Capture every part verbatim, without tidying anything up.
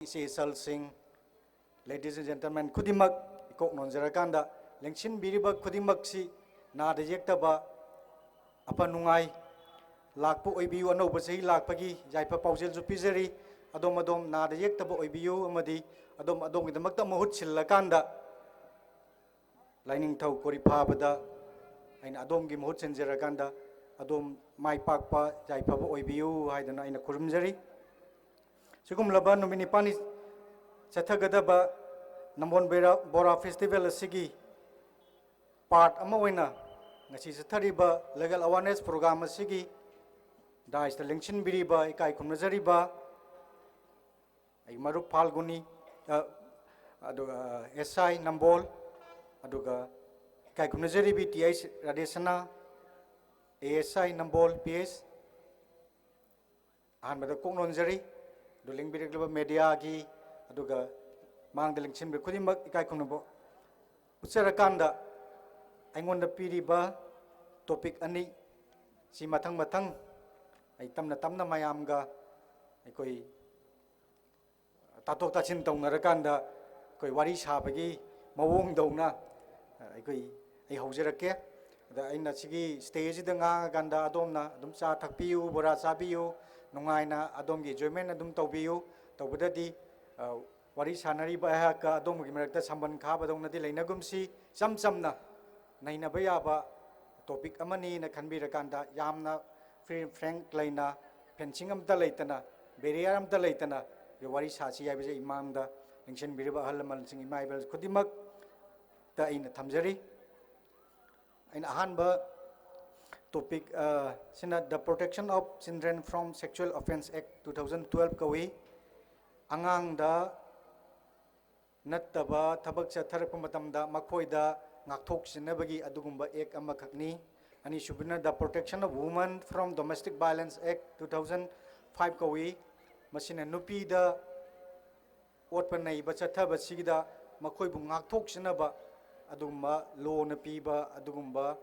ꯏꯆꯦ ꯏꯆꯜꯁꯤꯡ, ladies and gentlemen ꯈꯨꯗꯤꯡꯃꯛ, ꯏꯀꯣꯛ ꯅꯣꯟꯖꯔꯀꯥꯟꯗ, ꯂꯦꯡꯁꯤꯟꯕꯤꯔꯤꯕ ꯈꯨꯗꯤꯡꯃꯛꯁꯤ ꯅꯥꯗ ꯌꯦꯛꯇꯕ, ꯑꯐ ꯅꯨꯡꯉꯥꯏ, ꯂꯥꯛꯄ ꯑꯣꯏꯕꯤꯌꯨ꯫ ꯑꯅꯧꯕ ꯆꯍꯤ ꯂꯥꯛꯄꯒꯤ ꯌꯥꯏꯐ ꯄꯥꯎꯖꯦꯜꯁꯨ ꯄꯤꯖꯔꯤ꯫ ꯑꯗꯣꯝ ꯑꯗꯣꯝ ꯅꯥꯗ ꯌꯦꯛꯇꯕ ꯑꯣꯏꯕꯤꯌꯨ ꯑꯃꯗꯤ ꯑꯗꯣꯝ ꯑꯗꯣꯝꯒꯤꯗꯃꯛꯇ ꯃꯍꯨꯠ ꯁꯤꯜꯂꯀꯥꯟꯗ ꯂꯥꯏꯅꯤꯡꯊꯧ ꯀꯣꯔꯤꯐꯥꯕꯗ ꯑꯩꯅ ꯑꯗꯣꯝꯒꯤ ꯃꯍꯨꯠ ꯁꯤꯟꯖꯔꯀꯥꯟꯗ ꯑꯗꯣꯝ ꯃꯥꯏ ꯄꯥꯛꯄ ꯌꯥꯏꯐꯕ ꯑꯣꯏꯕꯤꯌꯨ ꯍꯥꯏꯗꯨꯅ ꯑꯩꯅ ꯈꯨꯔꯨꯝꯖꯔꯤ꯫ ꯁꯤꯒꯨꯝꯂꯕ ꯅꯨꯃꯤꯠ ꯅꯤꯄꯥꯜꯅꯤ ꯆꯠꯊꯒꯗꯕ ꯅꯝꯕꯣꯜ ꯕꯦꯔꯥ-, ꯕꯣꯔꯥ festival ꯑꯁꯤꯒꯤ part ꯑꯃ ꯑꯣꯏꯅ ꯉꯁꯤ ꯆꯠꯊꯔꯤꯕ legal awareness program ꯑꯁꯤꯒꯤ dais ꯇ ꯂꯦꯡꯁꯤꯟꯕꯤꯔꯤꯕ, ꯏꯀꯥꯏ ꯈꯨꯝꯅꯖꯔꯤꯕ ꯑꯩ ꯃꯔꯨꯞ ꯐꯥꯜꯒꯨꯅꯤ, ꯑ, ꯑꯗꯨꯒ S I ꯅꯝꯕꯣꯜ, ꯑꯗꯨꯒ ꯏꯀꯥꯏ ꯈꯨꯝꯅꯖꯔꯤꯕꯤ T H ꯔꯥꯙꯦꯁꯅꯥ, A S I Nambol P S, ꯑꯍꯥꯟꯕꯗ ꯀꯣꯛ ꯅꯣꯟꯖꯔꯤ꯫ ꯑꯗꯨ ꯂꯦꯡꯕꯤꯔꯛꯂꯤꯕ media ꯒꯤ, ꯑꯗꯨꯒ ꯃꯥꯡꯗ ꯂꯦꯡꯁꯤꯟꯕ ꯈꯨꯗꯤꯡꯃꯛ ꯏꯀꯥꯏ ꯈꯨꯝꯅꯕ ꯎꯠꯆꯔꯀꯥꯟꯗ, ꯑꯩꯉꯣꯟꯗ ꯄꯤꯔꯤꯕ topic ꯑꯅꯤ ꯁꯤ ꯃꯊꯪ ꯃꯊꯪ ꯑꯩ ꯇꯞꯅ ꯇꯞꯅ ꯃꯌꯥꯝꯒ ꯑꯩꯈꯣꯏ ꯇꯥꯊꯣꯛ ꯇꯥꯁꯤꯟ ꯇꯧꯅꯔꯀꯥꯟꯗ ꯑꯩꯈꯣꯏ ꯋꯥꯔꯤ ꯁꯥꯕꯒꯤ ꯃꯑꯣꯡꯗꯧꯅ ꯑꯩꯈꯣꯏ, ꯑꯩ ꯍꯧꯖꯔꯛꯀꯦ꯫ ꯑꯗ ꯑꯩꯅ ꯁꯤꯒꯤ stage ꯁꯤꯗ ꯉꯥꯡꯉꯀꯥꯟꯗ ꯑꯗꯣꯝꯅ ꯑꯗꯨꯝ ꯆꯥ ꯊꯛꯄꯤꯌꯨ, ꯕꯣꯔꯥ ꯆꯥꯕꯤꯌꯨ, ꯅꯨꯡꯉꯥꯏꯅ ꯑꯗꯣꯝꯒꯤ enjoyment ꯑꯗꯨꯝ ꯇꯧꯕꯤꯌꯨ꯫ ꯇꯧꯕꯗꯗꯤ, ꯑ, ꯋꯥꯔꯤ ꯁꯥꯟꯅꯔꯤꯕ ꯑꯩꯍꯥꯛꯀ ꯑꯗꯣꯝꯒꯤ ꯃꯔꯛꯇ ꯁꯝꯕꯟ ꯈꯥꯕꯗꯧꯅꯗꯤ ꯂꯩꯅꯒꯨꯝꯁꯤ꯫ ꯏꯆꯝ ꯆꯝꯅ ꯅꯩꯅꯕ ꯌꯥꯕ topic ꯑꯃꯅꯤꯅ ꯈꯟꯕꯤꯔꯀꯥꯟꯗ, ꯌꯥꯝꯅ free, frank ꯂꯩꯅ, fencing ꯑꯝꯇ ꯂꯩꯇꯅ, barrier ꯑꯝꯇ ꯂꯩꯇꯅ ꯋꯥꯔꯤ ꯁꯥꯁꯤ ꯍꯥꯏꯕꯁꯦ ꯏꯃꯥꯡꯗ ꯅꯤꯡꯁꯤꯡꯕꯤꯔꯤꯕ ꯑꯍꯜ ꯂꯃꯟꯁꯤꯡ, ꯏꯃꯥ ꯏꯕꯦꯜ ꯈꯨꯗꯤꯡꯃꯛꯇ ꯑꯩꯅ ꯊꯝꯖꯔꯤ꯫ ꯑꯩꯅ ꯑꯍꯥꯟꯕ topic, ꯑ, ꯁꯤꯅ The Protection of Children from Sexual Offence Act two thousand twelve ꯀꯧꯏ꯫ ꯑꯉꯥꯡꯗ ꯅꯠꯇꯕ ꯊꯕꯛ ꯆꯠꯊꯔꯛꯄ ꯃꯇꯝꯗ ꯃꯈꯣꯏꯗ ꯉꯥꯛꯊꯣꯛꯆꯅꯕꯒꯤ ꯑꯗꯨꯒꯨꯝꯕ act ꯑꯃꯈꯛꯅꯤ꯫ ꯑꯅꯤꯁꯨꯕꯅ The Protection of Women from Domestic Violence Act two thousand five ꯀꯧꯏ꯫ ꯃꯁꯤꯅ ꯅꯨꯄꯤꯗ ꯑꯣꯠꯄ ꯅꯩꯕ ꯆꯠꯊꯕꯁꯤꯗ ꯃꯈꯣꯏꯕꯨ ꯉꯥꯛꯊꯣꯛꯆꯅꯕ ꯑꯗꯨꯒꯨꯝꯕ law ꯅ ꯄꯤꯕ ꯑꯗꯨꯒꯨꯝꯕ,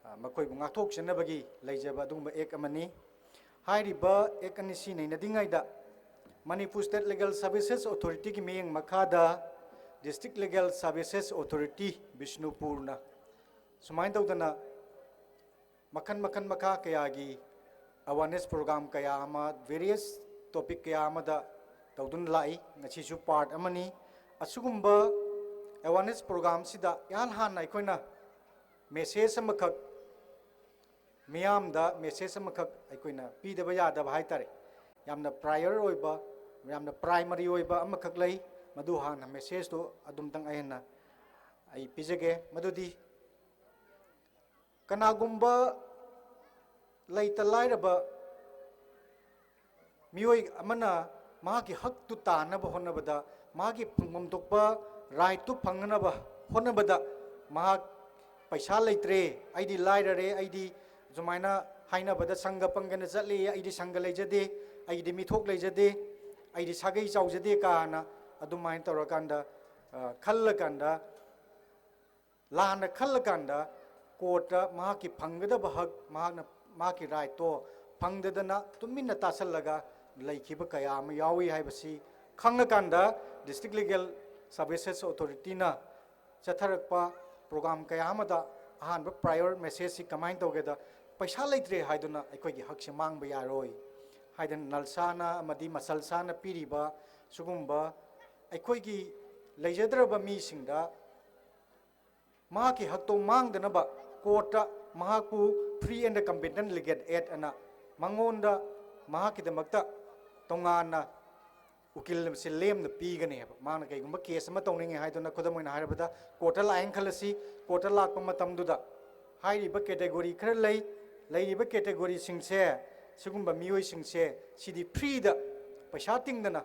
ꯑ, ꯃꯈꯣꯏꯕꯨ ꯉꯥꯛꯊꯣꯛꯆꯅꯕꯒꯤ ꯂꯩꯖꯕ ꯑꯗꯨꯒꯨꯝꯕ act ꯑꯃꯅꯤ꯫ ꯍꯥꯏꯔꯤꯕ act ꯑꯅꯤꯁꯤ ꯅꯩꯅꯗ꯭ꯔꯤꯉꯩꯗ ꯃꯅꯤꯄꯨꯔ ꯁ꯭ꯇꯦꯠ ꯂꯤꯒꯦꯜ ꯁꯔꯚꯤꯁꯦꯁ ꯑꯣꯊꯣꯔꯤꯇꯤꯒꯤ ꯃꯤꯠꯌꯦꯡ ꯃꯈꯥꯗ ꯗꯤꯁꯇ꯭ꯔꯤꯛ ꯂꯤꯒꯦꯜ ꯁꯔꯚꯤꯁꯦꯁ ꯑꯣꯊꯣꯔꯤꯇꯤ ꯕꯤꯁꯅꯨꯄꯨꯔꯅ ꯁꯨꯃꯥꯏꯅ ꯇꯧꯗꯅ ꯃꯈꯜ ꯃꯈꯜ ꯃꯈꯥ ꯀꯌꯥꯒꯤ ꯑꯦꯋꯥꯔꯅꯦꯁ ꯄ꯭ꯔꯣꯒ꯭ꯔꯥꯝ ꯀꯌꯥ ꯑꯃ, ꯚꯦꯔꯤꯌꯁ ꯇꯣꯄꯤꯛ ꯀꯌꯥ ꯑꯃꯗ ꯇꯧꯗꯨꯅ ꯂꯥꯛꯏ꯫ ꯉꯁꯤꯁꯨ ꯄꯥꯔꯠ ꯑꯃꯅꯤ꯫ ꯑꯁꯤꯒꯨꯝꯕ ꯑꯦꯋꯥꯔꯅꯦꯁ ꯄ꯭ꯔꯣꯒ꯭ꯔꯥꯝꯁꯤꯗ ꯏꯍꯥꯟ ꯍꯥꯟꯅ ꯑꯩꯈꯣꯏꯅ ꯃꯦꯁꯦꯖ ꯑꯃꯈꯛ, ꯃꯤꯌꯥꯝꯗ ꯃꯦꯁꯦꯖ ꯑꯃꯈꯛ ꯑꯩꯈꯣꯏꯅ ꯄꯤꯗꯕ ꯌꯥꯗꯕ ꯍꯥꯏ ꯇꯥꯔꯦ꯫ ꯌꯥꯝꯅ ꯄ꯭ꯔꯥꯏꯌꯔ ꯑꯣꯏꯕ, ꯌꯥꯝꯅ ꯄ꯭ꯔꯥꯏꯃꯔꯤ ꯑꯣꯏꯕ ꯑꯃꯈꯛ ꯂꯩ꯫ ꯃꯗꯨ ꯍꯥꯟꯅ ꯃꯦꯁꯦꯖꯇꯨ ꯑꯗꯨꯝꯇꯪ ꯑꯩꯅ, ꯑꯩ ꯄꯤꯖꯒꯦ꯫ ꯃꯗꯨꯗꯤ ꯀꯅꯥꯒꯨꯝꯕ ꯂꯩꯇ ꯂꯥꯏꯔꯕ ꯃꯤꯑꯣꯏ ꯑꯃꯅ ꯃꯍꯥꯛꯀꯤ ꯍꯛꯇꯨ ꯇꯥꯟꯅꯕ ꯍꯣꯠꯅꯕꯗ, ꯃꯍꯥꯛꯀꯤ ꯐꯪꯐꯝ ꯊꯣꯛꯄ ꯔꯥꯏꯠꯇꯨ ꯐꯪꯅꯅꯕ ꯍꯣꯠꯅꯕꯗ, ꯃꯍꯥꯛ "ꯄꯩꯁꯥ ꯂꯩꯇ꯭ꯔꯦ, ꯑꯩꯗꯤ ꯂꯥꯏꯔꯔꯦ, ꯑꯩꯗꯤ ꯁꯨꯃꯥꯏꯅ ꯍꯥꯏꯅꯕꯗ ꯁꯪꯒ ꯄꯪꯒꯅ ꯆꯠꯂꯤ, ꯑꯩꯗꯤ ꯁꯪꯒ ꯂꯩꯖꯗꯦ, ꯑꯩꯒꯤꯗꯤ ꯃꯤꯊꯣꯛ ꯂꯩꯖꯗꯦ, ꯑꯩꯗꯤ ꯁꯥꯒꯩ ꯆꯥꯎꯖꯗꯦ" ꯀꯥꯅ ꯑꯗꯨꯃꯥꯏꯅ ꯇꯧꯔꯀꯥꯟꯗ, ꯑ, ꯈꯜꯂꯀꯥꯟꯗ, ꯂꯥꯟꯅ ꯈꯜꯂꯀꯥꯟꯗ ꯀꯣꯔꯠꯇ ꯃꯍꯥꯛꯀꯤ ꯐꯪꯒꯗꯕ ꯍꯛ, ꯃꯍꯥꯛꯅ, ꯃꯍꯥꯛꯀꯤ ꯔꯥꯏꯠꯇꯣ ꯐꯪꯗꯗꯅ ꯇꯨꯃꯤꯟꯅ ꯇꯥꯁꯜꯂꯒ ꯂꯩꯈꯤꯕ ꯀꯌꯥ ꯑꯃ ꯌꯥꯎꯏ ꯍꯥꯏꯕꯁꯤ ꯈꯪꯂꯀꯥꯟꯗ, ꯗꯤꯁꯇ꯭ꯔꯤꯛ ꯂꯤꯒꯦꯜ ꯁꯔꯚꯤꯁꯦꯁ ꯑꯣꯊꯣꯔꯤꯇꯤꯅ ꯆꯠꯊꯔꯛꯄ ꯄ꯭ꯔꯣꯒ꯭ꯔꯥꯝ ꯀꯌꯥ ꯑꯃꯗ ꯑꯍꯥꯟꯕ ꯄ꯭ꯔꯥꯏꯌꯣꯔ ꯃꯦꯁꯦꯖꯁꯤ ꯀꯃꯥꯏꯅ ꯇꯧꯒꯦꯗ, "ꯄꯩꯁꯥ ꯂꯩꯇ꯭ꯔꯦ ꯍꯥꯏꯗꯨꯅ ꯑꯩꯈꯣꯏꯒꯤ ꯍꯛꯁꯦ ꯃꯥꯡꯕ ꯌꯥꯔꯣꯏ" ꯍꯥꯏꯗꯅ ꯅꯜꯁꯥꯅ ꯑꯃꯗꯤ ꯃꯁꯜꯁꯥꯅ ꯄꯤꯔꯤꯕ ꯁꯤꯒꯨꯝꯕ ꯑꯩꯈꯣꯏꯒꯤ ꯂꯩꯖꯗ꯭ꯔꯕ ꯃꯤꯁꯤꯡꯗ ꯃꯍꯥꯛꯀꯤ ꯍꯛꯇꯣ ꯃꯥꯡꯗꯅꯕ ꯀꯣꯔꯠꯇ ꯃꯍꯥꯛꯄꯨ free and competent litigant ꯑꯅ ꯃꯉꯣꯟꯗ ꯃꯍꯥꯛꯀꯤꯗꯃꯛꯇ ꯇꯣꯉꯥꯟꯅ ꯎꯀꯤꯜ ꯑꯁꯤ ꯂꯦꯝꯅ ꯄꯤꯒꯅꯦꯕ꯫ ꯃꯥꯅ ꯀꯩꯒꯨꯝꯕ ꯀꯦꯁ ꯑꯃ ꯇꯧꯅꯤꯡꯉꯦ ꯍꯥꯏꯗꯨꯅ, ꯈꯨꯗꯝ ꯑꯣꯏꯅ ꯍꯥꯏꯔꯕꯗ, ꯀꯣꯔꯠꯇ ꯂꯥꯛꯑꯦꯅ ꯈꯜꯂꯁꯤ꯫ ꯀꯣꯔꯠꯇ ꯂꯥꯛꯄ ꯃꯇꯝꯗꯨꯗ ꯍꯥꯏꯔꯤꯕ ꯀꯦꯇꯦꯒꯣꯔꯤ ꯈꯔ ꯂꯩ꯫ ꯂꯩꯔꯤꯕ ꯀꯦꯇꯦꯒꯣꯔꯤꯁꯤꯡꯁꯦ, ꯁꯤꯒꯨꯝꯕ ꯃꯤꯑꯣꯏꯁꯤꯡꯁꯦ, ꯁꯤꯗꯤ ꯐ꯭ꯔꯤꯗ, ꯄꯩꯁꯥ ꯇꯤꯡꯗꯅ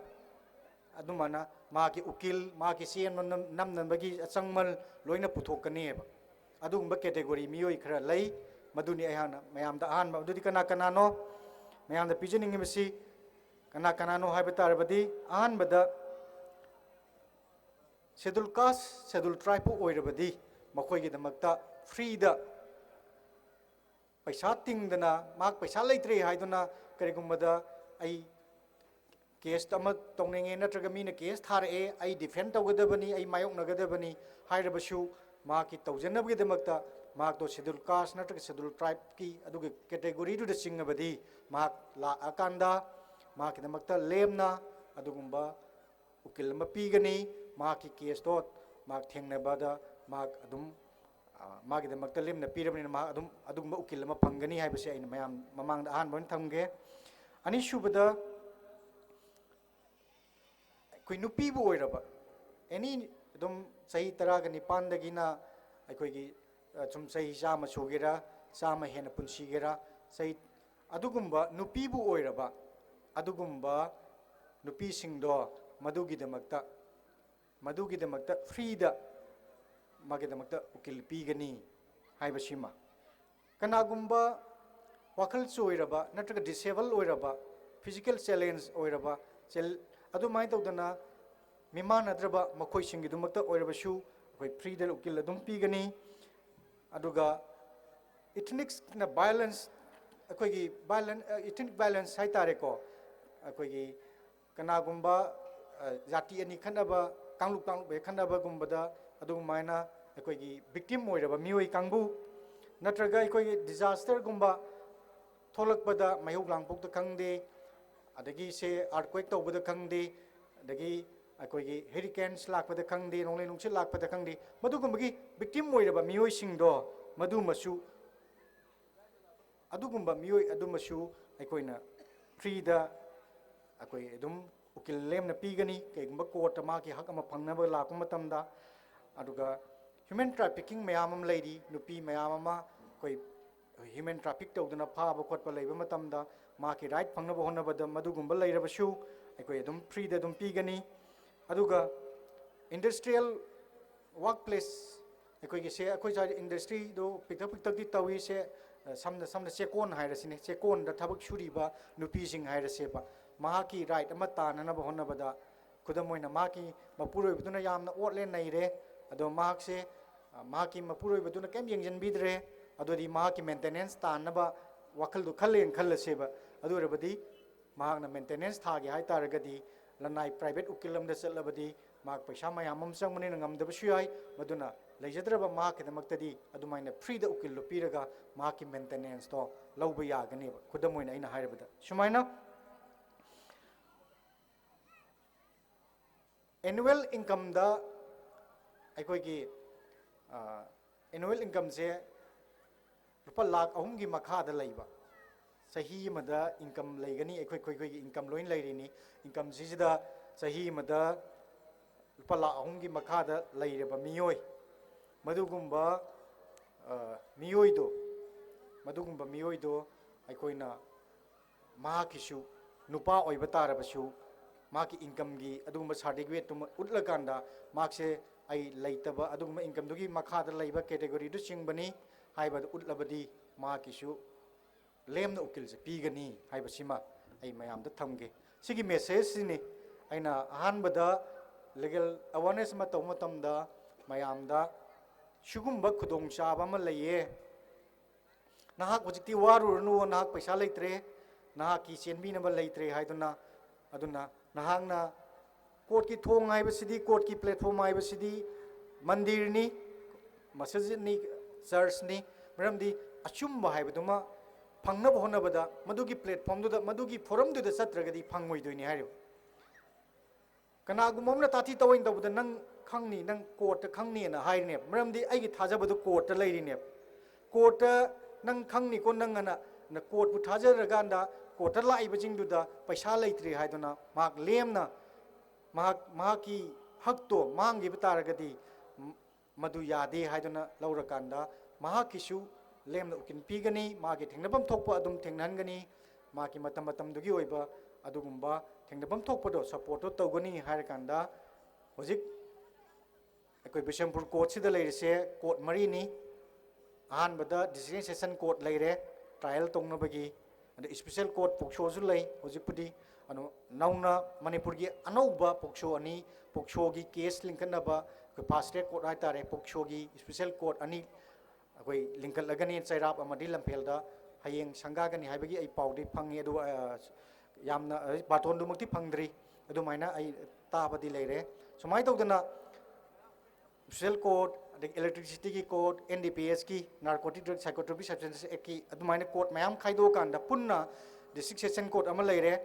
ꯑꯗꯨꯃꯥꯏꯅ ꯃꯥꯒꯤ ꯎꯀꯤꯜ, ꯃꯥꯒꯤ ꯆꯦ ꯅꯝ-, ꯅꯝꯅꯕꯒꯤ ꯑꯆꯪꯃꯜ ꯂꯣꯏꯅ ꯄꯨꯊꯣꯛꯀꯅꯦꯕ꯫ ꯑꯗꯨꯒꯨꯝꯕ ꯀꯦꯇꯦꯒꯣꯔꯤ ꯃꯤꯑꯣꯏ ꯈꯔ ꯂꯩ꯫ ꯃꯗꯨꯅꯤ ꯑꯩꯍꯥꯛꯅ ꯃꯌꯥꯝꯗ ꯑꯍꯥꯟꯕ, ꯑꯗꯨꯗꯤ ꯀꯅꯥ ꯀꯅꯥꯅꯣ? ꯃꯌꯥꯝꯗ ꯄꯤꯖꯅꯤꯡꯉꯤꯕꯁꯤ ꯀꯅꯥ ꯀꯅꯥꯅꯣ ꯍꯥꯏꯕ ꯇꯥꯔꯕꯗꯤ, ꯑꯍꯥꯟꯕꯗ ꯁꯦꯗꯨꯜ ꯀꯥꯁ, ꯁꯦꯗꯨꯜ ꯇ꯭ꯔꯥꯏꯕꯄꯨ ꯑꯣꯏꯔꯕꯗꯤ ꯃꯈꯣꯏꯒꯤꯗꯃꯛꯇ ꯐ꯭ꯔꯤꯗ, ꯄꯩꯁꯥ ꯇꯤꯡꯗꯅ, ꯃꯍꯥꯛ ꯄꯩꯁꯥ ꯂꯩꯇ꯭ꯔꯦ ꯍꯥꯏꯗꯨꯅ ꯀꯔꯤꯒꯨꯝꯕꯗ ꯑꯩ ꯀꯦꯁ ꯑꯃ ꯇꯧꯅꯤꯡꯉꯦ ꯅꯠꯇ꯭ꯔꯒ ꯃꯤꯅ ꯀꯦꯁ ꯊꯥꯔꯛꯑꯦ, ꯑꯩ ꯗꯤꯐꯦꯟ ꯇꯧꯒꯗꯕꯅꯤ, ꯑꯩ ꯃꯥꯌꯣꯛꯅꯒꯗꯕꯅꯤ ꯍꯥꯏꯔꯕꯁꯨ, ꯃꯍꯥꯛꯀꯤ ꯇꯧꯖꯅꯕꯒꯤꯗꯃꯛꯇ ꯃꯍꯥꯛꯇꯣ ꯁꯦꯗꯨꯜ ꯀꯥꯁ ꯅꯠꯇ꯭ꯔꯒ ꯁꯦꯗꯨꯜ ꯇ꯭ꯔꯥꯏꯕꯀꯤ ꯑꯗꯨꯒꯤ ꯀꯦꯇꯦꯒꯣꯔꯤꯗꯨꯗ ꯆꯤꯡꯉꯕꯗꯤ, ꯃꯍꯥꯛ ꯂꯥꯛꯑꯀꯥꯟꯗ ꯃꯍꯥꯛꯀꯤꯗꯃꯛꯇ ꯂꯦꯝꯅ ꯑꯗꯨꯒꯨꯝꯕ ꯎꯀꯤꯜ ꯑꯃ ꯄꯤꯒꯅꯤ꯫ ꯃꯍꯥꯛꯀꯤ ꯀꯦꯁꯇꯣ ꯃꯍꯥꯛ ꯊꯦꯡꯅꯕꯗ ꯃꯍꯥꯛ ꯑꯗꯨꯝ, ꯑ, ꯃꯥꯒꯤꯗꯃꯛꯇ ꯂꯦꯝꯅ ꯄꯤꯔꯕꯅꯤꯅ ꯃꯍꯥꯛ ꯑꯗꯨꯝ ꯑꯗꯨꯒꯨꯝꯕ ꯎꯀꯤꯜ ꯑꯃ ꯐꯪꯒꯅꯤ ꯍꯥꯏꯕꯁꯦ ꯑꯩꯅ ꯃꯌꯥꯝ ꯃꯃꯥꯡꯗ ꯑꯍꯥꯟꯕ ꯑꯣꯏꯅ ꯊꯝꯒꯦ꯫ ꯑꯅꯤꯁꯨꯕꯗ, ꯑꯩꯈꯣꯏ ꯅꯨꯄꯤꯕꯨ ꯑꯣꯏꯔꯕ, ꯑꯦꯅꯤ, ꯑꯗꯨꯝ ꯆꯍꯤ ꯇꯔꯥꯒ ꯅꯤꯄꯥꯟꯗꯒꯤꯅ ꯑꯩꯈꯣꯏꯒꯤ, ꯑ, ꯁꯨꯝ ꯆꯍꯤ ꯆꯥꯝꯃ ꯁꯨꯒꯦꯔꯥ, ꯆꯥꯝꯃ ꯍꯦꯟꯅ ꯄꯨꯟꯁꯤꯒꯦꯔꯥ, ꯆꯍꯤ, ꯑꯗꯨꯒꯨꯝꯕ ꯅꯨꯄꯤꯕꯨ ꯑꯣꯏꯔꯕ ꯑꯗꯨꯒꯨꯝꯕ ꯅꯨꯄꯤꯁꯤꯡꯗꯣ ꯃꯗꯨꯒꯤꯗꯃꯛꯇ, ꯃꯗꯨꯒꯤꯗꯃꯛꯇ ꯐ꯭ꯔꯤꯗ ꯃꯥꯒꯤꯗꯃꯛꯇ ꯎꯀꯤꯜ ꯄꯤꯒꯅꯤ ꯍꯥꯏꯕꯁꯤꯃ꯫ ꯀꯅꯥꯒꯨꯝꯕ ꯋꯥꯈꯜ ꯆꯣꯏꯔꯕ ꯅꯠꯇ꯭ꯔꯒ ꯗꯤꯁꯦꯕꯜ ꯑꯣꯏꯔꯕ, ꯐꯤꯖꯤꯀꯦꯜ ꯆꯦꯂꯦꯟꯖ ꯑꯣꯏꯔꯕ, ꯆꯦꯜ-, ꯑꯗꯨꯃꯥꯏꯅ ꯇꯧꯗꯅ ꯃꯤꯃꯥꯟꯅꯗ꯭ꯔꯕ ꯃꯈꯣꯏꯁꯤꯡꯒꯤꯗꯃꯛꯇ ꯑꯣꯏꯔꯕꯁꯨ ꯑꯩꯈꯣꯏ ꯐ꯭ꯔꯤꯗ ꯎꯀꯤꯜ ꯑꯗꯨꯝ ꯄꯤꯒꯅꯤ꯫ ꯑꯗꯨꯒ ꯏꯊꯅꯤꯛꯁꯅ ꯚꯥꯏꯑꯣꯂꯦꯟꯁ, ꯑꯩꯈꯣꯏꯒꯤ ꯚꯥꯏꯑꯣꯂꯦꯟ-, ꯑ, ꯏꯊꯅꯤꯛ ꯚꯥꯏꯑꯣꯂꯦꯟꯁ ꯍꯥꯏ ꯇꯥꯔꯦꯀꯣ, ꯑꯩꯈꯣꯏꯒꯤ ꯀꯅꯥꯒꯨꯝꯕ, ꯑ, ꯖꯥꯇꯤ ꯑꯅꯤ ꯈꯠꯅꯕ, ꯀꯥꯡꯂꯨꯞ ꯀꯥꯡꯂꯨꯞ ꯍꯦꯛ ꯈꯠꯅꯕꯒꯨꯝꯕꯗ, ꯑꯗꯨꯃꯥꯏꯅ ꯑꯩꯈꯣꯏꯒꯤ ꯚꯤꯛꯇꯤꯝ ꯑꯣꯏꯔꯕ ꯃꯤꯑꯣꯏ ꯀꯥꯡꯕꯨ, ꯅꯠꯇ꯭ꯔꯒ ꯑꯩꯈꯣꯏꯒꯤ ꯗꯤꯖꯥꯁꯇꯔꯒꯨꯝꯕ ꯊꯣꯛꯂꯛꯄꯗ, ꯃꯩꯍꯧ ꯂꯥꯡꯄꯣꯛꯇ ꯈꯪꯗꯦ, ꯑꯗꯒꯤ ꯁꯦ ꯑꯥꯔꯠꯀ꯭ꯋꯦꯛ ꯇꯧꯕꯗ ꯈꯪꯗꯦ, ꯑꯗꯒꯤ ꯑꯩꯈꯣꯏꯒꯤ ꯍꯦꯔꯤꯀꯦꯟꯁ ꯂꯥꯛꯄꯗ ꯈꯪꯗꯦ, ꯅꯣꯡꯂꯩ ꯅꯨꯡꯁꯤꯠ ꯂꯥꯛꯄꯗ ꯈꯪꯗꯦ, ꯃꯗꯨꯒꯨꯝꯕꯒꯤ ꯚꯤꯛꯇꯤꯝ ꯑꯣꯏꯔꯕ ꯃꯤꯑꯣꯏꯁꯤꯡꯗꯣ, ꯃꯗꯨꯃꯁꯨ, ꯑꯗꯨꯒꯨꯝꯕ ꯃꯤꯑꯣꯏ ꯑꯗꯨꯃꯁꯨ ꯑꯩꯈꯣꯏꯅ ꯐ꯭ꯔꯤꯗ ꯑꯩꯈꯣꯏ ꯑꯗꯨꯝ ꯎꯀꯤꯜ ꯂꯦꯝꯅ ꯄꯤꯒꯅꯤ, ꯀꯩꯒꯨꯝꯕ ꯀꯣꯔꯠꯇ ꯃꯥꯒꯤ ꯍꯛ ꯑꯃ ꯐꯪꯅꯕ ꯂꯥꯛꯄ ꯃꯇꯝꯗ꯫ ꯑꯗꯨꯒ ꯍ꯭ꯌꯨꯃꯦꯟ ꯇ꯭ꯔꯥꯐꯤꯀꯤꯡ ꯃꯌꯥꯝ ꯑꯃ ꯂꯩꯔꯤ, ꯅꯨꯄꯤ ꯃꯌꯥꯝ ꯑꯃ ꯑꯩꯈꯣꯏ ꯍ꯭ꯌꯨꯃꯦꯟ ꯇ꯭ꯔꯥꯐꯤꯛ ꯇꯧꯗꯅ ꯐꯥꯕ ꯈꯣꯠꯄ ꯂꯩꯕ ꯃꯇꯝꯗ, ꯃꯍꯥꯛꯀꯤ ꯔꯥꯏꯠ ꯐꯪꯅꯕ ꯍꯣꯠꯅꯕꯗ ꯃꯗꯨꯒꯨꯝꯕ ꯂꯩꯔꯕꯁꯨ ꯑꯩꯈꯣꯏ ꯑꯗꯨꯝ ꯐ꯭ꯔꯤꯗ ꯑꯗꯨꯝ ꯄꯤꯒꯅꯤ꯫ ꯑꯗꯨꯒ ꯏꯟꯗꯁꯇ꯭ꯔꯤꯌꯦꯜ ꯋꯥꯔꯛ ꯄ꯭ꯂꯦꯁ, ꯑꯩꯈꯣꯏꯒꯤꯁꯦ, ꯑꯩꯈꯣꯏ ꯁ꯭ꯋꯥꯏꯗ ꯏꯟꯗꯁꯇ꯭ꯔꯤꯗꯣ ꯄꯤꯛꯇꯛ ꯄꯤꯛꯇꯛꯇꯤ ꯇꯧꯏꯁꯦ, ꯑ, ꯁꯝꯅ, ꯁꯝꯅ ꯆꯦꯛꯀꯣꯟ ꯍꯥꯏꯔꯁꯤꯅꯦ, ꯆꯦꯛꯀꯣꯟꯗ ꯊꯕꯛ ꯁꯨꯔꯤꯕ ꯅꯨꯄꯤꯁꯤꯡ ꯍꯥꯏꯔꯁꯦꯕ, ꯃꯍꯥꯛꯀꯤ ꯔꯥꯏꯠ ꯑꯃ ꯇꯥꯟꯅꯅꯕ ꯍꯣꯠꯅꯕꯗ, ꯈꯨꯗꯝ ꯑꯣꯏꯅ, ꯃꯍꯥꯛꯀꯤ ꯃꯄꯨꯔꯣꯏꯕꯗꯨꯅ ꯌꯥꯝꯅ ꯑꯣꯠꯂꯦ ꯅꯩꯔꯦ, ꯑꯗꯣ ꯃꯍꯥꯛꯁꯦ, ꯑ, ꯃꯍꯥꯛꯀꯤ ꯃꯄꯨꯔꯣꯏꯕꯗꯨꯅ ꯀꯔꯤꯝ ꯌꯦꯡꯁꯤꯟꯕꯤꯗ꯭ꯔꯦ, ꯑꯗꯨꯗꯤ ꯃꯍꯥꯛꯀꯤ ꯃꯦꯟꯇꯦꯅꯦꯟꯁ ꯇꯥꯟꯅꯕ ꯋꯥꯈꯜꯗꯣ ꯈꯜꯂꯦꯅ ꯈꯜꯂꯁꯦꯕ꯫ ꯑꯗꯨ ꯑꯣꯏꯔꯕꯗꯤ ꯃꯍꯥꯛꯅ ꯃꯦꯟꯇꯦꯅꯦꯟꯁ ꯊꯥꯒꯦ ꯍꯥꯏ ꯇꯥꯔꯒꯗꯤ, ꯂꯅꯥꯏ ꯄ꯭ꯔꯥꯏꯚꯦꯠ ꯎꯀꯤꯜ ꯑꯃꯗ ꯆꯠꯂꯕꯗꯤ ꯃꯍꯥꯛ ꯄꯩꯁꯥ ꯃꯌꯥꯝ ꯑꯃ ꯆꯪꯕꯅꯤꯅ ꯉꯝꯗꯕꯁꯨ ꯌꯥꯏ꯫ ꯃꯗꯨꯅ ꯂꯩꯖꯗ꯭ꯔꯕ ꯃꯍꯥꯛꯀꯤꯗꯃꯛꯇꯗꯤ ꯑꯗꯨꯃꯥꯏꯅ ꯐ꯭ꯔꯤꯗ ꯎꯀꯤꯜꯗꯣ ꯄꯤꯔꯒ ꯃꯍꯥꯛꯀꯤ ꯃꯦꯟꯇꯦꯅꯦꯟꯁꯇꯣ ꯂꯧꯕ ꯌꯥꯒꯅꯦꯕ꯫ ꯈꯨꯗꯝ ꯑꯣꯏꯅ ꯑꯩꯅ ꯍꯥꯏꯔꯕꯗ, ꯁꯨꯃꯥꯏꯅ ꯑꯦꯅꯨꯋꯦꯜ ꯏꯟꯀꯝꯗ ꯑꯩꯈꯣꯏꯒꯤ ꯑꯦꯅꯨꯋꯦꯜ ꯏꯟꯀꯝꯁꯦ ꯂꯨꯄꯥ ꯂꯥꯈ ꯑꯍꯨꯝꯒꯤ ꯃꯈꯥꯗ ꯂꯩꯕ, ꯆꯍꯤ ꯑꯃꯗ ꯏꯟꯀꯝ ꯂꯩꯒꯅꯤ꯫ ꯑꯩꯈꯣꯏ ꯑꯩꯈꯣꯏꯒꯤ ꯏꯟꯀꯝ ꯂꯣꯏꯅ ꯂꯩꯔꯤꯅꯤ꯫ ꯏꯟꯀꯝꯁꯤꯗ ꯆꯍꯤ ꯑꯃꯗ ꯂꯨꯄꯥ ꯂꯥꯈ ꯑꯍꯨꯝꯒꯤ ꯃꯈꯥꯗ ꯂꯩꯔꯕ ꯃꯤꯑꯣꯏ, ꯃꯗꯨꯒꯨꯝꯕ ꯃꯤꯑꯣꯏꯗꯣ, ꯃꯗꯨꯒꯨꯝꯕ ꯃꯤꯑꯣꯏꯗꯣ ꯑꯩꯈꯣꯏꯅ ꯃꯍꯥꯛꯀꯤꯁꯨ, ꯅꯨꯄꯥ ꯑꯣꯏꯕ ꯇꯥꯔꯕꯁꯨ, ꯃꯍꯥꯛꯀꯤ ꯏꯟꯀꯝꯒꯤ ꯑꯗꯨꯒꯨꯝꯕ ꯁꯥꯔꯇꯤꯐꯤꯀꯦꯠꯇꯨꯃ ꯎꯠꯂꯀꯥꯟꯗ, ꯃꯍꯥꯛꯁꯦ ꯑꯩ ꯂꯩꯇꯕ ꯑꯗꯨꯒꯨꯝꯕ ꯏꯟꯀꯝꯗꯨꯒꯤ ꯃꯈꯥꯗ ꯂꯩꯕ ꯀꯦꯇꯦꯒꯣꯔꯤꯗꯨ ꯆꯤꯡꯕꯅꯤ ꯍꯥꯏꯕꯗꯨ ꯎꯠꯂꯕꯗꯤ, ꯃꯍꯥꯛꯀꯤꯁꯨ ꯂꯦꯝꯅ ꯎꯀꯤꯜꯁꯦ ꯄꯤꯒꯅꯤ ꯍꯥꯏꯕꯁꯤꯃ ꯑꯩ ꯃꯌꯥꯝꯗ ꯊꯝꯒꯦ꯫ ꯁꯤꯒꯤ ꯃꯦꯁꯦꯖꯁꯤꯅꯤ ꯑꯩꯅ ꯑꯍꯥꯟꯕꯗ ꯂꯤꯒꯦꯜ ꯑꯦꯋꯥꯔꯅꯦꯁ ꯑꯃ ꯇꯧꯕ ꯃꯇꯝꯗ ꯃꯌꯥꯝꯗ ꯁꯤꯒꯨꯝꯕ ꯈꯨꯗꯣꯡꯆꯥꯕ ꯑꯃ ꯂꯩꯌꯦ, ꯅꯍꯥꯛ ꯍꯧꯖꯤꯛꯇꯤ ꯋꯥꯔꯨꯔꯅꯨ, ꯅꯍꯥꯛ ꯄꯩꯁꯥ ꯂꯩꯇ꯭ꯔꯦ, ꯅꯍꯥꯛꯀꯤ ꯆꯦꯟꯕꯤꯅꯕ ꯂꯩꯇ꯭ꯔꯦ ꯍꯥꯏꯗꯨꯅ꯫ ꯑꯗꯨꯅ ꯅꯍꯥꯛꯅ, ꯀꯣꯔꯠꯀꯤ ꯊꯣꯡ ꯍꯥꯏꯕꯁꯤꯗꯤ, ꯀꯣꯔꯠꯀꯤ ꯄ꯭ꯂꯦꯠꯐꯣꯝ ꯍꯥꯏꯕꯁꯤꯗꯤ ꯃꯟꯗꯤꯔꯅꯤ, ꯃꯁꯖꯤꯠꯅꯤ, ꯆꯔꯆꯅꯤ꯫ ꯃꯔꯝꯗꯤ ꯑꯆꯨꯝꯕ ꯍꯥꯏꯕꯗꯨꯃ ꯐꯪꯅꯕ ꯍꯣꯠꯅꯕꯗ ꯃꯗꯨꯒꯤ ꯄ꯭ꯂꯦꯠꯐꯣꯝꯗꯨꯗ, ꯃꯗꯨꯒꯤ ꯐꯣꯔꯝꯗꯨꯗ ꯆꯠꯇ꯭ꯔꯒꯗꯤ ꯐꯪꯉꯣꯏꯗꯣꯏꯅꯤ ꯍꯥꯏꯔꯤꯕ꯫ ꯀꯅꯥꯒꯨꯝꯕ ꯑꯃꯅ ꯇꯥꯊꯤ ꯇꯧꯑꯣꯏꯅ ꯇꯧꯕꯗ, "ꯅꯪ ꯈꯪꯅꯤ, ꯅꯪ ꯀꯣꯔꯠꯇ ꯈꯪꯅꯤꯅ" ꯍꯥꯏꯔꯤꯅꯦꯕ꯫ ꯃꯔꯝꯗꯤ ꯑꯩꯒꯤ ꯊꯥꯖꯕꯗꯨ ꯀꯣꯔꯠꯇ ꯂꯩꯔꯤꯅꯦꯕ꯫ ꯀꯣꯔꯠꯇ "ꯅꯪ ꯈꯪꯅꯤꯀꯣ, ꯅꯪ" ꯑꯅ, ꯅ ꯀꯣꯔꯠꯄꯨ ꯊꯥꯖꯔꯀꯥꯟꯗ ꯀꯣꯔꯠꯇ ꯂꯥꯛꯏꯕꯁꯤꯡꯗꯨꯗ ꯄꯩꯁꯥ ꯂꯩꯇ꯭ꯔꯦ ꯍꯥꯏꯗꯨꯅ ꯃꯍꯥꯛ ꯂꯦꯝꯅ ꯃꯍꯥꯛ, ꯃꯍꯥꯛꯀꯤ ꯍꯛꯇꯣ ꯃꯥꯡꯈꯤꯕ ꯇꯥꯔꯒꯗꯤ, ꯃꯗꯨ ꯌꯥꯗꯦ ꯍꯥꯏꯗꯨꯅ ꯂꯧꯔꯀꯥꯟꯗ ꯃꯍꯥꯛꯀꯤꯁꯨ ꯂꯦꯝꯅ ꯎꯀꯤꯜ ꯄꯤꯒꯅꯤ, ꯃꯥꯒꯤ ꯊꯦꯡꯅꯐꯝ ꯊꯣꯛꯄ ꯑꯗꯨꯝ ꯊꯦꯡꯅꯍꯟꯒꯅꯤ꯫ ꯃꯥꯒꯤ ꯃꯇꯝ ꯃꯇꯝꯗꯨꯒꯤ ꯑꯣꯏꯕ ꯑꯗꯨꯒꯨꯝꯕ ꯊꯦꯡꯅꯐꯝ ꯊꯣꯛꯄꯗꯣ ꯁꯞꯄꯣꯔꯠꯇꯣ ꯇꯧꯒꯅꯤ ꯍꯥꯏꯔꯀꯥꯟꯗ, ꯍꯧꯖꯤꯛ ꯑꯩꯈꯣꯏ ꯕꯤꯁꯦꯝꯄꯨꯔ ꯀꯣꯔꯠꯁꯤꯗ ꯂꯩꯔꯤꯁꯦ ꯀꯣꯔꯠ ꯃꯔꯤꯅꯤ꯫ ꯑꯍꯥꯟꯕꯗ ꯗꯤꯁꯇ꯭ꯔꯤꯛ ꯁꯦꯁꯟ ꯀꯣꯔꯠ ꯂꯩꯔꯦ, ꯇ꯭ꯔꯥꯏꯌꯦꯜ ꯇꯧꯅꯕꯒꯤ꯫ ꯑꯗ ꯏꯁꯄꯤꯁꯦꯜ ꯀꯣꯔꯠ ꯄꯣꯛꯁꯣꯁꯨ ꯂꯩ꯫ ꯍꯧꯖꯤꯛꯄꯨꯗꯤ ꯑꯅꯧ-, ꯅꯧꯅ ꯃꯅꯤꯄꯨꯔꯒꯤ ꯑꯅꯧꯕ ꯄꯣꯛꯁꯣ ꯑꯅꯤ, ꯄꯣꯛꯁꯣꯒꯤ ꯀꯦꯁ ꯂꯤꯡꯈꯠꯅꯕ ꯑꯩꯈꯣꯏ ꯐꯥꯁ ꯇ꯭ꯔꯦꯛ ꯀꯣꯔꯠ ꯍꯥꯏꯇꯥꯔꯦ, ꯄꯣꯛꯁꯣꯒꯤ ꯏꯁꯄꯤꯁꯦꯜ ꯀꯣꯔꯠ ꯑꯅꯤ ꯑꯩꯈꯣꯏ ꯂꯤꯡꯈꯠꯂꯒꯅꯤ ꯆꯩꯔꯥꯞ ꯑꯃꯗꯤ ꯂꯝꯐꯦꯜꯗ꯫ ꯍꯌꯦꯡ ꯁꯪꯒꯥꯒꯅꯤ ꯍꯥꯏꯕꯒꯤ ꯑꯩ ꯄꯥꯎꯗꯤ ꯐꯪꯉꯤ꯫ ꯑꯗꯨ, ꯑ, ꯌꯥꯝꯅ, ꯑ, ꯕꯥꯇꯣꯟꯗꯨꯃꯛꯇꯤ ꯐꯪꯗ꯭ꯔꯤ, ꯑꯗꯨꯃꯥꯏꯅ ꯑꯩ ꯇꯥꯕꯗꯤ ꯂꯩꯔꯦ꯫ ꯁꯨꯃꯥꯏꯅ ꯇꯧꯗꯅ social code, ꯑꯗꯒꯤ electricity ꯒꯤ code, N D P S ꯀꯤ, Narcotic Drug Psychotropic Substances Act ꯀꯤ, ꯑꯗꯨꯃꯥꯏꯅ code ꯃꯌꯥꯝ ꯈꯥꯏꯗꯣꯛꯑꯀꯥꯟꯗ ꯄꯨꯟꯅ district session code ꯑꯃ ꯂꯩꯔꯦ,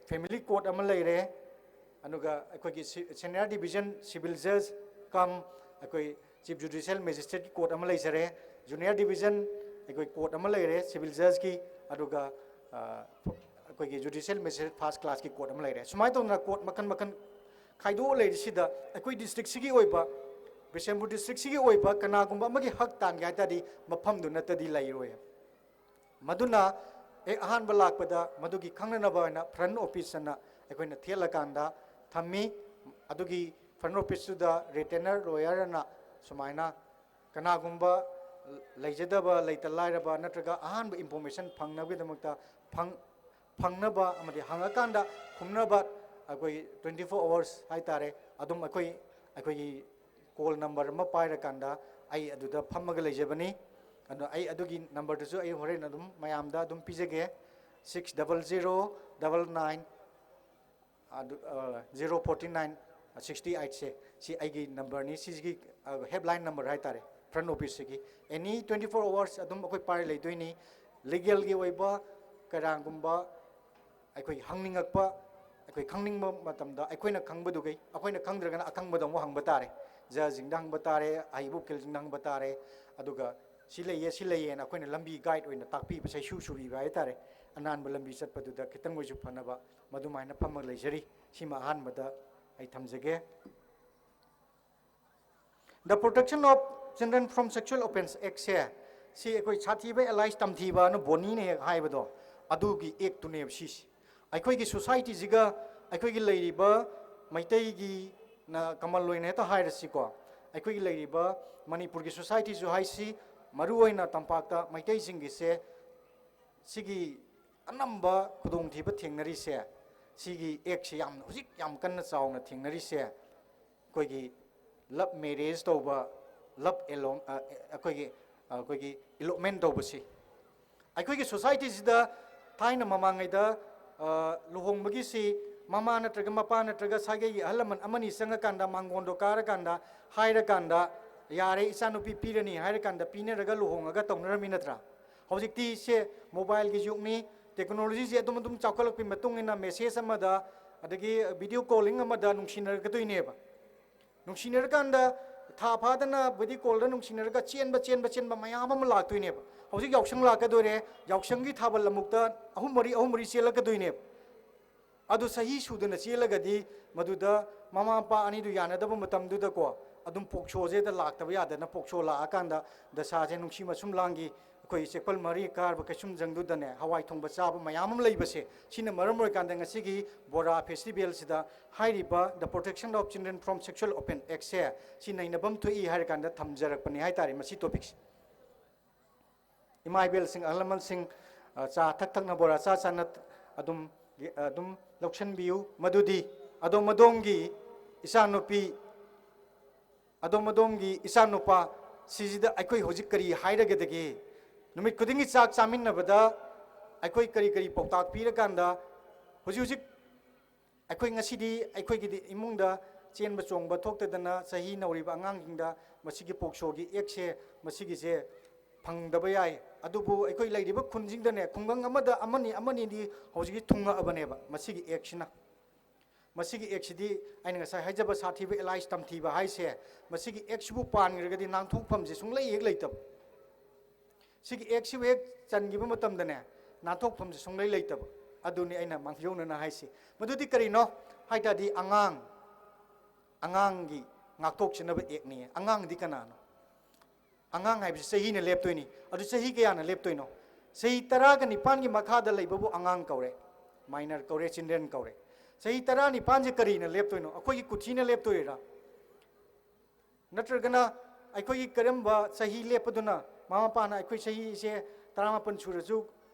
family code ꯑꯃ ꯂꯩꯔꯦ, ꯑꯗꯨꯒ ꯑꯩꯈꯣꯏꯒꯤ si-, senior division civil judge cum ꯑꯩꯈꯣꯏ chief judicial magistrate ꯀꯤ code ꯑꯃ ꯂꯩꯖꯔꯦ, junior division ꯑꯩꯈꯣꯏ code ꯑꯃ ꯂꯩꯔꯦ civil judge ꯀꯤ, ꯑꯗꯨꯒ, ꯑ, ꯑꯩꯈꯣꯏꯒꯤ judicial magistrate first class ꯀꯤ code ꯑꯃ ꯂꯩꯔꯦ꯫ ꯁꯨꯃꯥꯏꯅ ꯇꯧꯗꯅ code ꯃꯈꯜ ꯃꯈꯜ ꯈꯥꯏꯗꯣꯛꯑ ꯂꯩꯔꯤꯁꯤꯗ ꯑꯩꯈꯣꯏ district ꯁꯤꯒꯤ ꯑꯣꯏꯕ, ꯕꯤꯁꯦꯝꯄꯨꯔ district ꯁꯤꯒꯤ ꯑꯣꯏꯕ ꯀꯅꯥꯒꯨꯝꯕ ꯑꯃꯒꯤ ꯍꯛ ꯇꯥꯟꯒꯦ ꯍꯥꯏ ꯇꯥꯔꯗꯤ ꯃꯐꯝꯗꯨ ꯅꯠꯇꯗꯤ ꯂꯩꯔꯣꯏ꯫ ꯃꯗꯨꯅ ꯍꯦꯛ ꯑꯍꯥꯟꯕ ꯂꯥꯛꯄꯗ ꯃꯗꯨꯒꯤ ꯈꯪꯅꯅꯕ ꯑꯣꯏꯅ front office ꯑꯅ ꯑꯩꯈꯣꯏꯅ ꯊꯦꯠꯂꯀꯥꯟꯗ ꯊꯝꯃꯤ꯫ ꯑꯗꯨꯒꯤ front office ꯇꯨꯗ retainer lawyer ꯑꯅ ꯁꯨꯃꯥꯏꯅ ꯀꯅꯥꯒꯨꯝꯕ ꯂꯩꯖꯗꯕ, ꯂꯩꯇ ꯂꯥꯏꯔꯕ ꯅꯠꯇ꯭ꯔꯒ ꯑꯍꯥꯟꯕ information ꯐꯪꯅꯕꯒꯤꯗꯃꯛꯇ ꯐꯪ-, ꯐꯪꯅꯕ ꯑꯃꯗꯤ ꯍꯪꯉꯀꯥꯟꯗ ꯈꯨꯝꯅꯕ ꯑꯩꯈꯣꯏ twenty four hours ꯍꯥꯏꯇꯥꯔꯦ, ꯑꯗꯨꯝ ꯑꯩꯈꯣꯏ, ꯑꯩꯈꯣꯏꯒꯤ call number ꯑꯃ ꯄꯥꯏꯔꯀꯥꯟꯗ ꯑꯩ ꯑꯗꯨꯗ ꯐꯝꯃꯒ ꯂꯩꯖꯕꯅꯤ꯫ ꯑꯗꯣ ꯑꯩ ꯑꯗꯨꯒꯤ number ꯗꯨꯁꯨ ꯑꯩ ꯍꯣꯔꯦꯟ ꯑꯗꯨꯝ ꯃꯌꯥꯝꯗ ꯑꯗꯨꯝ ꯄꯤꯖꯒꯦ, six double zero double nine ꯑꯗꯨ, ꯑ, zero forty nine sixty eight ꯁꯦ, ꯁꯤ ꯑꯩꯒꯤ number ꯅꯤ, ꯁꯤꯒꯤ, ꯑ, helpline number ꯍꯥꯏꯇꯥꯔꯦ, front office ꯁꯤꯒꯤ꯫ Any twenty four hours ꯑꯗꯨꯝ ꯑꯩꯈꯣꯏ ꯄꯥꯏꯔ ꯂꯩꯗꯣꯏꯅꯤ꯫ Legal ꯒꯤ ꯑꯣꯏꯕ ꯀꯅꯥꯒꯨꯝꯕ ꯑꯩꯈꯣꯏ ꯍꯪꯅꯤꯡꯉꯛꯄ, ꯑꯩꯈꯣꯏ ꯈꯪꯅꯤꯡꯕ ꯃꯇꯝꯗ ꯑꯩꯈꯣꯏꯅ ꯈꯪꯕꯗꯨꯒꯩ, ꯑꯩꯈꯣꯏꯅ ꯈꯪꯗ꯭ꯔꯒꯅ ꯑꯈꯪꯕꯗ ꯑꯃꯨꯛ ꯍꯪꯕ ꯇꯥꯔꯦ, judge ꯁꯤꯡꯗ ꯍꯪꯕ ꯇꯥꯔꯦ, ꯑꯍꯩꯕ ꯎꯀꯤꯜꯁꯤꯡꯗ ꯍꯪꯕ ꯇꯥꯔꯦ꯫ ꯑꯗꯨꯒ ꯁꯤ ꯂꯩꯌꯦ, ꯁꯤ ꯂꯩꯌꯦꯅ ꯑꯩꯈꯣꯏꯅ ꯂꯝꯕꯤ guide ꯑꯣꯏꯅ ꯇꯥꯛꯄꯤꯕ, ꯁꯩꯁꯨ ꯁꯨꯕꯤꯕ ꯍꯥꯏꯇꯥꯔꯦ, ꯑꯅꯥꯟꯕ ꯂꯝꯕꯤ ꯆꯠꯄꯗꯨꯗ ꯈꯤꯇꯪ ꯑꯣꯏꯁꯨ ꯐꯅꯕ꯫ ꯃꯗꯨꯃꯥꯏꯅ ꯐꯝꯃꯒ ꯂꯩꯖꯔꯤ꯫ ꯁꯤꯃ ꯑꯍꯥꯟꯕꯗ ꯑꯩ ꯊꯝꯖꯒꯦ꯫ The Protection of Children from Sexual Offence Act ꯁꯦ, ꯁꯤ ꯑꯩꯈꯣꯏ ꯁꯥꯊꯤꯕ ꯑꯦꯂꯥꯏꯁ ꯇꯝꯊꯤꯕꯅ ꯕꯣꯅꯤꯅ ꯍꯦꯛ ꯍꯥꯏꯕꯗꯣ, ꯑꯗꯨꯒꯤ act ꯇꯨꯅꯦꯕ ꯁꯤꯁꯤ꯫ ꯑꯩꯈꯣꯏꯒꯤ society ꯁꯤꯒ, ꯑꯩꯈꯣꯏꯒꯤ ꯂꯩꯔꯤꯕ ꯃꯩꯇꯩꯒꯤꯅ ꯀꯃꯟ ꯑꯣꯏꯅ ꯍꯦꯛꯇ ꯍꯥꯏꯔꯁꯤꯀꯣ, ꯑꯩꯈꯣꯏꯒꯤ ꯂꯩꯔꯤꯕ ꯃꯅꯤꯄꯨꯔꯒꯤ society ꯁꯨ ꯍꯥꯏꯁꯤ, ꯃꯔꯨꯑꯣꯏꯅ ꯇꯝꯄꯥꯛꯇ ꯃꯩꯇꯩꯁꯤꯡꯒꯤꯁꯦ, ꯁꯤꯒꯤ ꯑꯅꯝꯕ ꯈꯨꯗꯣꯡꯊꯤꯕ ꯊꯦꯡꯅꯔꯤꯁꯦ, ꯁꯤꯒꯤ act ꯁꯤ ꯌꯥꯝ, ꯍꯧꯖꯤꯛ ꯌꯥꯝ ꯀꯟꯅ ꯆꯥꯎꯅ ꯊꯦꯡꯅꯔꯤꯁꯦ, ꯑꯩꯈꯣꯏꯒꯤ love marriage ꯇꯧꯕ, love elo-, ꯑ, ꯑꯩꯈꯣꯏꯒꯤ, ꯑꯩꯈꯣꯏꯒꯤ elopement ꯇꯧꯕꯁꯤ꯫ ꯑꯩꯈꯣꯏꯒꯤ society ꯁꯤꯗ ꯊꯥꯏꯅ ꯃꯃꯥꯡꯉꯩꯗ ꯂꯨꯍꯣꯡꯕꯒꯤꯁꯤ ꯃꯃꯥ ꯅꯠꯇ꯭ꯔꯒ ꯃꯄꯥ ꯅꯠꯇ꯭ꯔꯒ ꯁꯥꯒꯩꯒꯤ ꯑꯍꯜ ꯂꯃꯟ ꯑꯃꯅꯤ ꯆꯪꯉꯀꯥꯟꯗ, ꯃꯥꯡꯒꯣꯟꯗꯣ ꯀꯥꯔꯀꯥꯟꯗ ꯍꯥꯏꯔꯀꯥꯟꯗ, "ꯌꯥꯔꯦ, ꯏꯆꯥꯅꯨꯄꯤ ꯄꯤꯔꯅꯤ" ꯍꯥꯏꯔꯀꯥꯟꯗ ꯄꯤꯅꯔꯒ ꯂꯨꯍꯣꯡꯉꯒ ꯇꯧꯅꯔꯝꯃꯤ ꯅꯠꯇ꯭ꯔꯥ? ꯍꯧꯖꯤꯛꯇꯤ ꯁꯦ mobileꯒꯤ ꯌꯨꯒꯅꯤ, technologyꯁꯦ ꯑꯗꯨꯝ ꯑꯗꯨꯝ ꯆꯥꯎꯈꯠꯂꯛꯄꯒꯤ ꯃꯇꯨꯡ ꯏꯟꯅ message ꯑꯃꯗ, ꯑꯗꯒꯤ video calling ꯑꯃꯗ ꯅꯨꯡꯁꯤꯅꯔꯛꯀꯗꯣꯏꯅꯦꯕ꯫ ꯅꯨꯡꯁꯤꯅꯔꯀꯥꯟꯗ ꯊꯥ ꯐꯥꯗꯅ video callꯗ ꯅꯨꯡꯁꯤꯅꯔꯒ ꯆꯦꯟꯕ, ꯆꯦꯟꯕ, ꯆꯦꯟꯕ ꯃꯌꯥꯝ ꯑꯃ ꯂꯥꯛꯇꯣꯏꯅꯦꯕ꯫ ꯍꯧꯖꯤꯛ ꯌꯥꯎꯁꯪ ꯂꯥꯛꯀꯗꯣꯏꯔꯦ, ꯌꯥꯎꯁꯪꯒꯤ ꯊꯥꯕꯜ ꯑꯃꯨꯛꯇ ꯑꯍꯨꯝ ꯃꯔꯤ, ꯑꯍꯨꯝ ꯃꯔꯤ ꯆꯦꯜꯂꯛꯀꯗꯣꯏꯅꯦꯕ꯫ ꯑꯗꯨ ꯆꯍꯤ ꯁꯨꯗꯅ ꯆꯦꯜꯂꯒꯗꯤ ꯃꯗꯨꯗ ꯃꯃꯥ ꯃꯄꯥ ꯑꯅꯤꯗꯨ ꯌꯥꯅꯗꯕ ꯃꯇꯝꯗꯨꯗꯀꯣ, ꯑꯗꯨꯝ ꯄꯣꯛꯁꯣꯁꯦꯗ ꯂꯥꯛꯇꯕ ꯌꯥꯗꯅ ꯄꯣꯛꯁꯣ ꯂꯥꯛꯑꯀꯥꯟꯗ ꯗꯁꯥꯁꯦ ꯅꯨꯡꯁꯤ ꯃꯁꯨꯝ ꯂꯥꯡꯒꯤ ꯑꯩꯈꯣꯏ ꯆꯦꯛꯄꯜ ꯃꯔꯤ ꯀꯥꯔꯕ ꯀꯩꯁꯨꯝꯖꯪꯗꯨꯗꯅꯦ ꯍꯋꯥꯏ ꯊꯣꯡꯕ ꯆꯥꯕ ꯃꯌꯥꯝ ꯑꯃ ꯂꯩꯕꯁꯦ, ꯁꯤꯅ ꯃꯔꯝ ꯑꯣꯏꯔꯀꯥꯟꯗ ꯉꯁꯤꯒꯤ ꯕꯣꯔꯥ festivalꯁꯤꯗ ꯍꯥꯏꯔꯤꯕ The Protection of Children from Sexual Offence Actꯁꯦ ꯁꯤ ꯅꯩꯅꯐꯝ ꯊꯣꯛꯏ ꯍꯥꯏꯔꯀꯥꯟꯗ ꯊꯝꯖꯔꯛꯄꯅꯤ ꯍꯥꯏꯇꯥꯔꯦ ꯃꯁꯤ topicꯁꯦ꯫ ꯏꯃꯥ ꯏꯕꯦꯜꯁꯤꯡ, ꯑꯍꯜ ꯂꯃꯟꯁꯤꯡ, ꯑ, ꯆꯥ ꯊꯛ ꯊꯛꯅ ꯕꯣꯔꯥ ꯆꯥ ꯆꯥꯅ ꯑꯗꯨꯝ, ꯑꯗꯨꯝ ꯂꯧꯁꯤꯟꯕꯤꯌꯨ꯫ ꯃꯗꯨꯗꯤ ꯑꯗꯣꯝ ꯑꯗꯣꯝꯒꯤ ꯏꯆꯥꯅꯨꯄꯤ, ꯑꯗꯣꯝ ꯑꯗꯣꯝꯒꯤ ꯏꯆꯥꯅꯨꯄꯥ ꯁꯤꯁꯤꯗ ꯑꯩꯈꯣꯏ ꯍꯧꯖꯤꯛ ꯀꯔꯤ ꯍꯥꯏꯔꯒꯗꯒꯦ? ꯅꯨꯃꯤꯠ ꯈꯨꯗꯤꯡꯒꯤ ꯆꯥꯛ ꯆꯥꯃꯤꯟꯅꯕꯗ ꯑꯩꯈꯣꯏ ꯀꯔꯤ ꯀꯔꯤ ꯄꯥꯎꯇꯥꯛ ꯄꯤꯔꯀꯥꯟꯗ ꯍꯧꯖꯤꯛ ꯍꯧꯖꯤꯛ ꯑꯩꯈꯣꯏ ꯉꯁꯤꯗꯤ ꯑꯩꯈꯣꯏꯒꯤꯗꯤ ꯏꯃꯨꯡꯗ ꯆꯦꯟꯕ ꯆꯣꯡꯕ ꯊꯣꯛꯇꯗꯅ ꯆꯍꯤ ꯅꯧꯔꯤꯕ ꯑꯉꯥꯡꯁꯤꯡꯗ ꯃꯁꯤꯒꯤ ꯄꯣꯛꯁꯣꯒꯤ actꯁꯦ, ꯃꯁꯤꯒꯤꯁꯦ ꯐꯪꯗꯕ ꯌꯥꯏ꯫ ꯑꯗꯨꯕꯨ ꯑꯩꯈꯣꯏ ꯂꯩꯔꯤꯕ ꯈꯨꯟꯁꯤꯡꯗꯅꯦ, ꯈꯨꯡꯒꯪ ꯑꯃꯗ ꯑꯃꯅꯤ ꯑꯃꯅꯤꯗꯤ ꯍꯧꯖꯤꯛꯇꯤ ꯊꯨꯡꯉꯛꯑꯕꯅꯦꯕ ꯃꯁꯤꯒꯤ actꯁꯤꯅ꯫ ꯃꯁꯤꯒꯤ actꯁꯤꯗꯤ ꯑꯩꯅ ꯉꯁꯥꯏ ꯍꯥꯏꯖꯕ ꯁꯥꯊꯤꯕ ꯑꯦꯂꯥꯏꯁ ꯇꯝꯊꯤꯕ ꯍꯥꯏꯁꯦ, ꯃꯁꯤꯒꯤ actꯁꯤꯕꯨ ꯄꯥꯟꯈ꯭ꯔꯒꯗꯤ ꯅꯥꯟꯊꯣꯛꯐꯝꯁꯦ ꯁꯨꯡꯂꯩ ꯍꯦꯛ ꯂꯩꯇꯕ꯫ ꯁꯤꯒꯤ actꯁꯤꯕꯨ ꯍꯦꯛ ꯆꯟꯈꯤꯕ ꯃꯇꯝꯗꯅꯦ, ꯅꯥꯟꯊꯣꯛꯐꯝꯁꯦ ꯁꯨꯡꯂꯩ ꯂꯩꯇꯕ꯫ ꯑꯗꯨꯅꯤ ꯑꯩꯅ ꯃꯥꯡꯖꯧꯅꯅ ꯍꯥꯏꯁꯤ꯫ ꯃꯗꯨꯗꯤ ꯀꯔꯤꯅꯣ ꯍꯥꯏ ꯇꯥꯔꯗꯤ, ꯑꯉꯥꯡ, ꯑꯉꯥꯡꯒꯤ ꯉꯥꯛꯊꯣꯛꯆꯅꯕ actꯅꯤ꯫ ꯑꯉꯥꯡꯗꯤ ꯀꯅꯥꯅꯣ? ꯑꯉꯥꯡ ꯍꯥꯏꯕꯁꯤ ꯆꯍꯤꯅ ꯂꯦꯞꯇꯣꯏꯅꯤ꯫ ꯑꯗꯨ ꯆꯍꯤ ꯀꯌꯥꯅ ꯂꯦꯞꯇꯣꯏꯅꯣ? ꯆꯍꯤ ꯇꯔꯥꯒ ꯅꯤꯄꯥꯟꯒꯤ ꯃꯈꯥꯗ ꯂꯩꯕꯕꯨ ꯑꯉꯥꯡ ꯀꯧꯔꯦ, minor ꯀꯧꯔꯦ, children ꯀꯧꯔꯦ꯫ ꯆꯍꯤ ꯇꯔꯥꯅꯤꯄꯥꯟꯁꯦ ꯀꯔꯤꯅ ꯂꯦꯞꯇꯣꯏꯅꯣ? ꯑꯩꯈꯣꯏꯒꯤ ꯀꯨꯊꯤꯅ ꯂꯦꯞꯇꯣꯏꯔꯥ? ꯅꯠꯇ꯭ꯔꯒꯅ ꯑꯩꯈꯣꯏꯒꯤ ꯀꯔꯝꯕ ꯆꯍꯤ ꯂꯦꯞꯄꯗꯨꯅ ꯃꯃꯥ ꯃꯄꯥꯅ ꯑꯩꯈꯣꯏ ꯆꯍꯤꯁꯦ ꯇꯔꯥꯃꯥꯄꯟ ꯁꯨꯔꯁꯨ,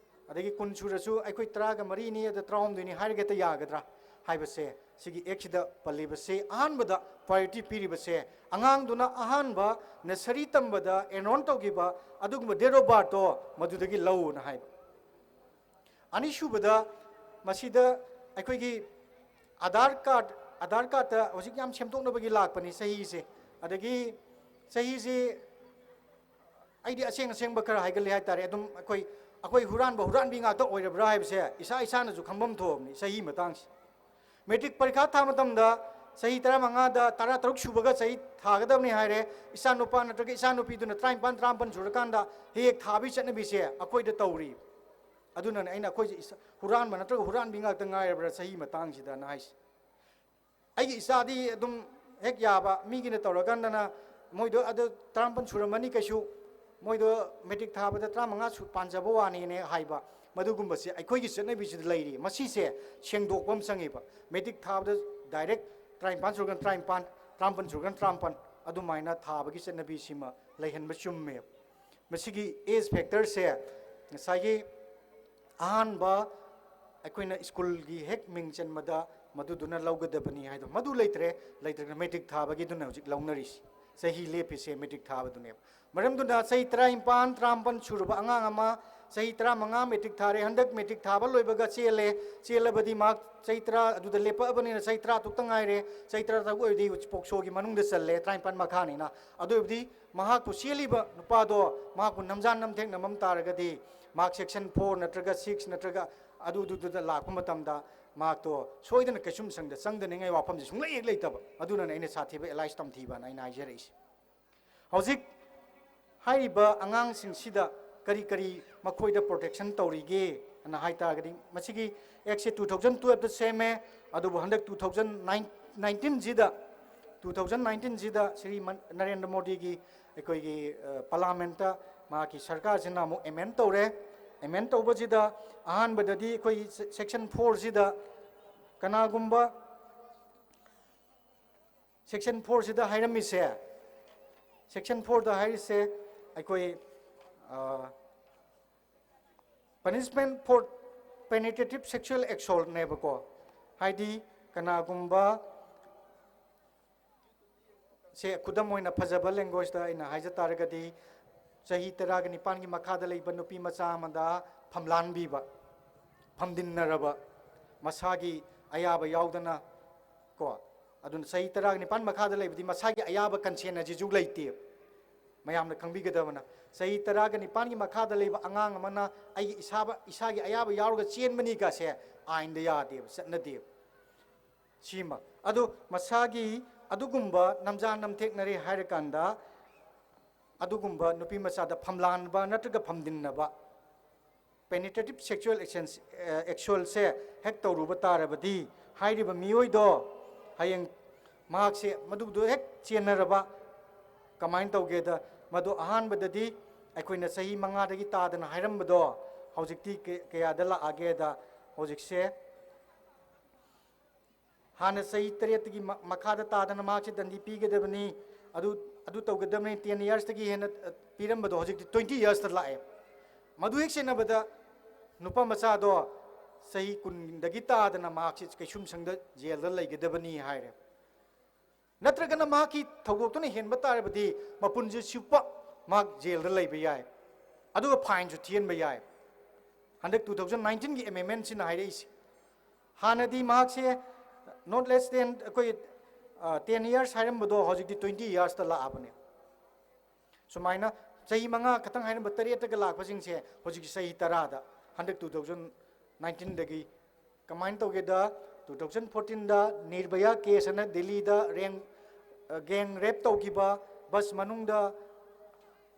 ꯑꯗꯒꯤ ꯀꯨꯟ ꯁꯨꯔꯁꯨ, ꯑꯩꯈꯣꯏ ꯇꯔꯥꯒ ꯃꯔꯤꯅꯤ ꯑꯗ ꯇꯔꯥꯍꯨꯝꯗꯣꯏꯅꯤ ꯍꯥꯏꯔꯒ ꯍꯦꯛꯇ ꯌꯥꯒꯗ꯭ꯔꯥ ꯍꯥꯏꯕꯁꯦ, ꯁꯤꯒꯤ actꯁꯤꯗ ꯄꯜꯂꯤꯕꯁꯦ ꯑꯍꯥꯟꯕꯗ priority ꯄꯤꯔꯤꯕꯁꯦ, ꯑꯉꯥꯡꯗꯨꯅ ꯑꯍꯥꯟꯕ nursery ꯇꯝꯕꯗ enroll ꯇꯧꯈꯤꯕ ꯑꯗꯨꯒꯨꯝꯕ date of birthꯇꯣ ꯃꯗꯨꯗꯒꯤ ꯂꯧꯅ ꯍꯥꯏꯕ꯫ ꯑꯅꯤꯁꯨꯕꯗ, ꯃꯁꯤꯗ ꯑꯩꯈꯣꯏꯒꯤ ꯑꯥꯙꯥꯔ ꯀꯥꯔꯗ, ꯑꯥꯙꯥꯔ ꯀꯥꯔꯗꯇ ꯍꯧꯖꯤꯛ ꯌꯥꯝ ꯁꯦꯝꯗꯣꯛꯅꯕꯒꯤ ꯂꯥꯛꯄꯅꯤ ꯆꯍꯤꯁꯦ꯫ ꯑꯗꯒꯤ ꯆꯍꯤꯁꯦ ꯑꯩꯗꯤ ꯑꯁꯦꯡ ꯑꯁꯦꯡꯕ ꯈꯔ ꯍꯥꯏꯒꯜꯂꯤ ꯍꯥꯏꯇꯥꯔꯦ꯫ ꯑꯗꯨꯝ ꯑꯩꯈꯣꯏ, ꯑꯩꯈꯣꯏ ꯍꯨꯔꯥꯟꯕ ꯍꯨꯔꯥꯟꯕꯤ ꯉꯥꯛꯇ ꯑꯣꯏꯔꯕ꯭ꯔꯥ ꯍꯥꯏꯕꯁꯦ ꯏꯁꯥ ꯏꯁꯥꯅꯁꯨ ꯈꯪꯐꯝ ꯊꯣꯛꯑꯕꯅꯤ ꯆꯍꯤ ꯃꯇꯥꯡꯁꯦ꯫ ꯃꯦꯇ꯭ꯔꯤꯛ ꯄꯔꯤꯈꯥ ꯊꯥ ꯃꯇꯝꯗ ꯆꯍꯤ ꯇꯔꯥꯃꯉꯥꯗ ꯇꯔꯥꯇꯔꯨꯛ ꯁꯨꯕꯒ ꯆꯍꯤ ꯊꯥꯒꯗꯕꯅꯤ ꯍꯥꯏꯔꯦ꯫ ꯏꯆꯥ ꯅꯨꯄꯥ ꯅꯠꯇ꯭ꯔꯒ ꯏꯆꯥ ꯅꯨꯄꯤꯗꯨꯅ ꯇꯔꯥꯅꯤꯄꯥꯟ, ꯇꯔꯥꯃꯥꯄꯟ ꯁꯨꯔꯀꯥꯟꯗ ꯍꯦꯛ ꯍꯦꯛ ꯊꯥꯕꯒꯤ ꯆꯠꯅꯕꯤꯁꯦ ꯑꯩꯈꯣꯏꯗ ꯇꯧꯔꯤ꯫ ꯑꯗꯨꯅꯅꯦ ꯑꯩꯅ ꯑꯩꯈꯣꯏꯁꯦ ꯏꯁ-, ꯍꯨꯔꯥꯟꯕ ꯅꯠꯇ꯭ꯔꯒ ꯍꯨꯔꯥꯟꯕꯤ ꯉꯥꯛꯇ ꯉꯥꯏꯔꯕ꯭ꯔꯥ ꯆꯍꯤ ꯃꯇꯥꯡꯁꯤꯗꯅ ꯍꯥꯏꯁꯦ꯫ ꯑꯩꯒꯤ ꯏꯆꯥꯗꯤ ꯑꯗꯨꯝ ꯍꯦꯛ ꯌꯥꯕ, ꯃꯤꯒꯤꯅ ꯇꯧꯔꯀꯥꯟꯗꯅ ꯃꯣꯏꯗꯣ ꯑꯗꯨ ꯇꯔꯥꯃꯥꯄꯟ ꯁꯨꯔꯝꯃꯅꯤ ꯀꯩꯁꯨ, ꯃꯣꯏꯗꯣ ꯃꯦꯇ꯭ꯔꯤꯛ ꯊꯥꯕꯗ ꯇꯔꯥꯃꯉꯥ ꯁꯨ ꯄꯥꯟꯖꯕ ꯋꯥꯅꯤꯅꯦ ꯍꯥꯏꯕ, ꯃꯗꯨꯒꯨꯝꯕꯁꯦ ꯑꯩꯈꯣꯏꯒꯤ ꯆꯠꯅꯕꯤꯁꯤꯗ ꯂꯩꯔꯤ꯫ ꯃꯁꯤꯁꯦ ꯁꯦꯡꯗꯣꯛꯄ ꯑꯃ ꯆꯪꯉꯦꯕ꯫ ꯃꯦꯇ꯭ꯔꯤꯛ ꯊꯥꯕꯗ ꯗꯥꯏꯔꯦꯛ ꯇꯔꯥꯅꯤꯄꯥꯟ ꯁꯨꯔꯒꯅ ꯇꯔꯥꯅꯤꯄꯥꯟ, ꯇꯔꯥꯃꯥꯄꯟ ꯁꯨꯔꯒꯅ ꯇꯔꯥꯃꯥꯄꯟ, ꯑꯗꯨꯃꯥꯏꯅ ꯊꯥꯕꯒꯤ ꯆꯠꯅꯕꯤꯁꯤꯃ ꯂꯩꯍꯟꯕ ꯆꯨꯝꯃꯦꯕ꯫ ꯃꯁꯤꯒꯤ ꯑꯦꯖ ꯐꯦꯛꯇꯔꯁꯦ ꯉꯁꯥꯏꯒꯤ ꯑꯍꯥꯟꯕ ꯑꯩꯈꯣꯏꯅ ꯁ꯭ꯀꯨꯜꯒꯤ ꯍꯦꯛ ꯃꯤꯡ ꯆꯟꯕꯗ ꯃꯗꯨꯗꯨꯅ ꯂꯧꯒꯗꯕꯅꯤ ꯍꯥꯏꯗꯣ, ꯃꯗꯨ ꯂꯩꯇ꯭ꯔꯦ, ꯂꯩꯇ꯭ꯔꯒꯅ ꯃꯦꯇ꯭ꯔꯤꯛ ꯊꯥꯕꯒꯤꯗꯨꯅ ꯍꯧꯖꯤꯛ ꯂꯧꯅꯔꯤꯁꯤ꯫ ꯆꯍꯤ ꯂꯦꯞꯄꯤꯁꯦ ꯃꯦꯇ꯭ꯔꯤꯛ ꯊꯥꯕꯗꯨꯅꯦꯕ꯫ ꯃꯔꯝꯗꯨꯅ ꯆꯍꯤ ꯇꯔꯥꯅꯤꯄꯥꯟ, ꯇꯔꯥꯃꯥꯄꯟ ꯁꯨꯔꯕ ꯑꯉꯥꯡ ꯑꯃ ꯆꯍꯤ ꯇꯔꯥꯃꯉꯥ ꯃꯦꯇ꯭ꯔꯤꯛ ꯊꯥꯔꯦ, ꯍꯟꯗꯛ ꯃꯦꯇ꯭ꯔꯤꯛ ꯊꯥꯕ ꯂꯣꯏꯕꯒ ꯆꯦꯜꯂꯦ, ꯆꯦꯜꯂꯕꯗꯤ ꯃꯍꯥꯛ ꯆꯍꯤ ꯇꯔꯥ ꯑꯗꯨꯗ ꯂꯦꯞꯄꯛꯑꯕꯅꯤꯅ ꯆꯍꯤ ꯇꯔꯥ ꯇꯔꯨꯛꯇ ꯉꯥꯏꯔꯦ, ꯆꯍꯤ ꯇꯔꯥ ꯇꯔꯨꯛ ꯑꯣꯏꯔꯗꯤ ꯄꯣꯛꯁꯣꯒꯤ ꯃꯅꯨꯡꯗ ꯆꯜꯂꯦ, ꯇꯔꯥꯅꯤꯄꯥꯟ ꯃꯈꯥꯅꯤꯅ꯫ ꯑꯗꯨ ꯑꯣꯏꯕꯗꯤ ꯃꯍꯥꯛꯄꯨ ꯆꯦꯜꯂꯤꯕ ꯅꯨꯄꯥꯗꯣ ꯃꯍꯥꯛꯄꯨ ꯅꯝꯖꯥꯟ ꯅꯝꯊꯦꯛ ꯅꯝꯃꯝ ꯇꯥꯔꯒꯗꯤ ꯃꯍꯥꯛ section four ꯅꯠꯇ꯭ꯔꯒ six ꯅꯠꯇ꯭ꯔꯒ ꯑꯗꯨꯗꯨꯗ ꯂꯥꯛꯄ ꯃꯇꯝꯗ ꯃꯍꯥꯛꯇꯣ ꯁꯣꯏꯗꯅ ꯀꯩꯁꯨꯝꯁꯪꯗ ꯆꯪꯗꯅꯤꯡꯉꯥꯏ ꯋꯥꯐꯝꯁꯦ ꯁꯨꯡꯂꯩ ꯍꯦꯛ ꯂꯩꯇꯕ꯫ ꯑꯗꯨꯅꯅꯦ ꯑꯩꯅ ꯁꯥꯊꯤꯕ alleged ꯇꯝꯊꯤꯕꯅ ꯑꯩꯅ ꯍꯥꯏꯖꯔꯛꯏꯁꯦ꯫ ꯍꯧꯖꯤꯛ ꯍꯥꯏꯔꯤꯕ ꯑꯉꯥꯡꯁꯤꯡꯁꯤꯗ ꯀꯔꯤ ꯀꯔꯤ ꯃꯈꯣꯏꯗ protection ꯇꯧꯔꯤꯒꯦ ꯑꯅ ꯍꯥꯏ ꯇꯥꯔꯒꯗꯤ, ꯃꯁꯤꯒꯤ actꯁꯦ two thousand twelveꯇ ꯁꯦꯝꯃꯦ, ꯑꯗꯨꯕꯨ ꯍꯟꯗꯛ two thousand nineteenꯁꯤꯗ, two thousand nineteenꯁꯤꯗ Shri ꯃꯟ-, ꯅꯔꯦꯟꯗ꯭ꯔ ꯃꯣꯗꯤꯒꯤ ꯑꯩꯈꯣꯏꯒꯤ, ꯑ, parliamentꯇ ꯃꯍꯥꯛꯀꯤ ꯁꯔꯀꯥꯔꯁꯤꯅ ꯑꯃꯨꯛ amend ꯇꯧꯔꯦ꯫ Amend ꯇꯧꯕꯁꯤꯗ ꯑꯍꯥꯟꯕꯗꯗꯤ ꯑꯩꯈꯣꯏ se-, section fourꯁꯤꯗ ꯀꯅꯥꯒꯨꯝꯕ section fourꯁꯤꯗ ꯍꯥꯏꯔꯝꯃꯤꯁꯦ, section fourꯗ ꯍꯥꯏꯔꯤꯁꯦ ꯑꯩꯈꯣꯏ, ꯑ, punishment for penetrative sexual assaultꯅꯦꯕꯀꯣ꯫ ꯍꯥꯏꯗꯤ ꯀꯅꯥꯒꯨꯝꯕ ꯁꯦ, ꯈꯨꯗꯝ ꯑꯣꯏꯅ ꯐꯖꯕ languageꯇ ꯑꯩꯅ ꯍꯥꯏꯖ ꯇꯥꯔꯒꯗꯤ, ꯆꯍꯤ ꯇꯔꯥꯒ ꯅꯤꯄꯥꯟꯒꯤ ꯃꯈꯥꯗ ꯂꯩꯕ ꯅꯨꯄꯤ ꯃꯆꯥ ꯑꯃꯗ ꯐꯝꯂꯥꯟꯕꯤꯕ, ꯐꯝꯗꯤꯟꯅꯔꯕ, ꯃꯁꯥꯒꯤ ꯑꯌꯥꯕ ꯌꯥꯎꯗꯅ ꯀꯣ꯫ ꯑꯗꯨꯅ ꯆꯍꯤ ꯇꯔꯥꯒ ꯅꯤꯄꯥꯟ ꯃꯈꯥꯗ ꯂꯩꯕꯗꯤ ꯃꯁꯥꯒꯤ ꯑꯌꯥꯕ consent ꯑꯁꯤꯁꯨ ꯂꯩꯇꯦ꯫ ꯃꯌꯥꯝꯅ ꯈꯪꯕꯤꯒꯗꯕꯅ, ꯆꯍꯤ ꯇꯔꯥꯒ ꯅꯤꯄꯥꯟꯒꯤ ꯃꯈꯥꯗ ꯂꯩꯕ ꯑꯉꯥꯡ ꯑꯃꯅ ꯑꯩꯒꯤ ꯏꯁꯥꯕ-, ꯏꯁꯥꯒꯤ ꯑꯌꯥꯕ ꯌꯥꯎꯔꯒ ꯆꯦꯟꯕꯅꯤꯒꯁꯦ ꯑꯥꯏꯟꯗ ꯌꯥꯗꯦꯕ, ꯆꯠꯅꯗꯦꯕ꯫ ꯁꯤꯃ꯫ ꯑꯗꯨ ꯃꯁꯥꯒꯤ ꯑꯗꯨꯒꯨꯝꯕ ꯅꯝꯖꯥ ꯅꯝꯊꯦꯛꯅꯔꯦ ꯍꯥꯏꯔꯀꯥꯟꯗ, ꯑꯗꯨꯒꯨꯝꯕ ꯅꯨꯄꯤ ꯃꯆꯥꯗ ꯐꯝꯂꯥꯟꯕ ꯅꯠꯇ꯭ꯔꯒ ꯐꯝꯗꯤꯟꯅꯕ, penetrative sexual action, ꯑꯦ, ꯑꯦꯛꯁꯣꯜꯁꯦ ꯍꯦꯛ ꯇꯧꯔꯨꯕ ꯇꯥꯔꯕꯗꯤ, ꯍꯥꯏꯔꯤꯕ ꯃꯤꯑꯣꯏꯗꯣ ꯍꯌꯦꯡ ꯃꯍꯥꯛꯁꯦ ꯃꯗꯨꯗꯣ ꯍꯦꯛ ꯆꯦꯟꯅꯔꯕ, ꯀꯃꯥꯏꯅ ꯇꯧꯒꯦꯗ, ꯃꯗꯨ ꯑꯍꯥꯟꯕꯗꯗꯤ ꯑꯩꯈꯣꯏꯅ ꯆꯍꯤ ꯃꯉꯥꯗꯒꯤ ꯇꯥꯗꯅ ꯍꯥꯏꯔꯝꯕꯗꯣ ꯍꯧꯖꯤꯛꯇꯤ ꯀ-, ꯀꯌꯥꯗ ꯂꯥꯛꯑꯒꯦꯗ, ꯍꯧꯖꯤꯛꯁꯦ ꯍꯥꯟꯅ ꯆꯍꯤ ꯇꯔꯦꯠꯇꯒꯤ ꯃ-, ꯃꯈꯥꯗ ꯇꯥꯗꯅ ꯃꯍꯥꯛꯁꯦ ꯗꯟꯗꯤ ꯄꯤꯒꯗꯕꯅꯤ, ꯑꯗꯨ, ꯑꯗꯨ ꯇꯧꯒꯗꯕꯅꯤ, ten yearsꯇꯒꯤ ꯍꯦꯟꯅ, ꯑ, ꯄꯤꯔꯝꯕꯗꯣ ꯍꯧꯖꯤꯛꯇꯤ twenty yearsꯇ ꯂꯥꯛꯑꯦ꯫ ꯃꯗꯨ ꯍꯦꯛ ꯆꯦꯟꯅꯕꯗ ꯅꯨꯄꯥ ꯃꯆꯥꯗꯣ ꯆꯍꯤ ꯀꯨꯟꯗꯒꯤ ꯇꯥꯗꯅ ꯃꯍꯥꯛꯁꯤ ꯀꯩꯁꯨꯝꯁꯪꯗ ꯖꯦꯜꯗ ꯂꯩꯒꯗꯕꯅꯤ ꯍꯥꯏꯔꯦ꯫ ꯅꯠꯇ꯭ꯔꯒꯅ ꯃꯍꯥꯛꯀꯤ ꯊꯧꯗꯣꯛꯇꯨꯅ ꯍꯦꯟꯕ ꯇꯥꯔꯕꯗꯤ ꯃꯄꯨꯟꯁꯤ ꯆꯨꯞꯄ ꯃꯍꯥꯛ ꯖꯦꯜꯗ ꯂꯩꯕ ꯌꯥꯏ꯫ ꯑꯗꯨꯒ fineꯁꯨ ꯊꯤꯍꯟꯕ ꯌꯥꯏ꯫ ꯍꯟꯗꯛ two thousand nineteenꯒꯤ amendmentꯁꯤꯅ ꯍꯥꯏꯔꯛꯏꯁꯦ꯫ ꯍꯥꯟꯅꯗꯤ ꯃꯍꯥꯛꯁꯦ not less than ꯑꯩꯈꯣꯏ, ꯑ, ten years ꯍꯥꯏꯔꯝꯕꯗꯣ ꯍꯧꯖꯤꯛꯇꯤ twenty yearsꯇ ꯂꯥꯛꯑꯕꯅꯦ꯫ ꯁꯨꯃꯥꯏꯅ ꯆꯍꯤ ꯃꯉꯥ ꯈꯛꯇꯪ ꯍꯥꯏꯔꯝꯕ ꯇꯔꯦꯠꯇꯒ ꯂꯥꯛꯄꯁꯤꯡꯁꯦ ꯍꯧꯖꯤꯛ ꯆꯍꯤ ꯇꯔꯥꯗ, ꯍꯟꯗꯛ two thousand nineteenꯗꯒꯤ ꯀꯃꯥꯏꯅ ꯇꯧꯒꯦꯗ, two thousand fourteenꯗ ꯅꯤꯔꯚꯌꯥ case ꯑꯅ ꯗꯤꯜꯂꯤꯗ ꯔꯦꯡ-, ꯑ, gang rape ꯇꯧꯈꯤꯕ, ꯕꯁ ꯃꯅꯨꯡꯗ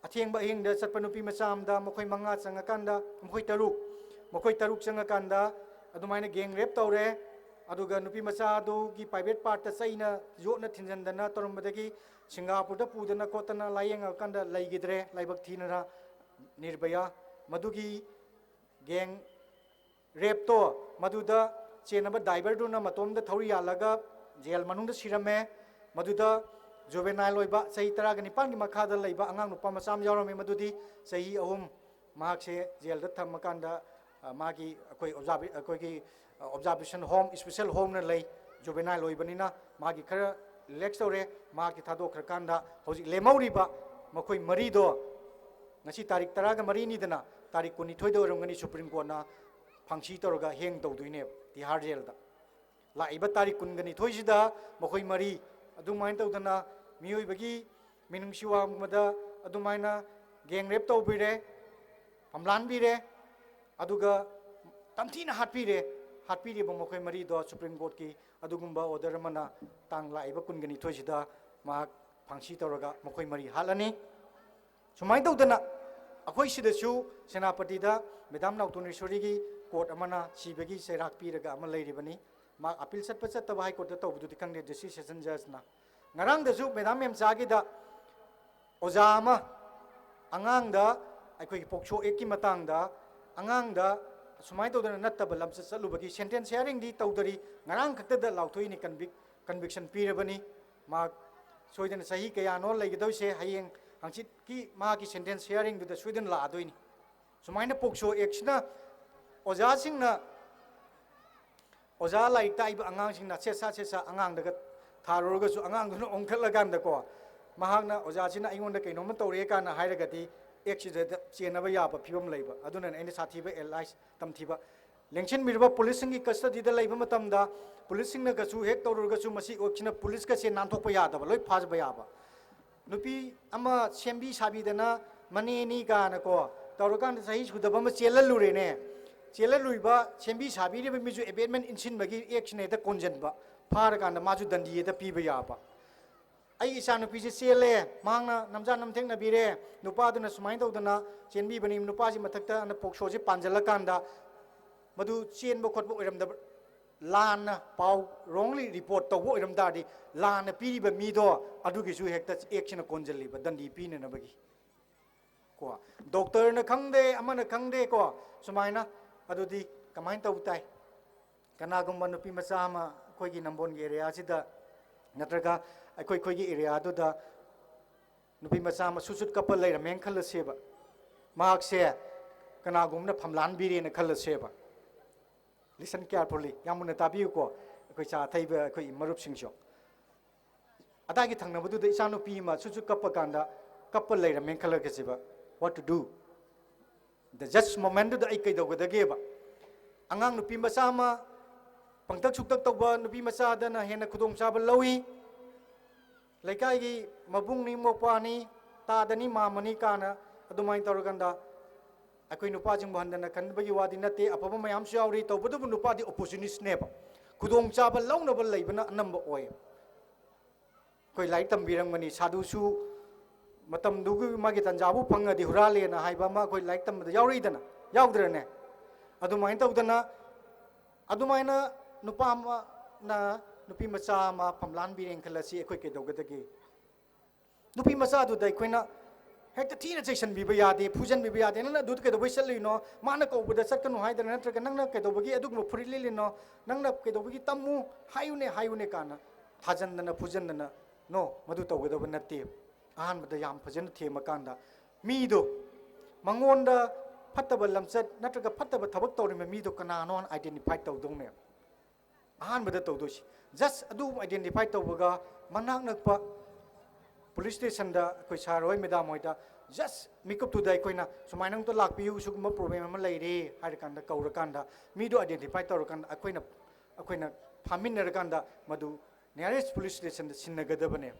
ꯑꯊꯦꯡꯕ ꯑꯍꯤꯡꯗ ꯆꯠꯄ ꯅꯨꯄꯤ ꯃꯆꯥ ꯑꯃꯗ ꯃꯈꯣꯏ ꯃꯉꯥ ꯆꯪꯉꯀꯥꯟꯗ, ꯃꯈꯣꯏ ꯇꯔꯨꯛ, ꯃꯈꯣꯏ ꯇꯔꯨꯛ ꯆꯪꯉꯀꯥꯟꯗ ꯑꯗꯨꯃꯥꯏꯅ gang rape ꯇꯧꯔꯦ꯫ ꯑꯗꯨꯒ ꯅꯨꯄꯤ ꯃꯆꯥ ꯑꯗꯨꯒꯤ private partꯇ ꯆꯩꯅ ꯌꯣꯠꯅ ꯊꯤꯟꯖꯟꯗꯅ ꯇꯧꯔꯝꯕꯗꯒꯤ ꯁꯤꯡꯒꯥꯄꯨꯔꯗ ꯄꯨꯗꯅ ꯈꯣꯠꯇꯅ ꯂꯥꯏꯌꯦꯡꯉꯀꯥꯟꯗ ꯂꯩꯈꯤꯗ꯭ꯔꯦ, ꯂꯥꯏꯕꯛ ꯊꯤꯅꯅ ꯅꯤꯔꯚꯌꯥ꯫ ꯃꯗꯨꯒꯤ gang rapeꯇꯣ ꯃꯗꯨꯗ ꯆꯦꯟꯅꯕ driverꯗꯨꯅ ꯃꯇꯣꯝꯗ ꯊꯧꯔꯤ ꯌꯥꯜꯂꯒ ꯖꯦꯜ ꯃꯅꯨꯡꯗ ꯁꯤꯔꯝꯃꯦ꯫ ꯃꯗꯨꯗ juvenile ꯑꯣꯏꯕ ꯆꯍꯤ ꯇꯔꯥꯒ ꯅꯤꯄꯥꯟꯒꯤ ꯃꯈꯥꯗ ꯂꯩꯕ ꯑꯉꯥꯡ ꯅꯨꯄꯥ ꯃꯆꯥ ꯑꯃ ꯌꯥꯎꯔꯝꯃꯤ꯫ ꯃꯗꯨꯗꯤ ꯆꯍꯤ ꯑꯍꯨꯝ ꯃꯍꯥꯛꯁꯦ ꯖꯦꯜꯗ ꯊꯝꯃꯀꯥꯟꯗ, ꯑ, ꯃꯥꯒꯤ ꯑꯩꯈꯣꯏ observa-, ꯑꯩꯈꯣꯏꯒꯤ, ꯑ, observation home, special homeꯅ ꯂꯩ꯫ Juvenile ꯑꯣꯏꯕꯅꯤꯅ ꯃꯥꯒꯤ ꯈꯔ relax ꯇꯧꯔꯦ꯫ ꯃꯍꯥꯛꯇꯤ ꯊꯥꯗꯣꯛꯈ꯭ꯔꯀꯥꯟꯗ ꯍꯧꯖꯤꯛ ꯂꯦꯝꯍꯧꯔꯤꯕ ꯃꯈꯣꯏ ꯃꯔꯤꯗꯣ ꯉꯁꯤ ꯇꯥꯔꯤꯛ ꯇꯔꯥꯒ ꯃꯔꯤꯅꯤꯗꯅ, ꯇꯥꯔꯤꯛ ꯀꯨꯟꯅꯤꯊꯣꯏꯗ ꯑꯣꯏꯔꯝꯒꯅꯤ Supreme Courtꯅ ꯐꯥꯡꯁꯤ ꯇꯧꯔꯒ ꯍꯦꯡ ꯇꯧꯗꯣꯏꯅꯦꯕ ꯇꯤꯍꯥꯔ ꯖꯦꯜꯗ꯫ ꯂꯥꯛꯏꯕ ꯇꯥꯔꯤꯛ ꯀꯨꯟꯒ ꯅꯤꯊꯣꯏꯁꯤꯗ ꯃꯈꯣꯏ ꯃꯔꯤ ꯑꯗꯨꯃꯥꯏꯅ ꯇꯧꯗꯅ ꯃꯤꯑꯣꯏꯕꯒꯤ ꯃꯤꯅꯨꯡꯁꯤ ꯋꯥꯡꯃꯗ ꯑꯗꯨꯃꯥꯏꯅ ꯒꯦꯡ ꯔꯦꯞ ꯇꯧꯕꯤꯔꯦ, ꯐꯝꯂꯥꯟꯕꯤꯔꯦ, ꯑꯗꯨꯒ ꯇꯝꯊꯤꯅ ꯍꯥꯠꯄꯤꯔꯦ꯫ ꯍꯥꯠꯄꯤꯔꯤꯕ ꯃꯈꯣꯏ ꯃꯔꯤꯗꯣ ꯁꯨꯄ꯭ꯔꯤꯝ ꯀꯣꯔꯠꯀꯤ ꯑꯗꯨꯒꯨꯝꯕ ꯑꯣꯔꯗꯔ ꯑꯃꯅ ꯇꯥꯡ ꯂꯥꯛꯏꯕ ꯀꯨꯟꯒ ꯅꯤꯊꯣꯏꯁꯤꯗ ꯃꯍꯥꯛ ꯐꯥꯡꯁꯤ ꯇꯧꯔꯒ ꯃꯈꯣꯏ ꯃꯔꯤ ꯍꯥꯠꯂꯅꯤ꯫ ꯁꯨꯃꯥꯏꯅ ꯇꯧꯗꯅ ꯑꯩꯈꯣꯏ ꯁꯤꯗꯁꯨ ꯁꯦꯅꯥꯄꯇꯤꯗ ꯃꯦꯗꯥꯝ ꯅꯥꯎꯇꯣꯟ ꯏꯁꯣꯔꯤꯒꯤ ꯀꯣꯔꯠ ꯑꯃꯅ ꯁꯤꯕꯒꯤ ꯆꯩꯔꯥꯛ ꯄꯤꯔꯒ ꯑꯃ ꯂꯩꯔꯤꯕꯅꯤ꯫ ꯃꯥ ꯑꯄꯤꯜ ꯆꯠꯄ ꯆꯠꯇꯕ ꯍꯥꯏ ꯀꯣꯔꯠꯇ ꯇꯧꯕꯗꯨꯗꯤ ꯈꯪꯗꯦ, ꯗꯤꯁꯇ꯭ꯔꯤꯛ ꯁꯦꯁꯟ ꯖꯖꯅ꯫ ꯉꯔꯥꯡꯗꯁꯨ ꯃꯦꯗꯥꯝ ꯃꯦꯝꯆꯥꯒꯤꯗ ꯑꯣꯖꯥ ꯑꯃ ꯑꯉꯥꯡꯗ ꯑꯩꯈꯣꯏꯒꯤ ꯄꯣꯛꯁꯣ ꯑꯦꯛꯀꯤ ꯃꯇꯥꯡꯗ ꯑꯉꯥꯡꯗ ꯁꯨꯃꯥꯏꯅ ꯇꯧꯗꯅ ꯅꯠꯇꯕ ꯂꯝꯆꯠ ꯆꯠꯂꯨꯕꯒꯤ ꯁꯦꯟꯇꯦꯟꯁ ꯍꯤꯌꯥꯔꯤꯡꯗꯤ ꯇꯧꯗꯔꯤ, ꯉꯔꯥꯡ ꯈꯛꯇꯗ ꯂꯥꯎꯊꯣꯛꯏꯅꯤ ꯀꯟꯚꯤꯛ ꯀꯟꯚꯤꯛꯁꯟ ꯄꯤꯔꯕꯅꯤ꯫ ꯃꯍꯥꯛ ꯁꯣꯏꯗꯅ ꯆꯍꯤ ꯀꯌꯥꯅꯣ ꯂꯩꯒꯗꯧꯔꯤꯁꯦ, ꯍꯌꯦꯡ ꯍꯪꯆꯤꯠꯀꯤ ꯃꯍꯥꯛꯀꯤ ꯁꯦꯟꯇꯦꯟꯁ ꯍꯤꯌꯥꯔꯤꯡꯗꯨꯗ ꯁꯣꯏꯗꯅ ꯂꯥꯛꯑꯗꯣꯏꯅꯤ꯫ ꯁꯨꯃꯥꯏꯅ ꯄꯣꯛꯁꯣ ꯑꯦꯛꯁꯤꯅ ꯑꯣꯖꯥꯁꯤꯡꯅ ꯑꯣꯖꯥ ꯂꯥꯏꯔꯤꯛ ꯇꯥꯛꯏꯕ ꯑꯉꯥꯡꯁꯤꯡꯅ ꯁꯦꯠꯁꯥ ꯁꯦꯠꯁꯥ ꯑꯉꯥꯡꯗꯒ ꯊꯥꯔꯨꯔꯒꯁꯨ ꯑꯉꯥꯡꯗꯨꯅ ꯑꯣꯟꯈꯠꯂꯀꯥꯟꯗꯀꯣ ꯃꯍꯥꯛꯅ ꯑꯣꯖꯥꯁꯤꯅ ꯑꯩꯉꯣꯟꯗ ꯀꯩꯅꯣꯝꯃ ꯇꯧꯔꯦ ꯀꯥꯏꯅ ꯍꯥꯏꯔꯒꯗꯤ ꯑꯦꯛꯁꯤꯗ ꯆꯦꯟꯅꯕ ꯌꯥꯕ ꯐꯤꯕꯝ ꯂꯩꯕ꯫ ꯑꯗꯨꯅꯅꯦ ꯑꯩꯅ ꯁꯥꯊꯤꯕ ꯑꯦꯗꯚꯥꯏꯁ ꯇꯝꯊꯤꯕ꯫ ꯂꯦꯡꯁꯤꯟꯕꯤꯔꯤꯕ ꯄꯨꯂꯤꯁꯁꯤꯡꯒꯤ ꯀꯁꯇꯗꯤꯗ ꯂꯩꯕ ꯃꯇꯝꯗ ꯄꯨꯂꯤꯁꯁꯤꯡꯅꯒꯁꯨ ꯍꯦꯛ ꯇꯧꯔꯨꯔꯒꯁꯨ ꯃꯁꯤ ꯑꯦꯛꯁꯤꯅ ꯄꯨꯂꯤꯁꯀꯁꯦ ꯅꯥꯟꯊꯣꯛꯄ ꯌꯥꯗꯕ, ꯂꯣꯏ ꯐꯥꯖꯕ ꯌꯥꯕ꯫ ꯅꯨꯄꯤ ꯑꯃ ꯁꯦꯝꯕꯤ ꯁꯥꯕꯤꯗꯅ ꯃꯅꯦꯅꯤ ꯀꯥꯏꯅꯀꯣ ꯇꯧꯔꯀꯥꯟꯗ ꯆꯍꯤ ꯁꯨꯗꯕ ꯑꯃ ꯆꯦꯜꯍꯜꯂꯨꯔꯦꯅꯦ꯫ ꯆꯦꯜꯍꯜꯂꯨꯏꯕ ꯁꯦꯝꯕꯤ ꯁꯥꯕꯤꯔꯤꯕ ꯃꯤꯁꯨ ꯑꯦꯕꯦꯠꯃꯦꯟ ꯏꯟꯁꯤꯟꯕꯒꯤ ꯑꯦꯛꯁꯤꯅ ꯍꯦꯛꯇ ꯀꯣꯟꯁꯤꯟꯕ, ꯐꯥꯔꯀꯥꯟꯗ ꯃꯥꯁꯨ ꯗꯟꯗꯤ ꯍꯦꯛꯇ ꯄꯤꯕ ꯌꯥꯕ꯫ ꯑꯩ ꯏꯆꯥ ꯅꯨꯄꯤꯁꯦ ꯆꯦꯜꯂꯦ, ꯃꯍꯥꯛꯅ ꯅꯝꯖꯥ ꯅꯝꯊꯦꯛꯅꯕꯤꯔꯦ, ꯅꯨꯄꯥꯗꯨꯅ ꯁꯨꯃꯥꯏꯅ ꯇꯧꯗꯅ ꯆꯦꯟꯕꯤꯕꯅꯤ, ꯅꯨꯄꯥꯁꯤ ꯃꯊꯛꯇ ꯑꯅ ꯄꯣꯛꯁꯣꯁꯦ ꯄꯥꯟꯁꯤꯜꯂꯀꯥꯟꯗ ꯃꯗꯨ ꯆꯦꯟꯕ ꯈꯣꯠꯄ ꯑꯣꯏꯔꯝꯗꯕ, ꯂꯥꯟꯅ ꯄꯥꯎ ꯔꯣꯡꯂꯤ ꯔꯤꯄꯣꯔꯠ ꯇꯧꯕ ꯑꯣꯏꯔꯝ ꯇꯥꯔꯗꯤ ꯂꯥꯟꯅ ꯄꯤꯔꯤꯕ ꯃꯤꯗꯣ ꯑꯗꯨꯒꯤꯁꯨ ꯍꯦꯛꯇ ꯑꯦꯛꯁꯤꯅ ꯀꯣꯟꯁꯤꯜꯂꯤꯕ ꯗꯟꯗꯤ ꯄꯤꯅꯅꯕꯒꯤ꯫ ꯀꯣ, ꯗꯣꯛꯇꯔꯅ ꯈꯪꯗꯦ, ꯑꯃꯅ ꯈꯪꯗꯦ ꯀꯣ, ꯁꯨꯃꯥꯏꯅ꯫ ꯑꯗꯨꯗꯤ ꯀꯃꯥꯏꯅ ꯇꯧꯕ ꯇꯥꯏ? ꯀꯅꯥꯒꯨꯝꯕ ꯅꯨꯄꯤ ꯃꯆꯥ ꯑꯃ ꯑꯩꯈꯣꯏꯒꯤ ꯅꯝꯕꯣꯜꯒꯤ ꯑꯦꯔꯤꯌꯥꯁꯤꯗ ꯅꯠꯇ꯭ꯔꯒ ꯑꯩꯈꯣꯏ ꯑꯩꯈꯣꯏꯒꯤ ꯑꯦꯔꯤꯌꯥꯗꯨꯗ ꯅꯨꯄꯤ ꯃꯆꯥ ꯑꯃ ꯁꯨꯠ ꯁꯨꯠ ꯀꯞꯄ ꯂꯩꯔꯝꯃꯦꯅ ꯈꯜꯂꯁꯦꯕ꯫ ꯃꯍꯥꯛꯁꯦ ꯀꯅꯥꯒꯨꯝꯕꯅ ꯐꯝꯂꯥꯟꯕꯤꯔꯦꯅ ꯈꯜꯂꯁꯦꯕ꯫ Listen carefully, ꯌꯥꯝ ꯃꯨꯟꯅ ꯇꯥꯕꯤꯌꯨꯀꯣ, ꯑꯩꯈꯣꯏ ꯆꯥ ꯊꯛꯏꯕ ꯑꯩꯈꯣꯏ ꯃꯔꯨꯞꯁꯤꯡꯁꯨ꯫ ꯑꯗꯥꯏꯒꯤ ꯊꯪꯅꯕꯗꯨꯗ ꯏꯆꯥꯅꯨꯄꯤ ꯑꯃ ꯁꯨꯠ ꯁꯨꯠ ꯀꯞꯄ ꯀꯥꯟꯗ ꯀꯞꯄ ꯂꯩꯔꯝꯃꯦꯅ ꯈꯜꯂꯒꯁꯦꯕ, what to do? The just momentꯗꯨꯗ ꯑꯩ ꯀꯩꯗꯧꯒꯗꯒꯦꯕ? ꯑꯉꯥꯡ ꯅꯨꯄꯤ ꯃꯆꯥ ꯑꯃ ꯄꯪꯇꯛ ꯁꯨꯛꯇꯛ ꯇꯧꯕ ꯅꯨꯄꯤ ꯃꯆꯥꯗꯅ ꯍꯦꯟꯅ ꯈꯨꯗꯣꯡꯆꯥꯕ ꯂꯧꯏ꯫ ꯂꯩꯀꯥꯏꯒꯤ ꯃꯕꯨꯡꯅꯤ, ꯃꯧꯄ꯭ꯋꯥꯅꯤ, ꯇꯥꯗꯅꯤ, ꯃꯥꯝꯃꯅꯤ ꯀꯥꯅ ꯑꯗꯨꯃꯥꯏꯅ ꯇꯧꯔꯀꯥꯟꯗ ꯑꯩꯈꯣꯏ ꯅꯨꯄꯥꯁꯤꯡꯕꯨ ꯍꯟꯊꯅ ꯈꯟꯕꯒꯤ ꯋꯥꯗꯤ ꯅꯠꯇꯦ, ꯑꯐꯕ ꯃꯌꯥꯝꯁꯨ ꯌꯥꯎꯔꯤ꯫ ꯇꯧꯕꯇꯕꯨ ꯅꯨꯄꯥꯗꯤ ꯑꯣꯄꯣꯔꯆꯨꯅꯤꯁ꯭ꯠꯅꯦꯕ, ꯈꯨꯗꯣꯡꯆꯥꯕ ꯂꯧꯅꯕ ꯂꯩꯕꯅ ꯑꯅꯝꯕ ꯑꯣꯏ꯫ ꯑꯩꯈꯣꯏ ꯂꯥꯏꯔꯤꯛ ꯇꯝꯕꯤꯔꯝꯒꯅꯤ, ꯁꯥꯗꯨꯁꯨ ꯃꯇꯝꯗꯨꯒꯤ ꯃꯥꯒꯤ ꯇꯟꯖꯥꯕꯨ ꯐꯪꯉꯗꯤ ꯍꯨꯔꯥꯜꯂꯦꯅ ꯍꯥꯏꯕ ꯑꯃ ꯑꯩꯈꯣꯏ ꯂꯥꯏꯔꯤꯛ ꯇꯝꯕꯗ ꯌꯥꯎꯔꯛꯏꯗꯅ, ꯌꯥꯎꯗ꯭ꯔꯅꯦ? ꯑꯗꯨꯃꯥꯏꯅ ꯇꯧꯗꯅ, ꯑꯗꯨꯃꯥꯏꯅ ꯅꯨꯄꯥ ꯑꯃꯅ ꯅꯨꯄꯤ ꯃꯆꯥ ꯑꯃ ꯐꯝꯂꯥꯟꯕꯤꯔꯦꯅ ꯈꯜꯂꯁꯤ, ꯑꯩꯈꯣꯏ ꯀꯩꯗꯧꯒꯗꯒꯦ? ꯅꯨꯄꯤ ꯃꯆꯥꯗꯨꯗ ꯑꯩꯈꯣꯏꯅ ꯍꯦꯛꯇ ꯊꯤꯅ ꯆꯩꯁꯟꯕꯤꯕ ꯌꯥꯗꯦ, ꯐꯨꯖꯟꯕꯤꯕ ꯌꯥꯗꯦ꯫ "ꯅꯪꯅ ꯑꯗꯨꯗ ꯀꯩꯗꯧꯕꯩ ꯆꯠꯂꯨꯏꯅꯣ? ꯃꯥꯅ ꯀꯧꯕꯗ ꯆꯠꯀꯅꯨ ꯍꯥꯏꯗꯅ, ꯅꯠꯇ꯭ꯔꯒ ꯅꯪꯅ ꯀꯩꯗꯧꯕꯒꯤ ꯑꯗꯨꯒꯨꯝꯕ ꯐꯨꯔꯤꯠ ꯂꯤꯠꯂꯤꯅꯣ? ꯅꯪꯅ ꯀꯩꯗꯧꯕꯒꯤ ꯇꯝꯃꯨ ꯍꯥꯏꯌꯨꯅꯦ, ꯍꯥꯏꯌꯨꯅꯦ" ꯀꯥꯟꯅ ꯊꯥꯖꯟꯗꯅ ꯐꯨꯖꯟꯗꯅ, ꯅꯣ, ꯃꯗꯨ ꯇꯧꯒꯗꯕ ꯅꯠꯇꯦ꯫ ꯑꯍꯥꯟꯕꯗ ꯌꯥꯝ ꯐꯖꯅ ꯊꯦꯝꯃꯀꯥꯟꯗ ꯃꯤꯗꯣ, ꯃꯉꯣꯟꯗ ꯐꯠꯇꯕ ꯂꯝꯆꯠ ꯅꯠꯇ꯭ꯔꯒ ꯐꯠꯇꯕ ꯊꯕꯛ ꯇꯧꯔꯤꯕ ꯃꯤꯗꯣ ꯀꯅꯥꯅꯣ identify ꯇꯧꯗꯧꯅꯦ꯫ ꯑꯍꯥꯟꯕꯗ ꯇꯧꯗꯣꯏꯁꯤ just ꯑꯗꯨ identify ꯇꯧꯕꯒ ꯃꯅꯥꯛ ꯅꯛꯄ police stationꯗ ꯑꯩꯈꯣꯏ sir ꯍꯣꯏ, madam ꯍꯣꯏꯗ just ꯃꯤꯀꯨꯞꯇꯨꯗ ꯑꯩꯈꯣꯏꯅ "ꯁꯨꯃꯥꯏꯅ ꯑꯝꯇ ꯂꯥꯛꯄꯤꯌꯨ, ꯁꯤꯒꯨꯝꯕ problem ꯑꯃ ꯂꯩꯔꯦ" ꯍꯥꯏꯔꯀꯥꯟꯗ, ꯀꯧꯔꯀꯥꯟꯗ, ꯃꯤꯗꯣ identify ꯇꯧꯔꯀꯥꯟꯗ ꯑꯩꯈꯣꯏꯅ, ꯑꯩꯈꯣꯏꯅ ꯐꯥꯃꯤꯟꯅꯔꯀꯥꯟꯗ ꯃꯗꯨ nearest police stationꯗ ꯁꯤꯟꯅꯒꯗꯕꯅꯦ꯫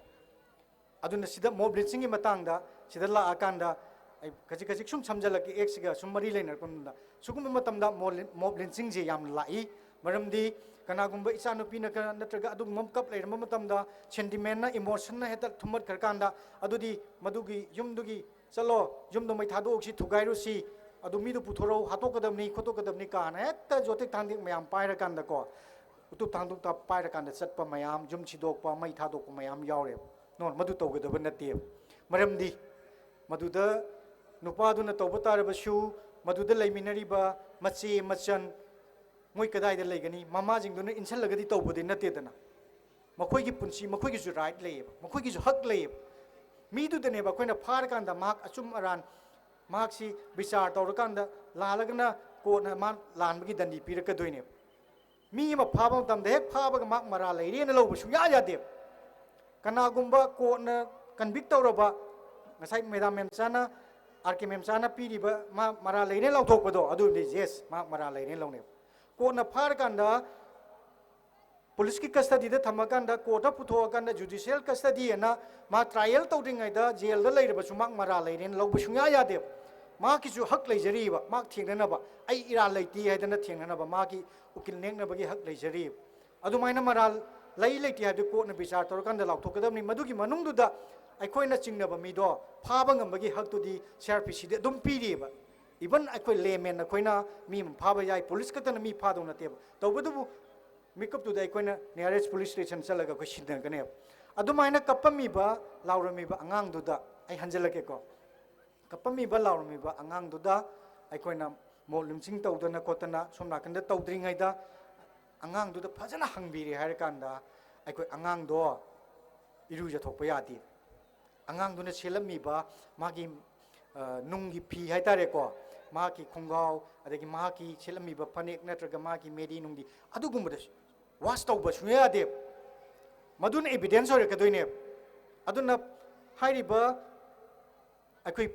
ꯑꯗꯨꯅ ꯁꯤꯗ mob lynchingꯒꯤ ꯃꯇꯥꯡꯗ ꯁꯤꯗ ꯂꯥꯛꯑꯀꯥꯟꯗ ꯑꯩ ꯈꯖꯤꯛ ꯈꯖꯤꯛ ꯁꯨꯝ ꯁꯝꯖꯜꯂꯛꯀꯦ, actꯁꯤꯒ ꯁꯨꯝ ꯃꯔꯤ ꯂꯩꯅꯔꯛꯄ ꯃꯇꯝꯗ꯫ ꯁꯤꯒꯨꯝꯕ ꯃꯇꯝꯗ mob lyn-, mob lynchingꯁꯦ ꯌꯥꯝꯅ ꯂꯥꯛꯏ꯫ ꯃꯔꯝꯗꯤ ꯀꯅꯥꯒꯨꯝꯕ ꯏꯆꯥꯅꯨꯄꯤꯅ ꯀ-, ꯅꯠꯇ꯭ꯔꯒ ꯑꯗꯨꯒꯨꯝꯕ ꯑꯃ ꯀꯞ ꯂꯩꯔꯝꯕ ꯃꯇꯝꯗ, sentimentꯅ, emotionꯅ ꯍꯦꯛꯇ ꯊꯨꯝꯃꯠꯈ꯭ꯔꯀꯥꯟꯗ, ꯑꯗꯨꯗꯤ ꯃꯗꯨꯒꯤ ꯌꯨꯝꯗꯨꯒꯤ "ꯆꯠꯂꯣ, ꯌꯨꯝꯗꯣ ꯃꯩ ꯊꯥꯗꯣꯛꯎꯁꯤ, ꯊꯨꯒꯥꯏꯔꯨꯁꯤ, ꯑꯗꯨ ꯃꯤꯗꯨ ꯄꯨꯊꯣꯔꯛꯎ, ꯍꯥꯠꯇꯣꯛꯀꯗꯕꯅꯤ, ꯈꯣꯠꯇꯣꯛꯀꯗꯕꯅꯤ" ꯀꯥꯏꯅ ꯍꯦꯛꯇ ꯌꯣꯠꯊꯦꯛ ꯊꯥꯡꯗꯦꯛ ꯃꯌꯥꯝ ꯄꯥꯏꯔꯀꯥꯟꯗꯀꯣ, ꯎꯇꯨꯞ ꯊꯥꯡꯗꯣꯛꯇ ꯄꯥꯏꯔꯀꯥꯟꯗ ꯆꯠꯄ ꯃꯌꯥꯝ, ꯌꯨꯝ ꯁꯤꯗꯣꯛꯄ, ꯃꯩ ꯊꯥꯗꯣꯛꯄ ꯃꯌꯥꯝ ꯌꯥꯎꯔꯦꯕ꯫ ꯅꯣ, ꯃꯗꯨ ꯇꯧꯒꯗꯕ ꯅꯠꯇꯦꯕ꯫ ꯃꯔꯝꯗꯤ ꯃꯗꯨꯗ ꯅꯨꯄꯥꯗꯨꯅ ꯇꯧꯕ ꯇꯥꯔꯕꯁꯨ, ꯃꯗꯨꯗ ꯂꯩꯃꯤꯟꯅꯔꯤꯕ ꯃꯆꯦ ꯃꯆꯟ ꯃꯣꯏ ꯀꯗꯥꯏꯗ ꯂꯩꯒꯅꯤ? ꯃꯃꯥꯁꯤꯡꯗꯨꯅ ꯏꯟꯁꯤꯜꯂꯒꯗꯤ ꯇꯧꯕꯗꯤ ꯅꯠꯇꯦꯗꯅ꯫ ꯃꯈꯣꯏꯒꯤ ꯄꯨꯟꯁꯤ, ꯃꯈꯣꯏꯒꯤꯁꯨ right ꯂꯩꯌꯦꯕ, ꯃꯈꯣꯏꯒꯤꯁꯨ ꯍꯛ ꯂꯩꯌꯦꯕ꯫ ꯃꯤꯗꯨꯗꯅꯦꯕ ꯑꯩꯈꯣꯏꯅ ꯐꯥꯔꯀꯥꯟꯗ ꯃꯍꯥꯛ ꯑꯆꯨꯝ ꯑꯔꯥꯟ, ꯃꯍꯥꯛꯁꯤ ꯕꯤꯆꯥꯔ ꯇꯧꯔꯀꯥꯟꯗ ꯂꯥꯜꯂꯒꯅ ꯀꯣꯔꯠꯅ ꯃꯥ ꯂꯥꯟꯕꯒꯤ ꯗꯟꯗꯤ ꯄꯤꯔꯛꯀꯗꯣꯏꯅꯦꯕ꯫ ꯃꯤ ꯑꯃ ꯐꯥꯕ ꯃꯇꯝꯗ ꯍꯦꯛ ꯐꯥꯕꯒ ꯃꯍꯥꯛ ꯃꯔꯥꯜ ꯂꯩꯔꯦꯅ ꯂꯧꯕ ꯁꯨꯡꯌꯥ ꯌꯥꯗꯦꯕ꯫ ꯀꯅꯥꯒꯨꯝꯕ ꯀꯣꯔꯠꯅ convict ꯇꯧꯔꯕ, ꯉꯁꯥꯏ madam ꯃꯦꯝꯆꯥꯅ, R K ꯃꯦꯝꯆꯥꯅ ꯄꯤꯔꯤꯕ ꯃꯥ ꯃꯔꯥꯜ ꯂꯩꯔꯦꯅ ꯂꯥꯎꯊꯣꯛꯄꯗꯣ, ꯑꯗꯨꯗꯤ yes, ꯃꯍꯥꯛ ꯃꯔꯥꯜ ꯂꯩꯔꯦꯅ ꯂꯧꯅꯦꯕ꯫ ꯀꯣꯔꯠꯅ ꯐꯥꯔꯀꯥꯟꯗ ꯄꯨꯂꯤꯁꯀꯤ ꯀꯁꯇꯗꯤꯗ ꯊꯝꯃꯀꯥꯟꯗ ꯀꯣꯔꯠꯇ ꯄꯨꯊꯣꯛꯑꯀꯥꯟꯗ ꯖꯨꯗꯤꯁꯤꯌꯦꯜ ꯀꯁꯇꯗꯤ ꯍꯥꯏꯅ ꯃꯥ ꯇ꯭ꯔꯥꯏꯌꯦꯜ ꯇꯧꯗ꯭ꯔꯤꯉꯩꯗ ꯖꯦꯜꯗ ꯂꯩꯔꯕꯁꯨ ꯃꯥ ꯃꯔꯥꯜ ꯂꯩꯔꯦꯅ ꯂꯧꯕ ꯁꯨꯡꯌꯥ ꯌꯥꯗꯦꯕ꯫ ꯃꯍꯥꯛꯀꯤꯁꯨ ꯍꯛ ꯂꯩꯖꯔꯤꯕ, ꯃꯍꯥꯛ ꯊꯦꯡꯅꯅꯕ, ꯑꯩ ꯏꯔꯥꯜ ꯂꯩꯇꯦ ꯍꯥꯏꯗꯅ ꯊꯦꯡꯅꯅꯕ ꯃꯥꯒꯤ ꯎꯀꯤꯜ ꯅꯦꯛꯅꯕꯒꯤ ꯍꯛ ꯂꯩꯖꯔꯤꯕ꯫ ꯑꯗꯨꯃꯥꯏꯅ ꯃꯔꯥꯜ ꯂꯩ ꯂꯩꯇꯦ ꯍꯥꯏꯕꯗꯨ ꯀꯣꯔꯠꯅ ꯕꯤꯆꯥꯔ ꯇꯧꯔꯀꯥꯟꯗ ꯂꯥꯎꯊꯣꯛꯀꯗꯕꯅꯤ꯫ ꯃꯗꯨꯒꯤ ꯃꯅꯨꯡꯗꯨꯗ ꯑꯩꯈꯣꯏꯅ ꯆꯤꯡꯅꯕ ꯃꯤꯗꯣ ꯐꯥꯕ ꯉꯝꯕꯒꯤ ꯍꯛꯇꯨꯗꯤ ꯁꯤ ꯑꯥꯔ ꯄꯤ ꯁꯤꯗ ꯑꯗꯨꯝ ꯄꯤꯔꯤꯕ꯫ ꯏꯚꯟ ꯑꯩꯈꯣꯏ ꯂꯦꯃꯦꯟ ꯑꯩꯈꯣꯏꯅ ꯃꯤ ꯑꯃ ꯐꯥꯕ ꯌꯥꯏ, ꯄꯨꯂꯤꯁ ꯈꯛꯇꯅ ꯃꯤ ꯐꯥꯗꯧ ꯅꯠꯇꯦꯕ꯫ ꯇꯧꯕꯇꯕꯨ ꯃꯤꯀꯞꯇꯨꯗ ꯑꯩꯈꯣꯏꯅ nearest police station ꯆꯠꯂꯒ ꯑꯩꯈꯣꯏ ꯁꯤꯟꯅꯒꯅꯦꯕ꯫ ꯑꯗꯨꯃꯥꯏꯅ ꯀꯞꯄꯝꯃꯤꯕ, ꯂꯥꯎꯔꯝꯃꯤꯕ ꯑꯉꯥꯡꯗꯨꯗ ꯑꯩ ꯍꯟꯖꯜꯂꯛꯀꯦꯀꯣ꯫ ꯀꯞꯄꯝꯃꯤꯕ, ꯂꯥꯎꯔꯝꯃꯤꯕ ꯑꯉꯥꯡꯗꯨꯗ ꯑꯩꯈꯣꯏꯅ ꯃꯣꯞ ꯂꯤꯟꯆꯤꯡ ꯇꯧꯗꯅ ꯈꯣꯠꯇꯅ ꯁꯣꯝ ꯅꯥꯀꯟꯗ ꯇꯧꯗ꯭ꯔꯤꯉꯩꯗ ꯑꯉꯥꯡꯗꯨꯗ ꯐꯖꯅ ꯍꯪꯕꯤꯔꯦ ꯍꯥꯏꯔꯀꯥꯟꯗ ꯑꯩꯈꯣꯏ ꯑꯉꯥꯡꯗꯣ ꯏꯔꯨꯖꯊꯣꯛꯄ ꯌꯥꯗꯦ꯫ ꯑꯉꯥꯡꯗꯨꯅ ꯁꯦꯠꯂꯝꯃꯤꯕ ꯃꯥꯒꯤ, ꯑ, ꯅꯨꯡꯒꯤ ꯐꯤ ꯍꯥꯏꯇꯥꯔꯦꯀꯣ, ꯃꯍꯥꯛꯀꯤ ꯈꯣꯡꯒ꯭ꯔꯥꯎ, ꯑꯗꯒꯤ ꯃꯍꯥꯛꯀꯤ ꯁꯦꯠꯂꯝꯃꯤꯕ ꯐꯅꯦꯛ ꯅꯠꯇ꯭ꯔꯒ ꯃꯥꯒꯤ ꯃꯦꯗꯤ ꯅꯨꯡꯗꯤ, ꯑꯗꯨꯒꯨꯝꯕꯗ ꯋꯥꯁ ꯇꯧꯕ ꯁꯨꯡꯌꯥ ꯌꯥꯗꯦ꯫ ꯃꯗꯨꯅ ꯏꯕꯤꯗꯦꯟꯁ ꯑꯣꯏꯔꯛꯀꯗꯣꯏꯅꯦꯕ꯫ ꯑꯗꯨꯅ ꯍꯥꯏꯔꯤꯕ ꯑꯩꯈꯣꯏ,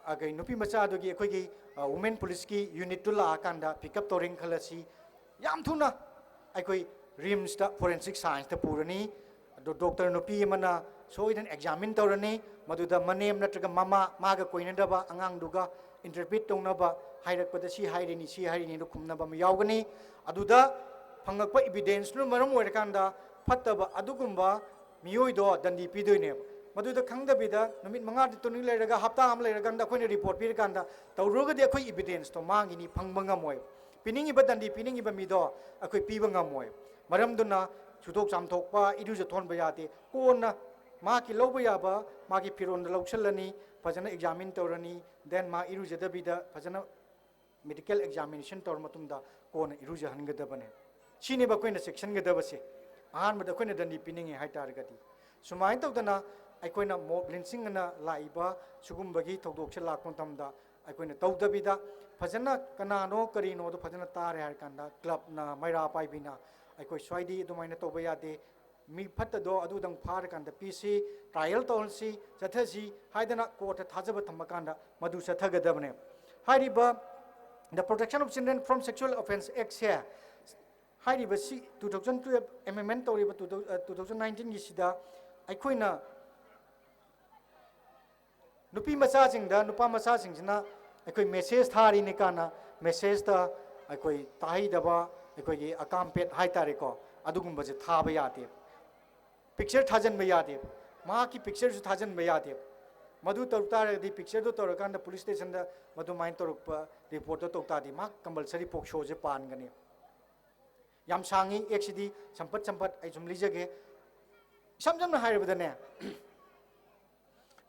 ꯑ, ꯀꯩ, ꯅꯨꯄꯤ ꯃꯆꯥꯗꯨꯒꯤ ꯑꯩꯈꯣꯏꯒꯤ, ꯑ, ꯋꯨꯃꯦꯟ ꯄꯨꯂꯤꯁꯀꯤ ꯌꯨꯅꯤꯠꯇꯨ ꯂꯥꯛꯑꯀꯥꯟꯗ ꯄꯤꯛ ꯑꯞ ꯇꯧꯔꯦꯅ ꯈꯜꯂꯁꯤ꯫ ꯌꯥꯝ ꯊꯨꯅ ꯑꯩꯈꯣꯏ ꯔꯤꯝꯁꯇ ꯐꯣꯔꯦꯟꯁꯤꯛ ꯁꯥꯏꯟꯁꯇ ꯄꯨꯔꯅꯤ꯫ ꯑꯗꯣ ꯗꯣꯛꯇꯔ ꯅꯨꯄꯤ ꯑꯃꯅ ꯁꯣꯏꯗꯅ ꯑꯦꯛꯖꯥꯃꯤꯟ ꯇꯧꯔꯅꯤ꯫ ꯃꯗꯨꯗ ꯃꯅꯦꯝ ꯅꯠꯇ꯭ꯔꯒ ꯃꯃꯥ, ꯃꯥꯒ ꯀꯣꯏꯅꯗꯕ ꯑꯉꯥꯡꯗꯨꯒ ꯏꯟꯇꯔꯄ꯭ꯔꯤꯠ ꯇꯧꯅꯕ ꯍꯥꯏꯔꯛꯄꯗ ꯁꯤ ꯍꯥꯏꯔꯤꯅꯤ, ꯁꯤ ꯍꯥꯏꯔꯤꯅꯤꯗꯣ ꯈꯨꯝꯅꯕ ꯑꯃ ꯌꯥꯎꯒꯅꯤ꯫ ꯑꯗꯨꯗ ꯐꯪꯉꯛꯄ ꯏꯕꯤꯗꯦꯟꯁꯇꯨꯅ ꯃꯔꯝ ꯑꯣꯏꯔꯀꯥꯟꯗ ꯐꯠꯇꯕ ꯑꯗꯨꯒꯨꯝꯕ ꯃꯤꯑꯣꯏꯗꯣ ꯗꯟꯗꯤ ꯄꯤꯗꯣꯏꯅꯦꯕ꯫ ꯃꯗꯨꯗ ꯈꯪꯗꯕꯤꯗ ꯅꯨꯃꯤꯠ ꯃꯉꯥꯅꯤ ꯇꯔꯨꯛꯅꯤ ꯂꯩꯔꯒ, ꯍꯞꯇꯥ ꯑꯃ ꯂꯩꯔꯀꯥꯟꯗ ꯑꯩꯈꯣꯏꯅ ꯔꯤꯄꯣꯔꯠ ꯄꯤꯔꯀꯥꯟꯗ ꯇꯧꯔꯨꯔꯒꯗꯤ ꯑꯩꯈꯣꯏ ꯏꯕꯤꯗꯦꯟꯁꯇꯣ ꯃꯥꯡꯈꯤꯅꯤ, ꯐꯪꯕ ꯉꯝꯃꯣꯏ꯫ ꯄꯤꯅꯤꯡꯉꯤꯕ ꯗꯟꯗꯤ ꯄꯤꯅꯤꯡꯉꯤꯕ ꯃꯤꯗꯣ ꯑꯩꯈꯣꯏ ꯄꯤꯕ ꯉꯝꯃꯣꯏ꯫ ꯃꯔꯝꯗꯨꯅ ꯁꯨꯗꯣꯛ ꯆꯥꯝꯊꯣꯛꯄ, ꯏꯔꯨꯖ ꯊꯣꯛꯍꯟꯕ ꯌꯥꯗꯦ꯫ ꯀꯣꯟꯅ ꯃꯍꯥꯛꯀꯤ ꯂꯧꯕ ꯌꯥꯕ ꯃꯥꯒꯤ ꯐꯤꯔꯣꯟꯗ ꯂꯧꯁꯤꯜꯂꯅꯤ, ꯐꯖꯅ ꯑꯦꯛꯖꯥꯃꯤꯟ ꯇꯧꯔꯅꯤ, then ꯃꯥ ꯏꯔꯨꯖꯗꯕꯤꯗ ꯐꯖꯅ ꯃꯦꯗꯤꯀꯦꯜ ꯑꯦꯛꯖꯥꯃꯤꯅꯦꯁꯟ ꯇꯧꯔ ꯃꯇꯨꯡꯗ ꯀꯣꯟꯅ ꯏꯔꯨꯖꯍꯟꯒꯗꯕꯅꯦ꯫ ꯁꯤꯅꯦꯕ ꯑꯩꯈꯣꯏꯅ ꯆꯦꯛꯁꯤꯟꯒꯗꯕꯁꯦ꯫ ꯑꯍꯥꯟꯕꯗ ꯑꯩꯈꯣꯏꯅ ꯗꯟꯗꯤ ꯄꯤꯅꯤꯡꯉꯦ ꯍꯥꯏ ꯇꯥꯔꯒꯗꯤ꯫ ꯁꯨꯃꯥꯏꯅ ꯇꯧꯗꯅ ꯑꯩꯈꯣꯏꯅ ꯃꯣꯞ ꯂꯤꯟꯆꯤꯡ ꯑꯅ ꯂꯥꯛꯏꯕ ꯁꯤꯒꯨꯝꯕꯒꯤ ꯊꯧꯗꯣꯛꯁꯦ ꯂꯥꯛꯄ ꯃꯇꯝꯗ ꯑꯩꯈꯣꯏꯅ ꯇꯧꯗꯕꯤꯗ ꯐꯖꯅ ꯀꯅꯥꯅꯣ ꯀꯔꯤꯅꯣꯗꯣ ꯐꯖꯅ ꯇꯥꯔꯦ ꯍꯥꯏꯔ ꯀꯥꯟꯗ ꯀ꯭ꯂꯕꯅ, ꯃꯩꯔꯥ ꯄꯥꯏꯕꯤꯅ ꯑꯩꯈꯣꯏ ꯁ꯭ꯋꯥꯏꯗꯤ ꯑꯗꯨꯃꯥꯏꯅ ꯇꯧꯕ ꯌꯥꯗꯦ, ꯃꯤ ꯐꯠꯇꯗꯣ ꯑꯗꯨꯗꯪ ꯐꯥꯔꯀꯥꯟꯗ ꯄꯤꯁꯤ, ꯇ꯭ꯔꯥꯏꯌꯦꯜ ꯇꯧꯍꯟꯁꯤ, ꯆꯠꯊꯁꯤ ꯍꯥꯏꯗꯅ ꯀꯣꯔꯠꯇ ꯊꯥꯖꯕ ꯊꯝꯃꯀꯥꯟꯗ ꯃꯗꯨ ꯆꯠꯊꯒꯗꯕꯅꯦ꯫ ꯍꯥꯏꯔꯤꯕ The Protection of Children from Sexual Offence Act ꯁꯦ ꯍꯥꯏꯔꯤꯕ ꯁꯤ two thousand twelve amendment ꯇꯧꯔꯤꯕ two thousand nineteenꯒꯤꯁꯤꯗ ꯑꯩꯈꯣꯏꯅ ꯅꯨꯄꯤ ꯃꯆꯥꯁꯤꯡꯗ, ꯅꯨꯄꯥ ꯃꯆꯥꯁꯤꯡꯁꯤꯅ ꯑꯩꯈꯣꯏ message ꯊꯥꯔꯤꯅꯤ ꯀꯥꯟꯅ messageꯇ ꯑꯩꯈꯣꯏ ꯇꯥꯍꯩꯗꯕ, ꯑꯩꯈꯣꯏꯒꯤ ꯑꯀꯥꯝꯄꯦꯠ ꯍꯥꯏꯇꯥꯔꯦꯀꯣ, ꯑꯗꯨꯒꯨꯝꯕꯁꯦ ꯊꯥꯕ ꯌꯥꯗꯦ꯫ Picture ꯊꯥꯖꯤꯟꯕ ꯌꯥꯗꯦ꯫ ꯃꯍꯥꯛꯀꯤ pictureꯁꯨ ꯊꯥꯖꯤꯟꯕ ꯌꯥꯗꯦ꯫ ꯃꯗꯨ ꯇꯧ ꯇꯥꯔꯒꯗꯤ pictureꯗꯨ ꯇꯧꯔꯀꯥꯟꯗ police stationꯗ ꯃꯗꯨꯃꯥꯏꯅ ꯇꯧꯔꯛꯄ reportꯇꯣ ꯇꯧ ꯇꯥꯔꯗꯤ ꯃꯍꯥꯛ compulsory POCSOꯁꯦ ꯄꯥꯟꯒꯅꯤ꯫ ꯌꯥꯝ ꯁꯥꯡꯉꯤ actꯁꯤꯗꯤ, ꯁꯝꯄꯠ ꯁꯝꯄꯠ ꯑꯩ ꯁꯨꯝ ꯂꯤꯖꯒꯦ꯫ ꯏꯁꯝ ꯁꯝꯅ ꯍꯥꯏꯔꯕꯗꯅꯦ,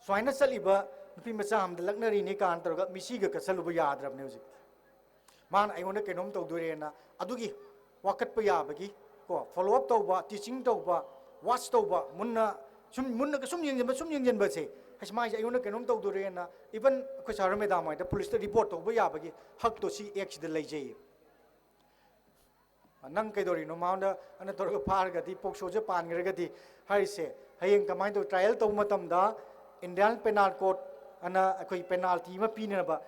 ꯁꯨꯃꯥꯏꯅ ꯆꯠꯂꯤꯕ ꯅꯨꯄꯤ ꯃꯆꯥ ꯑꯃꯗ ꯂꯛꯅꯔꯤꯅꯤ ꯀꯥꯟꯅ ꯇꯧꯔꯒ ꯃꯤꯁꯤꯒ ꯀꯠꯁꯜꯂꯨꯕ ꯌꯥꯗ꯭ꯔꯕꯅꯦ ꯍꯧꯖꯤꯛ꯫ ꯃꯥꯅ ꯑꯩꯉꯣꯟꯗ ꯀꯩꯅꯣꯝ ꯇꯧꯗꯣꯔꯦꯅ ꯑꯗꯨꯒꯤ ꯋꯥꯀꯠꯄ ꯌꯥꯕꯒꯤ ꯀꯣ, follow up ꯇꯧꯕ, teaching ꯇꯧꯕ, watch ꯇꯧꯕ, ꯃꯨꯟꯅ ꯁꯨꯝ, ꯃꯨꯟꯅ ꯁꯨꯝ ꯌꯦꯡꯁꯤꯟꯕ, ꯁꯨꯝ ꯌꯦꯡꯁꯤꯟꯕꯁꯦ, ꯑꯁ, ꯃꯥꯏꯁꯦ ꯑꯩꯉꯣꯟꯗ ꯀꯩꯅꯣꯝ ꯇꯧꯗꯣꯔꯦꯅ even ꯑꯩꯈꯣꯏ sir madam ꯍꯣꯏꯗ policeꯇ report ꯇꯧꯕ ꯌꯥꯕꯒꯤ ꯍꯛꯇꯣ ꯁꯤ actꯁꯤꯗ ꯂꯩꯖꯩꯌꯦ꯫ ꯅꯪ ꯀꯩꯗꯧꯔꯤꯅꯣ? ꯃꯉꯣꯟꯗ ꯑꯅ ꯇꯧꯔꯒ ꯐꯥꯔꯒꯗꯤ, POCSOꯁꯦ ꯄꯥꯟꯈ꯭ꯔꯒꯗꯤ ꯍꯥꯏꯔꯤꯁꯦ, ꯍꯌꯦꯡ ꯀꯃꯥꯏꯅ ꯇꯧ? Trial ꯇꯧꯕ ꯃꯇꯝꯗ Indian Penal Code ꯑꯅ ꯑꯩꯈꯣꯏ penalty ꯑꯃ ꯄꯤꯅꯕ,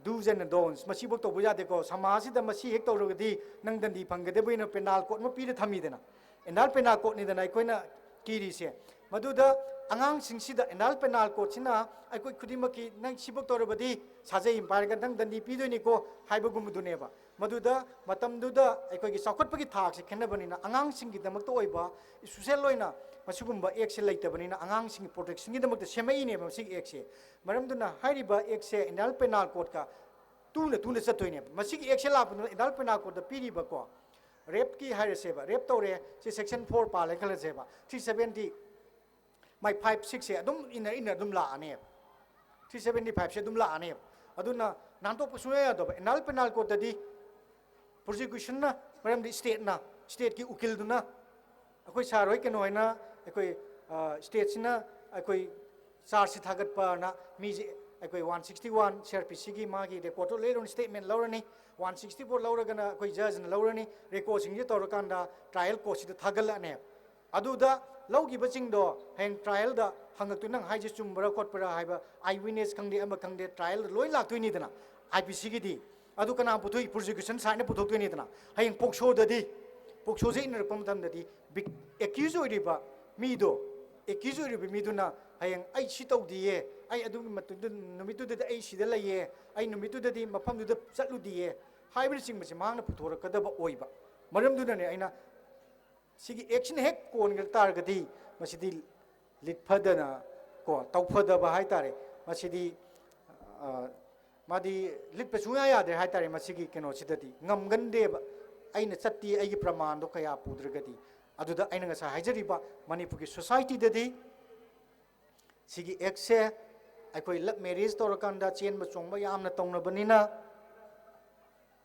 do's and don'ts, ꯃꯁꯤꯐꯧ ꯇꯧꯕ ꯌꯥꯗꯦꯀꯣ, ꯁꯃꯥꯖꯁꯤꯗ ꯃꯁꯤ ꯍꯦꯛ ꯇꯧꯔꯒꯗꯤ ꯅꯪ ꯗꯟꯗꯤ ꯐꯪꯒꯗꯕꯅ penal code ꯑꯃ ꯄꯤꯔ ꯊꯝꯃꯤꯗꯅ, Indian Penal Codeꯅꯤꯗꯅ ꯑꯩꯈꯣꯏꯅ ꯀꯤꯔꯤꯁꯦ꯫ ꯃꯗꯨꯗ ꯑꯉꯥꯡꯁꯤꯡꯁꯤꯗ Indian Penal Codeꯁꯤꯅ ꯑꯩꯈꯣꯏ ꯈꯨꯗꯤꯡꯃꯛꯀꯤ ꯅꯪ ꯁꯤꯐꯧ ꯇꯧꯔꯕꯗꯤ ꯁꯥꯖꯩ ꯑꯃ ꯄꯥꯏꯔꯒ ꯅꯪ ꯗꯟꯗꯤ ꯄꯤꯗꯣꯏꯅꯤꯀꯣ ꯍꯥꯏꯕꯒꯨꯝꯕꯗꯨꯅꯦꯕ꯫ ꯃꯗꯨꯗ ꯃꯇꯝꯗꯨꯗ ꯑꯩꯈꯣꯏꯒꯤ ꯆꯥꯎꯈꯠꯄꯒꯤ ꯊꯥꯛꯁꯦ ꯈꯦꯠꯅꯕꯅꯤꯅ ꯑꯉꯥꯡꯁꯤꯡꯒꯤꯗꯃꯛꯇ ꯑꯣꯏꯕ special ꯑꯣꯏꯅ ꯃꯁꯤꯒꯨꯝꯕ actꯁꯦ ꯂꯩꯇꯕꯅꯤꯅ ꯑꯉꯥꯡꯁꯤꯡꯒꯤ protectionꯒꯤꯗꯃꯛꯇ ꯁꯦꯝꯃꯛꯏꯅꯦꯕ ꯃꯁꯤꯒꯤ actꯁꯦ꯫ ꯃꯔꯝꯗꯨꯅ ꯍꯥꯏꯔꯤꯕ actꯁꯦ Indian Penal Codeꯀ ꯇꯨꯅ ꯇꯨꯅ ꯆꯠꯇꯣꯏꯅꯦꯕ꯫ ꯃꯁꯤꯒꯤ actꯁꯦ ꯂꯥꯛꯄꯗꯨꯅ Indian Penal Codeꯇ ꯄꯤꯔꯤꯕꯀꯣ, rapeꯀꯤ ꯍꯥꯏꯔꯁꯦꯕ, rape ꯇꯧꯔꯦ, ꯁꯤ section four ꯄꯥꯜꯂꯦ ꯈꯜꯂꯁꯦꯕ, three seventy, ꯃꯥꯏ five sixꯁꯦ ꯑꯗꯨꯝ ꯏꯟꯅ ꯏꯟꯅ ꯑꯗꯨꯝ ꯂꯥꯛꯑꯅꯦꯕ꯫ Three seventy fiveꯁꯦ ꯑꯗꯨꯝ ꯂꯥꯛꯑꯅꯦꯕ꯫ ꯑꯗꯨꯅ ꯅꯥꯟꯊꯣꯛꯄ ꯁꯨꯡꯌꯥ ꯌꯥꯗꯕ꯫ Indian Penal Codeꯇꯗꯤ prosecutionꯅ, ꯃꯔꯝꯗꯤ stateꯅ, stateꯀꯤ ꯎꯀꯤꯜꯗꯨꯅ, ꯑꯩꯈꯣꯏ sir ꯍꯣꯏ ꯀꯩꯅꯣ ꯍꯣꯏꯅ, ꯑꯩꯈꯣꯏ stateꯁꯤꯅ ꯑꯩꯈꯣꯏ chargeꯁꯤ ꯊꯥꯒꯠꯄꯅ ꯃꯤꯁꯦ ꯑꯩꯈꯣꯏ one sixty one CrPCꯒꯤ ꯃꯥꯒꯤ recordꯇꯣ ꯂꯩꯔꯨꯔꯅꯤ, statement ꯂꯧꯔꯅꯤ, one sixty four ꯂꯧꯔꯒꯅ ꯑꯩꯈꯣꯏ judgeꯅ ꯂꯧꯔꯅꯤ, recordꯁꯤꯡꯁꯦ ꯇꯧꯔꯀꯥꯟꯗ trial courtꯁꯤꯗ ꯊꯥꯒꯠꯂꯛꯑꯅꯦꯕ꯫ ꯑꯗꯨꯗ ꯂꯧꯈꯤꯕꯁꯤꯡꯗꯣ ꯍꯌꯦꯡ trialꯗ ꯍꯪꯉꯛꯇꯣꯏ, "ꯅꯪ ꯍꯥꯏꯁꯦ ꯆꯨꯝꯕ꯭ꯔꯥ ꯈꯣꯠꯄ꯭ꯔꯥ?" ꯍꯥꯏꯕ, eye witness ꯈꯪꯗꯦ ꯑꯃ ꯈꯪꯗꯦ, trialꯗ ꯂꯣꯏ ꯂꯥꯛꯇꯣꯏꯅꯤꯗꯅ꯫ IPCꯒꯤꯗꯤ ꯑꯗꯨ ꯀꯅꯥ ꯄꯨꯊꯣꯛꯏ? ꯄ꯭ꯔꯣꯁꯤꯀ꯭ꯌꯨꯁꯟ ꯁꯥꯏꯠꯅ ꯄꯨꯊꯣꯛꯇꯣꯏꯅꯤꯗꯅ꯫ ꯍꯌꯦꯡ ꯄꯣꯛꯁꯣꯗꯗꯤ, ꯄꯣꯛꯁꯣꯁꯦ ꯏꯟꯅꯔꯛꯄ ꯃꯇꯝꯗꯗꯤ ꯑꯦꯀ꯭ꯌꯨꯁ ꯑꯣꯏꯔꯤꯕ ꯃꯤꯗꯣ, ꯑꯦꯀ꯭ꯌꯨꯁ ꯑꯣꯏꯔꯤꯕ ꯃꯤꯗꯨꯅ ꯍꯌꯦꯡ "ꯑꯩ ꯁꯤ ꯇꯧꯗꯤꯌꯦ, ꯑꯩ ꯑꯗꯨꯒꯤ ꯃꯇꯨꯡꯗ, ꯅꯨꯃꯤꯠꯇꯨꯗꯗꯤ ꯑꯩ ꯁꯤꯗ ꯂꯩꯌꯦ, ꯑꯩ ꯅꯨꯃꯤꯠꯇꯨꯗꯗꯤ ꯃꯐꯝꯗꯨꯗ ꯆꯠꯂꯨꯗꯤꯌꯦ" ꯍꯥꯏꯕꯅꯆꯤꯡꯕꯁꯦ ꯃꯍꯥꯛꯅ ꯄꯨꯊꯣꯔꯛꯀꯗꯕ ꯑꯣꯏꯕ꯫ ꯃꯔꯝꯗꯨꯅꯅꯦ ꯑꯩꯅ ꯁꯤꯒꯤ ꯑꯦꯛꯁꯤꯅ ꯍꯦꯛ ꯀꯣꯟꯈ꯭ꯔ ꯇꯥꯔꯒꯗꯤ ꯃꯁꯤꯗꯤ ꯂꯤꯠ ꯐꯗꯅ ꯀꯣ, ꯇꯧꯐꯗꯕ ꯍꯥꯏꯇꯥꯔꯦ꯫ ꯃꯁꯤꯗꯤ, ꯑ, ꯃꯥꯗꯤ ꯂꯤꯠꯄ ꯁꯨꯡꯌꯥ ꯌꯥꯗ꯭ꯔꯦ ꯍꯥꯏꯇꯥꯔꯦ꯫ ꯃꯁꯤꯒꯤ ꯀꯩꯅꯣꯁꯤꯗꯗꯤ ꯉꯝꯒꯟꯗꯦꯕ꯫ ꯑꯩꯅ ꯆꯠꯇꯦ, ꯑꯩꯒꯤ ꯄ꯭ꯔꯃꯥꯟꯗꯣ ꯀꯌꯥ ꯄꯨꯗ꯭ꯔꯒꯗꯤ꯫ ꯑꯗꯨꯗ ꯑꯩꯅ ꯉꯁꯥꯏ ꯍꯥꯏꯖꯔꯤꯕ ꯃꯅꯤꯄꯨꯔꯒꯤ ꯁꯣꯁꯥꯏꯇꯤꯗꯗꯤ ꯁꯤꯒꯤ ꯑꯦꯛꯁꯦ ꯑꯩꯈꯣꯏ ꯂꯞ ꯃꯦꯔꯤꯌꯦꯖ ꯇꯧꯔꯀꯥꯟꯗ ꯆꯦꯟꯕ ꯆꯣꯡꯕ ꯌꯥꯝꯅ ꯇꯧꯅꯕꯅꯤꯅ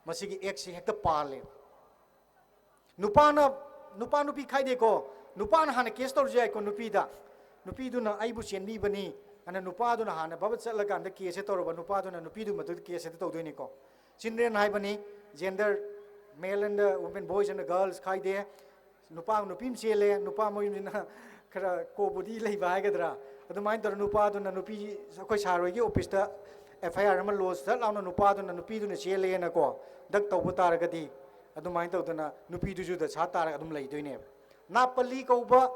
ꯃꯁꯤꯒꯤ ꯑꯦꯛꯁꯁꯤ ꯍꯦꯛꯇ ꯄꯥꯜꯂꯦꯕ꯫ ꯅꯨꯄꯥꯅ, ꯅꯨꯄꯥ ꯅꯨꯄꯤ ꯈꯥꯏꯗꯦꯀꯣ꯫ ꯅꯨꯄꯥꯅ ꯍꯥꯟꯅ ꯀꯦꯁ ꯇꯧꯔꯁꯨ ꯌꯥꯏꯀꯣ꯫ ꯅꯨꯄꯤꯗ, ꯅꯨꯄꯤꯗꯨꯅ "ꯑꯩꯕꯨ ꯆꯦꯟꯕꯤꯕꯅꯤ" ꯑꯅ ꯅꯨꯄꯥꯗꯨꯅ ꯍꯥꯟꯅ ꯕꯕ ꯆꯠꯂꯀꯥꯟꯗ ꯀꯦꯁꯁꯦ ꯇꯧꯔꯕ, ꯅꯨꯄꯥꯗꯨꯅ ꯅꯨꯄꯤꯗꯨꯒꯤ ꯃꯗꯨꯗ ꯀꯦꯁ ꯍꯦꯛꯇ ꯇꯧꯗꯣꯏꯅꯤꯀꯣ꯫ ꯆꯤꯜꯗ꯭ꯔꯦꯟ ꯍꯥꯏꯕꯅꯤ, gender, male and women, boys and girls ꯈꯥꯏꯗꯦ꯫ ꯅꯨꯄꯥ ꯅꯨꯄꯤ ꯑꯃ ꯆꯦꯜꯂꯦ, ꯅꯨꯄꯥ ꯃꯌꯨꯝꯁꯤꯅ ꯈꯔ ꯀꯣꯕꯨꯗꯤ ꯂꯩꯕ ꯍꯥꯏꯒꯗ꯭ꯔꯥ, ꯑꯗꯨꯃꯥꯏꯅ ꯇꯧꯔ ꯅꯨꯄꯤ, ꯑꯩꯈꯣꯏ ꯁꯥꯔ ꯍꯣꯏꯒꯤ ꯑꯣꯐꯤꯁꯇ ꯑꯦꯐ ꯑꯥꯏ ꯑꯥꯔ ꯑꯃ ꯂꯣꯟꯁ ꯊꯠ ꯂꯥꯎꯅ ꯅꯨꯄꯥꯗꯨꯅ ꯅꯨꯄꯤꯗꯨꯅ ꯆꯦꯜꯂꯦꯅꯀꯣ, ꯗꯛ ꯇꯧꯕ ꯇꯥꯔꯒꯗꯤ ꯑꯗꯨꯃꯥꯏꯅ ꯇꯧꯗꯅ ꯅꯨꯄꯤꯗꯨꯁꯨ ꯗꯁꯥ ꯇꯥꯔꯒ ꯑꯗꯨꯝ ꯂꯩꯗꯣꯏꯅꯦꯕ꯫ ꯅꯥꯄꯂꯤ ꯀꯧꯕ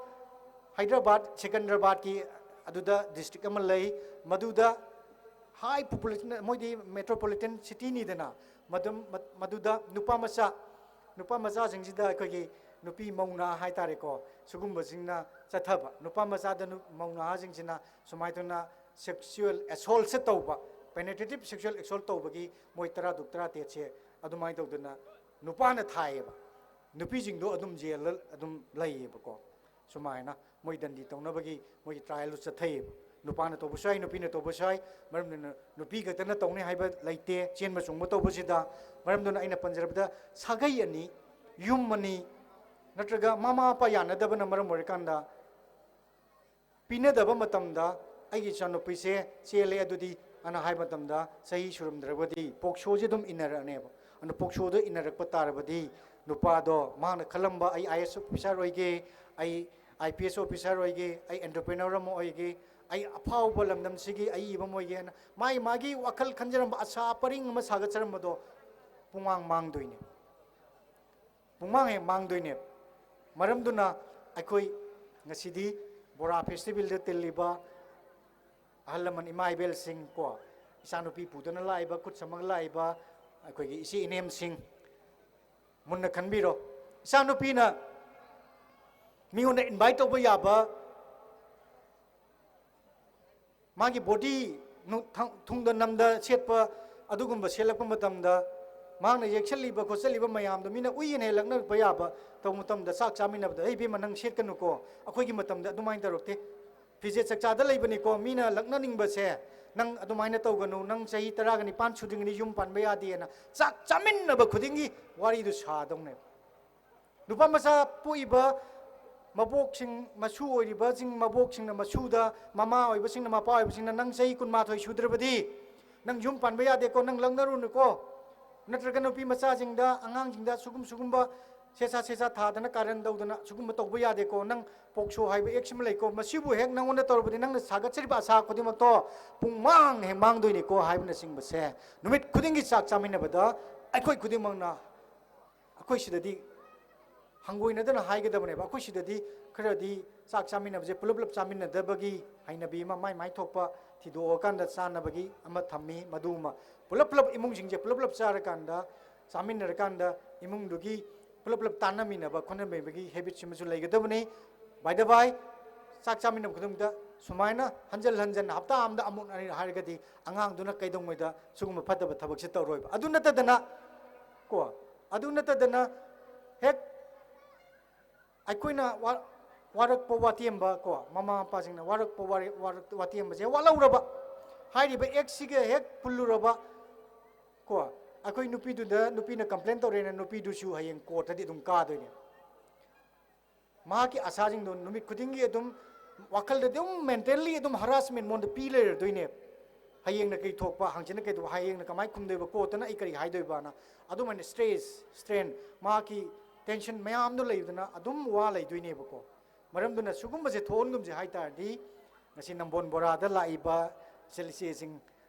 ꯍꯥꯏꯗ꯭ꯔꯕꯥꯗ, ꯁꯦꯀꯟꯗ꯭ꯔꯕꯥꯗꯀꯤ ꯑꯗꯨꯗ ꯗꯤꯁꯇ꯭ꯔꯤꯛ ꯑꯃ ꯂꯩ꯫ ꯃꯗꯨꯗ ꯍꯥꯏ ꯄꯣꯄꯨꯂꯦꯁꯟ, ꯃꯣꯏꯗꯤ ꯃꯦꯇ꯭ꯔꯣꯄꯣꯂꯤꯇꯟ ꯁꯤꯇꯤꯅꯤꯗꯅ, ꯃꯗꯨꯝ-, ꯃꯗꯨꯗ ꯅꯨꯄꯥ ꯃꯆꯥ, ꯅꯨꯄꯥ ꯃꯆꯥꯁꯤꯡꯁꯤꯗ ꯑꯩꯈꯣꯏꯒꯤ ꯅꯨꯄꯤ ꯃꯧ ꯅꯍꯥ ꯍꯥꯏꯇꯥꯔꯦꯀꯣ, ꯁꯤꯒꯨꯝꯕꯁꯤꯡꯅ ꯆꯠꯊꯕ꯫ ꯅꯨꯄꯥ ꯃꯆꯥꯗ ꯅꯨ-, ꯃꯧ ꯅꯍꯥꯁꯤꯡꯁꯤꯅ ꯁꯨꯃꯥꯏꯅ ꯇꯧꯅ ꯁꯦꯛꯁꯨꯋꯦꯜ ꯑꯦꯁꯣꯜꯁꯦ ꯇꯧꯕ, ꯄꯦꯅꯦꯇ꯭ꯔꯦꯇꯤꯞ ꯁꯦꯛꯁꯨꯋꯦꯜ ꯑꯦꯁꯣꯜ ꯇꯧꯕꯒꯤ ꯃꯣꯏ ꯇꯔꯥ ꯇꯔꯨꯛ, ꯇꯔꯥ ꯇꯔꯦꯠꯁꯦ ꯑꯗꯨꯃꯥꯏꯅ ꯇꯧꯗꯅ ꯅꯨꯄꯥꯅ ꯊꯥꯏꯌꯦꯕ꯫ ꯅꯨꯄꯤꯁꯤꯡꯗꯣ ꯑꯗꯨꯝ ꯖꯦꯜꯗ ꯑꯗꯨꯝ ꯂꯩꯌꯦꯕꯀꯣ꯫ ꯁꯨꯃꯥꯏꯅ ꯃꯣꯏ ꯗꯟꯗꯤ ꯇꯧꯅꯕꯒꯤ ꯃꯣꯏꯒꯤ ꯇ꯭ꯔꯥꯏꯌꯦꯜꯗꯨ ꯆꯠꯊꯩꯌꯦꯕ꯫ ꯅꯨꯄꯥꯅ ꯇꯧꯕꯁꯨ ꯌꯥꯏ, ꯅꯨꯄꯤꯅ ꯇꯧꯕꯁꯨ ꯌꯥꯏ, ꯃꯔꯝꯗꯤ ꯅꯨꯄꯤ ꯈꯛꯇꯅ ꯇꯧꯅꯤ ꯍꯥꯏꯕ ꯂꯩꯇꯦ꯫ ꯆꯦꯟꯕ ꯆꯣꯡꯕ ꯇꯧꯕꯁꯤꯗ, ꯃꯔꯝꯗꯨꯅ ꯑꯩꯅ ꯄꯟꯖꯔꯕꯗ ꯁꯥꯒꯩ ꯑꯅꯤ, ꯌꯨꯝ ꯑꯅꯤ, ꯅꯠꯇ꯭ꯔꯒ ꯃꯃꯥ ꯃꯄꯥ ꯌꯥꯅꯗꯕꯅ ꯃꯔꯝ ꯑꯣꯏꯔꯀꯥꯟꯗ ꯄꯤꯅꯗꯕ ꯃꯇꯝꯗ ꯑꯩꯒꯤ ꯏꯆꯥꯅꯨꯄꯤꯁꯦ ꯆꯦꯜꯂꯦ ꯑꯗꯨꯗꯤ ꯑꯅ ꯍꯥꯏꯕ ꯃꯇꯝꯗ ꯆꯍꯤ ꯁꯨꯔꯝꯗ꯭ꯔꯕꯗꯤ ꯄꯣꯛꯁꯣꯁꯦ ꯑꯗꯨꯝ ꯏꯟꯅꯔꯛꯑꯅꯦꯕ꯫ ꯑꯗꯨꯅ ꯄꯣꯛꯁꯣꯗꯣ ꯏꯟꯅꯔꯛꯄ ꯇꯥꯔꯕꯗꯤ ꯅꯨꯄꯥꯗꯣ ꯃꯍꯥꯛꯅ ꯈꯜꯂꯝꯕ "ꯑꯩ ꯑꯥꯏ ꯑꯦꯁ ꯑꯣꯐꯤꯁꯥꯔ ꯑꯣꯏꯒꯦ, ꯑꯩ ꯑꯥꯏ ꯄꯤ ꯑꯦꯁ ꯑꯣꯐꯤꯁꯥꯔ ꯑꯣꯏꯒꯦ, ꯑꯩ ꯑꯦꯟꯇꯔꯄ꯭ꯔꯦꯅꯔ ꯑꯃ ꯑꯣꯏꯒꯦ, ꯑꯩ ꯑꯐꯥꯎꯕ ꯂꯝꯗꯝꯁꯤꯒꯤ ꯑꯏꯕ ꯑꯃ ꯑꯣꯏꯒꯦꯅ ꯃꯥꯒꯤ ꯃꯥꯒꯤ ꯋꯥꯈꯜ ꯈꯟꯖꯔꯝꯕ, ꯑꯁꯥ ꯄꯔꯤꯡ ꯑꯃ ꯁꯥꯒꯠꯆꯔꯝꯕꯗꯣ ꯄꯨꯡꯃꯥꯡ ꯃꯥꯡꯗꯣꯏꯅꯦ꯫ ꯄꯨꯡꯃꯥꯡ ꯍꯦꯛ ꯃꯥꯡꯗꯣꯏꯅꯦ꯫ ꯃꯔꯝꯗꯨꯅ ꯑꯩꯈꯣꯏ ꯉꯁꯤꯗꯤ ꯕꯣꯔꯥ ꯐꯦꯁꯇꯤꯚꯦꯜꯗ ꯇꯤꯜꯂꯤꯕ ꯑꯍꯜ ꯂꯃꯟ, ꯏꯃꯥ ꯏꯕꯦꯜꯁꯤꯡ ꯀꯣ, ꯏꯆꯥꯅꯨꯄꯤ ꯄꯨꯗꯨꯅ ꯂꯥꯛꯏꯕ, ꯈꯨꯠ ꯁꯝꯃꯒ ꯂꯥꯛꯏꯕ ꯑꯩꯈꯣꯏꯒꯤ ꯏꯆꯦ ꯏꯅꯦꯝꯁꯤꯡ, ꯃꯨꯟꯅ ꯈꯟꯕꯤꯔꯣ꯫ ꯏꯆꯥꯅꯨꯄꯤꯅ ꯃꯤꯉꯣꯟꯗ ꯏꯟꯚꯥꯏꯠ ꯇꯧꯕ ꯌꯥꯕ, ꯃꯥꯒꯤ ꯕꯣꯗꯤ ꯅꯨ-, ꯊ-, ꯊꯨꯡꯗ ꯅꯝꯗ ꯁꯦꯠꯄ, ꯑꯗꯨꯒꯨꯝꯕ ꯁꯦꯠꯂꯛꯄ ꯃꯇꯝꯗ, ꯃꯍꯥꯛꯅ ꯌꯦꯛꯁꯜꯂꯤꯕ ꯈꯣꯠꯆꯜꯂꯤꯕ ꯃꯌꯥꯝꯗꯣ ꯃꯤꯅ ꯎꯏꯌꯦꯅ ꯍꯦꯛ ꯂꯛꯅꯔꯛꯄ ꯌꯥꯕ ꯇꯧꯕ ꯃꯇꯝꯗ, ꯆꯥꯛ ꯆꯥꯃꯤꯟꯅꯕꯗ, "ꯑꯩ ꯏꯕꯦꯝꯃ, ꯅꯪ ꯁꯦꯠꯀꯅꯨꯀꯣ, ꯑꯩꯈꯣꯏꯒꯤ ꯃꯇꯝꯗ ꯑꯗꯨꯃꯥꯏꯅ ꯇꯧꯔꯛꯇꯦ, ꯐꯤꯖꯦꯠ ꯆꯥꯛꯆꯥꯗ ꯂꯩꯕꯅꯤꯀꯣ, ꯃꯤꯅ ꯂꯛꯅꯅꯤꯡꯕꯁꯦ, ꯅꯪ ꯑꯗꯨꯃꯥꯏꯅ ꯇꯧꯒꯅꯨ, ꯅꯪ ꯆꯍꯤ ꯇꯔꯥꯒ ꯅꯤꯄꯥꯟ ꯁꯨꯗ꯭ꯔꯤꯉꯩꯗ ꯌꯨꯝ ꯄꯥꯟꯕ ꯌꯥꯗꯦꯅ" ꯆꯥꯛ ꯆꯥꯃꯤꯟꯅꯕ ꯈꯨꯗꯤꯡꯒꯤ ꯋꯥꯔꯤꯗꯨ ꯁꯥꯗꯧꯅꯦꯕ꯫ ꯅꯨꯄꯥ ꯃꯆꯥ ꯄꯣꯛꯏꯕ ꯃꯕꯣꯛꯁꯤꯡ, ꯃꯁꯨ ꯑꯣꯏꯔꯤꯕꯁꯤꯡ, ꯃꯕꯣꯛꯁꯤꯡꯅ ꯃꯁꯨꯗ, ꯃꯃꯥ ꯑꯣꯏꯕꯁꯤꯡꯅ, ꯃꯄꯥ ꯑꯣꯏꯕꯁꯤꯡꯅ, "ꯅꯪ ꯆꯍꯤ ꯀꯨꯟꯃꯥꯊꯣꯏ ꯁꯨꯗ꯭ꯔꯕꯗꯤ ꯅꯪ ꯌꯨꯝ ꯄꯥꯟꯕ ꯌꯥꯗꯦꯀꯣ, ꯅꯪ ꯂꯛꯅꯔꯨꯅꯨꯀꯣ"꯫ ꯅꯠꯇ꯭ꯔꯒ ꯅꯨꯄꯤ ꯃꯆꯥꯁꯤꯡꯗ, ꯑꯉꯥꯡꯁꯤꯡꯗ ꯁꯨꯒꯨꯝ ꯁꯨꯒꯨꯝꯕ ꯁꯦꯁꯥ ꯁꯦꯁꯥ ꯊꯥꯗꯅ, ꯀꯥꯔꯟ ꯇꯧꯗꯅ, ꯁꯨꯒꯨꯝꯕ ꯇꯧꯕ ꯌꯥꯗꯦꯀꯣ, ꯅꯪ ꯄꯣꯛꯁꯣ ꯍꯥꯏꯕ ꯑꯦꯛꯁ ꯑꯃ ꯂꯩꯀꯣ, ꯃꯁꯤꯕꯨ ꯍꯦꯛ ꯅꯪꯉꯣꯟꯗ ꯇꯧꯔꯕꯗꯤ ꯅꯪꯅ ꯁꯥꯒꯠꯆꯔꯤꯕ ꯑꯁꯥ ꯈꯨꯗꯤꯡꯃꯛꯇꯣ ꯄꯨꯡꯃꯥꯡ ꯍꯦꯛ ꯃꯥꯡꯗꯣꯏꯅꯤꯀꯣ ꯍꯥꯏꯕꯅꯆꯤꯡꯕꯁꯦ ꯅꯨꯃꯤꯠ ꯈꯨꯗꯤꯡꯒꯤ ꯆꯥꯛ ꯆꯥꯃꯤꯟꯅꯕꯗ ꯑꯩꯈꯣꯏ ꯈꯨꯗꯤꯡꯃꯛꯅ, ꯑꯩꯈꯣꯏ ꯁꯤꯗꯗꯤ ꯍꯪꯒꯣꯏꯅꯗꯅ ꯍꯥꯏꯒꯗꯕꯅꯦꯕ꯫ ꯑꯩꯈꯣꯏ ꯁꯤꯗꯗꯤ ꯈꯔꯗꯤ ꯆꯥꯛ ꯆꯥꯃꯤꯟꯅꯕꯁꯦ ꯄꯨꯂꯞ ꯄꯨꯂꯞ ꯆꯥꯃꯤꯟꯅꯗꯕꯒꯤ ꯍꯩꯅꯕꯤ ꯑꯃ, ꯃꯥꯏ ꯃꯥꯏ ꯊꯣꯛꯄ ꯊꯤꯗꯣꯛꯑꯀꯥꯟꯗ ꯆꯥꯅꯕꯒꯤ ꯑꯃ ꯊꯝꯃꯤ꯫ ꯃꯗꯨ ꯑꯃ ꯄꯨꯂꯞ ꯄꯨꯂꯞ ꯏꯃꯨꯡꯁꯤꯡꯁꯦ ꯄꯨꯂꯞ ꯄꯨꯂꯞ ꯆꯥꯔꯀꯥꯟꯗ, ꯆꯥꯃꯤꯟꯅꯔꯀꯥꯟꯗ ꯏꯃꯨꯡꯗꯨꯒꯤ ꯄꯨꯂꯞ ꯄꯨꯂꯞ ꯇꯥꯟꯅꯃꯤꯟꯅꯕ ꯈꯣꯠꯅꯃꯤꯟꯅꯕꯒꯤ ꯍꯦꯕꯤꯠꯁꯤꯃꯁꯨ ꯂꯩꯒꯗꯕꯅꯤ꯫ By the by, ꯆꯥꯛ ꯆꯥꯃꯤꯟꯅꯕ ꯈꯨꯗꯤꯡꯗ ꯁꯨꯃꯥꯏꯅ ꯍꯟꯖꯜ ꯍꯟꯖꯟ ꯍꯞꯇꯥ ꯑꯃꯗ ꯑꯃꯨꯛ ꯑꯅꯤꯔꯛ ꯍꯥꯏꯔꯒꯗꯤ ꯑꯉꯥꯡꯗꯨꯅ ꯀꯩꯗꯧꯉꯩꯗ ꯁꯤꯒꯨꯝꯕ ꯐꯠꯇꯕ ꯊꯕꯛꯁꯦ ꯇꯧꯔꯣꯏꯕ꯫ ꯑꯗꯨ ꯅꯠꯇꯗꯅ ꯀꯣ, ꯑꯗꯨ ꯅꯠꯇꯗꯅ ꯍꯦꯛ ꯑꯩꯈꯣꯏꯅ ꯋꯥ-, ꯋꯥꯔꯛꯄ ꯋꯥꯇꯦꯝꯕ ꯀꯣ, ꯃꯃꯥ ꯃꯄꯥꯁꯤꯡꯅ ꯋꯥꯔꯛꯄ ꯋꯥꯔꯦ-, ꯋꯥꯔꯛ-, ꯋꯥꯇꯦꯝꯕꯁꯦ ꯋꯥꯠꯍꯧꯔꯕ, ꯍꯥꯏꯔꯤꯕ ꯑꯦꯛꯁꯁꯤꯒ ꯍꯦꯛ ꯄꯨꯜꯂꯨꯔꯕ ꯀꯣ, ꯑꯩꯈꯣꯏ ꯅꯨꯄꯤꯗꯨꯗ, ꯅꯨꯄꯤꯅ ꯀꯝꯄ꯭ꯂꯦꯟ ꯇꯧꯔꯦꯅ ꯅꯨꯄꯤꯗꯨꯁꯨ ꯍꯌꯦꯡ ꯀꯣꯔꯠꯇꯗꯤ ꯑꯗꯨꯝ ꯀꯥꯗꯣꯏꯅꯦ꯫ ꯃꯍꯥꯛꯀꯤ ꯑꯁꯥꯁꯤꯡꯗꯣ ꯅꯨꯃꯤꯠ ꯈꯨꯗꯤꯡꯒꯤ ꯑꯗꯨꯝ ꯋꯥꯈꯜꯗꯗꯤ ꯑꯗꯨꯝ ꯃꯦꯟꯇꯦꯜꯂꯤ ꯑꯗꯨꯝ ꯍꯔꯥꯁꯃꯦꯟ ꯃꯉꯣꯟꯗ ꯄꯤ ꯂꯩꯔꯗꯣꯏꯅꯦ꯫ ꯍꯌꯦꯡꯅ ꯀꯩ ꯊꯣꯛꯄ, ꯍꯪꯆꯤꯠꯅ ꯀꯩ ꯊꯣꯛꯄ, ꯍꯌꯦꯡꯅ ꯀꯃꯥꯏꯅ ꯈꯨꯝꯗꯣꯏꯕ, ꯀꯣꯔꯠꯇꯅ ꯑꯩ ꯀꯔꯤ ꯍꯥꯏꯗꯣꯏꯕꯅ, ꯑꯗꯨꯃꯥꯏꯅ ꯁ꯭ꯇ꯭ꯔꯦꯁ, ꯁ꯭ꯇ꯭ꯔꯦꯟ, ꯃꯍꯥꯛꯀꯤ ꯇꯦꯟꯁꯟ ꯃꯌꯥꯝꯗꯣ ꯂꯩꯕꯗꯨꯅ ꯑꯗꯨꯝ ꯋꯥ ꯂꯩꯗꯣꯏꯅꯦꯕꯀꯣ꯫ ꯃꯔꯝꯗꯨꯅ ꯁꯤꯒꯨꯝꯕꯁꯦ ꯊꯣꯛꯍꯟꯒꯨꯝꯁꯦ ꯍꯥꯏ ꯇꯥꯔꯗꯤ, ꯉꯁꯤ ꯅꯝꯕꯣꯜ ꯕꯣꯔꯥꯗ ꯂꯥꯛꯏꯕ ꯏꯆꯜ ꯏꯆꯦꯁꯤꯡ,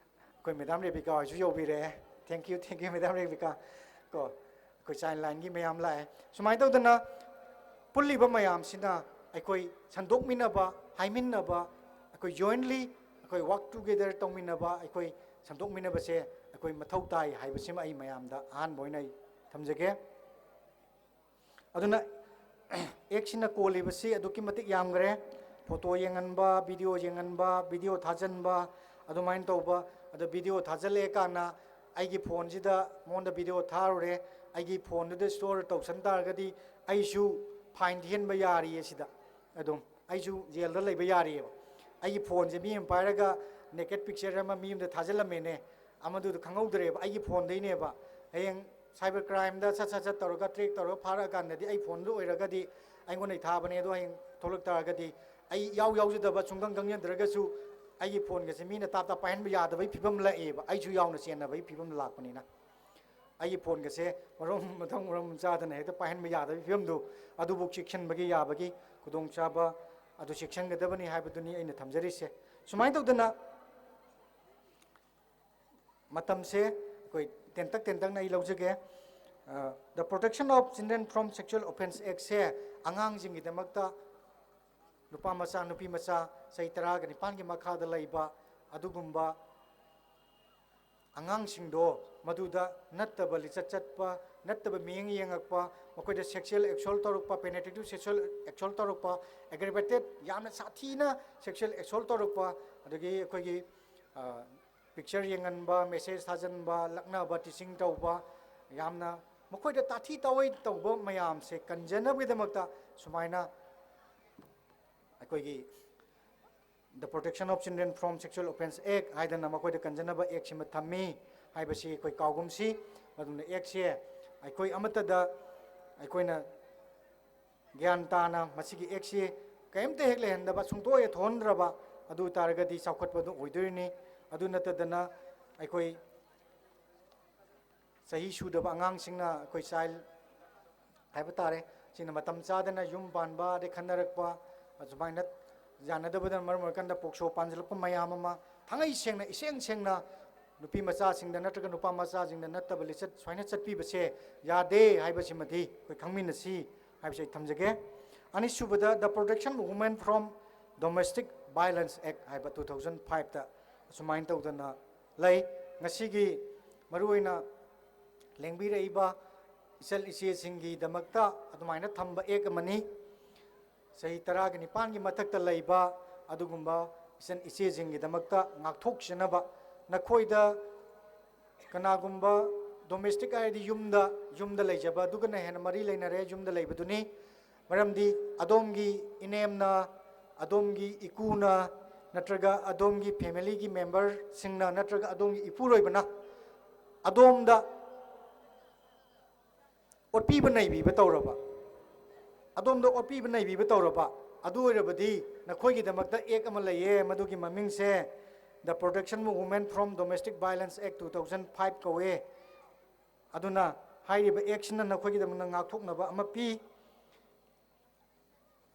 ꯑꯩꯈꯣꯏ ꯃꯦꯗꯥꯝ ꯔꯦꯕꯤꯀꯥ ꯍꯣꯏꯁꯨ ꯌꯧꯕꯤꯔꯛꯑꯦ꯫ Thank you, thank you, madam Rebecca. ꯀꯣ, ꯑꯩꯈꯣꯏ ꯆꯥꯏꯜ ꯂꯥꯏꯟꯒꯤ ꯃꯌꯥꯝ ꯂꯥꯛꯑꯦ꯫ ꯁꯨꯃꯥꯏꯅ ꯇꯧꯗꯅ ꯄꯨꯜꯂꯤꯕ ꯃꯌꯥꯝꯁꯤꯅ ꯑꯩꯈꯣꯏ ꯁꯟꯗꯣꯛꯃꯤꯟꯅꯕ, ꯍꯥꯏꯃꯤꯟꯅꯕ, ꯑꯩꯈꯣꯏ jointly ꯑꯩꯈꯣꯏ work together ꯇꯧꯃꯤꯟꯅꯕ, ꯑꯩꯈꯣꯏ ꯁꯟꯗꯣꯛꯃꯤꯟꯅꯕꯁꯦ ꯑꯩꯈꯣꯏ ꯃꯊꯧ ꯇꯥꯏ ꯍꯥꯏꯕꯁꯤꯃ ꯑꯩ ꯃꯌꯥꯝꯗ ꯑꯍꯥꯟꯕ ꯑꯣꯏꯅ ꯑꯩ ꯊꯝꯖꯒꯦ꯫ ꯑꯗꯨꯅ ꯑꯦꯛꯁꯤꯅ ꯀꯣꯜꯂꯤꯕꯁꯤ ꯑꯗꯨꯛꯀꯤ ꯃꯇꯤꯛ ꯌꯥꯝꯈ꯭ꯔꯦ꯫ ꯐꯣꯇꯣ ꯌꯦꯡꯍꯟꯕ, ꯚꯤꯗꯤꯑꯣ ꯌꯦꯡꯍꯟꯕ, ꯚꯤꯗꯤꯑꯣ ꯊꯥꯖꯤꯟꯕ, ꯑꯗꯨꯃꯥꯏꯅ ꯇꯧꯕ꯫ ꯑꯗꯣ ꯚꯤꯗꯤꯑꯣ ꯊꯥꯖꯤꯜꯂꯛꯑꯦ ꯀꯥꯟꯗ ꯑꯩꯒꯤ ꯐꯣꯟꯁꯤꯗ ꯃꯉꯣꯟꯗ ꯚꯤꯗꯤꯑꯣ ꯊꯥꯔꯨꯔꯦ, ꯑꯩꯒꯤ ꯐꯣꯟꯗꯨꯗ store ꯇꯧꯁꯟ ꯇꯥꯔꯒꯗꯤ ꯑꯩꯁꯨ fine ꯊꯤꯍꯟꯕ ꯌꯥꯔꯤꯌꯦ ꯁꯤꯗ꯫ ꯑꯗꯨꯝ ꯑꯩꯁꯨ ꯖꯦꯜꯗ ꯂꯩꯕ ꯌꯥꯔꯤꯑꯕ꯫ ꯑꯩꯒꯤ ꯐꯣꯟꯁꯦ ꯃꯤ ꯑꯃ ꯄꯥꯏꯔꯒ naked picture ꯑꯃ ꯃꯤ ꯑꯃꯗ ꯊꯥꯖꯤꯜꯂꯝꯃꯦꯅꯦ, ꯑꯃꯗꯨꯗ ꯈꯪꯍꯧꯗ꯭ꯔꯦꯕ, ꯑꯩꯒꯤ ꯐꯣꯟꯗꯩꯅꯦꯕ꯫ ꯍꯌꯦꯡ cyber crimeꯗ ꯁꯠ ꯁꯠ ꯁꯠ ꯇꯧꯔꯒ track ꯇꯧꯔꯒ ꯐꯥꯔꯛꯑꯀꯥꯟꯗꯗꯤ ꯑꯩ ꯐꯣꯟꯗꯨ ꯑꯣꯏꯔꯒꯗꯤ ꯑꯩꯉꯣꯟꯗꯩ ꯊꯥꯕꯅꯦ, ꯑꯗꯣ ꯍꯌꯦꯡ ꯊꯣꯛꯂꯛ ꯇꯥꯔꯒꯗꯤ ꯑꯩ ꯏꯌꯥꯎ ꯌꯥꯎꯖꯗꯕ, ꯁꯨꯡꯈꯪ ꯈꯪꯖꯗ꯭ꯔꯒꯁꯨ ꯑꯩꯒꯤ ꯐꯣꯟꯒꯁꯦ ꯃꯤꯅ ꯇꯥꯞ ꯇꯥꯞ ꯄꯥꯏꯍꯟꯕ ꯌꯥꯗꯕꯒꯤ ꯐꯤꯕꯝ ꯂꯥꯛꯑꯦꯕ, ꯑꯩꯁꯨ ꯌꯥꯎꯅ ꯆꯦꯟꯅꯕꯒꯤ ꯐꯤꯕꯝ ꯂꯥꯛꯄꯅꯤꯅ꯫ ꯑꯩꯒꯤ ꯐꯣꯟꯒꯁꯦ ꯃꯔꯝ ꯃꯊꯪ ꯃꯔꯝ ꯆꯥꯗꯅ ꯍꯦꯛꯇ ꯄꯥꯏꯍꯟꯕ ꯌꯥꯗꯕꯒꯤ ꯐꯤꯕꯝꯗꯣ, ꯑꯗꯨꯕꯨ ꯆꯦꯛꯁꯤꯟꯕꯒꯤ ꯌꯥꯕꯒꯤ ꯈꯨꯗꯣꯡꯆꯥꯕ ꯑꯗꯨ ꯆꯦꯛꯁꯤꯟꯒꯗꯕꯅꯤ ꯍꯥꯏꯕꯗꯨꯅꯤ ꯑꯩꯅ ꯊꯝꯖꯔꯤꯁꯦ꯫ ꯁꯨꯃꯥꯏꯅ ꯇꯧꯗꯅ ꯃꯇꯝꯁꯦ ꯑꯩꯈꯣꯏ ꯇꯦꯟꯇꯛ ꯇꯦꯟꯇꯛꯅ ꯑꯩ ꯂꯧꯖꯒꯦ꯫ ꯑ, The Protection of Children from Sexual Offence Actꯁꯦ ꯑꯉꯥꯡꯁꯤꯡꯒꯤꯗꯃꯛꯇ, ꯅꯨꯄꯥ ꯃꯆꯥ, ꯅꯨꯄꯤ ꯃꯆꯥ ꯆꯍꯤ ꯇꯔꯥꯒ ꯅꯤꯄꯥꯟꯒꯤ ꯃꯈꯥꯗ ꯂꯩꯕ ꯑꯗꯨꯒꯨꯝꯕ ꯑꯉꯥꯡꯁꯤꯡꯗꯣ, ꯃꯗꯨꯗ ꯅꯠꯇꯕ ꯂꯤꯆꯠ ꯆꯠꯄ, ꯅꯠꯇꯕ ꯃꯤꯠꯌꯦꯡ ꯌꯦꯡꯉꯛꯄ, ꯃꯈꯣꯏꯗ sexual assault ꯇꯧꯔꯛꯄ, penetrative sexual assault ꯇꯧꯔꯛꯄ, aggravated, ꯌꯥꯝꯅ ꯁꯥꯊꯤꯅ sexual assault ꯇꯧꯔꯛꯄ, ꯑꯗꯒꯤ ꯑꯩꯈꯣꯏꯒꯤ, ꯑ, picture ꯌꯦꯡꯍꯟꯕ, message ꯊꯥꯖꯤꯟꯕ, ꯂꯛꯅꯕ, teasing ꯇꯧꯕ, ꯌꯥꯝꯅ ꯃꯈꯣꯏꯗ ꯇꯥꯊꯤ ꯇꯥꯑꯣꯏ ꯇꯧꯕ ꯃꯌꯥꯝꯁꯦ ꯀꯟꯖꯅꯕꯒꯤꯗꯃꯛꯇ ꯁꯨꯃꯥꯏꯅ ꯑꯩꯈꯣꯏꯒꯤ The Protection of Children from Sexual Offence Act ꯍꯥꯏꯗꯅ ꯃꯈꯣꯏꯗ ꯀꯟꯖꯅꯕ actꯁꯤꯃ ꯊꯝꯃꯤ ꯍꯥꯏꯕꯁꯤ ꯑꯩꯈꯣꯏ ꯀꯥꯎꯒꯨꯝꯁꯤ꯫ ꯑꯗꯨꯅ actꯁꯦ ꯑꯩꯈꯣꯏ ꯑꯃꯠꯇꯗ ꯑꯩꯈꯣꯏꯅ ꯒ꯭ꯌꯥꯟ ꯇꯥꯅ ꯃꯁꯤꯒꯤ actꯁꯤ ꯀꯔꯤꯝꯇ ꯍꯦꯛ ꯂꯩꯍꯟꯗꯕ, ꯁꯨꯡꯇꯣꯛ ꯍꯦꯛ ꯊꯣꯛꯍꯟꯗ꯭ꯔꯕ, ꯑꯗꯨ ꯑꯣꯏ ꯇꯥꯔꯒꯗꯤ ꯆꯥꯎꯈꯠꯄꯗꯨ ꯑꯣꯏꯗꯣꯔꯤꯅꯤ꯫ ꯑꯗꯨ ꯅꯠꯇꯗꯅ ꯑꯩꯈꯣꯏ ꯆꯍꯤ ꯁꯨꯗꯕ ꯑꯉꯥꯡꯁꯤꯡꯅ, ꯑꯩꯈꯣꯏ child ꯍꯥꯏꯕ ꯇꯥꯔꯦ, ꯁꯤꯅ ꯃꯇꯝ ꯆꯥꯗꯅ ꯌꯨꯝ ꯄꯥꯟꯕ, ꯑꯗꯩ ꯈꯟꯅꯔꯛꯄ, ꯑꯁꯨꯃꯥꯏꯅ ꯌꯥꯅꯗꯕꯗꯅ ꯃꯔꯝ ꯑꯣꯏꯔꯀꯥꯟꯗ ꯄꯣꯛꯁꯣ ꯄꯥꯟꯁꯤꯜꯂꯛꯄ ꯃꯌꯥꯝ ꯑꯃ ꯊꯥꯡꯉꯩ ꯁꯦꯡꯅ, ꯏꯁꯦꯡ ꯁꯦꯡꯅ ꯅꯨꯄꯤ ꯃꯆꯥꯁꯤꯡꯗ ꯅꯠꯇ꯭ꯔꯒ ꯅꯨꯄꯥ ꯃꯆꯥꯁꯤꯡꯗ ꯅꯠꯇꯕ ꯂꯤꯆꯠ ꯁꯨꯃꯥꯏꯅ ꯆꯠꯄꯤꯕꯁꯦ ꯌꯥꯗꯦ ꯍꯥꯏꯕꯁꯤꯃꯗꯤ ꯑꯩꯈꯣꯏ ꯈꯪꯃꯤꯟꯅꯁꯤ ꯍꯥꯏꯕꯁꯤ ꯑꯩ ꯊꯝꯖꯒꯦ꯫ ꯑꯅꯤꯁꯨꯕꯗ, the protection of women from domestic violence act ꯍꯥꯏꯕ two thousand fiveꯇ ꯑꯁꯨꯃꯥꯏꯅ ꯇꯧꯗꯅ ꯂꯩ꯫ ꯉꯁꯤꯒꯤ ꯃꯔꯨꯑꯣꯏꯅ ꯂꯦꯡꯕꯤꯔꯛꯏꯕ ꯏꯆꯜ ꯏꯆꯦꯁꯤꯡꯒꯤꯗꯃꯛꯇ ꯑꯗꯨꯃꯥꯏꯅ ꯊꯝꯕ act ꯑꯃꯅꯤ꯫ ꯆꯍꯤ ꯇꯔꯥꯒ ꯅꯤꯄꯥꯟꯒꯤ ꯃꯊꯛꯇ ꯂꯩꯕ ꯑꯗꯨꯒꯨꯝꯕ ꯏꯆꯟ ꯏꯆꯦꯁꯤꯡꯒꯤꯗꯃꯛꯇ ꯉꯥꯛꯊꯣꯛꯆꯅꯕ, ꯅꯈꯣꯏꯗ ꯀꯅꯥꯒꯨꯝꯕ domestic ꯍꯥꯏꯔꯗꯤ ꯌꯨꯝꯗ, ꯌꯨꯝꯗ ꯂꯩꯖꯕ ꯑꯗꯨꯒꯅ ꯍꯦꯟꯅ ꯃꯔꯤ ꯂꯩꯅꯔꯦ, ꯌꯨꯝꯗ ꯂꯩꯕꯗꯨꯅꯤ꯫ ꯃꯔꯝꯗꯤ ꯑꯗꯣꯝꯒꯤ ꯏꯅꯦꯝꯅ, ꯑꯗꯣꯝꯒꯤ ꯏꯀꯨꯅ, ꯅꯠꯇ꯭ꯔꯒ ꯑꯗꯣꯝꯒꯤ familyꯒꯤ memberꯁꯤꯡꯅ, ꯅꯠꯇ꯭ꯔꯒ ꯑꯗꯣꯝꯒꯤ ꯏꯄꯨꯔꯣꯏꯕꯅ ꯑꯗꯣꯝꯗ ꯑꯣꯠꯄꯤꯕ ꯅꯩꯕꯤꯕ ꯇꯧꯔꯕ, ꯑꯗꯣꯝꯗ ꯑꯣꯠꯄꯤꯕ ꯅꯩꯕꯤꯕ ꯇꯧꯔꯕ, ꯑꯗꯨ ꯑꯣꯏꯔꯕꯗꯤ ꯅꯈꯣꯏꯒꯤꯗꯃꯛꯇ act ꯑꯃ ꯂꯩꯌꯦ, ꯃꯗꯨꯒꯤ ꯃꯃꯤꯡꯁꯦ the Protection of Women from Domestic Violence Act two thousand five ꯀꯧꯋꯦ꯫ ꯑꯗꯨꯅ ꯍꯥꯏꯔꯤꯕ actꯁꯤꯅ ꯅꯈꯣꯏꯒꯤꯗꯃꯛꯇ ꯉꯥꯛꯊꯣꯛꯅꯕ ꯑꯃ ꯄꯤ꯫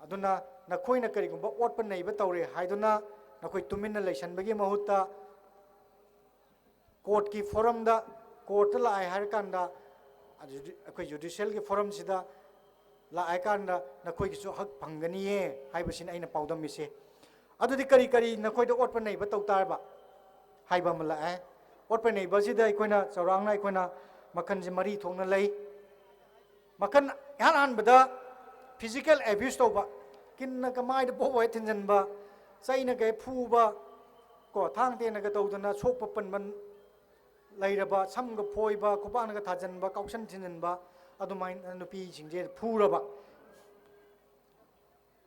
ꯑꯗꯨꯅ ꯅꯈꯣꯏꯅ ꯀꯔꯤꯒꯨꯝꯕ ꯑꯣꯠꯄ ꯅꯩꯕ ꯇꯧꯔꯦ ꯍꯥꯏꯗꯨꯅ ꯅꯈꯣꯏ ꯇꯨꯃꯤꯟꯅ ꯂꯩꯁꯟꯕꯒꯤ ꯃꯍꯨꯠꯇ courtꯀꯤ forumꯗ, courtꯇ ꯂꯥꯛꯑꯦ ꯍꯥꯏꯔꯀꯥꯟꯗ, ꯑꯗꯨꯗꯤ ꯑꯩꯈꯣꯏ judicialꯒꯤ forumꯁꯤꯗ ꯂꯥꯛꯑꯦ ꯀꯥꯟꯗ ꯅꯈꯣꯏꯒꯤꯁꯨ ꯍꯛ ꯐꯪꯒꯅꯤꯌꯦ ꯍꯥꯏꯕꯁꯤꯅ ꯑꯩꯅ ꯄꯥꯎꯗꯝꯃꯤꯁꯦ꯫ ꯑꯗꯨꯗꯤ ꯀꯔꯤ ꯀꯔꯤ ꯅꯈꯣꯏꯗ ꯑꯣꯠꯄ ꯅꯩꯕ ꯇꯧ ꯇꯥꯔꯕ ꯍꯥꯏꯕ ꯑꯃ ꯂꯥꯛꯑꯦ꯫ ꯑꯣꯠꯄ ꯅꯩꯕꯁꯤꯗ ꯑꯩꯈꯣꯏꯅ ꯆꯥꯎꯔꯥꯛꯅ ꯑꯩꯈꯣꯏꯅ ꯃꯈꯜꯁꯦ ꯃꯔꯤ ꯊꯣꯛꯅ ꯂꯩ꯫ ꯃꯈꯜ ꯏꯍꯥꯟ ꯍꯥꯟꯕꯗ physical abuse ꯇꯧꯕ, ꯀꯤꯟꯅ ꯀꯃꯥꯏꯗ ꯄꯣꯛꯄ ꯍꯦꯛ ꯊꯤꯟꯖꯤꯟꯕ, ꯆꯩꯅ ꯀꯩ ꯐꯨꯕ, ꯀꯣ, ꯊꯥꯡ ꯇꯦꯟꯅꯒ ꯇꯧꯗꯅ ꯁꯣꯛꯄ ꯄꯟꯕ ꯂꯩꯔꯕ, ꯁꯝꯒ ꯐꯣꯏꯕ, ꯈꯨꯄꯥꯛꯅꯒ ꯊꯥꯖꯤꯟꯕ, ꯀꯥꯎꯁꯟ ꯊꯤꯟꯖꯤꯟꯕ, ꯑꯗꯨꯃꯥꯏꯅ ꯅꯨꯄꯤꯁꯤꯡꯁꯦ ꯐꯨꯔꯕ꯫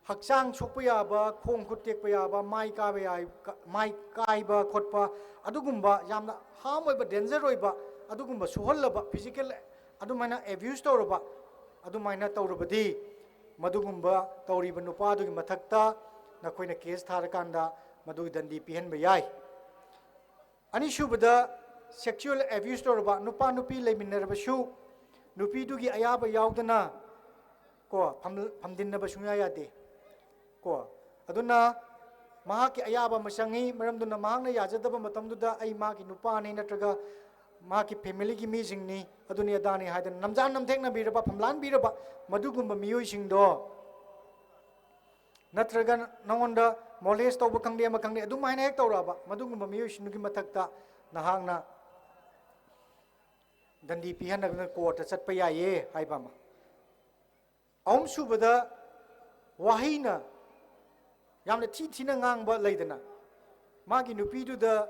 ꯍꯛꯆꯥꯡ ꯁꯣꯛꯄ ꯌꯥꯕ, ꯈꯣꯡ ꯈꯨꯠ ꯇꯦꯛꯄ ꯌꯥꯕ, ꯃꯥꯏ ꯀꯥꯕ ꯌꯥꯏ, ꯀ-, ꯃꯥꯏ ꯀꯥꯏꯕ ꯈꯣꯠꯄ, ꯑꯗꯨꯒꯨꯝꯕ ꯌꯥꯝꯅ harm ꯑꯣꯏꯕ, danger ꯑꯣꯏꯕ, ꯑꯗꯨꯒꯨꯝꯕ ꯁꯣꯛꯍꯜꯂꯕ, physical ꯑꯗꯨꯃꯥꯏꯅ abuse ꯇꯧꯔꯕ, ꯑꯗꯨꯃꯥꯏꯅ ꯇꯧꯔꯕꯗꯤ ꯃꯗꯨꯒꯨꯝꯕ ꯇꯧꯔꯤꯕ ꯅꯨꯄꯥꯗꯨꯒꯤ ꯃꯊꯛꯇ ꯅꯈꯣꯏꯅ case ꯊꯥꯔꯀꯥꯟꯗ ꯃꯗꯨꯒꯤ ꯗꯟꯗꯤ ꯄꯤꯍꯟꯕ ꯌꯥꯏ꯫ ꯑꯅꯤꯁꯨꯕꯗ, sexual abuse ꯇꯧꯔꯕ, ꯅꯨꯄꯥ ꯅꯨꯄꯤ ꯂꯩꯃꯤꯟꯅꯔꯕꯁꯨ ꯅꯨꯄꯤꯗꯨꯒꯤ ꯑꯌꯥꯕ ꯌꯥꯎꯗꯅ ꯀꯣ, ꯐꯝ-, ꯐꯝꯗꯤꯟꯅꯕ ꯁꯨꯡꯌꯥ ꯌꯥꯗꯦ꯫ ꯀꯣ, ꯑꯗꯨꯅ ꯃꯍꯥꯛꯀꯤ ꯑꯌꯥꯕ ꯑꯃ ꯆꯪꯉꯤ꯫ ꯃꯔꯝꯗꯨꯅ ꯃꯍꯥꯛꯅ ꯌꯥꯖꯗꯕ ꯃꯇꯝꯗꯨꯗ "ꯑꯩ ꯃꯥꯒꯤ ꯅꯨꯄꯥꯅꯤ" ꯅꯠꯇ꯭ꯔꯒ "ꯃꯍꯥꯛꯀꯤ ꯐꯦꯃꯤꯂꯤꯒꯤ ꯃꯤꯁꯤꯡꯅꯤ", ꯑꯗꯨꯅꯤ ꯑꯗꯥꯅꯤ ꯍꯥꯏꯗꯅ ꯅꯝꯖꯥꯟ ꯅꯝꯊꯦꯛꯅꯕꯤꯔꯕ, ꯐꯝꯂꯥꯟꯕꯤꯔꯕ ꯃꯗꯨꯒꯨꯝꯕ ꯃꯤꯑꯣꯏꯁꯤꯡꯗꯣ, ꯅꯠꯇ꯭ꯔꯒ ꯅꯉꯣꯟꯗ ꯃꯣꯂꯦꯁ ꯇꯧꯕ ꯈꯪꯗꯦ, ꯑꯃ ꯈꯪꯗꯦ, ꯑꯗꯨꯃꯥꯏꯅ ꯍꯦꯛ ꯇꯧꯔꯛꯑꯕ, ꯃꯗꯨꯒꯨꯝꯕ ꯃꯤꯑꯣꯏꯁꯤꯡꯗꯨꯒꯤ ꯃꯊꯛꯇ ꯅꯍꯥꯛꯅ ꯗꯟꯗꯤ ꯄꯤꯍꯟꯅꯗꯨꯅ ꯀꯣꯔꯠꯇ ꯆꯠꯄ ꯌꯥꯏꯌꯦ ꯍꯥꯏꯕ ꯑꯃ꯫ ꯑꯍꯨꯝꯁꯨꯕꯗ, ꯋꯥꯍꯩꯅ ꯌꯥꯝꯅ ꯊꯤ ꯊꯤꯅ ꯉꯥꯡꯕ ꯂꯩꯗꯅ, ꯃꯥꯒꯤ ꯅꯨꯄꯤꯗꯨꯗ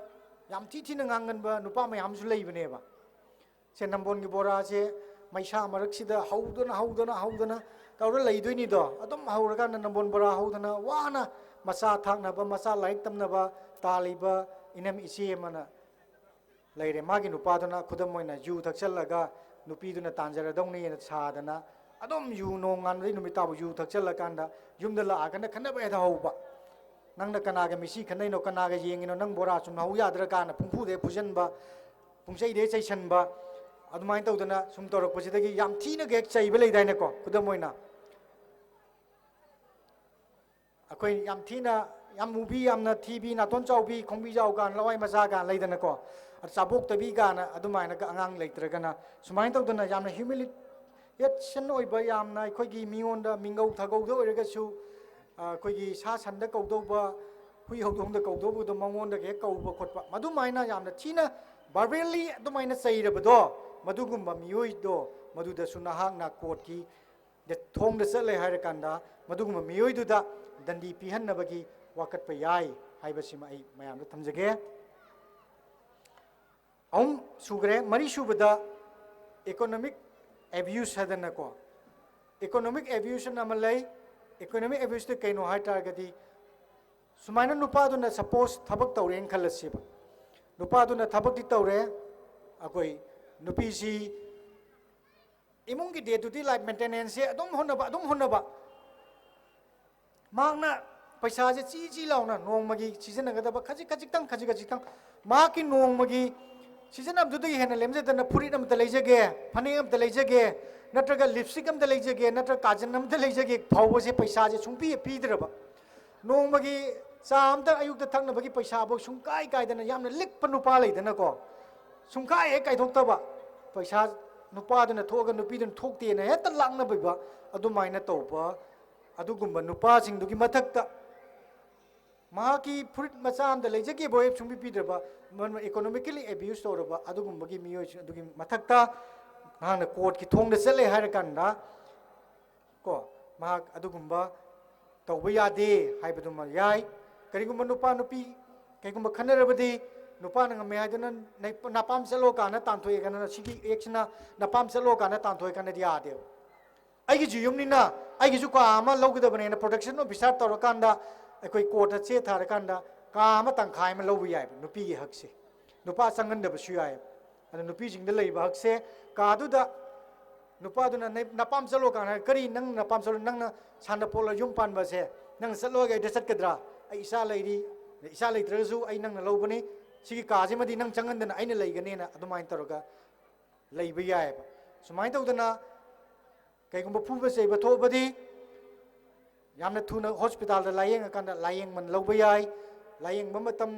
ꯌꯥꯝ ꯊꯤ ꯊꯤꯅ ꯉꯥꯡꯒꯟꯕ ꯅꯨꯄꯥ ꯃꯌꯥꯝꯁꯨ ꯂꯩꯕꯅꯦꯕ꯫ ꯁꯦ, ꯅꯝꯕꯣꯟꯒꯤ ꯕꯣꯔꯥꯁꯦ ꯃꯩꯁꯥ ꯃꯔꯛꯁꯤꯗ ꯍꯧꯗꯅ, ꯍꯧꯗꯅ, ꯍꯧꯗꯅ ꯇꯧꯔ ꯂꯩꯗꯣꯏꯅꯤꯗꯣ꯫ ꯑꯗꯨꯝ ꯍꯧꯔꯀꯥꯟꯗ ꯅꯝꯕꯣꯟ ꯕꯣꯔꯥ ꯍꯧꯗꯅ ꯋꯥꯅ ꯃꯆꯥ ꯊꯥꯛꯅꯕ, ꯃꯆꯥ ꯂꯥꯏꯔꯤꯛ ꯇꯝꯅꯕ ꯇꯥꯜꯂꯤꯕ ꯏꯅꯝ ꯏꯆꯦ ꯑꯃꯅ ꯂꯩꯔꯦ꯫ ꯃꯥꯒꯤ ꯅꯨꯄꯥꯗꯨꯅ, ꯈꯨꯗꯝ ꯑꯣꯏꯅ, ꯌꯨ ꯊꯛꯆꯜꯂꯒ ꯅꯨꯄꯤꯗꯨꯅ ꯇꯥꯟꯖꯔꯗꯧꯅꯦꯅ ꯁꯥꯗꯅ ꯑꯗꯨꯝ ꯌꯨ, ꯅꯣꯡꯉꯥꯟꯕꯗꯩ ꯅꯨꯃꯤꯠ ꯇꯥꯕ ꯌꯨ ꯊꯛꯆꯜꯂꯀꯥꯟꯗ ꯌꯨꯝꯗ ꯂꯥꯛꯑꯒꯅ ꯈꯠꯅꯕ ꯍꯦꯛꯇ ꯍꯧꯕ꯫ "ꯅꯪꯅ ꯀꯅꯥꯒ ꯃꯤꯠꯁꯤ ꯈꯠꯅꯩꯅꯣ, ꯀꯅꯥꯒ ꯌꯦꯡꯉꯤꯅꯣ, ꯅꯪ ꯕꯣꯔꯥ ꯆꯨꯝꯅ ꯍꯧ ꯌꯥꯗ꯭ꯔꯥ?" ꯀꯥꯏꯅ ꯄꯨꯡꯐꯨꯗ ꯍꯦꯛ ꯐꯨꯖꯟꯕ, ꯄꯨꯡꯆꯩꯗ ꯍꯦꯛ ꯆꯩꯁꯟꯕ, ꯑꯗꯨꯃꯥꯏꯅ ꯇꯧꯗꯅ ꯁꯨꯝ ꯇꯧꯔꯛꯄꯁꯤꯗꯒꯤ ꯌꯥꯝ ꯊꯤꯅꯒ ꯍꯦꯛ ꯆꯩꯕ ꯂꯩꯗꯥꯏꯅꯦꯀꯣ꯫ ꯈꯨꯗꯝ ꯑꯣꯏꯅ, ꯑꯩꯈꯣꯏ ꯌꯥꯝ ꯊꯤꯅ, ꯌꯥꯝ ꯃꯨꯕꯤ, ꯌꯥꯝꯅ ꯊꯤꯕꯤ, ꯅꯥꯇꯣꯟ ꯆꯥꯎꯕꯤ, ꯈꯣꯡꯕꯤ ꯌꯥꯎ ꯀꯥꯟ, ꯂꯋꯥꯏ ꯃꯆꯥ ꯀꯥꯟ ꯂꯩꯗꯅꯀꯣ, ꯑꯗ ꯆꯥꯕꯣꯛꯇꯕꯤ ꯀꯥꯟꯅ ꯑꯗꯨꯃꯥꯏꯅꯒ ꯑꯉꯥꯡ ꯂꯩꯇ꯭ꯔꯒꯅ, ꯁꯨꯃꯥꯏꯅ ꯇꯧꯗꯅ ꯌꯥꯝꯅ ꯍ꯭ꯌꯨꯃꯤꯂꯤꯌꯦꯁꯟ ꯑꯣꯏꯕ, ꯌꯥꯝꯅ ꯑꯩꯈꯣꯏꯒꯤ ꯃꯤꯉꯣꯟꯗ ꯃꯤꯡꯒꯧ ꯊꯥꯒꯧꯗ ꯑꯣꯏꯔꯒꯁꯨ, ꯑ, ꯑꯩꯈꯣꯏꯒꯤ ꯁꯥ ꯁꯟꯗ ꯀꯧꯗꯧꯕ, ꯍꯨꯏ ꯍꯧꯗꯣꯡꯗ ꯀꯧꯗꯧꯕꯗꯣ ꯃꯉꯣꯟꯗꯒ ꯍꯦꯛ ꯀꯧꯕ ꯈꯣꯠꯄ, ꯃꯗꯨꯃꯥꯏꯅ ꯌꯥꯝꯅ ꯊꯤꯅ ꯚꯔꯕꯦꯜꯂꯤ ꯑꯗꯨꯃꯥꯏꯅ ꯆꯩꯔꯕꯗꯣ, ꯃꯗꯨꯒꯨꯝꯕ ꯃꯤꯑꯣꯏꯗꯣ, ꯃꯗꯨꯗꯁꯨ ꯅꯍꯥꯛꯅ ꯀꯣꯔꯠꯀꯤ ꯗ-, ꯊꯣꯡꯗ ꯆꯠꯂꯦ ꯍꯥꯏꯔꯀꯥꯟꯗ ꯃꯗꯨꯒꯨꯝꯕ ꯃꯤꯑꯣꯏꯗꯨꯗ ꯗꯟꯗꯤ ꯄꯤꯍꯟꯅꯕꯒꯤ ꯋꯥꯀꯠꯄ ꯌꯥꯏ ꯍꯥꯏꯕꯁꯤꯃ ꯑꯩ ꯃꯌꯥꯝꯗ ꯊꯝꯖꯒꯦ꯫ ꯑꯍꯨꯝ ꯁꯨꯈ꯭ꯔꯦ꯫ ꯃꯔꯤ ꯁꯨꯕꯗ ꯏꯀꯣꯅꯣꯃꯤꯛ ꯑꯦꯕ꯭ꯌꯨꯁ ꯍꯥꯏꯗꯅꯀꯣ꯫ ꯏꯀꯣꯅꯣꯃꯤꯛ ꯑꯦꯕ꯭ꯌꯨꯁ ꯑꯃ ꯂꯩ꯫ ꯏꯀꯣꯅꯣꯃꯤꯛ ꯑꯦꯕ꯭ꯌꯨꯁꯇꯤ ꯀꯩꯅꯣ ꯍꯥꯏ ꯇꯥꯔꯒꯗꯤ, ꯁꯨꯃꯥꯏꯅ ꯅꯨꯄꯥꯗꯨꯅ ꯁꯄꯣꯁ ꯊꯕꯛ ꯇꯧꯔꯦꯅ ꯈꯜꯂꯁꯦꯕ꯫ ꯅꯨꯄꯥꯗꯨꯅ ꯊꯕꯛꯇꯤ ꯇꯧꯔꯦ, ꯑꯩꯈꯣꯏ ꯅꯨꯄꯤꯁꯤ ꯏꯃꯨꯡꯒꯤ ꯗꯦ ꯇꯨ ꯗꯦ ꯂꯥꯏꯐ ꯃꯦꯟꯇꯦꯅꯦꯟꯁꯁꯦ ꯑꯗꯨꯝ ꯍꯣꯠꯅꯕ, ꯑꯗꯨꯝ ꯍꯣꯠꯅꯕ꯫ ꯃꯍꯥꯛꯅ ꯄꯩꯁꯥꯁꯦ ꯆꯤ ꯆꯤ ꯂꯥꯎꯅ ꯅꯣꯡꯃꯒꯤ ꯁꯤꯖꯤꯟꯅꯒꯗꯕ ꯈꯖꯤꯛ ꯈꯖꯤꯛꯇꯪ, ꯈꯖꯤꯛ ꯈꯖꯤꯛꯇꯪ, ꯃꯍꯥꯛꯀꯤ ꯅꯣꯡꯃꯒꯤ ꯁꯤꯖꯤꯟꯅꯕꯗꯨꯗꯒꯤ ꯍꯦꯟꯅ ꯂꯦꯝꯖꯗꯅ ꯐꯨꯔꯤꯠ ꯑꯃꯇ ꯂꯩꯖꯒꯦ, ꯐꯅꯦꯛ ꯑꯃꯇ ꯂꯩꯖꯒꯦ, ꯅꯠꯇ꯭ꯔꯒ ꯂꯤꯞꯁꯇꯤꯛ ꯑꯝꯇ ꯂꯩꯖꯒꯦ, ꯅꯠꯇ꯭ꯔꯒ ꯀꯥꯖꯟ ꯑꯝꯇ ꯂꯩꯖꯒꯦ ꯐꯥꯎꯕꯁꯦ ꯄꯩꯁꯥꯁꯦ ꯁꯨꯡꯄꯤ ꯄꯤꯗ꯭ꯔꯕ, ꯅꯣꯡꯃꯒꯤ ꯆꯥ ꯑꯝꯇ ꯑꯌꯨꯛꯇ ꯊꯛꯅꯕꯒꯤ ꯄꯩꯁꯥꯐꯧ ꯁꯨꯡꯀꯥꯏ ꯀꯥꯏꯗꯅ ꯌꯥꯝꯅ ꯂꯤꯛꯄ ꯅꯨꯄꯥ ꯂꯩꯗꯅꯀꯣ, ꯁꯨꯡꯀꯥꯏ ꯍꯦꯛ ꯀꯥꯏꯊꯣꯛꯇꯕ, ꯄꯩꯁꯥ ꯅꯨꯄꯥꯗꯨꯅ ꯊꯣꯛꯑꯒ ꯅꯨꯄꯤꯗꯨꯅ ꯊꯣꯛꯇꯦꯅ ꯍꯦꯛꯇ ꯂꯥꯛꯅꯕꯤꯕ, ꯑꯗꯨꯃꯥꯏꯅ ꯇꯧꯕ, ꯑꯗꯨꯒꯨꯝꯕ ꯅꯨꯄꯥꯁꯤꯡꯗꯨꯒꯤ ꯃꯊꯛꯇ ꯃꯍꯥꯛꯀꯤ ꯐꯨꯔꯤꯠ ꯃꯆꯥ ꯑꯃꯗ ꯂꯩꯖꯒꯦꯕꯨ ꯍꯦꯛ ꯁꯨꯡꯄꯤ ꯄꯤꯗ꯭ꯔꯕ, ꯃꯔꯝ economically abuse ꯇꯧꯔꯕ ꯑꯗꯨꯒꯨꯝꯕꯒꯤ ꯃꯤꯑꯣꯏꯁꯤꯡ ꯑꯗꯨꯒꯤ ꯃꯊꯛꯇ ꯅꯍꯥꯛꯅ ꯀꯣꯔꯠꯀꯤ ꯊꯣꯡꯗ ꯆꯠꯂꯦ ꯍꯥꯏꯔꯀꯥꯟꯗ ꯀꯣ, ꯃꯍꯥꯛ ꯑꯗꯨꯒꯨꯝꯕ ꯇꯧꯕ ꯌꯥꯗꯦ ꯍꯥꯏꯕꯗꯨꯃ ꯌꯥꯏ꯫ ꯀꯔꯤꯒꯨꯝꯕ ꯅꯨꯄꯥ ꯅꯨꯄꯤ ꯀꯩꯒꯨꯝꯕ ꯈꯟꯅꯔꯕꯗꯤ ꯅꯨꯄꯥꯅ ꯉꯝꯃꯦ ꯍꯥꯏꯗꯨꯅ ꯅꯩ-, ꯅꯄꯥꯝ ꯆꯠꯂꯣ ꯀꯥꯟꯗ ꯇꯥꯟꯊꯣꯛꯑꯦ ꯀꯥꯟꯗ ꯁꯤꯒꯤ ꯑꯦꯛꯁꯤꯅ ꯅꯄꯥꯝ ꯆꯠꯂꯣ ꯀꯥꯟꯗ ꯇꯥꯟꯊꯣꯛꯑꯦ ꯀꯥꯟꯗꯗꯤ ꯌꯥꯗꯦꯕ꯫ ꯑꯩꯒꯤꯁꯨ ꯌꯨꯝꯅꯤꯅ ꯑꯩꯒꯤꯁꯨ ꯀꯥ ꯑꯃ ꯂꯧꯒꯗꯕꯅꯦꯅ production officer ꯇꯧꯔꯀꯥꯟꯗ ꯑꯩꯈꯣꯏ ꯀꯣꯔꯠꯇ ꯆꯦ ꯊꯥꯔꯀꯥꯟꯗ ꯀꯥ ꯑꯃ ꯇꯪꯈꯥꯏ ꯑꯃ ꯂꯧꯕ ꯌꯥꯏꯕ ꯅꯨꯄꯤꯒꯤ ꯍꯛꯁꯦ꯫ ꯅꯨꯄꯥ ꯆꯪꯍꯟꯗꯕꯁꯨ ꯌꯥꯏꯕ꯫ ꯑꯗꯣ ꯅꯨꯄꯤꯁꯤꯡꯗ ꯂꯩꯕ ꯍꯛꯁꯦ ꯀꯥꯗꯨꯗ ꯅꯨꯄꯥꯗꯨꯅ ꯅꯩ-, ꯅꯄꯥꯝ ꯆꯠꯂꯣ ꯀꯥꯟꯅ ꯍꯥꯏ, "ꯀꯔꯤ ꯅꯪ ꯅꯄꯥꯝ ꯆꯠꯂꯣ? ꯅꯪꯅ ꯁꯥꯟꯅꯄꯣꯠꯂ ꯌꯨꯝ ꯄꯥꯟꯕꯁꯦ ꯅꯪ ꯆꯠꯂꯣꯏꯒ ꯑꯩꯗ ꯆꯠꯀꯗ꯭ꯔꯥ? ꯑꯩ ꯏꯆꯥ ꯂꯩꯔꯤ, ꯏꯆꯥ ꯂꯩꯇ꯭ꯔꯒꯁꯨ ꯑꯩ ꯅꯪꯅ ꯂꯧꯕꯅꯤ꯫ ꯁꯤꯒꯤ ꯀꯥꯁꯤꯃꯗꯤ ꯅꯪ ꯆꯪꯍꯟꯗꯅ ꯑꯩꯅ ꯂꯩꯒꯅꯦꯅ" ꯑꯗꯨꯃꯥꯏꯅ ꯇꯧꯔꯒ ꯂꯩꯕ ꯌꯥꯏꯑꯕ꯫ ꯁꯨꯃꯥꯏꯅ ꯇꯧꯗꯅ ꯀꯩꯒꯨꯝꯕ ꯐꯨꯕ ꯆꯩꯕ ꯊꯣꯛꯑꯕꯗꯤ ꯌꯥꯝꯅ ꯊꯨꯅ ꯍꯣꯁꯄꯤꯇꯥꯜꯗ ꯂꯥꯌꯦꯡꯉꯀꯥꯟꯗ ꯂꯥꯌꯦꯡꯕ ꯂꯧꯕ ꯌꯥꯏ꯫ ꯂꯥꯌꯦꯡꯕ ꯃꯇꯝ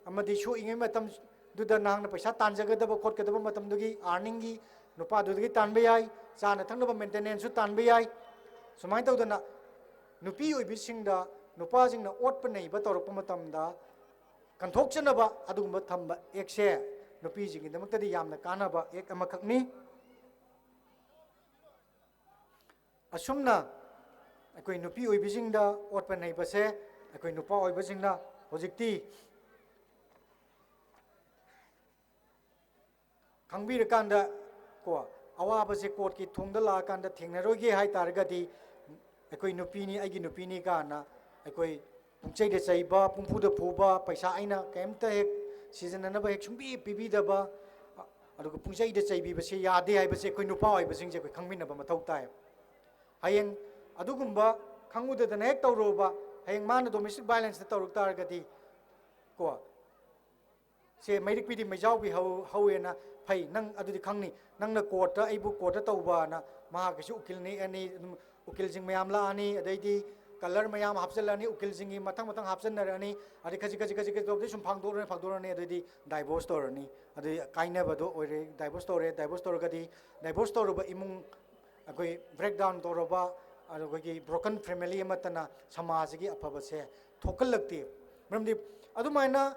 ꯑꯃꯗꯤ ꯁꯣꯛꯏꯉꯩ ꯃꯇꯝꯗꯨꯗ ꯅꯍꯥꯛꯅ ꯄꯩꯁꯥ ꯇꯥꯟꯖꯒꯗꯕ ꯈꯣꯠꯀꯗꯕ ꯃꯇꯝꯗꯨꯒꯤ ꯑꯥꯔꯅꯤꯡꯒꯤ ꯅꯨꯄꯥꯗꯨꯗꯒꯤ ꯇꯥꯟꯕ ꯌꯥꯏ, ꯆꯥꯅ ꯊꯛꯅꯕ ꯃꯦꯟꯇꯦꯅꯦꯟꯁꯁꯨ ꯇꯥꯟꯕ ꯌꯥꯏ꯫ ꯁꯨꯃꯥꯏꯅ ꯇꯧꯗꯅ ꯅꯨꯄꯤ ꯑꯣꯏꯕꯤꯁꯤꯡꯗ ꯅꯨꯄꯥꯁꯤꯡꯅ ꯑꯣꯠꯄ ꯅꯩꯕ ꯇꯧꯔꯛꯄ ꯃꯇꯝꯗ ꯀꯟꯊꯣꯛꯆꯅꯕ ꯑꯗꯨꯒꯨꯝꯕ ꯊꯝꯕ ꯑꯦꯛꯁꯦ ꯅꯨꯄꯤꯁꯤꯡꯒꯤꯗꯃꯛꯇꯗꯤ ꯌꯥꯝꯅ ꯀꯥꯟꯅꯕ ꯑꯦꯛ ꯑꯃꯈꯛꯅꯤ꯫ ꯑꯁꯨꯝꯅ ꯑꯩꯈꯣꯏ ꯅꯨꯄꯤ ꯑꯣꯏꯕꯤꯁꯤꯡꯗ ꯑꯣꯠꯄ ꯅꯩꯕꯁꯦ ꯑꯩꯈꯣꯏ ꯅꯨꯄꯥ ꯑꯣꯏꯕꯁꯤꯡꯅ ꯍꯧꯖꯤꯛꯇꯤ ꯈꯪꯕꯤꯔꯀꯥꯟꯗ ꯀꯣ, ꯑꯋꯥꯕꯁꯦ ꯀꯣꯔꯠꯀꯤ ꯊꯣꯡꯗ ꯂꯥꯛꯑꯀꯥꯟꯗ ꯊꯦꯡꯅꯔꯣꯏꯒꯦ ꯍꯥꯏ ꯇꯥꯔꯒꯗꯤ ꯑꯩꯈꯣꯏ ꯅꯨꯄꯤꯅꯤ, ꯑꯩꯒꯤ ꯅꯨꯄꯤꯅꯤ ꯀꯥꯏꯅ ꯑꯩꯈꯣꯏ ꯄꯨꯡꯆꯩꯗ ꯆꯩꯕ, ꯄꯨꯡꯐꯨꯗ ꯐꯨꯕ, ꯄꯩꯁꯥ ꯑꯩꯅ ꯀꯩꯝꯇ ꯍꯦꯛ ꯁꯤꯖꯤꯟꯅꯅꯕ ꯍꯦꯛ ꯁꯨꯡꯄꯤ ꯄꯤꯕꯤꯗꯕ, ꯑꯗꯨꯒ ꯄꯨꯡꯆꯩꯗ ꯆꯩꯕꯤꯕꯁꯦ ꯌꯥꯗꯦ ꯍꯥꯏꯕꯁꯦ ꯑꯩꯈꯣꯏ ꯅꯨꯄꯥ ꯑꯣꯏꯕꯁꯤꯡꯁꯦ ꯑꯩꯈꯣꯏ ꯈꯪꯃꯤꯟꯅꯕ ꯃꯊꯧ ꯇꯥꯏ꯫ ꯍꯌꯦꯡ ꯑꯗꯨꯒꯨꯝꯕ ꯈꯪꯉꯨꯗꯗꯅ ꯍꯦꯛ ꯇꯧꯔꯨꯔꯕ, ꯍꯌꯦꯡ ꯃꯥꯅ domestic violenceꯇ ꯇꯧꯔꯛ ꯇꯥꯔꯒꯗꯤ ꯀꯣ, ꯁꯦ ꯃꯩꯔꯤꯛꯄꯤꯗꯤ ꯃꯩꯖꯥꯎꯕꯤ ꯍꯧ ꯍꯧꯋꯦꯅ꯫ ꯐꯩ, ꯅꯪ ꯑꯗꯨꯗꯤ ꯈꯪꯅꯤ꯫ ꯅꯪꯅ ꯀꯣꯔꯠꯇ ꯑꯩꯕꯨ ꯀꯣꯔꯠꯇ ꯇꯧꯕꯅ ꯃꯍꯥꯛꯀꯤꯁꯨ ꯎꯀꯤꯜ ꯅꯦꯛꯑꯅꯤ, ꯑꯗꯨꯝ ꯎꯀꯤꯜꯁꯤꯡ ꯃꯌꯥꯝ ꯂꯥꯛꯑꯅꯤ, ꯑꯗꯩꯗꯤ ꯀꯂꯔ ꯃꯌꯥꯝ ꯍꯥꯞꯆꯤꯜꯂꯅꯤ, ꯎꯀꯤꯜꯁꯤꯡꯒꯤ ꯃꯊꯪ ꯃꯊꯪ ꯍꯥꯞꯆꯤꯟꯅꯔꯛꯑꯅꯤ, ꯑꯗꯩ ꯈꯖꯤꯛ ꯈꯖꯤꯛ ꯈꯖꯤꯛ ꯈꯖꯤꯛ ꯇꯧꯕꯗꯩ ꯁꯨꯝ ꯐꯥꯡꯗꯣꯛꯑꯅꯤ ꯐꯥꯡꯗꯣꯛꯑꯅꯤ ꯑꯗꯩꯗꯤ ꯗꯥꯏꯚꯣꯔꯁ ꯇꯧꯔꯅꯤ꯫ ꯑꯗꯨꯗꯤ ꯀꯥꯏꯅꯕꯗꯣ ꯑꯣꯏꯔꯦ, ꯗꯥꯏꯚꯣꯔꯁ ꯇꯧꯔꯦ꯫ ꯗꯥꯏꯚꯣꯔꯁ ꯇꯧꯔꯒꯗꯤ ꯗꯥꯏꯚꯣꯔꯁ ꯇꯧꯔꯕ ꯏꯃꯨꯡ, ꯑꯩꯈꯣꯏ ꯕ꯭ꯔꯦꯛ ꯗꯥꯎꯟ ꯇꯧꯔꯕ, ꯑꯗꯨ ꯑꯩꯈꯣꯏꯒꯤ ꯕ꯭ꯔꯣꯀꯟ ꯐꯦꯃꯤꯂꯤ ꯑꯃꯠꯇꯅ ꯁꯃꯥꯖꯁꯤꯒꯤ ꯑꯐꯕꯁꯦ ꯊꯣꯛꯍꯜꯂꯛꯇꯦ꯫ ꯃꯔꯝꯗꯤ ꯑꯗꯨꯃꯥꯏꯅ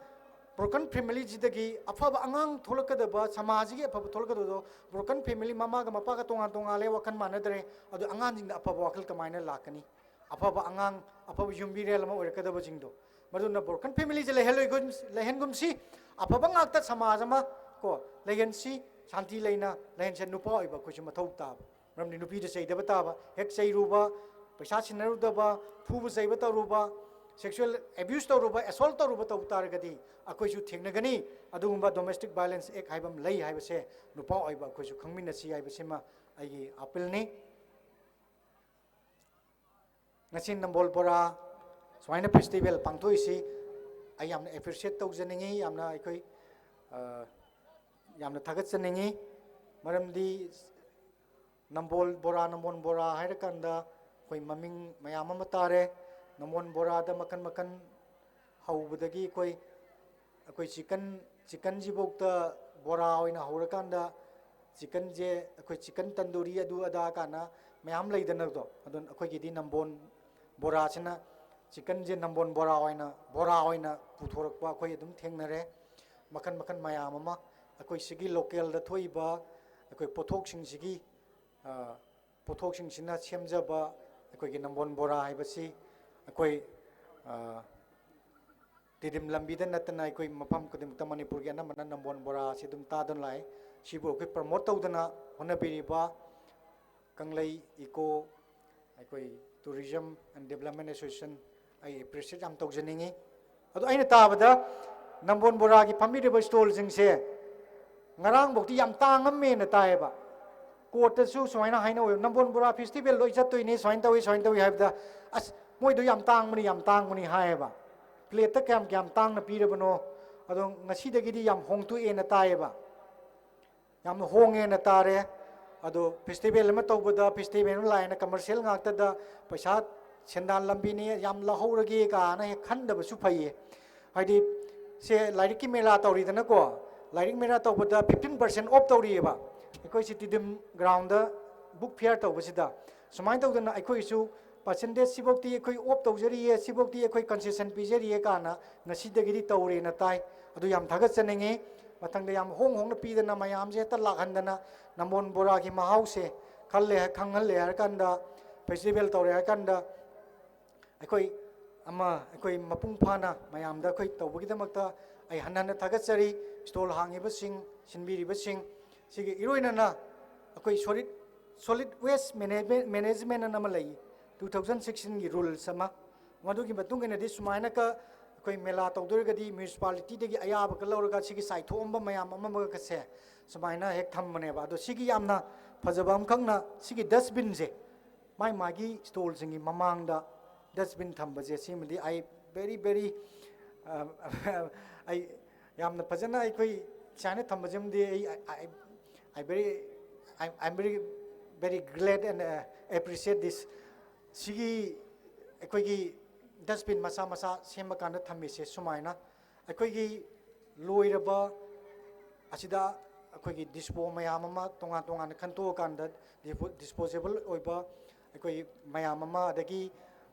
ꯕ꯭ꯔꯣꯀꯟ ꯐꯦꯃꯤꯂꯤꯁꯤꯗꯒꯤ ꯑꯐꯕ ꯑꯉꯥꯡ ꯊꯣꯛꯂꯛꯀꯗꯕ, ꯁꯃꯥꯖꯁꯤꯒꯤ ꯑꯐꯕ ꯊꯣꯛꯂꯛꯀꯗꯕꯗꯣ ꯕ꯭ꯔꯣꯀꯟ ꯐꯦꯃꯤꯂꯤ, ꯃꯃꯥꯒ ꯃꯄꯥꯒ ꯇꯣꯉꯥꯟ ꯇꯣꯉꯥꯜꯂꯦ, ꯋꯥꯈꯜ ꯃꯥꯟꯅꯗ꯭ꯔꯦ꯫ ꯑꯗꯨ ꯑꯉꯥꯡꯁꯤꯡꯗ ꯑꯐꯕ ꯋꯥꯈꯜ ꯀꯃꯥꯏꯅ ꯂꯥꯛꯀꯅꯤ? ꯑꯐꯕ ꯑꯉꯥꯡ, ꯑꯐꯕ ꯌꯨꯝꯕꯤꯔꯦꯜ ꯑꯃ ꯑꯣꯏꯔꯛꯀꯗꯕꯁꯤꯡꯗꯣ꯫ ꯃꯗꯨꯅ ꯕ꯭ꯔꯣꯀꯟ ꯐꯦꯃꯤꯂꯤꯁꯦ ꯂꯩꯍꯜꯂꯣꯏꯒꯨꯝ-, ꯂꯩꯍꯟꯒꯨꯝꯁꯤ, ꯑꯐꯕ ꯉꯥꯛꯇ ꯁꯃꯥꯖ ꯑꯃ ꯀꯣ ꯂꯩꯍꯟꯁꯤ, ꯁꯥꯟꯇꯤ ꯂꯩꯅ ꯂꯩꯍꯟꯁꯦ꯫ ꯅꯨꯄꯥ ꯑꯣꯏꯕ ꯑꯩꯈꯣꯏꯁꯨ ꯃꯊꯧ ꯇꯥꯕ꯫ ꯃꯔꯝꯗꯤ ꯅꯨꯄꯤꯗ ꯆꯩꯗꯕ ꯇꯥꯕ, ꯍꯦꯛ ꯆꯩꯔꯨꯕ, ꯄꯩꯁꯥ ꯁꯤꯟꯅꯔꯨꯗꯕ, ꯐꯨꯕ ꯆꯩꯕ ꯇꯧꯔꯨꯕ, ꯁꯦꯛꯁꯨꯑꯦꯜ ꯑꯦꯕ꯭ꯌꯨꯁ ꯇꯧꯔꯨꯕ, ꯑꯦꯁꯣꯜꯠ ꯇꯧꯔꯨꯕ ꯇꯧ ꯇꯥꯔꯒꯗꯤ ꯑꯩꯈꯣꯏꯁꯨ ꯊꯦꯡꯅꯒꯅꯤ꯫ ꯑꯗꯨꯒꯨꯝꯕ ꯗꯣꯃꯦꯁꯇꯤꯛ ꯚꯥꯏꯑꯣꯂꯦꯟꯁ ꯑꯦꯛ ꯍꯥꯏꯕ ꯑꯃ ꯂꯩ ꯍꯥꯏꯕꯁꯦ ꯅꯨꯄꯥ ꯑꯣꯏꯕ ꯑꯩꯈꯣꯏꯁꯨ ꯈꯪꯃꯤꯟꯅꯁꯤ ꯍꯥꯏꯕꯁꯤꯃ ꯑꯩꯒꯤ ꯑꯥꯄꯤꯜꯅꯤ꯫ ꯉꯁꯤ ꯅꯝꯕꯣꯜ ꯕꯣꯔꯥ ꯁꯨꯃꯥꯏꯅ ꯐꯦꯁꯇꯤꯚꯦꯜ ꯄꯥꯡꯊꯣꯛꯏꯁꯤ ꯑꯩ ꯌꯥꯝꯅ ꯑꯦꯄ꯭ꯔꯤꯁꯤꯌꯦꯠ ꯇꯧꯖꯅꯤꯡꯉꯤ, ꯌꯥꯝꯅ ꯑꯩꯈꯣꯏ, ꯑ, ꯌꯥꯝꯅ ꯊꯥꯒꯠꯆꯅꯤꯡꯉꯤ꯫ ꯃꯔꯝꯗꯤ ꯅꯝꯕꯣꯜ ꯕꯣꯔꯥ, ꯅꯝꯕꯣꯜ ꯕꯣꯔꯥ ꯍꯥꯏꯔꯀꯥꯟꯗ ꯑꯩꯈꯣꯏ ꯃꯃꯤꯡ ꯃꯌꯥꯝ ꯑꯃ ꯇꯥꯔꯦ꯫ ꯅꯝꯕꯣꯜ ꯕꯣꯔꯥꯗ ꯃꯈꯟ ꯃꯈꯟ ꯍꯧꯕꯗꯒꯤ ꯑꯩꯈꯣꯏ, ꯑꯩꯈꯣꯏ ꯆꯤꯀꯟ, ꯆꯤꯀꯟꯁꯤꯐꯧꯗ ꯕꯣꯔꯥ ꯑꯣꯏꯅ ꯍꯧꯔꯀꯥꯟꯗ ꯆꯤꯀꯟꯁꯦ ꯑꯩꯈꯣꯏ ꯆꯤꯀꯟ ꯇꯟꯗꯨꯔꯤ ꯑꯗꯨ ꯑꯗꯥ ꯀꯥꯏꯅ ꯃꯌꯥꯝ ꯂꯩꯗꯅꯀꯣ꯫ ꯑꯗꯨꯅ ꯑꯩꯈꯣꯏꯒꯤꯗꯤ ꯅꯝꯕꯣꯜ ꯕꯣꯔꯥꯁꯤꯅ, ꯆꯤꯀꯟꯁꯦ ꯅꯝꯕꯣꯜ ꯕꯣꯔꯥ ꯑꯣꯏꯅ, ꯕꯣꯔꯥ ꯑꯣꯏꯅ ꯄꯨꯊꯣꯔꯛꯄ ꯑꯩꯈꯣꯏ ꯑꯗꯨꯝ ꯊꯦꯡꯅꯔꯦ꯫ ꯃꯈꯟ ꯃꯈꯟ ꯃꯌꯥꯝ ꯑꯃ ꯑꯩꯈꯣꯏ ꯁꯤꯒꯤ ꯂꯣꯀꯦꯜꯗ ꯊꯣꯛꯏꯕ ꯑꯩꯈꯣꯏ ꯄꯣꯠꯊꯣꯛꯁꯤꯡꯁꯤꯒꯤ, ꯑ, ꯄꯣꯠꯊꯣꯛꯁꯤꯡꯁꯤꯅ ꯁꯦꯝꯖꯕ ꯑꯩꯈꯣꯏꯒꯤ ꯅꯝꯕꯣꯜ ꯕꯣꯔꯥ ꯍꯥꯏꯕꯁꯤ ꯑꯩꯈꯣꯏ, ꯑ, ꯇꯤꯗꯤꯝ ꯂꯝꯕꯤꯗ ꯅꯠꯇꯅ ꯑꯩꯈꯣꯏ ꯃꯐꯝ ꯈꯨꯗꯤꯡꯃꯛꯇ ꯃꯅꯤꯄꯨꯔꯒꯤ ꯑꯅꯝꯕꯅ ꯅꯝꯕꯣꯜ ꯕꯣꯔꯥ ꯑꯁꯤ ꯑꯗꯨꯝ ꯇꯥꯗꯨꯅ ꯂꯥꯛꯑꯦ꯫ ꯁꯤꯕꯨ ꯑꯩꯈꯣꯏ ꯄ꯭ꯔꯃꯣꯠ ꯇꯧꯗꯅ ꯍꯣꯠꯅꯕꯤꯔꯤꯕ ꯀꯪꯂꯩ ꯏꯀꯣ, ꯑꯩꯈꯣꯏ Tourism and Development Association, ꯑꯩ ꯑꯦꯄ꯭ꯔꯤꯁꯤꯌꯦꯠ ꯌꯥꯝ ꯇꯧꯖꯅꯤꯡꯉꯤ꯫ ꯑꯗꯣ ꯑꯩꯅ ꯇꯥꯕꯗ ꯅꯝꯕꯣꯜ ꯕꯣꯔꯥꯒꯤ ꯐꯝꯕꯤꯔꯤꯕ ꯁ꯭ꯇꯣꯜꯁꯤꯡꯁꯦ ꯉꯔꯥꯡꯐꯧꯗꯤ ꯌꯥꯝ ꯇꯥꯡꯉꯝꯃꯦꯅ ꯇꯥꯏꯌꯦꯕ꯫ ꯀꯣꯔꯠꯇꯁꯨ ꯁꯨꯃꯥꯏꯅ ꯍꯥꯏꯅꯧꯋꯦꯕ, "ꯅꯝꯕꯣꯜ ꯕꯣꯔꯥ ꯐꯦꯁꯇꯤꯚꯦꯜ ꯂꯣꯏ ꯆꯠꯇꯣꯏꯅꯦ, ꯁꯨꯃꯥꯏꯅ ꯇꯧꯏ, ꯁꯨꯃꯥꯏꯅ ꯇꯧꯏ" ꯍꯥꯏꯕꯗ, "ꯑꯁ, ꯃꯣꯏꯗꯣ ꯌꯥꯝ ꯇꯥꯡꯕꯅꯤ, ꯌꯥꯝ ꯇꯥꯡꯕꯅꯤ" ꯍꯥꯏꯌꯦꯕ꯫ ꯄ꯭ꯂꯦꯠꯇ ꯀꯌꯥꯝ ꯀꯌꯥꯝ ꯇꯥꯡꯅ ꯄꯤꯔꯕꯅꯣ, ꯑꯗꯣ ꯉꯁꯤꯗꯒꯤꯗꯤ ꯌꯥꯝ ꯍꯣꯡꯗꯣꯛꯑꯦꯅ ꯇꯥꯏꯌꯦꯕ, ꯌꯥꯝꯅ ꯍꯣꯡꯉꯦꯅ ꯇꯥꯔꯦ꯫ ꯑꯗꯣ ꯐꯦꯁꯇꯤꯚꯦꯜ ꯑꯃ ꯇꯧꯕꯗ, ꯐꯦꯁꯇꯤꯚꯦꯜ ꯑꯃ ꯂꯥꯛꯑꯦꯅ ꯀꯃꯔꯁꯤꯌꯦꯜ ꯉꯥꯛꯇꯗ ꯄꯩꯁꯥ, ꯁꯦꯟꯗꯥꯟ ꯂꯝꯕꯤꯅꯤ, ꯌꯥꯝ ꯂꯧꯍꯧꯔꯒꯦ ꯀꯥꯏꯅ ꯍꯦꯛ ꯈꯟꯗꯕꯁꯨ ꯐꯩꯌꯦ꯫ ꯍꯥꯏꯗꯤ ꯁꯦ ꯂꯥꯏꯔꯤꯛꯀꯤ ꯃꯦꯂꯥ ꯇꯧꯔꯤꯗꯅꯀꯣ, ꯂꯥꯏꯔꯤꯛ ꯃꯦꯂꯥ ꯇꯧꯕꯗ fifteen percent off ꯇꯧꯔꯤꯑꯕ ꯑꯩꯈꯣꯏ ꯁꯤꯇꯤꯗꯤꯝ ꯒ꯭ꯔꯥꯎꯟꯗ ꯕꯨꯛ ꯐꯤꯌꯥꯔ ꯇꯧꯕꯁꯤꯗ꯫ ꯁꯨꯃꯥꯏꯅ ꯇꯧꯗꯅ ꯑꯩꯈꯣꯏꯁꯨ ꯄꯥꯔꯁꯦꯟꯇꯦꯖ ꯁꯤꯐꯧꯇꯤ ꯑꯩꯈꯣꯏ ꯑꯣꯐ ꯇꯧꯖꯔꯤꯌꯦ, ꯁꯤꯐꯧꯇꯤ ꯑꯩꯈꯣꯏ ꯀꯟꯁꯦꯁꯟ ꯄꯤꯖꯔꯤꯌꯦ ꯀꯥꯏꯅ ꯉꯁꯤꯗꯒꯤꯗꯤ ꯇꯧꯔꯦꯅ ꯇꯥꯏ꯫ ꯑꯗꯨ ꯌꯥꯝ ꯊꯥꯒꯠꯆꯅꯤꯡꯉꯤ꯫ ꯃꯊꯪꯗ ꯌꯥꯝ ꯍꯣꯡ ꯍꯣꯡꯅ ꯄꯤꯗꯅ ꯃꯌꯥꯝꯁꯦ ꯍꯦꯛꯇ ꯂꯥꯛꯍꯟꯗꯅ ꯅꯝꯕꯣꯜ ꯕꯣꯔꯥꯒꯤ ꯃꯍꯥꯎꯁꯦ ꯈꯜꯂꯦ, ꯈꯪꯍꯜꯂꯦ ꯍꯥꯏꯔ ꯀꯥꯟꯗ, ꯐꯦꯁꯇꯤꯚꯦꯜ ꯇꯧꯔꯦ ꯍꯥꯏꯔ ꯀꯥꯟꯗ ꯑꯩꯈꯣꯏ ꯑꯃ ꯑꯩꯈꯣꯏ ꯃꯄꯨꯡ ꯐꯥꯅ ꯃꯌꯥꯝꯗ ꯑꯩꯈꯣꯏ ꯇꯧꯕꯒꯤꯗꯃꯛꯇ ꯑꯩ ꯍꯟꯅ ꯍꯟꯅ ꯊꯥꯒꯠꯆꯔꯤ꯫ ꯁ꯭ꯇꯣꯜ ꯍꯥꯡꯉꯤꯕꯁꯤꯡ, ꯁꯤꯟꯕꯤꯔꯤꯕꯁꯤꯡ, ꯁꯤꯒꯤ ꯏꯔꯣꯏꯅꯅ ꯑꯩꯈꯣꯏ ꯁꯣꯂꯤꯠ ꯁꯣꯂꯤꯠ ꯋꯦꯁ ꯃꯦꯅꯦꯖꯃꯦꯟ ꯑꯅ ꯑꯃ ꯂꯩ, ꯇꯨ ꯊꯥꯎꯖꯟ ꯁꯤꯛꯁꯇꯤꯟꯒꯤ ꯔꯨꯜꯁ ꯑꯃ꯫ ꯃꯗꯨꯒꯤ ꯃꯇꯨꯡ ꯏꯟꯅꯗꯤ ꯁꯨꯃꯥꯏꯅꯀ ꯑꯩꯈꯣꯏ ꯃꯦꯂꯥ ꯇꯧꯗꯣꯏꯔꯒꯗꯤ ꯃ꯭ꯌꯨꯅꯤꯁꯤꯄꯥꯂꯤꯇꯤꯗꯒꯤ ꯑꯌꯥꯕꯒ ꯂꯧꯔꯒ ꯁꯤꯒꯤ ꯆꯥꯏꯊꯣꯛꯑꯝꯕ ꯃꯌꯥꯝ ꯑꯃꯃꯒꯁꯦ ꯁꯨꯃꯥꯏꯅ ꯍꯦꯛ ꯊꯝꯕꯅꯦꯕ꯫ ꯑꯗꯣ ꯁꯤꯒꯤ ꯌꯥꯝꯅ ꯐꯖꯕ ꯑꯃꯈꯛꯅ ꯁꯤꯒꯤ ꯗꯁꯕꯤꯟꯁꯦ ꯃꯥꯏ ꯃꯥꯒꯤ ꯁ꯭ꯇꯣꯜꯁꯤꯡꯒꯤ ꯃꯃꯥꯡꯗ ꯗꯁꯕꯤꯟ ꯊꯝꯕꯁꯦ, ꯁꯤꯃꯗꯤ I very very, ꯑ, ꯑꯩ ꯌꯥꯝꯅ ꯐꯖꯅ ꯑꯩꯈꯣꯏ ꯁꯨꯃꯥꯏꯅ ꯊꯝꯕꯁꯤꯃꯗꯤ ꯑꯩ, I, I, I very, I, I'm very very glad and, uh, appreciate this. ꯁꯤꯒꯤ ꯑꯩꯈꯣꯏꯒꯤ ꯗꯁꯕꯤꯟ ꯃꯆꯥ ꯃꯆꯥ ꯁꯦꯝꯕ ꯀꯥꯟꯗ ꯊꯝꯃꯤꯁꯦ ꯁꯨꯃꯥꯏꯅ ꯑꯩꯈꯣꯏꯒꯤ ꯂꯣꯏꯔꯕ ꯑꯁꯤꯗ ꯑꯩꯈꯣꯏꯒꯤ ꯗꯤꯁꯄꯣ ꯃꯌꯥꯝ ꯑꯃ ꯇꯣꯉꯥꯟ ꯇꯣꯉꯥꯟꯅ ꯈꯟꯇꯣꯛꯑꯀꯥꯟꯗ, ꯗꯤꯁꯄꯣ-, ꯗꯤꯁꯄꯣꯖꯦꯕꯜ ꯑꯣꯏꯕ ꯑꯩꯈꯣꯏ ꯃꯌꯥꯝ ꯑꯃ, ꯑꯗꯒꯤ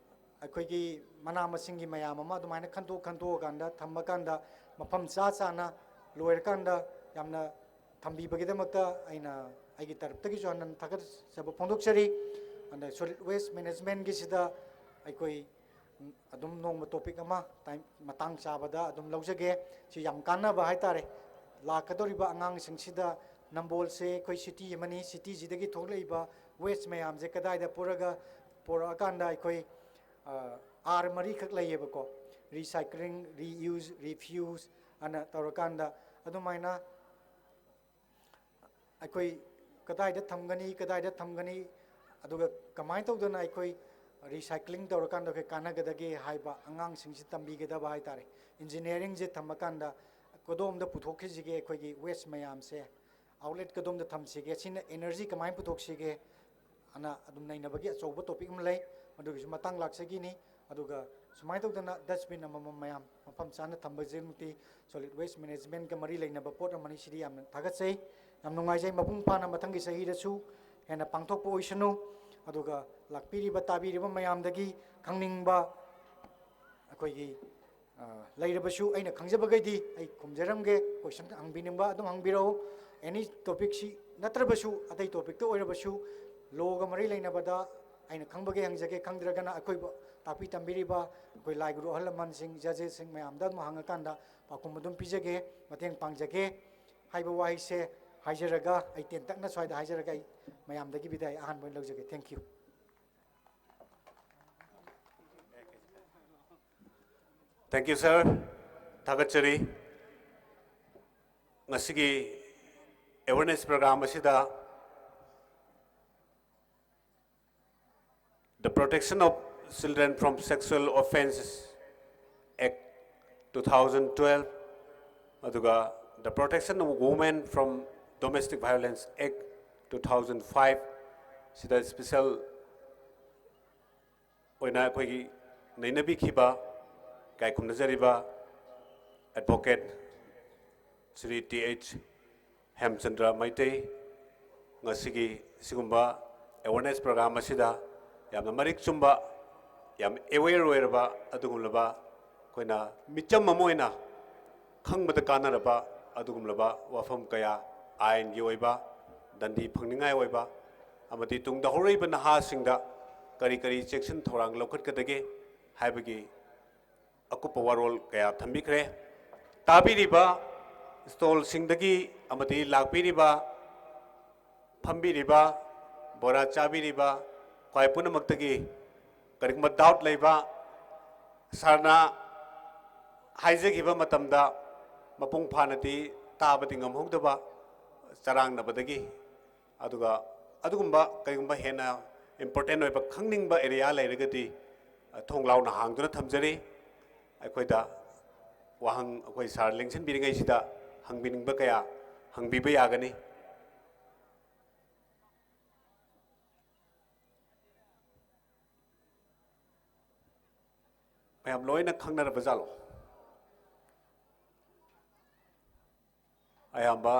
ꯑꯩꯈꯣꯏꯒꯤ ꯃꯅꯥ ꯃꯁꯤꯡꯒꯤ ꯃꯌꯥꯝ ꯑꯃ ꯑꯗꯨꯃꯥꯏꯅ ꯈꯟꯇꯣꯛ ꯈꯟꯇꯣꯛꯑꯀꯥꯟꯗ ꯊꯝꯃꯀꯥꯟꯗ ꯃꯐꯝ ꯆꯥ ꯆꯥꯅ ꯂꯣꯏꯔꯀꯥꯟꯗ ꯌꯥꯝꯅ ꯊꯝꯕꯤꯕꯒꯤꯗꯃꯛꯇ ꯑꯩꯅ ꯑꯩꯒꯤ ꯇꯔꯞꯇꯒꯤꯁꯨ ꯍꯟꯅ ꯊꯥꯒꯠꯆꯕ ꯐꯣꯡꯗꯣꯛꯆꯔꯤ꯫ ꯑꯗ ꯁꯣꯂꯤꯠ ꯋꯦꯁ ꯃꯦꯅꯦꯖꯃꯦꯟꯒꯤꯁꯤꯗ ꯑꯩꯈꯣꯏ ꯑꯗꯨꯝ ꯅꯣꯡꯃ ꯇꯣꯄꯤꯛ ꯑꯃ ꯇꯥꯏꯝ, ꯃꯇꯥꯡ ꯆꯥꯕꯗ ꯑꯗꯨꯝ ꯂꯧꯖꯒꯦ꯫ ꯁꯤ ꯌꯥꯝ ꯀꯥꯟꯅꯕ ꯍꯥꯏꯇꯥꯔꯦ꯫ ꯂꯥꯛꯀꯗꯧꯔꯤꯕ ꯑꯉꯥꯡꯁꯤꯡꯁꯤꯗ ꯅꯝꯕꯣꯜꯁꯦ ꯑꯩꯈꯣꯏ ꯁꯤꯇꯤ ꯑꯃꯅꯤ, ꯁꯤꯇꯤꯁꯤꯗꯒꯤ ꯊꯣꯛꯂꯛꯏꯕ ꯋꯦꯁ ꯃꯌꯥꯝꯁꯦ ꯀꯗꯥꯏꯗ ꯄꯨꯔꯒ, ꯄꯨꯔꯛꯑꯀꯥꯟꯗ ꯑꯩꯈꯣꯏ, ꯑ, R ꯃꯔꯤꯈꯛ ꯂꯩꯌꯦꯕꯀꯣ, recycling, reuse, refuse ꯑꯅ ꯇꯧꯔꯀꯥꯟꯗ ꯑꯗꯨꯃꯥꯏꯅ ꯑꯩꯈꯣꯏ ꯀꯗꯥꯏꯗ ꯊꯝꯒꯅꯤ, ꯀꯗꯥꯏꯗ ꯊꯝꯒꯅꯤ, ꯑꯗꯨꯒ ꯀꯃꯥꯏꯅ ꯇꯧꯗꯅ ꯑꯩꯈꯣꯏ recycling ꯇꯧꯔꯀꯥꯟꯗ ꯑꯩꯈꯣꯏ ꯀꯥꯟꯅꯒꯗꯒꯦ ꯍꯥꯏꯕ, ꯑꯉꯥꯡꯁꯤꯡꯁꯤ ꯇꯝꯕꯤꯒꯗꯕ ꯍꯥꯏꯇꯥꯔꯦ꯫ Engineeringꯁꯦ ꯊꯝꯃꯀꯥꯟꯗ ꯀꯗꯣꯝꯗ ꯄꯨꯊꯣꯛꯈꯤꯁꯤꯒꯦ, ꯑꯩꯈꯣꯏꯒꯤ waste ꯃꯌꯥꯝꯁꯦ outlet ꯀꯗꯣꯝꯗ ꯊꯝꯁꯤꯒꯦ, ꯁꯤꯅ energy ꯀꯃꯥꯏꯅ ꯄꯨꯊꯣꯛꯁꯤꯒꯦ ꯑꯅ ꯑꯗꯨꯝ ꯅꯩꯅꯕꯒꯤ ꯑꯆꯧꯕ topic ꯑꯃ ꯂꯩ꯫ ꯃꯗꯨꯒꯤꯁꯨ ꯃꯇꯥꯡ ꯂꯥꯛꯆꯈꯤꯅꯤ꯫ ꯑꯗꯨꯒ ꯁꯨꯃꯥꯏꯅ ꯇꯧꯗꯅ dustbin ꯑꯃꯃꯝ ꯃꯌꯥꯝ ꯃꯐꯝ ꯆꯥꯅ ꯊꯝꯕꯁꯤꯃꯛꯇꯤ solid waste managementꯀ ꯃꯔꯤ ꯂꯩꯅꯕ ꯄꯣꯠ ꯑꯃꯅꯤ꯫ ꯁꯤꯗꯤ ꯌꯥꯝꯅ ꯊꯥꯒꯠꯆꯩ, ꯌꯥꯝ ꯅꯨꯡꯉꯥꯏꯖꯩ꯫ ꯃꯄꯨꯡ ꯐꯥꯅ ꯃꯊꯪꯒꯤ ꯆꯍꯤꯗꯁꯨ ꯍꯦꯟꯅ ꯄꯥꯡꯊꯣꯛꯄ ꯑꯣꯏꯁꯅꯨ꯫ ꯑꯗꯨꯒ ꯂꯥꯛꯄꯤꯔꯤꯕ ꯇꯥꯕꯤꯔꯤꯕ ꯃꯌꯥꯝꯗꯒꯤ ꯈꯪꯅꯤꯡꯕ ꯑꯩꯈꯣꯏꯒꯤ ꯑ, ꯂꯩꯔꯕꯁꯨ ꯑꯩꯅ ꯈꯪꯖꯕꯈꯩꯗꯤ ꯑꯩ ꯈꯨꯝꯖꯔꯝꯒꯦ꯫ Question ꯍꯪꯕꯤꯅꯤꯡꯕ ꯑꯗꯨꯝ ꯍꯪꯕꯤꯔꯛꯎ꯫ Any topicꯁꯤ ꯅꯠꯇ꯭ꯔꯕꯁꯨ, ꯑꯇꯩ topicꯇ ꯑꯣꯏꯔꯕꯁꯨ, lawꯒ ꯃꯔꯤ ꯂꯩꯅꯕꯗ ꯑꯩꯅ ꯈꯪꯕꯒꯩ ꯍꯪꯖꯒꯦ, ꯈꯪꯗ꯭ꯔꯒꯅ ꯑꯩꯈꯣꯏꯕꯨ ꯇꯥꯛꯄꯤ ꯇꯝꯕꯤꯔꯤꯕ ꯑꯩꯈꯣꯏ ꯂꯥꯏ ꯒꯨꯔꯨ ꯑꯍꯜ ꯂꯃꯟꯁꯤꯡ, judgesꯁꯤꯡ ꯃꯌꯥꯝꯗ ꯑꯗꯨꯝ ꯍꯪꯉꯀꯥꯟꯗ ꯄꯥꯎꯈꯨꯝ ꯑꯗꯨꯝ ꯄꯤꯖꯒꯦ, ꯃꯇꯦꯡ ꯄꯥꯡꯖꯒꯦ ꯍꯥꯏꯕ ꯋꯥꯍꯩꯁꯦ ꯍꯥꯏꯖꯔꯒ, ꯑꯩ ꯇꯦꯟꯇꯛꯅ ꯁ꯭ꯋꯥꯏꯗ ꯍꯥꯏꯖꯔꯒ ꯑꯩ ꯃꯌꯥꯝꯗꯒꯤ ꯕꯤꯗꯥꯏ ꯑꯍꯥꯟꯕ ꯑꯣꯏꯅ ꯂꯧꯖꯒꯦ꯫ Thank you꯫ Thank you, sir. ꯊꯥꯒꯠꯆꯔꯤ꯫ ꯉꯁꯤꯒꯤ awareness program ꯑꯁꯤꯗ The Protection of Children from Sexual Offences Act two thousand twelve, ꯑꯗꯨꯒ The Protection of Women from Domestic Violence Act two thousand five ꯁꯤꯗ special ꯑꯣꯏꯅ ꯑꯩꯈꯣꯏꯒꯤ ꯅꯩꯅꯕꯤꯈꯤꯕ ꯏꯀꯥꯏ ꯈꯨꯝꯅꯖꯔꯤꯕ advocate Shri T H Hemchandra Meitei ꯉꯁꯤꯒꯤ ꯁꯤꯒꯨꯝꯕ awareness program ꯑꯁꯤꯗ ꯌꯥꯝꯅ ꯃꯔꯤꯛ ꯆꯨꯝꯕ, ꯌꯥꯝ aware ꯑꯣꯏꯔꯕ ꯑꯗꯨꯒꯨꯝꯂꯕ ꯑꯩꯈꯣꯏꯅ ꯃꯤꯆꯝ ꯑꯃ ꯑꯣꯏꯅ ꯈꯪꯕꯗ ꯀꯥꯟꯅꯔꯕ ꯑꯗꯨꯒꯨꯝꯂꯕ ꯋꯥꯐꯝ ꯀꯌꯥ, ꯑꯥꯏꯟꯒꯤ ꯑꯣꯏꯕ ꯗꯟꯗꯤ ꯐꯪꯅꯤꯡꯉꯥꯏ ꯑꯣꯏꯕ ꯑꯃꯗꯤ ꯇꯨꯡꯗ ꯍꯧꯔꯛꯏꯕ ꯅꯍꯥꯁꯤꯡꯗ ꯀꯔꯤ ꯀꯔꯤ ꯆꯦꯛꯁꯤꯟ ꯊꯧꯔꯥꯡ ꯂꯧꯈꯠꯀꯗꯒꯦ ꯍꯥꯏꯕꯒꯤ ꯑꯀꯨꯞꯄ ꯋꯥꯔꯣꯜ ꯀꯌꯥ ꯊꯝꯕꯤꯈ꯭ꯔꯦ꯫ ꯇꯥꯕꯤꯔꯤꯕ stallꯁꯤꯡꯗꯒꯤ ꯑꯃꯗꯤ ꯂꯥꯛꯄꯤꯔꯤꯕ, ꯐꯝꯕꯤꯔꯤꯕ, ꯕꯣꯔꯥ ꯆꯥꯕꯤꯔꯤꯕ ꯈ꯭ꯋꯥꯏ ꯄꯨꯝꯅꯃꯛꯇꯒꯤ ꯀꯔꯤꯒꯨꯝꯕ doubt ꯂꯩꯕ, ꯁꯥꯔꯅ ꯍꯥꯏꯖꯈꯤꯕ ꯃꯇꯝꯗ ꯃꯄꯨꯡ ꯐꯥꯅꯗꯤ ꯇꯥꯕꯗꯤ ꯉꯝꯍꯧꯗꯕ, ꯆꯔꯥꯡꯅꯕꯗꯒꯤ, ꯑꯗꯨꯒ ꯑꯗꯨꯒꯨꯝꯕ ꯀꯔꯤꯒꯨꯝꯕ ꯍꯦꯟꯅ ꯏꯝꯄꯣꯔꯇꯦꯟ ꯑꯣꯏꯕ ꯈꯪꯅꯤꯡꯕ ꯑꯦꯔꯤꯌꯥ ꯂꯩꯔꯒꯗꯤ, ꯑ, ꯊꯣꯡ ꯂꯥꯎꯅ ꯍꯥꯡꯗꯨꯅ ꯊꯝꯖꯔꯤ꯫ ꯑꯩꯈꯣꯏꯗ ꯋꯥꯍꯪ, ꯑꯩꯈꯣꯏ ꯁꯥꯔ ꯂꯦꯡꯁꯤꯟꯕꯤꯔꯤꯉꯩꯁꯤꯗ ꯍꯪꯕꯤꯅꯤꯡꯕ ꯀꯌꯥ ꯍꯪꯕꯤꯕ ꯌꯥꯒꯅꯤ꯫ ꯃꯌꯥꯝ ꯂꯣꯏꯅ ꯈꯪꯅꯔꯕ ꯖꯥꯠꯂꯣ? ꯑꯌꯥꯝꯕ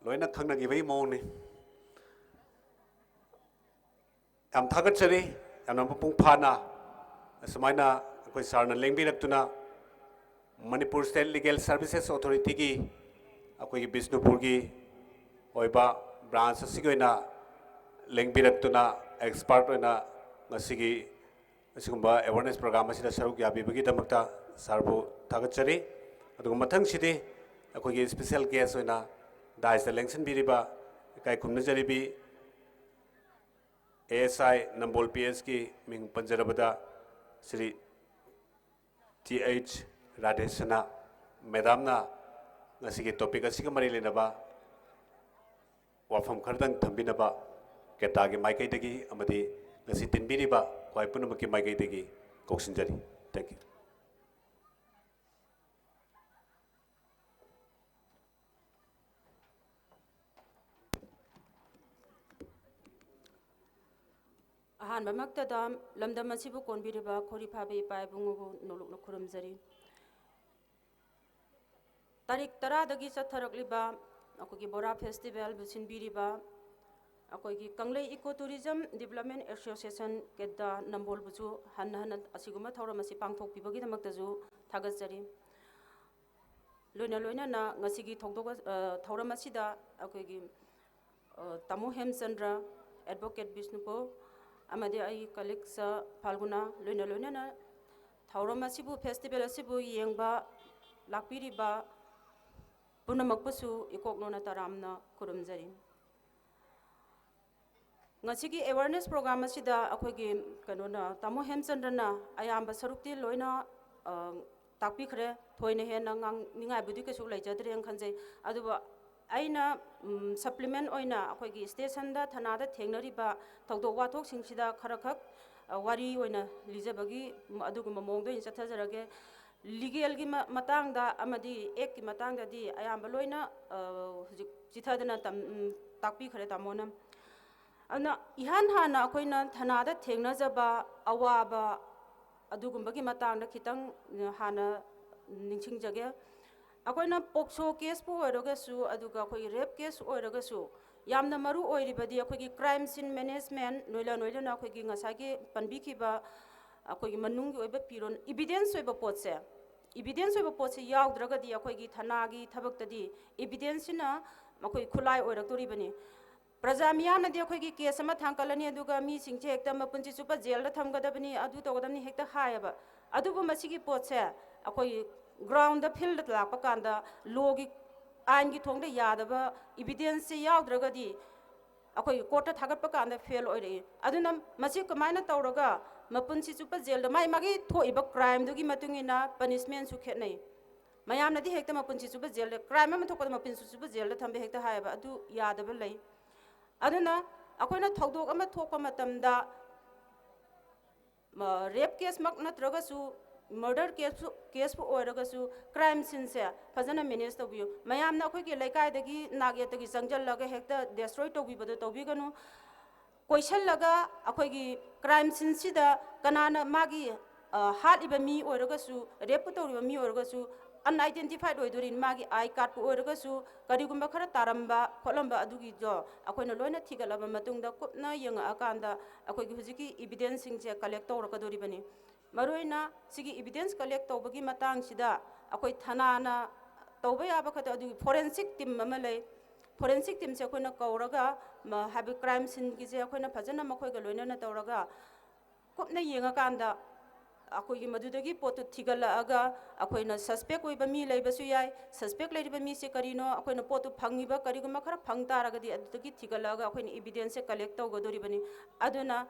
ꯂꯣꯏꯅ ꯈꯪꯅꯈꯤꯕꯒꯤ ꯃꯑꯣꯡꯅꯤ꯫ ꯌꯥꯝ ꯊꯥꯒꯠꯆꯔꯤ꯫ ꯌꯥꯝꯅ ꯃꯄꯨꯡ ꯐꯥꯅ ꯑꯁꯨꯃꯥꯏꯅ ꯑꯩꯈꯣꯏ ꯁꯥꯔꯅ ꯂꯦꯡꯕꯤꯔꯛꯇꯨꯅ, ꯃꯅꯤꯄꯨꯔ ꯁ꯭ꯇꯦꯠ ꯂꯤꯒꯦꯜ ꯁꯔꯚꯤꯁꯦꯁ ꯑꯣꯊꯣꯔꯤꯇꯤꯒꯤ ꯑꯩꯈꯣꯏꯒꯤ ꯕꯤꯁꯅꯨꯄꯨꯔꯒꯤ ꯑꯣꯏꯕ ꯕ꯭ꯔꯥꯟꯁ ꯑꯁꯤꯒꯤ ꯑꯣꯏꯅ ꯂꯦꯡꯕꯤꯔꯛꯇꯨꯅ, ꯑꯦꯛꯁꯄꯥꯔꯠ ꯑꯣꯏꯅ ꯉꯁꯤꯒꯤ ꯑꯁꯤꯒꯨꯝꯕ ꯑꯦꯋꯥꯔꯅꯦꯁ ꯄ꯭ꯔꯣꯒ꯭ꯔꯥꯝ ꯑꯁꯤꯗ ꯁꯔꯨꯛ ꯌꯥꯕꯤꯕꯒꯤꯗꯃꯛꯇ ꯁꯥꯔꯕꯨ ꯊꯥꯒꯠꯆꯔꯤ꯫ ꯑꯗꯨꯒ ꯃꯊꯪꯁꯤꯗꯤ ꯑꯩꯈꯣꯏꯒꯤ ꯁ꯭ꯄꯦꯁꯦꯜ ꯒꯦꯁ ꯑꯣꯏꯅ ꯗꯥꯏꯁꯇ ꯂꯦꯡꯁꯤꯟꯕꯤꯔꯤꯕ ꯏꯀꯥꯏ ꯈꯨꯝꯅꯖꯔꯤꯕꯤ ꯑꯦ ꯑꯦꯁ ꯑꯥꯏ ꯅꯝꯕꯣꯜ ꯄꯤ ꯑꯦꯁꯀꯤ ꯃꯤꯡ ꯄꯟꯖꯔꯕꯗ ꯁ꯭ꯔꯤ ꯇꯤ ꯑꯩꯆ ꯔꯥꯙꯦꯁꯅꯥ ꯃꯦꯗꯥꯝꯅ ꯉꯁꯤꯒꯤ ꯇꯣꯄꯤꯛ ꯑꯁꯤꯒ ꯃꯔꯤ ꯂꯩꯅꯕ ꯋꯥꯐꯝ ꯈꯔꯗꯪ ꯊꯝꯕꯤꯅꯕ ꯀꯦꯇꯥꯒꯤ ꯃꯥꯏꯀꯩꯗꯒꯤ ꯑꯃꯗꯤ ꯉꯁꯤ ꯇꯤꯟꯕꯤꯔꯤꯕ ꯈ꯭ꯋꯥꯏ ꯄꯨꯝꯅꯃꯛꯀꯤ ꯃꯥꯏꯀꯩꯗꯒꯤ ꯀꯧꯁꯤꯟꯖꯔꯤ꯫ Thank you꯫ ꯑꯍꯥꯟꯕꯃꯛꯇꯗ ꯂꯝꯗꯝ ꯑꯁꯤꯕꯨ ꯀꯣꯟꯕꯤꯔꯤꯕ ꯈꯣꯔꯤ ꯐꯥꯕꯤ ꯏꯄꯥ ꯏꯕꯨꯡꯉꯣꯕꯨ ꯅꯣꯂꯨꯛꯅ ꯈꯨꯔꯨꯝꯖꯔꯤ꯫ ꯇꯥꯔꯤꯛ ꯇꯔꯥꯗꯒꯤ ꯆꯠꯊꯔꯛꯂꯤꯕ ꯑꯩꯈꯣꯏꯒꯤ ꯕꯣꯔꯥ ꯐꯦꯁꯇꯤꯚꯦꯜꯕꯨ ꯁꯤꯟꯕꯤꯔꯤꯕ ꯑꯩꯈꯣꯏꯒꯤ ꯀꯪꯂꯩ ꯏꯀꯣ ꯇꯨꯔꯤꯖꯝ ꯗꯤꯕ꯭ꯂꯞꯃꯦꯟ ꯑꯦꯁꯣꯁꯤꯌꯦꯁꯟ ꯀꯦꯗꯥ ꯅꯝꯕꯣꯜꯕꯨꯁꯨ ꯍꯟꯅ ꯍꯟꯅ ꯑꯁꯤꯒꯨꯝꯕ ꯊꯧꯔꯝ ꯑꯁꯤ ꯄꯥꯡꯊꯣꯛꯄꯤꯕꯒꯤꯗꯃꯛꯇꯁꯨ ꯊꯥꯒꯠꯆꯔꯤ꯫ ꯂꯣꯏꯅ ꯂꯣꯏꯅꯅ ꯉꯁꯤꯒꯤ ꯊꯧꯗꯣꯛ ꯑ, ꯊꯧꯔꯝ ꯑꯁꯤꯗ ꯑꯩꯈꯣꯏꯒꯤ, ꯑ, ꯇꯥꯃꯣ ꯍꯦꯝꯆꯟꯗ꯭ꯔ, ꯑꯦꯗꯚꯣꯀꯦꯠ ꯕꯤꯁꯅꯨꯄꯨꯔ ꯑꯃꯗꯤ ꯑꯩꯒꯤ ꯀꯂꯤꯛꯁ ꯐꯥꯜꯒꯨꯅꯥ, ꯂꯣꯏꯅ ꯂꯣꯏꯅꯅ ꯊꯧꯔꯝ ꯑꯁꯤꯕꯨ, ꯐꯦꯁꯇꯤꯚꯦꯜ ꯑꯁꯤꯕꯨ ꯌꯦꯡꯕ ꯂꯥꯛꯄꯤꯔꯤꯕ ꯄꯨꯝꯅꯃꯛꯄꯨꯁꯨ ꯏꯀꯣꯛꯅꯣꯅ ꯇꯔꯥꯝꯅ ꯈꯨꯔꯨꯝꯖꯔꯤ꯫ ꯉꯁꯤꯒꯤ ꯑꯦꯋꯥꯔꯅꯦꯁ ꯄ꯭ꯔꯣꯒ꯭ꯔꯥꯝ ꯑꯁꯤꯗ ꯑꯩꯈꯣꯏꯒꯤ ꯀꯩꯅꯣꯅ, ꯇꯥꯃꯣ ꯍꯦꯝꯆꯟꯗ꯭ꯔꯅ ꯑꯌꯥꯝꯕ ꯁꯔꯨꯛꯇꯤ ꯂꯣꯏꯅ, ꯑ, ꯇꯥꯛꯄꯤꯈ꯭ꯔꯦ꯫ ꯊꯣꯏꯅ ꯍꯦꯟꯅ ꯉꯥꯡꯅꯤꯡꯉꯥꯏꯕꯨꯗꯤ ꯀꯩꯁꯨ ꯂꯩꯖꯗ꯭ꯔꯦꯅ ꯈꯟꯖꯩ꯫ ꯑꯗꯨꯕꯨ ꯑꯩꯅ ꯁꯄ꯭ꯂꯤꯃꯦꯟ ꯑꯣꯏꯅ ꯑꯩꯈꯣꯏꯒꯤ ꯁ꯭ꯇꯦꯁꯟꯗ, ꯊꯅꯥꯗ ꯊꯦꯡꯅꯔꯤꯕ ꯊꯧꯗꯣꯛ ꯋꯥꯊꯣꯛꯁꯤꯡꯁꯤꯗ ꯈꯔꯈꯛ ꯋꯥꯔꯤ ꯑꯣꯏꯅ ꯂꯤꯖꯕꯒꯤ ꯑꯗꯨꯒꯨꯝꯕ ꯃꯑꯣꯡꯗ ꯑꯣꯏꯅ ꯆꯠꯊꯖꯔꯒꯦ꯫ ꯂꯤꯒꯦꯜꯒꯤ ꯃꯇꯥꯡꯗ ꯑꯃꯗꯤ ꯑꯦꯛꯀꯤ ꯃꯇꯥꯡꯗꯗꯤ ꯑꯌꯥꯝꯕ ꯂꯣꯏꯅ ꯍꯧꯖꯤꯛ ꯆꯤꯊꯗꯅ ꯇꯥꯛꯄꯤꯈ꯭ꯔꯦ ꯇꯥꯃꯣꯅ꯫ ꯑꯗꯨꯅ ꯏꯍꯥꯟ ꯍꯥꯟꯅ ꯑꯩꯈꯣꯏꯅ ꯊꯅꯥꯗ ꯊꯦꯡꯅꯖꯕ ꯑꯋꯥꯕ ꯑꯗꯨꯒꯨꯝꯕꯒꯤ ꯃꯇꯥꯡꯗ ꯈꯤꯇꯪ ꯍꯥꯟꯅ ꯅꯤꯡꯁꯤꯡꯖꯒꯦ꯫ ꯑꯩꯈꯣꯏꯅ ꯄꯣꯛꯁꯣ ꯀꯦꯁꯄꯨ ꯑꯣꯏꯔꯒꯁꯨ, ꯑꯗꯨꯒ ꯑꯩꯈꯣꯏꯒꯤ ꯔꯦꯞ ꯀꯦꯁ ꯑꯣꯏꯔꯒꯁꯨ, ꯌꯥꯝꯅ ꯃꯔꯨ ꯑꯣꯏꯔꯤꯕꯗꯤ ꯑꯩꯈꯣꯏꯒꯤ ꯀ꯭ꯔꯥꯏꯝ ꯁꯤꯟ ꯃꯦꯅꯦꯖꯃꯦꯟ, ꯅꯣꯏꯂ ꯅꯣꯏꯂꯅ ꯑꯩꯈꯣꯏꯒꯤ ꯉꯁꯥꯏꯒꯤ ꯄꯟꯕꯤꯈꯤꯕ ꯑꯩꯈꯣꯏꯒꯤ ꯃꯅꯨꯡꯒꯤ ꯑꯣꯏꯕ ꯐꯤꯔꯣꯜ, ꯏꯕꯤꯗꯦꯟꯁ ꯑꯣꯏꯕ ꯄꯣꯠꯁꯦ, ꯏꯕꯤꯗꯦꯟꯁ ꯑꯣꯏꯕ ꯄꯣꯠꯁꯦ ꯌꯥꯎꯗ꯭ꯔꯒꯗꯤ ꯑꯩꯈꯣꯏꯒꯤ ꯊꯅꯥꯒꯤ ꯊꯕꯛꯇꯗꯤ ꯏꯕꯤꯗꯦꯟꯁꯁꯤꯅ ꯑꯩꯈꯣꯏ ꯈꯨꯠꯂꯥꯏ ꯑꯣꯏꯔꯛꯇꯣꯔꯤꯕꯅꯤ꯫ ꯄ꯭ꯔꯖꯥ ꯃꯤꯌꯥꯝꯅꯗꯤ ꯑꯩꯈꯣꯏꯒꯤ ꯀꯦꯁ ꯑꯃ ꯊꯥꯡꯀꯠꯂꯅꯤ, ꯑꯗꯨꯒ ꯃꯤꯁꯤꯡꯁꯦ ꯍꯦꯛꯇ ꯃꯄꯨꯟꯁꯤ ꯆꯨꯞꯄ ꯖꯦꯜꯗ ꯊꯝꯒꯗꯕꯅꯤ, ꯑꯗꯨ ꯇꯧꯒꯗꯕꯅꯤ ꯍꯦꯛꯇ ꯍꯥꯏꯌꯦꯕ꯫ ꯑꯗꯨꯕꯨ ꯃꯁꯤꯒꯤ ꯄꯣꯠꯁꯦ ꯑꯩꯈꯣꯏ ꯒ꯭ꯔꯥꯎꯟꯗ, ꯐꯤꯜꯗ ꯂꯥꯛꯄ ꯀꯥꯟꯗ ꯂꯣꯒꯤ, ꯑꯥꯏꯟꯒꯤ ꯊꯣꯡꯗ ꯌꯥꯗꯕ ꯏꯕꯤꯗꯦꯟꯁꯁꯦ ꯌꯥꯎꯗ꯭ꯔꯒꯗꯤ ꯑꯩꯈꯣꯏꯒꯤ ꯀꯣꯔꯠꯇ ꯊꯥꯒꯠꯄ ꯀꯥꯟꯗ ꯐꯦꯜ ꯑꯣꯏꯔꯛꯏ꯫ ꯑꯗꯨꯅ ꯃꯁꯤ ꯀꯃꯥꯏꯅ ꯇꯧꯔꯒ ꯃꯄꯨꯟꯁꯤ ꯆꯨꯞꯄ ꯖꯦꯜꯗ ꯃꯥꯏ ꯃꯥꯒꯤ ꯊꯣꯛꯏꯕ ꯀ꯭ꯔꯥꯏꯝꯗꯨꯒꯤ ꯃꯇꯨꯡ ꯏꯟꯅ ꯄꯅꯤꯁꯃꯦꯟꯁꯨ ꯈꯦꯠꯅꯩ꯫ ꯃꯌꯥꯝꯅꯗꯤ ꯍꯦꯛꯇ ꯃꯄꯨꯟꯁꯤ ꯆꯨꯞꯄ ꯖꯦꯜꯗ, ꯀ꯭ꯔꯥꯏꯝ ꯑꯃ ꯊꯣꯛꯄꯗ ꯃꯄꯨꯟꯁꯤ ꯆꯨꯞꯄ ꯖꯦꯜꯗ ꯊꯝꯕ ꯍꯦꯛꯇ ꯍꯥꯏꯌꯦꯕ, ꯑꯗꯨ ꯌꯥꯗꯕ ꯂꯩ꯫ ꯑꯗꯨꯅ ꯑꯩꯈꯣꯏꯅ ꯊꯧꯗꯣꯛ ꯑꯃ ꯊꯣꯛꯄ ꯃꯇꯝꯗ, ꯔꯦꯞ ꯀꯦꯁꯃꯛ ꯅꯠꯇ꯭ꯔꯒꯁꯨ, ꯃꯔꯗꯔ ꯀꯦꯁꯄꯨ, ꯀꯦꯁꯄꯨ ꯑꯣꯏꯔꯒꯁꯨ, ꯀ꯭ꯔꯥꯏꯝ ꯁꯤꯟꯁꯦ ꯐꯖꯅ ꯃꯦꯅꯦꯖ ꯇꯧꯕꯤꯌꯨ꯫ ꯃꯌꯥꯝꯅ ꯑꯩꯈꯣꯏꯒꯤ ꯂꯩꯀꯥꯏꯗꯒꯤ ꯅꯥꯛ ꯌꯦꯠꯇꯒꯤ ꯆꯪꯁꯤꯜꯂꯒ ꯍꯦꯛꯇ ꯗꯦꯁꯇ꯭ꯔꯣꯏ ꯇꯧꯕꯤꯕꯗꯣ ꯇꯧꯕꯤꯒꯅꯨ꯫ ꯀꯣꯏꯁꯤꯜꯂꯒ ꯑꯩꯈꯣꯏꯒꯤ ꯀ꯭ꯔꯥꯏꯝ ꯁꯤꯟꯁꯤꯗ ꯀꯅꯥꯅ ꯃꯥꯒꯤ, ꯑ, ꯍꯥꯠꯂꯤꯕ ꯃꯤ ꯑꯣꯏꯔꯒꯁꯨ, ꯔꯦꯞꯄꯨ ꯇꯧꯔꯤꯕ ꯃꯤ ꯑꯣꯏꯔꯒꯁꯨ, ꯑꯟꯑꯥꯏꯗꯦꯟꯇꯤꯐꯥꯏꯠ ꯑꯣꯏꯗꯣꯔꯤꯅꯤ꯫ ꯃꯥꯒꯤ ꯑꯥꯏ ꯀꯥꯔꯠꯄꯨ ꯑꯣꯏꯔꯒꯁꯨ, ꯀꯔꯤꯒꯨꯝꯕ ꯈꯔ ꯇꯥꯔꯝꯕ ꯈꯣꯠꯂꯝꯕ ꯑꯗꯨꯒꯤꯗꯣ ꯑꯩꯈꯣꯏꯅ ꯂꯣꯏꯅ ꯊꯤꯒꯠꯂꯕ ꯃꯇꯨꯡꯗ, ꯀꯨꯞꯅ ꯌꯦꯡꯉꯛꯑꯀꯥꯟꯗ ꯑꯩꯈꯣꯏꯒꯤ ꯍꯧꯖꯤꯛꯀꯤ ꯏꯕꯤꯗꯦꯟꯁꯁꯤꯡꯁꯦ ꯀꯂꯦꯛ ꯇꯧꯔꯛꯀꯗꯣꯔꯤꯕꯅꯤ꯫ ꯃꯔꯨꯑꯣꯏꯅ ꯁꯤꯒꯤ ꯏꯕꯤꯗꯦꯟꯁ ꯀꯂꯦꯛ ꯇꯧꯕꯒꯤ ꯃꯇꯥꯡꯁꯤꯗ ꯑꯩꯈꯣꯏ ꯊꯅꯥꯅ ꯇꯧꯕ ꯌꯥꯕ ꯈꯛꯇ, ꯑꯗꯨꯒꯤ ꯐꯣꯔꯦꯟꯁꯤꯛ ꯇꯤꯝ ꯑꯃ ꯂꯩ꯫ ꯐꯣꯔꯦꯟꯁꯤꯛ ꯇꯤꯝꯁꯦ ꯑꯩꯈꯣꯏꯅ ꯀꯧꯔꯒ, ꯃ-, ꯍꯥꯏꯕꯗꯤ ꯀ꯭ꯔꯥꯏꯝ ꯁꯤꯟꯒꯤꯁꯦ ꯑꯩꯈꯣꯏꯅ ꯐꯖꯅ ꯃꯈꯣꯏꯒ ꯂꯣꯏꯅꯅ ꯇꯧꯔꯒ ꯀꯨꯞꯅ ꯌꯦꯡꯉꯀꯥꯟꯗ ꯑꯩꯈꯣꯏꯒꯤ ꯃꯗꯨꯗꯒꯤ ꯄꯣꯠꯇꯨ ꯊꯤꯒꯠꯂꯛꯑꯒ, ꯑꯩꯈꯣꯏꯅ ꯁꯁꯄꯦꯛ ꯑꯣꯏꯕ ꯃꯤ ꯂꯩꯕꯁꯨ ꯌꯥꯏ, ꯁꯁꯄꯦꯛ ꯂꯩꯔꯤꯕ ꯃꯤꯁꯦ ꯀꯔꯤꯅꯣ, ꯑꯩꯈꯣꯏꯅ ꯄꯣꯠꯇꯨ ꯐꯪꯉꯤꯕ ꯀꯔꯤꯒꯨꯝꯕ ꯈꯔ ꯐꯪ ꯇꯥꯔꯒꯗꯤ ꯑꯗꯨꯗꯒꯤ ꯊꯤꯒꯠꯂꯛꯑꯒ ꯑꯩꯈꯣꯏꯅ ꯏꯕꯤꯗꯦꯟꯁꯁꯦ ꯀꯂꯦꯛ ꯇꯧꯒꯗꯣꯔꯤꯕꯅꯤ꯫ ꯑꯗꯨꯅ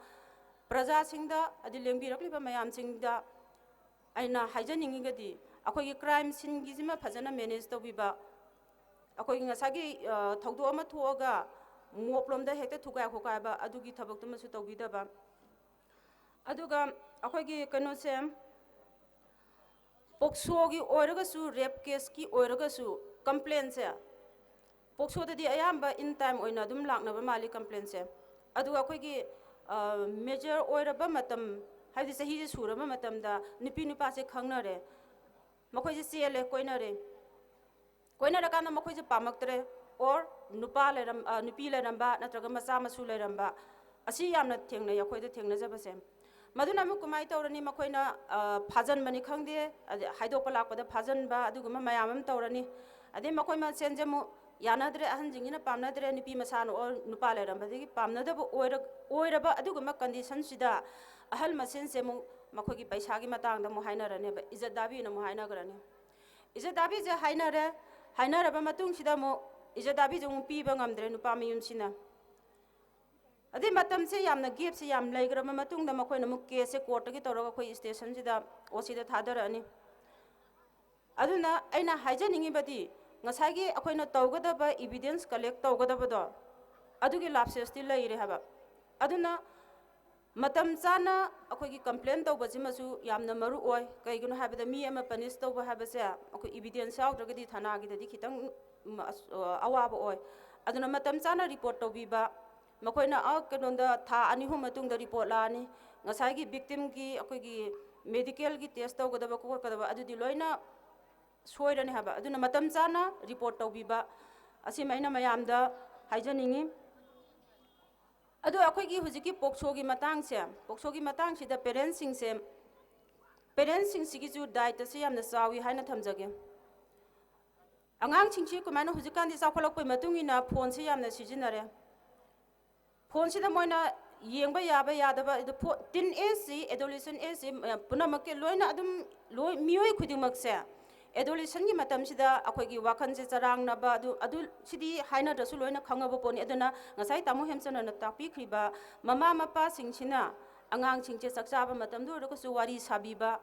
ꯄ꯭ꯔꯖꯥꯁꯤꯡꯗ, ꯑꯗꯩ ꯂꯦꯡꯕꯤꯔꯛꯂꯤꯕ ꯃꯌꯥꯝꯁꯤꯡꯗ ꯑꯩꯅ ꯍꯥꯏꯖꯅꯤꯡꯉꯤꯒꯗꯤ, ꯑꯩꯈꯣꯏꯒꯤ ꯀ꯭ꯔꯥꯏꯝ ꯁꯤꯟꯒꯤꯁꯤꯃ ꯐꯖꯅ ꯃꯦꯅꯦꯖ ꯇꯧꯕꯤꯕ, ꯑꯩꯈꯣꯏꯒꯤ ꯉꯁꯥꯏꯒꯤ ꯊꯧꯗꯣꯛ ꯑꯃ ꯊꯣꯛꯑꯒ ꯃꯣꯞꯂꯣꯝꯗ ꯍꯦꯛꯇ ꯊꯨꯒꯥꯏ ꯈꯣꯠꯀꯥꯏꯕ ꯑꯗꯨꯒꯤ ꯊꯕꯛꯇꯨꯃꯁꯨ ꯇꯧꯕꯤꯗꯕ꯫ ꯑꯗꯨꯒ ꯑꯩꯈꯣꯏꯒꯤ ꯀꯩꯅꯣꯁꯦ, ꯄꯣꯛꯁꯣꯒꯤ ꯑꯣꯏꯔꯒꯁꯨ ꯔꯦꯞ ꯀꯦꯁꯀꯤ ꯑꯣꯏꯔꯒꯁꯨ ꯀꯝꯄ꯭ꯂꯦꯟꯁꯦ ꯄꯣꯛꯁꯣꯗꯗꯤ ꯑꯌꯥꯝꯕ ꯏꯟ ꯇꯥꯏꯝ ꯑꯣꯏꯅ ꯑꯗꯨꯝ ꯂꯥꯛꯅꯕ ꯃꯥꯜꯂꯤ ꯀꯝꯄ꯭ꯂꯦꯟꯁꯦ꯫ ꯑꯗꯨꯒ ꯑꯩꯈꯣꯏꯒꯤ ꯃꯦꯖꯔ ꯑꯣꯏꯔꯕ ꯃꯇꯝ, ꯍꯥꯏꯕꯗꯤ ꯆꯍꯤꯁꯦ ꯁꯨꯔꯕ ꯃꯇꯝꯗ ꯅꯨꯄꯤ ꯅꯨꯄꯥꯁꯦ ꯈꯪꯅꯔꯦ, ꯃꯈꯣꯏꯁꯦ ꯆꯦꯜꯂꯦ, ꯀꯣꯏꯅꯔꯦ꯫ ꯀꯣꯏꯅꯔꯀꯥꯟꯗ ꯃꯈꯣꯏꯁꯦ ꯄꯥꯝꯃꯛꯇ꯭ꯔꯦ, ꯑꯣꯔ ꯅꯨꯄꯥ ꯂꯩꯔꯝ ꯅꯨꯄꯤ ꯂꯩꯔꯝꯕ ꯅꯠꯇ꯭ꯔꯒ ꯃꯆꯥ ꯃꯁꯨ ꯂꯩꯔꯝꯕ, ꯑꯁꯤ ꯌꯥꯝꯅ ꯊꯦꯡꯅꯩ ꯑꯩꯈꯣꯏꯗ ꯊꯦꯡꯅꯖꯕꯁꯦ꯫ ꯃꯗꯨꯅ ꯑꯃꯨꯛ ꯀꯃꯥꯏꯅ ꯇꯧꯔꯅꯤ? ꯃꯈꯣꯏꯅ ꯐꯥꯖꯟꯕꯅꯤ ꯈꯪꯗꯦ, ꯑꯗꯩ ꯍꯥꯏꯗꯣꯛꯄ ꯂꯥꯛꯄꯗ ꯐꯥꯖꯟꯕ, ꯑꯗꯨꯒꯨꯝꯕ ꯃꯌꯥꯝ ꯑꯃ ꯇꯧꯔꯅꯤ꯫ ꯑꯗꯩ ꯃꯈꯣꯏ ꯃꯁꯦꯟꯁꯦ ꯑꯃꯨꯛ ꯌꯥꯅꯗ꯭ꯔꯦ, ꯑꯍꯟꯁꯤꯡꯁꯤꯅ ꯄꯥꯝꯅꯗ꯭ꯔꯦ, ꯅꯨꯄꯤ ꯃꯁꯥꯅ ꯑꯣꯔ ꯅꯨꯄꯥ ꯂꯩꯔꯝꯕꯗꯒꯤ ꯄꯥꯝꯅꯗꯕ ꯑꯣꯏꯔ ꯑꯣꯏꯔꯕ ꯑꯗꯨꯒꯨꯝꯕ ꯀꯟꯗꯤꯁꯟꯁꯤꯗ ꯑꯍꯜ ꯃꯁꯦꯟꯁꯦ ꯑꯃꯨꯛ ꯃꯈꯣꯏꯒꯤ ꯄꯩꯁꯥꯒꯤ ꯃꯇꯥꯡꯗ ꯑꯃꯨꯛ ꯍꯥꯏꯅꯔꯅꯦꯕ, ꯏꯖꯠ ꯗꯥꯕꯤꯅ ꯑꯃꯨꯛ ꯍꯥꯏꯅꯈ꯭ꯔꯅꯤ꯫ ꯏꯖꯠ ꯗꯥꯕꯤꯁꯦ ꯍꯥꯏꯅꯔꯦ, ꯍꯥꯏꯅꯔꯕ ꯃꯇꯨꯡꯁꯤꯗ ꯑꯃꯨꯛ ꯏꯖꯠ ꯗꯥꯕꯤꯁꯦ ꯑꯃꯨꯛ ꯄꯤꯕ ꯉꯝꯗ꯭ꯔꯦ ꯅꯨꯄꯥ ꯃꯌꯨꯝꯁꯤꯅ꯫ ꯑꯗꯩ ꯃꯇꯝꯁꯦ ꯌꯥꯝꯅ ꯒꯦꯞꯁꯦ ꯌꯥꯝ ꯂꯩꯈ꯭ꯔꯕ ꯃꯇꯨꯡꯗ ꯃꯈꯣꯏꯅ ꯑꯃꯨꯛ ꯀꯦꯁꯁꯦ ꯀꯣꯔꯠꯇꯒꯤ ꯇꯧꯔꯒ ꯑꯩꯈꯣꯏ ꯁ꯭ꯇꯦꯁꯟꯁꯤꯗ ꯑꯣ ꯁꯤꯗ ꯊꯥꯗꯔꯛꯑꯅꯤ꯫ ꯑꯗꯨꯅ ꯑꯩꯅ ꯍꯥꯏꯖꯅꯤꯡꯉꯤꯕꯗꯤ, ꯉꯁꯥꯏꯒꯤ ꯑꯩꯈꯣꯏꯅ ꯇꯧꯒꯗꯕ ꯏꯕꯤꯗꯦꯟꯁ ꯀꯂꯦꯛ ꯇꯧꯒꯗꯕꯗꯣ, ꯑꯗꯨꯒꯤ ꯂꯥꯞꯁꯦꯁꯇꯤ ꯂꯩꯔꯦ ꯍꯥꯏꯕ꯫ ꯑꯗꯨꯅ ꯃꯇꯝ ꯆꯥꯅ ꯑꯩꯈꯣꯏꯒꯤ ꯀꯝꯄ꯭ꯂꯦꯟ ꯇꯧꯕꯁꯤꯃꯁꯨ ꯌꯥꯝꯅ ꯃꯔꯨ ꯑꯣꯏ꯫ ꯀꯩꯒꯤꯅꯣ ꯍꯥꯏꯕꯗ ꯃꯤ ꯑꯃ ꯄꯅꯤꯁ ꯇꯧꯕ ꯍꯥꯏꯕꯁꯦ ꯑꯩꯈꯣꯏ ꯏꯕꯤꯗꯦꯟꯁ ꯌꯥꯎꯗ꯭ꯔꯒꯗꯤ ꯊꯥꯅꯥꯒꯤꯗꯗꯤ ꯈꯤꯇꯪ ꯎꯝ, ꯑꯁ-, ꯑꯋꯥꯕ ꯑꯣꯏ꯫ ꯑꯗꯨꯅ ꯃꯇꯝ ꯆꯥꯅ ꯔꯤꯄꯣꯔꯠ ꯇꯧꯕꯤꯕ, ꯃꯈꯣꯏꯅ ꯑ ꯀꯩꯅꯣꯗ ꯊꯥ ꯑꯅꯤ ꯑꯍꯨꯝ ꯃꯇꯨꯡꯗ ꯔꯤꯄꯣꯔꯠ ꯂꯥꯛꯑꯅꯤ꯫ ꯉꯁꯥꯏꯒꯤ ꯚꯤꯛꯇꯤꯝꯒꯤ ꯑꯩꯈꯣꯏꯒꯤ ꯃꯦꯗꯤꯀꯦꯜꯒꯤ ꯇꯦꯁ ꯇꯧꯒꯗꯕ ꯈꯣꯠꯀꯗꯕ ꯑꯗꯨꯗꯤ ꯂꯣꯏꯅ ꯁꯣꯏꯔꯅꯤ ꯍꯥꯏꯕ꯫ ꯑꯗꯨꯅ ꯃꯇꯝ ꯆꯥꯅ ꯔꯤꯄꯣꯔꯠ ꯇꯧꯕꯤꯕ ꯑꯁꯤꯃ ꯑꯩꯅ ꯃꯌꯥꯝꯗ ꯍꯥꯏꯖꯅꯤꯡꯉꯤ꯫ ꯑꯗꯣ ꯑꯩꯈꯣꯏꯒꯤ ꯍꯧꯖꯤꯛꯀꯤ ꯄꯣꯛꯁꯣꯒꯤ ꯃꯇꯥꯡꯁꯦ, ꯄꯣꯛꯁꯣꯒꯤ ꯃꯇꯥꯡꯁꯤꯗ ꯄꯦꯔꯦꯟꯁꯁꯤꯡꯁꯦ, ꯄꯦꯔꯦꯟꯁꯁꯤꯡꯁꯤꯒꯤꯁꯨ ꯗꯥꯏꯇꯁꯦ ꯌꯥꯝꯅ ꯆꯥꯎꯏ ꯍꯥꯏꯅ ꯊꯝꯖꯒꯦ꯫ ꯑꯉꯥꯡꯁꯤꯡꯁꯤ ꯀꯃꯥꯏꯅ ꯍꯧꯖꯤꯛꯀꯥꯟꯗꯤ ꯆꯥꯎꯈꯠꯂꯛꯄꯒꯤ ꯃꯇꯨꯡ ꯏꯟꯅ ꯐꯣꯟꯁꯤ ꯌꯥꯝꯅ ꯁꯤꯖꯤꯟꯅꯔꯦ꯫ ꯐꯣꯟꯁꯤꯗ ꯃꯣꯏꯅ ꯌꯦꯡꯕ ꯌꯥꯕ ꯌꯥꯗꯕ, ꯑꯗꯨ ꯐꯣ-, ꯇꯤꯟ ꯑꯦꯖꯁꯤ, ꯑꯦꯗꯣꯂꯦꯁꯟ ꯑꯦꯖꯁꯤ, ꯑ, ꯄꯨꯝꯅꯃꯛꯀꯤ ꯂꯣꯏꯅ ꯑꯗꯨꯝ ꯂꯣꯏ, ꯃꯤꯑꯣꯏ ꯈꯨꯗꯤꯡꯃꯛꯁꯦ ꯑꯦꯗꯣꯂꯦꯁꯟꯒꯤ ꯃꯇꯝꯁꯤꯗ ꯑꯩꯈꯣꯏꯒꯤ ꯋꯥꯈꯜꯁꯦ ꯆꯔꯥꯡꯅꯕ, ꯑꯗꯨ, ꯑꯗꯨ ꯁꯤꯗꯤ ꯍꯥꯏꯅꯗ꯭ꯔꯁꯨ ꯂꯣꯏꯅ ꯈꯪꯉꯕ ꯄꯣꯠꯅꯤ꯫ ꯑꯗꯨꯅ ꯉꯁꯥꯏ ꯇꯥꯃꯣ ꯍꯦꯝꯆꯟꯗ꯭ꯔꯅ ꯇꯥꯛꯄꯤꯈ꯭ꯔꯤꯕ ꯃꯃꯥ ꯃꯄꯥꯁꯤꯡꯁꯤꯅ ꯑꯉꯥꯡꯁꯤꯡꯁꯦ ꯆꯥꯛ ꯆꯥꯕ ꯃꯇꯝꯗ ꯑꯣꯏꯔꯒꯁꯨ ꯋꯥꯔꯤ ꯁꯥꯕꯤꯕ,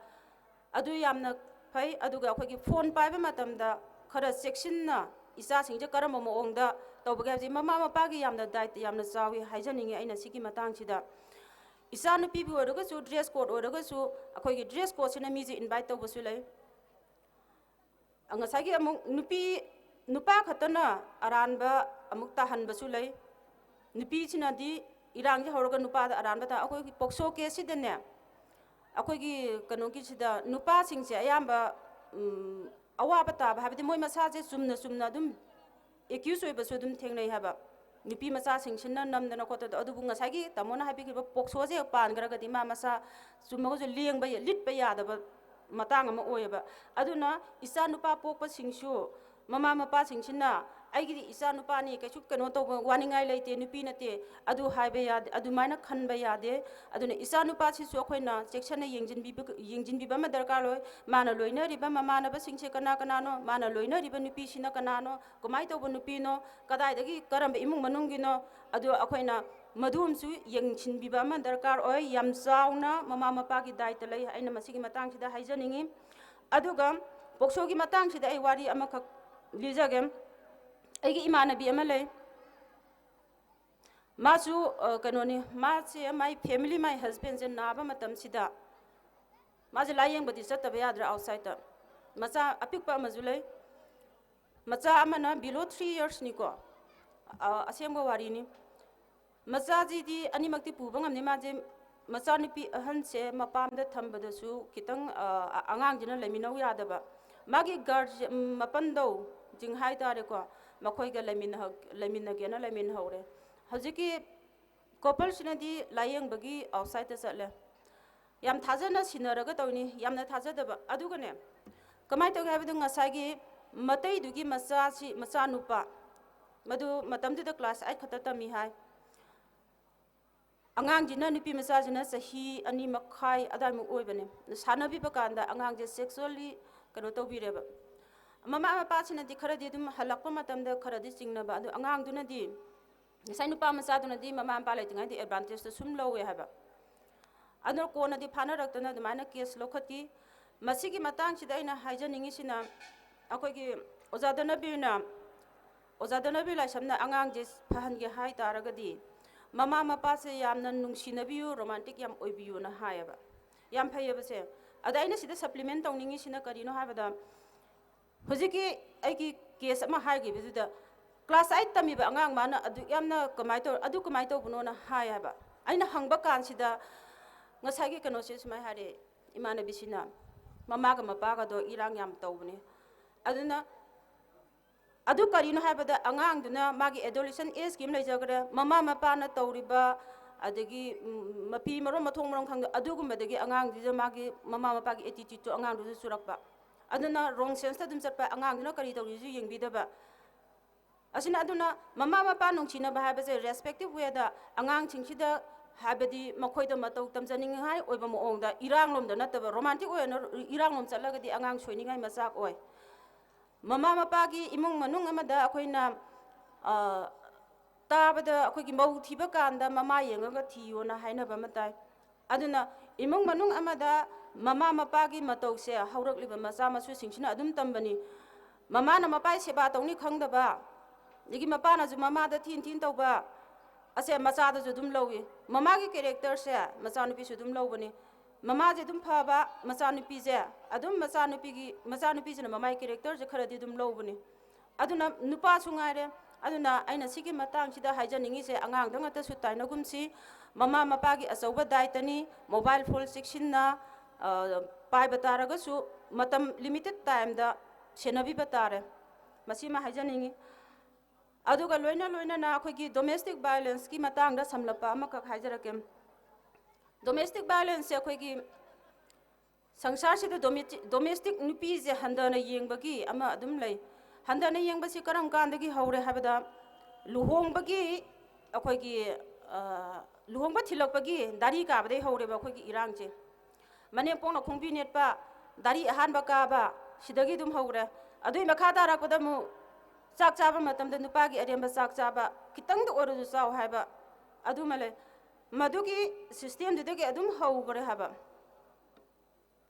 ꯑꯗꯨ ꯌꯥꯝꯅ ꯐꯩ꯫ ꯑꯗꯨꯒ ꯑꯩꯈꯣꯏꯒꯤ ꯐꯣꯟ ꯄꯥꯏꯕ ꯃꯇꯝꯗ ꯈꯔ ꯆꯦꯛꯁꯤꯟꯅ ꯏꯆꯥꯁꯤꯡꯁꯦ ꯀꯔꯝꯕ ꯃꯑꯣꯡꯗ ꯇꯧꯕꯒꯦ ꯍꯥꯏꯕꯁꯤ ꯃꯃꯥ ꯃꯄꯥꯒꯤ ꯌꯥꯝꯅ ꯗꯥꯏꯇ ꯌꯥꯝꯅ ꯆꯥꯎꯏ ꯍꯥꯏꯖꯅꯤꯡꯉꯤ꯫ ꯑꯩꯅ ꯁꯤꯒꯤ ꯃꯇꯥꯡꯁꯤꯗ ꯏꯆꯥ ꯅꯨꯄꯤꯕꯨ ꯑꯣꯏꯔꯒꯁꯨ, ꯗ꯭ꯔꯦꯁ ꯀꯣꯗ ꯑꯣꯏꯔꯒꯁꯨ, ꯑꯩꯈꯣꯏꯒꯤ ꯗ꯭ꯔꯦꯁ ꯀꯣꯗꯁꯤꯅ ꯃꯤꯁꯦ ꯏꯟꯚꯥꯏꯠ ꯇꯧꯕꯁꯨ ꯂꯩ꯫ ꯉꯁꯥꯏꯒꯤ ꯑꯃꯨꯛ ꯅꯨꯄꯤ, ꯅꯨꯄꯥ ꯈꯛꯇꯅ ꯑꯔꯥꯟꯕ ꯑꯃꯨꯛ ꯇꯥꯍꯟꯕꯁꯨ ꯂꯩ꯫ ꯅꯨꯄꯤꯁꯤꯅꯗꯤ ꯏꯔꯥꯡꯁꯦ ꯍꯧꯔꯒ ꯅꯨꯄꯥꯗ ꯑꯔꯥꯟꯕ ꯇꯥ-, ꯑꯩꯈꯣꯏꯒꯤ ꯄꯣꯛꯁꯣ ꯀꯦꯁꯁꯤꯗꯅꯦ, ꯑꯩꯈꯣꯏꯒꯤ ꯀꯩꯅꯣꯒꯤꯁꯤꯗ ꯅꯨꯄꯥꯁꯤꯡꯁꯦ ꯑꯌꯥꯝꯕ, ꯎꯝ, ꯑꯋꯥꯕ ꯇꯥꯕ ꯍꯥꯏꯕꯗꯤ ꯃꯣꯏ ꯃꯁꯥꯁꯦ ꯆꯨꯝꯅ ꯆꯨꯝꯅ ꯑꯗꯨꯝ ꯑꯦꯀ꯭ꯌꯨꯁ ꯑꯣꯏꯕꯁꯨ ꯑꯗꯨꯝ ꯊꯦꯡꯅꯩ ꯍꯥꯏꯕ꯫ ꯅꯨꯄꯤ ꯃꯆꯥꯁꯤꯡꯁꯤꯅ ꯅꯝꯗꯅ ꯈꯣꯠꯇꯅ, ꯑꯗꯨꯕꯨ ꯉꯁꯥꯏꯒꯤ ꯇꯥꯃꯣꯅ ꯍꯥꯏꯕꯤꯈꯤꯕ ꯄꯣꯛꯁꯣꯁꯦ ꯍꯦꯛ ꯄꯥꯟꯈ꯭ꯔꯒꯗꯤ ꯃꯥ ꯃꯁꯥ ꯆꯨꯝꯃꯒꯁꯨ ꯂꯦꯡꯕ ꯌꯥ-, ꯂꯤꯠꯄ ꯌꯥꯗꯕ ꯃꯇꯥꯡ ꯑꯃ ꯑꯣꯏꯌꯦꯕ꯫ ꯑꯗꯨꯅ ꯏꯆꯥ ꯅꯨꯄꯥ ꯄꯣꯛꯄꯁꯤꯡꯁꯨ ꯃꯃꯥ ꯃꯄꯥꯁꯤꯡꯁꯤꯅ ꯑꯩꯒꯤꯗꯤ ꯏꯆꯥ ꯅꯨꯄꯥꯅꯤ, ꯀꯩꯁꯨ ꯀꯩꯅꯣ ꯇꯧꯕ, ꯋꯥꯅꯤꯡꯉꯥꯏ ꯂꯩꯇꯦ, ꯅꯨꯄꯤ ꯅꯠꯇꯦ, ꯑꯗꯨ ꯍꯥꯏꯕ ꯌꯥꯗꯦ, ꯑꯗꯨꯃꯥꯏꯅ ꯈꯟꯕ ꯌꯥꯗꯦ꯫ ꯑꯗꯨꯅ ꯏꯆꯥ ꯅꯨꯄꯥꯁꯤꯁꯨ ꯑꯩꯈꯣꯏꯅ ꯆꯦꯛꯁꯤꯟꯅ ꯌꯦꯡꯁꯤꯟꯕꯤꯕ, ꯌꯦꯡꯁꯤꯟꯕꯤꯕ ꯑꯃ ꯗꯔꯀꯥꯔ ꯑꯣꯏ꯫ ꯃꯥꯅ ꯂꯣꯏꯅꯔꯤꯕ ꯃꯃꯥꯟꯅꯕꯁꯤꯡꯁꯦ ꯀꯅꯥ ꯀꯅꯥꯅꯣ, ꯃꯥꯅ ꯂꯣꯏꯅꯔꯤꯕ ꯅꯨꯄꯤꯁꯤꯅ ꯀꯅꯥꯅꯣ, ꯀꯃꯥꯏꯅ ꯇꯧꯕ ꯅꯨꯄꯤꯅꯣ, ꯀꯗꯥꯏꯗꯒꯤ ꯀꯔꯝꯕ ꯏꯃꯨꯡ ꯃꯅꯨꯡꯒꯤꯅꯣ, ꯑꯗꯨ ꯑꯩꯈꯣꯏꯅ ꯃꯗꯨ ꯑꯃꯁꯨ ꯌꯦꯡꯁꯤꯟꯕꯤꯕ ꯑꯃ ꯗꯔꯀꯥꯔ ꯑꯣꯏ꯫ ꯌꯥꯝ ꯆꯥꯎꯅ ꯃꯃꯥ ꯃꯄꯥꯒꯤ ꯗꯥꯏꯇ ꯂꯩ꯫ ꯑꯩꯅ ꯃꯁꯤꯒꯤ ꯃꯇꯥꯡꯁꯤꯗ ꯍꯥꯏꯖꯅꯤꯡꯉꯤ꯫ ꯑꯗꯨꯒ ꯄꯣꯛꯁꯣꯒꯤ ꯃꯇꯥꯡꯁꯤꯗ ꯑꯩ ꯋꯥꯔꯤ ꯑꯃꯈꯛ ꯂꯤꯖꯒꯦ꯫ ꯑꯩꯒꯤ ꯏꯃꯥꯟꯅꯕꯤ ꯑꯃ ꯂꯩ꯫ ꯃꯥꯁꯨ, ꯑ, ꯀꯩꯅꯣꯅꯤ, ꯃꯥꯁꯦ, ꯃꯥꯏ ꯐꯦꯃꯤꯂꯤ, ꯃꯥꯏ ꯍꯁꯕꯦꯟꯁꯦ ꯅꯥꯕ ꯃꯇꯝꯁꯤꯗ ꯃꯥꯁꯦ ꯂꯥꯏꯌꯦꯡꯕꯗꯤ ꯆꯠꯇꯕ ꯌꯥꯗ꯭ꯔꯦ ꯑꯥꯎꯠꯁꯥꯏꯗꯇ꯫ ꯃꯆꯥ ꯑꯄꯤꯛꯄ ꯑꯃꯁꯨ ꯂꯩ꯫ ꯃꯆꯥ ꯑꯃꯅ below three yearsꯅꯤꯀꯣ, ꯑ, ꯑꯁꯦꯡꯕ ꯋꯥꯔꯤꯅꯤ꯫ ꯃꯆꯥꯁꯤꯗꯤ ꯑꯅꯤꯃꯛꯇꯤ ꯄꯨꯕ ꯉꯝꯗꯦ꯫ ꯃꯥꯁꯦ ꯃꯆꯥꯅꯨꯄꯤ ꯑꯍꯟꯁꯦ ꯃꯄꯥꯝꯗ ꯊꯝꯕꯗꯁꯨ ꯈꯤꯇꯪ, ꯑ, ꯑꯉꯥꯡꯁꯤꯅ ꯂꯩꯃꯤꯟꯅꯧ ꯌꯥꯗꯕ꯫ ꯃꯥꯒꯤ ꯒꯥꯔꯖꯤꯌꯟ, ꯃꯄꯟꯗꯧꯁꯤꯡ ꯍꯥꯏ ꯇꯥꯔꯦꯀꯣ, ꯃꯈꯣꯏꯒ ꯂꯩꯃꯤꯟꯅꯍꯧ-, ꯂꯩꯃꯤꯟꯅꯒꯦꯅ ꯂꯩꯃꯤꯟꯅꯍꯧꯔꯦ꯫ ꯍꯧꯖꯤꯛꯀꯤ ꯀꯣꯄꯜꯁꯤꯅꯗꯤ ꯂꯥꯏꯌꯦꯡꯕꯒꯤ ꯑꯥꯎꯠꯁꯥꯏꯗꯇ ꯆꯠꯂꯦ꯫ ꯌꯥꯝ ꯊꯥꯖꯅ ꯁꯤꯟꯅꯔꯒ ꯇꯧꯔꯤꯅꯤ, ꯌꯥꯝꯅ ꯊꯥꯖꯗꯕ꯫ ꯑꯗꯨꯒꯅꯦ, ꯀꯃꯥꯏꯅ ꯇꯧꯒꯦ ꯍꯥꯏꯕꯗ ꯉꯁꯥꯏꯒꯤ ꯃꯇꯩꯗꯨꯒꯤ ꯃꯆꯥꯁꯤ, ꯃꯆꯥꯅꯨꯄꯥ, ꯃꯗꯨ ꯃꯇꯝꯗꯨꯗ ꯀ꯭ꯂꯥꯁ ꯑꯥꯏꯠ ꯈꯛꯇ ꯇꯝꯃꯤ ꯍꯥꯏ꯫ ꯑꯉꯥꯡꯁꯤꯅ, ꯅꯨꯄꯤ ꯃꯆꯥꯁꯤꯅ ꯆꯍꯤ ꯑꯅꯤ ꯃꯈꯥꯏ ꯑꯗꯨꯋꯥꯏꯃꯨꯛ ꯑꯣꯏꯕꯅꯦ꯫ ꯁꯥꯟꯅꯕꯤꯕ ꯀꯥꯟꯗ ꯑꯉꯥꯡꯁꯦ ꯁꯦꯛꯁꯨꯋꯦꯜꯂꯤ ꯀꯩꯅꯣ ꯇꯧꯕꯤꯔꯦꯕ꯫ ꯃꯃꯥ ꯃꯄꯥꯁꯤꯅꯗꯤ ꯈꯔꯗꯤ ꯑꯗꯨꯝ ꯍꯜꯂꯛꯄ ꯃꯇꯝꯗ ꯈꯔꯗꯤ ꯆꯤꯡꯅꯕ, ꯑꯗꯨ ꯑꯉꯥꯡꯗꯨꯅꯗꯤ ꯉꯁꯥꯏ ꯅꯨꯄꯥ ꯃꯆꯥꯗꯨꯅꯗꯤ ꯃꯃꯥ ꯃꯄꯥ ꯂꯩꯇ꯭ꯔꯤꯉꯩꯗ ꯑꯦꯗꯚꯥꯟꯇꯦꯖꯇꯣ ꯁꯨꯝ ꯂꯧꯋꯦ ꯍꯥꯏꯕ꯫ ꯑꯗꯨꯅ ꯀꯣꯟꯅꯗꯤ ꯐꯥꯅꯔꯛꯇꯅ ꯑꯗꯨꯃꯥꯏꯅ ꯀꯦꯁ ꯂꯧꯈꯠꯈꯤ꯫ ꯃꯁꯤꯒꯤ ꯃꯇꯥꯡꯁꯤꯗ ꯑꯩꯅ ꯍꯥꯏꯖꯅꯤꯡꯉꯤꯁꯤꯅ, ꯑꯩꯈꯣꯏꯒꯤ ꯑꯣꯖꯥ ꯙꯅꯕꯤꯔꯅ ꯑꯣꯖꯥ ꯙꯅꯕꯤꯔ ꯂꯥꯏꯁ꯭ꯔꯝꯅ ꯑꯉꯥꯡꯁꯦ ꯐꯍꯟꯒꯦ ꯍꯥꯏ ꯇꯥꯔꯒꯗꯤ ꯃꯃꯥ ꯃꯄꯥꯁꯦ ꯌꯥꯝꯅ ꯅꯨꯡꯁꯤꯅꯕꯤꯌꯨ, ꯔꯣꯃꯥꯟꯇꯤꯛ ꯌꯥꯝ ꯑꯣꯏꯕꯤꯌꯨꯅ ꯍꯥꯏꯌꯦꯕ꯫ ꯌꯥꯝ ꯐꯩꯌꯦꯕꯁꯦ꯫ ꯑꯗ ꯑꯩꯅ ꯁꯤꯗ ꯁꯄ꯭ꯂꯤꯃꯦꯟ ꯇꯧꯅꯤꯡꯉꯤꯁꯤꯅ ꯀꯔꯤꯅꯣ ꯍꯥꯏꯕꯗ, ꯍꯧꯖꯤꯛꯀꯤ ꯑꯩꯒꯤ ꯀꯦꯁ ꯑꯃ ꯍꯥꯏꯈꯤꯕꯗꯨꯗ ꯀ꯭ꯂꯥꯁ ꯑꯩꯠ ꯇꯝꯃꯤꯕ ꯑꯉꯥꯡ ꯃꯥꯅ ꯑꯗꯨ ꯌꯥꯝꯅ ꯀꯃꯥꯏꯅ ꯇꯧ-, ꯑꯗꯨ ꯀꯃꯥꯏꯅ ꯇꯧꯕꯅꯣꯅ ꯍꯥꯏ ꯍꯥꯏꯕ꯫ ꯑꯩꯅ ꯍꯪꯕ ꯀꯥꯟꯁꯤꯗ ꯉꯁꯥꯏꯒꯤ ꯀꯩꯅꯣꯁꯦ ꯁꯨꯃꯥꯏꯅ ꯍꯥꯏꯔꯛꯑꯦ, ꯏꯃꯥꯟꯅꯕꯤꯁꯤꯅ, "ꯃꯃꯥꯒ ꯃꯄꯥꯒꯗꯣ ꯏꯔꯥꯡ ꯌꯥꯝ ꯇꯧꯕꯅꯦ"꯫ ꯑꯗꯨꯅ ꯑꯗꯨ ꯀꯔꯤꯅꯣ ꯍꯥꯏꯕꯗ, ꯑꯉꯥꯡꯗꯨꯅ ꯃꯥꯒꯤ adolescent age ꯀꯤ ꯑꯃ ꯂꯩꯖꯈ꯭ꯔꯦ, ꯃꯃꯥ ꯃꯄꯥꯅ ꯇꯧꯔꯤꯕ, ꯑꯗꯒꯤ, ꯎꯝ, ꯃꯐꯤ ꯃꯔꯣꯟ ꯃꯊꯣꯡ ꯃꯔꯣꯟ ꯈꯪꯗ, ꯑꯗꯨꯒꯨꯝꯕꯗꯒꯤ ꯑꯉꯥꯡꯗꯨꯗ ꯃꯥꯒꯤ ꯃꯃꯥ ꯃꯄꯥꯒꯤ attitude ꯇꯨ ꯑꯉꯥꯡꯗꯨꯗ ꯆꯨꯔꯛꯄ꯫ ꯑꯗꯨꯅ wrong sense ꯇ ꯑꯗꯨꯝ ꯆꯠꯄ, ꯑꯉꯥꯡꯗꯨꯅ ꯀꯔꯤ ꯇꯧꯔꯤꯁꯨ ꯌꯦꯡꯕꯤꯗꯕ꯫ ꯑꯁꯤꯅ ꯑꯗꯨꯅ ꯃꯃꯥ ꯃꯄꯥ ꯅꯨꯡꯁꯤꯅꯕ ꯍꯥꯏꯕꯁꯦ respective way ꯗ ꯑꯉꯥꯡꯁꯤꯡꯁꯤꯗ, ꯍꯥꯏꯕꯗꯤ ꯃꯈꯣꯏꯗ ꯃꯇꯧ ꯇꯝꯖꯅꯤꯡꯉꯥꯏ ꯑꯣꯏꯕ ꯃꯑꯣꯡꯗ, ꯏꯔꯥꯡꯂꯣꯝꯗ ꯅꯠꯇꯕ, romantic ꯑꯣꯏꯅ ꯏꯔꯥꯡꯂꯣꯝ ꯆꯠꯂꯒꯗꯤ ꯑꯉꯥꯡ ꯁꯣꯏꯅꯤꯡꯉꯥꯏ ꯃꯆꯥꯛ ꯑꯣꯏ꯫ ꯃꯃꯥ ꯃꯄꯥꯒꯤ ꯏꯃꯨꯡ ꯃꯅꯨꯡ ꯑꯃꯗ ꯑꯩꯈꯣꯏꯅ, ꯑ, ꯇꯥꯕꯗ ꯑꯩꯈꯣꯏꯒꯤ ꯃꯧ ꯊꯤꯕ ꯀꯥꯟꯗ ꯃꯃꯥ ꯌꯦꯡꯉꯒ ꯊꯤꯌꯣꯅ ꯍꯥꯏꯅꯕ ꯑꯃ ꯇꯥꯏ꯫ ꯑꯗꯨꯅ ꯏꯃꯨꯡ ꯃꯅꯨꯡ ꯑꯃꯗ ꯃꯃꯥ ꯃꯄꯥꯒꯤ ꯃꯇꯧꯁꯦ ꯍꯧꯔꯛꯂꯤꯕ ꯃꯆꯥ ꯃꯁꯨꯁꯤꯡꯁꯤꯅ ꯑꯗꯨꯝ ꯇꯝꯕꯅꯤ꯫ ꯃꯃꯥꯅ ꯃꯄꯥꯒꯤ ꯁꯦꯕꯥ ꯇꯧꯅꯤ ꯈꯪꯗꯕ, ꯑꯗꯒꯤ ꯃꯄꯥꯅꯁꯨ ꯃꯃꯥꯗ ꯊꯤꯅ ꯊꯤꯅ ꯇꯧꯕ, ꯑꯁꯦ ꯃꯆꯥꯗꯁꯨ ꯑꯗꯨꯝ ꯂꯧꯏ꯫ ꯃꯃꯥꯒꯤ character ꯁꯦ ꯃꯆꯥꯅꯨꯄꯤꯁꯨ ꯑꯗꯨꯝ ꯂꯧꯕꯅꯤ꯫ ꯃꯃꯥꯁꯦ ꯑꯗꯨꯝ ꯐꯕ, ꯃꯆꯥꯅꯨꯄꯤꯁꯦ ꯑꯗꯨꯝ, ꯃꯆꯥꯅꯨꯄꯤꯒꯤ, ꯃꯆꯥꯅꯨꯄꯤꯁꯤꯅ ꯃꯃꯥꯒꯤ character ꯁꯦ ꯈꯔꯗꯤ ꯑꯗꯨꯝ ꯂꯧꯕꯅꯤ꯫ ꯑꯗꯨꯅ ꯅꯨꯄꯥꯁꯨ ꯉꯥꯏꯔꯦ꯫ ꯑꯗꯨꯅ ꯑꯩꯅ ꯁꯤꯒꯤ ꯃꯇꯥꯡꯁꯤꯗ ꯍꯥꯏꯖꯅꯤꯡꯉꯤꯁꯦ, ꯑꯉꯥꯡꯗ ꯉꯥꯛꯇꯁꯨ ꯇꯥꯏꯅꯒꯨꯝꯁꯤ꯫ ꯃꯃꯥ ꯃꯄꯥꯒꯤ ꯑꯆꯧꯕ ꯗꯥꯏꯇꯅꯤ꯫ Mobile phone ꯆꯦꯛꯁꯤꯟꯅ, ꯑ, ꯄꯥꯏꯕ ꯇꯥꯔꯒꯁꯨ ꯃꯇꯝ limited time ꯗ ꯁꯦꯟꯅꯕꯤꯕ ꯇꯥꯔꯦ꯫ ꯃꯁꯤꯃ ꯍꯥꯏꯖꯅꯤꯡꯉꯤ꯫ ꯑꯗꯨꯒ ꯂꯣꯏꯅ ꯂꯣꯏꯅꯅ ꯑꯩꯈꯣꯏꯒꯤ domestic violence ꯀꯤ ꯃꯇꯥꯡꯗ ꯁꯝꯂꯞꯄ ꯑꯃꯈꯛ ꯍꯥꯏꯖꯔꯛꯀꯦ꯫ Domestic violence ꯁꯦ ꯑꯩꯈꯣꯏꯒꯤ ꯁꯪꯁꯥꯔꯁꯤꯗ domestic, domestic ꯅꯨꯄꯤꯁꯦ ꯍꯟꯊꯅ ꯌꯦꯡꯕꯒꯤ ꯑꯃ ꯑꯗꯨꯝ ꯂꯩ꯫ ꯍꯟꯊꯅ ꯌꯦꯡꯕꯁꯤ ꯀꯔꯝ ꯀꯥꯟꯗꯒꯤ ꯍꯧꯔꯦ ꯍꯥꯏꯕꯗ, ꯂꯨꯍꯣꯡꯕꯒꯤ ꯑꯩꯈꯣꯏꯒꯤ, ꯑ, ꯂꯨꯍꯣꯡꯕ ꯊꯤꯜꯂꯛꯄꯒꯤ ꯗꯥꯔꯤ ꯀꯥꯕꯗꯒꯤ ꯍꯧꯔꯦꯕ ꯑꯩꯈꯣꯏꯒꯤ ꯏꯔꯥꯡꯁꯦ꯫ ꯃꯅꯦꯝꯄꯣꯛꯅ ꯈꯣꯡꯕꯤ ꯅꯦꯠꯄ, ꯗꯥꯔꯤ ꯑꯍꯥꯟꯕ ꯀꯥꯕ, ꯁꯤꯗꯒꯤ ꯑꯗꯨꯝ ꯍꯧꯔꯦ꯫ ꯑꯗꯨꯏ ꯃꯈꯥ ꯇꯥꯔꯛꯄꯗ ꯑꯃꯨꯛ ꯆꯥꯛ ꯆꯥꯕ ꯃꯇꯝꯗ ꯅꯨꯄꯥꯒꯤ ꯑꯔꯦꯝꯕ ꯆꯥꯛ ꯆꯥꯕ, ꯈꯤꯇꯪꯗ ꯑꯣꯏꯔꯁꯨ ꯆꯥꯎ ꯍꯥꯏꯕ ꯑꯗꯨꯃ ꯂꯩ꯫ ꯃꯗꯨꯒꯤ system ꯗꯨꯗꯒꯤ ꯑꯗꯨꯝ ꯍꯧꯈ꯭ꯔꯦ ꯍꯥꯏꯕ꯫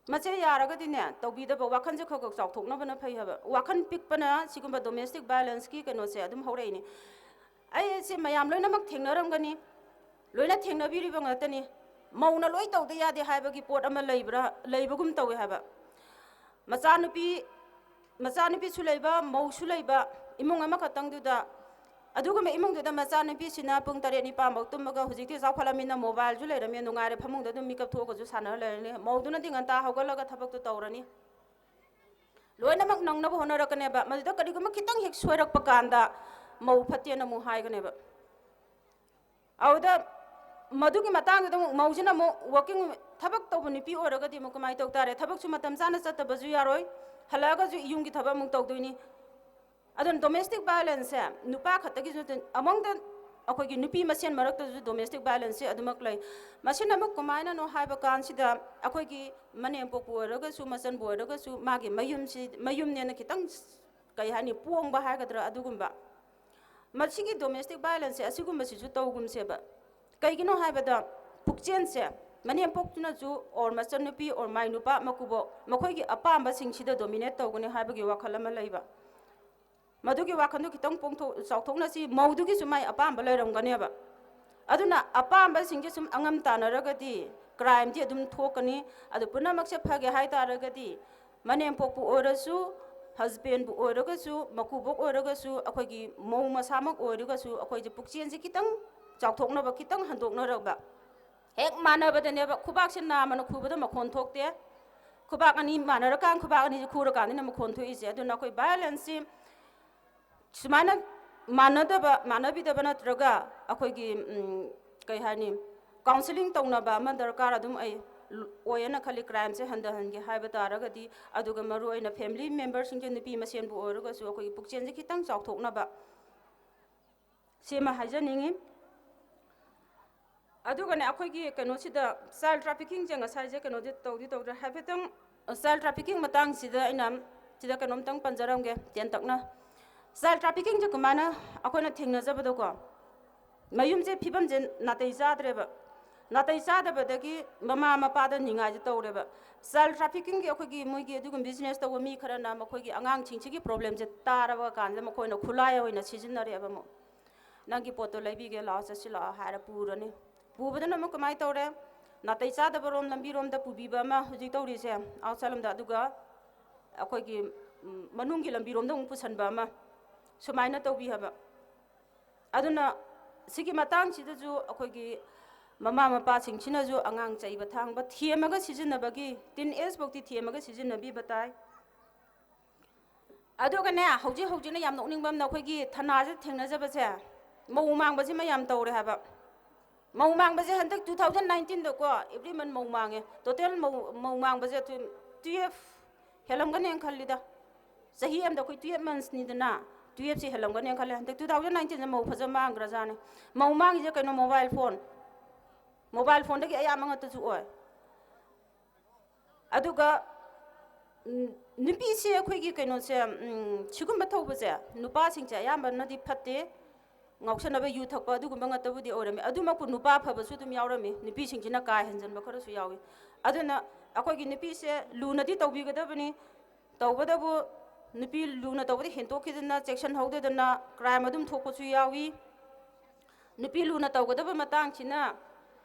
ꯃꯁꯦ ꯌꯥꯔꯒꯗꯤꯅꯦ, ꯇꯧꯕꯤꯗꯕ ꯋꯥꯈꯜꯁꯦ ꯈꯔ ꯈꯔ ꯆꯥꯎꯊꯣꯛꯅꯕꯅ ꯐꯩ ꯍꯥꯏꯕ꯫ ꯋꯥꯈꯜ ꯄꯤꯛꯄꯅ ꯁꯤꯒꯨꯝꯕ ꯗꯣꯃꯦꯁꯇꯤꯛ ꯚꯥꯏꯂꯦꯟꯁꯀꯤ ꯀꯩꯅꯣꯁꯦ ꯑꯗꯨꯝ ꯍꯧꯔꯛꯏꯅꯤ꯫ ꯑꯩ ꯁꯤ ꯃꯌꯥꯝ ꯂꯣꯏꯅꯃꯛ ꯊꯦꯡꯅꯔꯝꯒꯅꯤ, ꯂꯣꯏꯅ ꯊꯦꯡꯅꯕꯤꯔꯤꯕ ꯉꯥꯛꯇꯅꯤ꯫ ꯃꯧꯅ ꯂꯣꯏ ꯇꯧꯗ ꯌꯥꯗꯦ ꯍꯥꯏꯕꯒꯤ ꯄꯣꯠ ꯑꯃ ꯂꯩꯕ꯭ꯔꯥ, ꯂꯩꯕꯒꯨꯝ ꯇꯧꯋꯦ ꯍꯥꯏꯕ꯫ ꯃꯆꯥꯅꯨꯄꯤ, ꯃꯆꯥꯅꯨꯄꯤꯁꯨ ꯂꯩꯕ, ꯃꯧꯁꯨ ꯂꯩꯕ, ꯏꯃꯨꯡ ꯑꯃꯈꯛꯇꯪꯗꯨꯗ, ꯑꯗꯨꯒꯨꯝꯕ ꯏꯃꯨꯡꯗꯨꯗ ꯃꯆꯥꯅꯨꯄꯤꯁꯤꯅ ꯄꯨꯡ ꯇꯔꯦꯠ ꯅꯤꯄꯥꯟ ꯐꯥꯎ ꯇꯨꯝꯃꯒ, ꯍꯧꯖꯤꯛꯇꯤ ꯆꯥꯎꯈꯠꯂꯝꯅꯤꯅ ꯃꯣꯕꯥꯏꯜꯁꯨ ꯂꯩꯔꯝꯃꯤ, ꯅꯨꯡꯉꯥꯏꯔꯦ, ꯐꯃꯨꯡꯗ ꯑꯗꯨꯝ ꯃꯤꯀꯞ ꯊꯣꯛꯑꯒꯁꯨ ꯁꯥꯟꯅꯔ ꯂꯩꯔꯅꯤ꯫ ꯃꯧꯗꯨꯅꯗꯤ ꯉꯟꯇꯥ ꯍꯧꯒꯠꯂꯒ ꯊꯕꯛꯇꯣ ꯇꯧꯔꯅꯤ, ꯂꯣꯏꯅꯃꯛ ꯅꯪꯅꯕ ꯍꯣꯠꯅꯔꯛꯀꯅꯦꯕ꯫ ꯃꯗꯨꯗ ꯀꯔꯤꯒꯨꯝꯕ ꯈꯤꯇꯪ ꯍꯦꯛ ꯁꯣꯏꯔꯛꯄ ꯀꯥꯟꯗ ꯃꯧ ꯐꯠꯇꯦꯅ ꯑꯃꯨꯛ ꯍꯥꯏꯒꯅꯦꯕ꯫ ꯑꯗꯨꯗ ꯃꯗꯨꯒꯤ ꯃꯇꯥꯡꯗꯨꯗ ꯑꯃꯨꯛ ꯃꯧꯁꯤꯅ ꯑꯃꯨꯛ ꯋꯥꯀꯤꯡ, ꯊꯕꯛ ꯇꯧꯕ ꯅꯨꯄꯤ ꯑꯣꯏꯔꯒꯗꯤ ꯑꯃꯨꯛ ꯀꯃꯥꯏꯅ ꯇꯧ ꯇꯥꯔꯦ? ꯊꯕꯛꯁꯨ ꯃꯇꯝ ꯆꯥꯅ ꯆꯠꯇꯕꯁꯨ ꯌꯥꯔꯣꯏ, ꯍꯜꯂꯛꯑꯒꯁꯨ ꯌꯨꯝꯒꯤ ꯊꯕꯛ ꯑꯃꯨꯛ ꯇꯧꯗꯣꯏꯅꯤ꯫ ꯑꯗꯨꯅ ꯗꯣꯃꯦꯁꯇꯤꯛ ꯚꯥꯏꯂꯦꯟꯁꯁꯦ ꯅꯨꯄꯥ ꯈꯛꯇꯒꯤꯁꯨ ꯅꯠꯇꯦ, ꯑꯃꯣꯡꯗ ꯑꯩꯈꯣꯏꯒꯤ ꯅꯨꯄꯤ ꯃꯁꯦꯟ ꯃꯔꯛꯇꯁꯨ ꯗꯣꯃꯦꯁꯇꯤꯛ ꯚꯥꯏꯂꯦꯟꯁꯁꯦ ꯑꯗꯨꯃꯛ ꯂꯩ꯫ ꯃꯁꯤꯅ ꯑꯃꯨꯛ ꯀꯃꯥꯏꯅꯅꯣ ꯍꯥꯏꯕ ꯀꯥꯟꯁꯤꯗ, ꯑꯩꯈꯣꯏꯒꯤ ꯃꯅꯦꯝꯄꯣꯛꯄꯨ ꯑꯣꯏꯔꯒꯁꯨ, ꯃꯆꯟꯕꯨ ꯑꯣꯏꯔꯒꯁꯨ, ꯃꯥꯒꯤ ꯃꯌꯨꯝꯁꯤ, ꯃꯌꯨꯝꯅꯦꯅ ꯈꯤꯇꯪ, ꯀꯩ ꯍꯥꯏꯅꯤ, ꯄꯣꯡꯕ ꯍꯥꯏꯒꯗ꯭ꯔꯥ, ꯑꯗꯨꯒꯨꯝꯕ꯫ ꯃꯁꯤꯒꯤ ꯗꯣꯃꯦꯁꯇꯤꯛ ꯚꯥꯏꯂꯦꯟꯁꯁꯦ ꯑꯁꯤꯒꯨꯝꯕꯁꯤꯁꯨ ꯇꯧꯒꯨꯝꯁꯦꯕ꯫ ꯀꯩꯒꯤꯅꯣ ꯍꯥꯏꯕꯗ, ꯄꯨꯛꯆꯦꯜꯁꯦ ꯃꯅꯦꯝꯄꯣꯛꯇꯨꯅꯁꯨ, or ꯃꯆꯟꯅꯨꯄꯤ, or ꯃꯥꯏ ꯅꯨꯄꯥ, ꯃꯀꯨꯕꯣꯛ, ꯃꯈꯣꯏꯒꯤ ꯑꯄꯥꯝꯕꯁꯤꯡꯁꯤꯗ ꯗꯣꯃꯤꯅꯦꯠ ꯇꯧꯒꯅꯤ ꯍꯥꯏꯕꯒꯤ ꯋꯥꯈꯜ ꯑꯃ ꯂꯩꯕ꯫ ꯃꯗꯨꯒꯤ ꯋꯥꯈꯜꯗꯨ ꯈꯤꯇꯪ ꯄꯣꯡꯊꯣꯛ-, ꯆꯥꯎꯊꯣꯛꯅꯁꯤ꯫ ꯃꯧꯗꯨꯒꯤꯁꯨ ꯃꯥꯏ ꯑꯄꯥꯝꯕ ꯂꯩꯔꯝꯒꯅꯦꯕ꯫ ꯑꯗꯨꯅ ꯑꯄꯥꯝꯕꯁꯤꯡꯁꯦ ꯁꯨꯝ ꯑꯉꯝ ꯇꯥꯟꯅꯔꯒꯗꯤ ꯀ꯭ꯔꯥꯏꯝꯗꯤ ꯑꯗꯨꯝ ꯊꯣꯛꯀꯅꯤ꯫ ꯑꯗꯨ ꯄꯨꯝꯅꯃꯛꯁꯦ ꯐꯒꯦ ꯍꯥꯏ ꯇꯥꯔꯒꯗꯤ, ꯃꯅꯦꯝꯄꯣꯛꯄꯨ ꯑꯣꯏꯔꯁꯨ, ꯍꯁꯕꯦꯟꯕꯨ ꯑꯣꯏꯔꯒꯁꯨ, ꯃꯀꯨꯕꯣꯛ ꯑꯣꯏꯔꯒꯁꯨ, ꯑꯩꯈꯣꯏꯒꯤ ꯃꯧ ꯃꯁꯥꯃꯛ ꯑꯣꯏꯔꯒꯁꯨ, ꯑꯩꯈꯣꯏꯁꯦ ꯄꯨꯛꯆꯦꯜꯁꯦ ꯈꯤꯇꯪ ꯆꯥꯎꯊꯣꯛꯅꯕ, ꯈꯤꯇꯪ ꯍꯟꯗꯣꯛꯅꯔꯕ꯫ ꯍꯦꯛ ꯃꯥꯟꯅꯕꯗꯅꯦꯕ, ꯈꯨꯕꯥꯛꯁꯦ ꯅꯥꯝꯃꯅ ꯈꯨꯕꯗ ꯃꯈꯣꯟ ꯊꯣꯛꯇꯦ꯫ ꯈꯨꯕꯥꯛ ꯑꯅꯤ ꯃꯥꯟꯅꯔꯀꯥꯟ, ꯈꯨꯕꯥꯛ ꯑꯅꯤꯁꯦ ꯈꯨꯔꯀꯥꯟꯗꯅ ꯃꯈꯣꯟ ꯊꯣꯛꯏꯁꯦ꯫ ꯑꯗꯨꯅ ꯑꯩꯈꯣꯏ ꯚꯥꯏꯑꯣꯂꯦꯟꯁꯁꯤ ꯁꯨꯃꯥꯏꯅ ꯃꯥꯟꯅꯗꯕ, ꯃꯥꯟꯅꯕꯤꯗꯕ ꯅꯠꯇ꯭ꯔꯒ ꯑꯩꯈꯣꯏꯒꯤ, ꯎꯝ, ꯀꯩ ꯍꯥꯏꯅꯤ, ꯀꯥꯎꯟꯁꯤꯂꯤꯡ ꯇꯧꯅꯕ ꯑꯃ ꯗꯔꯀꯥꯔ ꯑꯗꯨꯝ ꯑꯩ ꯑꯣꯏꯌꯦꯅ ꯈꯜꯂꯤ, ꯀ꯭ꯔꯥꯏꯝꯁꯦ ꯍꯟꯊꯍꯟꯒꯦ ꯍꯥꯏꯕ ꯇꯥꯔꯒꯗꯤ꯫ ꯑꯗꯨꯒ ꯃꯔꯨꯑꯣꯏꯅ ꯐꯦꯃꯤꯂꯤ ꯃꯦꯝꯕꯔꯁꯤꯡꯁꯦ, ꯅꯨꯄꯤ ꯃꯁꯦꯟꯕꯨ ꯑꯣꯏꯔꯒꯁꯨ, ꯑꯩꯈꯣꯏꯒꯤ ꯄꯨꯛꯆꯦꯜꯁꯦ ꯈꯤꯇꯪ ꯆꯥꯎꯊꯣꯛꯅꯕ ꯁꯤꯃ ꯍꯥꯏꯖꯅꯤꯡꯉꯤ꯫ ꯑꯗꯨꯒꯅꯦ, ꯑꯩꯈꯣꯏꯒꯤ ꯀꯩꯅꯣꯁꯤꯗ ꯆꯥꯏꯜ ꯇ꯭ꯔꯥꯐꯤꯀꯤꯡꯁꯦ ꯉꯁꯥꯏꯁꯦ ꯀꯩꯅꯣꯗꯤ ꯇꯧꯗꯤ ꯇꯧꯗ꯭ꯔꯦ, ꯍꯥꯏꯐꯦꯠꯇꯪ ꯆꯥꯏꯜ ꯇ꯭ꯔꯥꯐꯤꯀꯤꯡ ꯃꯇꯥꯡꯁꯤꯗ ꯑꯩꯅ ꯁꯤꯗ ꯀꯩꯅꯣꯝꯇꯪ ꯄꯟꯖꯔꯝꯒꯦ ꯇꯦꯟꯇꯛꯅ꯫ ꯆꯥꯏꯜ ꯇ꯭ꯔꯥꯐꯤꯀꯤꯡꯁꯦ ꯀꯃꯥꯏꯅ ꯑꯩꯈꯣꯏꯅ ꯊꯦꯡꯅꯖꯕꯗꯀꯣ, ꯃꯌꯨꯝꯁꯦ ꯐꯤꯕꯝꯁꯦ ꯅꯥꯇꯩ ꯆꯥꯗ꯭ꯔꯦꯕ꯫ ꯅꯥꯇꯩ ꯆꯥꯗꯕꯗꯒꯤ ꯃꯃꯥ ꯃꯄꯥꯗ ꯅꯤꯡꯉꯥꯏꯁꯦ ꯇꯧꯔꯦꯕ꯫ ꯆꯥꯏꯜ ꯇ꯭ꯔꯥꯐꯤꯀꯤꯡꯒꯤ ꯑꯩꯈꯣꯏꯒꯤ ꯃꯣꯏꯒꯤ ꯑꯗꯨꯒꯨꯝꯕ ꯕꯤꯖꯤꯅꯦꯁ ꯇꯧꯕ ꯃꯤ ꯈꯔꯅ ꯃꯈꯣꯏꯒꯤ ꯑꯉꯥꯡꯁꯤꯡꯁꯤꯒꯤ ꯄ꯭ꯔꯣꯕ꯭ꯂꯦꯝꯁꯦ ꯇꯥꯔꯕ ꯀꯥꯟꯗ ꯃꯈꯣꯏꯅ ꯈꯨꯠꯂꯥꯏ ꯑꯣꯏꯅ ꯁꯤꯖꯤꯟꯅꯔꯦꯕ꯫ ꯑꯃꯨꯛ ꯅꯪꯒꯤ ꯄꯣꯠꯇꯣ ꯂꯩꯕꯤꯒꯦ ꯂꯥꯛꯑꯣ, ꯆꯠꯁꯤ ꯂꯥꯛꯑꯣ ꯍꯥꯏꯔ ꯄꯨꯔꯅꯤ꯫ ꯄꯨꯕꯗꯨꯅ ꯑꯃꯨꯛ ꯀꯃꯥꯏꯅ ꯇꯧꯔꯦ? ꯅꯥꯇꯩ ꯆꯥꯗꯕ ꯔꯣꯝ, ꯂꯝꯕꯤꯔꯣꯝꯗ ꯄꯨꯕꯤꯕ ꯑꯃ ꯍꯧꯖꯤꯛ ꯇꯧꯔꯤꯁꯦ ꯑꯥꯎꯠꯁꯥꯏꯠ ꯂꯝꯗ꯫ ꯑꯗꯨꯒ ꯑꯩꯈꯣꯏꯒꯤ ꯃꯅꯨꯡꯒꯤ ꯂꯝꯕꯤꯔꯣꯝꯗ ꯑꯃꯨꯛ ꯄꯨꯁꯟꯕ ꯑꯃ, ꯁꯨꯃꯥꯏꯅ ꯇꯧꯕꯤ ꯍꯥꯏꯕ꯫ ꯑꯗꯨꯅ ꯁꯤꯒꯤ ꯃꯇꯥꯡꯁꯤꯗꯁꯨ ꯑꯩꯈꯣꯏꯒꯤ ꯃꯃꯥ ꯃꯄꯥꯁꯤꯡꯁꯤꯅꯁꯨ ꯑꯉꯥꯡ ꯆꯩꯕ ꯊꯥꯡꯕ ꯊꯦꯝꯃꯒ ꯁꯤꯖꯤꯟꯅꯕꯒꯤ, ꯇꯤꯟ ꯑꯦꯖ ꯐꯥꯎꯗꯤ ꯊꯦꯝꯃꯒ ꯁꯤꯖꯤꯟꯅꯕꯤꯕ ꯇꯥꯏ꯫ ꯑꯗꯨꯒꯅꯦ, ꯍꯧꯖꯤꯛ ꯍꯧꯖꯤꯛꯅ ꯌꯥꯝ ꯅꯣꯛꯅꯤꯡꯕ ꯑꯃꯅ ꯑꯩꯈꯣꯏꯒꯤ ꯊꯅꯥꯁꯦ ꯊꯦꯡꯅꯖꯕꯁꯦ, ꯃꯧ ꯃꯥꯡꯕꯁꯤꯃ ꯌꯥꯝ ꯇꯧꯔꯦ ꯍꯥꯏꯕ꯫ ꯃꯧ ꯃꯥꯡꯕꯁꯦ ꯍꯟꯗꯛ two thousand nineteenꯗꯀꯣ, every month ꯃꯧ ꯃꯥꯡꯉꯦ꯫ Total ꯃꯧ, ꯃꯧ ꯃꯥꯡꯕꯁꯦ twelve ꯍꯦꯜꯂꯝꯒꯅꯦꯅ ꯈꯜꯂꯤꯗ꯫ ꯆꯍꯤ ꯑꯃꯗ ꯑꯩꯈꯣꯏ twelve monthsꯅꯤꯗꯅ, twelveꯁꯦ ꯍꯦꯜꯂꯝꯒꯅꯦꯅ ꯈꯜꯂꯦ꯫ ꯍꯟꯗꯛ two thousand nineteenꯗ ꯃꯧ ꯐꯖ ꯃꯥꯡꯈ꯭ꯔꯖꯥꯠꯅꯤ꯫ ꯃꯧ ꯃꯥꯡꯉꯤꯁꯦ ꯀꯩꯅꯣ, mobile phone, mobile phoneꯗꯒꯤ ꯑꯌꯥꯝꯕ ꯉꯥꯛꯇꯁꯨ ꯑꯣꯏ꯫ ꯑꯗꯨꯒ ꯎꯝ, ꯅꯨꯄꯤꯁꯦ ꯑꯩꯈꯣꯏꯒꯤ ꯀꯩꯅꯣꯁꯦ, ꯎꯝ, ꯁꯤꯒꯨꯝꯕ ꯇꯧꯕꯁꯦ ꯅꯨꯄꯥꯁꯤꯡꯁꯦ ꯑꯌꯥꯝꯕꯅꯗꯤ ꯐꯠꯇꯦ꯫ ꯉꯥꯎꯁꯟꯅꯕ, ꯌꯨ ꯊꯛꯄ, ꯑꯗꯨꯒꯨꯝꯕ ꯉꯥꯛꯇꯕꯨꯗꯤ ꯑꯣꯏꯔꯝꯃꯤ꯫ ꯑꯗꯨꯃꯛꯄꯨ ꯅꯨꯄꯥ ꯑꯐꯕꯁꯨ ꯑꯗꯨꯝ ꯌꯥꯎꯔꯝꯃꯤ, ꯅꯨꯄꯤꯁꯤꯡꯁꯤꯅ ꯀꯥ ꯍꯦꯟꯖꯟꯕ ꯈꯔꯁꯨ ꯌꯥꯎꯏ꯫ ꯑꯗꯨꯅ ꯑꯩꯈꯣꯏꯒꯤ ꯅꯨꯄꯤꯁꯦ ꯂꯨꯅꯗꯤ ꯇꯧꯕꯤꯒꯗꯕꯅꯤ꯫ ꯇꯧꯕꯇꯕꯨ ꯅꯨꯄꯤ ꯂꯨꯅ ꯇꯧꯕꯗ ꯍꯦꯟꯇꯣꯛꯈꯤꯗꯅ, ꯆꯦꯛꯁꯤꯟꯍꯧꯗꯗꯅ crime ꯑꯗꯨꯝ ꯊꯣꯛꯄꯁꯨ ꯌꯥꯎꯏ꯫ ꯅꯨꯄꯤ ꯂꯨꯅ ꯇꯧꯒꯗꯕ ꯃꯇꯥꯡꯁꯤꯅ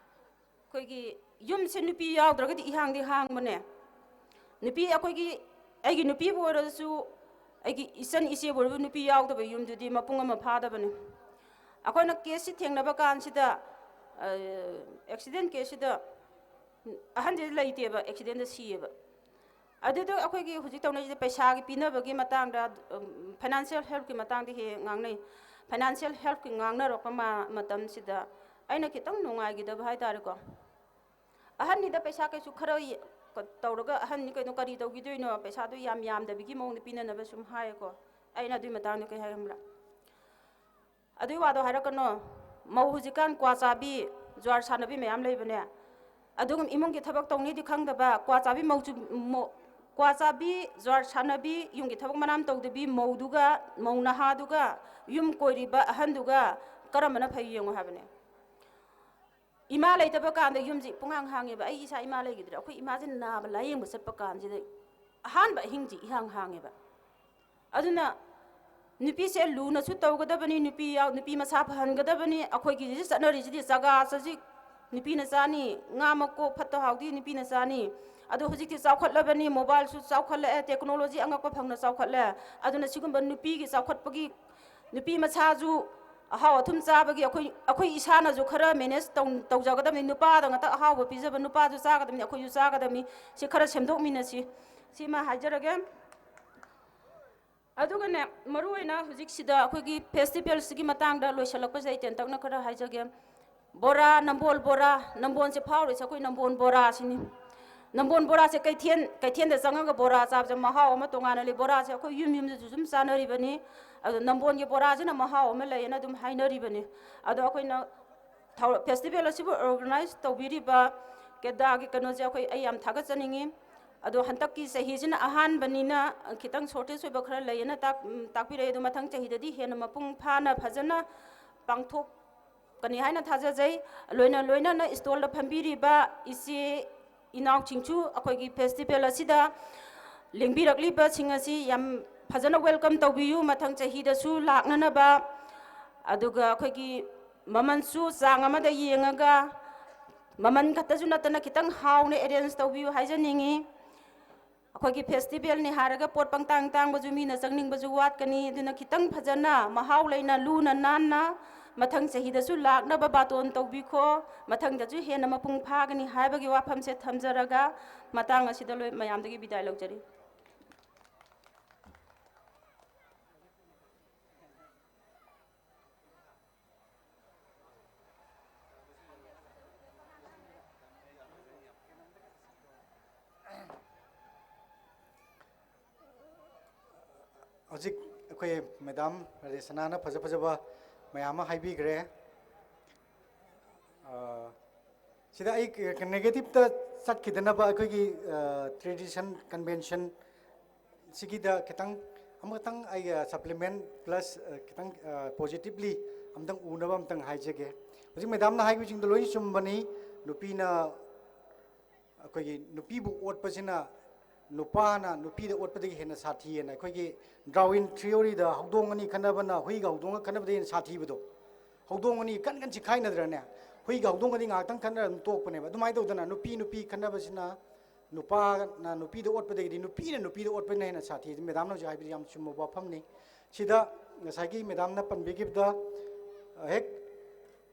ꯑꯩꯈꯣꯏꯒꯤ ꯌꯨꯝꯁꯦ ꯅꯨꯄꯤ ꯌꯥꯎꯗ꯭ꯔꯒꯗꯤ ꯏꯍꯥꯡꯗꯤ ꯍꯥꯡꯕꯅꯦ꯫ ꯅꯨꯄꯤ ꯑꯩꯈꯣꯏꯒꯤ, ꯑꯩꯒꯤ ꯅꯨꯄꯤꯕꯨ ꯑꯣꯏꯔꯁꯨ, ꯑꯩꯒꯤ ꯏꯆꯟ ꯏꯆꯦꯕꯨ ꯑꯣꯏꯔꯕ ꯅꯨꯄꯤ ꯌꯥꯎꯗꯕ ꯌꯨꯝꯗꯨꯗꯤ ꯃꯄꯨꯡ ꯑꯃ ꯐꯥꯗꯕꯅꯤ꯫ ꯑꯩꯈꯣꯏꯅ caseꯁꯤ ꯊꯦꯡꯅꯕ ꯀꯥꯟꯁꯤꯗ, ꯑ, accident caseꯁꯤꯗ ꯑꯍꯟꯁꯦ ꯂꯩꯇꯦꯕ, accidentꯗ ꯁꯤꯌꯦꯕ꯫ ꯑꯗꯨꯗ ꯑꯩꯈꯣꯏꯒꯤ ꯍꯧꯖꯤꯛ ꯇꯧꯅꯔꯤꯁꯦ ꯄꯩꯁꯥꯒꯤ ꯄꯤꯅꯕꯒꯤ ꯃꯇꯥꯡꯗ, ꯎꯝ, financial helpꯀꯤ ꯃꯇꯥꯡꯗ ꯍꯦꯛ ꯍꯦꯛ ꯉꯥꯡꯅꯩ꯫ Financial helpꯀꯤ ꯉꯥꯡꯅꯔꯛꯄ ꯃ-, ꯃꯇꯝꯁꯤꯗ ꯑꯩꯅ ꯈꯤꯇꯪ ꯅꯨꯡꯉꯥꯏꯈꯤꯗꯕ ꯍꯥꯏꯇꯥꯔꯦꯀꯣ꯫ ꯑꯍꯟꯅꯤꯗ ꯄꯩꯁꯥ ꯀꯩꯁꯨ ꯈꯔ ꯌꯦ-, ꯀ-, ꯇꯧꯔꯒ ꯑꯍꯟꯅꯤ ꯀꯩꯅꯣ ꯀꯔꯤ ꯇꯧꯈꯤꯗꯣꯏꯅꯣ, ꯄꯩꯁꯥꯗꯣ ꯌꯥꯝ ꯌꯥꯝꯗꯕꯤꯒꯤ ꯃꯑꯣꯡꯗ ꯄꯤꯅꯅꯕ ꯁꯨꯝ ꯍꯥꯏꯌꯦꯀꯣ꯫ ꯑꯩꯅ ꯑꯗꯨꯒꯤ ꯃꯇꯥꯡꯗ ꯀꯩ ꯍꯥꯏ ꯈꯪꯕ꯭ꯔꯥ? ꯑꯗꯨꯒꯤ ꯋꯥꯗꯣ ꯍꯥꯏꯔꯛꯀꯅꯣ꯫ ꯃꯧ ꯍꯧꯖꯤꯛꯀꯥꯟ ꯀ꯭ꯋꯥ ꯆꯥꯕꯤ, ꯖ꯭ꯋꯥꯔ ꯁꯥꯟꯅꯕꯤ ꯃꯌꯥꯝ ꯂꯩꯕꯅꯦ꯫ ꯑꯗꯨꯒꯨꯝ ꯏꯃꯨꯡꯒꯤ ꯊꯕꯛ ꯇꯧꯅꯤꯗꯤ ꯈꯪꯗꯕ, ꯀ꯭ꯋꯥ ꯆꯥꯕꯤ ꯃꯧ ꯆꯨ-, ꯃꯧ-, ꯀ꯭ꯋꯥ ꯆꯥꯕꯤ, ꯖ꯭ꯋꯥꯔ ꯁꯥꯟꯅꯕꯤ, ꯌꯨꯝꯒꯤ ꯊꯕꯛ ꯃꯅꯥꯝ ꯇꯧꯗꯕꯤ ꯃꯧꯗꯨꯒ, ꯃꯧ ꯅꯍꯥꯗꯨꯒ, ꯌꯨꯝ ꯀꯣꯏꯔꯤꯕ ꯑꯍꯟꯗꯨꯒ ꯀꯔꯝꯕꯅ ꯐꯩ ꯌꯦꯡꯉꯣ ꯍꯥꯏꯕꯅꯦ꯫ ꯏꯃꯥ ꯂꯩꯇꯕ ꯀꯥꯟꯗ ꯌꯨꯝꯁꯤ ꯄꯨꯡꯍꯥꯡ ꯍꯥꯡꯉꯦꯕ꯫ ꯑꯩ ꯏꯁꯥ ꯏꯃꯥ ꯂꯩꯈꯤꯗ꯭ꯔꯦ꯫ ꯑꯩꯈꯣꯏ ꯏꯃꯥꯁꯤ ꯅꯥꯕ ꯂꯥꯌꯦꯡꯕ ꯆꯠꯄ ꯀꯥꯟꯁꯤꯗ ꯑꯍꯥꯟꯕ ꯑꯍꯤꯡꯁꯤ ꯏꯍꯥꯡ ꯍꯥꯡꯉꯦꯕ꯫ ꯑꯗꯨꯅ ꯅꯨꯄꯤꯁꯦ ꯂꯨꯅꯁꯨ ꯇꯧꯒꯗꯕꯅꯤ, ꯅꯨꯄꯤ ꯌꯥꯎ-, ꯅꯨꯄꯤ ꯃꯁꯥ ꯐꯍꯟꯒꯗꯕꯅꯤ꯫ ꯑꯩꯈꯣꯏꯒꯤ ꯍꯧꯖꯤꯛ ꯆꯠꯅꯔꯤꯁꯤꯗꯤ ꯆꯒꯥ ꯆꯖꯤꯛ ꯅꯨꯄꯤꯅ ꯆꯥꯅꯤ, ꯉꯥ ꯃꯀꯣꯛ ꯐꯠꯇ ꯍꯥꯎꯗꯤ ꯅꯨꯄꯤꯅ ꯆꯥꯅꯤ꯫ ꯑꯗꯣ ꯍꯧꯖꯤꯛꯇꯤ ꯆꯥꯎꯈꯠꯂꯕꯅꯤ, mobileꯁꯨ ꯆꯥꯎꯈꯠꯂꯛꯑꯦ, technology ꯑꯉꯛꯄ ꯐꯪꯅ ꯆꯥꯎꯈꯠꯂꯦ꯫ ꯑꯗꯨꯅ ꯁꯤꯒꯨꯝꯕ ꯅꯨꯄꯤꯒꯤ ꯆꯥꯎꯈꯠꯄꯒꯤ, ꯅꯨꯄꯤ ꯃꯁꯥꯁꯨ ꯑꯍꯥꯎ ꯑꯊꯨꯝ ꯆꯥꯕꯒꯤ ꯑꯩꯈꯣꯏ, ꯑꯩꯈꯣꯏ ꯏꯁꯥꯅꯁꯨ ꯈꯔ manage ꯇꯧ-, ꯇꯧꯖꯒꯗꯕꯅꯤ꯫ ꯅꯨꯄꯥꯗ ꯉꯥꯛꯇ ꯑꯍꯥꯎꯕ ꯄꯤꯖꯕ, ꯅꯨꯄꯥꯁꯨ ꯆꯥꯒꯗꯕꯅꯤ, ꯑꯩꯈꯣꯏꯁꯨ ꯆꯥꯒꯗꯕꯅꯤ꯫ ꯁꯤ ꯈꯔ ꯁꯦꯝꯗꯣꯛꯃꯤꯟꯅꯁꯤ꯫ ꯁꯤꯃ ꯍꯥꯏꯖꯔꯒꯦ꯫ ꯑꯗꯨꯒꯅꯦ, ꯃꯔꯨꯑꯣꯏꯅ ꯍꯧꯖꯤꯛꯁꯤꯗ ꯑꯩꯈꯣꯏꯒꯤ festivalꯁꯤꯒꯤ ꯃꯇꯥꯡꯗ ꯂꯣꯏꯁꯤꯜꯂꯛꯄꯁꯦ ꯑꯩ ꯇꯦꯟꯇꯛꯅ ꯈꯔ ꯍꯥꯏꯖꯒꯦ꯫ ꯕꯣꯔꯥ, ꯅꯝꯕꯣꯜ ꯕꯣꯔꯥ, ꯅꯝꯕꯣꯜꯁꯦ ꯐꯥꯎꯔꯤꯁꯦ ꯑꯩꯈꯣꯏ ꯅꯝꯕꯣꯜ ꯕꯣꯔꯥꯁꯤꯅꯤ꯫ ꯅꯝꯕꯣꯜ ꯕꯣꯔꯥꯁꯦ ꯀꯩꯊꯦꯜ, ꯀꯩꯊꯦꯜꯗ ꯆꯪꯉꯒ ꯕꯣꯔꯥ ꯆꯥꯕꯁꯦ ꯃꯍꯥꯎ ꯑꯃ ꯇꯣꯉꯥꯟꯅ ꯂꯩ꯫ ꯕꯣꯔꯥꯁꯦ ꯑꯩꯈꯣꯏ ꯌꯨꯝ ꯌꯨꯝꯗꯁꯨ ꯑꯗꯨꯝ ꯆꯥꯅꯔꯤꯕꯅꯤ꯫ ꯑꯗꯣ ꯅꯝꯕꯣꯜꯒꯤ ꯕꯣꯔꯥꯁꯤꯅ ꯃꯍꯥꯎ ꯑꯃ ꯂꯩꯌꯦꯅ ꯑꯗꯨꯝ ꯍꯥꯏꯅꯔꯤꯕꯅꯤ꯫ ꯑꯗꯣ ꯑꯩꯈꯣꯏꯅ ꯊꯧꯔ-, festival ꯑꯁꯤꯕꯨ organize ꯇꯧꯕꯤꯔꯤꯕ ꯀꯦꯗꯥꯒꯤ ꯀꯩꯅꯣꯁꯦ ꯑꯩꯈꯣꯏ, ꯑꯩ ꯌꯥꯝ ꯊꯥꯒꯠꯆꯅꯤꯡꯉꯤ꯫ ꯑꯗꯣ ꯍꯟꯗꯛꯀꯤ ꯆꯍꯤꯁꯤꯅ ꯑꯍꯥꯟꯕꯅꯤꯅ ꯈꯤꯇꯪ shortage ꯑꯣꯏꯕ ꯈꯔ ꯂꯩꯌꯦꯅ ꯇꯥꯛ-, ꯎꯝ, ꯇꯥꯛꯄꯤꯔꯛꯑꯦ꯫ ꯑꯗꯣ ꯃꯊꯪ ꯆꯍꯤꯗꯗꯤ ꯍꯦꯟꯅ ꯃꯄꯨꯡ ꯐꯥꯅ ꯐꯖꯅ ꯄꯥꯡꯊꯣꯛꯀꯅꯤ ꯍꯥꯏꯅ ꯊꯥꯖꯖꯩ꯫ ꯂꯣꯏꯅ ꯂꯣꯏꯅꯅ stallꯗ ꯐꯝꯕꯤꯔꯤꯕ ꯏꯆꯦ ꯏꯅꯥꯎꯁꯤꯡꯁꯨ ꯑꯩꯈꯣꯏꯒꯤ festival ꯑꯁꯤꯗ ꯂꯦꯡꯕꯤꯔꯛꯂꯤꯕꯁꯤꯡ ꯑꯁꯤ ꯌꯥꯝ ꯐꯖꯅ welcome ꯇꯧꯕꯤꯌꯨ꯫ ꯃꯊꯪ ꯆꯍꯤꯗꯁꯨ ꯂꯥꯛꯅꯅꯕ꯫ ꯑꯗꯨꯒ ꯑꯩꯈꯣꯏꯒꯤ ꯃꯃꯜꯁꯨ ꯆꯥꯡ ꯑꯃꯗ ꯌꯦꯡꯉꯒ, ꯃꯃꯜ ꯈꯛꯇꯁꯨ ꯅꯠꯇꯅ ꯈꯤꯇꯪ ꯍꯥꯎꯅ arrange ꯇꯧꯕꯤꯌꯨ ꯍꯥꯏꯖꯅꯤꯡꯉꯤ꯫ ꯑꯩꯈꯣꯏꯒꯤ festivalꯅꯤ ꯍꯥꯏꯔꯒ ꯄꯣꯠ ꯄꯪꯇꯥꯡ ꯇꯥꯡꯕꯁꯨ ꯃꯤꯅ ꯆꯪꯅꯤꯡꯕꯁꯨ ꯋꯥꯠꯀꯅꯤ꯫ ꯑꯗꯨꯅ ꯈꯤꯇꯪ ꯐꯖꯅ ꯃꯍꯥꯎ ꯂꯩꯅ ꯂꯨꯅ ꯅꯥꯟꯅ ꯃꯊꯪ ꯆꯍꯤꯗꯁꯨ ꯂꯥꯛꯅꯕ ꯕꯥꯇꯣꯟ ꯇꯧꯕꯤꯈꯣ꯫ ꯃꯊꯪꯗꯁꯨ ꯍꯦꯟꯅ ꯃꯄꯨꯡ ꯐꯥꯒꯅꯤ ꯍꯥꯏꯕꯒꯤ ꯋꯥꯐꯝꯁꯦ ꯊꯝꯖꯔꯒ ꯃꯇꯥꯡ ꯑꯁꯤꯗ ꯂꯣꯏ ꯃꯌꯥꯝꯗꯒꯤ ꯕꯤꯗꯥꯏ ꯂꯧꯖꯔꯤ꯫ ꯍꯧꯖꯤꯛ ꯑꯩꯈꯣꯏ ꯃꯦꯗꯥꯝ ꯔꯦꯁꯅꯥꯅ ꯐꯖ ꯐꯖꯕ ꯃꯌꯥꯝ ꯑꯃ ꯍꯥꯏꯕꯤꯈ꯭ꯔꯦ꯫ ꯑ, ꯁꯤꯗ ꯑꯩ ꯀ-, ꯀ-, negative ꯇ ꯆꯠꯈꯤꯗꯅꯕ ꯑꯩꯈꯣꯏꯒꯤ, ꯑ, tradition convention ꯁꯤꯒꯤꯗ ꯈꯤꯇꯪ ꯑꯃꯈꯛꯇꯪ ꯑꯩ, ꯑ, supplement plus, ꯑ, ꯈꯤꯇꯪ, ꯑ, positively ꯑꯝꯇꯪ ꯎꯅꯕ ꯑꯝꯇꯪ ꯍꯥꯏꯖꯒꯦ꯫ ꯍꯧꯖꯤꯛ ꯃꯦꯗꯥꯝꯅ ꯍꯥꯏꯕꯁꯤꯡꯗꯣ ꯂꯣꯏ ꯆꯨꯝꯕꯅꯤ꯫ ꯅꯨꯄꯤꯅ, ꯑꯩꯈꯣꯏꯒꯤ ꯅꯨꯄꯤꯕꯨ ꯑꯣꯠꯄꯁꯤꯅ ꯅꯨꯄꯥꯅ ꯅꯨꯄꯤꯗ ꯑꯣꯠꯄꯗꯒꯤ ꯍꯦꯟꯅ ꯁꯥꯊꯤꯑꯅ꯫ ꯑꯩꯈꯣꯏꯒꯤ ꯗꯥꯔꯋꯤꯟ ꯊꯤꯑꯣꯔꯤꯗ ꯍꯧꯗꯣꯡ ꯑꯅꯤ ꯈꯠꯅꯕꯅ ꯍꯨꯏꯒ ꯍꯧꯗꯣꯡꯒ ꯈꯠꯅꯕꯗꯒꯤ ꯍꯦꯟꯅ ꯁꯥꯊꯤꯕꯗꯣ꯫ ꯍꯧꯗꯣꯡ ꯑꯅꯤ ꯀꯟ ꯀꯟ ꯆꯤꯈꯥꯏꯅꯗ꯭ꯔꯅꯦ? ꯍꯨꯏꯒ ꯍꯧꯗꯣꯡꯒꯗꯤ ꯉꯥꯏꯍꯥꯛꯇꯪ ꯈꯠꯅꯔ ꯑꯗꯨꯝ ꯇꯣꯛꯄꯅꯦꯕ꯫ ꯑꯗꯨꯃꯥꯏꯅ ꯇꯧꯗꯅ ꯅꯨꯄꯤ ꯅꯨꯄꯤ ꯈꯠꯅꯕꯁꯤꯅ ꯅꯨꯄꯥꯅ ꯅꯨꯄꯤꯗ ꯑꯣꯠꯄꯗꯒꯤꯗꯤ ꯅꯨꯄꯤꯅ ꯅꯨꯄꯤꯗ ꯑꯣꯠꯄꯅ ꯍꯦꯟꯅ ꯁꯥꯊꯤ꯫ ꯃꯦꯗꯥꯝꯅ ꯍꯧꯖꯤꯛ ꯍꯥꯏꯕꯗꯤ ꯌꯥꯝ ꯆꯨꯝꯕ ꯋꯥꯐꯝꯅꯤ꯫ ꯁꯤꯗ ꯉꯁꯥꯏꯒꯤ ꯃꯦꯗꯥꯝꯅ ꯄꯟꯕꯤꯈꯤꯕꯗ, ꯍꯦꯛ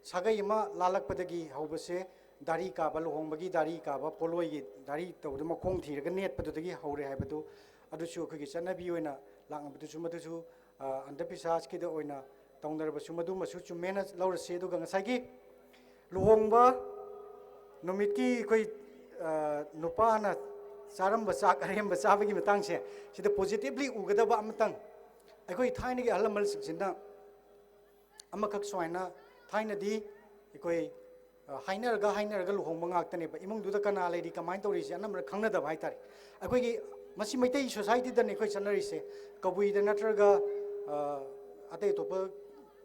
ꯁꯥꯒꯩ ꯑꯃ ꯂꯥꯜꯂꯛꯄꯗꯒꯤ ꯍꯧꯕꯁꯦ, ꯗꯥꯔꯤ ꯀꯥꯕ, ꯂꯨꯍꯣꯡꯕꯒꯤ ꯗꯥꯔꯤ ꯀꯥꯕ, ꯄꯣꯠꯂꯣꯏꯒꯤ ꯗꯥꯔꯤ ꯇꯧꯕꯗ ꯃꯈꯣꯡ ꯊꯤꯔꯒ ꯅꯦꯠꯄꯗꯨꯗꯒꯤ ꯍꯧꯔꯦ ꯍꯥꯏꯕꯗꯨ, ꯑꯗꯨꯁꯨ ꯑꯩꯈꯣꯏꯒꯤ ꯆꯠꯅꯕꯤ ꯑꯣꯏꯅ ꯂꯥꯛꯅꯕꯗꯨꯁꯨ, ꯃꯗꯨꯁꯨ, ꯑ, ꯑꯟꯙꯕꯤꯁ꯭ꯋꯥꯁꯀꯤꯗ ꯑꯣꯏꯅ ꯇꯧꯅꯔꯕꯁꯨ, ꯃꯗꯨꯃꯁꯨ ꯆꯨꯝꯃꯦꯅ ꯂꯧꯔꯁꯤ꯫ ꯑꯗꯨꯒ ꯉꯁꯥꯏꯒꯤ ꯂꯨꯍꯣꯡꯕ ꯅꯨꯃꯤꯠꯀꯤ ꯑꯩꯈꯣꯏ, ꯑ, ꯅꯨꯄꯥꯅ ꯆꯥꯔꯝꯕ ꯆꯥꯛ ꯑꯔꯦꯝꯕ ꯆꯥꯕꯒꯤ ꯃꯇꯥꯡꯁꯦ, ꯁꯤꯗ positively ꯎꯒꯗꯕ ꯑꯃꯇꯪ, ꯑꯩꯈꯣꯏ ꯊꯥꯏꯅꯒꯤ ꯑꯍꯜ ꯂꯃꯟꯁꯤꯡꯁꯤꯅ ꯑꯃꯈꯛ ꯁꯨꯃꯥꯏꯅ, ꯊꯥꯏꯅꯗꯤ ꯑꯩꯈꯣꯏ, ꯑ, ꯍꯥꯏꯅꯔꯒ, ꯍꯥꯏꯅꯔꯒ ꯂꯨꯍꯣꯡꯕ ꯉꯥꯛꯇꯅꯦꯕ꯫ ꯏꯃꯨꯡꯗꯨꯗ ꯀꯅꯥ ꯂꯩꯔꯤ, ꯀꯃꯥꯏꯅ ꯇꯧꯔꯤꯁꯦ ꯑꯅꯝꯕꯅ ꯈꯪꯅꯗꯕ ꯍꯥꯏꯇꯥꯔꯦ꯫ ꯑꯩꯈꯣꯏꯒꯤ, ꯃꯁꯤ ꯃꯩꯇꯩ societyꯗꯅꯦ ꯑꯩꯈꯣꯏ ꯆꯠꯅꯔꯤꯁꯦ꯫ ꯀꯕꯨꯏꯗ ꯅꯠꯇ꯭ꯔꯒ, ꯑ, ꯑꯇꯩ ꯑꯇꯣꯞꯄ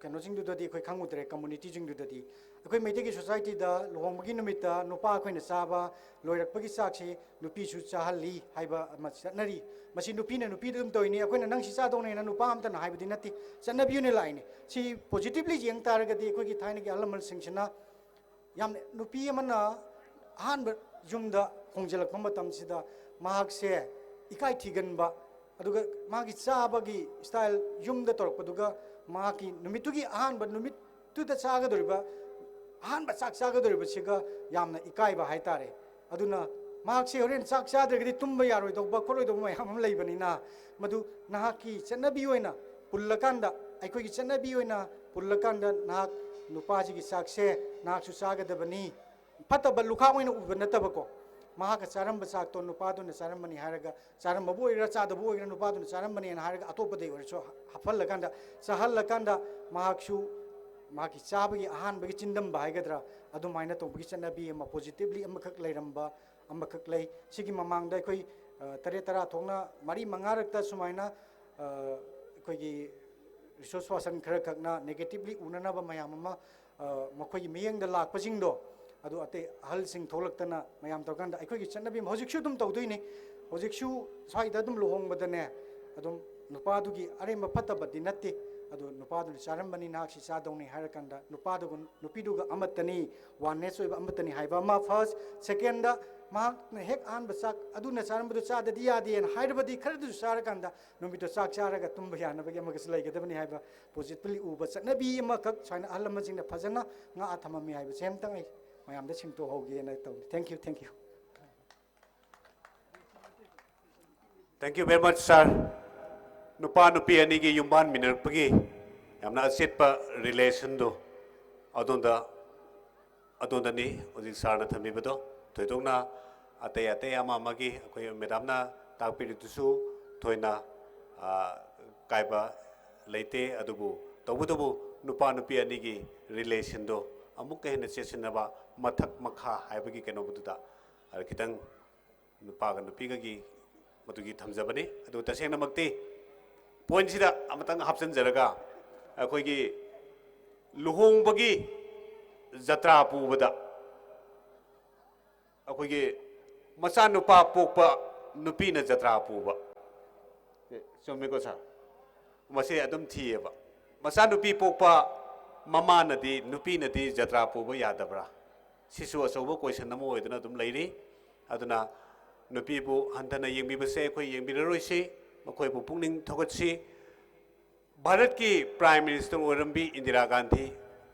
ꯀꯩꯅꯣꯁꯤꯡꯗꯨꯗꯗꯤ ꯑꯩꯈꯣꯏ ꯈꯪꯉꯨꯗ꯭ꯔꯦ, communityꯁꯤꯡꯗꯨꯗꯗꯤ꯫ ꯑꯩꯈꯣꯏ ꯃꯩꯇꯩꯒꯤ societyꯗ ꯂꯨꯍꯣꯡꯕꯒꯤ ꯅꯨꯃꯤꯠꯇ ꯅꯨꯄꯥ ꯑꯩꯈꯣꯏꯅ ꯆꯥꯕ ꯂꯣꯏꯔꯛꯄꯒꯤ ꯆꯥꯛꯁꯤ ꯅꯨꯄꯤꯁꯨ ꯆꯥꯍꯜꯂꯤ ꯍꯥꯏꯕ ꯑꯃ ꯆꯠꯅꯔꯤ꯫ ꯃꯁꯤ ꯅꯨꯄꯤꯅ ꯅꯨꯄꯤꯗ ꯑꯗꯨꯝ ꯇꯧꯔꯤꯅꯤ, ꯑꯩꯈꯣꯏꯅ ꯅꯪ ꯁꯤ ꯆꯥꯗꯧꯅꯦꯅ ꯅꯨꯄꯥ ꯑꯝꯇꯅ ꯍꯥꯏꯕꯗꯤ ꯅꯠꯇꯦ, ꯆꯠꯅꯕꯤ ꯑꯣꯏꯅ ꯂꯥꯛꯏꯅꯤ꯫ ꯁꯤ positively ꯌꯦꯡ ꯇꯥꯔꯒꯗꯤ ꯑꯩꯈꯣꯏꯒꯤ ꯊꯥꯏꯅꯒꯤ ꯑꯍꯜ ꯂꯃꯟꯁꯤꯡꯁꯤꯅ ꯌꯥꯝꯅ, ꯅꯨꯄꯤ ꯑꯃꯅ ꯑꯍꯥꯟꯕ ꯌꯨꯝꯗ ꯍꯣꯡꯖꯤꯜꯂꯛꯄ ꯃꯇꯝꯁꯤꯗ ꯃꯍꯥꯛꯁꯦ ꯏꯀꯥꯏ ꯊꯤꯒꯟꯕ, ꯑꯗꯨꯒ ꯃꯥꯒꯤ ꯆꯥꯕꯒꯤ style ꯌꯨꯝꯗ ꯇꯧꯔꯛꯄꯗꯨꯒ ꯃꯍꯥꯛꯀꯤ ꯅꯨꯃꯤꯠꯇꯨꯒꯤ ꯑꯍꯥꯟꯕ ꯅꯨꯃꯤꯠꯇꯨꯗ ꯆꯥꯒꯗꯧꯔꯤꯕ, ꯑꯍꯥꯟꯕ ꯆꯥꯛ ꯆꯥꯒꯗꯧꯔꯤꯕꯁꯤꯒ ꯌꯥꯝꯅ ꯏꯀꯥꯏꯕ ꯍꯥꯏꯇꯥꯔꯦ꯫ ꯑꯗꯨꯅ ꯃꯍꯥꯛꯁꯦ ꯍꯣꯔꯦꯟ ꯆꯥꯛ ꯆꯥꯗ꯭ꯔꯒꯗꯤ ꯇꯨꯝꯕ ꯌꯥꯔꯣꯏꯗꯧꯕ ꯈꯣꯠꯂꯣꯏꯗꯧꯕ ꯃꯌꯥꯝ ꯑꯃ ꯂꯩꯕꯅꯤꯅ, ꯃꯗꯨ ꯅꯍꯥꯛꯀꯤ ꯆꯠꯅꯕꯤ ꯑꯣꯏꯅ ꯄꯨꯜꯂꯀꯥꯟꯗ, ꯑꯩꯈꯣꯏꯒꯤ ꯆꯠꯅꯕꯤ ꯑꯣꯏꯅ ꯄꯨꯜꯂꯀꯥꯟꯗ ꯅꯍꯥꯛ ꯅꯨꯄꯥꯁꯤꯒꯤ ꯆꯥꯛꯁꯦ ꯅꯍꯥꯛꯁꯨ ꯆꯥꯒꯗꯕꯅꯤ꯫ ꯐꯠꯇꯕ ꯂꯨꯈꯥꯛ ꯑꯣꯏꯅ ꯎꯕ ꯅꯠꯇꯕꯀꯣ, ꯃꯍꯥꯛꯀ ꯆꯥꯔꯝꯕ ꯆꯥꯛꯇꯣ ꯅꯨꯄꯥꯗꯨꯅ ꯆꯥꯔꯝꯕꯅꯤ ꯍꯥꯏꯔꯒ, ꯆꯥꯔꯝꯕꯕꯨ ꯑꯣꯏꯒꯦꯔꯥ ꯆꯥꯗꯕꯕꯨ ꯑꯣꯏꯒꯦꯔꯥ, ꯅꯨꯄꯥꯗꯨꯅ ꯆꯥꯔꯝꯕꯅꯤ ꯍꯥꯏꯅ ꯍꯥꯏꯔꯒ ꯑꯇꯣꯞꯄꯗꯒꯤ ꯑꯣꯏꯔꯁꯨ ꯍꯥꯞꯍꯜꯂꯀꯥꯟꯗ, ꯆꯥꯍꯜꯂꯀꯥꯟꯗ ꯃꯍꯥꯛꯁꯨ ꯃꯍꯥꯛꯀꯤ ꯆꯥꯕꯒꯤ ꯑꯍꯥꯟꯕꯒꯤ ꯆꯤꯟꯗꯝꯕ ꯍꯥꯏꯒꯗ꯭ꯔꯥ, ꯑꯗꯨꯃꯥꯏꯅ ꯇꯧꯕꯒꯤ ꯆꯠꯅꯕꯤ ꯑꯃ positively ꯑꯃꯈꯛ ꯂꯩꯔꯝꯕ ꯑꯃꯈꯛ ꯂꯩ꯫ ꯁꯤꯒꯤ ꯃꯃꯥꯡꯗ ꯑꯩꯈꯣꯏ, ꯑ, ꯇꯔꯦꯠ ꯇꯔꯥ ꯊꯣꯛꯅ ꯃꯔꯤ ꯃꯉꯥꯔꯛꯇ ꯁꯨꯃꯥꯏꯅ, ꯑ, ꯑꯩꯈꯣꯏꯒꯤ resource person ꯈꯔ ꯈꯛꯅ negatively ꯎꯅꯅꯕ ꯃꯌꯥꯝ ꯑꯃ, ꯑ, ꯃꯈꯣꯏꯒꯤ ꯃꯤꯠꯌꯦꯡꯗ ꯂꯥꯛꯄꯁꯤꯡꯗꯣ, ꯑꯗꯨ ꯑꯇꯩ ꯑꯍꯜꯁꯤꯡ ꯊꯣꯛꯂꯛꯇꯅ ꯃꯌꯥꯝ ꯇꯧꯔꯀꯥꯟꯗ ꯑꯩꯈꯣꯏꯒꯤ ꯆꯠꯅꯕꯤ ꯑꯃ ꯍꯧꯖꯤꯛꯁꯨ ꯑꯗꯨꯝ ꯇꯧꯗꯣꯏꯅꯤ꯫ ꯍꯧꯖꯤꯛꯁꯨ ꯁ꯭ꯋꯥꯏꯗ ꯑꯗꯨꯝ ꯂꯨꯍꯣꯡꯕꯗꯅꯦ, ꯑꯗꯨꯝ ꯅꯨꯄꯥꯗꯨꯒꯤ ꯑꯔꯦꯝꯕ ꯐꯠꯇꯕꯗꯤ ꯅꯠꯇꯦ, ꯑꯗꯨ ꯅꯨꯄꯥꯗꯨꯅ ꯆꯥꯔꯝꯕꯅꯤ, ꯅꯍꯥꯛꯁꯤ ꯆꯥꯗꯧꯅꯤ ꯍꯥꯏꯔꯀꯥꯟꯗ ꯅꯨꯄꯥꯗꯨꯒ ꯅꯨꯄꯤꯗꯨꯒ ꯑꯃꯠꯇꯅꯤ, oneness ꯑꯣꯏꯕ ꯑꯃꯠꯇꯅꯤ ꯍꯥꯏꯕ ꯑꯃ first꯫ Secondꯗ, ꯃꯍꯥꯛꯅ ꯍꯦꯛ ꯑꯍꯥꯟꯕ ꯆꯥꯛ ꯑꯗꯨꯅ ꯆꯥꯔꯝꯕꯗꯨ ꯆꯥꯗꯗꯤ ꯌꯥꯗꯦꯅ ꯍꯥꯏꯔꯕꯗꯤ ꯈꯔꯗꯨꯁꯨ ꯆꯥꯔꯀꯥꯟꯗ ꯅꯨꯃꯤꯠꯇꯣ ꯆꯥꯛ ꯆꯥꯔꯒ ꯇꯨꯝꯕ ꯌꯥꯅꯕꯒꯤ ꯑꯃꯒꯁꯨ ꯂꯩꯒꯗꯕꯅꯤ ꯍꯥꯏꯕ positively ꯎꯕ ꯆꯠꯅꯕꯤ ꯑꯃꯈꯛ ꯁꯨꯃꯥꯏꯅ ꯑꯍꯜ ꯂꯃꯟꯁꯤꯡꯅ ꯐꯖꯅ ꯉꯥꯛꯑ ꯊꯝꯃꯝꯃꯤ ꯍꯥꯏꯕꯁꯦ ꯑꯝꯇꯪ ꯑꯩ ꯃꯌꯥꯝꯗ ꯁꯤꯡꯇꯣꯛꯍꯧꯒꯦꯅ ꯇꯧꯅꯤ꯫ Thank you, thank you꯫ Thank you very much, sir꯫ ꯅꯨꯄꯥ ꯅꯨꯄꯤ ꯑꯅꯤꯒꯤ ꯌꯨꯝꯕꯥꯟꯃꯤꯟꯅꯔꯛꯄꯒꯤ ꯌꯥꯝꯅ ꯑꯆꯦꯠꯄ relationꯗꯣ ꯑꯗꯣꯝꯗ, ꯑꯗꯣꯝꯗꯅꯤ ꯍꯧꯖꯤꯛ sirꯅ ꯊꯝꯕꯤꯕꯗꯣ꯫ ꯊꯣꯏꯗꯣꯛꯅ ꯑꯇꯩ ꯑꯇꯩ ꯑꯃ ꯑꯃꯒꯤ ꯑꯩꯈꯣꯏ madamꯅ ꯇꯥꯛꯄꯤꯔꯤꯗꯨꯁꯨ ꯊꯣꯏꯅ, ꯑ, ꯀꯥꯏꯕ ꯂꯩꯇꯦ꯫ ꯑꯗꯨꯕꯨ ꯇꯧꯕꯇꯕꯨ ꯅꯨꯄꯥ ꯅꯨꯄꯤ ꯑꯅꯤꯒꯤ relationꯗꯣ ꯑꯃꯨꯛꯀ ꯍꯦꯟꯅ ꯆꯦꯠꯁꯤꯟꯅꯕ, ꯃꯊꯛ ꯃꯈꯥ ꯍꯥꯏꯕꯒꯤ ꯀꯩꯅꯣꯗꯨꯗ, ꯑ, ꯈꯤꯇꯪ ꯅꯨꯄꯥꯒ ꯅꯨꯄꯤꯒꯒꯤ ꯃꯗꯨꯒꯤ ꯊꯝꯖꯕꯅꯤ꯫ ꯑꯗꯨ ꯇꯁꯦꯡꯅꯃꯛꯇꯤ pointꯁꯤꯗ ꯑꯃꯇꯪ ꯍꯥꯞꯆꯤꯟꯖꯔꯒ, ꯑꯩꯈꯣꯏꯒꯤ ꯂꯨꯍꯣꯡꯕꯒꯤ ꯖꯇ꯭ꯔꯥ ꯄꯨꯕꯗ ꯑꯩꯈꯣꯏꯒꯤ ꯃꯆꯥꯅꯨꯄꯥ ꯄꯣꯛꯄ ꯅꯨꯄꯤꯅ ꯖꯇ꯭ꯔꯥ ꯄꯨꯕ꯫ ꯑꯦ, ꯆꯨꯝꯃꯤꯀꯣ sir? ꯃꯁꯤ ꯑꯗꯨꯝ ꯊꯤꯌꯦꯕ꯫ ꯃꯆꯥꯅꯨꯄꯤ ꯄꯣꯛꯄ ꯃꯃꯥꯅꯗꯤ, ꯅꯨꯄꯤꯅꯗꯤ ꯖꯇ꯭ꯔꯥ ꯄꯨꯕ ꯌꯥꯗꯕ꯭ꯔꯥ? ꯁꯤꯁꯨ ꯑꯆꯧꯕ question ꯑꯃ ꯑꯣꯏꯗꯨꯅ ꯑꯗꯨꯝ ꯂꯩꯔꯤ꯫ ꯑꯗꯨꯅ ꯅꯨꯄꯤꯕꯨ ꯍꯟꯊꯅ ꯌꯦꯡꯕꯤꯕꯁꯦ ꯑꯩꯈꯣꯏ ꯌꯦꯡꯕꯤꯔꯔꯣꯏꯁꯤ, ꯃꯈꯣꯏꯕꯨ ꯄꯨꯛꯅꯤꯡ ꯊꯧꯒꯠꯁꯤ꯫ ꯚꯥꯔꯠꯀꯤ Prime Minister ꯑꯣꯏꯔꯝꯕꯤ ꯏꯟꯗꯤꯔꯥ ꯒꯥꯟꯙꯤ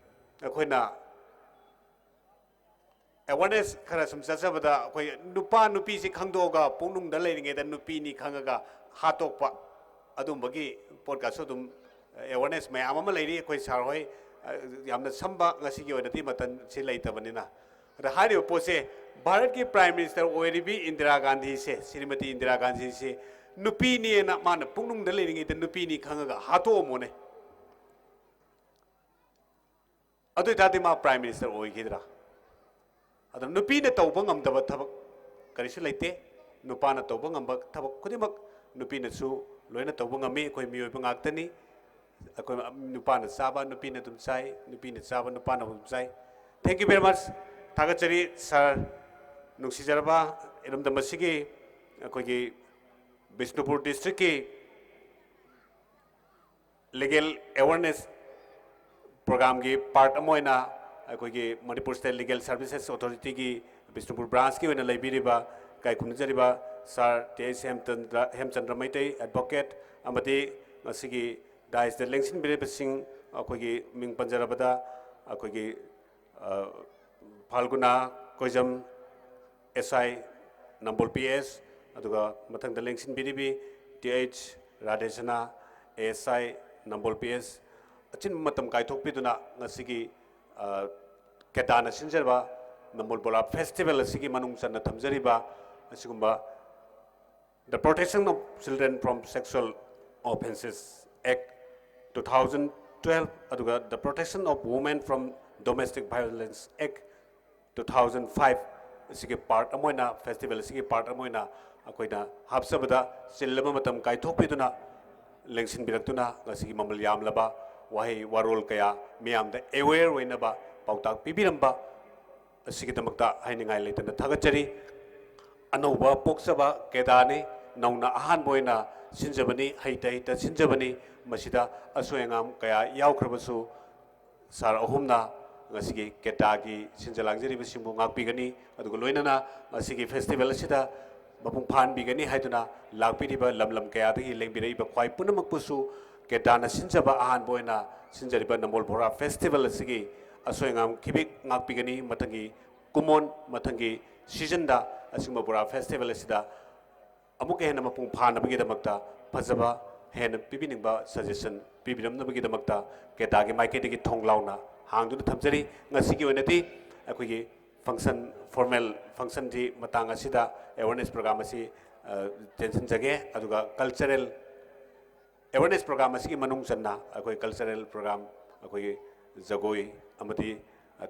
ꯑꯩꯈꯣꯏꯅ awareness ꯈꯔ ꯁꯨꯝ ꯆꯠꯆꯕꯗ, ꯑꯩꯈꯣꯏ ꯅꯨꯄꯥ ꯅꯨꯄꯤꯁꯤ ꯈꯪꯗꯣꯛꯑꯒ ꯄꯨꯛꯅꯨꯡꯗ ꯂꯩꯔꯤꯉꯩꯗ ꯅꯨꯄꯤꯅꯤ ꯈꯪꯉꯒ ꯍꯥꯠꯇꯣꯛꯄ, ꯑꯗꯨꯝꯕꯒꯤ ꯄꯣꯠꯀꯁꯨ ꯑꯗꯨꯝ awareness ꯃꯌꯥꯝ ꯑꯃ ꯂꯩꯔꯤ꯫ ꯑꯩꯈꯣꯏ sir ꯍꯣꯏ, ꯑ, ꯌꯥꯝꯅ ꯁꯝꯕ ꯉꯁꯤꯒꯤ ꯑꯣꯏꯅꯗꯤ ꯃꯇꯝꯁꯤ ꯂꯩꯇꯕꯅꯤꯅ꯫ ꯑꯗ ꯍꯥꯏꯔꯤꯕ ꯄꯣꯠꯁꯦ, ꯚꯥꯔꯠꯀꯤ Prime Minister ꯑꯣꯏꯔꯤꯕꯤ ꯏꯟꯗꯤꯔꯥ ꯒꯥꯟꯙꯤꯁꯦ, ꯁ꯭ꯔꯤꯃꯇꯤ ꯏꯟꯗꯤꯔꯥ ꯒꯥꯟꯙꯤꯁꯦ ꯅꯨꯄꯤꯅꯦꯅ ꯃꯥꯅ ꯄꯨꯛꯅꯨꯡꯗ ꯂꯩꯔꯤꯉꯩꯗ ꯅꯨꯄꯤꯅꯤ ꯈꯪꯉꯒ ꯍꯥꯠꯇꯣꯛꯑꯝꯃꯣꯅꯦ꯫ ꯑꯗꯨ ꯑꯣꯏꯇꯥꯔꯗꯤ ꯃꯥ Prime Minister ꯑꯣꯏꯈꯤꯗ꯭ꯔꯥ? ꯑꯗꯨꯅ ꯅꯨꯄꯤꯅ ꯇꯧꯕ ꯉꯝꯗꯕ ꯊꯕꯛ ꯀꯔꯤꯁꯨ ꯂꯩꯇꯦ꯫ ꯅꯨꯄꯥꯅ ꯇꯧꯕ ꯉꯝꯕ ꯊꯕꯛ ꯈꯨꯗꯤꯡꯃꯛ ꯅꯨꯄꯤꯅꯁꯨ ꯂꯣꯏꯅ ꯇꯧꯕ ꯉꯝꯃꯤ꯫ ꯑꯩꯈꯣꯏ ꯃꯤꯑꯣꯏꯕ ꯉꯥꯛꯇꯅꯤ꯫ ꯑꯩꯈꯣꯏ ꯅꯨꯄꯥꯅ ꯆꯥꯕ ꯅꯨꯄꯤꯅ ꯑꯗꯨꯝ ꯆꯥꯏ, ꯅꯨꯄꯤꯅ ꯆꯥꯕ ꯅꯨꯄꯥꯅ ꯑꯗꯨꯝ ꯆꯥꯏ꯫ Thank you very much. ꯊꯥꯒꯠꯆꯔꯤ ꯁꯥꯔ꯫ ꯅꯨꯡꯁꯤꯖꯔꯕ ꯏꯔꯝꯗꯝ ꯑꯁꯤꯒꯤ ꯑꯩꯈꯣꯏꯒꯤ ꯕꯤꯁꯅꯨꯄꯨꯔ ꯗꯤꯁꯇ꯭ꯔꯤꯛꯀꯤ ꯂꯤꯒꯦꯜ ꯑꯦꯋꯥꯔꯅꯦꯁ ꯄ꯭ꯔꯣꯒ꯭ꯔꯥꯝꯒꯤ ꯄꯥꯔꯠ ꯑꯃ ꯑꯣꯏꯅ ꯑꯩꯈꯣꯏꯒꯤ ꯃꯅꯤꯄꯨꯔ ꯁ꯭ꯇꯦꯠ ꯂꯤꯒꯦꯜ ꯁꯔꯚꯤꯁꯦꯁ ꯑꯣꯊꯣꯔꯤꯇꯤꯒꯤ ꯕꯤꯁꯅꯨꯄꯨꯔ ꯕ꯭ꯔꯥꯟꯁꯀꯤ ꯑꯣꯏꯅ ꯂꯩꯕꯤꯔꯤꯕ ꯏꯀꯥꯏ ꯈꯨꯝꯅꯖꯔꯤꯕ sir T H Hemchandra, Hemchandra Meitei advocate ꯑꯃꯗꯤ ꯉꯁꯤꯒꯤ ꯗꯥꯏꯁꯇ ꯂꯦꯡꯁꯤꯟꯕꯤꯔꯤꯕꯁꯤꯡ ꯑꯩꯈꯣꯏꯒꯤ ꯃꯤꯡ ꯄꯟꯖꯔꯕꯗ ꯑꯩꯈꯣꯏꯒꯤ, ꯑ, ꯐꯥꯜꯒꯨꯅꯥ ꯀꯣꯏꯖꯝ, ꯑꯦꯁ ꯑꯥꯏ ꯅꯝꯕꯣꯜ ꯄꯤ ꯑꯦꯁ, ꯑꯗꯨꯒ ꯃꯊꯪꯗ ꯂꯦꯡꯁꯤꯟꯕꯤꯔꯤꯕꯤ T H ꯔꯥꯙꯦꯁꯅꯥ, A S I Nambol P S, ꯑꯆꯤꯟꯕ ꯃꯇꯝ ꯀꯥꯏꯊꯣꯛꯄꯤꯗꯨꯅ ꯉꯁꯤꯒꯤ, ꯑ, ꯀꯦꯗꯥꯅ ꯁꯤꯟꯖꯔꯕ ꯅꯝꯕꯣꯜ ꯕꯣꯔꯥ ꯐꯦꯁꯇꯤꯚꯦꯜ ꯑꯁꯤꯒꯤ ꯃꯅꯨꯡ ꯆꯟꯅ ꯊꯝꯖꯔꯤꯕ ꯑꯁꯤꯒꯨꯝꯕ The Protection of Children from Sexual Offences Act two thousand twelve, ꯑꯗꯨꯒ The Protection of Women from Domestic Violence Act two thousand five ꯑꯁꯤꯒꯤ ꯄꯥꯔꯠ ꯑꯃ ꯑꯣꯏꯅ, ꯐꯦꯁꯇꯤꯚꯦꯜ ꯑꯁꯤꯒꯤ ꯄꯥꯔꯠ ꯑꯃ ꯑꯣꯏꯅ ꯑꯩꯈꯣꯏꯅ ꯍꯥꯞꯆꯕꯗ ꯆꯤꯜꯂꯕ ꯃꯇꯝ ꯀꯥꯏꯊꯣꯛꯄꯤꯗꯨꯅ ꯂꯦꯡꯁꯤꯟꯕꯤꯔꯛꯇꯨꯅ ꯉꯁꯤꯒꯤ ꯃꯃꯜ ꯌꯥꯝꯂꯕ ꯋꯥꯍꯩ ꯋꯥꯔꯣꯜ ꯀꯌꯥ ꯃꯤꯌꯥꯝꯗ ꯑꯦꯋꯦꯌꯔ ꯑꯣꯏꯅꯕ ꯄꯥꯎꯇꯥꯛ ꯄꯤꯕꯤꯔꯝꯕ ꯑꯁꯤꯒꯤꯗꯃꯛꯇ ꯍꯥꯏꯅꯤꯡꯉꯥꯏ ꯂꯩꯇꯅ ꯊꯥꯒꯠꯆꯔꯤ꯫ ꯑꯅꯧꯕ ꯄꯣꯛꯆꯕ ꯀꯦꯗꯥꯅꯤ, ꯅꯧꯅ ꯑꯍꯥꯟꯕ ꯑꯣꯏꯅ ꯁꯤꯟꯖꯕꯅꯤ, ꯍꯩꯇ ꯍꯩꯇ ꯁꯤꯟꯖꯕꯅꯤ꯫ ꯃꯁꯤꯗ ꯑꯁꯣꯏ ꯑꯉꯥꯝ ꯀꯌꯥ ꯌꯥꯎꯈ꯭ꯔꯕꯁꯨ ꯁꯥꯔ ꯑꯍꯨꯝꯅ ꯉꯁꯤꯒꯤ ꯀꯦꯗꯥꯒꯤ ꯁꯤꯟꯖ ꯂꯥꯡꯖꯔꯤꯕꯁꯤꯡꯕꯨ ꯉꯥꯛꯄꯤꯒꯅꯤ, ꯑꯗꯨꯒ ꯂꯣꯏꯅꯅ ꯉꯁꯤꯒꯤ ꯐꯦꯁꯇꯤꯚꯦꯜ ꯑꯁꯤꯗ ꯃꯄꯨꯡ ꯐꯥꯍꯟꯕꯤꯒꯅꯤ ꯍꯥꯏꯗꯨꯅ ꯂꯥꯛꯄꯤꯔꯤꯕ ꯂꯝ ꯂꯝ ꯀꯌꯥꯗꯒꯤ ꯂꯦꯡꯕꯤꯔꯛꯏꯕ ꯈ꯭ꯋꯥꯏ ꯄꯨꯝꯅꯃꯛꯄꯨꯁꯨ ꯀꯦꯗꯥꯅ ꯁꯤꯟꯖꯕ ꯑꯍꯥꯟꯕ ꯑꯣꯏꯅ ꯁꯤꯟꯖꯔꯤꯕ ꯅꯝꯕꯣꯜ ꯕꯣꯔꯥ ꯐꯦꯁꯇꯤꯚꯦꯜ ꯑꯁꯤꯒꯤ ꯑꯁꯣꯏ ꯑꯉꯥꯝ ꯈꯤꯕꯤꯛ ꯉꯥꯛꯄꯤꯒꯅꯤ꯫ ꯃꯊꯪꯒꯤ ꯀꯨꯝꯑꯣꯟ, ꯃꯊꯪꯒꯤ ꯁꯤꯖꯟꯗ ꯑꯁꯤꯒꯨꯝꯕ ꯕꯣꯔꯥ ꯐꯦꯁꯇꯤꯚꯦꯜ ꯑꯁꯤꯗ ꯑꯃꯨꯛꯀ ꯍꯦꯟꯅ ꯃꯄꯨꯡ ꯐꯥꯅꯕꯒꯤꯗꯃꯛꯇ ꯐꯖꯕ ꯍꯦꯟꯅ ꯄꯤꯕꯤꯅꯤꯡꯕ ꯁꯖꯦꯁꯟ ꯄꯤꯕꯤꯔꯝꯅꯕꯒꯤꯗꯃꯛꯇ ꯀꯦꯗꯥꯒꯤ ꯃꯥꯏꯀꯩꯗꯒꯤ ꯊꯣꯡ ꯂꯥꯎꯅ ꯍꯥꯡꯗꯨꯅ ꯊꯝꯖꯔꯤ꯫ ꯉꯁꯤꯒꯤ ꯑꯣꯏꯅꯗꯤ ꯑꯩꯈꯣꯏꯒꯤ ꯐꯪꯁꯟ, ꯐꯣꯔꯃꯦꯜ ꯐꯪꯁꯟꯒꯤ ꯃꯇꯥꯡ ꯑꯁꯤꯗ ꯑꯦꯋꯥꯔꯅꯦꯁ ꯄ꯭ꯔꯣꯒ꯭ꯔꯥꯝ ꯑꯁꯤ, ꯑ, ꯇꯦꯟꯁꯤꯟꯖꯒꯦ꯫ ꯑꯗꯨꯒ ꯀꯜꯆꯔꯦꯜ ꯑꯦꯋꯥꯔꯅꯦꯁ ꯄ꯭ꯔꯣꯒ꯭ꯔꯥꯝ ꯑꯁꯤꯒꯤ ꯃꯅꯨꯡ ꯆꯟꯅ ꯑꯩꯈꯣꯏ ꯀꯜꯆꯔꯦꯜ ꯄ꯭ꯔꯣꯒ꯭ꯔꯥꯝ, ꯑꯩꯈꯣꯏꯒꯤ ꯖꯒꯣꯏ ꯑꯃꯗꯤ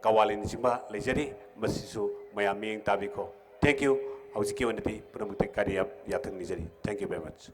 ꯀꯋꯥꯂꯤꯅꯆꯤꯡꯕ ꯂꯩꯖꯔꯤ꯫ ꯃꯁꯤꯁꯨ ꯃꯌꯥꯝ ꯃꯤꯠꯌꯦꯡ ꯇꯥꯕꯤꯈꯣ꯫ Thank you꯫ ꯍꯧꯖꯤꯛꯀꯤ ꯑꯣꯏꯅꯗꯤ ꯄꯨꯝꯅꯃꯛꯇ ꯀꯥꯏꯔꯤ ꯌꯥ-, ꯌꯥꯊꯪ ꯅꯤꯖꯔꯤ꯫ Thank you very much꯫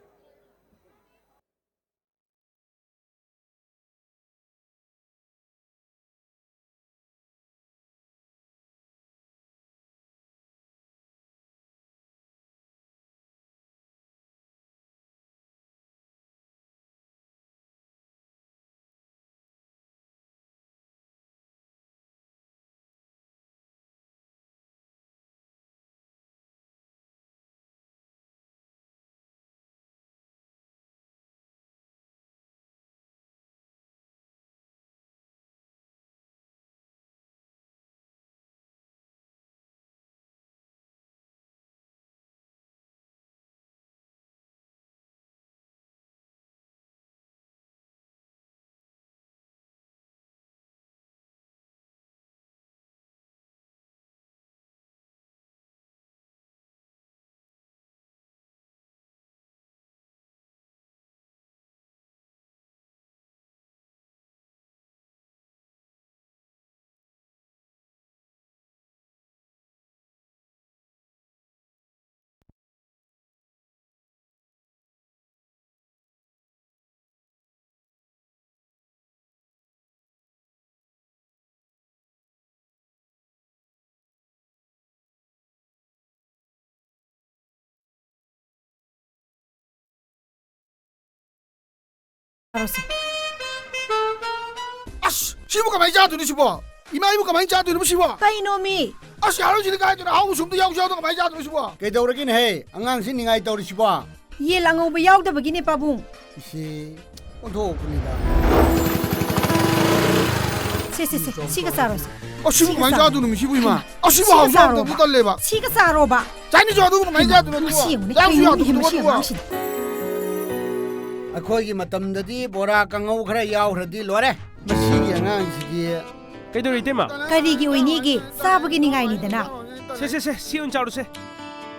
ꯆꯥꯔꯣꯁꯦ꯫ ꯑꯁ, ꯁꯤꯕꯨ ꯀꯃꯥꯏꯅ ꯆꯥꯗꯣꯏꯅꯣ ꯁꯤꯕꯣ? ꯏꯃꯥ, ꯑꯩꯕꯨ ꯀꯃꯥꯏꯅ ꯆꯥꯗꯣꯏꯅꯣ ꯁꯤꯕꯣ? ꯀꯩꯅꯣꯃꯤ? ꯑꯁ, ꯌꯥꯔꯣꯏ, ꯁꯤꯗꯤ ꯀꯥꯏꯗꯅꯣ? ꯑꯍꯥꯎꯕꯁꯨ ꯑꯝꯇ ꯌꯥꯎꯁꯨ ꯌꯥꯎꯗꯅ ꯀꯃꯥꯏꯅ ꯆꯥꯗꯣꯏꯅꯣ ꯁꯤꯕꯣ? ꯀꯩꯗꯧꯔꯒꯦꯅꯦꯍꯦ? ꯑꯉꯥꯡꯁꯤ ꯅꯤꯡꯉꯥꯏ ꯇꯧꯔꯤꯁꯤꯕꯣ? ꯌꯦꯟ ꯑꯉꯧꯕ ꯌꯥꯎꯗꯕꯒꯤꯅꯦ, ꯄꯥꯕꯨꯡ꯫ ꯏꯁꯦ, ꯑꯣꯟꯊꯣꯛꯄꯅꯤꯗ꯫ ꯁꯦ, ꯁꯦ, ꯁꯦ, ꯁꯤꯒ ꯆꯥꯔꯣꯁꯦ꯫ ꯑꯁꯤꯕꯨ ꯁꯤꯒ ꯀꯃꯥꯏꯅ ꯆꯥꯔꯣ꯫ ꯆꯥꯗꯣꯏꯅꯣ ꯃꯤ? ꯁꯤꯕꯨ ꯏꯃꯥ? ꯍꯩꯃꯥ, ꯑꯁꯤꯕꯨ ꯁꯤꯒ ꯍꯥꯎꯁꯨ ꯍꯥꯎꯇꯕꯗꯨ ꯆꯥꯔꯣꯕ꯫ ꯇꯜꯂꯦꯕ꯫ ꯁꯤꯒ ꯆꯥꯔꯣꯕ꯫ ꯆꯥꯏꯅꯤꯁ ꯑꯗꯨꯕꯨ ꯀꯃꯥꯏꯅ ꯍꯩꯃꯥ, ꯆꯥꯗꯣꯏꯅꯣ ꯃꯁꯤ ꯑꯗꯨꯕꯨ? ꯌꯦꯡꯉꯨꯅꯦ, ꯌꯥꯎꯁꯨ ꯀꯩꯅꯣꯅꯦ, ꯌꯥꯎꯗꯕꯗꯨ ꯃꯁꯤ ꯃꯗꯨꯕꯨ꯫ ꯑꯉꯥꯡꯁꯤꯗꯤ꯫ ꯑꯩꯈꯣꯏꯒꯤ ꯃꯇꯝꯗꯗꯤ ꯕꯣꯔꯥ ꯀꯥꯡꯉꯧ ꯈꯔ ꯌꯥꯎꯈ꯭ꯔꯗꯤ ꯂꯣꯏꯔꯦ꯫ ꯃꯁꯤꯒꯤ ꯑꯉꯥꯡꯁꯤꯗꯤ꯫ ꯀꯩꯗꯧꯔꯤ, ꯏꯇꯩꯃ? ꯀꯔꯤꯒꯤ ꯑꯣꯏꯅꯤꯒꯦ? ꯆꯥꯕꯒꯤ ꯅꯤꯡꯉꯥꯏꯅꯤꯗꯅ꯫ ꯁꯦ, ꯁꯦ, ꯁꯦ, ꯁꯤ ꯑꯣꯏꯅ ꯆꯥꯔꯨꯁꯦ꯫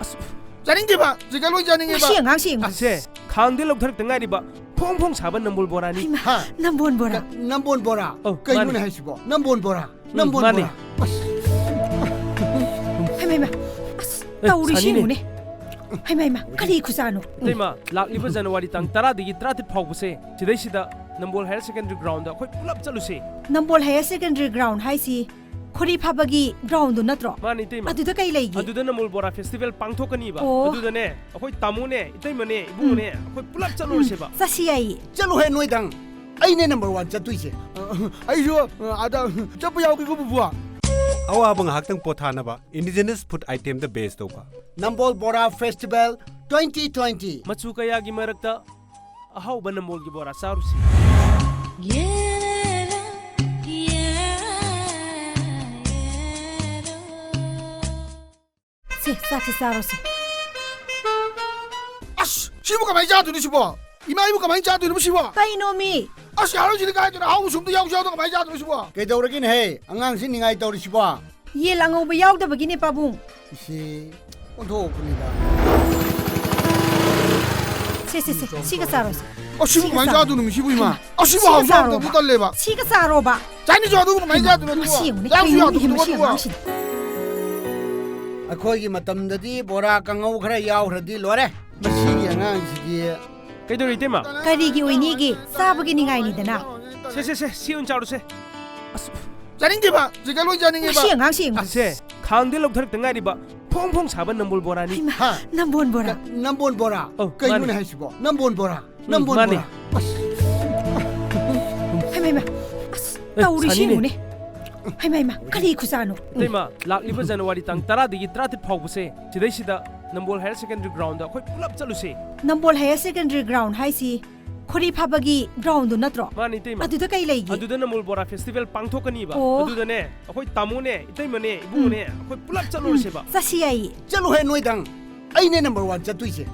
ꯑꯁ, ꯆꯥꯅꯤꯡꯗꯦꯕ, ꯆꯤꯛꯀꯟ ꯂꯣꯏ ꯆꯥꯅꯤꯡꯉꯦꯕ꯫ ꯃꯁꯤ ꯑꯉꯥꯡꯁꯤ ꯌꯦꯡꯉꯨ꯫ ꯑꯁꯦ, ꯈꯥꯡꯗ ꯂꯧꯊꯔꯛꯇ ꯉꯥꯏꯔꯤꯕ ꯐꯣꯡ ꯐꯣꯡ ꯁꯥꯕ ꯅꯝꯕꯣꯜ ꯕꯣꯔꯥꯅꯤ꯫ ꯍꯩꯃꯥ, ꯍꯥ? ꯅꯝꯕꯣꯜ ꯕꯣꯔꯥ꯫ ꯅ-, ꯅꯝꯕꯣꯜ ꯕꯣꯔꯥ? ꯑꯧ, ꯀꯩꯅꯣꯅꯦ ꯃꯥꯅꯦ꯫ ꯍꯥꯏꯁꯤꯕꯣ? ꯅꯝꯕꯣꯜ ꯕꯣꯔꯥ? ꯎꯝ, ꯅꯝꯕꯣꯜ ꯃꯥꯅꯦ꯫ ꯕꯣꯔꯥ? ꯑꯁ꯫ ꯍꯩꯃꯥ, ꯍꯩꯃꯥ꯫ ꯑꯁ, ꯑꯦ, ꯇꯧꯔꯤꯁꯤ ꯁꯥꯅꯤꯅꯦ꯫ ꯌꯦꯡꯉꯨꯅꯦ꯫ ꯍꯩꯃꯥ, ꯍꯩꯃꯥ, ꯀꯔꯤ ꯈꯨꯆꯥꯅꯣ? ꯏꯇꯩꯃ, ꯂꯥꯛꯂꯤꯕ ꯖꯅꯋꯥꯔꯤ ꯇꯥꯡ ꯇꯔꯥꯗꯒꯤ ꯇꯔꯥꯇꯔꯦꯠ ꯐꯥꯎꯕꯁꯦ, ꯁꯤꯗꯩꯁꯤꯗ ꯅꯝꯕꯣꯜ ꯍꯥꯌꯔ ꯁꯦꯀꯦꯟꯗꯔꯤ ꯒ꯭ꯔꯥꯎꯟꯗ ꯑꯩꯈꯣꯏ ꯄꯨꯂꯞ ꯆꯠꯂꯨꯁꯦ꯫ ꯅꯝꯕꯣꯜ ꯍꯥꯌꯔ ꯁꯦꯀꯦꯟꯗꯔꯤ ꯒ꯭ꯔꯥꯎꯟ ꯍꯥꯏꯁꯤ ꯈꯣꯔꯤ ꯐꯥꯕꯒꯤ ꯒ꯭ꯔꯥꯎꯟꯗꯨ ꯅꯠꯇ꯭ꯔꯣ? ꯃꯥꯅꯤ, ꯏꯇꯩꯃ꯫ ꯑꯗꯨꯗ ꯀꯩ ꯂꯩꯒꯦ? ꯑꯗꯨꯗ ꯅꯝꯕꯣꯜ ꯕꯣꯔꯥ ꯐꯦꯁꯇꯤꯚꯦꯜ ꯄꯥꯡꯊꯣꯛꯀꯅꯤꯕ꯫ ꯑꯣ꯫ ꯑꯗꯨꯗꯅꯦ, ꯑꯩꯈꯣꯏ ꯇꯥꯃꯣꯅꯦ, ꯏꯇꯩꯃꯅꯦ, ꯏꯕꯨꯡꯉꯣꯅꯦ, ꯎꯝ꯫ ꯑꯩꯈꯣꯏ ꯄꯨꯂꯞ ꯆꯠꯂꯨꯔꯁꯦꯕ꯫ ꯎꯝ, ꯆꯠꯁꯤ ꯌꯥꯏꯌꯦ꯫ ꯆꯠꯂꯨꯍꯦ ꯅꯣꯏꯗꯪ꯫ ꯑꯩꯅꯦ ꯅꯝꯕꯔ ꯋꯥꯟ ꯆꯠꯇꯣꯏꯁꯦ꯫ ꯑꯩꯁꯨ, ꯑ, ꯑꯥꯗ ꯆꯠꯄ ꯌꯥꯎꯒꯦꯀꯣ, ꯄꯨꯄꯨ꯫ ꯑꯋꯥꯕ ꯉꯥꯏꯍꯥꯛꯇꯪ ꯄꯣꯊꯥꯅꯕ ꯏꯟꯗꯤꯖꯤꯅꯁ ꯐꯨꯗ ꯑꯥꯏꯇꯦꯝꯗ ꯕꯦꯁ ꯇꯧꯕ꯫ ꯅꯝꯕꯣꯜ ꯕꯣꯔꯥ ꯐꯦꯁꯇꯤꯚꯦꯜ ꯇ꯭ꯋꯦꯟꯇꯤ ꯇ꯭ꯋꯦꯟꯇꯤ꯫ ꯃꯆꯨ ꯀꯌꯥꯒꯤ ꯃꯔꯛꯇ ꯑꯍꯥꯎꯕ ꯅꯝꯕꯣꯜꯒꯤ ꯕꯣꯔꯥ ꯆꯥꯔꯨꯁꯤ꯫ ꯁꯦ, ꯆꯥꯛꯁꯦ ꯆꯥꯔꯣꯁꯦ꯫ ꯑꯁ, ꯁꯤꯕꯨ ꯀꯃꯥꯏꯅ ꯆꯥꯗꯣꯏꯅꯣ ꯁꯤꯕꯣ? ꯏꯃꯥ, ꯑꯩꯕꯨ ꯀꯃꯥꯏꯅ ꯆꯥꯗꯣꯏꯅꯣ ꯁꯤꯕꯣ? ꯀꯩꯅꯣꯃꯤ? ꯑꯁ, ꯌꯥꯔꯣꯏ, ꯁꯤꯗꯤ ꯀꯥꯏꯗꯅꯣ? ꯑꯍꯥꯎꯕꯁꯨ ꯑꯝꯇ ꯌꯥꯎꯁꯨ ꯌꯥꯎꯗꯅ ꯀꯃꯥꯏꯅ ꯆꯥꯗꯣꯏꯅꯣ ꯁꯤꯕꯣ? ꯀꯩꯗꯧꯔꯒꯦꯅꯦꯍꯦ? ꯑꯉꯥꯡꯁꯤ ꯅꯤꯡꯉꯥꯏ ꯇꯧꯔꯤꯁꯤꯕꯣ? ꯌꯦꯟ ꯑꯉꯧꯕ ꯌꯥꯎꯗꯕꯒꯤꯅꯦ, ꯄꯥꯕꯨꯡ꯫ ꯏꯁꯦ, ꯑꯣꯟꯊꯣꯛꯄꯅꯤꯗ꯫ ꯁꯦ, ꯁꯦ, ꯁꯦ, ꯁꯤꯒ ꯆꯥꯔꯣꯁꯦ꯫ ꯑꯁꯤꯕꯨ ꯁꯤꯒ ꯀꯃꯥꯏꯅ ꯆꯥꯔꯣ꯫ ꯆꯥꯗꯣꯏꯅꯣ ꯃꯤ ꯁꯤꯕꯨ, ꯏꯃꯥ? ꯁꯤꯒ ꯑꯁꯤꯕꯨ ꯍꯥꯎꯁꯨ ꯆꯥꯔꯣꯕ꯫ ꯍꯥꯎꯇꯕꯗꯨ ꯇꯜꯂꯦꯕ꯫ ꯁꯤꯒ ꯆꯥꯔꯣꯕ꯫ ꯆꯥꯏꯅꯤꯁ ꯑꯗꯨꯕꯨ ꯀꯃꯥꯏꯅ ꯍꯩꯃꯥ, ꯆꯥꯗꯣꯏꯅꯣ ꯃꯁꯤ ꯑꯗꯨꯕꯨ? ꯌꯦꯡꯉꯨꯅꯦ, ꯌꯥꯎꯁꯨ ꯀꯩꯅꯣꯅꯦ, ꯌꯥꯎꯗꯕꯗꯨ ꯃꯁꯤ ꯑꯗꯨꯕꯨ? ꯑꯉꯥꯡꯁꯤꯗꯤ꯫ ꯑꯩꯈꯣꯏꯒꯤ ꯃꯇꯝꯗꯗꯤ ꯕꯣꯔꯥ ꯀꯥꯡꯉꯧ ꯈꯔ ꯌꯥꯎꯈ꯭ꯔꯗꯤ ꯂꯣꯏꯔꯦ꯫ ꯃꯁꯤꯒꯤ ꯑꯉꯥꯡꯁꯤꯗꯤ꯫ ꯀꯩꯗꯧꯔꯤ, ꯏꯇꯩꯃ? ꯀꯔꯤꯒꯤ ꯑꯣꯏꯅꯤꯒꯦ? ꯆꯥꯕꯒꯤ ꯅꯤꯡꯉꯥꯏꯅꯤꯗꯅ꯫ ꯁꯦ, ꯁꯦ, ꯁꯦ, ꯁꯤ ꯑꯣꯏꯅ ꯆꯥꯔꯨꯁꯦ꯫ ꯑꯁ, ꯆꯥꯅꯤꯡꯗꯦꯕ, ꯆꯤꯛꯀꯟ ꯂꯣꯏ ꯆꯥꯅꯤꯡꯉꯦꯕ꯫ ꯃꯁꯤ ꯑꯉꯥꯡꯁꯤ ꯌꯦꯡꯉꯨ꯫ ꯑꯁꯦ, ꯈꯥꯡꯗ ꯂꯧꯊꯔꯛꯇ ꯉꯥꯏꯔꯤꯕ ꯐꯣꯡ ꯐꯣꯡ ꯁꯥꯕ ꯅꯝꯕꯣꯜ ꯕꯣꯔꯥꯅꯤ꯫ ꯍꯩꯃꯥ, ꯍꯥ? ꯅꯝꯕꯣꯜ ꯕꯣꯔꯥ꯫ ꯀ-, ꯅꯝꯕꯣꯜ ꯕꯣꯔꯥ? ꯑꯧ, ꯀꯩꯅꯣꯅꯦ ꯃꯥꯅꯦ꯫ ꯍꯥꯏꯁꯤꯕꯣ? ꯅꯝꯕꯣꯜ ꯎꯝ, ꯕꯣꯔꯥ? ꯃꯥꯅꯦ꯫ ꯑꯁ꯫ ꯑꯦ, ꯇꯧꯔꯤꯁꯤ ꯁꯥꯅꯤꯅꯦ꯫ ꯌꯦꯡꯉꯨꯅꯦ꯫ ꯍꯩꯃꯥ, ꯍꯩꯃꯥ, ꯀꯔꯤ ꯈꯨꯆꯥꯅꯣ? ꯏꯇꯩꯃ, ꯂꯥꯛꯂꯤꯕ ꯖꯅꯋꯥꯔꯤ ꯇꯥꯡ ꯇꯔꯥꯗꯒꯤ ꯇꯔꯥꯇꯔꯦꯠ ꯐꯥꯎꯕꯁꯦ ꯁꯤꯗꯩꯁꯤꯗ ꯅꯝꯕꯣꯜ ꯍꯥꯌꯔ ꯁꯦꯀꯦꯟꯗꯔꯤ ꯒ꯭ꯔꯥꯎꯟꯗ ꯑꯩꯈꯣꯏ ꯄꯨꯂꯞ ꯆꯠꯂꯨꯁꯦ꯫ ꯅꯝꯕꯣꯜ ꯍꯥꯌꯔ ꯁꯦꯀꯦꯟꯗꯔꯤ ꯒ꯭ꯔꯥꯎꯟ ꯍꯥꯏꯁꯤ ꯈꯣꯔꯤ ꯐꯥꯕꯒꯤ ꯒ꯭ꯔꯥꯎꯟꯗꯨ ꯅꯠꯇ꯭ꯔꯣ? ꯃꯥꯅꯤ, ꯏꯇꯩꯃ꯫ ꯑꯗꯨꯗ ꯀꯩ ꯂꯩꯒꯦ? ꯑꯗꯨꯗ ꯅꯝꯕꯣꯜ ꯕꯣꯔꯥ ꯐꯦꯁꯇꯤꯚꯦꯜ ꯄꯥꯡꯊꯣꯛꯀꯅꯤꯕ꯫ ꯑꯣ꯫ ꯑꯗꯨꯗꯅꯦ, ꯑꯩꯈꯣꯏ ꯇꯥꯃꯣꯅꯦ, ꯏꯇꯩꯃꯅꯦ, ꯏꯕꯨꯡꯉꯣꯅꯦ, ꯎꯝ꯫ ꯑꯩꯈꯣꯏ ꯄꯨꯂꯞ ꯆꯠꯂꯨꯔꯁꯦꯕ꯫ ꯎꯝ, ꯆꯠꯁꯤ ꯌꯥꯏꯌꯦ꯫ ꯆꯠꯂꯨꯍꯦ ꯅꯣꯏꯗꯪ꯫ ꯑꯩꯅꯦ ꯅꯝꯕꯔ ꯋꯥꯟ ꯆꯠꯇꯣꯏꯁꯦ꯫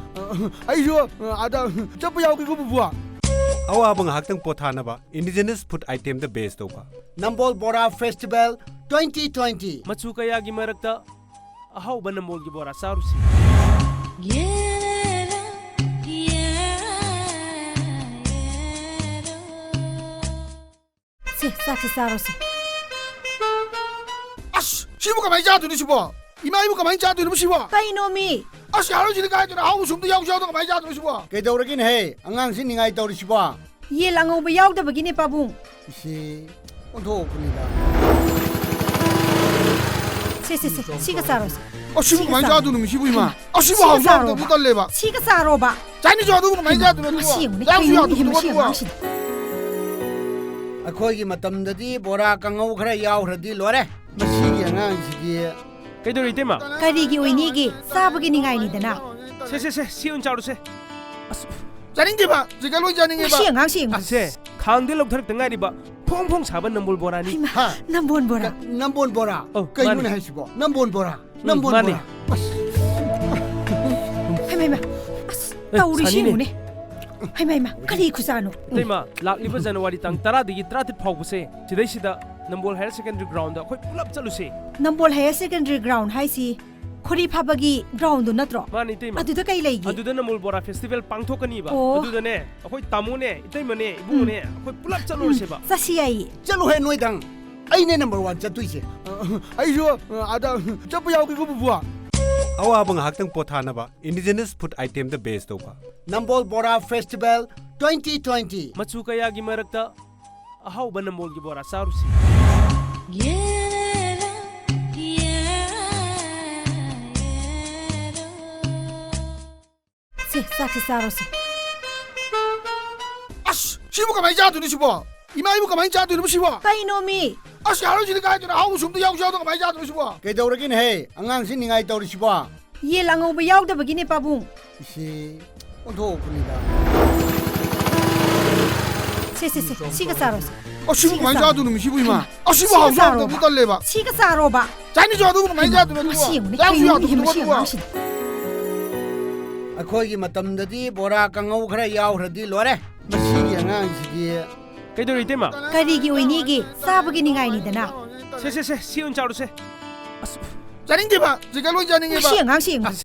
ꯑꯩꯁꯨ, ꯑ, ꯑꯗ ꯆꯠꯄ ꯌꯥꯎꯒꯦꯀꯣ, ꯄꯨꯄꯨ꯫ ꯑꯋꯥꯕ ꯉꯥꯏꯍꯥꯛꯇꯪ ꯄꯣꯊꯥꯅꯕ indigenous food itemꯗ base ꯇꯧꯕ꯫ ꯅꯝꯕꯣꯜ ꯕꯣꯔꯥ ꯐꯦꯁꯇꯤꯚꯦꯜ twenty twenty꯫ ꯃꯆꯨ ꯀꯌꯥꯒꯤ ꯃꯔꯛꯇ ꯑꯍꯥꯎꯕ ꯅꯝꯕꯣꯜꯒꯤ ꯕꯣꯔꯥ ꯆꯥꯔꯨꯁꯤ꯫ ꯁꯦ, ꯆꯥꯛꯁꯦ ꯆꯥꯔꯣꯁꯦ꯫ ꯑꯁ, ꯁꯤꯕꯨ ꯀꯃꯥꯏꯅ ꯆꯥꯗꯣꯏꯅꯣ ꯁꯤꯕꯣ? ꯏꯃꯥ, ꯑꯩꯕꯨ ꯀꯃꯥꯏꯅ ꯆꯥꯗꯣꯏꯅꯣ ꯁꯤꯕꯣ? ꯀꯩꯅꯣꯃꯤ? ꯑꯁ, ꯌꯥꯔꯣꯏ, ꯁꯤꯗꯤ ꯀꯥꯏꯗꯅꯣ? ꯑꯍꯥꯎꯕꯁꯨ ꯑꯝꯇ ꯌꯥꯎꯁꯨ ꯌꯥꯎꯗꯅ ꯀꯃꯥꯏꯅ ꯆꯥꯗꯣꯏꯅꯣ ꯁꯤꯕꯣ? ꯀꯩꯗꯧꯔꯒꯦꯅꯦꯍꯦ? ꯑꯉꯥꯡꯁꯤ ꯅꯤꯡꯉꯥꯏ ꯇꯧꯔꯤꯁꯤꯕꯣ? ꯌꯦꯟ ꯑꯉꯧꯕ ꯌꯥꯎꯗꯕꯒꯤꯅꯦ, ꯄꯥꯕꯨꯡ꯫ ꯏꯁꯦ, ꯑꯣꯟꯊꯣꯛꯄꯅꯤꯗ꯫ ꯁꯦ, ꯁꯦ, ꯁꯦ, ꯁꯤꯒ ꯆꯥꯔꯣꯁꯦ꯫ ꯑꯁꯤꯕꯨ ꯁꯤꯒ ꯀꯃꯥꯏꯅ ꯆꯥꯔꯣ꯫ ꯆꯥꯗꯣꯏꯅꯣ ꯃꯤ ꯁꯤꯕꯨ, ꯏꯃꯥ? ꯑꯁꯤꯕꯨ ꯁꯤꯒ ꯍꯥꯎꯁꯨ ꯆꯥꯔꯣꯕ꯫ ꯍꯥꯎꯇꯕꯗꯨ ꯇꯜꯂꯦꯕ꯫ ꯁꯤꯒ ꯆꯥꯔꯣꯕ꯫ ꯆꯥꯅꯤꯁꯨ ꯑꯗꯨꯕꯨ ꯀꯃꯥꯏꯅ ꯆꯥꯗꯣꯏꯅꯣ ꯑꯗꯨꯕꯨ? ꯃꯁꯤ ꯌꯦꯡꯉꯨꯅꯦ, ꯌꯥꯎꯁꯨ ꯀꯩꯅꯣꯅꯦ, ꯌꯥꯎꯗꯕꯗꯨ ꯃꯁꯤ ꯑꯗꯨꯕꯨ? ꯑꯉꯥꯡꯁꯤꯗꯤ꯫ ꯑꯩꯈꯣꯏꯒꯤ ꯃꯇꯝꯗꯗꯤ ꯕꯣꯔꯥ ꯀꯥꯡꯉꯧ ꯈꯔ ꯌꯥꯎꯈ꯭ꯔꯗꯤ ꯂꯣꯏꯔꯦ꯫ ꯃꯁꯤꯒꯤ ꯑꯉꯥꯡꯁꯤꯗꯤ꯫ ꯀꯩꯗꯧꯔꯤ, ꯏꯇꯩꯃ? ꯀꯔꯤꯒꯤ ꯑꯣꯏꯅꯤꯒꯦ? ꯆꯥꯕꯒꯤ ꯅꯤꯡꯉꯥꯏꯅꯤꯗꯅ꯫ ꯁꯦ, ꯁꯦ, ꯁꯦ, ꯁꯤ ꯑꯣꯏꯅ ꯆꯥꯔꯨꯁꯦ꯫ ꯑꯁ, ꯆꯥꯅꯤꯡꯗꯦꯕ, ꯆꯤꯛꯀꯟ ꯂꯣꯏ ꯆꯥꯅꯤꯡꯉꯦꯕ꯫ ꯃꯁꯤ ꯑꯉꯥꯡꯁꯤ ꯌꯦꯡꯉꯨ꯫ ꯑꯁꯦ, ꯈꯥꯡꯗ ꯂꯧꯊꯔꯛꯇ ꯉꯥꯏꯔꯤꯕ ꯐꯣꯡ ꯐꯣꯡ ꯁꯥꯕ ꯅꯝꯕꯣꯜ ꯕꯣꯔꯥꯅꯤ꯫ ꯍꯩꯃꯥ, ꯍꯥ? ꯅꯝꯕꯣꯜ ꯕꯣꯔꯥ꯫ ꯀ-, ꯅꯝꯕꯣꯜ ꯕꯣꯔꯥ꯫ ꯑꯧ, ꯀꯩꯅꯣꯅꯦ ꯃꯥꯅꯤ꯫ ꯍꯥꯏꯁꯤꯕꯣ? ꯅꯝꯕꯣꯜ ꯎꯝ, ꯕꯣꯔꯥ꯫ ꯃꯥꯅꯤ꯫ ꯑꯁ꯫ ꯍꯩꯃꯥ, ꯍꯩꯃꯥ, ꯑꯁ, ꯑꯦ, ꯇꯧꯔꯤꯁꯤ ꯁꯥꯅꯤꯅꯦ꯫ ꯌꯦꯡꯉꯨꯅꯦ꯫ ꯍꯩꯃꯥ, ꯍꯩꯃꯥ, ꯀꯔꯤ ꯈꯨꯆꯥꯅꯣ? ꯏꯇꯩꯃ, ꯂꯥꯛꯂꯤꯕ ꯖꯅꯋꯥꯔꯤ ꯇꯥꯡ ꯇꯔꯥꯗꯒꯤ ꯇꯔꯥꯇꯔꯦꯠ ꯐꯥꯎꯕꯁꯦ ꯁꯤꯗꯩꯁꯤꯗ ꯅꯝꯕꯣꯜ ꯍꯥꯌꯔ ꯁꯦꯀꯦꯟꯗꯔꯤ ꯒ꯭ꯔꯥꯎꯟꯗ ꯑꯩꯈꯣꯏ ꯄꯨꯂꯞ ꯆꯠꯂꯨꯁꯦ꯫ ꯅꯝꯕꯣꯜ ꯍꯥꯌꯔ ꯁꯦꯀꯦꯟꯗꯔꯤ ꯒ꯭ꯔꯥꯎꯟ ꯍꯥꯏꯁꯤ ꯈꯣꯔꯤ ꯐꯥꯕꯒꯤ ꯒ꯭ꯔꯥꯎꯟꯗꯨ ꯅꯠꯇ꯭ꯔꯣ? ꯃꯥꯅꯤ, ꯏꯇꯩꯃ꯫ ꯑꯗꯨꯗ ꯀꯩ ꯂꯩꯒꯦ? ꯑꯗꯨꯗ ꯅꯝꯕꯣꯜ ꯕꯣꯔꯥ ꯐꯦꯁꯇꯤꯚꯦꯜ ꯄꯥꯡꯊꯣꯛꯀꯅꯤꯕ꯫ ꯑꯣ꯫ ꯑꯗꯨꯗꯅꯦ, ꯑꯩꯈꯣꯏ ꯇꯥꯃꯣꯅꯦ, ꯏꯇꯩꯃꯅꯦ, ꯏꯕꯨꯡꯉꯣꯅꯦ, ꯎꯝ꯫ ꯑꯩꯈꯣꯏ ꯄꯨꯂꯞ ꯆꯠꯂꯨꯔꯁꯦꯕ꯫ ꯎꯝ, ꯆꯠꯁꯤ ꯌꯥꯏꯌꯦ꯫ ꯆꯠꯂꯨꯍꯦ ꯅꯣꯏꯗꯪ꯫ ꯑꯩꯅꯦ ꯅꯝꯕꯔ ꯋꯥꯟ ꯆꯠꯇꯣꯏꯁꯦ꯫ ꯑꯩꯁꯨ, ꯑ, ꯑꯗ ꯆꯠꯄ ꯌꯥꯎꯒꯦꯀꯣ, ꯄꯨꯄꯨ꯫ ꯑꯋꯥꯕ ꯉꯥꯏꯍꯥꯛꯇꯪ ꯄꯣꯊꯥꯅꯕ indigenous food itemꯗ base ꯇꯧꯕ꯫ ꯅꯝꯕꯣꯜ ꯕꯣꯔꯥ ꯐꯦꯁꯇꯤꯚꯦꯜ twenty twenty꯫ ꯃꯆꯨ ꯀꯌꯥꯒꯤ ꯃꯔꯛꯇ ꯑꯍꯥꯎꯕ ꯅꯝꯕꯣꯜꯒꯤ ꯕꯣꯔꯥ ꯆꯥꯔꯨꯁꯤ꯫ ꯁꯦ, ꯆꯥꯛꯁꯦ ꯆꯥꯔꯣꯁꯦ꯫ ꯑꯁ, ꯁꯤꯕꯨ ꯀꯃꯥꯏꯅ ꯆꯥꯗꯣꯏꯅꯣ ꯁꯤꯕꯣ? ꯏꯃꯥ, ꯑꯩꯕꯨ ꯀꯃꯥꯏꯅ ꯆꯥꯗꯣꯏꯅꯣ ꯁꯤꯕꯣ? ꯀꯩꯅꯣꯃꯤ? ꯑꯁ, ꯌꯥꯔꯣꯏ, ꯁꯤꯗꯤ ꯀꯥꯏꯗꯅꯣ? ꯑꯍꯥꯎꯕꯁꯨ ꯑꯝꯇ ꯌꯥꯎꯁꯨ ꯌꯥꯎꯗꯅ ꯀꯃꯥꯏꯅ ꯆꯥꯗꯣꯏꯅꯣ ꯁꯤꯕꯣ? ꯀꯩꯗꯧꯔꯒꯦꯅꯦꯍꯦ? ꯑꯉꯥꯡꯁꯤ ꯅꯤꯡꯉꯥꯏ ꯇꯧꯔꯤꯁꯤꯕꯣ? ꯌꯦꯟ ꯑꯉꯧꯕ ꯌꯥꯎꯗꯕꯒꯤꯅꯦ, ꯄꯥꯕꯨꯡ꯫ ꯏꯁꯦ, ꯑꯣꯟꯊꯣꯛꯄꯅꯤꯗ꯫ ꯁꯦ, ꯁꯦ, ꯁꯦ, ꯁꯤꯒ ꯆꯥꯔꯣꯁꯦ꯫ ꯑꯁꯤꯕꯨ ꯁꯤꯒ ꯀꯃꯥꯏꯅ ꯆꯥꯔꯣ꯫ ꯆꯥꯗꯣꯏꯅꯣ ꯁꯤꯕꯨ, ꯏꯃꯥ? ꯑꯁꯤꯕꯨ ꯁꯤꯒ ꯍꯥꯎꯁꯨ ꯆꯥꯔꯣꯕ꯫ ꯍꯥꯎꯇꯕꯗꯤ ꯇꯜꯂꯦꯕ꯫ ꯁꯤꯒ ꯆꯥꯔꯣꯕ꯫ ꯆꯥꯅꯤꯁꯨ ꯑꯗꯨꯕꯨ ꯀꯃꯥꯏꯅ ꯆꯥꯗꯣꯏꯅꯣ ꯃꯁꯤ ꯑꯗꯨꯕꯣ? ꯌꯦꯡꯉꯨꯅꯦ, ꯌꯥꯝꯁꯨ ꯀꯩꯅꯣꯅꯦ, ꯌꯥꯝꯗꯕꯗꯨꯕꯣ ꯃꯁꯤ ꯑꯗꯨꯕꯣ? ꯑꯉꯥꯡꯁꯤꯗꯤ꯫ ꯑꯩꯈꯣꯏꯒꯤ ꯃꯇꯝꯗꯗꯤ ꯕꯣꯔꯥ ꯀꯥꯡꯉꯧ ꯈꯔ ꯌꯥꯎꯈ꯭ꯔꯗꯤ ꯂꯣꯏꯔꯦ꯫ ꯃꯁꯤꯒꯤ ꯑꯉꯥꯡꯁꯤꯗꯤ꯫ ꯀꯩꯗꯧꯔꯤ, ꯏꯇꯩꯃ? ꯀꯔꯤꯒꯤ ꯑꯣꯏꯅꯤꯒꯦ? ꯆꯥꯕꯒꯤ ꯅꯤꯡꯉꯥꯏꯅꯤꯗꯅ꯫ ꯁꯦ, ꯁꯦ, ꯁꯦ, ꯁꯤ ꯑꯣꯏꯅ ꯆꯥꯔꯨꯁꯦ꯫ ꯑꯁ, ꯆꯥꯅꯤꯡꯗꯦꯕ, ꯆꯤꯛꯀꯟ ꯂꯣꯏ ꯆꯥꯅꯤꯡꯉꯦꯕ꯫ ꯃꯁꯤ ꯑꯉꯥꯡꯁꯤ ꯌꯦꯡꯉꯨ꯫ ꯑꯁ꯫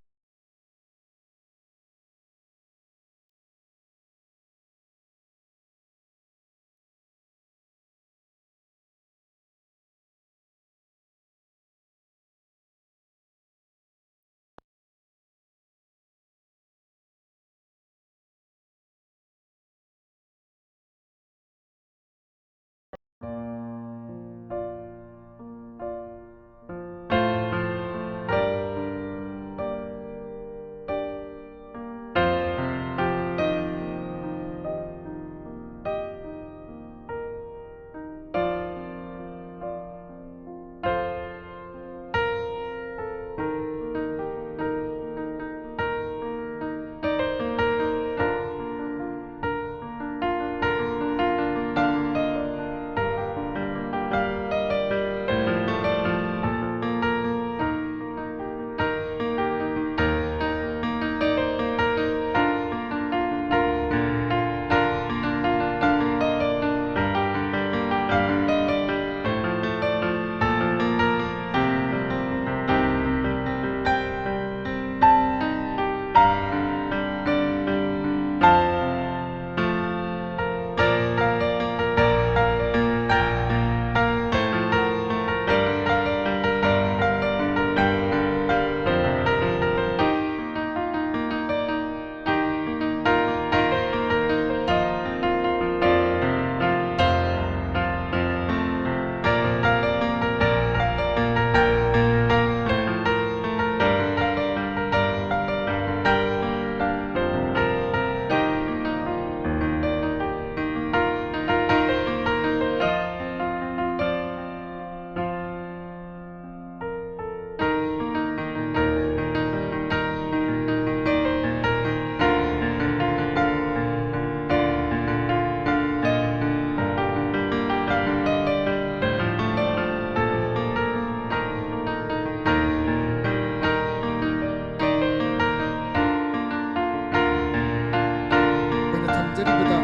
ꯖꯔꯤꯕꯗ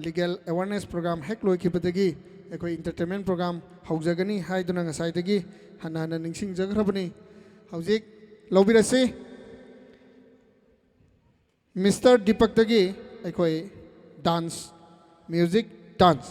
legal awareness program ꯍꯦꯛ ꯂꯣꯏꯈꯤꯕꯗꯒꯤ ꯑꯩꯈꯣꯏ entertainment program ꯍꯧꯖꯒꯅꯤ ꯍꯥꯏꯗꯨꯅ ꯉꯁꯥꯏꯗꯒꯤ ꯍꯟꯅ ꯍꯟꯅ ꯅꯤꯡꯁꯤꯡꯖꯈ꯭ꯔꯕꯅꯤ꯫ ꯍꯧꯖꯤꯛ ꯂꯧꯕꯤꯔꯁꯤ, ꯃꯤꯁꯇꯔ ꯗꯤꯄꯛꯇꯒꯤ ꯑꯩꯈꯣꯏ dance, music, dance꯫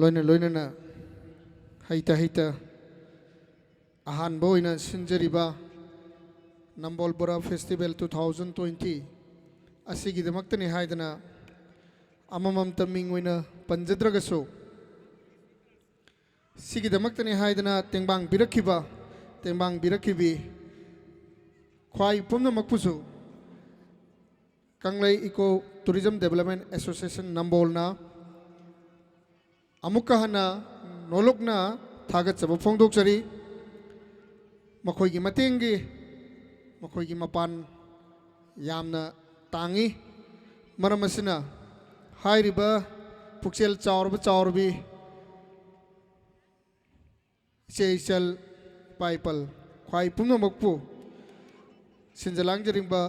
ꯂꯣꯏꯅ ꯂꯣꯏꯅꯅ ꯍꯩꯇ ꯍꯩꯇ ꯑꯍꯥꯟꯕ ꯑꯣꯏꯅ ꯁꯤꯟꯖꯔꯤꯕ ꯅꯝꯕꯣꯜ ꯕꯣꯔꯥ Festival two thousand twenty ꯑꯁꯤꯒꯤꯗꯃꯛꯇꯅꯤ ꯍꯥꯏꯗꯅ ꯑꯃꯃꯝꯇ ꯃꯤꯡ ꯑꯣꯏꯅ ꯄꯟꯖꯗ꯭ꯔꯒꯁꯨ, ꯁꯤꯒꯤꯗꯃꯛꯇꯅꯤ ꯍꯥꯏꯗꯅ ꯇꯦꯡꯕꯥꯡ ꯄꯤꯔꯛꯈꯤꯕ, ꯇꯦꯡꯕꯥꯡ ꯄꯤꯔꯛꯈꯤꯕꯤ ꯈ꯭ꯋꯥꯏ ꯄꯨꯝꯅꯃꯛꯄꯨꯁꯨ ꯀꯪꯂꯩ Eco Tourism Development Association ꯅꯝꯕꯣꯜꯅ ꯑꯃꯨꯛꯀ ꯍꯟꯅ ꯅꯣꯂꯨꯛꯅ ꯊꯥꯒꯠꯆꯕ ꯐꯣꯡꯗꯣꯛꯆꯔꯤ꯫ ꯃꯈꯣꯏꯒꯤ ꯃꯇꯦꯡꯒꯤ, ꯃꯈꯣꯏꯒꯤ ꯃꯄꯥꯟ ꯌꯥꯝꯅ ꯇꯥꯡꯏ꯫ ꯃꯔꯝ ꯑꯁꯤꯅ ꯍꯥꯏꯔꯤꯕ ꯄꯨꯛꯆꯦꯜ ꯆꯥꯎꯔꯕ ꯆꯥꯎꯔꯕꯤ ꯏꯆꯦ ꯏꯆꯜ ꯏꯄꯥ ꯏꯄꯜ ꯈ꯭ꯋꯥꯏ ꯄꯨꯝꯅꯃꯛꯄꯨ ꯁꯤꯟꯖ ꯂꯥꯡꯖꯔꯤꯕ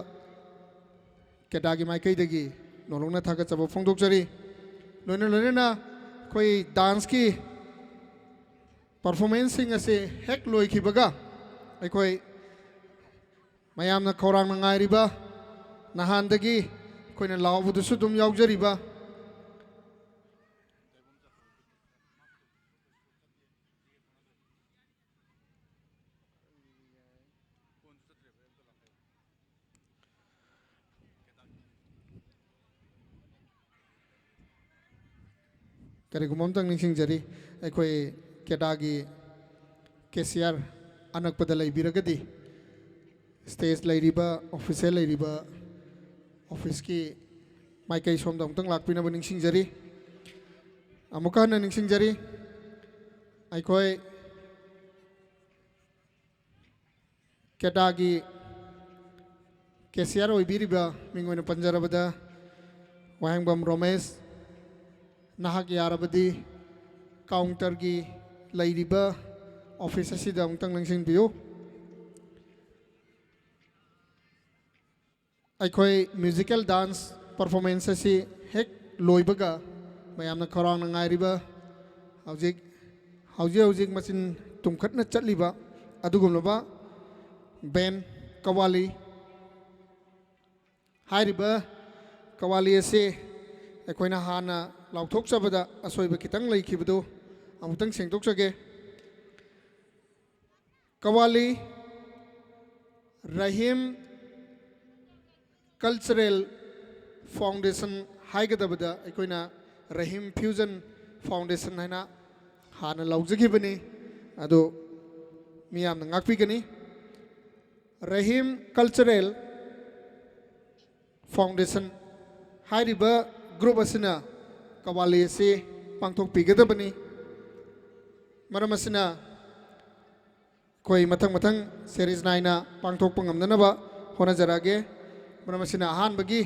ꯀꯦꯗꯥꯒꯤ ꯃꯥꯏꯀꯩꯗꯒꯤ ꯅꯣꯂꯨꯛꯅ ꯊꯥꯒꯠꯆꯕ ꯐꯣꯡꯗꯣꯛꯆꯔꯤ꯫ ꯂꯣꯏꯅ ꯂꯣꯏꯅꯅ ꯑꯩꯈꯣꯏ ꯗꯥꯟꯁꯀꯤ ꯄꯔꯐꯣꯔꯃꯦꯟꯁꯁꯤꯡ ꯑꯁꯤ ꯍꯦꯛ ꯂꯣꯏꯈꯤꯕꯒ ꯑꯩꯈꯣꯏ ꯃꯌꯥꯝꯅ ꯈꯧꯔꯥꯡꯅ ꯉꯥꯏꯔꯤꯕ, ꯅꯍꯥꯟꯗꯒꯤ ꯑꯩꯈꯣꯏꯅ ꯂꯥꯎꯕꯗꯨꯁꯨ ꯑꯗꯨꯝ ꯌꯥꯎꯖꯔꯤꯕ, ꯀꯔꯤꯒꯨꯝꯕ ꯑꯝꯇꯪ ꯅꯤꯡꯁꯤꯡꯖꯔꯤ, ꯑꯩꯈꯣꯏ ꯀꯦꯗꯥꯒꯤ ꯀꯦꯁꯤꯌꯥꯔ ꯑꯅꯛꯄꯗ ꯂꯩꯕꯤꯔꯒꯗꯤ, ꯁ꯭ꯇꯦꯖ ꯂꯩꯔꯤꯕ, ꯑꯣꯐꯤꯁꯤꯌꯦꯜ ꯂꯩꯔꯤꯕ, ꯑꯣꯐꯤꯁꯀꯤ ꯃꯥꯏꯀꯩ ꯁꯣꯝꯗ ꯑꯃꯨꯛꯇꯪ ꯂꯥꯛꯄꯤꯅꯕ ꯅꯤꯡꯁꯤꯡꯖꯔꯤ꯫ ꯑꯃꯨꯛꯀ ꯍꯟꯅ ꯅꯤꯡꯁꯤꯡꯖꯔꯤ, ꯑꯩꯈꯣꯏ ꯀꯦꯗꯥꯒꯤ ꯀꯦꯁꯤꯌꯥꯔ ꯑꯣꯏꯕꯤꯔꯤꯕ ꯃꯤꯡ ꯑꯣꯏꯅ ꯄꯟꯖꯔꯕꯗ ꯋꯥꯍꯦꯡꯕꯝ ꯔꯣꯃꯦꯁ, ꯅꯍꯥꯛ ꯌꯥꯔꯕꯗꯤ ꯀꯥꯎꯟꯇꯔꯒꯤ ꯂꯩꯔꯤꯕ ꯑꯣꯐꯤꯁ ꯑꯁꯤꯗ ꯑꯃꯨꯛꯇꯪ ꯂꯦꯡꯁꯤꯟꯕꯤꯌꯨ꯫ ꯑꯩꯈꯣꯏ ꯃ꯭ꯌꯨꯖꯤꯀꯦꯜ ꯗꯥꯟꯁ ꯄꯔꯐꯣꯔꯃꯦꯟꯁ ꯑꯁꯤ ꯍꯦꯛ ꯂꯣꯏꯕꯒ ꯃꯌꯥꯝꯅ ꯈꯧꯔꯥꯡꯅ ꯉꯥꯏꯔꯤꯕ, ꯍꯧꯖꯤꯛ ꯍꯧꯖꯤꯛ ꯍꯧꯖꯤꯛ ꯃꯆꯤꯟ ꯇꯨꯝꯈꯠꯅ ꯆꯠꯂꯤꯕ ꯑꯗꯨꯒꯨꯝꯂꯕ ꯕꯦꯟ ꯀꯋꯥꯂꯤ꯫ ꯍꯥꯏꯔꯤꯕ ꯀꯋꯥꯂꯤ ꯑꯁꯤ ꯑꯩꯈꯣꯏꯅ ꯍꯥꯟꯅ ꯂꯥꯎꯊꯣꯛꯆꯕꯗ ꯑꯁꯣꯏꯕ ꯈꯤꯇꯪ ꯂꯩꯈꯤꯕꯗꯨ ꯑꯃꯨꯛꯇꯪ ꯁꯦꯡꯗꯣꯛꯆꯒꯦ꯫ ꯀꯋꯥꯂꯤ ꯔꯍꯤꯝ ꯀꯜꯆꯔꯦꯜ ꯐꯥꯎꯟꯗꯦꯁꯟ ꯍꯥꯏꯒꯗꯕꯗ ꯑꯩꯈꯣꯏꯅ ꯔꯍꯤꯝ ꯐ꯭ꯌꯨꯖꯟ ꯐꯥꯎꯟꯗꯦꯁꯟ ꯍꯥꯏꯅ ꯍꯥꯟꯅ ꯂꯧꯖꯈꯤꯕꯅꯤ꯫ ꯑꯗꯨ ꯃꯤꯌꯥꯝꯅ ꯉꯥꯛꯄꯤꯒꯅꯤ꯫ ꯔꯍꯤꯝ ꯀꯜꯆꯔꯦꯜ ꯐꯥꯎꯟꯗꯦꯁꯟ ꯍꯥꯏꯔꯤꯕ ꯒ꯭ꯔꯨꯞ ꯑꯁꯤꯅ ꯀꯋꯥꯂꯤ ꯑꯁꯤ ꯄꯥꯡꯊꯣꯛꯄꯤꯒꯗꯕꯅꯤ꯫ ꯃꯔꯝ ꯑꯁꯤꯅ ꯑꯩꯈꯣꯏ ꯃꯊꯪ ꯃꯊꯪ ꯁꯦꯔꯤꯁ ꯅꯥꯏꯅ ꯄꯥꯡꯊꯣꯛꯄ ꯉꯝꯅꯅꯕ ꯍꯣꯠꯅꯖꯔꯛꯑꯒꯦ꯫ ꯃꯔꯝ ꯑꯁꯤꯅ ꯑꯍꯥꯟꯕꯒꯤ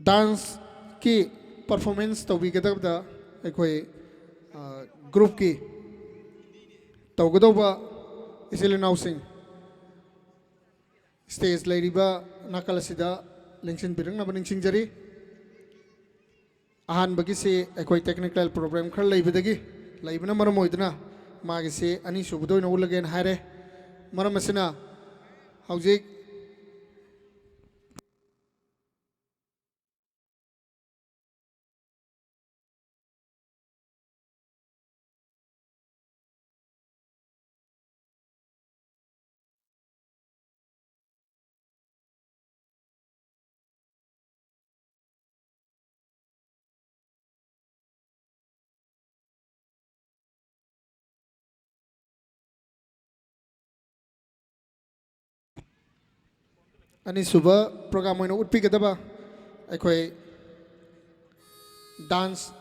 ꯗꯥꯟꯁꯀꯤ ꯄꯔꯐꯣꯔꯃꯦꯟꯁ ꯇꯧꯕꯤꯒꯗꯕꯗ ꯑꯩꯈꯣꯏ, ꯑ, ꯒ꯭ꯔꯨꯞꯀꯤ ꯇꯧꯒꯗꯧꯕ ꯏꯆꯤꯜ ꯏꯅꯥꯎꯁꯤꯡ, ꯁ꯭ꯇꯦꯖ ꯂꯩꯔꯤꯕ ꯅꯥꯀꯜ ꯑꯁꯤꯗ ꯂꯦꯡꯁꯤꯟꯕꯤꯔꯛꯅꯕ ꯅꯤꯡꯁꯤꯡꯖꯔꯤ꯫ ꯑꯍꯥꯟꯕꯒꯤꯁꯤ ꯑꯩꯈꯣꯏ ꯇꯦꯛꯅꯤꯀꯦꯜ ꯄ꯭ꯔꯣꯕ꯭ꯂꯦꯝ ꯈꯔ ꯂꯩꯕꯗꯒꯤ, ꯂꯩꯕꯅ ꯃꯔꯝ ꯑꯣꯏꯗꯨꯅ ꯃꯥꯒꯤꯁꯤ ꯑꯅꯤꯁꯨꯕꯗ ꯑꯣꯏꯅ ꯎꯠꯂꯒꯦꯅ ꯍꯥꯏꯔꯦ꯫ ꯃꯔꯝ ꯑꯁꯤꯅ ꯍꯧꯖꯤꯛ ꯑꯅꯤꯁꯨꯕ ꯄ꯭ꯔꯣꯒ꯭ꯔꯥꯝ ꯑꯣꯏꯅ ꯎꯠꯄꯤꯒꯗꯕ ꯑꯩꯈꯣꯏ ꯗꯥꯟꯁ,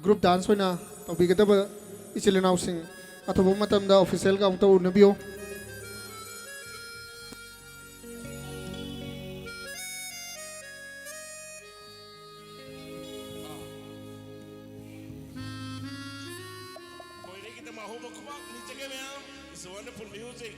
ꯒ꯭ꯔꯨꯞ ꯗꯥꯟꯁ ꯑꯣꯏꯅ ꯇꯧꯕꯤꯒꯗꯕ ꯏꯆꯤꯜ ꯏꯅꯥꯎꯁꯤꯡ, ꯑꯊꯨꯕ ꯃꯇꯝꯗ ꯑꯣꯐꯤꯁꯤꯌꯦꯜꯒ ꯑꯃꯨꯛꯇ ꯎꯅꯕꯤꯌꯨ꯫ ꯀꯣꯏꯔꯩꯒꯤꯗꯃꯛ ꯑꯍꯧꯕ ꯈꯨꯕꯥꯛ ꯅꯤꯖꯒꯦ ꯃꯌꯥꯝ꯫ It's a wonderful music.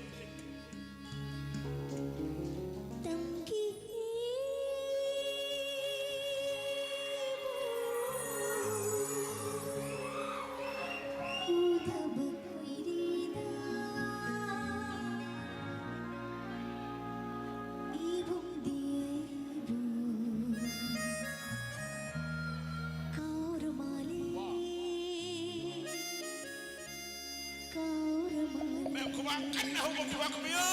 ꯃꯌꯥꯝ ꯈꯨꯕꯥꯛ ꯀꯟꯅ ꯍꯧꯕ ꯈꯨꯕꯥꯛ ꯈꯨꯕꯤꯌꯨ꯫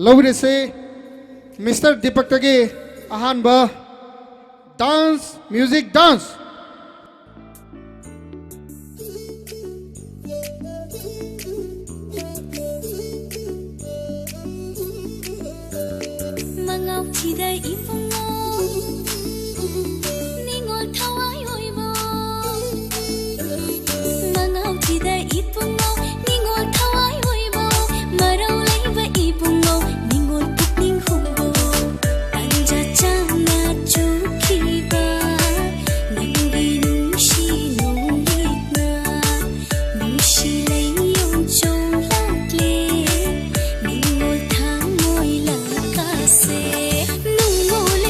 ꯂꯧꯕꯤꯔꯁꯦ ꯃꯤꯁꯇꯔ ꯗꯤꯄꯛꯇꯒꯤ ꯑꯍꯥꯟꯕ ꯗꯥꯟꯁ, ꯃ꯭ꯌꯨꯖꯤꯛ ꯗꯥꯟꯁ꯫ ꯃꯉꯥꯎꯊꯤꯗ ꯏꯕꯨꯡꯉꯣ, ꯅꯤꯉꯣꯜ ꯊꯋꯥꯏ ꯑꯣꯏꯕ꯫ ꯃꯉꯥꯎꯊꯤꯗ ꯏꯕꯨꯡꯉꯣ, ꯅꯤꯉꯣꯜ ꯊꯋꯥꯏ ꯑꯣꯏꯕ꯫ ꯃꯔꯧ ꯂꯩꯕ ꯏꯕꯨꯡꯉꯣ, ꯅꯤꯉꯣꯜ ꯄꯨꯛꯅꯤꯡ ꯍꯨꯕ꯫ ꯇꯟꯖꯥ ꯆꯥꯅ ꯆꯨꯈꯤꯕ ꯅꯪꯒꯤ ꯅꯨꯡꯁꯤ ꯅꯣꯡꯂꯤꯛꯅ ꯅꯨꯡꯁꯤ ꯂꯩꯌꯣꯟ ꯆꯣꯡꯂꯛꯂꯦ꯫ ꯅꯤꯉꯣꯜ ꯊꯃꯣꯏ ꯂꯥꯛꯀꯁꯦ, ꯅꯨꯡꯉꯣꯜ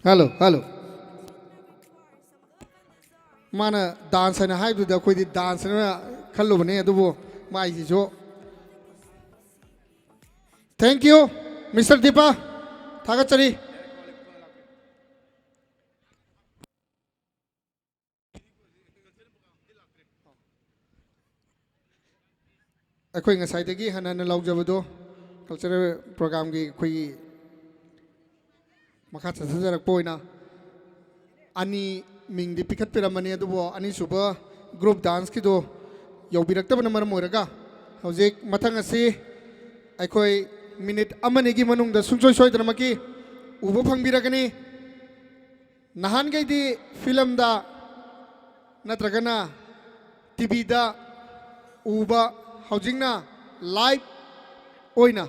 ꯍꯜꯂꯣ, ꯍꯜꯂꯣ꯫ ꯃꯥꯅ ꯗꯥꯟꯁ ꯍꯥꯏꯅ ꯍꯥꯏꯕꯗꯨꯗ ꯑꯩꯈꯣꯏꯗꯤ ꯗꯥꯟꯁ ꯍꯥꯏꯅ ꯈꯜꯂꯨꯕꯅꯤ, ꯑꯗꯨꯕꯨ ꯃꯥꯏꯁꯤꯁꯨ꯫ Thank you, Mister ꯗꯤꯄꯥ, ꯊꯥꯒꯠꯆꯔꯤ꯫ ꯑꯩꯈꯣꯏ ꯉꯁꯥꯏꯗꯒꯤ ꯍꯟꯅ ꯍꯟꯅ ꯂꯥꯎꯖꯕꯗꯣ, ꯀꯜꯆꯔꯦꯜ ꯄ꯭ꯔꯣꯒꯥꯝꯒꯤ ꯑꯩꯈꯣꯏꯒꯤ ꯃꯈꯥ ꯆꯠꯊꯖꯔꯛꯄ ꯑꯣꯏꯅ ꯑꯅꯤ ꯃꯤꯡꯗꯤ ꯄꯤꯈꯠꯄꯤꯔꯝꯕꯅꯤ, ꯑꯗꯨꯕꯨ ꯑꯅꯤꯁꯨꯕ ꯒ꯭ꯔꯨꯞ ꯗꯥꯟꯁꯀꯤꯗꯣ ꯌꯧꯕꯤꯔꯛꯇꯕꯅ ꯃꯔꯝ ꯑꯣꯏꯔꯒ ꯍꯧꯖꯤꯛ ꯃꯊꯪ ꯑꯁꯤ ꯑꯩꯈꯣꯏ ꯃꯤꯅꯤꯠ ꯑꯃꯅꯤꯒꯤ ꯃꯅꯨꯡꯗ ꯁꯨꯡꯁꯣꯏ ꯁꯣꯏꯗꯅꯃꯛꯀꯤ ꯎꯕ ꯐꯪꯕꯤꯔꯒꯅꯤ꯫ ꯅꯍꯥꯟꯈꯩꯗꯤ ꯐꯤꯂꯝꯗ ꯅꯠꯇ꯭ꯔꯒꯅ ꯇꯤꯚꯤꯗ ꯎꯕ, ꯍꯧꯖꯤꯛꯅ ꯂꯥꯏꯚ ꯑꯣꯏꯅ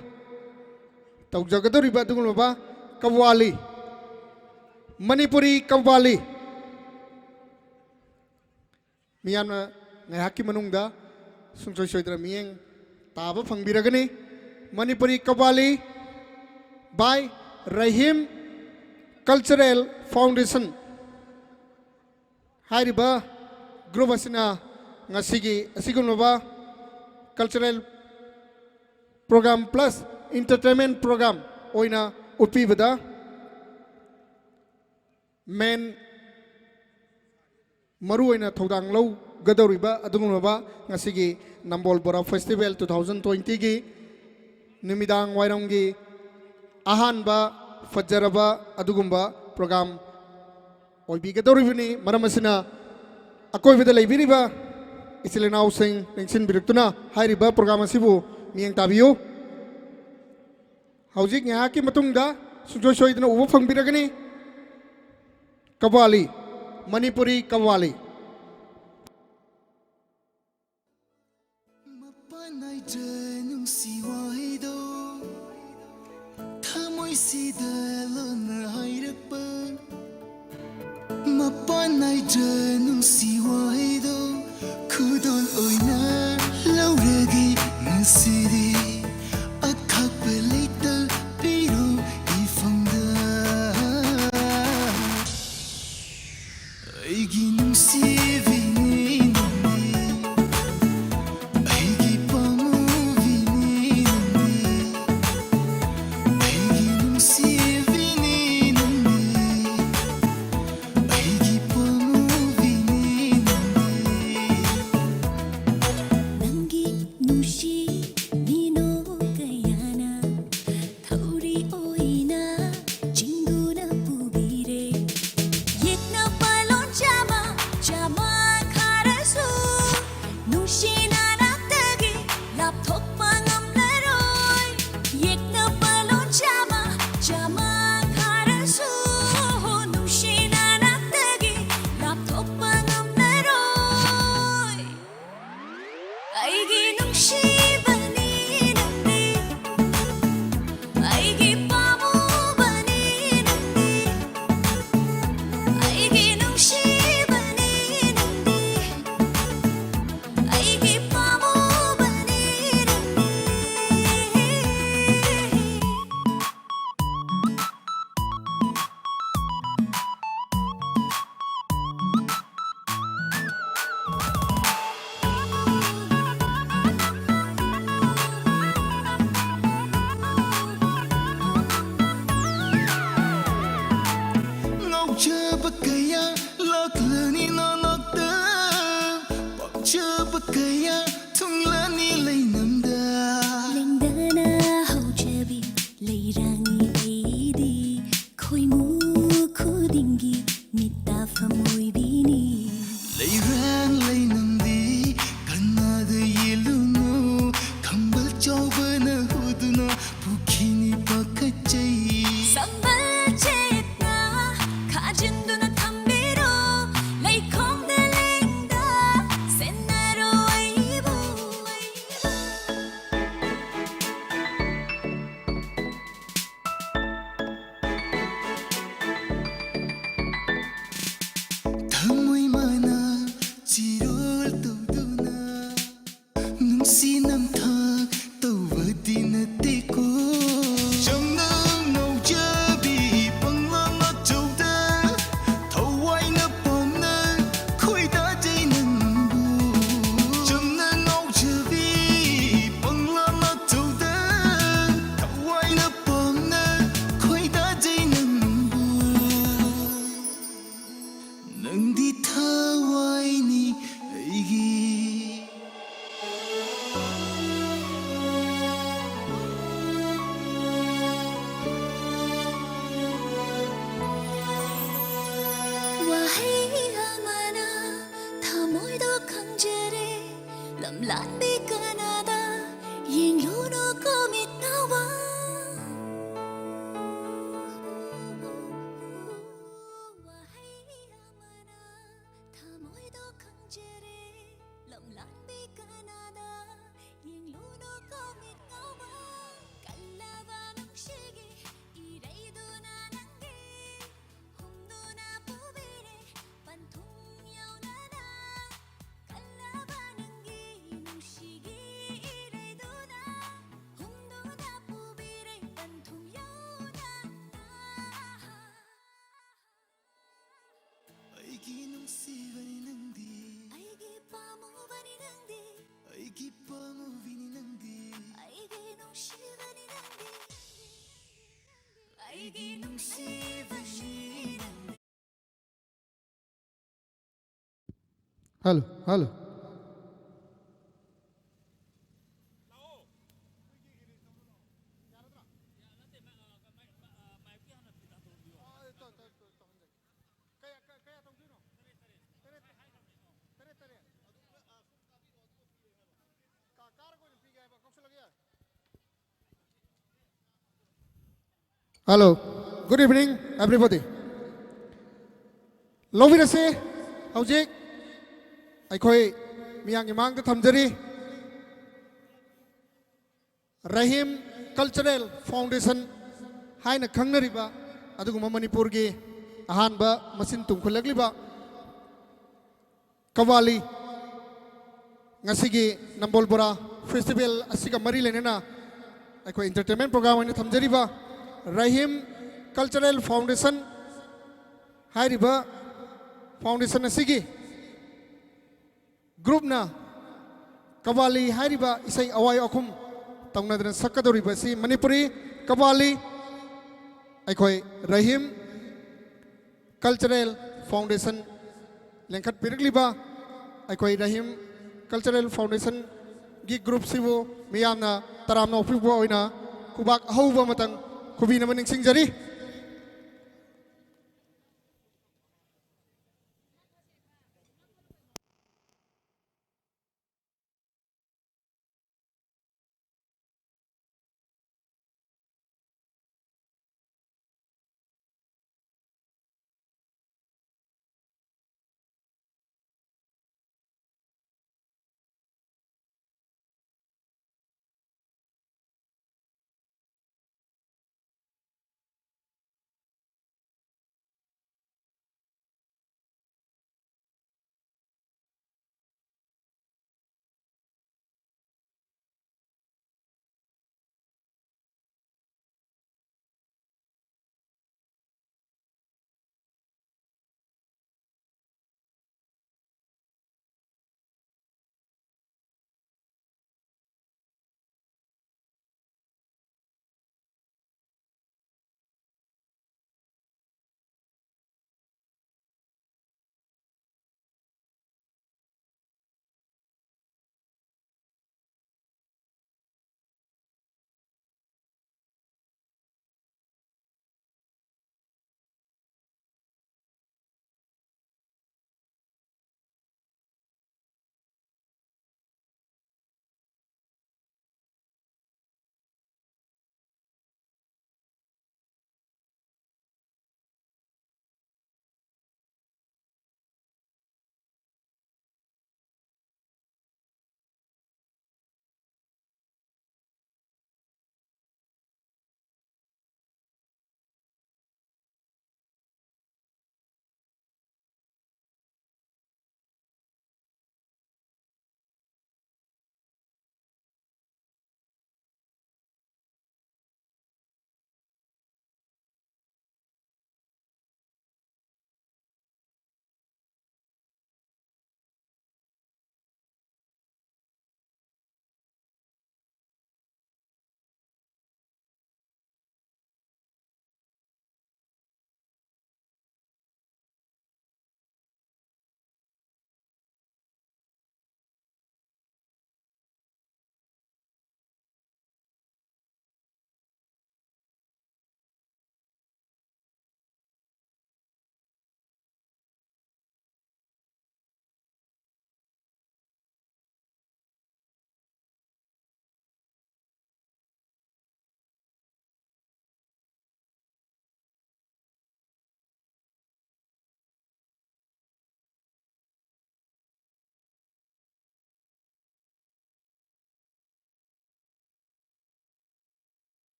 ꯇꯧꯖꯒꯗꯧꯔꯤꯕ ꯑꯗꯨꯒꯨꯝꯂꯕ ꯀꯕ꯭ꯋꯥꯂꯤ, ꯃꯅꯤꯄꯨꯔꯤ ꯀꯕ꯭ꯋꯥꯂꯤ, ꯃꯤꯌꯥꯝꯅ ꯉꯥꯏꯍꯥꯛꯀꯤ ꯃꯅꯨꯡꯗ ꯁꯨꯡꯁꯣꯏ ꯁꯣꯏꯗꯅ ꯃꯤꯠꯌꯦꯡ ꯇꯥꯕ ꯐꯪꯕꯤꯔꯒꯅꯤ꯫ Manipuri qawwali by Rahim Cultural Foundation ꯍꯥꯏꯔꯤꯕ ꯒ꯭ꯔꯨꯞ ꯑꯁꯤꯅ ꯉꯁꯤꯒꯤ ꯑꯁꯤꯒꯨꯝꯂꯕ cultural program plus entertainment program ꯑꯣꯏꯅ ꯎꯠꯄꯤꯕꯗ ꯃꯦꯟ ꯃꯔꯨꯑꯣꯏꯅ ꯊꯧꯗꯥꯡ ꯂꯧꯒꯗꯧꯔꯤꯕ ꯑꯗꯨꯒꯨꯝꯂꯕ ꯉꯁꯤꯒꯤ ꯅꯝꯕꯣꯜ ꯕꯣꯔꯥ ꯐꯦꯁꯇꯤꯚꯦꯜ ꯇꯨ ꯊꯥꯎꯖꯟ ꯇ꯭ꯋꯦꯟꯇꯤꯒꯤ ꯅꯨꯃꯤꯗꯥꯡ ꯋꯥꯏꯔꯝꯒꯤ ꯑꯍꯥꯟꯕ ꯐꯖꯔꯕ ꯑꯗꯨꯒꯨꯝꯕ ꯄ꯭ꯔꯣꯒꯥꯝ ꯑꯣꯏꯕꯤꯒꯗꯧꯔꯤꯕꯅꯤ꯫ ꯃꯔꯝ ꯑꯁꯤꯅ ꯑꯀꯣꯏꯕꯗ ꯂꯩꯕꯤꯔꯤꯕ ꯏꯆꯤꯜ ꯏꯅꯥꯎꯁꯤꯡ ꯅꯤꯡꯁꯤꯡꯕꯤꯔꯛꯇꯨꯅ ꯍꯥꯏꯔꯤꯕ ꯄ꯭ꯔꯣꯒꯥꯝ ꯑꯁꯤꯕꯨ ꯃꯤꯠꯌꯦꯡ ꯇꯥꯕꯤꯌꯨ꯫ ꯍꯧꯖꯤꯛ ꯉꯥꯏꯍꯥꯛꯀꯤ ꯃꯇꯨꯡꯗ ꯁꯨꯡꯁꯣꯏ ꯁꯣꯏꯗꯅ ꯎꯕ ꯐꯪꯕꯤꯔꯒꯅꯤ꯫ ꯀꯕ꯭ꯋꯥꯂꯤ, ꯃꯅꯤꯄꯨꯔꯤ ꯀꯕ꯭ꯋꯥꯂꯤ꯫ ꯃꯄꯥꯟ ꯅꯥꯏꯗ꯭ꯔꯦ ꯅꯨꯡꯁꯤ ꯋꯥꯍꯩꯗꯣ, ꯊꯃꯣꯏꯁꯤꯗ ꯂꯣꯟꯅ ꯍꯥꯏꯔꯛꯄ꯫ ꯃꯄꯥꯟ ꯅꯥꯏꯗ꯭ꯔꯦ ꯅꯨꯡꯁꯤ ꯋꯥꯍꯩꯗꯣ, ꯈꯨꯗꯣꯜ ꯑꯣꯏꯅ ꯂꯧꯔꯒꯦ ꯉꯁꯤꯗꯤ꯫ ꯑꯈꯥꯛꯄ ꯂꯩꯇ ꯑꯩꯒꯤ ꯅꯨꯡꯁꯤꯕꯅꯤ ꯅꯪꯗꯤ, ꯑꯩꯒꯤ ꯄꯥꯝꯃꯨꯕꯅꯤ ꯅꯪꯗꯤ, ꯑꯩꯒꯤ ꯅꯨꯡꯁꯤꯕꯅꯤ ꯅꯪꯗꯤ, ꯑꯩꯒꯤ ꯄꯥꯝꯃꯨꯕꯅꯤ ꯅꯪꯗꯤ꯫ ꯉꯥꯎꯖꯕ ꯀꯌꯥ ꯂꯥꯛꯂꯅꯤ ꯅꯅꯥꯛꯇ, ꯄꯥꯝꯖꯕ ꯀꯌꯥ ꯊꯨꯡꯂꯅꯤ ꯂꯩꯅꯝꯗ꯫ ꯂꯦꯡꯗꯅ ꯍꯧꯖꯕꯤ ꯂꯩꯔꯥꯡꯅꯤ ꯑꯩꯗꯤ, ꯈꯣꯏꯃꯨ ꯈꯨꯗꯤꯡꯒꯤ ꯃꯤꯠ ꯇꯥꯐꯝ ꯑꯣꯏꯕꯤꯅꯤ꯫ ꯂꯩꯔꯥꯡ ꯂꯩꯅꯝꯗꯤ ꯀꯅꯥꯗ ꯌꯦꯜꯂꯨꯅꯨ, ꯈꯝꯕꯜ ꯆꯥꯎꯕꯅ ꯍꯨꯗꯨꯅ ꯄꯨꯈꯤꯅꯤ ꯄꯥꯈꯠꯆꯩ꯫ ꯁꯝꯕꯜ ꯆꯦꯠꯅ ꯈꯥꯖꯤꯟꯗꯨꯅ ꯊꯝꯕꯤꯔꯣ, ꯂꯩꯈꯣꯝꯗ ꯂꯦꯡꯗ ꯁꯦꯟꯅꯔꯣ ꯑꯩꯕꯨ꯫ ꯊꯃꯣꯏ ꯃꯅꯥ ꯆꯤꯔꯣꯜ ꯇꯧꯗꯨꯅ ꯅꯨꯡꯁꯤ ꯅꯝꯊꯥꯛ ꯇꯧꯕꯗꯤ ꯅꯠꯇꯦꯀꯣ꯫ ꯆꯝꯅ ꯉꯥꯎꯖꯕꯤ ꯄꯪꯂꯥ ꯂꯥꯛꯆꯧꯗ, ꯊꯋꯥꯏꯅ ꯄꯥꯝꯅ ꯈꯣꯏꯗꯥꯖꯩ ꯅꯪꯕꯨ꯫ ꯆꯝꯅ ꯉꯥꯎꯖꯕꯤ ꯄꯪꯂꯥ ꯂꯥꯛꯆꯧꯗ, ꯊꯋꯥꯏꯅ ꯄꯥꯝꯅ ꯈꯣꯏꯗꯥꯖꯩ ꯅꯪꯕꯨ꯫ ꯅꯪꯗꯤ ꯊꯋꯥꯏꯅꯤ ꯑꯩꯒꯤ꯫ ꯋꯥꯍꯩ ꯑꯃꯅ ꯊꯃꯣꯏꯗꯣ ꯈꯪꯖꯔꯦ, ꯂꯝꯂꯥꯟꯕꯤ ꯀꯅꯥꯗ ꯌꯦꯡꯂꯨꯅꯨꯀꯣ ꯃꯤꯠ ꯅꯥꯋꯥ꯫ ꯋꯥꯍꯩ ꯑꯃꯅ ꯊꯃꯣꯏꯗꯣ ꯈꯪꯖꯔꯦ, ꯂꯝꯂꯥꯟꯕꯤ ꯀꯅꯥꯗ hello, hello. Hello, good evening, everybody. ꯂꯧꯕꯤꯔꯁꯦ, ꯍꯧꯖꯤꯛ ꯑꯩꯈꯣꯏ ꯃꯤꯌꯥꯝꯒꯤ ꯃꯥꯡꯗ ꯊꯝꯖꯔꯤ꯫ ꯔꯍꯤꯝ ꯀꯜꯆꯔꯦꯜ ꯐꯥꯎꯟꯗꯦꯁꯟ ꯍꯥꯏꯅ ꯈꯪꯅꯔꯤꯕ ꯑꯗꯨꯒꯨꯝꯕ ꯃꯅꯤꯄꯨꯔꯒꯤ ꯑꯍꯥꯟꯕ ꯃꯆꯤꯟ ꯇꯨꯝꯈꯠꯂꯛꯂꯤꯕ ꯀꯋꯥꯂꯤ, ꯉꯁꯤꯒꯤ ꯅꯝꯕꯣꯜ ꯕꯣꯔꯥ ꯐꯦꯁꯇꯤꯚꯦꯜ ꯑꯁꯤꯒ ꯃꯔꯤ ꯂꯩꯅꯅ ꯑꯩꯈꯣꯏ ꯏꯟꯇꯔꯇꯦꯟꯃꯦꯟ ꯄ꯭ꯔꯣꯒ꯭ꯔꯥꯝ ꯑꯣꯏꯅ ꯊꯝꯖꯔꯤꯕ ꯔꯍꯤꯝ ꯀꯜꯆꯔꯦꯜ ꯐꯥꯎꯟꯗꯦꯁꯟ ꯍꯥꯏꯔꯤꯕ ꯐꯥꯎꯟꯗꯦꯁꯟ ꯑꯁꯤꯒꯤ ꯒ꯭ꯔꯨꯞꯅ ꯀꯋꯥꯂꯤ ꯍꯥꯏꯔꯤꯕ ꯏꯁꯩ ꯑꯋꯥꯏ ꯑꯈꯨꯝ ꯇꯧꯅꯗꯅ ꯁꯛꯀꯗꯧꯔꯤꯕ ꯑꯁꯤ ꯃꯅꯤꯄꯨꯔꯤ ꯀꯋꯥꯂꯤ ꯑꯩꯈꯣꯏ ꯔꯍꯤꯝ ꯀꯜꯆꯔꯦꯜ ꯐꯥꯎꯟꯗꯦꯁꯟ ꯂꯤꯡꯈꯠꯄꯤꯔꯛꯂꯤꯕ ꯑꯩꯈꯣꯏ ꯔꯍꯤꯝ ꯀꯜꯆꯔꯦꯜ ꯐꯥꯎꯟꯗꯦꯁꯟꯒꯤ ꯒ꯭ꯔꯨꯞꯁꯤꯕꯨ ꯃꯤꯌꯥꯝꯅ ꯇꯔꯥꯝꯅ ꯑꯣꯛꯄꯤꯕ ꯑꯣꯏꯅ ꯈꯨꯕꯥꯛ ꯑꯍꯧꯕ ꯑꯃꯇꯪ ꯈꯨꯕꯤꯅꯕ ꯅꯤꯡꯁꯤꯡꯖꯔꯤ꯫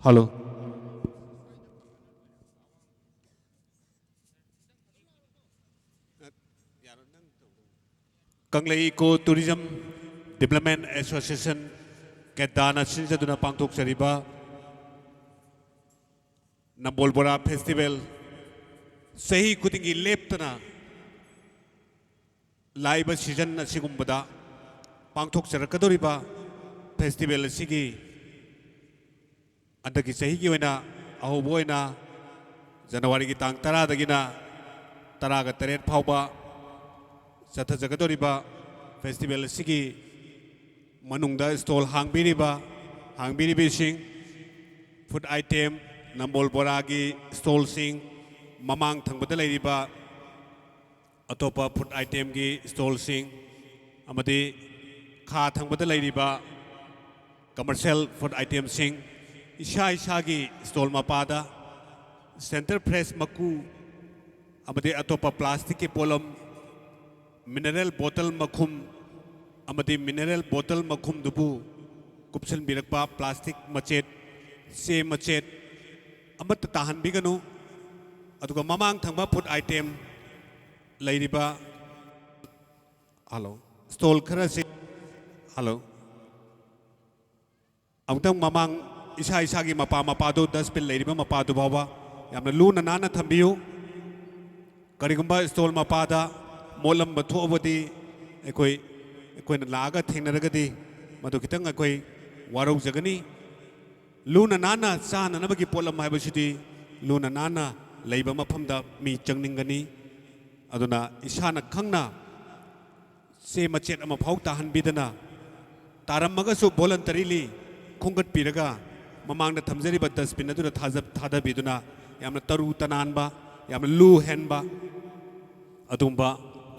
Hello. Kanglei's Eco Tourism Development Association, ꯀꯦꯗꯥꯅ ꯁꯤꯟꯖꯗꯨꯅ ꯄꯥꯡꯊꯣꯛꯆꯔꯤꯕ ꯅꯝꯕꯣꯜ ꯕꯣꯔꯥ ꯐꯦꯁꯇꯤꯚꯦꯜ, ꯆꯍꯤ ꯈꯨꯗꯤꯡꯒꯤ ꯂꯦꯞꯇꯅ ꯂꯥꯛꯏꯕ ꯁꯤꯖꯟ ꯑꯁꯤꯒꯨꯝꯕꯗ ꯄꯥꯡꯊꯣꯛꯆꯔꯛꯀꯗꯧꯔꯤꯕ ꯐꯦꯁꯇꯤꯚꯦꯜ ꯑꯁꯤꯒꯤ ꯍꯟꯗꯛꯀꯤ ꯆꯍꯤꯒꯤ ꯑꯣꯏꯅ ꯑꯍꯧꯕ ꯑꯣꯏꯅ ꯖꯅꯋꯥꯔꯤꯒꯤ ꯇꯥꯡ ꯇꯔꯥꯗꯒꯤꯅ ꯇꯔꯥꯒ ꯇꯔꯦꯠ ꯐꯥꯎꯕ ꯆꯠꯊꯖꯒꯗꯧꯔꯤꯕ ꯐꯦꯁꯇꯤꯚꯦꯜ ꯑꯁꯤꯒꯤ ꯃꯅꯨꯡꯗ ꯁ꯭ꯇꯣꯜ ꯍꯥꯡꯕꯤꯔꯤꯕ, ꯍꯥꯡꯕꯤꯔꯤꯕꯁꯤꯡ, ꯐꯨꯗ ꯑꯥꯏꯇꯦꯝ, ꯅꯝꯕꯣꯜ ꯕꯣꯔꯥꯒꯤ ꯁ꯭ꯇꯣꯜꯁꯤꯡ, ꯃꯃꯥꯡ ꯊꯪꯕꯗ ꯂꯩꯔꯤꯕ ꯑꯇꯣꯞꯄ ꯐꯨꯗ ꯑꯥꯏꯇꯦꯝꯒꯤ ꯁ꯭ꯇꯣꯜꯁꯤꯡ ꯑꯃꯗꯤ ꯈꯥ ꯊꯪꯕꯗ ꯂꯩꯔꯤꯕ ꯀꯃꯔꯁꯤꯌꯦꯜ ꯐꯨꯗ ꯑꯥꯏꯇꯦꯝꯁꯤꯡ, ꯏꯁꯥ ꯏꯁꯥꯒꯤ ꯁ꯭ꯇꯣꯜ ꯃꯄꯥꯗ ꯁꯦꯟꯇꯔ ꯐ꯭ꯔꯦꯁ ꯃꯀꯨ ꯑꯃꯗꯤ ꯑꯇꯣꯞꯄ ꯄ꯭ꯂꯥꯁꯇꯤꯛꯀꯤ ꯄꯣꯠꯂꯝ, ꯃꯤꯅꯔꯦꯜ ꯕꯣꯇꯜ ꯃꯈꯨꯝ ꯑꯃꯗꯤ ꯃꯤꯅꯔꯦꯜ ꯕꯣꯇꯜ ꯃꯈꯨꯝꯗꯨꯕꯨ ꯀꯨꯞꯁꯤꯟꯕꯤꯔꯛꯄ ꯄ꯭ꯂꯥꯁꯇꯤꯛ ꯃꯆꯦꯠ, ꯆꯦ ꯃꯆꯦꯠ ꯑꯃꯠꯇ ꯇꯥꯍꯟꯕꯤꯒꯅꯨ꯫ ꯑꯗꯨꯒ ꯃꯃꯥꯡ ꯊꯪꯕ ꯐꯨꯗ ꯑꯥꯏꯇꯦꯝ ꯂꯩꯔꯤꯕ, ꯍꯜꯂꯣ, ꯁ꯭ꯇꯣꯜ ꯈꯔꯁꯤ, ꯍꯜꯂꯣ, ꯑꯃꯨꯛꯇꯪ ꯃꯃꯥꯡ ꯏꯁꯥ ꯏꯁꯥꯒꯤ ꯃꯄꯥ ꯃꯄꯥꯗꯨ, ꯗꯁꯕꯤꯟ ꯂꯩꯔꯤꯕ ꯃꯄꯥꯗꯨ ꯐꯥꯎꯕ ꯌꯥꯝꯅ ꯂꯨꯅ ꯅꯥꯟꯅ ꯊꯝꯕꯤꯌꯨ꯫ ꯀꯔꯤꯒꯨꯝꯕ ꯁ꯭ꯇꯣꯜ ꯃꯄꯥꯗ ꯃꯣꯠꯂꯝꯕ ꯊꯣꯛꯑꯕꯗꯤ ꯑꯩꯈꯣꯏ, ꯑꯩꯈꯣꯏꯅ ꯂꯥꯛꯑꯒ ꯊꯦꯡꯅꯔꯒꯗꯤ ꯃꯗꯨ ꯈꯤꯇꯪ ꯑꯩꯈꯣꯏ ꯋꯥꯔꯧꯖꯒꯅꯤ꯫ ꯂꯨꯅ ꯅꯥꯟꯅ ꯆꯥꯅꯅꯕꯒꯤ ꯄꯣꯠꯂꯝ ꯍꯥꯏꯕꯁꯤꯗꯤ ꯂꯨꯅ ꯅꯥꯟꯅ ꯂꯩꯕ ꯃꯐꯝꯗ ꯃꯤ ꯆꯪꯅꯤꯡꯒꯅꯤ꯫ ꯑꯗꯨꯅ ꯏꯁꯥꯅ ꯈꯪꯅ ꯆꯦ ꯃꯆꯦꯠ ꯑꯃ ꯐꯥꯎ ꯇꯥꯍꯟꯕꯤꯗꯅ, ꯇꯥꯔꯝꯃꯒꯁꯨ voluntarily ꯈꯣꯝꯒꯠꯄꯤꯔꯒ ꯃꯃꯥꯡꯗ ꯊꯝꯖꯔꯤꯕ ꯗꯁꯕꯤꯟ ꯑꯗꯨꯗ ꯊꯥꯖ-, ꯊꯥꯗꯕꯤꯗꯨꯅ ꯌꯥꯝꯅ ꯇꯔꯨ ꯇꯅꯥꯟꯕ, ꯌꯥꯝꯅ ꯂꯨ ꯍꯦꯟꯕ ꯑꯗꯨꯒꯨꯝꯕ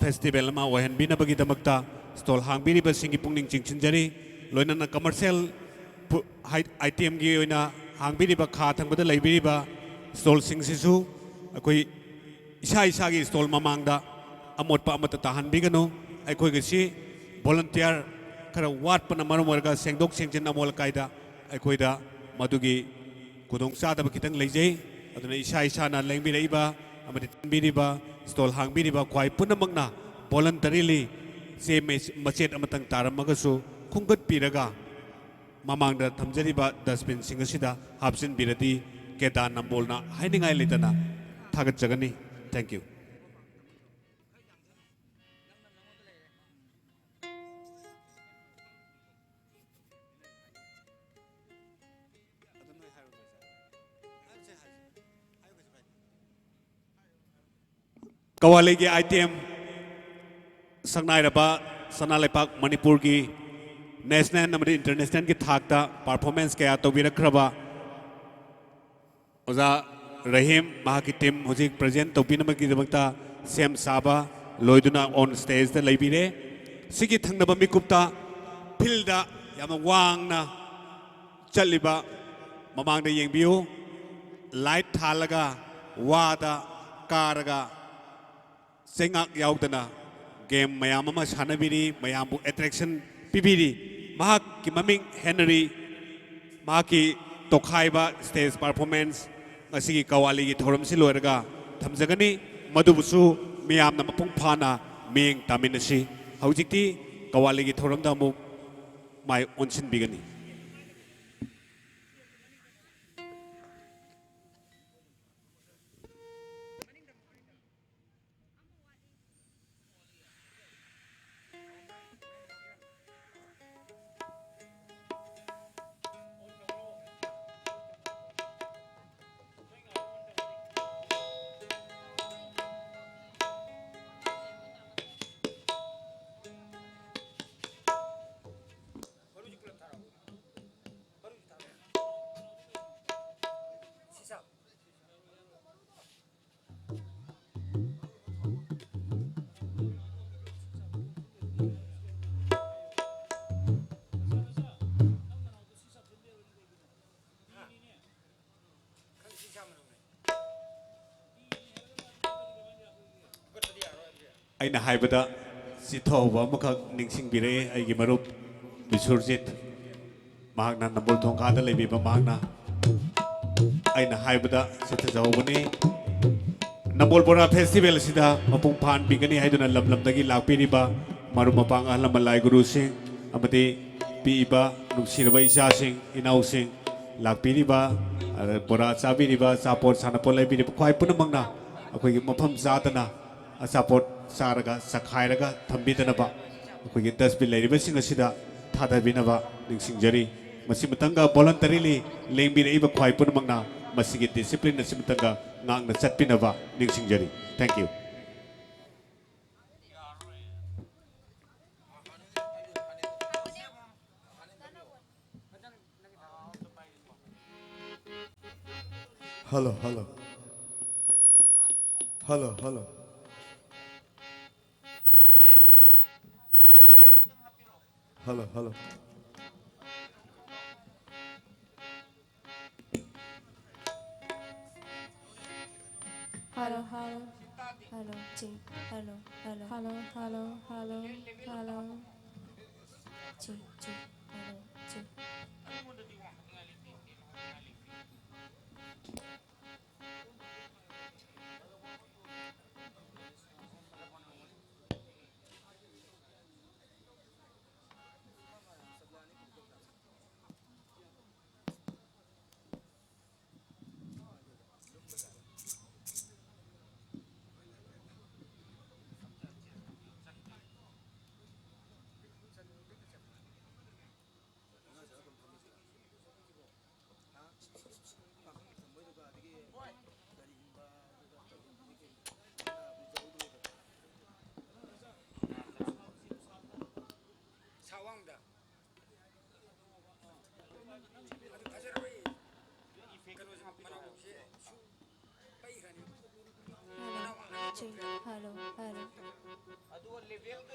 ꯐꯦꯁꯇꯤꯚꯦꯜ ꯑꯃ ꯑꯣꯏꯍꯟꯕꯤꯅꯕꯒꯤꯗꯃꯛꯇ ꯁ꯭ꯇꯣꯜ ꯍꯥꯡꯕꯤꯔꯤꯕꯁꯤꯡꯒꯤ ꯄꯨꯛꯅꯤꯡ ꯆꯤꯡꯁꯤꯟꯖꯔꯤ꯫ ꯂꯣꯏꯅꯅ ꯀꯃꯔꯁꯤꯌꯦꯜ ꯄꯨ-, ꯍꯥꯏ-, ꯑꯥꯏꯇꯦꯝꯒꯤ ꯑꯣꯏꯅ ꯍꯥꯡꯕꯤꯔꯤꯕ ꯈꯥ ꯊꯪꯕꯗ ꯂꯩꯕꯤꯔꯤꯕ ꯁ꯭ꯇꯣꯜꯁꯤꯡꯁꯤꯁꯨ ꯑꯩꯈꯣꯏ ꯏꯁꯥ ꯏꯁꯥꯒꯤ ꯁ꯭ꯇꯣꯜ ꯃꯃꯥꯡꯗ ꯑꯃꯣꯠꯄ ꯑꯃꯠꯇ ꯇꯥꯍꯟꯕꯤꯒꯅꯨ꯫ ꯑꯩꯈꯣꯏꯒꯤꯁꯤ ꯚꯣꯂꯨꯟꯇꯤꯌꯔ ꯈꯔ ꯋꯥꯠꯄꯅ ꯃꯔꯝ ꯑꯣꯏꯔꯒ ꯁꯦꯡꯗꯣꯛ ꯁꯦꯡꯖꯤꯟ ꯑꯃꯣꯠ ꯑꯀꯥꯏꯗ ꯑꯩꯈꯣꯏꯗ ꯃꯗꯨꯒꯤ ꯈꯨꯗꯣꯡꯆꯥꯗꯕ ꯈꯤꯇꯪ ꯂꯩꯖꯩ꯫ ꯑꯗꯨꯅ ꯏꯁꯥ ꯏꯁꯥꯅ ꯂꯦꯡꯕꯤꯔꯛꯏꯕ ꯑꯃꯗꯤ ꯊꯤꯟꯕꯤꯔꯤꯕ, ꯁ꯭ꯇꯣꯜ ꯍꯥꯡꯕꯤꯔꯤꯕ ꯈ꯭ꯋꯥꯏ ꯄꯨꯝꯅꯃꯛꯅ voluntarily ꯆꯦ ꯃꯆꯦꯠ ꯑꯃꯇꯪ ꯇꯥꯔꯝꯃꯒꯁꯨ ꯈꯣꯝꯒꯠꯄꯤꯔꯒ ꯃꯃꯥꯡꯗ ꯊꯝꯖꯔꯤꯕ dustbinꯁꯤꯡ ꯑꯁꯤꯗ ꯍꯥꯞꯆꯤꯟꯕꯤꯔꯗꯤ ꯀꯦꯗꯥ ꯅꯝꯕꯣꯜꯅ ꯍꯥꯏꯅꯤꯡꯉꯥꯏ ꯂꯩꯇꯅ ꯊꯥꯒꯠꯆꯒꯅꯤ꯫ Thank you꯫ ꯀꯋꯥꯂꯤꯒꯤ item ꯁꯛꯅꯥꯏꯔꯕ ꯁꯅꯥ ꯂꯩꯄꯥꯛ ꯃꯅꯤꯄꯨꯔꯒꯤ national ꯑꯃꯗꯤ internationalꯒꯤ ꯊꯥꯛꯇ performance ꯀꯌꯥ ꯇꯧꯕꯤꯔꯛꯈ꯭ꯔꯕ ꯑꯣꯖꯥ ꯔꯍꯤꯝ, ꯃꯍꯥꯛꯀꯤ team ꯍꯧꯖꯤꯛ present ꯇꯧꯕꯤꯅꯕꯒꯤꯗꯃꯛꯇ ꯁꯦꯝ ꯁꯥꯕ ꯂꯣꯏꯗꯨꯅ on stageꯇ ꯂꯩꯕꯤꯔꯦ꯫ ꯁꯤꯒꯤ ꯊꯪꯅꯕ ꯃꯤꯀꯨꯞꯇ fieldꯇ ꯌꯥꯝꯅ ꯋꯥꯡꯅ ꯆꯠꯂꯤꯕ ꯃꯃꯥꯡꯗ ꯌꯦꯡꯕꯤꯌꯨ꯫ Light ꯊꯥꯜꯂꯒ ꯋꯥꯗ ꯀꯥꯔꯒ ꯆꯩꯉꯥꯛ ꯌꯥꯎꯗꯅ game ꯃꯌꯥꯝ ꯑꯃ ꯁꯥꯟꯅꯕꯤꯔꯤ, ꯃꯌꯥꯝꯕꯨ attraction ꯄꯤꯕꯤꯔꯤ꯫ ꯃꯍꯥꯛꯀꯤ ꯃꯃꯤꯡ ꯍꯦꯅꯔꯤ꯫ ꯃꯍꯥꯛꯀꯤ ꯇꯣꯈꯥꯏꯕ stage performance ꯉꯁꯤꯒꯤ ꯀꯋꯥꯂꯤꯒꯤ ꯊꯧꯔꯝꯁꯤ ꯂꯣꯏꯔꯒ ꯊꯝꯖꯒꯅꯤ꯫ ꯃꯗꯨꯕꯨꯁꯨ ꯃꯤꯌꯥꯝꯅ ꯃꯄꯨꯡ ꯐꯥꯅ ꯃꯤꯠꯌꯦꯡ ꯇꯥꯃꯤꯟꯅꯁꯤ꯫ ꯍꯧꯖꯤꯛꯇꯤ ꯀꯋꯥꯂꯤꯒꯤ ꯊꯧꯔꯝꯗ ꯑꯃꯨꯛ ꯃꯥꯏ ꯑꯣꯟꯁꯤꯟꯕꯤꯒꯅꯤ꯫ ꯑꯩꯅ ꯍꯥꯏꯕꯗ ꯆꯤꯊꯍꯧꯕ ꯑꯃꯈꯛ ꯅꯤꯡꯁꯤꯡꯕꯤꯔꯛꯑꯦ ꯑꯩꯒꯤ ꯃꯔꯨꯞ ꯕꯤꯁ꯭ꯋꯔꯖꯤꯠ꯫ ꯃꯍꯥꯛꯅ ꯅꯝꯕꯣꯜ ꯊꯣꯡꯈꯥꯗ ꯂꯩꯕꯤꯕ, ꯃꯍꯥꯛꯅ ꯑꯩꯅ ꯍꯥꯏꯕꯗ ꯆꯠꯊꯖꯍꯧꯕꯅꯤ꯫ ꯅꯝꯕꯣꯜ ꯕꯣꯔꯥ ꯐꯦꯁꯇꯤꯚꯦꯜ ꯑꯁꯤꯗ ꯃꯄꯨꯡ ꯐꯥꯍꯟꯕꯤꯒꯅꯤ ꯍꯥꯏꯗꯨꯅ ꯂꯝ ꯂꯝꯗꯒꯤ ꯂꯥꯛꯄꯤꯔꯤꯕ ꯃꯔꯨꯞ ꯃꯄꯥꯡ, ꯑꯍꯜ ꯂꯃꯟ, ꯂꯥꯏ ꯒꯨꯔꯨꯁꯤꯡ ꯑꯃꯗꯤ ꯄꯤꯛꯏꯕ ꯅꯨꯡꯁꯤꯔꯕ ꯏꯆꯥꯁꯤꯡ, ꯏꯅꯥꯎꯁꯤꯡ, ꯂꯥꯛꯄꯤꯔꯤꯕ, ꯑ, ꯕꯣꯔꯥ ꯆꯥꯕꯤꯔꯤꯕ, ꯑꯆꯥꯄꯣꯠ ꯁꯥꯟꯅꯄꯣꯠ ꯂꯩꯕꯤꯔꯤꯕ ꯈ꯭ꯋꯥꯏ ꯄꯨꯝꯅꯃꯛꯅ ꯑꯩꯈꯣꯏꯒꯤ ꯃꯐꯝ ꯆꯥꯗꯅ ꯑꯆꯥꯄꯣꯠ ꯆꯥꯔꯒ ꯆꯈꯥꯏꯔꯒ ꯊꯝꯕꯤꯗꯅꯕ ꯑꯩꯈꯣꯏꯒꯤ dustbin ꯂꯩꯔꯤꯕꯁꯤꯡ ꯑꯁꯤꯗ ꯊꯥꯗꯕꯤꯅꯕ ꯅꯤꯡꯁꯤꯡꯖꯔꯤ꯫ ꯃꯁꯤ ꯃꯇꯪꯒ voluntarily ꯂꯦꯡꯕꯤꯔꯛꯏꯕ ꯈ꯭ꯋꯥꯏ ꯄꯨꯝꯅꯃꯛꯅ ꯃꯁꯤꯒꯤ discipline ꯑꯁꯤ ꯃꯇꯪꯒ ꯉꯥꯛꯅ ꯆꯠꯄꯤꯅꯕ ꯅꯤꯡꯁꯤꯡꯖꯔꯤ꯫ Thank you. Hello, hello. Hello, hello. Hello, hello. Hello, hello. Hello, check. Hello, hello. Hello, hello, hello, hello. Check, check. Hello, check. Hello, hello, hello.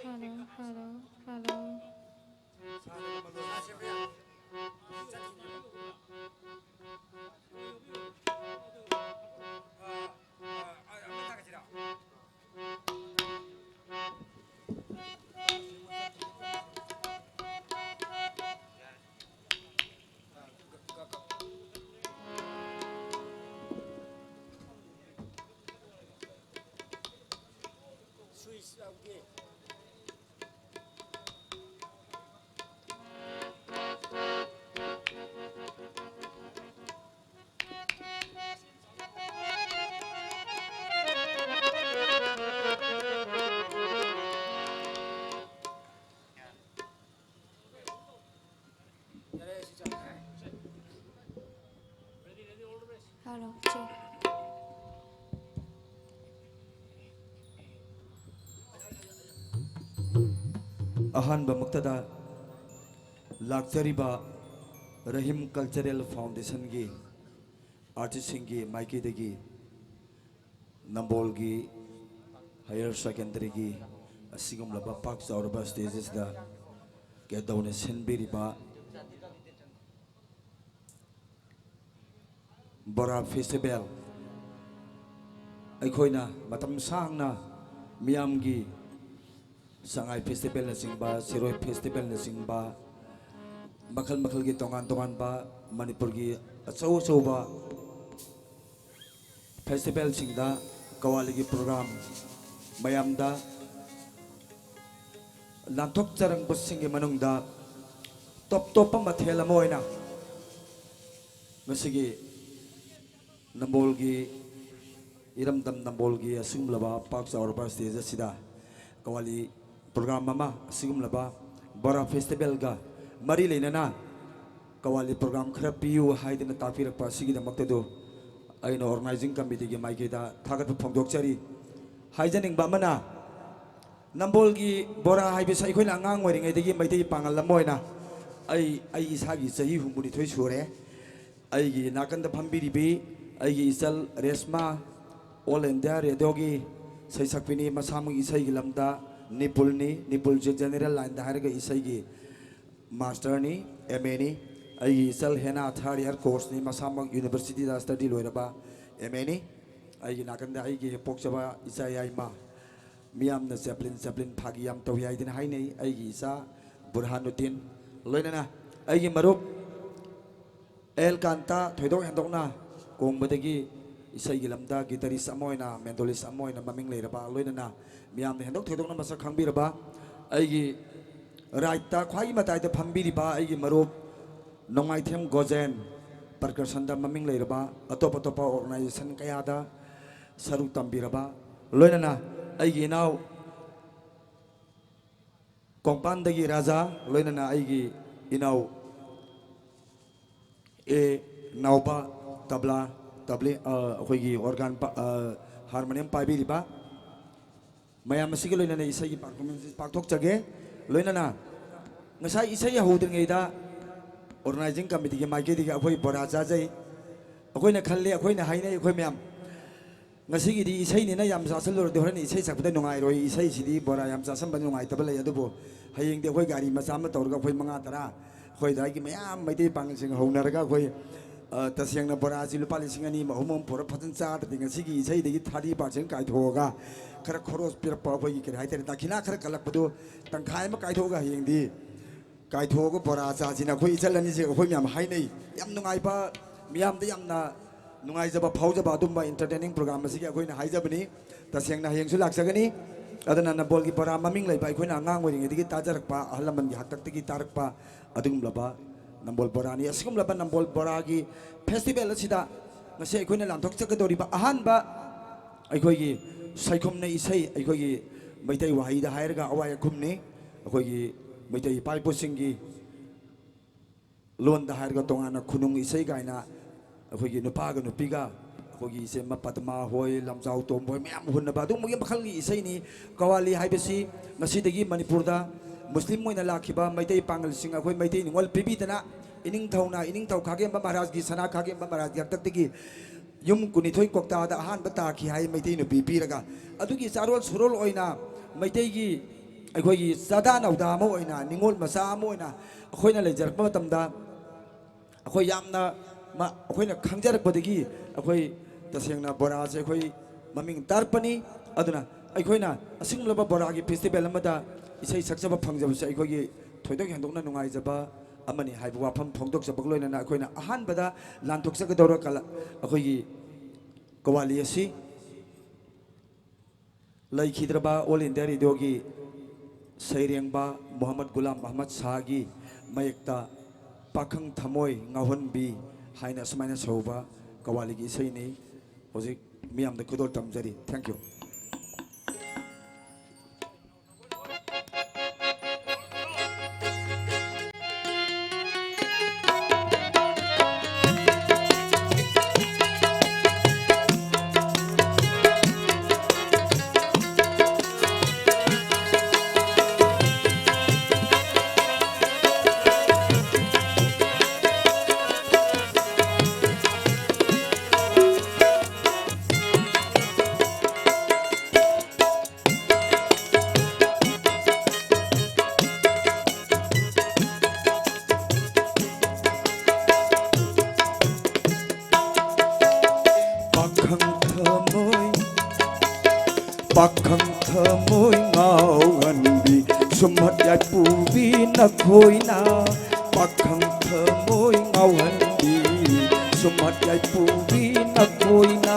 Hello, hello, hello. ꯑꯍꯥꯟꯕꯃꯛꯇꯗ ꯂꯥꯛꯆꯔꯤꯕ ꯔꯍꯤꯝ ꯀꯜꯆꯔꯦꯜ ꯐꯥꯎꯟꯗꯦꯁꯟꯒꯤ ꯑꯥꯔꯇꯤꯁꯁꯤꯡꯒꯤ ꯃꯥꯏꯀꯩꯗꯒꯤ ꯅꯝꯕꯣꯜꯒꯤ ꯍꯥꯌꯔ ꯁꯦꯀꯦꯟꯗꯔꯤꯒꯤ ꯑꯁꯤꯒꯨꯝꯂꯕ ꯄꯥꯛ ꯆꯥꯎꯔꯕ ꯁ꯭ꯇꯦꯖ ꯑꯁꯤꯗ ꯀꯩꯗꯧꯅ ꯁꯤꯟꯕꯤꯔꯤꯕ ꯕꯣꯔꯥ ꯐꯦꯁꯇꯤꯚꯦꯜ, ꯑꯩꯈꯣꯏꯅ ꯃꯇꯝ ꯁꯥꯡꯅ ꯃꯤꯌꯥꯝꯒꯤ ꯁꯉꯥꯏ ꯐꯦꯁꯇꯤꯚꯦꯜꯅꯆꯤꯡꯕ, ꯁꯤꯔꯣꯏ ꯐꯦꯁꯇꯤꯚꯦꯜꯅꯆꯤꯡꯕ, ꯃꯈꯜ ꯃꯈꯜꯒꯤ ꯇꯣꯉꯥꯟ ꯇꯣꯉꯥꯟꯕ ꯃꯅꯤꯄꯨꯔꯒꯤ ꯑꯆꯧ ꯑꯆꯧꯕ ꯐꯦꯁꯇꯤꯚꯦꯜꯁꯤꯡꯗ ꯀꯋꯥꯂꯤꯒꯤ ꯄ꯭ꯔꯣꯒ꯭ꯔꯥꯝ ꯃꯌꯥꯝꯗ ꯅꯥꯟꯊꯣꯛꯆꯔꯛꯄꯁꯤꯡꯒꯤ ꯃꯅꯨꯡꯗ ꯇꯣꯞ ꯇꯣꯞꯄ ꯃꯊꯦꯜ ꯑꯃ ꯑꯣꯏꯅ ꯉꯁꯤꯒꯤ ꯅꯝꯕꯣꯜꯒꯤ, ꯏꯔꯝꯗꯝ ꯅꯝꯕꯣꯜꯒꯤ ꯑꯁꯤꯒꯨꯝꯂꯕ ꯄꯥꯛ ꯆꯥꯎꯔꯕ ꯁ꯭ꯇꯦꯖ ꯑꯁꯤꯗ ꯀꯋꯥꯂꯤ ꯄ꯭ꯔꯣꯒ꯭ꯔꯥꯝ ꯑꯃ, ꯑꯁꯤꯒꯨꯝꯂꯕ ꯕꯣꯔꯥ ꯐꯦꯁꯇꯤꯚꯦꯜꯒ ꯃꯔꯤ ꯂꯩꯅꯅ ꯀꯋꯥꯂꯤ ꯄ꯭ꯔꯣꯒ꯭ꯔꯥꯝ ꯈꯔ ꯄꯤꯌꯨ ꯍꯥꯏꯗꯅ ꯇꯥꯛꯄꯤꯔꯛꯄ ꯑꯁꯤꯒꯤꯗꯃꯛꯇꯗꯨ ꯑꯩꯅ ꯑꯣꯔꯒꯅꯥꯏꯖꯤꯡ ꯀꯃꯤꯇꯤꯒꯤ ꯃꯥꯏꯀꯩꯗ ꯊꯥꯒꯠꯄ ꯐꯣꯡꯗꯣꯛꯆꯔꯤ꯫ ꯍꯥꯏꯖꯅꯤꯡꯕ ꯑꯃꯅ, ꯅꯝꯕꯣꯜꯒꯤ ꯕꯣꯔꯥ ꯍꯥꯏꯕꯁꯤ ꯑꯩꯈꯣꯏꯅ ꯑꯉꯥꯡ ꯑꯣꯏꯔꯤꯉꯩꯗꯒꯤ ꯃꯩꯇꯩ ꯄꯥꯉꯜ ꯑꯃ ꯑꯣꯏꯅ ꯑꯩ, ꯑꯩ ꯏꯁꯥꯒꯤ ꯆꯍꯤ ꯍꯨꯝꯐꯨꯅꯤꯊꯣꯏ ꯁꯨꯔꯦ꯫ ꯑꯩꯒꯤ ꯅꯥꯀꯟꯗ ꯐꯝꯕꯤꯔꯤꯕꯤ ꯑꯩꯒꯤ ꯏꯆꯜ ꯔꯦꯁꯃꯥ, ꯑꯣꯜ ꯏꯟꯗꯤꯌꯥ ꯔꯦꯗꯤꯑꯣꯒꯤ ꯁꯩꯁꯛꯄꯤꯅꯤ, ꯃꯁꯥꯃꯛ ꯏꯁꯩꯒꯤ ꯂꯝꯗ ꯅꯤꯄꯨꯜꯅꯤ, ꯅꯤꯄꯨꯜꯁꯦ ꯖꯦꯅꯦꯔꯦꯜ ꯂꯥꯏꯟꯗ ꯍꯥꯏꯔꯒ ꯏꯁꯩꯒꯤ ꯃꯥꯁꯇꯔꯅꯤ, ꯑꯦꯝ ꯑꯦꯅꯤ꯫ ꯑꯩꯒꯤ ꯏꯆꯜ ꯍꯦꯅꯥ ꯊꯥꯔꯠ ꯏꯌꯥꯔ ꯀꯣꯔꯁꯅꯤ, ꯃꯁꯥꯃꯛ ꯌꯨꯅꯤꯚꯔꯁꯤꯇꯤꯗ ꯁ꯭ꯇꯗꯤ ꯂꯣꯏꯔꯕ ꯑꯦꯝ ꯑꯦꯅꯤ꯫ ꯑꯩꯒꯤ ꯅꯥꯀꯟꯗ ꯑꯩꯒꯤ ꯍꯦꯛ ꯄꯣꯛꯆꯕ ꯏꯆꯥ ꯌꯥꯏꯃ, ꯃꯤꯌꯥꯝꯅ ꯆꯦꯄ꯭ꯂꯤꯟ, ꯆꯦꯄ꯭ꯂꯤꯟ ꯐꯥꯒꯤ ꯌꯥꯝ ꯇꯧꯏ ꯍꯥꯏꯗꯅ ꯍꯥꯏꯅꯩ, ꯑꯩꯒꯤ ꯏꯆꯥ ꯕꯨꯔꯍꯥꯅꯨꯗꯤꯟ, ꯂꯣꯏꯅꯅ ꯑꯩꯒꯤ ꯃꯔꯨꯞ ꯑꯦꯜ ꯀꯥꯟꯇ, ꯊꯣꯏꯗꯣꯛ ꯍꯦꯟꯗꯣꯛꯅ ꯀꯣꯡꯕꯗꯒꯤ ꯏꯁꯩꯒꯤ ꯂꯝꯗ ꯒꯤꯇꯥꯔꯤꯁ ꯑꯃ ꯑꯣꯏꯅ, ꯃꯦꯟꯗꯣꯂꯤꯁ ꯑꯃ ꯑꯣꯏꯅ ꯃꯃꯤꯡ ꯂꯩꯔꯕ, ꯂꯣꯏꯅꯅ ꯃꯤꯌꯥꯝꯅ ꯍꯦꯟꯗꯣꯛ ꯊꯣꯏꯗꯣꯛꯅ ꯃꯁꯛ ꯈꯪꯕꯤꯔꯕ ꯑꯩꯒꯤ ꯔꯥꯏꯠꯇ ꯈ꯭ꯋꯥꯏꯒꯤ ꯃꯇꯥꯏꯗ ꯐꯝꯕꯤꯔꯤꯕ ꯑꯩꯒꯤ ꯃꯔꯨꯞ ꯅꯣꯡꯃꯥꯏꯊꯦꯝ ꯒꯣꯖꯦꯟ, ꯄꯔꯀꯁꯟꯗ ꯃꯃꯤꯡ ꯂꯩꯔꯕ, ꯑꯇꯣꯞ ꯑꯇꯣꯞꯄ ꯑꯣꯔꯒꯅꯥꯏꯖꯦꯁꯟ ꯀꯌꯥꯗ ꯁꯔꯨꯛ ꯇꯝꯕꯤꯔꯕ, ꯂꯣꯏꯅꯅ ꯑꯩꯒꯤ ꯏꯅꯥꯎ ꯀꯣꯡꯄꯥꯟꯗꯒꯤ ꯔꯥꯖꯥ, ꯂꯣꯏꯅꯅ ꯑꯩꯒꯤ ꯏꯅꯥꯎ ꯑꯦ ꯅꯥꯎꯕ, ꯇꯕ꯭ꯂꯥ, ꯇꯕ꯭ꯂꯤ-, ꯑ, ꯑꯩꯈꯣꯏꯒꯤ ꯑꯣꯔꯒꯥꯟ ꯄꯥ-, ꯑ, ꯍꯥꯔꯃꯣꯅꯤꯌꯝ ꯄꯥꯏꯕꯤꯔꯤꯕ ꯃꯌꯥꯝ ꯑꯁꯤꯒ ꯂꯣꯏꯅꯅ ꯏꯁꯩꯒꯤ ꯄꯥꯔꯐꯣꯔꯃꯦꯟꯁ ꯄꯥꯡꯊꯣꯛꯆꯒꯦ꯫ ꯂꯣꯏꯅꯅ ꯉꯁꯥꯏ ꯏꯁꯩ ꯍꯧꯗ꯭ꯔꯤꯉꯩꯗ organizing committeeꯒꯤ ꯃꯥꯏꯀꯩꯗꯒꯤ ꯑꯩꯈꯣꯏ ꯕꯣꯔꯥ ꯆꯥꯖꯩ꯫ ꯑꯩꯈꯣꯏꯅ ꯈꯜꯂꯤ, ꯑꯩꯈꯣꯏꯅ ꯍꯥꯏꯅꯩ, ꯑꯩꯈꯣꯏ ꯃꯌꯥꯝ, ꯉꯁꯤꯒꯤꯗꯤ ꯏꯁꯩꯅꯤꯅ ꯌꯥꯝ ꯆꯥꯁꯤꯜꯂꯨꯔꯗꯤ ꯍꯣꯔꯦꯟ ꯏꯁꯩ ꯁꯛꯄꯗ ꯅꯨꯡꯉꯥꯏꯔꯣꯏ, ꯏꯁꯩꯁꯤꯗꯤ ꯕꯣꯔꯥ ꯌꯥꯝ ꯆꯥꯁꯤꯟꯕ ꯅꯨꯡꯉꯥꯏꯇꯕ ꯂꯩ꯫ ꯑꯗꯨꯕꯨ ꯍꯌꯦꯡꯗꯤ ꯑꯩꯈꯣꯏ ꯒꯥꯔꯤ ꯃꯆꯥ ꯑꯃ ꯇꯧꯔꯒ ꯑꯩꯈꯣꯏ ꯃꯉꯥ ꯇꯔꯥ, ꯑꯩꯈꯣꯏ ꯑꯗꯥꯏꯒꯤ ꯃꯌꯥꯝ ꯃꯩꯇꯩ ꯄꯥꯉꯜꯁꯤꯡ ꯍꯧꯅꯔꯒ ꯑꯩꯈꯣꯏ, ꯑ, ꯇꯁꯦꯡꯅ ꯕꯣꯔꯥꯁꯤ ꯂꯨꯄꯥ ꯂꯤꯁꯤꯡ ꯑꯅꯤ ꯑꯃ, ꯑꯍꯨꯝ ꯑꯃ ꯄꯨꯔ ꯐꯖꯅ ꯆꯥꯗ꯭ꯔꯗꯤ ꯉꯁꯤꯒꯤ ꯏꯁꯩꯗꯒꯤ thirty percent ꯀꯥꯏꯊꯣꯛꯑꯒ ꯈꯔ ꯈꯣꯔꯣꯁ ꯄꯤꯔꯛꯄ, ꯑꯩꯈꯣꯏꯒꯤ ꯀꯔꯤ ꯍꯥꯏꯇꯥꯔꯦ, ꯗꯈꯤꯅꯥ ꯈꯔ ꯀꯜꯂꯛꯄꯗꯨ ꯇꯪꯈꯥꯏ ꯑꯃ ꯀꯥꯏꯊꯣꯛꯑꯒ ꯍꯌꯦꯡꯗꯤ ꯀꯥꯏꯊꯣꯛꯑꯒ ꯕꯣꯔꯥ ꯆꯥꯁꯤꯅ ꯑꯩꯈꯣꯏ ꯏꯆꯜ ꯑꯅꯤꯁꯦ ꯑꯩꯈꯣꯏ ꯃꯌꯥꯝ ꯍꯥꯏꯅꯩ꯫ ꯌꯥꯝ ꯅꯨꯡꯉꯥꯏꯕ, ꯃꯤꯌꯥꯝꯗ ꯌꯥꯝꯅ ꯅꯨꯡꯉꯥꯏꯖꯕ ꯐꯥꯎꯖꯕ ꯑꯗꯨꯝꯕ entertaining program ꯑꯁꯤꯒꯤ ꯑꯩꯈꯣꯏꯅ ꯍꯥꯏꯖꯕꯅꯤ꯫ ꯇꯁꯦꯡꯅ ꯍꯌꯦꯡꯁꯨ ꯂꯥꯛꯆꯒꯅꯤ꯫ ꯑꯗꯨꯅ ꯅꯝꯕꯣꯜꯒꯤ ꯕꯣꯔꯥ ꯃꯃꯤꯡ ꯂꯩꯕ, ꯑꯩꯈꯣꯏꯅ ꯑꯉꯥꯡ ꯑꯣꯏꯔꯤꯉꯩꯗꯒꯤ ꯇꯥꯖꯔꯛꯄ, ꯑꯍꯜ ꯂꯃꯟꯒꯤ ꯍꯥꯛꯇꯛꯇꯒꯤ ꯇꯥꯔꯛꯄ ꯑꯗꯨꯒꯨꯝꯂꯕ ꯅꯝꯕꯣꯜ ꯕꯣꯔꯥꯅꯤ꯫ ꯑꯁꯤꯒꯨꯝꯂꯕ ꯅꯝꯕꯣꯜ ꯕꯣꯔꯥꯒꯤ festival ꯑꯁꯤꯗ ꯉꯁꯤ ꯑꯩꯈꯣꯏꯅ ꯂꯥꯟꯊꯣꯛꯆꯒꯗꯧꯔꯤꯕ ꯑꯍꯥꯟꯕ ꯑꯩꯈꯣꯏꯒꯤ ꯁꯩꯈꯨꯝꯅ ꯏꯁꯩ, ꯑꯩꯈꯣꯏꯒꯤ ꯃꯩꯇꯩ ꯋꯥꯍꯩꯗ ꯍꯥꯏꯔꯒ ꯑꯋꯥꯏ ꯑꯈꯨꯝꯅꯤ꯫ ꯑꯩꯈꯣꯏꯒꯤ ꯃꯩꯇꯩ ꯏꯄꯥ ꯏꯄꯨꯁꯤꯡꯒꯤ ꯂꯣꯟꯗ ꯍꯥꯏꯔꯒ ꯇꯣꯉꯥꯟꯅ ꯈꯨꯅꯨꯡ ꯏꯁꯩ ꯀꯥꯏꯅ ꯑꯩꯈꯣꯏꯒꯤ ꯅꯨꯄꯥꯒ ꯅꯨꯄꯤꯒ, ꯑꯩꯈꯣꯏꯒꯤ ꯏꯆꯦ ꯄꯗꯃꯥ ꯍꯣꯏ, ꯂꯝꯖꯥꯎ ꯇꯣꯝꯕ ꯍꯣꯏ ꯃꯌꯥꯝ ꯍꯨꯟꯅꯕ ꯑꯗꯨꯒꯨꯝꯕꯒꯤ ꯃꯈꯜꯒꯤ ꯏꯁꯩꯅꯤ꯫ ꯀꯋꯥꯂꯤ ꯍꯥꯏꯕꯁꯤ ꯉꯁꯤꯗꯒꯤ ꯃꯅꯤꯄꯨꯔꯗ ꯃꯨꯁꯂꯤꯝ ꯑꯣꯏꯅ ꯂꯥꯛꯈꯤꯕ ꯃꯩꯇꯩ ꯄꯥꯉꯜꯁꯤꯡ, ꯑꯩꯈꯣꯏ ꯃꯩꯇꯩ ꯅꯤꯉꯣꯜ ꯄꯤꯕꯤꯗꯅ ꯏꯅꯤꯡꯊꯧꯅ, ꯏꯅꯤꯡꯊꯧ ꯈꯥꯒꯦꯝꯕ ꯃꯍꯥꯔꯥꯖꯒꯤ, ꯁꯅꯥ ꯈꯥꯒꯦꯝꯕ ꯃꯍꯥꯔꯥꯖꯒꯤ ꯍꯥꯛꯇꯛꯇꯒꯤ ꯌꯨꯝ ꯀꯨꯟꯅꯤꯊꯣꯏ ꯀ꯭ꯋꯥꯛꯇꯥꯗ ꯑꯍꯥꯟꯕ ꯇꯥꯈꯤ ꯍꯥꯏ, ꯃꯩꯇꯩ ꯅꯨꯄꯤ ꯄꯤꯔꯒ꯫ ꯑꯗꯨꯒꯤ ꯆꯥꯔꯣꯜ ꯁꯨꯔꯣꯜ ꯑꯣꯏꯅ ꯃꯩꯇꯩꯒꯤ ꯑꯩꯈꯣꯏꯒꯤ ꯆꯥꯗꯥ ꯅꯧꯗꯥ ꯑꯃ ꯑꯣꯏꯅ, ꯅꯤꯉꯣꯜ ꯃꯆꯥ ꯑꯃ ꯑꯣꯏꯅ ꯑꯩꯈꯣꯏꯅ ꯂꯩꯖꯔꯛꯄ ꯃꯇꯝꯗ, ꯑꯩꯈꯣꯏ ꯌꯥꯝꯅ ꯃ-, ꯑꯩꯈꯣꯏꯅ ꯈꯪꯖꯔꯛꯄꯗꯒꯤ ꯑꯩꯈꯣꯏ ꯇꯁꯦꯡꯅ ꯕꯣꯔꯥꯁꯦ ꯑꯩꯈꯣꯏ ꯃꯃꯤꯡ ꯇꯥꯔꯛꯄꯅꯤ꯫ ꯑꯗꯨꯅ ꯑꯩꯈꯣꯏꯅ ꯑꯁꯤꯒꯨꯝꯂꯕ ꯕꯣꯔꯥꯒꯤ festival ꯑꯃꯗ ꯏꯁꯩ ꯁꯛꯆꯕ ꯐꯪꯖꯕꯁꯦ ꯑꯩꯈꯣꯏꯒꯤ ꯊꯣꯏꯗꯣꯛ ꯍꯦꯟꯗꯣꯛꯅ ꯅꯨꯡꯉꯥꯏꯖꯕ ꯑꯃꯅꯤ ꯍꯥꯏꯕ ꯋꯥꯐꯝ ꯐꯣꯡꯗꯣꯛꯆꯕꯒ ꯂꯣꯏꯅꯅ ꯑꯩꯈꯣꯏꯅ ꯑꯍꯥꯟꯕꯗ ꯂꯥꯟꯊꯣꯛꯆꯒꯗꯧꯔ ꯀꯂꯥ-, ꯑꯩꯈꯣꯏꯒꯤ ꯀꯋꯥꯂꯤ ꯑꯁꯤ ꯂꯩꯈꯤꯗ꯭ꯔꯕ All India Radioꯒꯤ ꯁꯩꯔꯦꯡꯕ ꯃꯨꯍꯝꯃꯗ ꯒꯨꯂꯥꯝ ꯑꯍꯃꯗ ꯁꯥꯍꯒꯤ ꯃꯌꯦꯛꯇ "ꯄꯥꯈꯪ ꯊꯃꯣꯏ ꯉꯥꯎꯍꯟꯕꯤ" ꯍꯥꯏꯅ ꯑꯁꯨꯃꯥꯏꯅ ꯁꯧꯕ ꯀꯋꯥꯂꯤꯒꯤ ꯏꯁꯩꯅꯤ꯫ ꯍꯧꯖꯤꯛ ꯃꯤꯌꯥꯝꯗ ꯈꯨꯗꯣꯜ ꯇꯝꯖꯔꯤ꯫ Thank you꯫ ꯊꯃꯣꯏ, ꯄꯥꯈꯪ ꯊꯃꯣꯏ ꯉꯥꯎꯍꯟꯕꯤ, ꯁꯨꯝꯍꯠ ꯌꯥꯏꯄꯨꯕꯤ ꯅꯈꯣꯏꯅ꯫ ꯄꯥꯈꯪ ꯊꯃꯣꯏ ꯉꯥꯎꯍꯟꯕꯤ, ꯁꯨꯝꯍꯠ ꯌꯥꯏꯄꯨꯕꯤ ꯅꯈꯣꯏꯅ꯫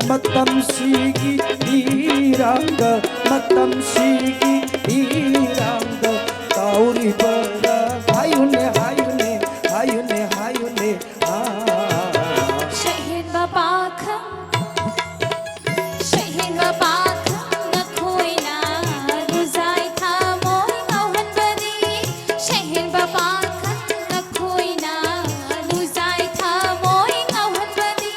ꯃꯇꯝꯁꯤꯒꯤ ꯏꯔꯥꯡꯗ, ꯃꯇꯝꯁꯤꯒꯤ ꯏꯔꯥꯡꯗ ꯇꯥꯎꯔꯤꯕꯔꯥ? ꯍꯥꯏꯌꯨꯅꯦ, ꯍꯥꯏꯌꯨꯅꯦ, ꯍꯥꯏꯌꯨꯅꯦ, ꯍꯥꯏꯌꯨꯅꯦ꯫ ꯁꯦꯛꯍꯦꯟꯕ ꯄꯥꯈꯪ, ꯁꯦꯛꯍꯦꯟꯕ ꯄꯥꯈꯪ ꯅꯈꯣꯏꯅ ꯂꯨꯖꯥꯏ ꯊꯃꯣꯏ ꯉꯥꯎꯍꯟꯕꯅꯤ꯫ ꯁꯦꯛꯍꯦꯟꯕ ꯄꯥꯈꯪ ꯅꯈꯣꯏꯅ ꯂꯨꯖꯥꯏ ꯊꯃꯣꯏ ꯉꯥꯎꯍꯟꯕꯅꯤ꯫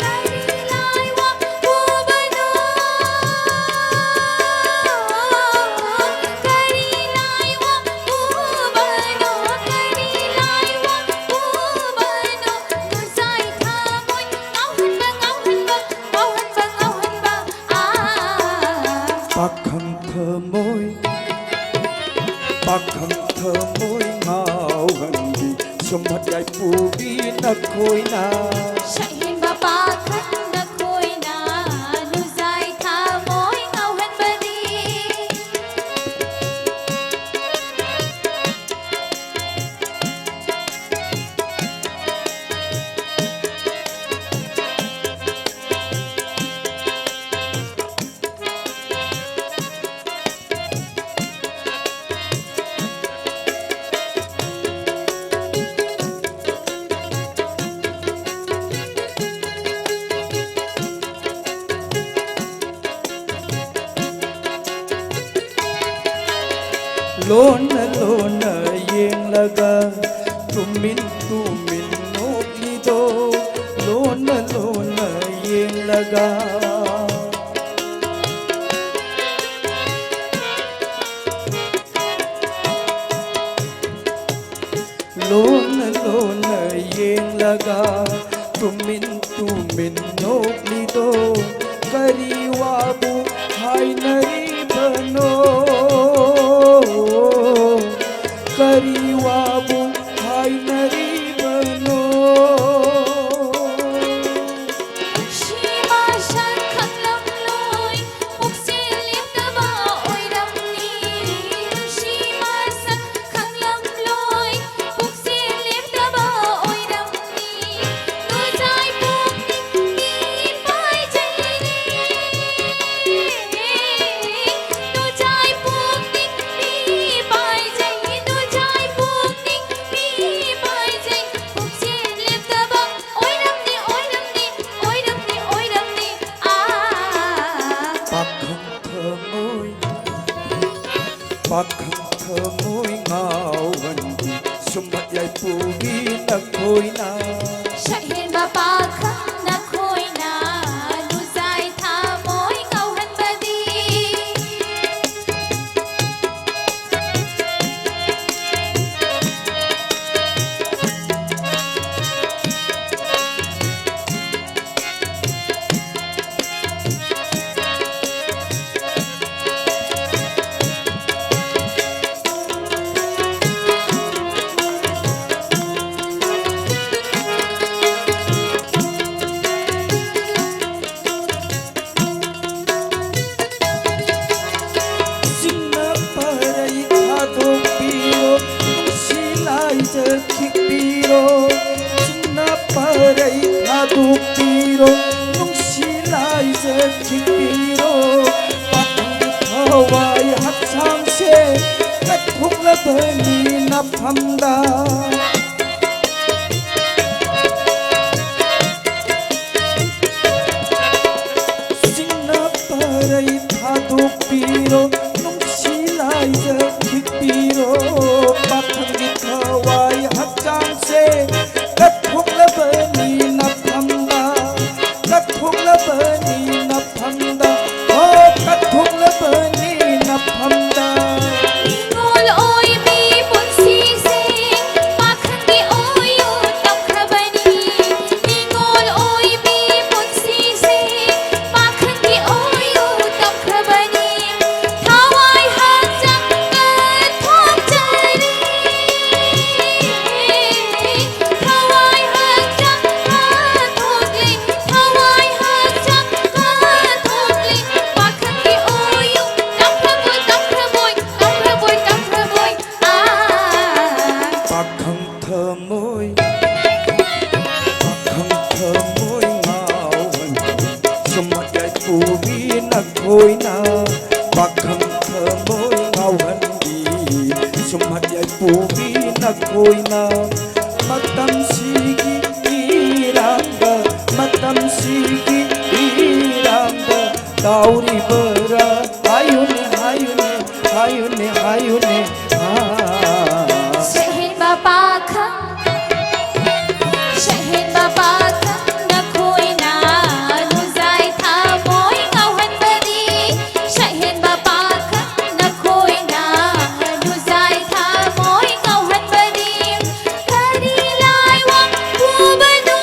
ꯀꯔꯤ ꯂꯥꯏꯋꯥ ꯎꯕꯅꯣ? ꯀꯔꯤ ꯂꯥꯏꯋꯥ ꯎꯕꯅꯣ? ꯀꯔꯤ ꯂꯥꯏꯋꯥ ꯎꯕꯅꯣ? ꯂꯨꯖꯥꯏ ꯊꯃꯣꯏ ꯉꯥꯎꯍꯟꯕ, ꯉꯥꯎꯍꯟꯕ, ꯉꯥꯎꯍꯟꯕ, ꯉꯥꯎꯍꯟꯕ, ꯑꯥ꯫ ꯄꯥꯈꯪ ꯊꯃꯣꯏ, ꯄꯥꯈꯪ ꯊꯃꯣꯏ ꯉꯥꯎꯍꯟꯕꯤ, ꯁꯨꯝꯍꯠ ꯌꯥꯏꯄꯨꯕꯤ ꯅꯈꯣꯏꯅ꯫ ꯁꯦꯛꯍꯦꯟꯕ ꯄꯥꯈꯪ ꯅꯈꯣꯏꯅ ꯂꯨꯖꯥꯏ ꯊꯃꯣꯏ ꯉꯥꯎꯍꯟꯕꯅꯤ꯫ ꯂꯣꯟꯅ ꯂꯣꯟꯅ ꯌꯦꯡꯂꯒ ꯇꯨꯃꯤꯟ ꯇꯨꯃꯤꯟ ꯅꯣꯛꯂꯤꯗꯣ, ꯂꯣꯟꯅ ꯂꯣꯟꯅ ꯌꯦꯡꯂꯒ꯫ ꯂꯣꯟꯅ ꯂꯣꯟꯅ ꯌꯦꯡꯂꯒ ꯇꯨꯃꯤꯟ ꯇꯨꯃꯤꯟ ꯅꯣꯛꯂꯤꯗꯣ ꯀꯔꯤ ꯋꯥꯕꯨ ꯍꯥꯏꯅꯔꯤꯕꯅꯣ? ꯀꯔꯤ ꯋꯥꯕꯨ ꯍꯥꯏꯅꯔꯤꯕꯅꯣ? ꯅꯨꯡꯁꯤ ꯄꯥꯈꯪ ꯊꯃꯣꯏ ꯉꯥꯎꯍꯟꯕꯤ ꯁꯨꯝꯍꯠ ꯌꯥꯏꯐꯨꯕꯤ ꯅꯈꯣꯏꯅ꯫ ꯁꯛꯍꯦꯟꯕ ꯄꯥꯈꯪ ꯅꯈꯣꯏꯅ ꯂꯨꯖꯥꯏ ꯊꯃꯣꯏ ꯉꯥꯎꯍꯟꯕꯗꯤ꯫ ꯆꯤꯡꯅ ꯄꯔꯩ ꯊꯥꯗꯣꯛꯄꯤꯔꯣ, ꯅꯨꯡꯁꯤ ꯂꯥꯏꯖ ꯈꯤꯛꯄꯤꯔꯣ꯫ ꯆꯤꯡꯅ ꯄꯔꯩ ꯊꯥꯗꯣꯛꯄꯤꯔꯣ, ꯅꯨꯡꯁꯤ ꯂꯥꯏꯖ ꯈꯤꯛꯄꯤꯔꯣ꯫ ꯄꯥꯈꯪ ꯊꯋꯥꯏ ꯍꯛꯆꯥꯡꯁꯦ ꯀꯠꯊꯣꯛꯂꯕꯅꯤ ꯅꯐꯝꯗ꯫ ꯆꯤꯡꯅ ꯄꯔꯩ ꯊꯥꯗꯣꯛꯄꯤꯔꯣ, ꯅꯨꯡꯁꯤ ꯂꯥꯏꯖ ꯈꯤꯛꯄꯤꯔꯣ꯫ ꯄꯥꯈꯪꯒꯤ ꯊꯋꯥꯏ ꯍꯛꯆꯥꯡꯁꯦ ꯀꯠꯊꯣꯛꯂꯕꯅꯤ ꯅꯐꯝꯗ, ꯀꯠꯊꯣꯛꯂꯕꯅꯤ ꯅꯐꯝꯗ, ꯍꯣ, ꯀꯠꯊꯣꯛꯂꯕꯅꯤ ꯅꯐꯝꯗ꯫ ꯅꯤꯉꯣꯜ ꯑꯣꯏꯕꯤ ꯄꯨꯟꯁꯤꯁꯦ ꯄꯥꯈꯪꯒꯤ ꯑꯣꯏꯌꯨ ꯇꯝꯈ꯭ꯔꯕꯅꯤ꯫ ꯅꯤꯉꯣꯜ ꯑꯣꯏꯕꯤ ꯄꯨꯟꯁꯤꯁꯦ ꯄꯥꯈꯪꯒꯤ ꯑꯣꯏꯌꯨ ꯇꯝꯈ꯭ꯔꯕꯅꯤ꯫ ꯊꯋꯥꯏ ꯍꯛꯆꯥꯡ ꯀꯠꯊꯣꯛꯆꯔꯤ꯫ ꯊꯋꯥꯏ ꯍꯛꯆꯥꯡ ꯀꯠꯊꯣꯛꯂꯤ꯫ ꯊꯋꯥꯏ ꯍꯛꯆꯥꯡ ꯀꯠꯊꯣꯛꯂꯤ꯫ ꯄꯥꯈꯪꯒꯤ ꯑꯣꯏꯌꯨ ꯇꯝꯈ꯭ꯔꯕꯣꯏ, ꯇꯝꯈ꯭ꯔꯕꯣꯏ, ꯇꯝꯈ꯭ꯔꯕꯣꯏ, ꯇꯝꯈ꯭ꯔꯕꯣꯏ꯫ ꯄꯥꯈꯪ ꯊꯃꯣꯏ, ꯄꯥꯈꯪ ꯊꯃꯣꯏ ꯉꯥꯎꯍꯟꯕꯤ ꯁꯨꯝꯍꯠ ꯌꯥꯏꯐꯨꯕꯤ ꯅꯈꯣꯏꯅ꯫ ꯄꯥꯈꯪ ꯊꯃꯣꯏ ꯉꯥꯎꯍꯟꯕꯤ ꯁꯨꯝꯍꯠ ꯌꯥꯏꯐꯨꯕꯤ ꯅꯈꯣꯏꯅ꯫ ꯃꯇꯝꯁꯤꯒꯤ ꯏꯔꯥꯡꯗ, ꯃꯇꯝꯁꯤꯒꯤ ꯏꯔꯥꯡꯗ ꯇꯥꯎꯔꯤꯕꯔꯥ? ꯍꯥꯏꯌꯨꯅꯦ, ꯍꯥꯏꯌꯨꯅꯦ, ꯍꯥꯏꯌꯨꯅꯦ, ꯍꯥꯏꯌꯨꯅꯦ꯫ ꯑꯥ꯫ ꯁꯛꯍꯦꯟꯕ ꯄꯥꯈꯪ, ꯁꯛꯍꯦꯟꯕ ꯄꯥꯈꯪ ꯅꯈꯣꯏꯅ ꯂꯨꯖꯥꯏ ꯊꯃꯣꯏ ꯉꯥꯎꯍꯟꯕꯗꯤ, ꯁꯛꯍꯦꯟꯕ ꯄꯥꯈꯪ ꯅꯈꯣꯏꯅ ꯂꯨꯖꯥꯏ ꯊꯃꯣꯏ ꯉꯥꯎꯍꯟꯕꯗꯤ, ꯀꯔꯤ ꯂꯥꯏꯋꯥ ꯄꯨꯕꯅꯣ?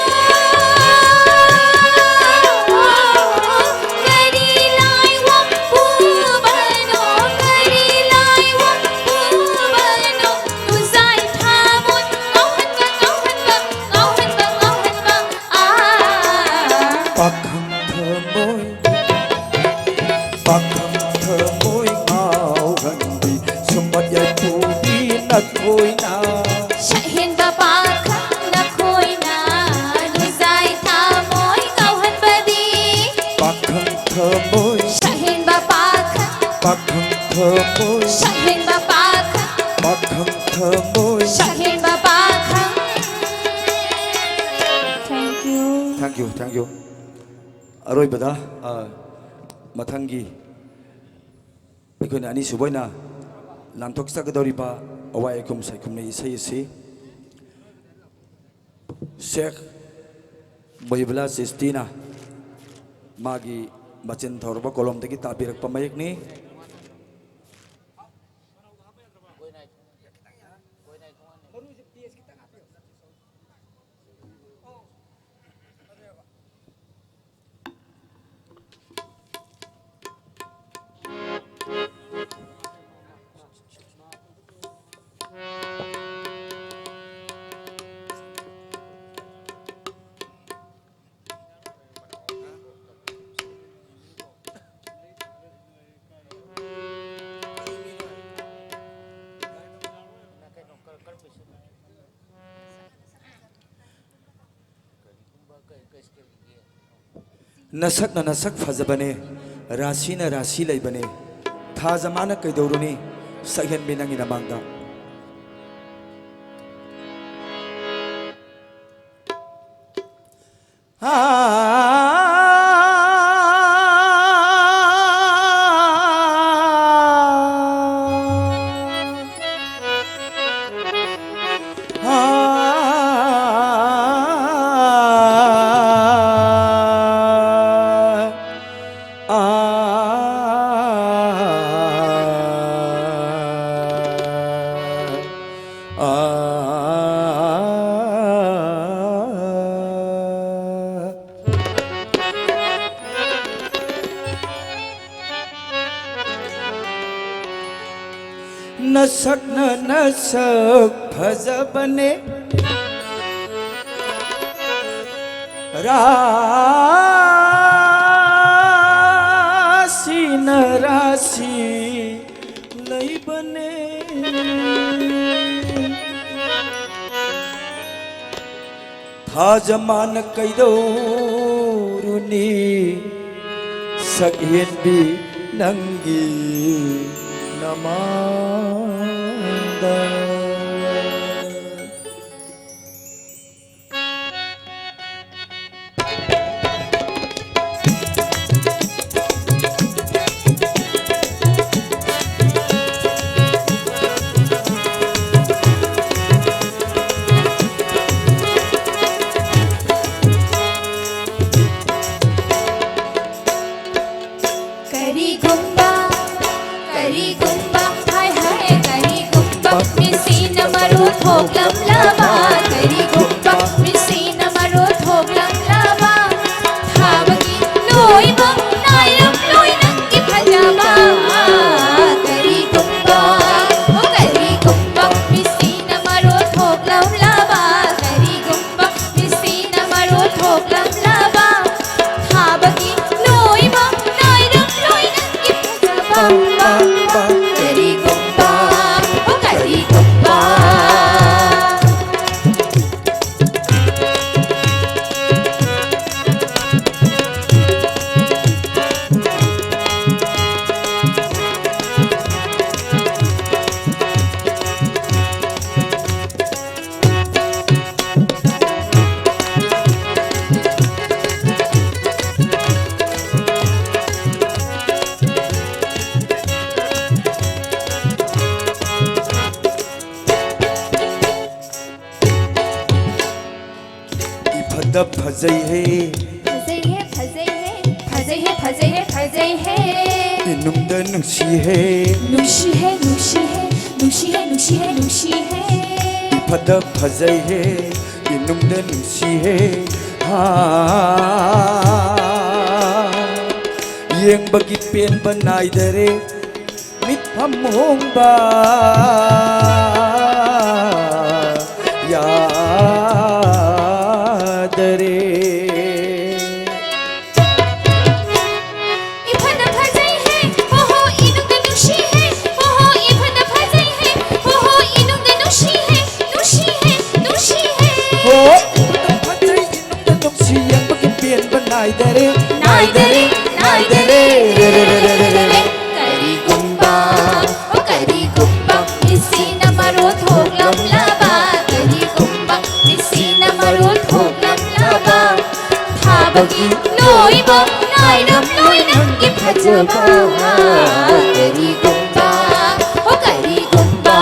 ꯀꯔꯤ ꯂꯥꯏꯋꯥ ꯄꯨꯕꯅꯣ? ꯀꯔꯤ ꯂꯥꯏꯋꯥ ꯄꯨꯕꯅꯣ? ꯂꯨꯖꯥꯏ ꯊꯃꯣꯏ ꯉꯥꯎꯍꯟꯕ, ꯉꯥꯎꯍꯟꯕ, ꯉꯥꯎꯍꯟꯕ, ꯉꯥꯎꯍꯟꯕ, ꯑꯥ꯫ ꯄꯥꯈꯪ ꯊꯃꯣꯏ ꯄꯥꯈꯪ ꯊꯃꯣꯏ ꯉꯥꯎꯍꯟꯕꯤ, ꯁꯨꯝꯕꯠ ꯌꯥꯏꯐꯨꯕꯤ ꯅꯈꯣꯏꯅ꯫ ꯁꯛꯍꯦꯟꯕ ꯄꯥꯈꯪ ꯅꯈꯣꯏꯅ, ꯂꯨꯖꯥꯏ ꯊꯃꯣꯏ ꯉꯥꯎꯍꯟꯕꯗꯤ꯫ ꯄꯥꯈꯪ ꯊꯃꯣꯏ꯫ ꯁꯛꯍꯦꯟꯕ ꯄꯥꯈꯪ꯫ ꯄꯥꯈꯪ ꯊꯃꯣꯏ꯫ ꯁꯛꯍꯦꯟꯕ ꯄꯥꯈꯪ꯫ ꯄꯥꯈꯪ ꯊꯃꯣꯏ꯫ ꯁꯛꯍꯦꯟꯕ ꯄꯥꯈꯪ꯫ Thank you꯫ Thank you, thank you꯫ ꯑꯔꯣꯏꯕꯗ, ꯑ, ꯃꯊꯪꯒꯤ ꯑꯩꯈꯣꯏꯅ ꯑꯅꯤꯁꯨꯕ ꯑꯣꯏꯅ ꯂꯥꯟꯊꯣꯛꯆꯒꯗꯧꯔꯤꯕ ꯑꯋꯥꯏ ꯑꯈꯨꯝ ꯁꯥꯏꯈꯨꯝꯅ ꯏꯁꯩ ꯑꯁꯤ ꯁꯦꯈ ꯃꯨꯍꯤꯕꯨꯜꯂꯥ ꯆꯤꯁꯇꯤꯅ ꯃꯥꯒꯤ ꯃꯆꯤꯟ ꯊꯧꯔꯕ ꯀꯣꯂꯣꯝꯗꯒꯤ ꯇꯥꯕꯤꯔꯛꯄ ꯃꯌꯦꯛꯅꯤ꯫ ꯅꯁꯛꯅ ꯅꯁꯛ ꯐꯖꯕꯅꯦ, ꯔꯥꯁꯤꯅ ꯔꯥꯁꯤ ꯂꯩꯕꯅꯦ, ꯊꯥꯖ ꯃꯥꯅ ꯀꯩꯗꯧꯔꯨꯅꯤ ꯁꯛꯍꯦꯟꯕꯤ ꯅꯪꯒꯤ ꯅꯃꯥꯡꯗ꯫ ꯅꯁꯛꯅ ꯅꯁꯛ ꯐꯖꯕꯅꯦ, ꯔꯥꯁꯤꯅ ꯔꯥꯁꯤ ꯂꯩꯕꯅꯦ꯫ ꯊꯥꯖ ꯃꯥꯅ ꯀꯩꯗꯧꯔꯨꯅꯤ, ꯁꯛꯍꯦꯟꯕꯤ ꯅꯪꯒꯤ ꯅꯃꯥꯡꯗ꯫ ꯀꯔꯤꯒꯨꯝꯕ, ꯀꯔꯤꯒꯨꯝꯕ, ꯍꯥꯏ ꯍꯥꯏ, ꯀꯔꯤꯒꯨꯝꯕ, ꯃꯤꯁꯤꯅ ꯃꯔꯨ ꯊꯣꯛꯂꯝꯂꯕ, ꯀꯔꯤꯒꯨꯝꯕ, ꯃꯤꯁꯤꯅ ꯃꯔꯨ ꯊꯣꯛꯂꯝꯂꯕ, ꯊꯥꯕꯒꯤ ꯅꯣꯏꯕ ꯅꯥꯏꯔꯝꯂꯣꯏ ꯅꯪꯒꯤ ꯐꯖꯕ꯫ ꯀꯔꯤꯒꯨꯝꯕ, ꯑꯣ ꯀꯔꯤꯒꯨꯝꯕ, ꯃꯤꯁꯤꯅ ꯃꯔꯨ ꯊꯣꯛꯂꯝꯂꯕ, ꯀꯔꯤꯒꯨꯝꯕ, ꯃꯤꯁꯤꯅ ꯃꯔꯨ ꯊꯣꯛꯂꯝꯂꯕ, ꯊꯥꯕꯒꯤ ꯅꯣꯏꯕ ꯅꯥꯏꯔꯝꯂꯣꯏ ꯅꯪꯒꯤ ꯐꯖꯕ꯫ ꯀꯔꯤꯒꯨꯝꯕ, ꯑꯣ ꯀꯔꯤꯒꯨꯝꯕ꯫ ꯏꯐꯗ ꯐꯖꯩꯍꯦ꯫ ꯐꯖꯩꯍꯦ, ꯐꯖꯩꯍꯦ, ꯐꯖꯩꯍꯦ, ꯐꯖꯩꯍꯦ, ꯐꯖꯩꯍꯦ꯫ ꯏꯅꯨꯡꯗ ꯅꯨꯡꯁꯤꯍꯦ꯫ ꯅꯨꯡꯁꯤꯍꯦ, ꯅꯨꯡꯁꯤꯍꯦ, ꯅꯨꯡꯁꯤꯍꯦ, ꯅꯨꯡꯁꯤꯍꯦ, ꯅꯨꯡꯁꯤꯍꯦ꯫ ꯏꯐꯗ ꯐꯖꯩꯍꯦ, ꯏꯅꯨꯡꯗ ꯅꯨꯡꯁꯤꯍꯦ꯫ ꯍꯥ, ꯌꯦꯡꯕꯒꯤ ꯄꯦꯟꯕ ꯅꯥꯏꯗꯔꯦ꯫ ꯃꯤꯠꯐꯝ ꯍꯣꯡꯕ ꯌꯥꯗꯔꯦ꯫ ꯏꯐꯗ ꯐꯖꯩ ꯍꯦ, ꯍꯣ ꯍꯣ, ꯏꯅꯨꯡꯗ ꯅꯨꯡꯁꯤ ꯍꯦ, ꯍꯣ ꯍꯣ, ꯏꯐꯗ ꯐꯖꯩ ꯍꯦ, ꯍꯣ ꯍꯣ, ꯏꯅꯨꯡꯗ ꯅꯨꯡꯁꯤ ꯍꯦ, ꯅꯨꯡꯁꯤ ꯍꯦ, ꯅꯨꯡꯁꯤ ꯍꯦ꯫ ꯍꯣ, ꯏꯐꯗ ꯐꯖꯩ, ꯏꯅꯨꯡꯗ ꯅꯨꯡꯁꯤ, ꯌꯦꯡꯕꯒꯤ ꯄꯦꯟꯕ ꯅꯥꯏꯗꯔꯦ, ꯅꯥꯏꯗꯔꯦ, ꯅꯥꯏꯗꯔꯦ꯫ ꯀꯔꯤꯒꯨꯝꯕ, ꯑꯣ ꯀꯔꯤꯒꯨꯝꯕ, ꯃꯤꯠꯁꯤꯅ ꯃꯔꯣꯜ ꯊꯣꯛꯂꯝꯂꯕ, ꯀꯔꯤꯒꯨꯝꯕ, ꯃꯤꯠꯁꯤꯅ ꯃꯔꯣꯜ ꯊꯣꯛꯂꯝꯂꯕ, ꯊꯥꯕꯒꯤ ꯂꯣꯏꯕ ꯅꯥꯏꯔꯝꯂꯣꯏ ꯅꯪꯒꯤ ꯐꯖꯕ꯫ ꯀꯔꯤꯒꯨꯝꯕ, ꯑꯣ ꯀꯔꯤꯒꯨꯝꯕ꯫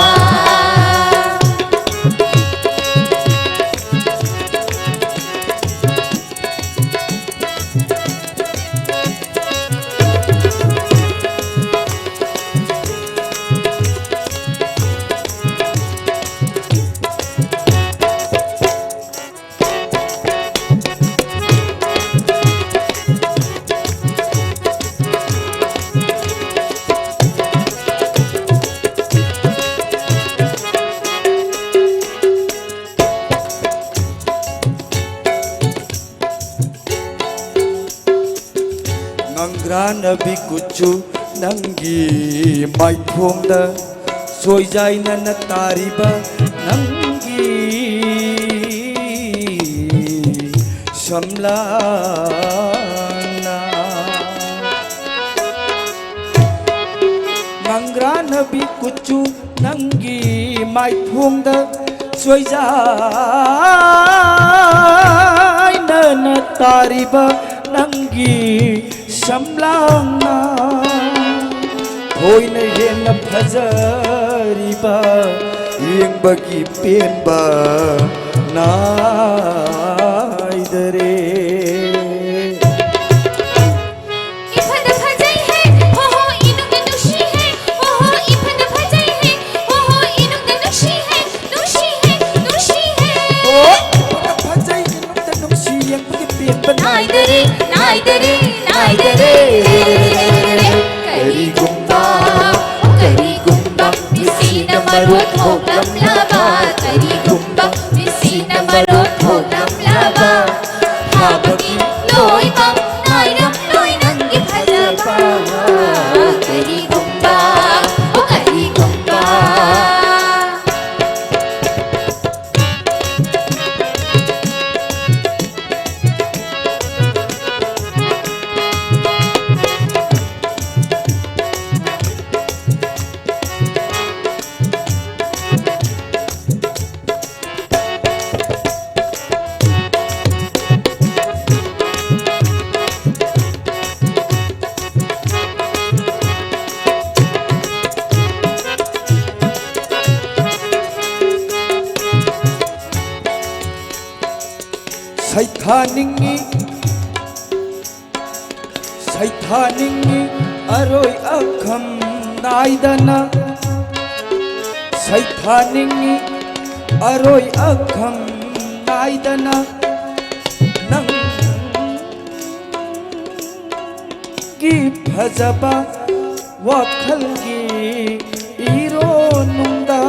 ꯉꯪꯒ꯭ꯔꯥꯅꯕꯤ ꯀꯨꯆꯨ ꯅꯪꯒꯤ ꯃꯥꯏꯊꯣꯡꯗ ꯁꯣꯏꯖꯥꯏꯅꯅ ꯇꯥꯔꯤꯕ ꯅꯪꯒꯤ ꯁꯝꯂꯥꯡꯅ꯫ ꯉꯪꯒ꯭ꯔꯥꯅꯕꯤ ꯀꯨꯆꯨ ꯅꯪꯒꯤ ꯃꯥꯏꯊꯣꯡꯗ ꯁꯣꯏꯖꯥꯏꯅꯅ ꯇꯥꯔꯤꯕ ꯅꯪꯒꯤ ꯁꯝꯂꯥꯡꯅ ꯊꯣꯏꯅ ꯍꯦꯟꯅ ꯐꯖꯔꯤꯕ, ꯌꯦꯡꯕꯒꯤ ꯄꯦꯟꯕ ꯅꯥꯏꯗꯔꯦ꯫ ꯏꯐꯗ ꯐꯖꯩ ꯍꯦ, ꯍꯣ ꯍꯣ, ꯏꯅꯨꯡꯗ ꯅꯨꯡꯁꯤ ꯍꯦ, ꯍꯣ ꯍꯣ, ꯏꯐꯗ ꯐꯖꯩ ꯍꯦ, ꯍꯣ ꯍꯣ, ꯏꯅꯨꯡꯗ ꯅꯨꯡꯁꯤ ꯍꯦ, ꯅꯨꯡꯁꯤ ꯍꯦ, ꯅꯨꯡꯁꯤ ꯍꯦ꯫ ꯍꯣ, ꯏꯐꯗ ꯐꯖꯩ, ꯏꯅꯨꯡꯗ ꯅꯨꯡꯁꯤ, ꯌꯦꯡꯕꯒꯤ ꯄꯦꯟꯕ ꯅꯥꯏꯗꯔꯦ, ꯅꯥꯏꯗꯔꯦ, ꯅꯥꯏꯗꯔꯦ꯫ ꯀꯔꯤꯒꯨꯝꯕ, ꯁꯩꯊꯥꯅꯤꯡꯉꯤ, ꯁꯩꯊꯥꯅꯤꯡꯉꯤ ꯑꯔꯣꯏ ꯑꯈꯝ ꯅꯥꯏꯗꯅ, ꯁꯩꯊꯥꯅꯤꯡꯉꯤ ꯑꯔꯣꯏ ꯑꯈꯝ ꯅꯥꯏꯗꯅ, ꯅꯪꯒꯤ ꯐꯖꯕ ꯋꯥꯈꯜꯒꯤ ꯏꯔꯣꯟꯅꯨꯡꯗ꯫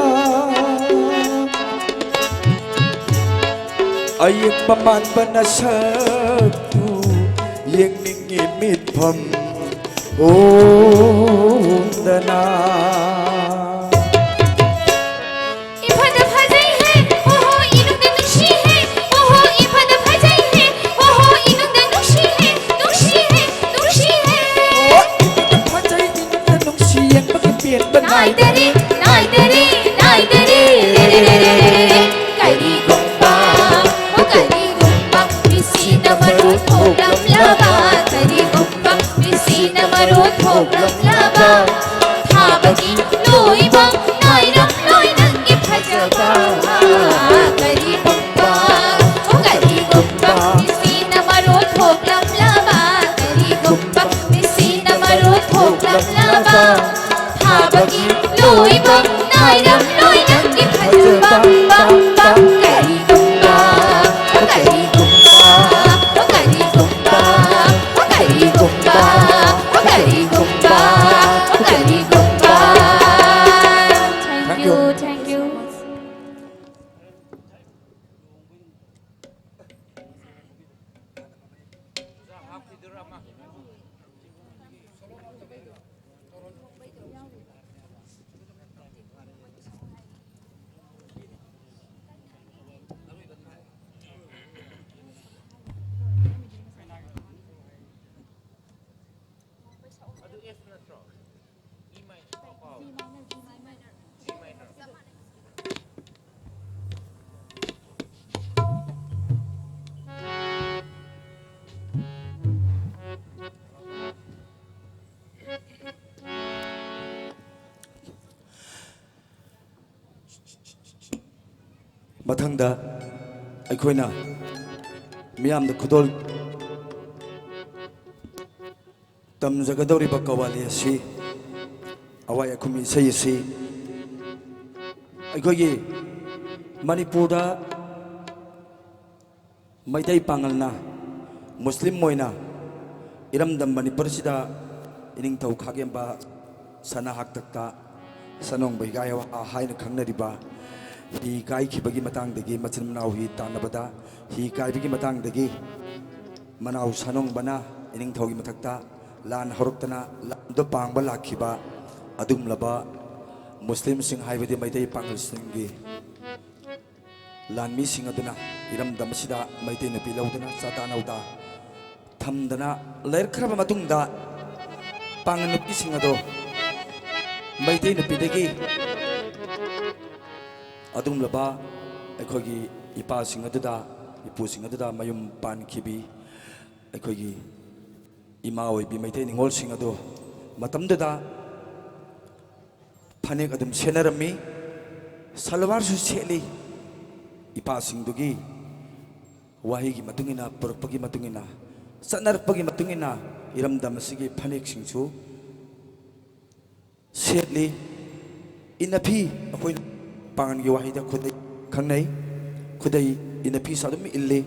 ꯑꯌꯦꯛꯄ ꯃꯥꯟꯕ ꯅꯁꯛꯄꯨ ꯌꯦꯡꯅꯤꯡꯉꯤ ꯃꯤꯠꯐꯝ ꯍꯣꯡꯗꯅ꯫ ꯏꯐꯗ ꯐꯖꯩꯍꯦ, ꯑꯣꯍꯣ, ꯏꯅꯨꯡꯗ ꯅꯨꯡꯁꯤꯍꯦ, ꯑꯣꯍꯣ, ꯏꯐꯗ ꯐꯖꯩꯍꯦ, ꯑꯣꯍꯣ, ꯏꯅꯨꯡꯗ ꯅꯨꯡꯁꯤꯍꯦ, ꯅꯨꯡꯁꯤꯍꯦ, ꯅꯨꯡꯁꯤꯍꯦ꯫ ꯑꯣ, ꯏꯐꯗ ꯐꯖꯩ, ꯏꯅꯨꯡꯗ ꯅꯨꯡꯁꯤ, ꯌꯦꯡꯕꯒꯤ ꯄꯦꯟꯕ ꯅꯥꯏꯗꯔꯦ, ꯅꯥꯏꯗꯔꯦ, ꯅꯥꯏꯗꯔꯦ, ꯅꯥꯏꯗꯔꯦ꯫ ꯀꯔꯤꯒꯨꯝꯕ, ꯑꯣ, ꯀꯔꯤꯒꯨꯝꯕ, ꯃꯤꯁꯤꯅ ꯃꯔꯨ ꯊꯣꯛꯂꯝꯂꯕ, ꯀꯔꯤꯒꯨꯝꯕ, ꯃꯤꯁꯤꯅ ꯃꯔꯨ ꯊꯣꯛꯂꯝꯂꯕ, ꯊꯥꯕꯒꯤ ꯂꯣꯏꯕ ꯅꯥꯏꯔꯝꯂꯣꯏ ꯅꯪꯒꯤ ꯐꯖꯕ꯫ ꯀꯔꯤꯒꯨꯝꯕ, ꯑꯣ, ꯀꯔꯤꯒꯨꯝꯕ, ꯃꯤꯁꯤꯅ ꯃꯔꯨ ꯊꯣꯛꯂꯝꯂꯕ, ꯀꯔꯤꯒꯨꯝꯕ, ꯃꯤꯁꯤꯅ ꯃꯔꯨ ꯊꯣꯛꯂꯝꯂꯕ, ꯊꯥꯕꯒꯤ ꯂꯣꯏꯕ ꯅꯥꯏꯔꯝꯂꯣꯏ ꯅꯪꯒꯤ ꯐꯖꯕ꯫ ꯀꯔꯤꯒꯨꯝꯕ, ꯀꯔꯤꯒꯨꯝꯕ, ꯀꯔꯤꯒꯨꯝꯕ, ꯀꯔꯤꯒꯨꯝꯕ, ꯀꯔꯤꯒꯨꯝꯕ, ꯀꯔꯤꯒꯨꯝꯕ꯫ Thank you, thank you. ꯃꯊꯪꯗ ꯑꯩꯈꯣꯏꯅ ꯃꯤꯌꯥꯝꯗ ꯈꯨꯗꯣꯜ ꯇꯝꯖꯒꯗꯧꯔꯤꯕ ꯀꯋꯥꯂꯤ ꯑꯁꯤ, ꯑꯋꯥꯏ ꯑꯈꯨꯝ ꯏꯁꯩ ꯑꯁꯤ ꯑꯩꯈꯣꯏꯒꯤ ꯃꯅꯤꯄꯨꯔꯗ ꯃꯩꯇꯩ ꯄꯥꯉꯜꯅ, ꯃꯨꯁꯂꯤꯝ ꯑꯣꯏꯅ ꯏꯔꯝꯗꯝ ꯃꯅꯤꯄꯨꯔꯁꯤꯗ ꯏꯅꯤꯡꯊꯧ ꯈꯥꯒꯦꯝꯕ ꯁꯅꯥ ꯍꯥꯛꯇꯛꯇ ꯁꯅꯣꯡꯕ ꯍꯤꯒꯥꯏ ꯍꯥꯏꯅ ꯈꯪꯅꯔꯤꯕ ꯍꯤ ꯀꯥꯏꯈꯤꯕꯒꯤ ꯃꯇꯥꯡꯗꯒꯤ, ꯃꯆꯤꯟ ꯃꯅꯥꯎ ꯍꯤ ꯇꯥꯟꯅꯕꯗ ꯍꯤ ꯀꯥꯏꯕꯒꯤ ꯃꯇꯥꯡꯗꯒꯤ ꯃꯅꯥꯎ ꯁꯅꯣꯡꯕꯅ ꯏꯅꯤꯡꯊꯧꯒꯤ ꯃꯊꯛꯇ ꯂꯥꯟ ꯍꯧꯔꯛꯇꯅ ꯂꯥꯟꯗ ꯄꯥꯡꯕ ꯂꯥꯛꯈꯤꯕ ꯑꯗꯨꯒꯨꯝꯂꯕ ꯃꯨꯁꯂꯤꯝꯁꯤꯡ, ꯍꯥꯏꯕꯗꯤ ꯃꯩꯇꯩ ꯄꯥꯉꯜꯁꯤꯡꯒꯤ ꯂꯥꯟꯃꯤꯁꯤꯡ ꯑꯗꯨꯅ ꯏꯔꯝꯗꯝ ꯑꯁꯤꯗ ꯃꯩꯇꯩ ꯅꯨꯄꯤ ꯂꯧꯗꯨꯅ ꯆꯥꯗꯥ ꯅꯧꯗꯥ ꯊꯝꯗꯅ ꯂꯩꯔꯛꯈ꯭ꯔꯕ ꯃꯇꯨꯡꯗ, ꯄꯥꯉꯜ ꯅꯨꯄꯤꯁꯤꯡ ꯑꯗꯣ ꯃꯩꯇꯩ ꯅꯨꯄꯤꯗꯒꯤ ꯑꯗꯨꯒꯨꯝꯂꯕ ꯑꯩꯈꯣꯏꯒꯤ ꯏꯄꯥꯁꯤꯡ ꯑꯗꯨꯗ, ꯏꯄꯨꯁꯤꯡ ꯑꯗꯨꯗ ꯃꯌꯨꯝ ꯄꯥꯟꯈꯤꯕꯤ ꯑꯩꯈꯣꯏꯒꯤ ꯏꯃꯥ ꯑꯣꯏꯕꯤ ꯃꯩꯇꯩ ꯅꯤꯉꯣꯜꯁꯤꯡ ꯑꯗꯨ ꯃꯇꯝꯗꯨꯗ ꯐꯅꯦꯛ ꯑꯗꯨꯝ ꯁꯦꯠꯅꯔꯝꯃꯤ, ꯁꯜꯋꯥꯔꯁꯨ ꯁꯦꯠꯂꯤ꯫ ꯏꯄꯥꯁꯤꯡꯗꯨꯒꯤ ꯋꯥꯍꯩꯒꯤ ꯃꯇꯨꯡ ꯏꯟꯅ, ꯄꯨꯔꯛꯄꯒꯤ ꯃꯇꯨꯡ ꯏꯟꯅ, ꯆꯠꯅꯔꯛꯄꯒꯤ ꯃꯇꯨꯡ ꯏꯟꯅ ꯏꯔꯝꯗꯝ ꯑꯁꯤꯒꯤ ꯐꯅꯦꯛꯁꯤꯡꯁꯨ ꯁꯦꯠꯂꯤ꯫ ꯏꯟꯅꯐꯤ, ꯑꯩꯈꯣꯏꯅ ꯄꯥꯉꯜꯒꯤ ꯋꯥꯍꯩꯗ ꯈꯨꯗꯩ ꯈꯪꯅꯩ꯫ ꯈꯨꯗꯩ, ꯏꯟꯅꯐꯤꯁꯨ ꯑꯗꯨꯝ ꯏꯜꯂꯤ꯫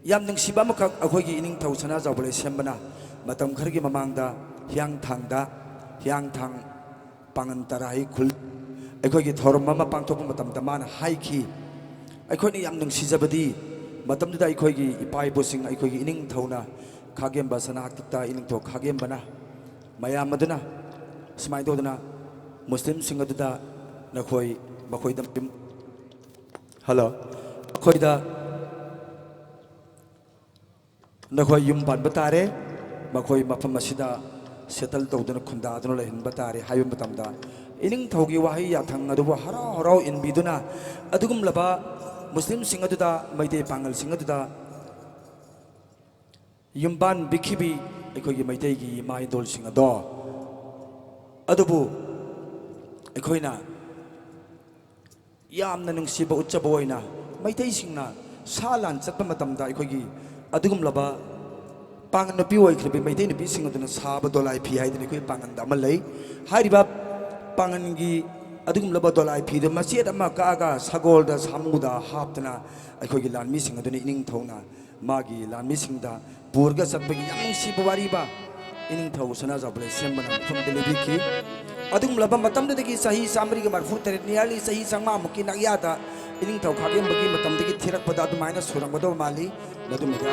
ꯌꯥꯝ ꯅꯨꯡꯁꯤꯕ ꯑꯃꯈꯛ, ꯑꯩꯈꯣꯏꯒꯤ ꯏꯅꯤꯡꯊꯧ ꯁꯅꯥꯖꯥꯎꯕ ꯂꯩꯁꯦꯝꯕꯅ ꯃꯇꯝ ꯈꯔꯒꯤ ꯃꯃꯥꯡꯗ ꯍꯤꯌꯥꯡꯊꯥꯡꯗ, ꯍꯤꯌꯥꯡꯊꯥꯡ ꯄꯥꯉꯜ ꯇꯔꯥꯍꯤ ꯈꯨꯜ ꯑꯩꯈꯣꯏꯒꯤ ꯊꯧꯔꯝ ꯑꯃ ꯄꯥꯡꯊꯣꯛꯄ ꯃꯇꯝꯗ ꯃꯥꯅ ꯍꯥꯏꯈꯤ, ꯑꯩꯈꯣꯏꯅ ꯌꯥꯝ ꯅꯨꯡꯁꯤꯖꯕꯗꯤ, ꯃꯇꯝꯗꯨꯗ ꯑꯩꯈꯣꯏꯒꯤ ꯏꯄꯥ ꯏꯄꯨꯁꯤꯡ, ꯑꯩꯈꯣꯏꯒꯤ ꯏꯅꯤꯡꯊꯧꯅ, ꯈꯥꯒꯦꯝꯕ ꯁꯅꯥ ꯍꯥꯛꯇꯛꯇ ꯏꯅꯤꯡꯊꯧ ꯈꯥꯒꯦꯝꯕꯅ ꯃꯌꯥꯝ ꯑꯗꯨꯅ ꯁꯨꯃꯥꯏꯅ ꯇꯧꯗꯅ ꯃꯨꯁꯂꯤꯝꯁꯤꯡ ꯑꯗꯨꯗ ꯅꯈꯣꯏ, ꯃꯈꯣꯏꯗ, ꯍꯜꯂꯣ, ꯃꯈꯣꯏꯗ ꯅꯈꯣꯏ ꯌꯨꯝ ꯄꯥꯟꯕ ꯇꯥꯔꯦ, ꯃꯈꯣꯏ ꯃꯐꯝ ꯑꯁꯤꯗ ꯁꯦꯇꯜ ꯇꯧꯗꯨꯅ, ꯈꯨꯟꯗꯥꯗꯨꯅ ꯂꯩꯍꯟꯕ ꯇꯥꯔꯦ ꯍꯥꯏꯕ ꯃꯇꯝꯗ, ꯏꯅꯤꯡꯊꯧꯒꯤ ꯋꯥꯍꯩ ꯌꯥꯊꯪ ꯑꯗꯨꯕꯨ ꯍꯔꯥꯎ ꯍꯔꯥꯎ ꯏꯟꯕꯤꯗꯨꯅ, ꯑꯗꯨꯒꯨꯝꯂꯕ ꯃꯨꯁꯂꯤꯝꯁꯤꯡ ꯑꯗꯨꯗ, ꯃꯩꯇꯩ ꯄꯥꯉꯜꯁꯤꯡ ꯑꯗꯨꯗ ꯌꯨꯝꯕꯥꯟꯕꯤꯈꯤꯕꯤ ꯑꯩꯈꯣꯏꯒꯤ ꯃꯩꯇꯩꯒꯤ ꯏꯃꯥ ꯏꯗꯣꯜꯁꯤꯡ ꯑꯗꯣ, ꯑꯗꯨꯕꯨ ꯑꯩꯈꯣꯏꯅ ꯌꯥꯝꯅ ꯅꯨꯡꯁꯤꯕ ꯎꯠꯆꯕ ꯑꯣꯏꯅ ꯃꯩꯇꯩꯁꯤꯡꯅ ꯁꯥ ꯂꯥꯟ ꯆꯠꯄ ꯃꯇꯝꯗ ꯑꯩꯈꯣꯏꯒꯤ ꯑꯗꯨꯒꯨꯝꯂꯕ ꯄꯥꯡꯒꯜ ꯅꯨꯄꯤ ꯑꯣꯏꯈ꯭ꯔꯕꯤ ꯃꯩꯇꯩ ꯅꯨꯄꯤꯁꯤꯡ ꯑꯗꯨꯅ ꯁꯥꯕ ꯗꯣꯂꯥꯏ ꯐꯤ ꯍꯥꯏꯗꯅ ꯑꯩꯈꯣꯏ ꯄꯥꯡꯒꯜꯗ ꯑꯃ ꯂꯩ꯫ ꯍꯥꯏꯔꯤꯕ ꯄꯥꯡꯒꯜꯒꯤ ꯑꯗꯨꯒꯨꯝꯂꯕ ꯗꯣꯂꯥꯏ ꯐꯤꯗꯨ ꯃꯆꯦꯠ ꯑꯃ ꯀꯛꯑꯒ ꯁꯒꯣꯜꯗ ꯁꯥꯃꯨꯗ ꯍꯥꯞꯇꯅ ꯑꯩꯈꯣꯏꯒꯤ ꯂꯥꯟꯃꯤꯁꯤꯡ ꯑꯗꯨꯅ ꯏꯅꯤꯡꯊꯧꯅ ꯃꯥꯒꯤ ꯂꯥꯟꯃꯤꯁꯤꯡꯗ ꯄꯨꯔꯒ ꯆꯠꯄꯒꯤ ꯌꯥꯝ ꯅꯨꯡꯁꯤꯕ ꯋꯥꯔꯤꯕ ꯏꯅꯤꯡꯊꯧ ꯁꯅꯥꯖꯥꯎꯕ ꯂꯩꯁꯦꯝꯕꯅ ꯃꯐꯝꯗ ꯂꯤꯕꯤꯈꯤ꯫ ꯑꯗꯨꯒꯨꯝꯂꯕ ꯃꯇꯝꯗꯨꯗꯒꯤ ꯆꯍꯤ ꯆꯥꯃꯔꯤꯒ ꯃꯔꯤꯐꯨ ꯇꯔꯦꯠ, nearly ꯆꯍꯤ ꯆꯥꯝꯃꯉꯥꯃꯨꯛꯀꯤ ꯅꯛꯌꯥꯗ ꯏꯅꯤꯡꯊꯧ ꯈꯥꯛꯂꯦꯝꯕꯒꯤ ꯃꯇꯝꯗꯒꯤ ꯊꯤꯔꯛꯄꯗ ꯑꯗꯨꯃꯥꯏꯅ ꯁꯨꯔꯝꯒꯗꯕ ꯃꯥꯜꯂꯤ꯫ ꯃꯗꯨꯃꯗ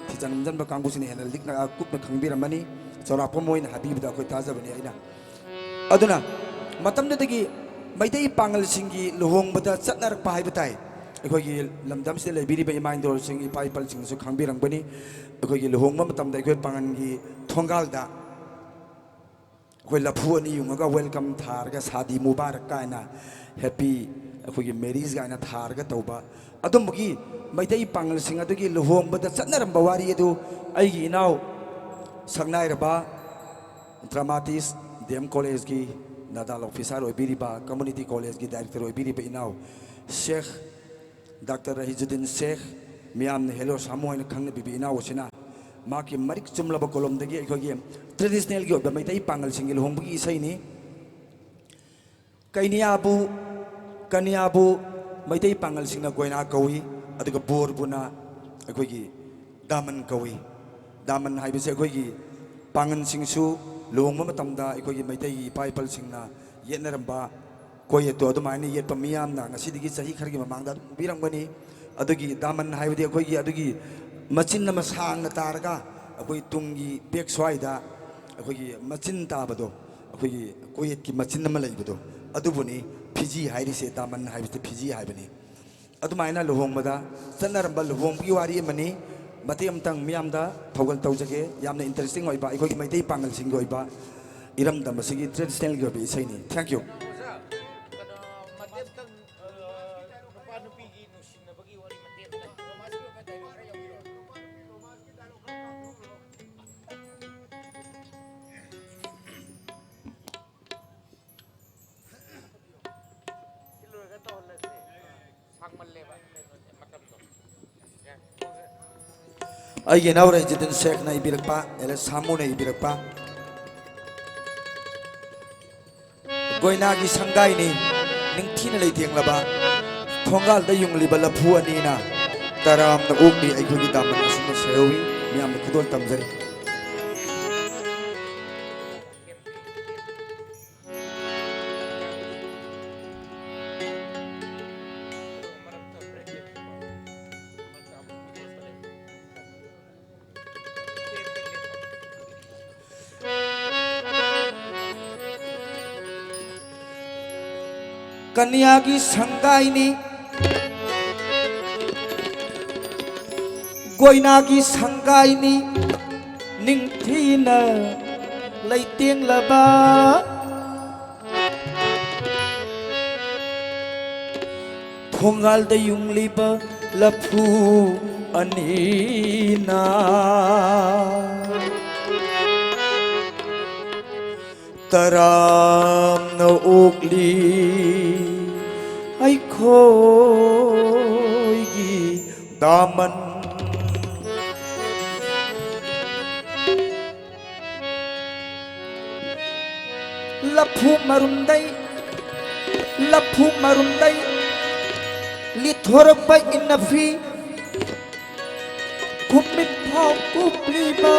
ꯊꯤꯖꯤꯟ ꯍꯨꯝꯖꯤꯟꯕ ꯀꯥꯡꯕꯨꯁꯤꯅ ꯍꯦꯟꯅ ꯂꯤꯛꯅ ꯀꯨꯞꯅ ꯈꯪꯕꯤꯔꯝꯃꯅꯤ꯫ ꯆꯥꯎꯔꯥꯛꯄ ꯑꯃ ꯑꯣꯏꯅ ꯍꯥꯏꯕꯤꯕꯗ ꯑꯩꯈꯣꯏ ꯊꯥꯖꯕꯅꯤ ꯑꯩꯅ꯫ ꯑꯗꯨꯅ ꯃꯇꯝꯗꯨꯗꯒꯤ ꯃꯩꯇꯩ ꯄꯥꯉꯜꯁꯤꯡꯒꯤ ꯂꯨꯍꯣꯡꯕꯗ ꯆꯠꯅꯔꯛꯄ ꯍꯥꯏꯕ ꯇꯥꯏ꯫ ꯑꯩꯈꯣꯏꯒꯤ ꯂꯝꯗꯝꯁꯤꯗ ꯂꯩꯕꯤꯔꯤꯕ ꯏꯃꯥ ꯏꯟꯗꯣꯜꯁꯤꯡ, ꯏꯄꯥ ꯏꯄꯜꯁꯤꯡꯅꯁꯨ ꯈꯪꯕꯤꯔꯝꯒꯅꯤ꯫ ꯑꯩꯈꯣꯏꯒꯤ ꯂꯨꯍꯣꯡꯕ ꯃꯇꯝꯗ ꯑꯩꯈꯣꯏ ꯄꯥꯉꯜꯒꯤ ꯊꯣꯡꯒꯥꯜꯗ ꯑꯩꯈꯣꯏ ꯂꯐꯨ ꯑꯅꯤ ꯌꯨꯡꯉꯒ welcome ꯊꯥꯔꯒ ꯁꯥꯗꯤ ꯃꯨꯕꯥꯔꯛ ꯀꯥꯏꯅ, happy ꯑꯩꯈꯣꯏꯒꯤ marriage ꯀꯥꯏꯅ ꯊꯥꯔꯒ ꯇꯧꯕ ꯑꯗꯨꯝꯕꯒꯤ ꯃꯩꯇꯩ ꯄꯥꯉꯜꯁꯤꯡ ꯑꯗꯨꯒꯤ ꯂꯨꯍꯣꯡꯕꯗ ꯆꯠꯅꯔꯝꯕ ꯋꯥꯔꯤ ꯑꯗꯨ ꯑꯩꯒꯤ ꯏꯅꯥꯎ ꯁꯛꯅꯥꯏꯔꯕ dramatist, D M College ꯀꯤ nodal officer ꯑꯣꯏꯕꯤꯔꯤꯕ, community college ꯀꯤ director ꯑꯣꯏꯕꯤꯔꯤꯕ ꯏꯅꯥꯎ ꯁꯦꯈ ꯗꯥꯛꯇꯔ ꯔꯍꯤꯖꯨꯗꯤꯟ ꯁꯦꯈ, ꯃꯤꯌꯥꯝꯅ ꯍꯦꯂꯣ ꯁꯥꯃꯨ ꯍꯥꯏꯅ ꯈꯪꯅꯕꯤꯕ ꯏꯅꯥꯎ ꯑꯁꯤꯅ ꯃꯍꯥꯛꯀꯤ ꯃꯔꯤꯛ ꯆꯨꯝꯂꯕ ꯀꯣꯂꯣꯝꯗꯒꯤ ꯑꯩꯈꯣꯏꯒꯤ traditional ꯒꯤ ꯑꯣꯏꯕ ꯃꯩꯇꯩ ꯄꯥꯉꯜꯁꯤꯡꯒꯤ ꯂꯨꯍꯣꯡꯕꯒꯤ ꯏꯁꯩꯅꯤ꯫ ꯀꯩꯅꯤꯌꯥꯕꯨ, ꯀꯅꯤꯌꯥꯕꯨ ꯃꯩꯇꯩ ꯄꯥꯉꯜꯁꯤꯡꯅ ꯒꯣꯏꯅꯥ ꯀꯧꯏ, ꯑꯗꯨꯒ ꯕꯣꯔꯕꯨꯅ ꯑꯩꯈꯣꯏꯒꯤ ꯗꯥꯃꯟ ꯀꯧꯏ꯫ ꯗꯥꯃꯟ ꯍꯥꯏꯕꯁꯤ ꯑꯩꯈꯣꯏꯒꯤ ꯄꯥꯉꯜꯁꯤꯡꯁꯨ ꯂꯨꯍꯣꯡꯕ ꯃꯇꯝꯗ ꯑꯩꯈꯣꯏꯒꯤ ꯃꯩꯇꯩꯒꯤ ꯏꯄꯥ ꯏꯄꯜꯁꯤꯡꯅ ꯌꯦꯠꯅꯔꯝꯕ ꯀꯣꯌꯦꯠꯇꯣ ꯑꯗꯨꯃꯥꯏꯅ ꯌꯦꯠꯄ ꯃꯤꯌꯥꯝꯅ ꯉꯁꯤꯗꯒꯤ ꯆꯍꯤ ꯈꯔꯒꯤ ꯃꯃꯥꯡꯗ ꯑꯗꯨꯝ ꯎꯕꯤꯔꯝꯒꯅꯤ꯫ ꯑꯗꯨꯒꯤ ꯗꯥꯃꯟ ꯍꯥꯏꯕꯗꯤ ꯑꯩꯈꯣꯏꯒꯤ ꯑꯗꯨꯒꯤ ꯃꯆꯤꯟ ꯑꯃ ꯁꯥꯡꯅ ꯇꯥꯔꯒ ꯑꯩꯈꯣꯏ ꯇꯨꯡꯒꯤ back ꯁ꯭ꯋꯥꯏꯗ ꯑꯩꯈꯣꯏꯒꯤ ꯃꯆꯤꯟ ꯇꯥꯕꯗꯣ, ꯑꯩꯈꯣꯏꯒꯤ ꯀꯣꯌꯦꯠꯀꯤ ꯃꯆꯤꯟ ꯑꯃ ꯂꯩꯕꯗꯣ, ꯑꯗꯨꯕꯨꯅꯤ ꯐꯤꯖꯤ ꯍꯥꯏꯔꯤꯁꯦ꯫ ꯗꯥꯃꯟ ꯍꯥꯏꯕꯁꯤ ꯐꯤꯖꯤ ꯍꯥꯏꯕꯅꯤ꯫ ꯑꯗꯨꯃꯥꯏꯅ ꯂꯨꯍꯣꯡꯕꯗ ꯆꯠꯅꯔꯝꯕ ꯂꯨꯍꯣꯡꯕꯒꯤ ꯋꯥꯔꯤ ꯑꯃꯅꯤ꯫ ꯃꯇꯦꯛ ꯑꯃꯇꯪ ꯃꯤꯌꯥꯝꯗ ꯊꯧꯒꯜ ꯇꯧꯖꯒꯦ꯫ ꯌꯥꯝꯅ interesting ꯑꯣꯏꯕ ꯑꯩꯈꯣꯏꯒꯤ ꯃꯩꯇꯩ ꯄꯥꯉꯜꯁꯤꯡꯒꯤ ꯑꯣꯏꯕ ꯏꯔꯝꯗꯝ ꯑꯁꯤꯒꯤ traditional ꯒꯤ ꯑꯣꯏꯕ ꯏꯁꯩꯅꯤ꯫ Thank you꯫ ꯁꯤ ꯂꯣꯏꯔꯒ ꯇꯧꯍꯜꯂꯁꯦ꯫ ꯁꯥꯡꯃꯜꯂꯦꯕ ꯀꯩꯅꯣꯁꯦ, ꯃꯇꯝꯗꯣ꯫ ꯑꯩꯒꯤ ꯏꯅꯥꯎ ꯔꯩꯖꯤꯗꯟ ꯁꯦꯈꯅ ꯏꯕꯤꯔꯛꯄ, ꯑꯦꯜ ꯑꯦꯁ ꯁꯥꯃꯨꯅ ꯏꯕꯤꯔꯛꯄ, ꯒꯣꯏꯅꯥꯒꯤ ꯁꯪꯒꯥꯏꯅꯤ ꯅꯤꯡꯊꯤꯅ ꯂꯩꯇꯦꯡꯂꯕ, ꯊꯣꯡꯒꯥꯜꯗ ꯌꯨꯡꯂꯤꯕ ꯂꯐꯨ ꯑꯅꯤꯅ ꯇꯔꯥꯝꯅ ꯑꯣꯛꯂꯤ ꯑꯩꯈꯣꯏꯒꯤ ꯗꯥꯃꯟ ꯑꯁꯨꯝꯅ ꯁꯦꯍꯧꯏ꯫ ꯃꯌꯥꯝꯅ ꯈꯨꯗꯣꯜ ꯇꯝꯖꯔꯤ꯫ ꯀꯟꯌꯥꯒꯤ ꯁꯪꯒꯥꯏꯅꯤ, ꯒꯣꯏꯅꯥꯒꯤ ꯁꯪꯒꯥꯏꯅꯤ, ꯅꯤꯡꯊꯤꯅ ꯂꯩꯇꯦꯡꯂꯕ꯫ ꯊꯣꯡꯒꯥꯜꯗ ꯌꯨꯡꯂꯤꯕ ꯂꯐꯨ ꯑꯅꯤꯅ ꯇꯔꯥꯝꯅ ꯑꯣꯛꯂꯤ ꯑꯩꯈꯣꯏꯒꯤ ꯗꯥꯃꯟ꯫ ꯂꯐꯨ ꯃꯔꯨꯝꯗꯩ, ꯂꯐꯨ ꯃꯔꯨꯝꯗꯩ ꯂꯤꯊꯣꯔꯛꯄ ꯏꯟꯅꯐꯤ, ꯈꯨꯃꯤꯠ ꯐꯥꯎ ꯀꯨꯞꯂꯤꯕ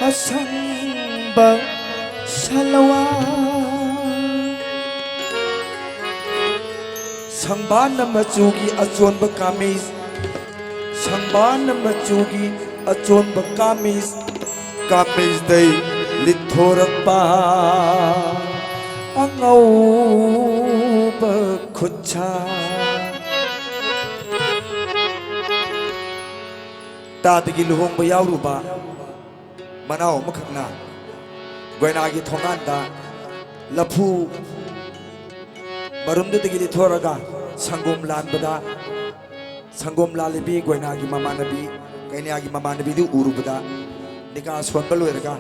ꯑꯁꯪꯕ ꯁꯥꯂꯋꯥ꯫ ꯁꯪꯕꯥꯟꯅ ꯃꯆꯨꯒꯤ ꯑꯆꯣꯟꯕ ꯀꯥꯃꯤꯖ, ꯁꯪꯕꯥꯟꯅ ꯃꯆꯨꯒꯤ ꯑꯆꯣꯟꯕ ꯀꯥꯃꯤꯖ, ꯀꯥꯃꯤꯖꯗꯩ ꯂꯤꯠꯊꯣꯔꯛꯄ ꯑꯉꯧꯕ ꯈꯨꯠꯁꯥ꯫ ꯇꯥꯗꯒꯤ ꯂꯨꯍꯣꯡꯕ ꯌꯥꯎꯔꯨꯕ ꯃꯅꯥꯎ ꯑꯃꯈꯛꯅ ꯒꯣꯏꯅꯥꯒꯤ ꯊꯣꯡꯒꯥꯟꯗ ꯂꯐꯨ ꯃꯔꯨꯝꯗꯨꯗꯒꯤ ꯂꯤꯠꯊꯣꯔꯒ ꯁꯪꯒꯣꯝ ꯂꯥꯟꯕꯗ, ꯁꯪꯒꯣꯝ ꯂꯥꯜꯂꯤꯕꯤ ꯒꯣꯏꯅꯥꯒꯤ ꯃꯃꯥꯟꯅꯕꯤ, ꯀꯩꯅꯥꯒꯤ ꯃꯃꯥꯟꯅꯕꯤꯗꯨ ꯎꯔꯨꯕꯗ, ꯅꯤꯀꯥ ꯁꯣꯟꯕ ꯂꯣꯏꯔꯒ,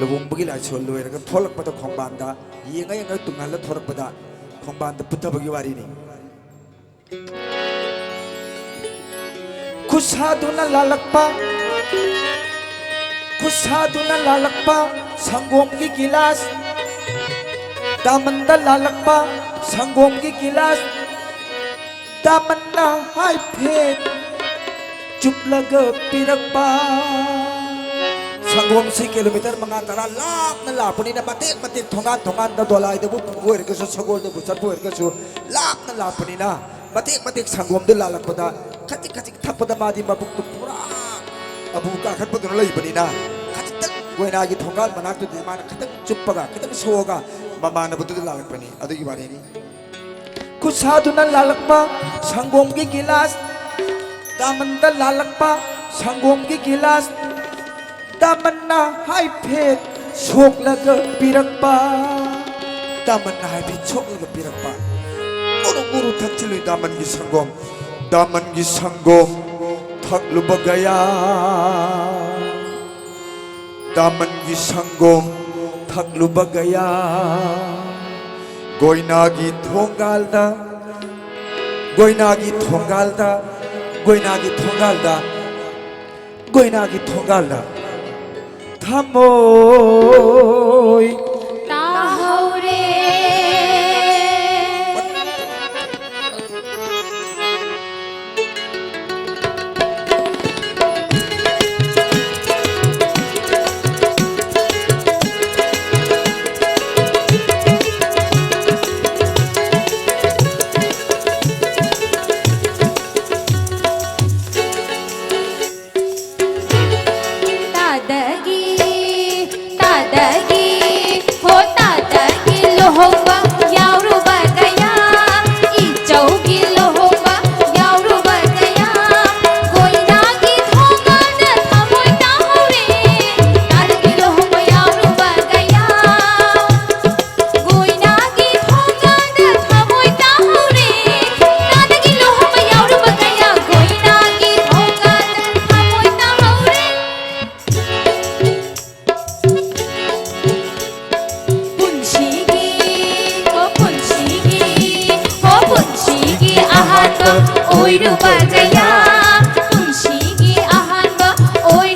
ꯂꯨꯍꯣꯡꯕꯒꯤ ꯂꯥꯏꯁꯣꯟ ꯂꯣꯏꯔꯒ ꯊꯣꯛꯂꯛꯄꯗ ꯈꯣꯡꯕꯥꯟꯗ ꯌꯦꯡꯉ ꯌꯦꯡꯉ ꯇꯨꯡꯍꯜꯂ ꯊꯣꯔꯛꯄꯗ ꯈꯣꯡꯕꯥꯟꯗ ꯄꯨꯊꯕꯒꯤ ꯋꯥꯔꯤꯅꯤ꯫ ꯈꯨꯠꯁꯥꯗꯨꯅ ꯂꯥꯜꯂꯛꯄ, ꯈꯨꯠꯁꯥꯗꯨꯅ ꯂꯥꯜꯂꯛꯄ ꯁꯪꯒꯣꯝꯒꯤ ꯒꯤꯂꯥꯁ, ꯗꯥꯃꯟꯗ ꯂꯥꯜꯂꯛꯄ ꯁꯪꯒꯣꯝꯒꯤ ꯒꯤꯂꯥꯁ, ꯗꯥꯃꯟꯅ ꯍꯥꯏꯐꯦꯠ ꯆꯨꯞꯂꯒ ꯄꯤꯔꯛꯄ꯫ ꯁꯪꯒꯣꯝꯁꯤ ꯀꯤꯂꯣꯃꯤꯇꯔ ꯃꯉꯥ ꯇꯔꯥ ꯂꯥꯞꯅ ꯂꯥꯛꯄꯅꯤꯅ, ꯃꯇꯦꯛ ꯃꯇꯦꯛ, ꯊꯣꯡꯒꯥꯟ ꯊꯣꯡꯒꯥꯟꯗ, ꯗꯣꯂꯥꯏꯗꯕꯨ ꯄꯨꯕ ꯑꯣꯏꯔꯒꯁꯨ, ꯁꯒꯣꯜꯗꯕꯨ ꯆꯠꯄ ꯑꯣꯏꯔꯒꯁꯨ, ꯂꯥꯞꯅ ꯂꯥꯛꯄꯅꯤꯅ, ꯃꯇꯦꯛ ꯃꯇꯦꯛ ꯁꯪꯒꯣꯝꯗꯨ ꯂꯥꯜꯂꯛꯄꯗ, ꯈꯖꯤꯛ ꯈꯖꯤꯛ ꯊꯛꯄꯗ ꯃꯥꯗꯤ ꯃꯕꯨꯛꯇꯨ ꯄꯨꯔꯥ ꯑꯕꯨ ꯀꯥꯈꯠꯄꯗꯨꯅ ꯂꯩꯕꯅꯤꯅ, ꯈꯖꯤꯛꯇꯪ ꯀꯣꯏꯅꯥꯒꯤ ꯊꯣꯡꯒꯥꯜ ꯃꯅꯥꯛꯇꯨꯗꯤ ꯃꯥꯅ ꯈꯤꯇꯪ ꯆꯨꯞꯄꯒ, ꯈꯤꯇꯪ ꯁꯣꯛꯑꯒ, ꯃꯃꯥꯟꯅꯕꯗꯨꯗ ꯂꯥꯜꯂꯛꯄꯅꯤ꯫ ꯑꯗꯨꯒꯤ ꯋꯥꯔꯤꯅꯤ꯫ ꯈꯨꯠꯁꯥꯗꯨꯅ ꯂꯥꯜꯂꯛꯄ ꯁꯪꯒꯣꯝꯒꯤ ꯒꯤꯂꯥꯁ, ꯗꯥꯃꯟꯗ ꯂꯥꯜꯂꯛꯄ ꯁꯪꯒꯣꯝꯒꯤ ꯒꯤꯂꯥꯁ, ꯗꯥꯃꯟꯅ ꯍꯥꯏꯐꯦꯠ ꯁꯣꯛꯂꯒ ꯄꯤꯔꯛꯄ꯫ ꯗꯥꯃꯟꯅ ꯍꯥꯏꯐꯦꯠ ꯁꯣꯛꯂꯒ ꯄꯤꯔꯛꯄ꯫ ꯒꯨꯔꯨ ꯒꯨꯔꯨ ꯊꯛꯆꯤꯜꯂꯨꯏ ꯗꯥꯃꯟꯒꯤ ꯁꯪꯒꯣꯝ꯫ ꯗꯥꯃꯟꯒꯤ ꯁꯪꯒꯣꯝ ꯊꯛꯂꯨꯕ ꯒꯌꯥ꯫ ꯗꯥꯃꯟꯒꯤ ꯁꯪꯒꯣꯝ ꯊꯛꯂꯨꯕ ꯒꯌꯥ꯫ ꯒꯣꯏꯅꯥꯒꯤ ꯊꯣꯡꯒꯥꯜꯗ, ꯒꯣꯏꯅꯥꯒꯤ ꯊꯣꯡꯒꯥꯜꯗ, ꯒꯣꯏꯅꯥꯒꯤ ꯊꯣꯡꯒꯥꯜꯗ, ꯒꯣꯏꯅꯥꯒꯤ ꯊꯣꯡꯒꯥꯜꯗ ꯊꯃꯣꯏ ꯇꯥꯍꯧꯔꯦ꯫ ꯇꯥꯗꯒꯤ, ꯇꯥꯗꯒꯤ, ꯍꯣ ꯇꯥꯗꯒꯤ ꯂꯨꯍꯣꯡꯕ ꯌꯥꯎꯔꯨꯕ ꯀꯌꯥ, ꯏꯆꯧꯒꯤ ꯂꯨꯍꯣꯡꯕ ꯌꯥꯎꯔꯨꯕ ꯀꯌꯥ, ꯀꯣꯏꯅꯥꯒꯤ ꯊꯣꯡꯒꯥꯟꯗ ꯊꯃꯣꯏ ꯇꯥꯍꯧꯔꯦ꯫ ꯇꯥꯗꯒꯤ ꯂꯨꯍꯣꯡꯕ ꯌꯥꯎꯔꯨꯕ ꯀꯌꯥ, ꯀꯣꯏꯅꯥꯒꯤ ꯊꯣꯡꯒꯥꯟꯗ ꯊꯃꯣꯏ ꯇꯥꯍꯧꯔꯦ꯫ ꯇꯥꯗꯒꯤ ꯂꯨꯍꯣꯡꯕ ꯌꯥꯎꯔꯨꯕ ꯀꯌꯥ, ꯀꯣꯏꯅꯥꯒꯤ ꯊꯣꯡꯒꯥꯟꯗ ꯊꯃꯣꯏ ꯇꯥꯍꯧꯔꯦ꯫ ꯄꯨꯟꯁꯤꯒꯤ, ꯍꯣ ꯄꯨꯟꯁꯤꯒꯤ, ꯍꯣ ꯄꯨꯟꯁꯤꯒꯤ ꯑꯍꯥꯟꯕ ꯑꯣꯏꯔꯨꯕ ꯀꯌꯥ, ꯄꯨꯟꯁꯤꯒꯤ ꯑꯍꯥꯟꯕ ꯑꯣꯏ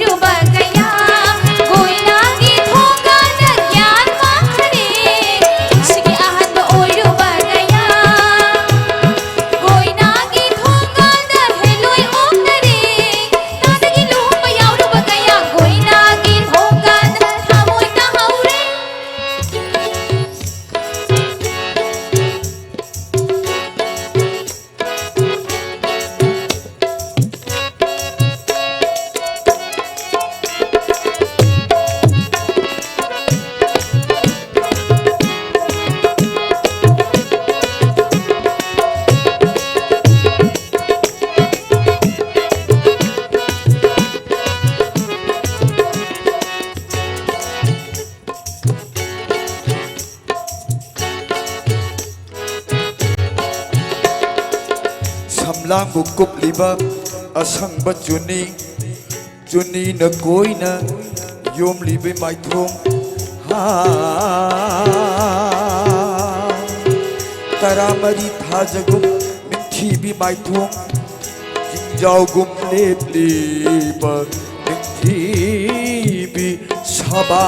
ꯇꯥꯡꯕꯨ ꯀꯨꯞꯂꯤꯕ ꯑꯁꯪꯕ ꯆꯨꯅꯤ, ꯆꯨꯅꯤꯅ ꯀꯣꯏꯅ ꯌꯣꯝꯂꯤꯕꯤ ꯃꯥꯏꯊꯣꯡ꯫ ꯍꯥ, ꯇꯔꯥꯃꯔꯤ ꯊꯥꯖꯒꯨꯝ ꯅꯤꯡꯊꯤꯕꯤ ꯃꯥꯏꯊꯣꯡ, ꯆꯤꯡꯖꯥꯎꯒꯨꯝ ꯂꯦꯞꯂꯤꯕ ꯅꯤꯡꯊꯤꯕꯤ ꯁꯥꯕ꯫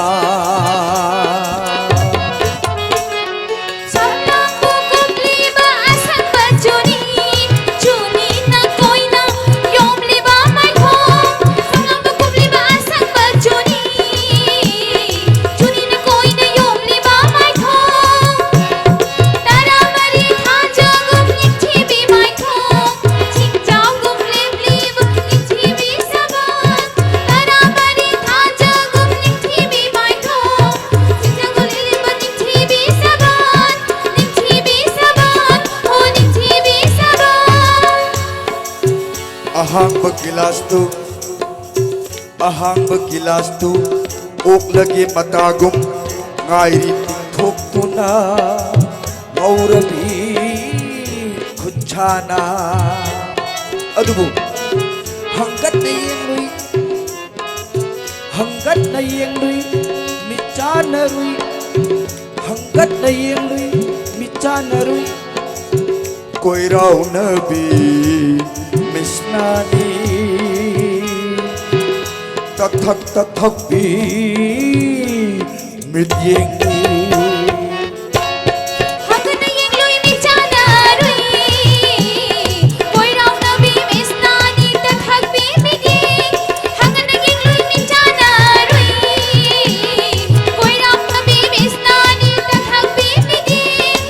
ꯁꯝꯂꯥꯡꯕꯨ ꯀꯨꯞꯂꯤꯕ ꯑꯁꯪꯕ ꯆꯨꯅꯤ, ꯆꯨꯅꯤꯅ ꯀꯣꯏꯅ ꯌꯣꯝꯂꯤꯕ ꯃꯥꯏꯊꯣꯡ꯫ ꯁꯝꯂꯥꯡꯕꯨ ꯀꯨꯞꯂꯤꯕ ꯑꯁꯪꯕ ꯆꯨꯅꯤ, ꯆꯨꯅꯤꯅ ꯀꯣꯏꯅ ꯌꯣꯝꯂꯤꯕ ꯃꯥꯏꯊꯣꯡ꯫ ꯇꯔꯥꯃꯔꯤ ꯊꯥꯖꯒꯨꯝ ꯅꯤꯡꯊꯤꯕꯤ ꯃꯥꯏꯊꯣꯡ, ꯆꯤꯡꯖꯥꯎꯒꯨꯝ ꯂꯦꯞꯂꯤꯕ ꯅꯤꯡꯊꯤꯕꯤ ꯁꯥꯕ꯫ ꯇꯔꯥꯃꯔꯤ ꯊꯥꯖꯒꯨꯝ ꯅꯤꯡꯊꯤꯕꯤ ꯃꯥꯏꯊꯣꯡ, ꯆꯤꯡꯖꯥꯎꯒꯨꯝ ꯂꯦꯞꯂꯤꯕ ꯅꯤꯡꯊꯤꯕꯤ ꯁꯥꯕ, ꯅꯤꯡꯊꯤꯕꯤ ꯁꯥꯕ, ꯍꯣ ꯅꯤꯡꯊꯤꯕꯤ ꯁꯥꯕ꯫ ꯑꯍꯥꯡꯕ ꯒꯤꯂꯥꯁꯇꯨ, ꯑꯍꯥꯡꯕ ꯒꯤꯂꯥꯁꯇꯨ ꯑꯣꯛꯂꯒꯦ ꯃꯇꯥꯒꯨꯝ ꯉꯥꯏꯔꯤ ꯇꯤꯡꯊꯣꯛꯇꯨꯅ ꯉꯧꯔꯕꯤ ꯈꯨꯠꯁꯥꯅ꯫ ꯑꯗꯨꯕꯨ ꯍꯪꯒꯠꯅ ꯌꯦꯡꯂꯨꯏ, ꯍꯪꯒꯠꯅ ꯌꯦꯡꯂꯨꯏ, ꯃꯤꯠ ꯆꯥꯟꯅꯔꯨꯏ, ꯍꯪꯒꯠꯅ ꯌꯦꯡꯂꯨꯏ, ꯃꯤꯠ ꯆꯥꯟꯅꯔꯨꯏ꯫ ꯀꯣꯏꯔꯥꯎꯅꯕꯤ ꯃꯤꯁꯅꯥꯅꯤ, ꯇꯊꯛ ꯇꯊꯛꯄꯤ ꯃꯤꯠꯌꯦꯡꯅꯤ꯫ ꯍꯪꯒꯠꯅ ꯌꯦꯡꯂꯨꯏ ꯃꯤꯠ ꯆꯥꯟꯅꯔꯨꯏ, ꯀꯣꯏꯔꯥꯎꯅꯕꯤ ꯃꯤꯁꯅꯥꯅꯤ ꯇꯊꯛꯄꯤ ꯃꯤꯠꯌꯦꯡ꯫ ꯍꯪꯒꯠꯅ ꯌꯦꯡꯂꯨꯏ ꯃꯤꯠ ꯆꯥꯟꯅꯔꯨꯏ, ꯀꯣꯏꯔꯥꯎꯅꯕꯤ ꯃꯤꯁꯅꯥꯅꯤ ꯇꯊꯛꯄꯤ ꯃꯤꯠꯌꯦꯡ꯫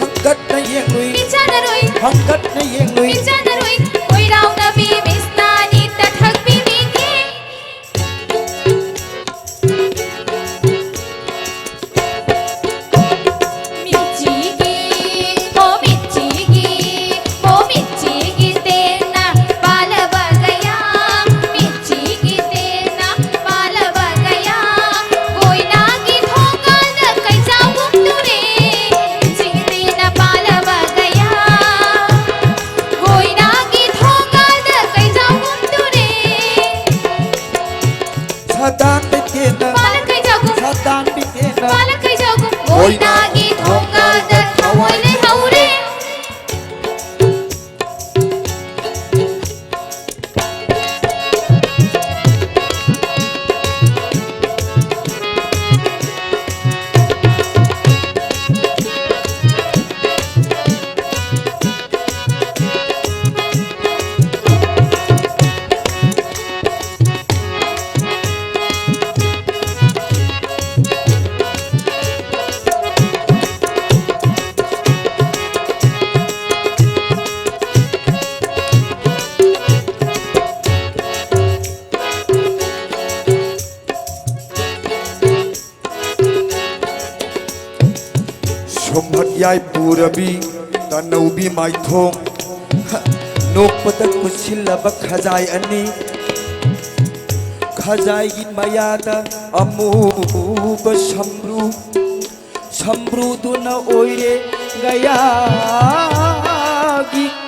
ꯍꯪꯒꯠꯅ ꯌꯦꯡꯂꯨꯏ, ꯃꯤꯠ ꯆꯥꯟꯅꯔꯨꯏ, ꯍꯪꯒꯠꯅ ꯌꯦꯡꯂꯨꯏ꯫ ꯃꯤꯠ ꯆꯥꯟꯅꯔꯨꯏ, ꯀꯣꯏꯔꯥꯎꯅꯕꯤ ꯃꯤꯁꯅꯥꯅꯤ ꯇꯊꯛꯄꯤ ꯃꯤꯠꯌꯦꯡ꯫ ꯄꯤꯛꯀꯦꯅ, ꯄꯥꯜꯂꯛꯈꯩ ꯖꯥꯎꯒꯨꯝ, ꯁꯥꯗꯥꯟ ꯄꯤꯛꯀꯦꯅ, ꯄꯥꯜꯂꯛꯈꯩ ꯖꯥꯎꯒꯨꯝ, ꯃꯣꯏꯅꯥꯒꯤ ꯊꯣꯡꯒꯥꯜꯗ ꯊꯋꯥꯏ ꯂꯩꯍꯧꯔꯦ꯫ ꯁꯨꯝꯍꯠ ꯌꯥꯏꯄꯨꯔꯕꯤ ꯇꯅꯧꯕꯤ ꯃꯥꯏꯊꯣꯡ, ꯅꯣꯛꯄꯗ ꯀꯨꯠꯁꯤꯜꯂꯕ ꯈꯖꯥꯏ ꯑꯅꯤ, ꯈꯖꯥꯏꯒꯤ ꯃꯌꯥꯗ ꯑꯃꯨꯕ ꯁꯝꯕ꯭ꯔꯨ, ꯁꯝꯕ꯭ꯔꯨꯗꯨꯅ ꯑꯣꯏꯔꯦ ꯒꯌꯥꯒꯤ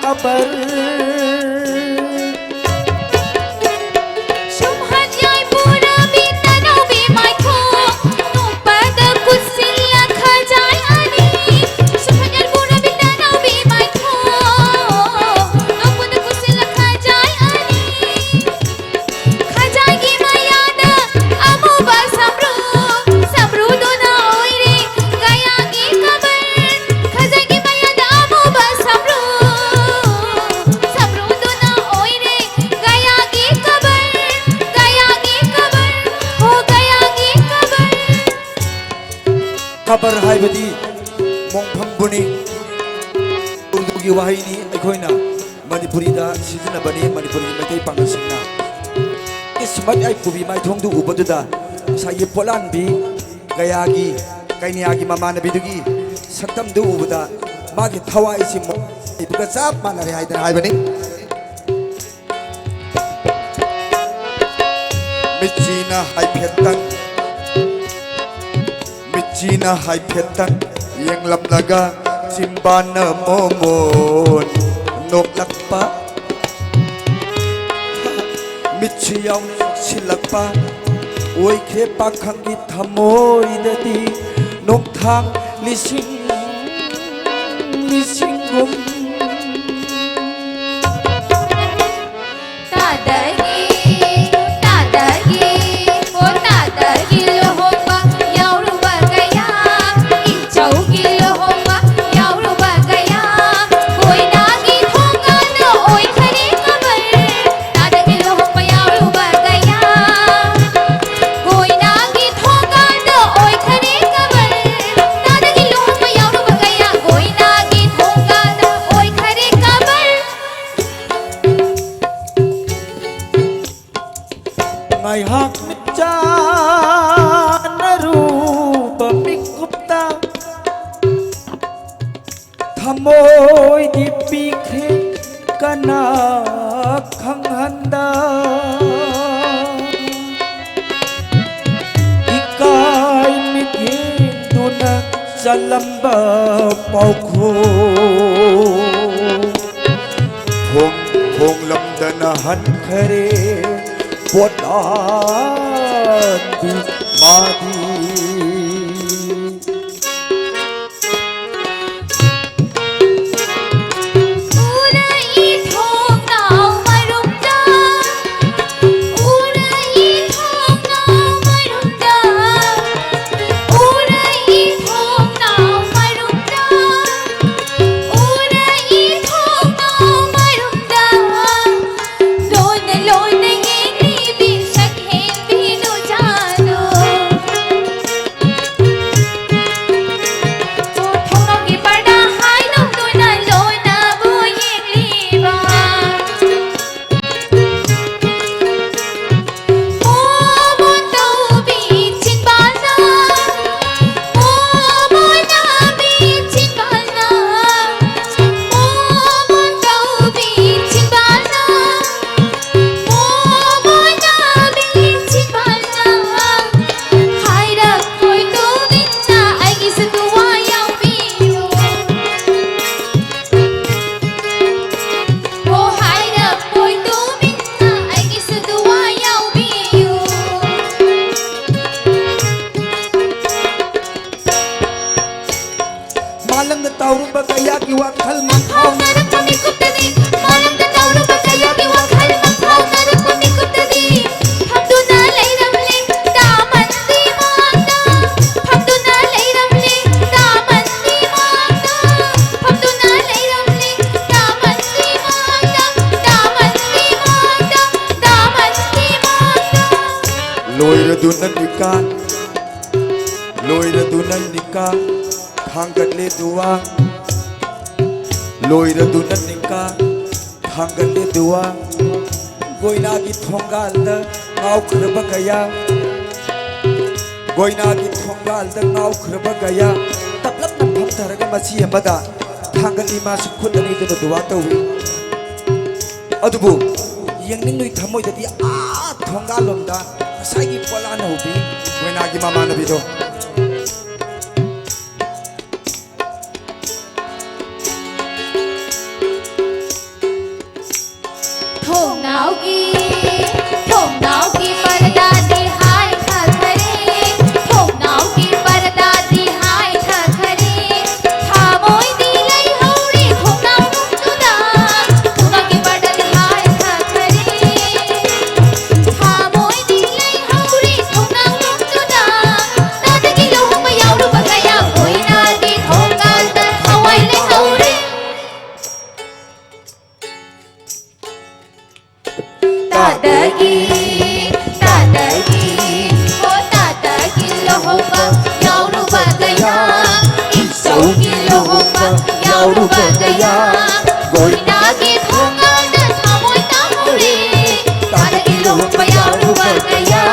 ꯀꯕꯔ꯫ ꯁꯨꯝꯍꯠ ꯌꯥꯏꯄꯨꯔꯕꯤ ꯇꯅꯧꯕꯤ ꯃꯥꯏꯊꯣꯡ, ꯅꯣꯛꯄꯗ ꯀꯨꯠꯁꯤꯜꯂ ꯈꯖꯥꯏ ꯑꯅꯤ꯫ ꯁꯨꯝꯍꯠ ꯌꯥꯏꯄꯨꯔꯕꯤ ꯇꯅꯧꯕꯤ ꯃꯥꯏꯊꯣꯡ, ꯅꯣꯛꯄꯗ ꯀꯨꯠꯁꯤꯜꯂ ꯈꯖꯥꯏ ꯑꯅꯤ꯫ ꯈꯖꯥꯏꯒꯤ ꯃꯌꯥꯗ ꯑꯃꯨꯕ ꯁꯝꯕ꯭ꯔꯨ, ꯁꯝꯕ꯭ꯔꯨꯗꯨꯅ ꯑꯣꯏꯔꯦ ꯒꯌꯥꯒꯤ ꯀꯕꯔ꯫ ꯈꯖꯥꯏꯒꯤ ꯃꯌꯥꯗ ꯑꯃꯨꯕ ꯁꯝꯕ꯭ꯔꯨ, ꯁꯝꯕ꯭ꯔꯨꯗꯨꯅ ꯑꯣꯏꯔꯦ ꯒꯌꯥꯒꯤ ꯀꯕꯔ, ꯒꯌꯥꯒꯤ ꯀꯕꯔ, ꯍꯣ ꯒꯌꯥꯒꯤ ꯀꯕꯔ꯫ ꯀꯕꯔ ꯍꯥꯏꯕꯗꯤ ꯃꯣꯡꯐꯝꯕꯨꯅꯤ꯫ ꯎꯔꯗꯨꯒꯤ ꯋꯥꯍꯩꯅꯤ, ꯑꯩꯈꯣꯏꯅ ꯃꯅꯤꯄꯨꯔꯤꯗ ꯁꯤꯖꯤꯟꯅꯕꯅꯤ, ꯃꯅꯤꯄꯨꯔꯒꯤ ꯃꯩꯇꯩ ꯄꯥꯉꯜꯁꯤꯡꯅ꯫ ꯏꯁꯃꯠ ꯌꯥꯏꯄꯨꯕꯤ ꯃꯥꯏꯊꯣꯡꯗꯨ ꯎꯕꯗꯨꯗ ꯉꯁꯥꯏꯒꯤ ꯄꯣꯠꯂꯥꯟꯕꯤ ꯒꯌꯥꯒꯤ, ꯀꯩꯅ꯭ꯌꯥꯒꯤ ꯃꯃꯥꯟꯅꯕꯤꯗꯨꯒꯤ ꯁꯛꯇꯝꯗꯨ ꯎꯕꯗ ꯃꯥꯒꯤ ꯊꯋꯥꯏꯁꯤ ꯃꯣ-, ꯂꯩꯕꯒ ꯆꯞ ꯃꯥꯟꯅꯔꯦ ꯍꯥꯏꯗꯅ ꯍꯥꯏꯕꯅꯤ꯫ ꯃꯤꯠꯆꯤꯅ ꯍꯥꯏꯐꯦꯠꯇꯪ, ꯃꯤꯠꯆꯤꯅ ꯍꯥꯏꯐꯦꯠꯇꯪ ꯌꯦꯡꯂꯝꯂꯒ ꯆꯤꯝꯕꯥꯟꯅ ꯃꯣꯃꯣꯟ ꯅꯣꯛꯂꯛꯄ, ꯃꯤꯠꯁꯤ ꯌꯥꯎꯅ ꯅꯣꯛꯁꯤꯜꯂꯛꯄ, ꯑꯣꯏꯈ꯭ꯔꯦ ꯄꯥꯈꯪꯒꯤ ꯊꯃꯣꯏꯗꯗꯤ ꯅꯣꯡꯊꯥꯡ ꯂꯤꯁꯤꯡ ꯂꯤꯁꯤꯡꯒꯨꯝ꯫ ꯇꯥꯗꯒꯤ, ꯇꯥꯗꯒꯤ, ꯑꯣ ꯇꯥꯗꯒꯤ ꯂꯨꯍꯣꯡꯕ ꯌꯥꯎꯔꯨꯕ ꯀꯌꯥ, ꯏꯆꯧꯒꯤ ꯂꯨꯍꯣꯡꯕ ꯌꯥꯎꯔꯨꯕ ꯀꯌꯥ, ꯀꯣꯏꯅꯥꯒꯤ ꯊꯣꯡꯒꯥꯟꯗ ꯑꯣꯏꯈꯔꯦ ꯀꯕꯔ꯫ ꯇꯥꯗꯒꯤ ꯂꯨꯍꯣꯡꯕ ꯌꯥꯎꯔꯨꯕ ꯀꯌꯥ, ꯀꯣꯏꯅꯥꯒꯤ ꯊꯣꯡꯒꯥꯟꯗ ꯑꯣꯏꯈꯔꯦ ꯀꯕꯔ꯫ ꯇꯥꯗꯒꯤ ꯂꯨꯍꯣꯡꯕ ꯌꯥꯎꯔꯨꯕ ꯀꯌꯥ, ꯀꯣꯏꯅꯥꯒꯤ ꯊꯣꯡꯒꯥꯟꯗ ꯑꯣꯏꯈꯔꯦ ꯀꯕꯔ꯫ ꯉꯥꯏꯍꯥꯛ ꯃꯤꯠꯆꯥꯟꯅꯔꯨꯕ ꯃꯤꯀꯨꯞꯇ ꯊꯃꯣꯏꯗꯤ ꯄꯤꯈ꯭ꯔꯦ ꯀꯅꯥ ꯈꯪꯍꯟꯗ꯫ ꯏꯀꯥꯏ ꯃꯤꯠꯌꯦꯡꯗꯨꯅ ꯆꯜꯂꯝꯕ ꯄꯥꯎꯈꯣꯡ ꯐꯣꯡ ꯐꯣꯡꯂꯝꯗꯅ ꯍꯟꯈꯔꯦ ꯄꯣꯠꯂꯥꯟꯕꯤ ꯃꯥꯗꯤ꯫ ꯎꯔꯛꯏ ꯊꯣꯡꯅꯥꯎ ꯃꯔꯨꯝꯗ, ꯎꯔꯛꯏ ꯊꯣꯡꯅꯥꯎ ꯃꯔꯨꯝꯗ, ꯎꯔꯛꯏ ꯊꯣꯡꯅꯥꯎ ꯃꯔꯨꯝꯗ, ꯎꯔꯛꯏ ꯊꯣꯡꯅꯥꯎ ꯃꯔꯨꯝꯗ, ꯂꯣꯟꯅ ꯂꯣꯟꯅ ꯌꯦꯡꯂꯤꯕꯤ ꯁꯛꯍꯦꯟꯕꯤ ꯅꯨꯖꯥꯗꯣ꯫ ꯌꯥꯎꯔꯨꯕ ꯀꯌꯥꯒꯤ ꯋꯥꯈꯜ ꯃꯪꯐꯥꯎꯅꯔꯛꯄ ꯃꯤꯀꯨꯞꯇꯗꯤ, ꯃꯔꯝꯗ ꯌꯥꯎꯔꯨꯕ ꯀꯌꯥꯒꯤ ꯋꯥꯈꯜ ꯃꯪꯐꯥꯎꯅꯔꯛꯄ ꯃꯤꯀꯨꯞꯇꯗꯤ, ꯐꯝꯗꯨꯅ ꯂꯩꯔꯝꯂꯦ ꯗꯥꯃꯟꯗꯤ ꯃꯥꯡꯗ꯫ ꯐꯝꯗꯨꯅ ꯂꯩꯔꯝꯂꯦ ꯗꯥꯃꯟꯗꯤ ꯃꯥꯡꯗ꯫ ꯐꯝꯗꯨꯅ ꯂꯩꯔꯝꯂꯦ ꯗꯥꯃꯟꯗꯤ ꯃꯥꯡꯗ꯫ ꯗꯥꯃꯟꯗꯤ ꯃꯥꯡꯗ꯫ ꯗꯥꯃꯟꯗꯤ ꯃꯥꯡꯗ꯫ ꯂꯣꯏꯔꯗꯨꯅ ꯅꯤꯀꯥ, ꯂꯣꯏꯔꯗꯨꯅ ꯅꯤꯀꯥ, ꯊꯥꯡꯒꯠꯂꯦ ꯗꯨꯋꯥ꯫ ꯂꯣꯏꯔꯗꯨꯅ ꯅꯤꯀꯥ, ꯊꯥꯡꯒꯠꯂꯦ ꯗꯨꯋꯥ꯫ ꯒꯣꯏꯅꯥꯒꯤ ꯊꯣꯡꯒꯥꯜꯗ ꯉꯥꯎꯈ꯭ꯔꯕ ꯀꯌꯥ, ꯒꯣꯏꯅꯥꯒꯤ ꯊꯣꯡꯒꯥꯜꯗ ꯉꯥꯎꯈ꯭ꯔꯕ ꯀꯌꯥ, ꯇꯞꯂꯞꯅ ꯐꯝꯊꯔꯒ ꯃꯆꯤ ꯑꯃꯗ ꯊꯥꯡꯒꯠꯂꯤ꯫ ꯃꯥꯁꯨ ꯈꯨꯠ ꯑꯅꯤꯗꯨꯅ ꯗꯨꯋꯥ ꯇꯧꯏ꯫ ꯑꯗꯨꯕꯨ ꯌꯦꯡꯅꯤꯡꯂꯨꯏ ꯊꯃꯣꯏꯗꯗꯤ ꯑꯥ ꯊꯣꯡꯒꯥꯜꯂꯣꯝꯗ ꯉꯁꯥꯏꯒꯤ ꯄꯣꯂꯥꯟ ꯍꯧꯕꯤ ꯒꯣꯏꯅꯥꯒꯤ ꯃꯃꯥꯟꯅꯕꯤꯗꯣ꯫ ꯊꯣꯡꯅꯥꯎꯒꯤ, ꯊꯣꯡꯅꯥꯎꯒꯤ ꯄꯔꯗꯥꯗꯤ ꯍꯥꯏꯊꯈꯔꯦ, ꯊꯣꯡꯅꯥꯎꯒꯤ ꯄꯔꯗꯥꯗꯤ ꯍꯥꯏꯊꯈꯔꯦ, ꯊꯃꯣꯏꯗꯤ ꯂꯩꯍꯧꯔꯤ ꯊꯣꯡꯅꯥꯎ ꯅꯨꯡꯗꯨꯗ, ꯊꯣꯡꯅꯥꯎꯒꯤ ꯄꯔꯗꯥꯗꯤ ꯍꯥꯏꯊꯈꯔꯦ꯫ ꯊꯃꯣꯏꯗꯤ ꯂꯩꯍꯧꯔꯤ ꯊꯣꯡꯅꯥꯎ ꯅꯨꯡꯗꯨꯗ, ꯅꯥꯗꯒꯤ ꯂꯨꯍꯣꯡꯕ ꯌꯥꯎꯔꯨꯕ ꯀꯌꯥ, ꯀꯣꯏꯅꯥꯒꯤ ꯊꯣꯡꯒꯥꯜꯗ ꯊꯋꯥꯏ ꯂꯩꯍꯧꯔꯦ꯫ ꯇꯥꯗꯒꯤ, ꯇꯥꯗꯒꯤ, ꯍꯣ ꯇꯥꯗꯒꯤ ꯂꯨꯍꯣꯡꯕ ꯌꯥꯎꯔꯨꯕ ꯀꯌꯥ, ꯏꯆꯧꯒꯤ ꯂꯨꯍꯣꯡꯕ ꯌꯥꯎꯔꯨꯕ ꯀꯌꯥ, ꯀꯣꯏꯅꯥꯒꯤ ꯊꯣꯡꯒꯥꯜꯗ ꯊꯃꯣꯏ ꯇꯥꯍꯧꯔꯦ꯫ ꯇꯥꯗꯒꯤ ꯂꯨꯍꯣꯡꯕ ꯌꯥꯎꯔꯨꯕ ꯀꯌꯥ,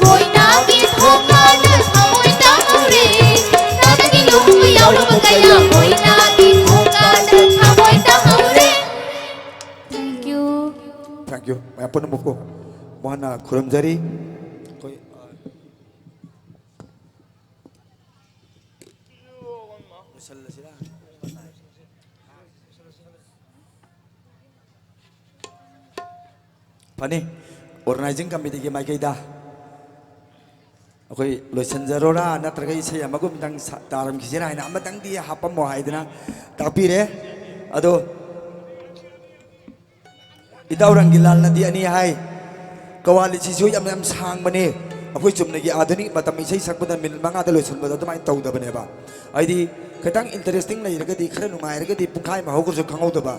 ꯀꯣꯏꯅꯥꯒꯤ ꯊꯣꯡꯒꯥꯜꯗ ꯊꯃꯣꯏ ꯇꯥꯍꯧꯔꯦ꯫ ꯇꯥꯗꯒꯤ ꯂꯨꯍꯣꯡꯕ ꯌꯥꯎꯔꯨꯕ ꯀꯌꯥ, ꯀꯣꯏꯅꯥꯒꯤ ꯊꯣꯡꯒꯥꯜꯗ ꯊꯃꯣꯏ ꯇꯥꯍꯧꯔꯦ꯫ Thank you. Thank you꯫ ꯃꯌꯥꯝ ꯄꯨꯝꯅꯃꯛꯄꯨ ꯋꯥꯅ ꯈꯨꯔꯨꯝꯖꯔꯤ꯫ ꯑꯩꯈꯣꯏ, ꯑ, ꯂꯣꯏꯁꯜꯂꯁꯤꯔꯥ? ꯐꯅꯤ꯫ Organizing committeeꯒꯤ ꯃꯥꯏꯀꯩꯗ ꯑꯩꯈꯣꯏ ꯂꯣꯏꯁꯤꯟꯖꯔꯣꯔꯥ, ꯅꯠꯇ꯭ꯔꯒ ꯏꯁꯩ ꯑꯃꯒꯨꯝꯗꯪ ꯁꯥ-, ꯇꯥꯔꯝꯈꯤꯁꯤꯔꯥ ꯍꯥꯏꯅ ꯑꯃꯇꯪꯗꯤ ꯍꯥꯞꯄꯝꯃꯣ ꯍꯥꯏꯗꯅ ꯇꯥꯛꯄꯤꯔꯦ꯫ ꯑꯗꯣ ꯏꯇꯥꯎ ꯔꯪꯒꯤꯂꯥꯜꯅꯗꯤ ꯑꯅꯤ ꯍꯥꯏ꯫ ꯀꯋꯥꯂꯤꯁꯤꯁꯨ ꯌꯥꯝ, ꯌꯥꯝ ꯁꯥꯡꯕꯅꯦ꯫ ꯑꯩꯈꯣꯏ ꯆꯨꯝꯅꯒꯤ ꯑꯥꯙꯨꯅꯤꯛ ꯃꯇꯝ ꯏꯁꯩ ꯁꯛꯄꯗ ꯃꯤꯅꯤꯠ ꯃꯉꯥꯗ ꯂꯣꯏꯁꯤꯟꯕꯗꯣ ꯑꯗꯨꯃꯥꯏꯅ ꯇꯧꯗꯕꯅꯦꯕ꯫ ꯍꯥꯏꯗꯤ ꯈꯤꯇꯪ interesting ꯂꯩꯔꯒꯗꯤ, ꯈꯔ ꯅꯨꯡꯉꯥꯏꯔꯒꯗꯤ ꯄꯨꯡꯈꯥꯏ ꯑꯃ ꯍꯧꯈ꯭ꯔꯁꯨ ꯈꯪꯍꯧꯗꯕ꯫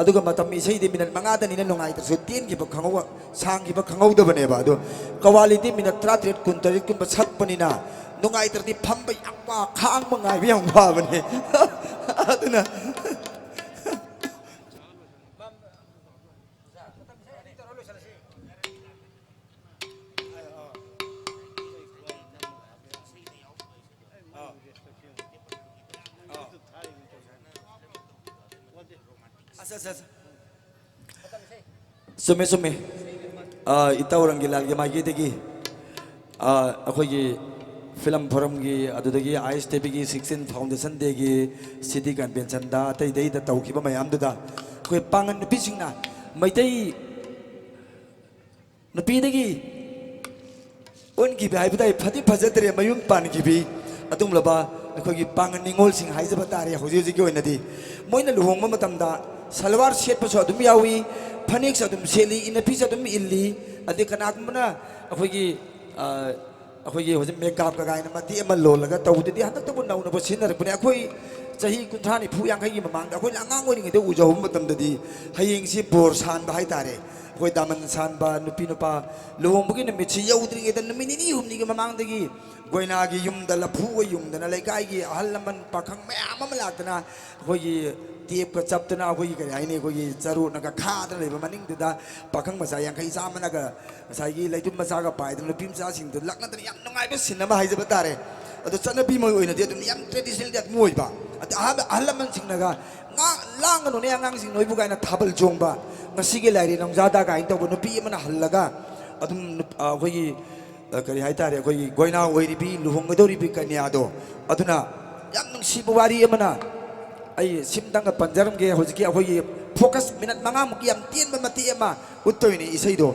ꯑꯗꯨꯒ ꯃꯇꯝ ꯏꯁꯩꯗꯤ ꯃꯤꯅꯤꯠ ꯃꯉꯥꯗꯅꯤꯅ ꯅꯨꯡꯉꯥꯏꯇ꯭ꯔꯁꯨ ꯇꯦꯟꯈꯤꯕ ꯈꯪꯍꯧꯕ, ꯁꯥꯡꯈꯤꯕ ꯈꯪꯍꯧꯗꯕꯅꯦꯕ꯫ ꯑꯗꯣ ꯀꯋꯥꯂꯤꯗꯤ ꯃꯤꯅꯤꯠ ꯇꯔꯥꯇꯔꯦꯠ, ꯀꯨꯟꯇꯔꯦꯠꯀꯨꯝꯕ ꯁꯛꯄꯅꯤꯅ ꯅꯨꯡꯉꯥꯏꯇ꯭ꯔꯗꯤ ꯐꯝꯕ ꯌꯥꯝ ꯋꯥ, ꯈꯥꯡꯕ ꯉꯥꯏꯕ ꯌꯥꯝ ꯋꯥꯕꯅꯦ꯫ ꯑꯗꯨꯅ ꯑꯁ, ꯑꯁ, ꯑꯁ꯫ ꯆꯨꯝꯃꯦ, ꯆꯨꯝꯃꯦ꯫ ꯑ, ꯏꯇꯥꯎ ꯔꯪꯒꯤꯂꯥꯜꯒꯤ ꯃꯥꯏꯀꯩꯗꯒꯤ, ꯑ, ꯑꯩꯈꯣꯏꯒꯤ ꯐꯤꯂꯝ ꯐꯣꯔꯝꯒꯤ, ꯑꯗꯨꯗꯒꯤ ꯑꯥꯏ ꯑꯦꯁ ꯇꯤ ꯚꯤꯒꯤ sixteen Foundation Dayꯒꯤ city conventionꯗ, ꯑꯇꯩ ꯑꯇꯩꯗ ꯇꯧꯈꯤꯕ ꯃꯌꯥꯝꯗꯨꯗ ꯑꯩꯈꯣꯏ ꯄꯥꯡꯒꯟ ꯅꯨꯄꯤꯁꯤꯡꯅ ꯃꯩꯇꯩ ꯅꯨꯄꯤꯗꯒꯤ ꯑꯣꯟꯈꯤꯕ ꯍꯥꯏꯕ ꯇꯥꯏ, ꯐꯗꯤ ꯐꯖꯗ꯭ꯔꯦ, ꯃꯌꯨꯝ ꯄꯥꯟꯈꯤꯕꯤ꯫ ꯑꯗꯨꯒꯨꯝꯂꯕ ꯑꯩꯈꯣꯏꯒꯤ ꯄꯥꯡꯒꯟ ꯅꯤꯉꯣꯜꯁꯤꯡ ꯍꯥꯏꯖꯕ ꯇꯥꯔꯦ ꯍꯧꯖꯤꯛ ꯍꯧꯖꯤꯛꯀꯤ ꯑꯣꯏꯅꯗꯤ꯫ ꯃꯣꯏꯅ ꯂꯨꯍꯣꯡꯕ ꯃꯇꯝꯗ ꯁꯜꯋꯥꯔ ꯁꯦꯠꯄꯁꯨ ꯑꯗꯨꯝ ꯌꯥꯎꯏ, ꯐꯅꯦꯛꯁꯨ ꯑꯗꯨꯝ ꯁꯦꯠꯂꯤ, ꯏꯟꯅꯐꯤꯁꯨ ꯑꯗꯨꯝ ꯏꯜꯂꯤ꯫ ꯑꯗꯩ ꯀꯅꯥꯒꯨꯝꯕꯅ ꯑꯩꯈꯣꯏꯒꯤ, ꯑ, ꯑꯩꯈꯣꯏꯒꯤ ꯍꯧꯖꯤꯛ ꯃꯦꯀꯥꯞꯀ ꯀꯥꯏꯅ ꯃꯇꯦꯛ ꯑꯃ ꯂꯣꯜꯂꯒ ꯇꯧꯕꯗꯨꯗꯤ ꯍꯟꯗꯛꯇꯕꯨ ꯅꯧꯅꯕꯨ ꯁꯤꯖꯤꯟꯅꯔꯛꯄꯅꯦ꯫ ꯑꯩꯈꯣꯏ ꯆꯍꯤ ꯀꯨꯟꯊ꯭ꯔꯥ ꯅꯤꯐꯨ ꯌꯥꯡꯈꯩꯒꯤ ꯃꯃꯥꯡꯗ ꯑꯩꯈꯣꯏꯅ ꯑꯉꯥꯡ ꯑꯣꯏꯔꯤꯉꯩꯗ ꯎꯖꯍꯧꯕ ꯃꯇꯝꯗꯗꯤ ꯍꯌꯦꯡꯁꯤ ꯕꯣꯔ ꯁꯥꯟꯕ ꯍꯥꯏꯇꯥꯔꯦ꯫ ꯑꯩꯈꯣꯏ ꯗꯥꯃꯟ ꯁꯥꯟꯕ, ꯅꯨꯄꯤ ꯅꯨꯄꯥ ꯂꯨꯍꯣꯡꯕꯒꯤ ꯅꯨꯃꯤꯠꯁꯤ ꯌꯧꯗ꯭ꯔꯤꯉꯩꯗ ꯅꯨꯃꯤꯠ ꯅꯤꯅꯤ ꯍꯨꯝꯅꯤꯒꯤ ꯃꯃꯥꯡꯗꯒꯤ ꯒꯣꯏꯅꯥꯒꯤ ꯌꯨꯝꯗ ꯂꯐꯨꯒ ꯌꯨꯡꯗꯅ ꯂꯩꯀꯥꯏꯒꯤ ꯑꯍꯜ ꯂꯃꯟ ꯄꯥꯈꯪ ꯃꯌꯥꯝ ꯑꯃ ꯂꯥꯛꯇꯅ ꯑꯩꯈꯣꯏꯒꯤ ꯇꯦꯞꯀ ꯆꯞꯇꯅ, ꯑꯩꯈꯣꯏꯒꯤ ꯀꯔꯤ ꯍꯥꯏꯅꯤ, ꯑꯩꯈꯣꯏꯒꯤ ꯆꯔꯨꯅꯒ ꯈꯥꯗꯅ ꯂꯩꯕ ꯃꯅꯤꯡꯗꯨꯗ ꯄꯥꯈꯪ ꯃꯆꯥ ꯌꯥꯡꯈꯩ ꯆꯥꯝꯃꯅꯒ ꯉꯁꯥꯏꯒꯤ ꯂꯩꯗꯨꯝ ꯃꯆꯥꯒ ꯄꯥꯏꯗꯅ ꯅꯨꯄꯤ ꯃꯆꯥꯁꯤꯡꯗꯣ ꯂꯛꯅꯗꯅ ꯌꯥꯝ ꯅꯨꯡꯉꯥꯏꯕ scene ꯑꯃ ꯍꯥꯏꯖꯕ ꯇꯥꯔꯦ꯫ ꯑꯗꯣ ꯆꯠꯅꯕꯤ ꯑꯃ ꯑꯣꯏꯅꯗꯤ ꯑꯗꯨꯝ ꯌꯥꯝ traditionalꯗꯤ ꯑꯗꯨꯝ ꯑꯣꯏꯕ꯫ ꯑꯗ ꯑꯍꯜ, ꯑꯍꯜ ꯂꯃꯟꯁꯤꯡꯅꯒ "ꯉꯥ-, ꯂꯥꯡꯒꯅꯨꯅꯦ ꯑꯉꯥꯡꯁꯤꯡ ꯅꯣꯏꯕꯨ" ꯀꯥꯏꯅ ꯊꯥꯕꯜ ꯆꯣꯡꯕ, "ꯉꯁꯤꯒꯤ ꯂꯥꯏꯔꯦꯟ ꯅꯣꯡꯖꯥꯗ" ꯀꯥꯏꯅ ꯇꯧꯕ ꯅꯨꯄꯤ ꯑꯃꯅ ꯍꯜꯂꯒ ꯑꯗꯨꯝ ꯅꯨꯞ-, ꯑ, ꯑꯩꯈꯣꯏꯒꯤ, ꯑ, ꯀꯔꯤ ꯍꯥꯏꯇꯥꯔꯦ, ꯑꯩꯈꯣꯏꯒꯤ ꯒꯣꯏꯅꯥ ꯑꯣꯏꯔꯤꯕꯤ, ꯂꯨꯍꯣꯡꯒꯗꯧꯔꯤꯕꯤ ꯀꯟꯌꯥꯗꯣ, ꯑꯗꯨꯅ ꯌꯥꯝ ꯅꯨꯡꯁꯤꯕ ꯋꯥꯔꯤ ꯑꯃꯅ, ꯑꯩ ꯁꯤꯝꯇꯪꯒ ꯄꯟꯖꯔꯝꯒꯦ꯫ ꯍꯧꯖꯤꯛꯀꯤ ꯑꯩꯈꯣꯏꯒꯤ focus ꯃꯤꯅꯠ ꯃꯉꯥꯃꯨꯛꯀꯤ ꯌꯥꯝ ꯇꯦꯟꯕ ꯃꯇꯦꯛ ꯑꯃ ꯎꯠꯇꯣꯏꯅꯦ ꯏꯁꯩꯗꯣ꯫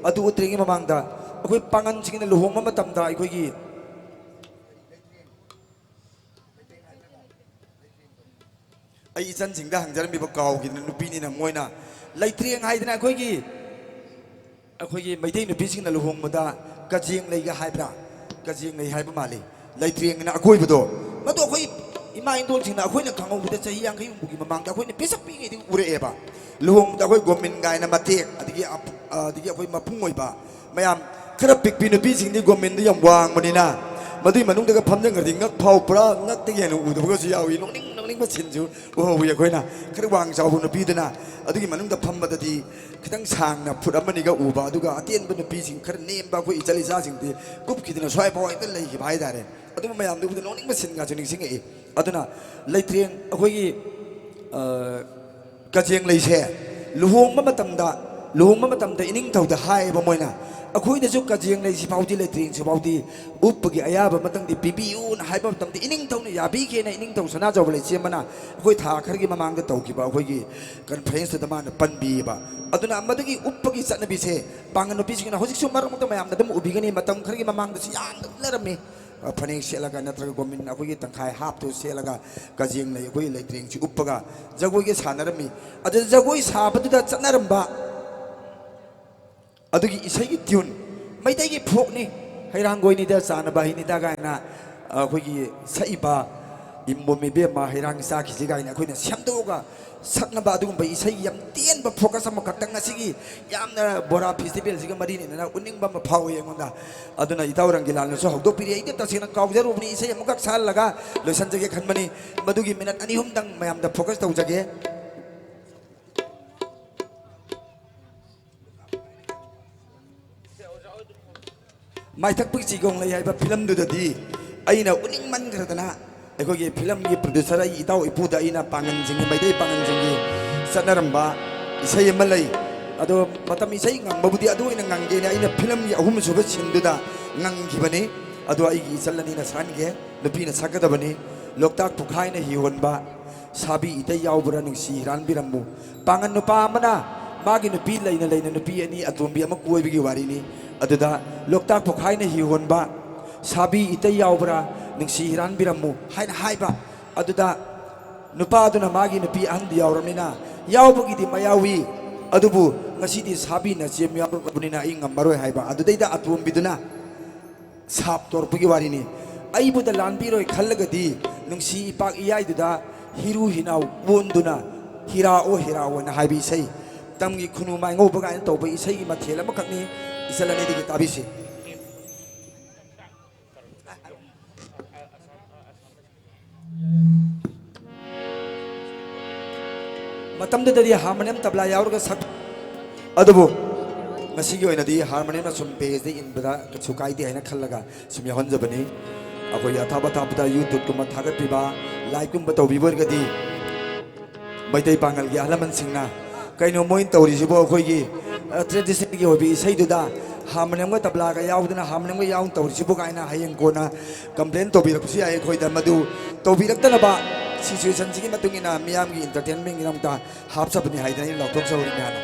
ꯑꯗꯨ ꯎꯠꯇ꯭ꯔꯤꯉꯩ ꯃꯃꯥꯡꯗ ꯑꯩꯈꯣꯏ ꯄꯥꯉꯟꯁꯤꯡꯅ ꯂꯨꯍꯣꯡꯕ ꯃꯇꯝꯗ ꯑꯩꯈꯣꯏꯒꯤ, ꯑꯩ ꯏꯆꯟꯁꯤꯡꯗ ꯍꯪꯖꯔꯝꯃꯤꯕ ꯀꯥꯎꯈꯤꯗꯅ, ꯅꯨꯄꯤꯅꯤꯅ ꯃꯣꯏꯅ ꯂꯩꯇ꯭ꯔꯦꯡ ꯍꯥꯏꯗꯅ ꯑꯩꯈꯣꯏꯒꯤ, ꯑꯩꯈꯣꯏꯒꯤ ꯃꯩꯇꯩ ꯅꯨꯄꯤꯁꯤꯡꯅ ꯂꯨꯍꯣꯡꯕꯗ ꯀꯖꯦꯡ ꯂꯩꯒ ꯍꯥꯏꯕ꯭ꯔꯥ? ꯀꯖꯦꯡ ꯂꯩ ꯍꯥꯏꯕ ꯃꯥꯜꯂꯤ꯫ ꯂꯩꯇ꯭ꯔꯦꯡꯅ ꯑꯀꯣꯏꯕꯗꯣ, ꯃꯗꯨ ꯑꯩꯈꯣꯏ ꯏꯃꯥ ꯏꯟꯗꯣꯜꯁꯤꯡꯅ ꯑꯩꯈꯣꯏꯅ ꯈꯪꯍꯧꯕꯗ ꯆꯍꯤ ꯌꯥꯡꯈꯩ ꯍꯨꯝꯐꯨꯒꯤ ꯃꯃꯥꯡꯗ ꯑꯩꯈꯣꯏꯅ ꯄꯤꯁꯛ ꯄꯤꯛꯏꯉꯩꯗꯒꯤ ꯎꯔꯛꯑꯦꯕ꯫ ꯂꯨꯍꯣꯡꯕꯗ ꯑꯩꯈꯣꯏ ꯒꯣꯃꯤꯟ ꯀꯥꯏꯅ ꯃꯇꯦꯛ, ꯑꯗꯒꯤ ꯑꯄꯨ-, ꯑꯗꯒꯤ ꯑꯩꯈꯣꯏ ꯃꯄꯨꯡ ꯑꯣꯏꯕ ꯃꯌꯥꯝ, ꯈꯔ ꯄꯤꯛꯄꯤ ꯅꯨꯄꯤꯁꯤꯡꯗꯤ ꯒꯣꯃꯤꯟꯗꯨ ꯌꯥꯝ ꯋꯥꯡꯕꯅꯤꯅ ꯃꯗꯨꯏ ꯃꯅꯨꯡꯗꯒ ꯐꯝꯖꯟꯈ꯭ꯔꯗꯤ ꯉꯛ ꯐꯥꯎ ꯄꯨꯔꯥ ꯉꯛꯇꯒꯤ ꯍꯦꯟꯅ ꯎꯗꯕꯒꯁꯨ ꯌꯥꯎꯏ꯫ ꯅꯣꯛꯅꯤꯡ ꯅꯣꯛꯅꯤꯡꯕ ꯁꯤꯟꯁꯨ ꯎꯍꯧꯋꯤ ꯑꯩꯈꯣꯏꯅ꯫ ꯈꯔ ꯋꯥꯡ ꯆꯥꯎꯕ ꯅꯨꯄꯤꯗꯨꯅ ꯑꯗꯨꯒꯤ ꯃꯅꯨꯡꯗ ꯐꯝꯕꯗꯗꯤ ꯈꯤꯇꯪ ꯁꯥꯡꯅ ꯐꯨꯠ ꯑꯃꯅꯤꯒ ꯎꯕ, ꯑꯗꯨꯒ ꯑꯇꯦꯟꯕ ꯅꯨꯄꯤꯁꯤꯡ ꯈꯔ ꯅꯦꯝꯕ ꯑꯩꯈꯣꯏ ꯏꯆꯜ ꯏꯆꯥꯁꯤꯡꯗꯤ ꯀꯨꯞꯈꯤꯗꯅ ꯁ꯭ꯋꯥꯏꯐꯥꯎ ꯍꯦꯛꯇ ꯂꯩꯈꯤꯕ ꯍꯥꯏꯇꯥꯔꯦ꯫ ꯑꯗꯨꯝꯕ ꯃꯌꯥꯝꯗꯨ ꯎꯕꯗ ꯅꯣꯛꯅꯤꯡꯕ ꯁꯤꯟꯒꯁꯨ ꯅꯤꯡꯁꯤꯡꯉꯛꯏ꯫ ꯑꯗꯨꯅ ꯂꯩꯇ꯭ꯔꯦꯡ ꯑꯩꯈꯣꯏꯒꯤ, ꯑ, ꯀꯖꯦꯡ ꯂꯩꯁꯦ ꯂꯨꯍꯣꯡꯕ ꯃꯇꯝꯗ, ꯂꯨꯍꯣꯡꯕ ꯃꯇꯝꯗ ꯏꯅꯤꯡꯊꯧꯗ ꯍꯥꯏꯌꯦꯕ ꯃꯣꯏꯅ, "ꯑꯩꯈꯣꯏꯗꯁꯨ ꯀꯖꯦꯡ ꯂꯩꯁꯤ ꯐꯥꯎꯗꯤ, ꯂꯩꯇ꯭ꯔꯦꯡꯁꯤ ꯐꯥꯎꯗꯤ ꯎꯞꯄꯒꯤ ꯑꯌꯥꯕ ꯑꯃꯇꯪꯗꯤ ꯄꯤꯕꯤꯌꯨꯅ" ꯍꯥꯏꯕ ꯃꯇꯝꯗ ꯏꯅꯤꯡꯊꯧꯅ ꯌꯥꯕꯤꯈꯤꯅ ꯏꯅꯤꯡꯊꯧ ꯁꯅꯥꯖꯥꯎꯕ ꯂꯩꯆꯦꯝꯕꯅ ꯑꯩꯈꯣꯏ ꯊꯥ ꯈꯔꯒꯤ ꯃꯃꯥꯡꯗ ꯇꯧꯈꯤꯕ ꯑꯩꯈꯣꯏꯒꯤ ꯀꯟꯐ꯭ꯔꯦꯟꯁꯇꯨꯗ ꯃꯥꯅ ꯄꯟꯕꯤꯌꯦꯕ꯫ ꯑꯗꯨꯅ ꯃꯗꯨꯒꯤ ꯎꯞꯄꯒꯤ ꯆꯠꯅꯕꯤꯁꯦ ꯄꯥꯡꯒꯜ ꯅꯨꯄꯤꯁꯤꯡꯅ ꯍꯧꯖꯤꯛꯁꯨ ꯃꯔꯛ ꯃꯔꯛꯇ ꯃꯌꯥꯝꯅ ꯑꯗꯨꯝ ꯎꯕꯤꯒꯅꯤ, ꯃꯇꯝ ꯈꯔꯒꯤ ꯃꯃꯥꯡꯗꯁꯨ ꯌꯥꯝꯅ ꯎꯠꯅꯔꯝꯃꯤ꯫ ꯑ, ꯐꯅꯦꯛ ꯁꯦꯠꯂꯒ ꯅꯠꯇ꯭ꯔꯒ ꯒꯣꯃꯤꯟ ꯑꯩꯈꯣꯏꯒꯤ ꯇꯪꯈꯥꯏ ꯍꯥꯞꯇꯨ ꯁꯦꯠꯂꯒ ꯀꯖꯦꯡ ꯂꯩ ꯑꯩꯈꯣꯏꯒꯤ ꯂꯩꯇ꯭ꯔꯦꯡꯁꯤ ꯎꯞꯄꯒ ꯖꯒꯣꯏꯒ ꯁꯥꯟꯅꯔꯝꯃꯤ꯫ ꯑꯗꯨ ꯖꯒꯣꯏ ꯁꯥꯕꯗꯨꯗ ꯆꯠꯅꯔꯝꯕ ꯑꯗꯨꯒꯤ ꯏꯁꯩꯒꯤ ꯇ꯭ꯌꯨꯟ, ꯃꯩꯇꯩꯒꯤ ꯐꯣꯛꯅꯤ, "ꯍꯩꯔꯥꯡꯒꯣꯏꯅꯤꯗ ꯆꯥꯅꯕ ꯍꯩꯅꯤꯗ" ꯀꯥꯏꯅ ꯑꯩꯈꯣꯏꯒꯤ ꯁꯛꯏꯕ "ꯏꯃꯣꯝ ꯏꯕꯦꯝꯃ ꯍꯩꯔꯥꯡ ꯆꯥꯈꯤꯁꯤ" ꯀꯥꯏꯅ ꯑꯩꯈꯣꯏꯅ ꯁꯦꯝꯗꯣꯛꯑꯒ ꯁꯛꯅꯕ ꯑꯗꯨꯒꯨꯝꯕ ꯏꯁꯩ ꯌꯥꯝ ꯇꯦꯟꯕ ꯐꯣꯀꯁ ꯑꯃꯈꯛꯇꯪ ꯉꯁꯤꯒꯤ ꯌꯥꯝꯅ ꯕꯣꯔꯥ ꯐꯦꯁꯇꯤꯚꯦꯜꯁꯤꯒ ꯃꯔꯤ ꯂꯩꯅꯅ ꯎꯠꯅꯤꯡꯕ ꯑꯃ ꯐꯥꯎꯏ ꯑꯩꯉꯣꯟꯗ꯫ ꯑꯗꯨꯅ ꯏꯇꯥꯎ ꯔꯪꯒꯤꯂꯥꯜꯅꯁꯨ ꯍꯧꯗꯣꯛꯄꯤꯔꯤ, ꯑꯩꯗꯤ ꯇꯁꯦꯡꯅ ꯀꯥꯎꯖꯔꯨꯕꯅꯤ꯫ ꯏꯁꯩ ꯑꯃꯨꯛꯈꯛ ꯁꯛꯍꯜꯂꯒ ꯂꯣꯏꯁꯤꯟꯖꯒꯦ ꯈꯟꯕꯅꯤ꯫ ꯃꯗꯨꯒꯤ ꯃꯤꯅꯠ ꯑꯅꯤ ꯑꯍꯨꯝꯗꯪ ꯃꯌꯥꯝꯗ ꯐꯣꯀꯁ ꯇꯧꯖꯒꯦ꯫ ꯃꯥꯏꯊꯛꯄꯒꯤ ꯆꯤꯒꯣꯡ ꯂꯩ ꯍꯥꯏꯕ ꯐꯤꯂꯝꯗꯨꯗꯗꯤ ꯑꯩꯅ ꯎꯅꯤꯡꯃꯟꯈ꯭ꯔꯗꯅ ꯑꯩꯈꯣꯏꯒꯤ ꯐꯤꯂꯝꯒꯤ ꯄ꯭ꯔꯣꯗ꯭ꯌꯨꯁꯔ ꯑꯩ ꯏꯇꯥꯎ ꯏꯄꯨꯗ ꯑꯩꯅ ꯄꯥꯡꯒꯟꯁꯤꯡꯒꯤ, ꯃꯩꯇꯩ ꯄꯥꯡꯒꯟꯁꯤꯡꯒꯤ ꯆꯠꯅꯔꯝꯕ ꯏꯁꯩ ꯑꯃ ꯂꯩ꯫ ꯑꯗꯣ ꯃꯇꯝ ꯏꯁꯩ ꯉꯪꯕꯕꯨꯗꯤ ꯑꯗꯨ ꯑꯣꯏꯅ ꯉꯪꯒꯦꯅ ꯑꯩꯅ ꯐꯤꯂꯝꯒꯤ ꯑꯍꯨꯝꯁꯨꯕ ꯁꯤꯟꯗꯨꯗ ꯉꯪꯈꯤꯕꯅꯤ꯫ ꯑꯗꯣ ꯑꯩꯒꯤ ꯏꯆꯜ ꯑꯅꯤꯅ ꯁꯛꯍꯟꯒꯦ, ꯅꯨꯄꯤꯅ ꯁꯛꯀꯗꯕꯅꯤ꯫ ꯂꯣꯛꯇꯥꯛ ꯄꯨꯈꯥꯏꯅ ꯍꯤ ꯍꯣꯟꯕ, ꯁꯥꯕꯤ ꯏꯇꯩ ꯌꯥꯎꯕ꯭ꯔꯥ ꯅꯨꯡꯁꯤ ꯍꯤꯔꯥꯟꯕꯤꯔꯝꯃꯨ꯫ ꯄꯥꯡꯒꯟ ꯅꯨꯄꯥ ꯑꯃꯅ ꯃꯥꯒꯤ ꯅꯨꯄꯤ ꯂꯩꯅ ꯂꯩꯅ ꯅꯨꯄꯤ ꯑꯅꯤ ꯑꯇꯣꯝꯕꯤ ꯑꯃ ꯀꯣꯏꯕꯒꯤ ꯋꯥꯔꯤꯅꯤ꯫ ꯑꯗꯨꯗ ꯂꯣꯛꯇꯥꯛ ꯄꯣꯛꯈꯥꯏꯅ ꯍꯤ ꯍꯣꯟꯕ, "ꯁꯥꯕꯤ ꯏꯇꯩ ꯌꯥꯎꯕ꯭ꯔꯥ, ꯅꯨꯡꯁꯤ ꯍꯤꯔꯥꯟꯕꯤꯔꯝꯃꯨ" ꯍꯥꯏꯅ ꯍꯥꯏꯕ꯫ ꯑꯗꯨꯗ ꯅꯨꯄꯥꯗꯨꯅ ꯃꯥꯒꯤ ꯅꯨꯄꯤ ꯑꯍꯟꯗꯨ ꯌꯥꯎꯔꯕꯅꯤꯅ, "ꯌꯥꯎꯕꯒꯤꯗꯤ ꯃꯌꯥꯎꯏ, ꯑꯗꯨꯕꯨ ꯉꯁꯤꯗꯤ ꯁꯥꯕꯤ ꯅꯆꯦꯝ ꯌꯥꯎꯔꯛꯂꯕꯅꯤꯅ ꯑꯩ ꯉꯝꯃꯔꯣꯏ" ꯍꯥꯏꯕ꯫ ꯑꯗꯨꯗꯩꯗ ꯑꯇꯣꯝꯕꯤꯗꯨꯅ ꯁꯥꯞ ꯇꯧꯔꯛꯄꯒꯤ ꯋꯥꯔꯤꯅꯤ꯫ "ꯑꯩꯕꯨꯗ ꯂꯥꯟꯕꯤꯔꯣꯏ ꯈꯜꯂꯒꯗꯤ ꯅꯨꯡꯁꯤ ꯏꯄꯥꯛ ꯏꯌꯥꯏꯗꯨꯗ ꯍꯤꯔꯨ ꯍꯤꯅꯥꯎ ꯑꯣꯟꯗꯨꯅ ꯍꯤꯔꯥ ꯑꯣ ꯍꯤꯔꯥ ꯑꯣꯅ" ꯍꯥꯏꯕ ꯏꯁꯩ, ꯇꯝꯒꯤ ꯈꯨꯅꯨ ꯃꯥꯏꯉꯧꯕ ꯀꯥꯏꯅ ꯇꯧꯕ ꯏꯁꯩꯒꯤ ꯃꯊꯦꯜ ꯑꯃꯈꯛꯅꯤ ꯏꯆꯜ ꯑꯅꯤꯗꯒꯤ ꯇꯥꯕꯤꯁꯤ꯫ ꯃꯇꯝꯗꯨꯗꯗꯤ ꯍꯥꯔꯃꯣꯅꯤꯌꯝ ꯇꯕ꯭ꯂꯥ ꯌꯥꯎꯔꯒ ꯁꯛ, ꯑꯗꯨꯕꯨ ꯉꯁꯤꯒꯤ ꯑꯣꯏꯅꯗꯤ ꯍꯥꯔꯃꯣꯅꯤꯌꯝꯅ ꯁꯨꯝ ꯕꯦꯁꯇ ꯏꯟꯕꯗ ꯀꯩꯁꯨ ꯀꯥꯏꯗꯦ ꯍꯥꯏꯅ ꯈꯜꯂꯒ ꯁꯨꯝ ꯌꯥꯎꯍꯟꯖꯕꯅꯤ꯫ ꯑꯩꯈꯣꯏꯒꯤ ꯑꯊꯥꯞ ꯑꯊꯥꯞꯄꯗ YouTube ꯀꯨꯝꯕ ꯊꯥꯒꯠꯄꯤꯕ, ꯂꯥꯏꯚ ꯀꯨꯝꯕ ꯇꯧꯕꯤꯕ ꯑꯣꯏꯔꯒꯗꯤ, ꯃꯩꯇꯩ ꯄꯥꯉꯜꯒꯤ ꯑꯍꯜ ꯂꯃꯟꯁꯤꯡꯅ, "ꯀꯩꯅꯣ ꯃꯣꯏꯅ ꯇꯧꯔꯤꯁꯤꯕꯣ? ꯑꯩꯈꯣꯏꯒꯤ, ꯑ, ꯇ꯭ꯔꯦꯗꯤꯁꯅꯦꯜꯒꯤ ꯑꯣꯏꯕ ꯏꯁꯩꯗꯨꯗ ꯍꯥꯔꯃꯣꯅꯤꯌꯝꯒ ꯇꯕ꯭ꯂꯥꯒ ꯌꯥꯎꯗꯅ, ꯍꯥꯔꯃꯣꯅꯤꯌꯝꯒ ꯌꯥꯎꯅ ꯇꯧꯔꯤꯁꯤꯕꯨ?" ꯀꯥꯏꯅ ꯍꯌꯦꯡ ꯀꯣꯟꯅ ꯀꯝꯄ꯭ꯂꯦꯟ ꯇꯧꯕꯤꯔꯛꯄꯁꯨ ꯌꯥꯏ꯫ ꯑꯩꯈꯣꯏꯗ ꯃꯗꯨ ꯇꯧꯕꯤꯔꯛꯇꯅꯕ, ꯁꯤꯆꯨꯋꯦꯁꯟꯁꯤꯒꯤ ꯃꯇꯨꯡ ꯏꯟꯅ ꯃꯤꯌꯥꯝꯒꯤ ꯏꯟꯇꯔꯇꯦꯟꯃꯦꯟꯒꯤꯗꯃꯛꯇ ꯍꯥꯞꯆꯕꯅꯤ ꯍꯥꯏꯗꯅ ꯑꯩꯅ ꯂꯥꯎꯊꯣꯛꯆꯍꯧꯔꯤꯅꯤ ꯍꯥꯟꯅ꯫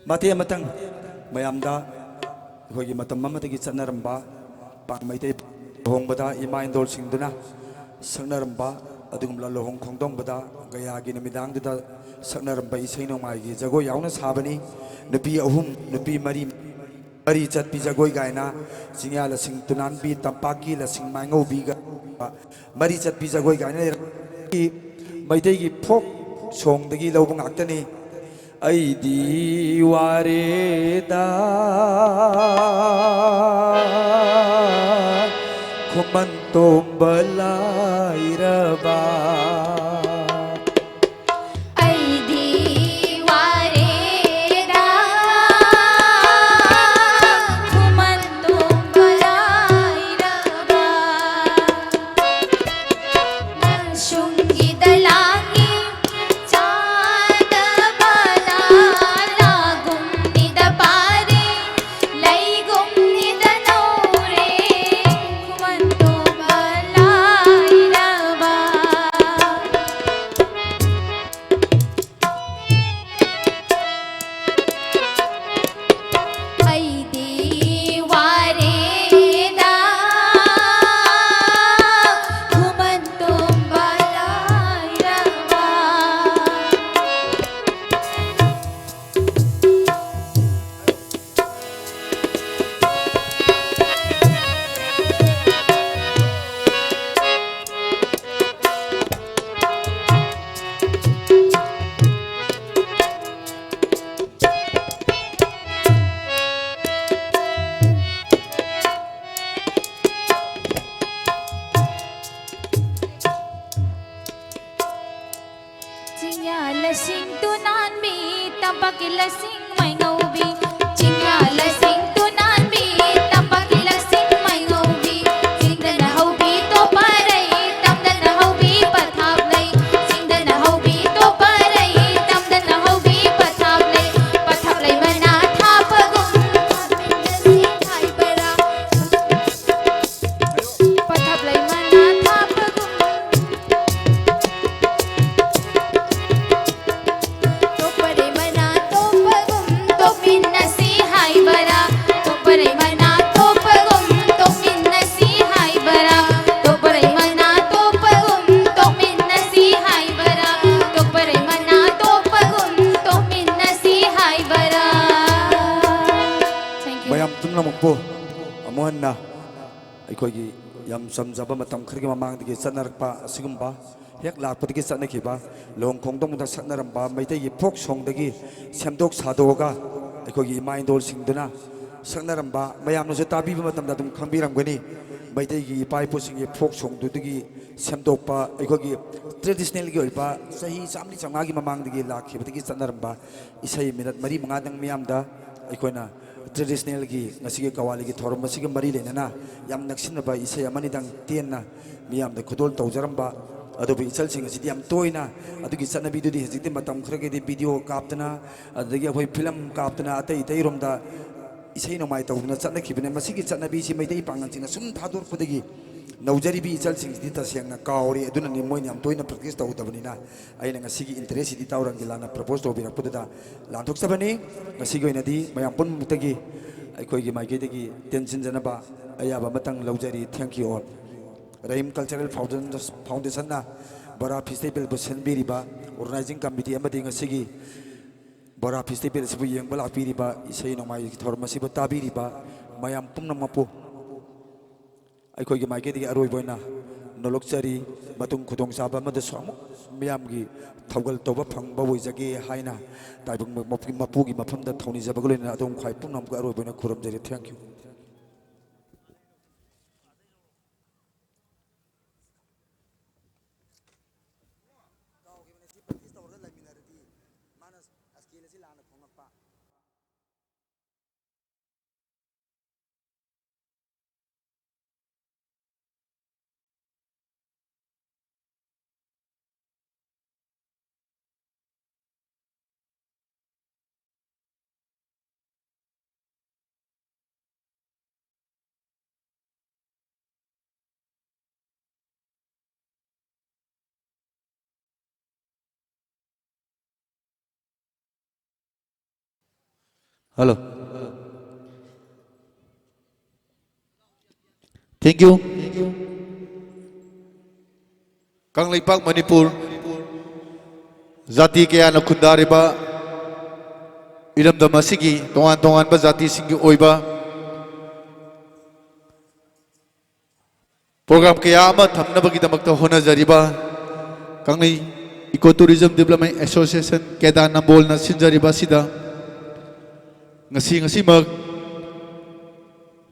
ꯃꯇꯦꯛ ꯑꯃꯇꯪ ꯃꯌꯥꯝꯗ ꯑꯩꯈꯣꯏꯒꯤ ꯃꯇꯝ ꯑꯃꯗꯒꯤ ꯆꯠꯅꯔꯝꯕ ꯄꯥꯡ ꯃꯩꯇꯩ ꯂꯨꯍꯣꯡꯕꯗ ꯏꯃꯥ ꯏꯟꯗꯣꯜꯁꯤꯡꯗꯨꯅ ꯁꯛꯅꯔꯝꯕ ꯑꯗꯨꯒꯨꯝꯂꯕ ꯂꯨꯍꯣꯡ ꯈꯣꯡꯗꯣꯡꯕꯗ ꯒꯌꯥꯒꯤ ꯅꯨꯃꯤꯗꯥꯡꯗꯨꯗ ꯁꯛꯅꯔꯝꯕ ꯏꯁꯩ ꯅꯣꯡꯃꯥꯏꯒꯤ ꯖꯒꯣꯏ ꯌꯥꯎꯅ ꯁꯥꯕꯅꯤ꯫ ꯅꯨꯄꯤ ꯑꯍꯨꯝ, ꯅꯨꯄꯤ ꯃꯔꯤ, ꯃꯔꯤ ꯆꯠꯄꯤ ꯖꯒꯣꯏ ꯀꯥꯏꯅ ꯆꯤꯡꯌꯥ ꯂꯁꯤꯡ ꯇꯨꯅꯥꯟꯕꯤ, ꯇꯝꯄꯥꯛꯀꯤ ꯂꯁꯤꯡ ꯃꯥꯏꯉꯧꯕꯤꯒ ꯃꯔꯤ ꯆꯠꯄꯤ ꯖꯒꯣꯏ ꯀꯥꯏꯅ ꯂꯩꯔꯝꯃꯤ꯫ ꯃꯩꯇꯩꯒꯤ ꯐꯣꯛ ꯁꯣꯡꯗꯒꯤ ꯂꯧꯕ ꯉꯥꯛꯇꯅꯤ꯫ ꯑꯩꯗꯤ ꯋꯥꯔꯦꯗ ꯈꯨꯃꯟ ꯇꯣꯝꯕ ꯂꯥꯏꯔꯕ꯫ ꯑꯩꯗꯤ ꯋꯥꯔꯦꯗ ꯈꯨꯃꯟ ꯇꯣꯝꯕ ꯂꯥꯏꯔꯕ꯫ ꯅꯁꯨꯡꯒꯤꯗ ꯂꯥꯡꯉꯤ ꯆꯥꯗꯕꯅ ꯂꯥꯒꯨꯝꯅꯤꯗ ꯄꯥꯔꯦ ꯂꯩꯒꯨꯝꯅꯤꯗ ꯅꯧꯔꯦ ꯈꯨꯃꯟ ꯇꯣꯝꯕ ꯂꯥꯏꯔꯕ꯫ ꯑꯩꯗꯤ ꯋꯥꯔꯦꯗ ꯈꯨꯃꯟ ꯇꯣꯝꯕ ꯂꯥꯏꯔꯕ꯫ ꯆꯤꯡꯌꯥ ꯂꯁꯤꯡ ꯇꯨꯅꯥꯟꯕꯤ, ꯇꯝꯄꯥꯛꯀꯤ ꯂꯁꯤꯡ ꯃꯥꯏꯉꯧꯕꯤ꯫ ꯆꯤꯡꯌꯥ ꯂꯁꯤꯡ ꯇꯨꯅꯥꯟꯕꯤ, ꯇꯝꯄꯥꯛꯀꯤ ꯂꯁꯤꯡ ꯃꯥꯏꯉꯧꯕꯤ꯫ ꯆꯤꯡꯗꯅ ꯍꯧꯕꯤ ꯇꯣꯄꯔꯩ, ꯇꯝꯗꯅ ꯍꯧꯕꯤ ꯄꯊꯥꯞ ꯂꯩ꯫ ꯆꯤꯡꯗꯅ ꯍꯧꯕꯤ ꯇꯣꯄꯔꯩ, ꯇꯝꯗꯅ ꯍꯧꯕꯤ ꯄꯊꯥꯞ ꯂꯩ꯫ ꯄꯊꯥꯞ ꯂꯩ ꯃꯅꯥ ꯊꯥꯞꯄꯒꯨꯝ, ꯊꯥꯏꯕꯔꯥ꯫ ꯄꯊꯥꯞ ꯂꯩ ꯃꯅꯥ ꯊꯥꯞꯄꯒꯨꯝ꯫ ꯇꯣꯞꯄꯔꯩ ꯃꯅꯥ ꯇꯣꯞꯄꯒꯨꯝ꯫ ꯃꯣꯍꯟꯅ ꯑꯩꯈꯣꯏꯒꯤ ꯌꯥꯝ ꯆꯝꯖꯕ ꯃꯇꯝ ꯈꯔꯒꯤ ꯃꯃꯥꯡꯗꯒꯤ ꯆꯠꯅꯔꯛꯄ ꯑꯁꯤꯒꯨꯝꯕ ꯍꯦꯛ ꯂꯥꯛꯄꯗꯒꯤ ꯆꯠꯅꯈꯤꯕ ꯂꯨꯍꯣꯡ ꯈꯣꯡꯗꯣꯡꯕꯗ ꯁꯛꯅꯔꯝꯕ ꯃꯩꯇꯩꯒꯤ ꯐꯣꯛ ꯁꯣꯡꯗꯒꯤ ꯁꯦꯝꯗꯣꯛ ꯁꯥꯗꯣꯛꯑꯒ ꯑꯩꯈꯣꯏꯒꯤ ꯏꯃꯥ ꯏꯟꯗꯣꯜꯁꯤꯡꯗꯨꯅ ꯁꯛꯅꯔꯝꯕ ꯃꯌꯥꯝꯅꯁꯨ ꯇꯥꯕꯤꯕ ꯃꯇꯝꯗ ꯑꯗꯨꯝ ꯈꯪꯕꯤꯔꯝꯒꯅꯤ꯫ ꯃꯩꯇꯩꯒꯤ ꯏꯄꯥ ꯏꯄꯨꯁꯤꯡꯒꯤ ꯐꯣꯛ ꯁꯣꯡꯗꯨꯗꯒꯤ ꯁꯦꯝꯗꯣꯛꯄ ꯑꯩꯈꯣꯏꯒꯤ ꯇ꯭ꯔꯦꯗꯤꯁꯅꯦꯜꯒꯤ ꯑꯣꯏꯕ ꯆꯍꯤ ꯆꯥꯝꯃꯔꯤ ꯆꯥꯝꯃꯉꯥꯒꯤ ꯃꯃꯥꯡꯗꯒꯤ ꯂꯥꯛꯈꯤꯕꯗꯒꯤ ꯆꯠꯅꯔꯝꯕ ꯏꯁꯩ ꯃꯤꯅꯠ ꯃꯔꯤ ꯃꯉꯥꯗꯪ ꯃꯤꯌꯥꯝꯗ ꯑꯩꯈꯣꯏꯅ ꯇ꯭ꯔꯦꯗꯤꯁꯅꯦꯜꯒꯤ ꯉꯁꯤꯒꯤ ꯀꯋꯥꯂꯤꯒꯤ ꯊꯧꯔꯝ ꯑꯁꯤꯒ ꯃꯔꯤ ꯂꯩꯅꯅ ꯌꯥꯝ ꯅꯛꯁꯤꯟꯅꯕ ꯏꯁꯩ ꯑꯃꯅꯤꯗꯪ ꯇꯦꯟꯅ ꯃꯤꯌꯥꯝꯗ ꯈꯨꯗꯣꯜ ꯇꯧꯖꯔꯝꯕ꯫ ꯑꯗꯨꯕꯨ ꯏꯆꯜꯁꯤꯡ ꯑꯁꯤꯗꯤ ꯌꯥꯝ ꯇꯣꯏꯅ ꯑꯗꯨꯒꯤ ꯆꯠꯅꯕꯤꯗꯨꯗꯤ ꯍꯧꯖꯤꯛꯇꯤ ꯃꯇꯝ ꯈꯔꯒꯤꯗꯤ ꯚꯤꯗꯤꯑꯣ ꯀꯥꯞꯇꯅ, ꯑꯗꯨꯗꯒꯤ ꯑꯩꯈꯣꯏ ꯐꯤꯂꯝ ꯀꯥꯞꯇꯅ, ꯑꯇꯩ ꯑꯇꯩꯔꯣꯝꯗ ꯏꯁꯩ ꯅꯣꯡꯃꯥꯏ ꯇꯧꯗꯅ ꯆꯠꯅꯈꯤꯕꯅꯦ꯫ ꯃꯁꯤꯒꯤ ꯆꯠꯅꯕꯤꯁꯤ ꯃꯩꯇꯩ ꯄꯥꯉꯜꯁꯤꯡꯅ ꯁꯨꯝ ꯊꯥꯗꯣꯔꯛꯄꯗꯒꯤ ꯅꯧꯖꯔꯤꯕꯤ ꯏꯆꯜꯁꯤꯡꯁꯤꯗꯤ ꯇꯁꯦꯡꯅ ꯀꯥꯎꯔꯦ꯫ ꯑꯗꯨꯅꯅꯤ ꯃꯣꯏꯅ ꯌꯥꯝ ꯇꯣꯏꯅ ꯄ꯭ꯔꯦꯛꯇꯤꯁ ꯇꯧꯗꯕꯅꯤꯅ꯫ ꯑꯩꯅ ꯉꯁꯤꯒꯤ ꯏꯟꯇꯔꯦꯁꯁꯤꯗꯤ ꯏꯇꯥꯎ ꯔꯪꯒꯤꯂꯥꯅ ꯄ꯭ꯔꯄꯣꯁ ꯇꯧꯕꯤꯔꯛꯄꯗꯨꯗ ꯂꯥꯟꯊꯣꯛꯆꯕꯅꯤ꯫ ꯉꯁꯤꯒꯤ ꯑꯣꯏꯅꯗꯤ ꯃꯌꯥꯝ ꯄꯨꯝꯅꯃꯛꯇꯒꯤ ꯑꯩꯈꯣꯏꯒꯤ ꯃꯥꯏꯀꯩꯗꯒꯤ ꯇꯦꯟꯁꯤꯟꯖꯅꯕ ꯑꯌꯥꯕ ꯑꯃꯇꯪ ꯂꯧꯖꯔꯤ꯫ Thank you all꯫ Rahim cultural ꯐꯥꯎꯟꯗꯦꯁꯟꯅ ꯕꯣꯔꯥ ꯐꯦꯁꯇꯤꯚꯦꯜꯕꯨ ꯁꯤꯟꯕꯤꯔꯤꯕ ꯑꯣꯔꯒꯅꯥꯏꯖꯤꯡ ꯀꯃꯤꯇꯤ ꯑꯃꯗꯤ ꯉꯁꯤꯒꯤ ꯕꯣꯔꯥ ꯐꯦꯁꯇꯤꯚꯦꯜ ꯑꯁꯤꯕꯨ ꯌꯦꯡꯕ ꯂꯥꯛꯄꯤꯔꯤꯕ, ꯏꯁꯩ ꯅꯣꯡꯃꯥꯏꯒꯤ ꯊꯧꯔꯝ ꯑꯁꯤꯕꯨ ꯇꯥꯕꯤꯔꯤꯕ ꯃꯌꯥꯝ ꯄꯨꯝꯅꯃꯛꯄꯨ ꯑꯩꯈꯣꯏꯒꯤ ꯃꯥꯏꯀꯩꯗꯒꯤ ꯑꯔꯣꯏꯕ ꯑꯣꯏꯅ ꯅꯣꯂꯣꯛꯆꯔꯤ꯫ ꯃꯇꯨꯡ ꯈꯨꯗꯣꯡꯆꯥꯕ ꯑꯃꯗꯁꯨ ꯑꯃꯨꯛ ꯃꯤꯌꯥꯝꯒꯤ ꯊꯧꯒꯜ ꯇꯧꯕ ꯐꯪꯕ ꯑꯣꯏꯖꯒꯦ ꯍꯥꯏꯅ ꯇꯥꯏꯕꯪ ꯃꯄꯨ-, ꯃꯄꯨꯒꯤ ꯃꯐꯝꯗ ꯊꯧꯅꯤꯖꯕꯒ ꯂꯣꯏꯅꯅ ꯑꯗꯣꯝ ꯈ꯭ꯋꯥꯏ ꯄꯨꯝꯅꯃꯛꯀꯤ ꯑꯔꯣꯏꯕ ꯑꯣꯏꯅ ꯈꯨꯔꯨꯝꯖꯔꯤ꯫ Thank you꯫ ꯀꯥꯎꯈꯤꯕꯅꯦ꯫ ꯁꯤ ꯄ꯭ꯔꯦꯛꯇꯤꯁ ꯇꯧꯔꯒ ꯂꯩꯃꯤꯟꯅꯔꯗꯤ ꯃꯥꯅ ꯁ꯭ꯀꯦꯜ ꯑꯁꯤ ꯂꯥꯟꯅ ꯈꯣꯡꯂꯛꯄ꯫ Hello. Thank you. Kangleipak Manipur ꯖꯥꯇꯤ ꯀꯌꯥꯅ ꯈꯨꯟꯗꯥꯔꯤꯕ ꯏꯔꯝꯗꯝ ꯑꯁꯤꯒꯤ ꯇꯣꯉꯥꯟ ꯇꯣꯉꯥꯟꯕ ꯖꯥꯇꯤꯁꯤꯡꯒꯤ ꯑꯣꯏꯕ ꯄ꯭ꯔꯣꯒ꯭ꯔꯥꯝ ꯀꯌꯥ ꯑꯃ ꯊꯝꯅꯕꯒꯤꯗꯃꯛꯇ ꯍꯣꯠꯅꯖꯔꯤꯕ ꯀꯪꯂꯩ Eco Tourism Development Association, ꯀꯦꯗꯥ ꯅꯝꯕꯣꯜꯅ ꯁꯤꯟꯖꯔꯤꯕ ꯑꯁꯤꯗ ꯉꯁꯤ, ꯉꯁꯤꯃꯛ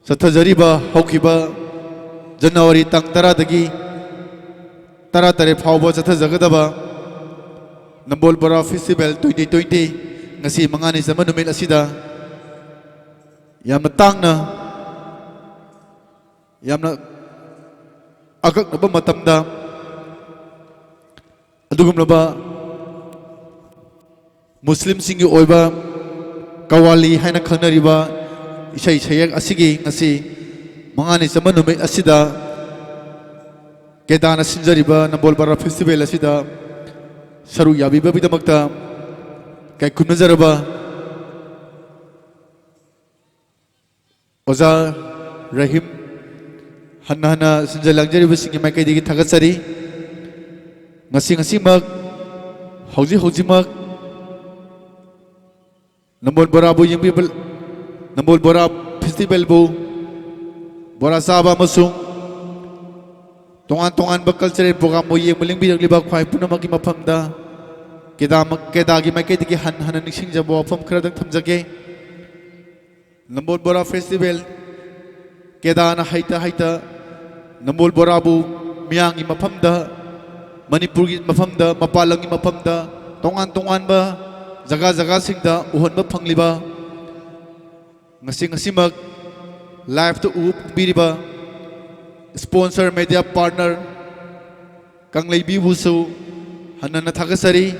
ꯆꯠꯊꯖꯔꯤꯕ ꯍꯧꯈꯤꯕ ꯖꯅꯋꯥꯔꯤ ꯇꯥꯡ ꯇꯔꯥꯗꯒꯤ ꯇꯔꯥꯇꯔꯦꯠ ꯐꯥꯎꯕ ꯆꯠꯊꯖꯒꯗꯕ ꯅꯝꯕꯣꯜ ꯕꯣꯔꯥ Festival twenty twenty, ꯉꯁꯤ ꯃꯉꯥꯅꯤ ꯆꯟꯕ ꯅꯨꯃꯤꯠ ꯑꯁꯤꯗ ꯌꯥꯝꯅ ꯇꯥꯡꯅ, ꯌꯥꯝꯅ ꯑꯀꯛꯅꯕ ꯃꯇꯝꯗ ꯑꯗꯨꯒꯨꯝꯂꯕ ꯃꯨꯁꯂꯤꯝꯁꯤꯡꯒꯤ ꯑꯣꯏꯕ ꯀꯋꯥꯂꯤ ꯍꯥꯏꯅ ꯈꯪꯅꯔꯤꯕ ꯏꯁꯩ ꯁꯩꯍꯦꯛ ꯑꯁꯤꯒꯤ ꯉꯁꯤ ꯃꯉꯥꯅꯤ ꯆꯟꯕ ꯅꯨꯃꯤꯠ ꯑꯁꯤꯗ ꯀꯦꯗꯥꯅ ꯁꯤꯟꯖꯔꯤꯕ ꯅꯝꯕꯣꯜ ꯕꯣꯔꯥ Festival ꯑꯁꯤꯗ ꯁꯔꯨꯛ ꯌꯥꯕꯤꯕꯒꯤꯗꯃꯛꯇ ꯀꯥꯏꯈꯨꯝꯅꯖꯔꯕ ꯑꯣꯖꯥ ꯔꯍꯤꯝ, ꯍꯟꯅ ꯍꯟꯅ ꯁꯤꯟꯖ ꯂꯥꯡꯖꯔꯤꯕꯁꯤꯡꯒꯤ ꯃꯥꯏꯀꯩꯗꯒꯤ ꯊꯥꯒꯠꯆꯔꯤ꯫ ꯉꯁꯤ, ꯉꯁꯤꯃꯛ, ꯍꯧꯖꯤꯛ ꯍꯧꯖꯤꯛꯃꯛ ꯅꯝꯕꯣꯜ ꯕꯣꯔꯥꯕꯨ ꯌꯦꯡꯕꯤꯕ, ꯅꯝꯕꯣꯜ ꯕꯣꯔꯥ Festivalꯕꯨ, ꯕꯣꯔꯥ ꯆꯥꯕ ꯑꯃꯁꯨꯡ ꯇꯣꯉꯥꯟ ꯇꯣꯉꯥꯟꯕ cultural programꯕꯨ ꯌꯦꯡꯕ ꯂꯦꯡꯕꯤꯔꯛꯂꯤꯕ ꯈ꯭ꯋꯥꯏ ꯄꯨꯝꯅꯃꯛꯀꯤ ꯃꯐꯝꯗ ꯀꯦꯗꯥ-, ꯀꯦꯗꯥꯒꯤ ꯃꯥꯏꯀꯩꯗꯒꯤ ꯍꯟꯅ ꯍꯟꯅ ꯅꯤꯡꯁꯤꯡꯖꯕ ꯋꯥꯐꯝ ꯈꯔꯗꯪ ꯊꯝꯖꯒꯦ꯫ ꯅꯝꯕꯣꯜ ꯕꯣꯔꯥ Festival, ꯀꯦꯗꯥꯅ ꯍꯩꯇ ꯍꯩꯇ ꯅꯝꯕꯣꯜ ꯕꯣꯔꯥꯕꯨ ꯃꯤꯌꯥꯝꯒꯤ ꯃꯐꯝꯗ, ꯃꯅꯤꯄꯨꯔꯒꯤ ꯃꯐꯝꯗ, ꯃꯄꯥꯟ ꯂꯝꯒꯤ ꯃꯐꯝꯗ, ꯇꯣꯉꯥꯟ ꯇꯣꯉꯥꯟꯕ ꯖꯒꯥ ꯖꯒꯥꯁꯤꯡꯗ ꯎꯍꯟꯕ ꯐꯪꯂꯤꯕ, ꯉꯁꯤ ꯉꯁꯤꯃꯛ liveꯇ ꯎꯕ ꯐꯪꯕꯤꯔꯤꯕ sponsor media partner ꯀꯪꯂꯩꯕꯤꯕꯨꯁꯨ ꯍꯟꯅ ꯍꯟꯅ ꯊꯥꯒꯠꯆꯔꯤ꯫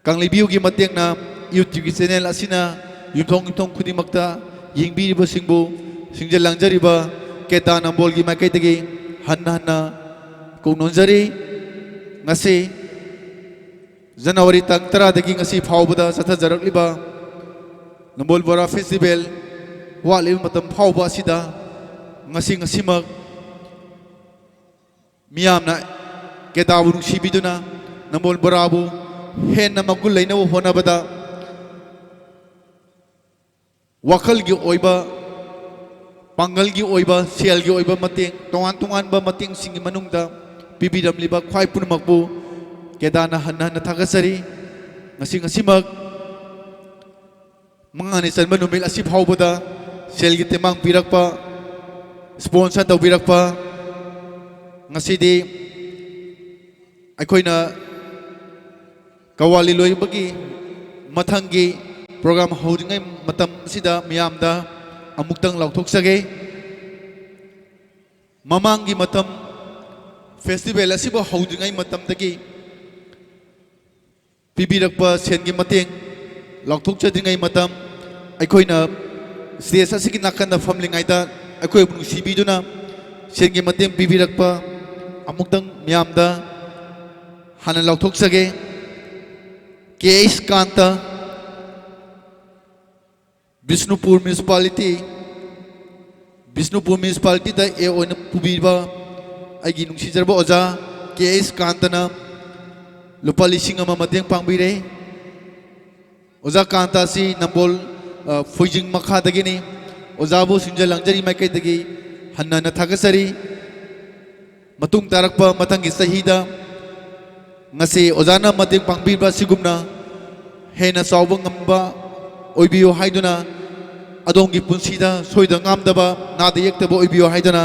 ꯀꯪꯂꯩꯕꯤꯌꯨꯒꯤ ꯃꯇꯦꯡꯅ YouTubeꯀꯤ channel ꯑꯁꯤꯅ ꯌꯨꯝꯊꯣꯡ ꯌꯨꯝꯊꯣꯡ ꯈꯨꯗꯤꯡꯃꯛꯇ ꯌꯦꯡꯕꯤꯔꯤꯕꯁꯤꯡꯕꯨ, ꯁꯤꯡꯖ ꯂꯥꯡꯖꯔꯤꯕ ꯀꯦꯗꯥ ꯅꯝꯕꯣꯜꯒꯤ ꯃꯥꯏꯀꯩꯗꯒꯤ ꯍꯟꯅ ꯍꯟꯅ ꯀꯧꯅꯣꯟꯖꯔꯤ꯫ ꯉꯁꯤ ꯖꯅꯋꯥꯔꯤ ꯇꯥꯡ ꯇꯔꯥꯗꯒꯤ ꯉꯁꯤ ꯐꯥꯎꯕꯗ ꯆꯠꯊꯖꯔꯛꯂꯤꯕ ꯅꯝꯕꯣꯜ ꯕꯣꯔꯥ Festival ꯋꯥꯠꯂꯤꯕ ꯃꯇꯝ ꯐꯥꯎꯕ ꯑꯁꯤꯗ ꯉꯁꯤ ꯉꯁꯤꯃꯛ ꯃꯤꯌꯥꯝꯅ ꯀꯦꯗꯥꯕꯨ ꯅꯨꯡꯁꯤꯕꯤꯗꯨꯅ ꯅꯝꯕꯣꯜ ꯕꯣꯔꯥꯕꯨ ꯍꯦꯟꯅ ꯃꯒꯨꯟ ꯂꯩꯅꯕ ꯍꯣꯠꯅꯕꯗ ꯋꯥꯈꯜꯒꯤ ꯑꯣꯏꯕ ꯄꯥꯡꯒꯜꯒꯤ ꯑꯣꯏꯕ, ꯁꯦꯜꯒꯤ ꯑꯣꯏꯕ ꯃꯇꯦꯡ, ꯇꯣꯉꯥꯟ ꯇꯣꯉꯥꯟꯕ ꯃꯇꯦꯡꯁꯤꯡꯒꯤ ꯃꯅꯨꯡꯗ ꯄꯤꯕꯤꯔꯝꯂꯤꯕ ꯈ꯭ꯋꯥꯏ ꯄꯨꯝꯅꯃꯛꯄꯨ ꯀꯦꯗꯥꯅ ꯍꯟꯅ ꯍꯟꯅ ꯊꯥꯒꯠꯆꯔꯤ꯫ ꯉꯁꯤ, ꯉꯁꯤꯃꯛ ꯃꯉꯥꯅꯤ ꯆꯟꯕ ꯅꯨꯃꯤꯠ ꯑꯁꯤ ꯐꯥꯎꯕꯗ ꯁꯦꯜꯒꯤ ꯇꯦꯡꯕꯥꯡ ꯄꯤꯔꯛꯄ, sponsor ꯇꯧꯕꯤꯔꯛꯄ, ꯉꯁꯤꯗꯤ ꯑꯩꯈꯣꯏꯅ ꯀꯋꯥꯂꯤ ꯂꯣꯏꯕꯒꯤ ꯃꯊꯪꯒꯤ program ꯍꯧꯗ꯭ꯔꯤꯉꯩ ꯃꯇꯝ ꯑꯁꯤꯗ ꯃꯤꯌꯥꯝꯗ ꯑꯃꯨꯛꯇꯪ ꯂꯥꯎꯊꯣꯛꯆꯒꯦ꯫ ꯃꯃꯥꯡꯒꯤ ꯃꯇꯝ, festival ꯑꯁꯤꯕꯨ ꯍꯧꯗ꯭ꯔꯤꯉꯩ ꯃꯇꯝꯗꯒꯤ ꯄꯤꯕꯤꯔꯛꯄ ꯁꯦꯟꯒꯤ ꯃꯇꯦꯡ ꯂꯥꯎꯊꯣꯛꯆꯗ꯭ꯔꯤꯉꯩ ꯃꯇꯝ, ꯑꯩꯈꯣꯏꯅ stage ꯑꯁꯤꯒꯤ ꯅꯥꯀꯟꯗ ꯐꯝꯂꯤꯉꯩꯗ ꯑꯩꯈꯣꯏꯕꯨ ꯅꯨꯡꯁꯤꯕꯤꯗꯨꯅ ꯁꯦꯟꯒꯤ ꯃꯇꯦꯡ ꯄꯤꯕꯤꯔꯛꯄ ꯑꯃꯨꯛꯇꯪ ꯃꯤꯌꯥꯝꯗ ꯍꯥꯟꯅ ꯂꯥꯎꯊꯣꯛꯆꯒꯦ꯫ ꯀꯦ ꯑꯩꯆ ꯀꯥꯟꯇ, ꯕꯤꯁꯅꯨꯄꯨꯔ municipality, ꯕꯤꯁꯅꯨꯄꯨꯔ municipalityꯗ ꯑꯦ ꯑꯣꯏꯅ ꯄꯨꯕꯤꯕ ꯑꯩꯒꯤ ꯅꯨꯡꯁꯤꯖꯔꯕ ꯑꯣꯖꯥ ꯀꯦ ꯑꯩꯆ ꯀꯥꯟꯇꯅ ꯂꯨꯄꯥ ꯂꯤꯁꯤꯡ ꯑꯃ ꯃꯇꯦꯡ ꯄꯥꯡꯕꯤꯔꯦ꯫ ꯑꯣꯖꯥ ꯀꯥꯟꯇ ꯑꯁꯤ ꯅꯝꯕꯣꯜ, ꯑ, ꯐꯣꯏꯖꯤꯡ ꯃꯈꯥꯗꯒꯤꯅꯤ꯫ ꯑꯣꯖꯥꯕꯨ ꯁꯤꯟꯖ ꯂꯥꯡꯖꯔꯤ ꯃꯥꯏꯀꯩꯗꯒꯤ ꯍꯟꯅ ꯍꯟꯅ ꯊꯥꯒꯠꯆꯔꯤ꯫ ꯃꯇꯨꯡ ꯇꯥꯔꯛꯄ ꯃꯊꯪꯒꯤ ꯆꯍꯤꯗ ꯉꯁꯤ ꯑꯣꯖꯥꯅ ꯃꯇꯦꯡ ꯄꯥꯡꯕꯤꯕ ꯑꯁꯤꯒꯨꯝꯅ ꯍꯦꯟꯅ ꯆꯥꯎꯕ ꯉꯝꯕ ꯑꯣꯏꯕꯤꯌꯨ ꯍꯥꯏꯗꯨꯅ, ꯑꯗꯣꯝꯒꯤ ꯄꯨꯟꯁꯤꯗ ꯁꯣꯏꯗ ꯉꯥꯝꯗꯕ, ꯅꯥꯗ ꯌꯦꯛꯇꯕ ꯑꯣꯏꯕꯤꯌꯨ ꯍꯥꯏꯗꯨꯅ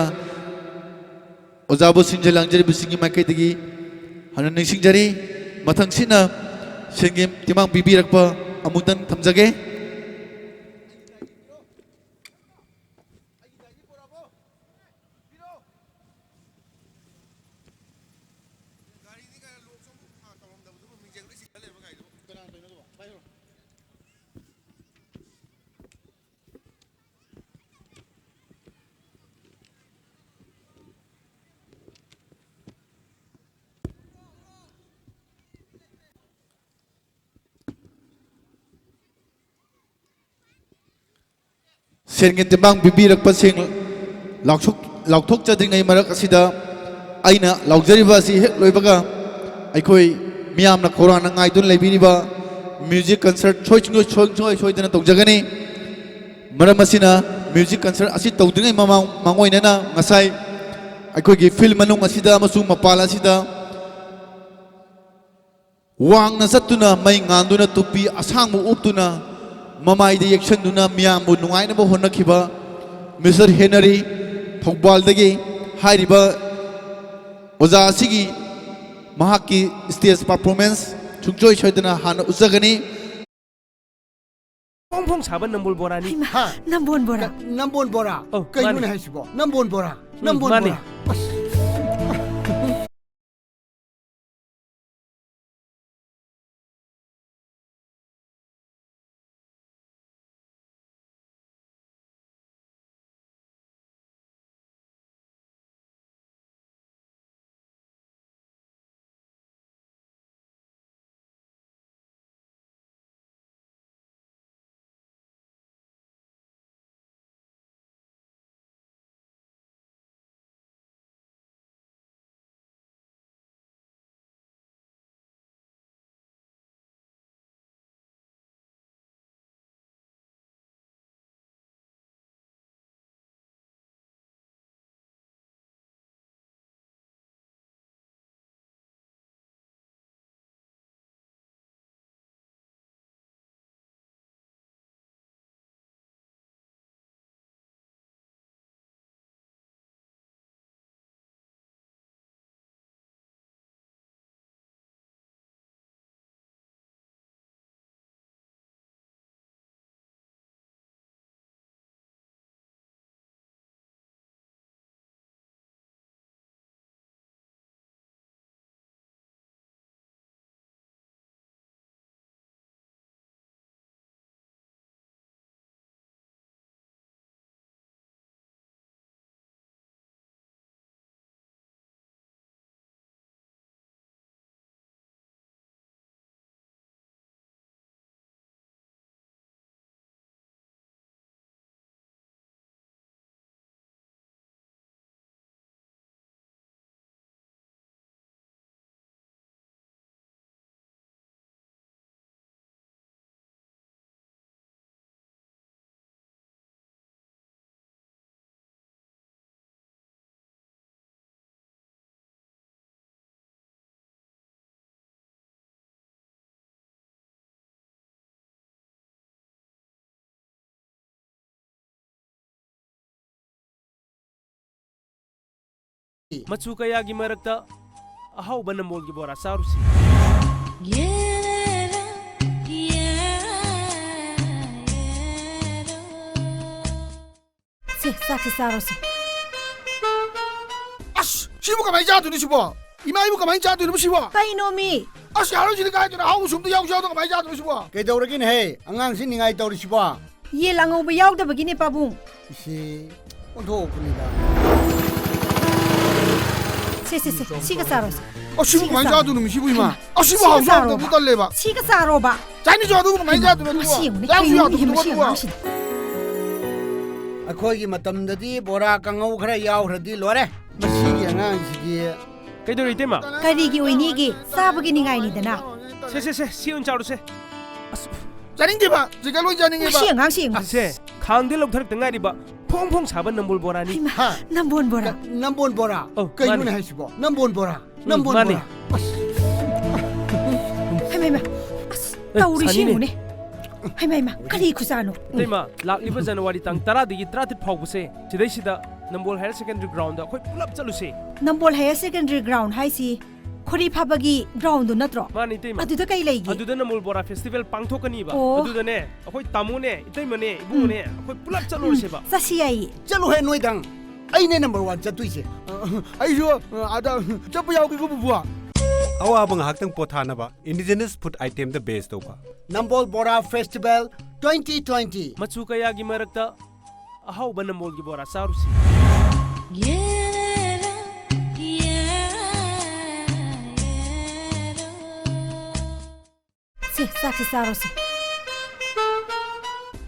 ꯑꯣꯖꯥꯕꯨ ꯁꯤꯟꯖ ꯂꯥꯡꯖꯔꯤꯕꯁꯤꯡꯒꯤ ꯃꯥꯏꯀꯩꯗꯒꯤ ꯍꯟꯅ ꯅꯤꯡꯁꯤꯡꯖꯔꯤ꯫ ꯃꯊꯪꯁꯤꯠꯅ ꯁꯦꯟꯒꯤ ꯇꯦꯡꯕꯥꯡ ꯄꯤꯕꯤꯔꯛꯄ ꯑꯃꯨꯛꯇꯪ ꯊꯝꯖꯒꯦ꯫ ꯁꯦꯟꯒꯤ ꯇꯦꯡꯕꯥꯡ ꯄꯤꯕꯤꯔꯛꯄꯁꯤꯡ ꯂꯥꯎꯊꯣꯛ-, ꯂꯥꯎꯊꯣꯛꯆꯗ꯭ꯔꯤꯉꯩ ꯃꯔꯛ ꯑꯁꯤꯗ, ꯑꯩꯅ ꯂꯥꯎꯖꯔꯤꯕ ꯑꯁꯤ ꯍꯦꯛ ꯂꯣꯏꯕꯒ ꯑꯩꯈꯣꯏ ꯃꯤꯌꯥꯝꯅ ꯈꯧꯔꯥꯡꯅ ꯉꯥꯏꯗꯨꯅ ꯂꯩꯕꯤꯔꯤꯕ music concert ꯁꯣꯏ-, ꯁꯨꯡꯁꯣꯏ-, ꯁꯨꯡꯁꯣꯏ ꯁꯣꯏꯗꯅ ꯇꯧꯖꯒꯅꯤ꯫ ꯃꯔꯝ ꯑꯁꯤꯅ, ꯃ꯭ꯌꯨꯖꯤꯛ ꯀꯟꯁꯔꯠ ꯑꯁꯤ ꯇꯧꯗ꯭ꯔꯤꯉꯩ ꯃꯃꯥꯡ, ꯃꯥꯡꯑꯣꯏꯅꯅ ꯉꯁꯥꯏ ꯑꯩꯈꯣꯏꯒꯤ ꯐꯤꯜ ꯃꯅꯨꯡ ꯑꯁꯤꯗ ꯑꯃꯁꯨꯡ ꯃꯄꯥꯟ ꯑꯁꯤꯗ ꯋꯥꯡꯅ ꯆꯠꯇꯨꯅ, ꯃꯩ ꯉꯥꯟꯗꯨꯅ, ꯇꯨꯄꯤ ꯑꯁꯥꯡꯕ ꯎꯞꯇꯨꯅ, ꯃꯃꯥꯏꯗ ꯌꯦꯛꯁꯟꯗꯨꯅ ꯃꯤꯌꯥꯝꯕꯨ ꯅꯨꯡꯉꯥꯏꯅꯕ ꯍꯣꯠꯅꯈꯤꯕ ꯃꯤꯁꯇꯔ ꯍꯦꯅꯔꯤ, ꯊꯧꯕꯥꯜꯗꯒꯤ ꯍꯥꯏꯔꯤꯕ ꯑꯣꯖꯥ ꯑꯁꯤꯒꯤ ꯃꯍꯥꯛꯀꯤ ꯁ꯭ꯇꯦꯖ ꯄꯔꯐꯣꯔꯃꯦꯟꯁ ꯁꯨꯡꯁꯣꯏ ꯁꯣꯏꯗꯅ ꯍꯥꯟꯅ ꯎꯠꯆꯒꯅꯤ꯫ ꯐꯣꯡ ꯐꯣꯡ ꯁꯥꯕ ꯅꯝꯕꯣꯜ ꯕꯣꯔꯥꯅꯤ꯫ ꯍꯩꯃꯥ, ꯍꯥ? ꯅꯝꯕꯣꯟ ꯕꯣꯔꯥ꯫ ꯀ-, ꯅꯝꯕꯣꯟ ꯕꯣꯔꯥ꯫ ꯑꯧ, ꯀꯩꯅꯣꯅꯦ ꯃꯥꯅꯦ꯫ ꯍꯥꯏꯁꯤꯕꯣ? ꯅꯝꯕꯣꯟ ꯎꯝ, ꯕꯣꯔꯥ꯫ ꯃꯥꯅꯦ꯫ ꯑꯁ꯫ ꯃꯆꯨ ꯀꯌꯥꯒꯤ ꯃꯔꯛꯇ ꯑꯍꯥꯎꯕ ꯅꯝꯕꯣꯜꯒꯤ ꯕꯣꯔꯥ ꯆꯥꯔꯨꯁꯤ꯫ ꯁꯦ, ꯆꯥꯛꯁꯦ ꯆꯥꯔꯣꯁꯦ꯫ ꯑꯁ, ꯁꯤꯕꯨ ꯀꯃꯥꯏꯅ ꯆꯥꯗꯣꯏꯅꯣ ꯁꯤꯕꯣ? ꯏꯃꯥ, ꯑꯩꯕꯨ ꯀꯃꯥꯏꯅ ꯆꯥꯗꯣꯏꯅꯣ ꯁꯤꯕꯣ? ꯀꯩꯅꯣꯃꯤ? ꯑꯁ, ꯌꯥꯔꯣꯏꯁꯤꯗꯤ ꯀꯥꯏꯗꯅꯣ? ꯑꯍꯥꯎꯕꯁꯨ ꯑꯝꯇ ꯌꯥꯎꯁꯨ ꯌꯥꯎꯗꯅ ꯀꯃꯥꯏꯅ ꯆꯥꯗꯣꯏꯅꯣ ꯁꯤꯕꯣ? ꯀꯩꯗꯧꯔꯒꯦꯅꯦꯍꯦ? ꯑꯉꯥꯡꯁꯤ ꯅꯤꯡꯉꯥꯏ ꯇꯧꯔꯤꯁꯤꯕꯣ? ꯌꯦꯟ ꯑꯉꯧꯕ ꯌꯥꯎꯗꯕꯒꯤꯅꯦ, ꯄꯥꯕꯨꯡ꯫ ꯏꯁꯦ, ꯑꯣꯟꯊꯣꯛꯄꯅꯤꯗ꯫ ꯁꯦ, ꯁꯦ, ꯁꯦ, ꯁꯤꯒ ꯆꯥꯔꯣꯁꯦ꯫ ꯑꯁꯤꯕꯨ ꯁꯤꯒ ꯀꯃꯥꯏꯅ ꯆꯥꯔꯣ꯫ ꯆꯥꯗꯣꯏꯅꯣ ꯁꯤꯕꯨ, ꯏꯃꯥ? ꯑꯁꯤꯕꯨ ꯁꯤꯒ ꯍꯥꯎꯁꯨ ꯆꯥꯔꯣꯕ꯫ ꯍꯥꯎꯇꯕꯗꯨ ꯇꯜꯂꯦꯕ꯫ ꯁꯤꯒ ꯆꯥꯔꯣꯕ꯫ ꯆꯥꯏꯅꯤꯁ ꯑꯗꯨꯕꯨ ꯀꯃꯥꯏꯅ ꯆꯥꯗꯣꯏꯅꯣ ꯃꯁꯤ ꯑꯗꯨꯕꯨ? ꯌꯦꯡꯉꯨꯅꯦ, ꯌꯥꯎꯁꯨ ꯀꯩꯅꯣ ꯌꯥꯎꯗꯕꯗꯨꯕꯨ ꯃꯁꯤ ꯑꯗꯨꯕꯨ? ꯑꯉꯥꯡꯁꯤꯗꯤ꯫ ꯑꯩꯈꯣꯏꯒꯤ ꯃꯇꯝꯗꯗꯤ ꯕꯣꯔꯥ ꯀꯥꯡꯍꯧ ꯈꯔ ꯌꯥꯎꯈ꯭ꯔꯗꯤ ꯂꯣꯏꯔꯦ꯫ ꯃꯁꯤꯒꯤ ꯑꯉꯥꯡꯁꯤꯗꯤ꯫ ꯀꯩꯗꯧꯔꯤ, ꯏꯇꯩꯃ? ꯀꯔꯤꯒꯤ ꯑꯣꯏꯅꯤꯒꯦ? ꯆꯥꯕꯒꯤ ꯅꯤꯡꯉꯥꯏꯅꯤꯗꯅ꯫ ꯁꯦ, ꯁꯦ, ꯁꯦ, ꯁꯤ ꯑꯣꯏꯅ ꯆꯥꯔꯨꯁꯦ꯫ ꯑꯁ, ꯆꯥꯅꯤꯡꯗꯦꯕ, ꯆꯤꯛꯀꯟ ꯂꯣꯏ ꯆꯥꯅꯤꯡꯉꯦꯕ꯫ ꯃꯁꯤ ꯑꯉꯥꯡꯁꯤ ꯌꯦꯡꯉꯨ꯫ ꯑꯁꯦ, ꯈꯥꯡꯗ ꯂꯧꯊꯔꯛꯇ ꯉꯥꯏꯔꯤꯕ ꯐꯣꯡ ꯐꯣꯡ ꯁꯥꯕ ꯅꯝꯕꯣꯜ ꯕꯣꯔꯥꯅꯤ꯫ ꯍꯩꯃꯥ, ꯍꯥ? ꯅꯝꯕꯣꯜ ꯕꯣꯔꯥ꯫ ꯀ-, ꯅꯝꯕꯣꯜ ꯕꯣꯔꯥ? ꯑꯧ, ꯀꯩꯅꯣꯅꯦ ꯃꯥꯅꯦ꯫ ꯍꯥꯏꯁꯤꯕꯣ? ꯅꯝꯕꯣꯜ ꯕꯣꯔꯥ? ꯎꯝ, ꯅꯝꯕꯣꯜ ꯃꯥꯅꯦ꯫ ꯕꯣꯔꯥ? ꯑꯁ꯫ ꯍꯩꯃꯥ, ꯍꯩꯃꯥ, ꯑꯁ, ꯑꯦ, ꯇꯧꯔꯤꯁꯤ ꯁꯥꯅꯤꯅꯦ꯫ ꯌꯦꯡꯉꯨꯅꯦ꯫ ꯍꯩꯃꯥ, ꯍꯩꯃꯥ, ꯀꯔꯤ ꯈꯨꯆꯥꯅꯣ? ꯎꯝ꯫ ꯏꯇꯩꯃ, ꯂꯥꯛꯂꯤꯕ ꯖꯅꯋꯥꯔꯤ ꯇꯥꯡ ꯇꯔꯥꯗꯒꯤ ꯇꯔꯥꯇꯔꯦꯠ ꯐꯥꯎꯕꯁꯦ ꯁꯤꯗꯩꯁꯤꯗ ꯅꯝꯕꯣꯜ ꯍꯥꯌꯔ ꯁꯦꯀꯦꯟꯗꯔꯤ ꯒ꯭ꯔꯥꯎꯟꯗ ꯑꯩꯈꯣꯏ ꯄꯨꯂꯞ ꯆꯠꯂꯨꯁꯦ꯫ ꯅꯝꯕꯣꯜ ꯍꯥꯌꯔ ꯁꯦꯀꯦꯟꯗꯔꯤ ꯒ꯭ꯔꯥꯎꯟ ꯍꯥꯏꯁꯤ ꯈꯣꯔꯤ ꯐꯥꯕꯒꯤ ꯒ꯭ꯔꯥꯎꯟꯗꯨ ꯅꯠꯇ꯭ꯔꯣ? ꯃꯥꯅꯤ, ꯏꯇꯩꯃ꯫ ꯑꯗꯨꯗ ꯀꯩ ꯂꯩꯒꯦ? ꯑꯗꯨꯗ ꯅꯝꯕꯣꯜ ꯕꯣꯔꯥ ꯐꯦꯁꯇꯤꯚꯦꯜ ꯄꯥꯡꯊꯣꯛꯀꯅꯤꯕ꯫ ꯑꯣ꯫ ꯑꯗꯨꯗꯅꯦ, ꯑꯩꯈꯣꯏ ꯇꯥꯃꯣꯅꯦ, ꯏꯇꯩꯃꯅꯦ, ꯏꯕꯨꯡꯉꯣꯅꯦ, ꯎꯝ꯫ ꯑꯩꯈꯣꯏ ꯄꯨꯂꯞ ꯆꯠꯂꯨꯔꯁꯦꯕ꯫ ꯎꯝ, ꯆꯠꯁꯤ ꯌꯥꯏꯌꯦ꯫ ꯆꯠꯂꯨꯍꯦ ꯅꯣꯏꯗꯪ꯫ ꯑꯩꯅꯦ ꯅꯝꯕꯔ ꯋꯥꯟ ꯆꯠꯇꯣꯏꯁꯦ꯫ ꯑ, ꯑꯩꯁꯨ, ꯑ, ꯑꯗ ꯆꯠꯄ ꯌꯥꯎꯒꯦꯀꯣ, ꯄꯨꯄꯨ꯫ ꯑꯋꯥꯕ ꯉꯥꯏꯍꯥꯛꯇꯪ ꯄꯣꯊꯥꯅꯕ ꯏꯟꯗꯤꯖꯤꯅꯁ ꯐꯨꯗ ꯑꯥꯏꯇꯦꯝꯗ ꯕꯦꯁ ꯇꯧꯕ꯫ ꯅꯝꯕꯣꯜ ꯕꯣꯔꯥ ꯐꯦꯁꯇꯤꯚꯦꯜ ꯇ꯭ꯋꯦꯟꯇꯤ ꯇ꯭ꯋꯦꯟꯇꯤ꯫ ꯃꯆꯨ ꯀꯌꯥꯒꯤ ꯃꯔꯛꯇ ꯑꯍꯥꯎꯕ ꯅꯝꯕꯣꯜꯒꯤ ꯕꯣꯔꯥ ꯆꯥꯔꯨꯁꯤ꯫ ꯁꯦ, ꯆꯥꯛꯁꯦ ꯆꯥꯔꯣꯁꯦ꯫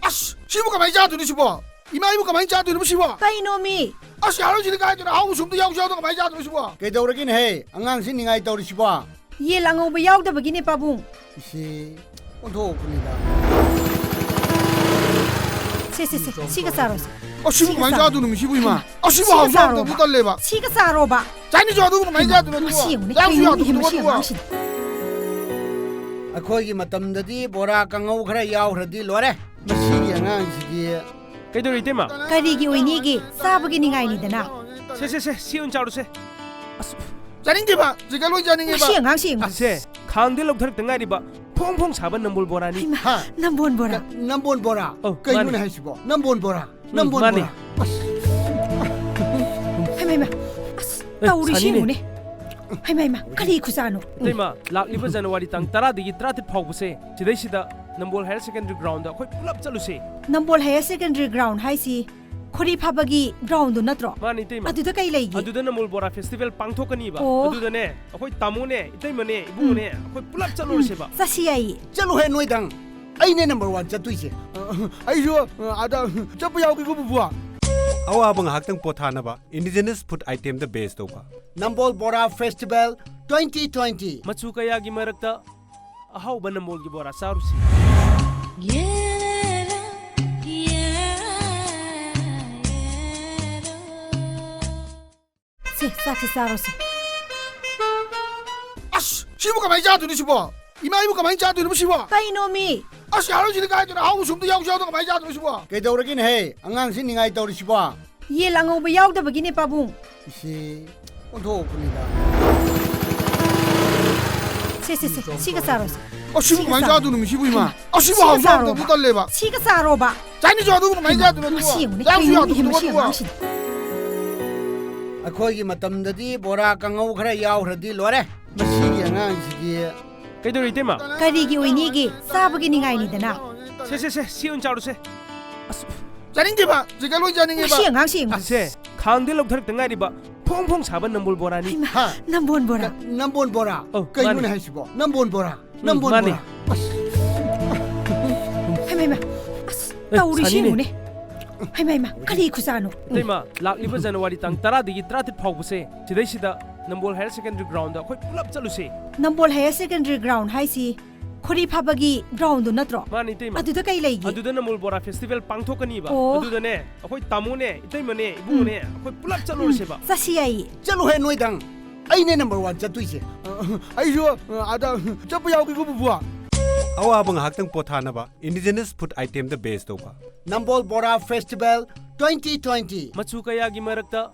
ꯑꯁ, ꯁꯤꯕꯨ ꯀꯃꯥꯏꯅ ꯆꯥꯗꯣꯏꯅꯣ ꯁꯤꯕꯣ? ꯏꯃꯥ, ꯑꯩꯕꯨ ꯀꯃꯥꯏꯅ ꯆꯥꯗꯣꯏꯅꯣ ꯁꯤꯕꯣ? ꯀꯩꯅꯣꯃꯤ? ꯑꯁ, ꯌꯥꯔꯣꯏꯁꯤꯗꯤ ꯀꯥꯏꯗꯅꯣ? ꯑꯍꯥꯎꯕꯁꯨ ꯑꯝꯇ ꯌꯥꯎꯁꯨ ꯌꯥꯎꯗꯅ ꯀꯃꯥꯏꯅ ꯆꯥꯗꯣꯏꯅꯣ ꯁꯤꯕꯣ? ꯀꯩꯗꯧꯔꯒꯦꯅꯦꯍꯦ? ꯑꯉꯥꯡꯁꯤ ꯅꯤꯡꯉꯥꯏ ꯇꯧꯔꯤꯁꯤꯕꯣ? ꯌꯦꯟ ꯑꯉꯧꯕ ꯌꯥꯎꯗꯕꯒꯤꯅꯦ, ꯄꯥꯕꯨꯡ꯫ ꯏꯁꯦ, ꯑꯣꯟꯊꯣꯛꯄꯅꯤꯗ꯫ ꯁꯦ, ꯁꯦ, ꯁꯦ, ꯁꯤꯒ ꯆꯥꯔꯣꯁꯦ꯫ ꯑꯁꯤꯕꯨ ꯁꯤꯒ ꯀꯃꯥꯏꯅ ꯆꯥꯔꯣ꯫ ꯆꯥꯗꯣꯏꯅꯣ ꯁꯤꯕꯨ, ꯏꯃꯥ? ꯑꯁꯤꯕꯨ ꯁꯤꯒ ꯍꯥꯎꯁꯨ ꯆꯥꯔꯣꯕ꯫ ꯍꯥꯎꯇꯕꯗꯨ ꯇꯜꯂꯦꯕ꯫ ꯁꯤꯒ ꯆꯥꯔꯣꯕ꯫ ꯆꯥꯏꯅꯤꯁ ꯑꯗꯨꯕꯨ ꯀꯃꯥꯏꯅ ꯍꯩꯃꯥ, ꯆꯥꯗꯣꯏꯅꯣ ꯃꯁꯤ ꯑꯗꯨꯕꯨ? ꯌꯦꯡꯉꯨꯅꯦ, ꯌꯥꯎꯁꯨ ꯀꯩꯅꯣ ꯌꯥꯎꯗꯕꯗꯨꯕꯨ ꯃꯁꯤ ꯑꯗꯨꯕꯨ? ꯑꯉꯥꯡꯁꯤꯗꯤ꯫ ꯑꯩꯈꯣꯏꯒꯤ ꯃꯇꯝꯗꯗꯤ ꯕꯣꯔꯥ ꯀꯥꯡꯍꯧ ꯈꯔ ꯌꯥꯎꯈ꯭ꯔꯗꯤ ꯂꯣꯏꯔꯦ꯫ ꯃꯁꯤꯒꯤ ꯑꯉꯥꯡꯁꯤꯗꯤ꯫ ꯀꯩꯗꯧꯔꯤ, ꯏꯇꯩꯃ? ꯀꯔꯤꯒꯤ ꯑꯣꯏꯅꯤꯒꯦ? ꯆꯥꯕꯒꯤ ꯅꯤꯡꯉꯥꯏꯅꯤꯗꯅ꯫ ꯁꯦ, ꯁꯦ, ꯁꯦ, ꯁꯦ, ꯁꯤ ꯑꯣꯏꯅ ꯆꯥꯔꯨꯁꯦ꯫ ꯑꯁ, ꯆꯥꯅꯤꯡꯗꯦꯕ, ꯆꯤꯛꯀꯟ ꯂꯣꯏ ꯆꯥꯅꯤꯡꯉꯦꯕ꯫ ꯃꯁꯤ ꯑꯉꯥꯡꯁꯤ ꯌꯦꯡꯉꯨ꯫ ꯑꯁ, ꯁꯦ, ꯈꯥꯡꯗ ꯂꯧꯊꯔꯛꯇ ꯉꯥꯏꯔꯤꯕ ꯐꯣꯡ ꯐꯣꯡ ꯁꯥꯕ ꯅꯝꯕꯣꯜ ꯕꯣꯔꯥꯅꯤ꯫ ꯍꯩꯃꯥ, ꯍꯥ? ꯅꯝꯕꯣꯜ ꯕꯣꯔꯥ꯫ ꯅ-, ꯅꯝꯕꯣꯜ ꯕꯣꯔꯥ? ꯑꯧ, ꯀꯩꯅꯣꯅꯦ ꯃꯥꯅꯤ꯫ ꯍꯥꯏꯁꯤꯕꯣ? ꯅꯝꯕꯣꯜ ꯕꯣꯔꯥ? ꯎꯝ, ꯅꯝꯕꯣꯜ ꯃꯥꯅꯤ꯫ ꯕꯣꯔꯥ? ꯑꯁ꯫ ꯍꯩꯃꯥ, ꯍꯩꯃꯥ, ꯑꯁ, ꯑꯦ, ꯇꯧꯔꯤꯁꯤ ꯁꯥꯅꯤꯅꯦ꯫ ꯌꯦꯡꯉꯨꯅꯦ꯫ ꯍꯩꯃꯥ, ꯍꯩꯃꯥ, ꯀꯔꯤ ꯈꯨꯆꯥꯅꯣ? ꯏꯇꯩꯃ, ꯂꯥꯛꯂꯤꯕ ꯖꯅꯋꯥꯔꯤ ꯇꯥꯡ ꯇꯔꯥꯗꯒꯤ ꯇꯔꯥꯇꯔꯦꯠ ꯐꯥꯎꯕꯁꯦ ꯁꯤꯗꯩꯁꯤꯗ ꯅꯝꯕꯣꯜ ꯍꯥꯌꯔ ꯁꯦꯀꯦꯟꯗꯔꯤ ꯒ꯭ꯔꯥꯎꯟꯗ ꯑꯩꯈꯣꯏ ꯄꯨꯂꯞ ꯆꯠꯂꯨꯁꯦ꯫ ꯅꯝꯕꯣꯜ ꯍꯥꯌꯔ ꯁꯦꯀꯦꯟꯗꯔꯤ ꯒ꯭ꯔꯥꯎꯟ ꯍꯥꯏꯁꯤ ꯈꯣꯔꯤ ꯐꯥꯕꯒꯤ ꯒ꯭ꯔꯥꯎꯟꯗꯨ ꯅꯠꯇ꯭ꯔꯣ? ꯃꯥꯅꯤ, ꯏꯇꯩꯃ꯫ ꯑꯗꯨꯗ ꯀꯩ ꯂꯩꯒꯦ? ꯑꯗꯨꯗ ꯅꯝꯕꯣꯜ ꯕꯣꯔꯥ ꯐꯦꯁꯇꯤꯚꯦꯜ ꯄꯥꯡꯊꯣꯛꯀꯅꯤꯕ꯫ ꯑꯣ꯫ ꯑꯗꯨꯗꯅꯦ, ꯑꯩꯈꯣꯏ ꯇꯥꯃꯣꯅꯦ, ꯏꯇꯩꯃꯅꯦ, ꯏꯕꯨꯡꯉꯣꯅꯦ, ꯎꯝ꯫ ꯑꯩꯈꯣꯏ ꯄꯨꯂꯞ ꯆꯠꯂꯨꯔꯁꯦꯕ꯫ ꯎꯝ, ꯆꯠꯁꯤ ꯌꯥꯏꯌꯦ꯫ ꯆꯠꯂꯨꯍꯦ ꯅꯣꯏꯗꯪ꯫ ꯑꯩꯅꯦ ꯅꯝꯕꯔ ꯋꯥꯟ ꯆꯠꯇꯣꯏꯁꯦ꯫ ꯑꯩꯁꯨ, ꯑ, ꯑꯥꯗ ꯆꯠꯄ ꯌꯥꯎꯒꯦꯀꯣ, ꯄꯨꯄꯨ꯫ ꯑꯋꯥꯕ ꯉꯥꯏꯍꯥꯛꯇꯪ ꯄꯣꯊꯥꯅꯕ ꯏꯟꯗꯤꯖꯤꯅꯁ ꯐꯨꯗ ꯑꯥꯏꯇꯦꯝꯗ ꯕꯦꯖ ꯇꯧꯕ꯫ ꯅꯝꯕꯣꯜ ꯕꯣꯔꯥ ꯐꯦꯁꯇꯤꯚꯦꯜ ꯇ꯭ꯋꯦꯟꯇꯤ ꯇ꯭ꯋꯦꯟꯇꯤ꯫ ꯃꯆꯨ ꯀꯌꯥꯒꯤ ꯃꯔꯛꯇ ꯑꯍꯥꯎꯕ ꯅꯝꯕꯣꯜꯒꯤ ꯕꯣꯔꯥ ꯆꯥꯔꯨꯁꯤ꯫ ꯁꯦ, ꯆꯥꯛꯁꯦ ꯆꯥꯔꯣꯁꯦ꯫ ꯑꯁ, ꯁꯤꯕꯨ ꯀꯃꯥꯏꯅ ꯆꯥꯗꯣꯏꯅꯣ ꯁꯤꯕꯣ? ꯏꯃꯥ, ꯑꯩꯕꯨ ꯀꯃꯥꯏꯅ ꯆꯥꯗꯣꯏꯅꯣ ꯁꯤꯕꯣ? ꯀꯩꯅꯣꯃꯤ? ꯑꯁ, ꯌꯥꯔꯣꯏ, ꯁꯤꯗꯤ ꯀꯥꯏꯗꯅꯣ? ꯑꯍꯥꯎꯕꯁꯨ ꯑꯝꯇ ꯌꯥꯎꯁꯨ ꯌꯥꯎꯗꯅ ꯀꯃꯥꯏꯅ ꯆꯥꯗꯣꯏꯅꯣ ꯁꯤꯕꯣ? ꯀꯩꯗꯧꯔꯒꯦꯅꯦꯍꯦ? ꯑꯉꯥꯡꯁꯤ ꯅꯤꯡꯉꯥꯏ ꯇꯧꯔꯤꯁꯤꯕꯣ? ꯌꯦꯟ ꯑꯉꯧꯕ ꯌꯥꯎꯗꯕꯒꯤꯅꯦ, ꯄꯥꯕꯨꯡ꯫ ꯏꯆꯦ, ꯑꯣꯟꯊꯣꯛꯄꯅꯤꯗ꯫ ꯁꯦ, ꯁꯦ, ꯁꯦ, ꯁꯤꯒ ꯆꯥꯔꯣꯁꯦ꯫ ꯑꯁ, ꯁꯤꯕꯨ ꯁꯤꯒ ꯀꯃꯥꯏꯅ ꯆꯥꯔꯣ꯫ ꯆꯥꯗꯣꯏꯅꯣ ꯁꯤꯕꯨ, ꯏꯃꯥ? ꯍꯩꯃꯥ, ꯑꯁ, ꯁꯤꯕꯨ ꯁꯤꯒ ꯍꯥꯎꯁꯨ ꯍꯥꯎꯇꯕꯗꯤ ꯆꯥꯔꯣꯕ꯫ ꯇꯜꯂꯦꯕ꯫ ꯁꯤꯒ ꯆꯥꯔꯣꯕ꯫ ꯆꯥꯏꯅꯤꯁ ꯑꯗꯨꯕꯨ ꯀꯃꯥꯏꯅ ꯍꯩꯃꯥ, ꯆꯥꯗꯣꯏꯅꯣ ꯃꯁꯤ ꯑꯗꯨꯕꯨ? ꯌꯦꯡꯉꯨꯅꯦ, ꯌꯥꯎꯁꯨ ꯀꯩꯅꯣꯅꯦ, ꯌꯥꯎꯗꯕꯗꯨꯕꯨ ꯃꯁꯤ ꯑꯗꯨꯕꯨ? ꯑꯉꯥꯡꯁꯤꯗꯤ꯫ ꯑꯩꯈꯣꯏꯒꯤ ꯃꯇꯝꯗꯗꯤ ꯕꯣꯔꯥ ꯀꯥꯡꯍꯧ ꯈꯔ ꯌꯥꯎꯈ꯭ꯔꯗꯤ ꯂꯣꯏꯔꯦ꯫ ꯃꯁꯤꯒꯤ ꯑꯉꯥꯡꯁꯤꯗꯤ꯫ ꯀꯩꯗꯧꯔꯤ, ꯏꯇꯩꯃ? ꯀꯔꯤꯒꯤ ꯑꯣꯏꯅꯤꯒꯦ? ꯆꯥꯕꯒꯤ ꯅꯤꯡꯉꯥꯏꯅꯤꯗꯅ꯫ ꯁꯦ, ꯁꯦ, ꯁꯦ, ꯁꯤ ꯑꯣꯏꯅ ꯆꯥꯔꯨꯁꯦ꯫ ꯑꯁ, ꯆꯥꯅꯤꯡꯗꯦꯕ, ꯆꯤꯛꯀꯟ ꯂꯣꯏ ꯆꯥꯅꯤꯡꯉꯦꯕ꯫ ꯃꯁꯤ ꯑꯉꯥꯡꯁꯤ ꯌꯦꯡꯉꯨ꯫ ꯑꯁ, ꯁꯦ, ꯈꯥꯡꯗ ꯂꯧꯊꯔꯛꯇ ꯉꯥꯏꯔꯤꯕ ꯐꯣꯡ ꯐꯣꯡ ꯁꯥꯕ ꯅꯝꯕꯣꯜ ꯕꯣꯔꯥꯅꯤ꯫ ꯍꯩꯃꯥ, ꯍꯥ? ꯅꯝꯕꯣꯜ ꯕꯣꯔꯥ꯫ ꯅ-, ꯅꯝꯕꯣꯜ ꯕꯣꯔꯥ? ꯑꯧ, ꯀꯩꯅꯣꯅꯦ ꯃꯥꯅꯤ꯫ ꯍꯥꯏꯁꯤꯕꯣ? ꯅꯝꯕꯣꯜ ꯕꯣꯔꯥ? ꯎꯝ, ꯅꯝꯕꯣꯜ ꯃꯥꯅꯤ꯫ ꯕꯣꯔꯥ? ꯑꯁ꯫ ꯍꯩꯃꯥ, ꯍꯩꯃꯥ, ꯑꯁ, ꯑꯦ, ꯇꯧꯔꯤꯁꯤ ꯁꯥꯅꯤꯅꯦ꯫ ꯌꯦꯡꯉꯨꯅꯦ꯫ ꯍꯩꯃꯥ, ꯍꯩꯃꯥ, ꯀꯔꯤ ꯈꯨꯆꯥꯅꯣ? ꯏꯇꯩꯃ, ꯂꯥꯛꯂꯤꯕ ꯖꯅꯋꯥꯔꯤ ꯇꯥꯡ ꯇꯔꯥꯗꯒꯤ ꯇꯔꯥꯇꯔꯦꯠ ꯐꯥꯎꯕꯁꯦ ꯁꯤꯗꯩꯁꯤꯗ ꯅꯝꯕꯣꯜ ꯍꯥꯌꯔ ꯁꯦꯀꯦꯟꯗꯔꯤ ꯒ꯭ꯔꯥꯎꯟꯗ ꯑꯩꯈꯣꯏ ꯄꯨꯂꯞ ꯆꯠꯂꯨꯁꯦ꯫ ꯅꯝꯕꯣꯜ ꯍꯥꯌꯔ ꯁꯦꯀꯦꯟꯗꯔꯤ ꯒ꯭ꯔꯥꯎꯟ ꯍꯥꯏꯁꯤ ꯈꯣꯔꯤ ꯐꯥꯕꯒꯤ ꯒ꯭ꯔꯥꯎꯟꯗꯨ ꯅꯠꯇ꯭ꯔꯣ? ꯃꯥꯅꯤ, ꯏꯇꯩꯃ꯫ ꯑꯗꯨꯗ ꯀꯩ ꯂꯩꯒꯦ? ꯑꯗꯨꯗ ꯅꯝꯕꯣꯜ ꯕꯣꯔꯥ ꯐꯦꯁꯇꯤꯚꯦꯜ ꯄꯥꯡꯊꯣꯛꯀꯅꯤꯕ꯫ ꯑꯣ꯫ ꯑꯗꯨꯗꯅꯦ, ꯑꯩꯈꯣꯏ ꯇꯥꯃꯣꯅꯦ, ꯏꯇꯩꯃꯅꯦ, ꯏꯕꯨꯡꯉꯣꯅꯦ, ꯎꯝ꯫ ꯑꯩꯈꯣꯏ ꯄꯨꯂꯞ ꯆꯠꯂꯨꯔꯁꯦꯕ꯫ ꯎꯝ, ꯆꯠꯁꯤ ꯌꯥꯏꯌꯦ꯫ ꯆꯠꯂꯨꯍꯦ ꯅꯣꯏꯗꯪ꯫ ꯑꯩꯅꯦ ꯅꯝꯕꯔ ꯋꯥꯟ ꯆꯠꯇꯣꯏꯁꯦ꯫ ꯑꯩꯁꯨ, ꯑ, ꯑꯥꯗ ꯆꯠꯄ ꯌꯥꯎꯒꯦꯀꯣ, ꯄꯨꯄꯨ꯫ ꯑꯋꯥꯕ ꯉꯥꯏꯍꯥꯛꯇꯪ ꯄꯣꯊꯥꯅꯕ ꯏꯟꯗꯤꯖꯤꯅꯁ ꯐꯨꯗ ꯑꯥꯏꯇꯦꯝꯗ ꯕꯦꯖ ꯇꯧꯕ꯫ ꯅꯝꯕꯣꯜ ꯕꯣꯔꯥ ꯐꯦꯁꯇꯤꯚꯦꯜ ꯇ꯭ꯋꯦꯟꯇꯤ ꯇ꯭ꯋꯦꯟꯇꯤ꯫ ꯃꯆꯨ ꯀꯌꯥꯒꯤ ꯃꯔꯛꯇ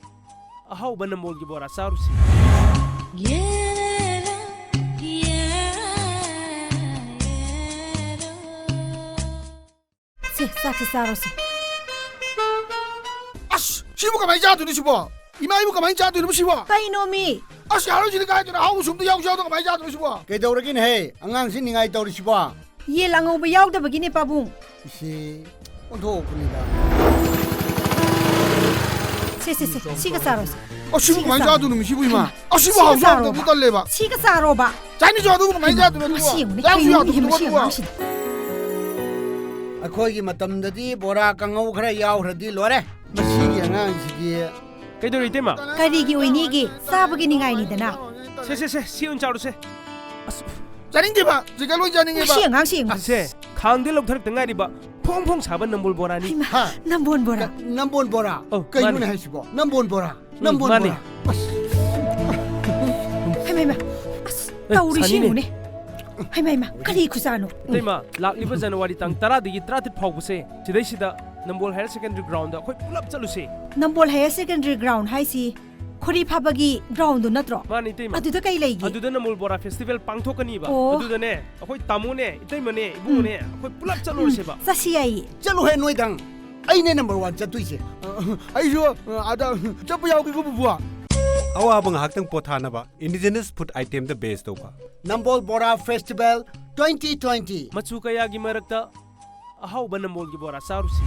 ꯑꯍꯥꯎꯕ ꯅꯝꯕꯣꯜꯒꯤ ꯕꯣꯔꯥ ꯆꯥꯔꯨꯁꯤ꯫ ꯁꯦ, ꯆꯥꯛꯁꯦ ꯆꯥꯔꯣꯁꯦ꯫ ꯑꯁ, ꯁꯤꯕꯨ ꯀꯃꯥꯏꯅ ꯆꯥꯗꯣꯏꯅꯣ ꯁꯤꯕꯣ? ꯏꯃꯥ, ꯑꯩꯕꯨ ꯀꯃꯥꯏꯅ ꯆꯥꯗꯣꯏꯅꯣ ꯁꯤꯕꯣ? ꯀꯩꯅꯣꯃꯤ? ꯑꯁ, ꯌꯥꯔꯣꯏ, ꯁꯤꯗꯤ ꯀꯥꯏꯗꯅꯣ? ꯑꯍꯥꯎꯕꯁꯨ ꯑꯝꯇ ꯌꯥꯎꯁꯨ ꯌꯥꯎꯗꯅ ꯀꯃꯥꯏꯅ ꯆꯥꯗꯣꯏꯅꯣ ꯁꯤꯕꯣ? ꯀꯩꯗꯧꯔꯒꯦꯅꯦꯍꯦ? ꯑꯉꯥꯡꯁꯤ ꯅꯤꯡꯉꯥꯏ ꯇꯧꯔꯤꯁꯤꯕꯣ? ꯌꯦꯟ ꯑꯉꯧꯕ ꯌꯥꯎꯗꯕꯒꯤꯅꯦ, ꯄꯥꯕꯨꯡ꯫ ꯏꯆꯦ, ꯑꯣꯟꯊꯣꯛꯄꯅꯤꯗ꯫ ꯁꯦ, ꯁꯦ, ꯁꯦ, ꯁꯤꯒ ꯆꯥꯔꯣꯁꯦ꯫ ꯑꯁꯤꯕꯨ ꯁꯤꯒ ꯀꯃꯥꯏꯅ ꯆꯥꯔꯣ꯫ ꯆꯥꯗꯣꯏꯅꯣ ꯃꯤꯁꯤꯕꯨ, ꯏꯃꯥ? ꯑꯁꯤꯕꯨ ꯁꯤꯒ ꯍꯥꯎꯁꯨ ꯆꯥꯔꯣꯕ꯫ ꯍꯥꯎꯇꯕꯗꯨ ꯇꯜꯂꯦꯕ꯫ ꯁꯤꯒ ꯆꯥꯔꯣꯕ꯫ ꯆꯥꯅꯤꯁꯨ ꯑꯗꯨꯕꯨ ꯀꯃꯥꯏꯅ ꯍꯩꯃꯥ, ꯆꯥꯗꯣꯏꯅꯣ ꯃꯁꯤ ꯑꯗꯨꯕꯨ? ꯌꯦꯡꯉꯨꯅꯦ, ꯌꯥꯎꯁꯨ ꯀꯩꯅꯣꯅꯦ, ꯌꯥꯎꯗꯕꯗꯨ ꯃꯁꯤ ꯑꯗꯨꯕꯨ? ꯑꯉꯥꯡꯁꯤꯗꯤ꯫ ꯑꯩꯈꯣꯏꯒꯤ ꯃꯇꯝꯗꯗꯤ ꯕꯣꯔꯥ ꯀꯥꯡꯉꯧ ꯈꯔ ꯌꯥꯎꯈ꯭ꯔꯗꯤ ꯂꯣꯏꯔꯦ꯫ ꯃꯁꯤꯒꯤ ꯑꯉꯥꯡꯁꯤꯗꯤ꯫ ꯀꯩꯗꯧꯔꯤ, ꯏꯇꯩꯃ? ꯀꯔꯤꯒꯤ ꯑꯣꯏꯅꯤꯒꯦ? ꯆꯥꯕꯒꯤ ꯅꯤꯡꯉꯥꯏꯅꯤꯗꯅ꯫ ꯁꯦ, ꯁꯦ, ꯁꯦ, ꯁꯤ ꯑꯣꯏꯅ ꯆꯥꯔꯨꯁꯦ꯫ ꯑꯁ, ꯆꯥꯅꯤꯡꯗꯦꯕ, ꯆꯤꯛꯀꯟ ꯂꯣꯏ ꯆꯥꯅꯤꯡꯉꯦꯕ꯫ ꯃꯁꯤ ꯑꯉꯥꯡꯁꯤ ꯌꯦꯡꯉꯨ꯫ ꯑꯁꯦ, ꯈꯥꯡꯗ ꯂꯧꯊꯔꯛꯇ ꯉꯥꯏꯔꯤꯕ ꯐꯣꯡ ꯐꯣꯡ ꯁꯥꯕ ꯅꯝꯕꯣꯜ ꯕꯣꯔꯥꯅꯤ꯫ ꯍꯩꯃꯥ, ꯍꯥ? ꯅꯝꯕꯣꯜ ꯕꯣꯔꯥ꯫ ꯀ-, ꯅꯝꯕꯣꯜ ꯕꯣꯔꯥ꯫ ꯑꯧ, ꯀꯩꯅꯣꯅꯦ ꯃꯥꯅꯤ꯫ ꯍꯥꯏꯁꯤꯕꯣ? ꯅꯝꯕꯣꯜ ꯕꯣꯔꯥ꯫ ꯎꯝ, ꯅꯝꯕꯣꯜ ꯃꯥꯅꯤ꯫ ꯕꯣꯔꯥ꯫ ꯑꯁ꯫ ꯍꯩꯃꯥ, ꯍꯩꯃꯥ꯫ ꯑꯁ, ꯑꯦ, ꯇꯧꯔꯤꯁꯤ ꯁꯥꯅꯤꯅꯦ꯫ ꯌꯦꯡꯉꯨꯅꯦ꯫ ꯍꯩꯃꯥ, ꯍꯩꯃꯥ, ꯀꯔꯤ ꯈꯨꯆꯥꯅꯣ? ꯎꯝ꯫ ꯏꯇꯩꯃ, ꯂꯥꯛꯂꯤꯕ ꯖꯅꯋꯥꯔꯤ ꯇꯥꯡ ꯇꯔꯥꯗꯒꯤ ꯇꯔꯥꯇꯔꯦꯠ ꯐꯥꯎꯕꯁꯦ ꯁꯤꯗꯩꯁꯤꯗ ꯅꯝꯕꯣꯜ ꯍꯥꯌꯔ ꯁꯦꯀꯦꯟꯗꯔꯤ ꯒ꯭ꯔꯥꯎꯟꯗ ꯑꯩꯈꯣꯏ ꯄꯨꯂꯞ ꯆꯠꯂꯨꯁꯦ꯫ ꯅꯝꯕꯣꯜ ꯍꯥꯌꯔ ꯁꯦꯀꯦꯟꯗꯔꯤ ꯒ꯭ꯔꯥꯎꯟ ꯍꯥꯏꯁꯤ ꯈꯣꯔꯤ ꯐꯥꯕꯒꯤ ꯒ꯭ꯔꯥꯎꯟꯗꯨ ꯅꯠꯇ꯭ꯔꯣ? ꯃꯥꯅꯤ, ꯏꯇꯩꯃ꯫ ꯑꯗꯨꯗ ꯀꯩ ꯂꯩꯒꯦ? ꯑꯗꯨꯗ ꯅꯝꯕꯣꯜ ꯕꯣꯔꯥ ꯐꯦꯁꯇꯤꯚꯦꯜ ꯄꯥꯡꯊꯣꯛꯀꯅꯤꯕ꯫ ꯑꯣ꯫ ꯑꯗꯨꯗꯅꯦ, ꯑꯩꯈꯣꯏ ꯇꯥꯃꯣꯅꯦ, ꯏꯇꯩꯃꯅꯦ, ꯏꯕꯨꯡꯉꯣꯅꯦ, ꯎꯝ꯫ ꯑꯩꯈꯣꯏ ꯄꯨꯂꯞ ꯆꯠꯂꯨꯔꯁꯦꯕ꯫ ꯎꯝ, ꯆꯠꯁꯤ ꯌꯥꯏꯌꯦ꯫ ꯆꯠꯂꯨꯍꯦ ꯅꯣꯏꯗꯪ꯫ ꯑꯩꯅꯦ ꯅꯝꯕꯔ ꯋꯥꯟ ꯆꯠꯇꯣꯏꯁꯦ꯫ ꯑ, ꯑꯩꯁꯨ, ꯑ, ꯑꯥꯗ ꯆꯠꯄ ꯌꯥꯎꯒꯦꯀꯣ, ꯄꯨꯄꯨ꯫ ꯑꯋꯥꯕ ꯉꯥꯏꯍꯥꯛꯇꯪ ꯄꯣꯊꯥꯅꯕ ꯏꯟꯗꯤꯖꯤꯅꯁ ꯐꯨꯗ ꯑꯥꯏꯇꯦꯝꯗ ꯕꯦꯖ ꯇꯧꯕ꯫ ꯅꯝꯕꯣꯜ ꯕꯣꯔꯥ ꯐꯦꯁꯇꯤꯚꯦꯜ ꯇ꯭ꯋꯦꯟꯇꯤ ꯇ꯭ꯋꯦꯟꯇꯤ꯫ ꯃꯆꯨ ꯀꯌꯥꯒꯤ ꯃꯔꯛꯇ ꯑꯍꯥꯎꯕ ꯅꯝꯕꯣꯜꯒꯤ ꯕꯣꯔꯥ ꯆꯥꯔꯨꯁꯤ꯫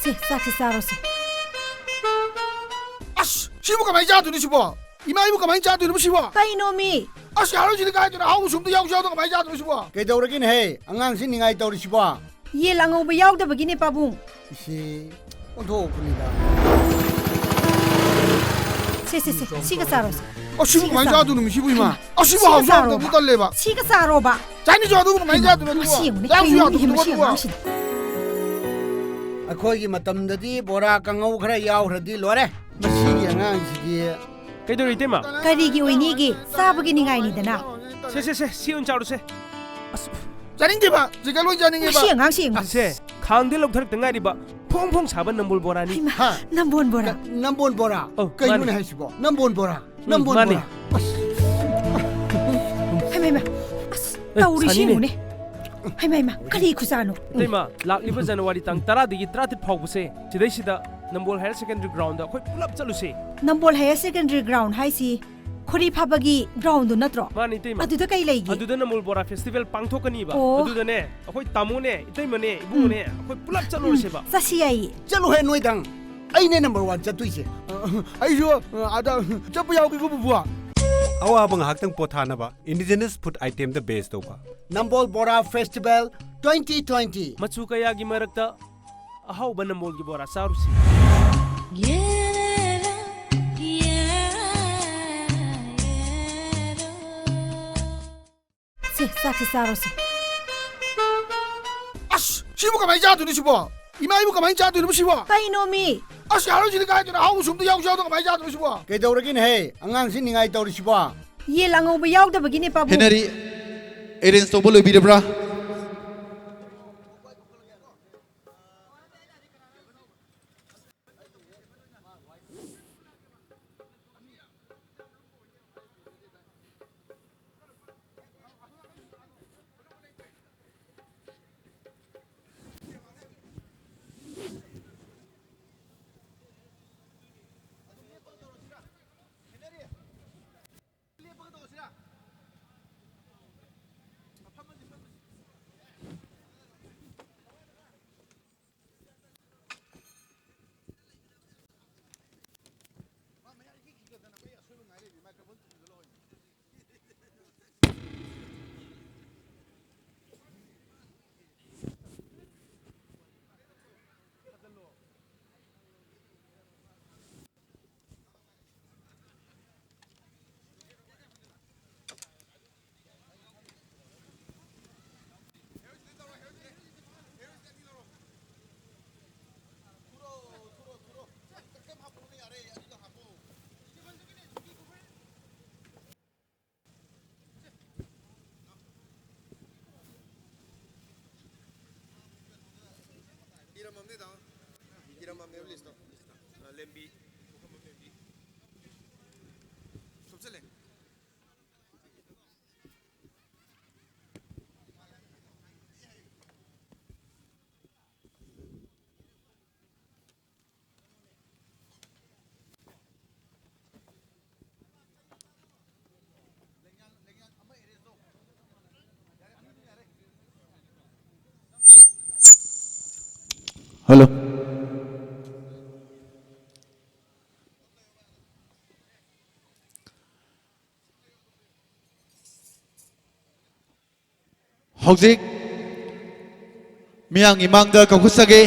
ꯁꯦ, ꯆꯥꯛꯁꯦ ꯆꯥꯔꯣꯁꯦ꯫ ꯑꯁ, ꯁꯤꯕꯨ ꯀꯃꯥꯏꯅ ꯆꯥꯗꯣꯏꯅꯣ ꯁꯤꯕꯣ? ꯏꯃꯥ, ꯑꯩꯕꯨ ꯀꯃꯥꯏꯅ ꯆꯥꯗꯣꯏꯅꯣ ꯁꯤꯕꯣ? ꯀꯩꯅꯣꯃꯤ? ꯑꯁ, ꯌꯥꯔꯣꯏ, ꯁꯤꯗꯤ ꯀꯥꯏꯗꯅꯣ? ꯑꯍꯥꯎꯕꯁꯨ ꯑꯝꯇ ꯌꯥꯎꯁꯨ ꯌꯥꯎꯗꯅ ꯀꯃꯥꯏꯅ ꯆꯥꯗꯣꯏꯅꯣ ꯁꯤꯕꯣ? ꯀꯩꯗꯧꯔꯒꯦꯅꯦꯍꯦ? ꯑꯉꯥꯡꯁꯤ ꯅꯤꯡꯉꯥꯏ ꯇꯧꯔꯤꯁꯤꯕꯣ? ꯌꯦꯟ ꯑꯉꯧꯕ ꯌꯥꯎꯗꯕꯒꯤꯅꯦ, ꯄꯥꯕꯨꯡ꯫ ꯏꯆꯦ, ꯑꯣꯟꯊꯣꯛꯄꯅꯤꯗ꯫ ꯁꯦ, ꯁꯦ, ꯁꯦ, ꯁꯤꯒ ꯆꯥꯔꯣꯁꯦ꯫ ꯑꯁꯤꯕꯨ ꯁꯤꯒ ꯀꯃꯥꯏꯅ ꯆꯥꯔꯣ꯫ ꯆꯥꯗꯣꯏꯅꯣ ꯃꯤꯁꯤꯕꯨ, ꯏꯃꯥ? ꯑꯁꯤꯕꯨ ꯁꯤꯒ ꯍꯥꯎꯁꯨ ꯍꯥꯎꯇꯕꯗꯨ ꯆꯥꯔꯣꯕ꯫ ꯇꯜꯂꯦꯕ꯫ ꯁꯤꯒ ꯆꯥꯔꯣꯕ꯫ ꯆꯥꯅꯤꯁꯨ ꯑꯗꯨꯕꯨ ꯀꯃꯥꯏꯅ ꯍꯩꯃꯥ, ꯆꯥꯗꯣꯏꯅꯣ ꯑꯗꯨꯕꯨ? ꯃꯁꯤ ꯌꯦꯡꯉꯨꯅꯦ, ꯌꯥꯎꯁꯨ ꯀꯩꯅꯣꯅꯦ, ꯌꯥꯎꯗꯕꯗꯨ ꯃꯁꯤ ꯑꯗꯨꯕꯨ? ꯑꯉꯥꯡꯁꯤꯗꯤ꯫ ꯑꯩꯈꯣꯏꯒꯤ ꯃꯇꯝꯗꯗꯤ ꯕꯣꯔꯥ ꯀꯥꯡꯉꯧ ꯈꯔ ꯌꯥꯎꯈ꯭ꯔꯗꯤ ꯂꯣꯏꯔꯦ꯫ ꯃꯁꯤꯒꯤ ꯑꯉꯥꯡꯁꯤꯗꯤ꯫ ꯀꯩꯗꯧꯔꯤ, ꯏꯇꯩꯃ? ꯀꯔꯤꯒꯤ ꯑꯣꯏꯅꯤꯒꯦ? ꯆꯥꯕꯒꯤ ꯅꯤꯡꯉꯥꯏꯅꯤꯗꯅ꯫ ꯁꯦ, ꯁꯦ, ꯁꯦ, ꯁꯤ ꯑꯣꯏꯅ ꯆꯥꯔꯨꯁꯦ꯫ ꯑꯁ, ꯆꯥꯅꯤꯡꯗꯦꯕ, ꯆꯤꯛꯀꯟ ꯂꯣꯏ ꯆꯥꯅꯤꯡꯉꯦꯕ꯫ ꯃꯁꯤ ꯑꯉꯥꯡꯁꯤ ꯌꯦꯡꯉꯨ꯫ ꯑꯁꯦ, ꯈꯥꯡꯗ ꯂꯧꯊꯔꯛꯇ ꯉꯥꯏꯔꯤꯕ ꯐꯣꯡ ꯐꯣꯡ ꯁꯥꯕ ꯅꯝꯕꯣꯜ ꯕꯣꯔꯥꯅꯤ꯫ ꯍꯩꯃꯥ, ꯍꯥ? ꯅꯝꯕꯣꯜ ꯕꯣꯔꯥ꯫ ꯀ-, ꯅꯝꯕꯣꯜ ꯕꯣꯔꯥ? ꯑꯧ, ꯀꯩꯅꯣꯅꯦ ꯃꯥꯅꯦ꯫ ꯍꯥꯏꯁꯤꯕꯣ? ꯅꯝꯕꯣꯜ ꯕꯣꯔꯥ? ꯎꯝ, ꯅꯝꯕꯣꯜ ꯃꯥꯅꯦ꯫ ꯕꯣꯔꯥ? ꯑꯁ꯫ ꯍꯩꯃꯥ, ꯍꯩꯃꯥ꯫ ꯑꯁ, ꯑꯦ, ꯇꯧꯔꯤꯁꯤ ꯁꯥꯅꯤꯅꯦ꯫ ꯌꯦꯡꯉꯨꯅꯦ꯫ ꯍꯩꯃꯥ, ꯍꯩꯃꯥ, ꯀꯔꯤ ꯈꯨꯆꯥꯅꯣ? ꯏꯇꯩꯃ, ꯂꯥꯛꯂꯤꯕ ꯖꯅꯋꯥꯔꯤ ꯇꯥꯡ ꯇꯔꯥꯗꯒꯤ ꯇꯔꯥꯇꯔꯦꯠ ꯐꯥꯎꯕꯁꯦ ꯁꯤꯗꯩꯁꯤꯗ ꯅꯝꯕꯣꯜ ꯍꯥꯌꯔ ꯁꯦꯀꯦꯟꯗꯔꯤ ꯒ꯭ꯔꯥꯎꯟꯗ ꯑꯩꯈꯣꯏ ꯄꯨꯂꯞ ꯆꯠꯂꯨꯁꯦ꯫ ꯅꯝꯕꯣꯜ ꯍꯥꯌꯔ ꯁꯦꯀꯦꯟꯗꯔꯤ ꯒ꯭ꯔꯥꯎꯟ ꯍꯥꯏꯁꯤ ꯈꯣꯔꯤ ꯐꯥꯕꯒꯤ ꯒ꯭ꯔꯥꯎꯟꯗꯨ ꯅꯠꯇ꯭ꯔꯣ? ꯃꯥꯅꯤ, ꯏꯇꯩꯃ꯫ ꯑꯗꯨꯗ ꯀꯩ ꯂꯩꯒꯦ? ꯑꯗꯨꯗ ꯅꯝꯕꯣꯜ ꯕꯣꯔꯥ ꯐꯦꯁꯇꯤꯚꯦꯜ ꯄꯥꯡꯊꯣꯛꯀꯅꯤꯕ꯫ ꯑꯣ꯫ ꯑꯗꯨꯗꯅꯦ, ꯑꯩꯈꯣꯏ ꯇꯥꯃꯣꯅꯦ, ꯏꯇꯩꯃꯅꯦ, ꯏꯕꯨꯡꯉꯣꯅꯦ, ꯎꯝ꯫ ꯑꯩꯈꯣꯏ ꯄꯨꯂꯞ ꯆꯠꯂꯨꯔꯁꯦꯕ꯫ ꯎꯝ, ꯆꯠꯁꯤ ꯌꯥꯏꯌꯦ꯫ ꯆꯠꯂꯨꯍꯦ ꯅꯣꯏꯗꯪ꯫ ꯑꯩꯅꯦ ꯅꯝꯕꯔ ꯋꯥꯟ ꯆꯠꯇꯣꯏꯁꯦ꯫ ꯑꯩꯁꯨ, ꯑ, ꯑꯗ ꯆꯠꯄ ꯌꯥꯎꯒꯦꯀꯣ, ꯄꯨꯄꯨ꯫ ꯑꯋꯥꯕ ꯉꯥꯏꯍꯥꯛꯇꯪ ꯄꯣꯊꯥꯅꯕ ꯏꯟꯗꯤꯖꯤꯅꯁ ꯐꯨꯗ ꯑꯥꯏꯇꯦꯝꯗ ꯕꯦꯁ ꯇꯧꯕ꯫ ꯅꯝꯕꯣꯜ ꯕꯣꯔꯥ ꯐꯦꯁꯇꯤꯚꯦꯜ ꯇ꯭ꯋꯦꯟꯇꯤ ꯇ꯭ꯋꯦꯟꯇꯤ꯫ ꯃꯆꯨ ꯀꯌꯥꯒꯤ ꯃꯔꯛꯇ ꯑꯍꯥꯎꯕ ꯅꯝꯕꯣꯜꯒꯤ ꯕꯣꯔꯥ ꯆꯥꯔꯨꯁꯤ꯫ ꯁꯦ, ꯆꯥꯛꯁꯤ ꯆꯥꯔꯣꯁꯦ꯫ ꯑꯁ, ꯁꯤꯕꯨ ꯀꯃꯥꯏꯅ ꯆꯥꯗꯣꯏꯅꯣ ꯁꯤꯕꯣ? ꯏꯃꯥ, ꯑꯩꯕꯨ ꯀꯃꯥꯏꯅ ꯆꯥꯗꯣꯏꯅꯣ ꯁꯤꯕꯣ? ꯀꯩꯅꯣꯃꯤ? ꯑꯁ, ꯌꯥꯔꯣꯏ, ꯁꯤꯗꯤ ꯀꯥꯏꯗꯅꯣ? ꯑꯍꯥꯎꯕꯁꯨ ꯑꯝꯇ ꯌꯥꯎꯁꯨ ꯌꯥꯎꯗꯅ ꯀꯃꯥꯏꯅ ꯆꯥꯗꯣꯏꯅꯣ ꯁꯤꯕꯣ? ꯀꯩꯗꯧꯔꯒꯦꯅꯦꯍꯦ? ꯑꯉꯥꯡꯁꯤ ꯅꯤꯡꯉꯥꯏ ꯇꯧꯔꯤꯁꯤꯕꯣ? ꯌꯦꯟ ꯑꯉꯧꯕ ꯌꯥꯎꯗꯕꯒꯤꯅꯦ, ꯄꯥꯕꯨꯡ꯫ ꯍꯦꯅꯔꯤ, ꯑꯦꯔꯦꯟꯖ ꯇꯧꯕ ꯂꯣꯏꯕꯤꯔꯕ꯭ꯔꯥ? ꯍꯜꯂꯣ꯫ ꯍꯧꯖꯤꯛ ꯃꯤꯌꯥꯝꯒꯤ ꯃꯥꯡꯗ ꯀꯧꯈꯠꯆꯒꯦ꯫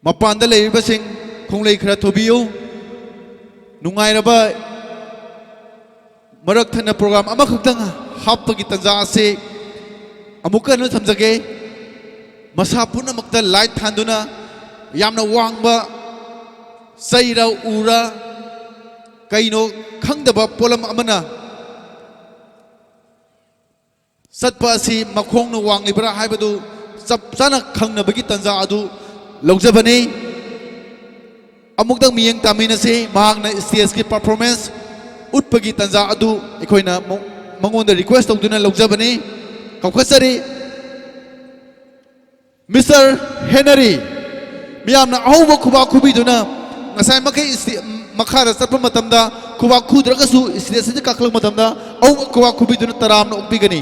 ꯃꯄꯥꯟꯗ ꯂꯩꯔꯤꯕꯁꯤꯡ ꯈꯣꯡꯂꯩ ꯈꯔ ꯊꯨꯕꯤꯌꯨ꯫ ꯅꯨꯡꯉꯥꯏꯔꯕ ꯃꯔꯛ ꯊꯠꯅ ꯄ꯭ꯔꯣꯒ꯭ꯔꯥꯝ ꯑꯃꯈꯛꯇꯪ ꯍꯥꯞꯄꯒꯤ ꯇꯥꯟꯖꯥ ꯑꯁꯤ ꯑꯃꯨꯛꯀ ꯍꯟꯅ ꯊꯝꯖꯒꯦ꯫ ꯃꯁꯥ ꯄꯨꯝꯅꯃꯛꯇ ꯂꯥꯏꯠ ꯊꯥꯟꯗꯨꯅ ꯌꯥꯝꯅ ꯋꯥꯡꯕ ꯆꯩꯔ ꯎꯔ ꯀꯩꯅꯣ ꯈꯪꯗꯕ ꯄꯣꯠꯂꯝ ꯑꯃꯅ ꯆꯠꯄ ꯑꯁꯤ ꯃꯈꯣꯡꯅ ꯋꯥꯡꯂꯤꯕ꯭ꯔꯥ ꯍꯥꯏꯕꯗꯨ ꯆꯞ ꯆꯥꯅ ꯈꯪꯅꯕꯒꯤ ꯇꯥꯟꯖꯥ ꯑꯗꯨ ꯂꯧꯖꯕꯅꯤ꯫ ꯑꯃꯨꯛꯇꯪ ꯃꯤꯠꯌꯦꯡ ꯇꯥꯃꯤꯟꯅꯁꯤ꯫ ꯃꯍꯥꯛꯅ ꯁ꯭ꯇꯦꯖꯀꯤ ꯄꯔꯐꯣꯔꯃꯦꯟꯁ ꯎꯠꯄꯒꯤ ꯇꯥꯟꯖꯥ ꯑꯗꯨ ꯑꯩꯈꯣꯏꯅ ꯃ-, ꯃꯉꯣꯟꯗ ꯔꯤꯀ꯭ꯋꯦꯁ ꯇꯧꯗꯨꯅ ꯂꯧꯖꯕꯅꯤ꯫ ꯀꯧꯈꯠꯆꯔꯤ꯫ ꯃꯤꯁꯇꯔ ꯍꯦꯅꯔꯤ, ꯃꯤꯌꯥꯝꯅ ꯑꯍꯧꯕ ꯈꯨꯕꯥꯛ ꯈꯨꯕꯤꯗꯨꯅ, ꯉꯁꯥꯏ ꯃꯈꯩ ꯁ꯭ꯇꯦ-, ꯃꯈꯥꯗ ꯆꯠꯄ ꯃꯇꯝꯗ ꯈꯨꯕꯥꯛ ꯈꯨꯗ꯭ꯔꯒꯁꯨ ꯁ꯭ꯇꯦꯖ ꯑꯁꯤꯗ ꯀꯥꯈꯠꯂꯛꯄ ꯃꯇꯝꯗ ꯑꯍꯧꯕ ꯈꯨꯕꯥꯛ ꯈꯨꯕꯤꯗꯨꯅ ꯇꯔꯥꯝꯅ ꯑꯣꯛꯄꯤꯒꯅꯤ꯫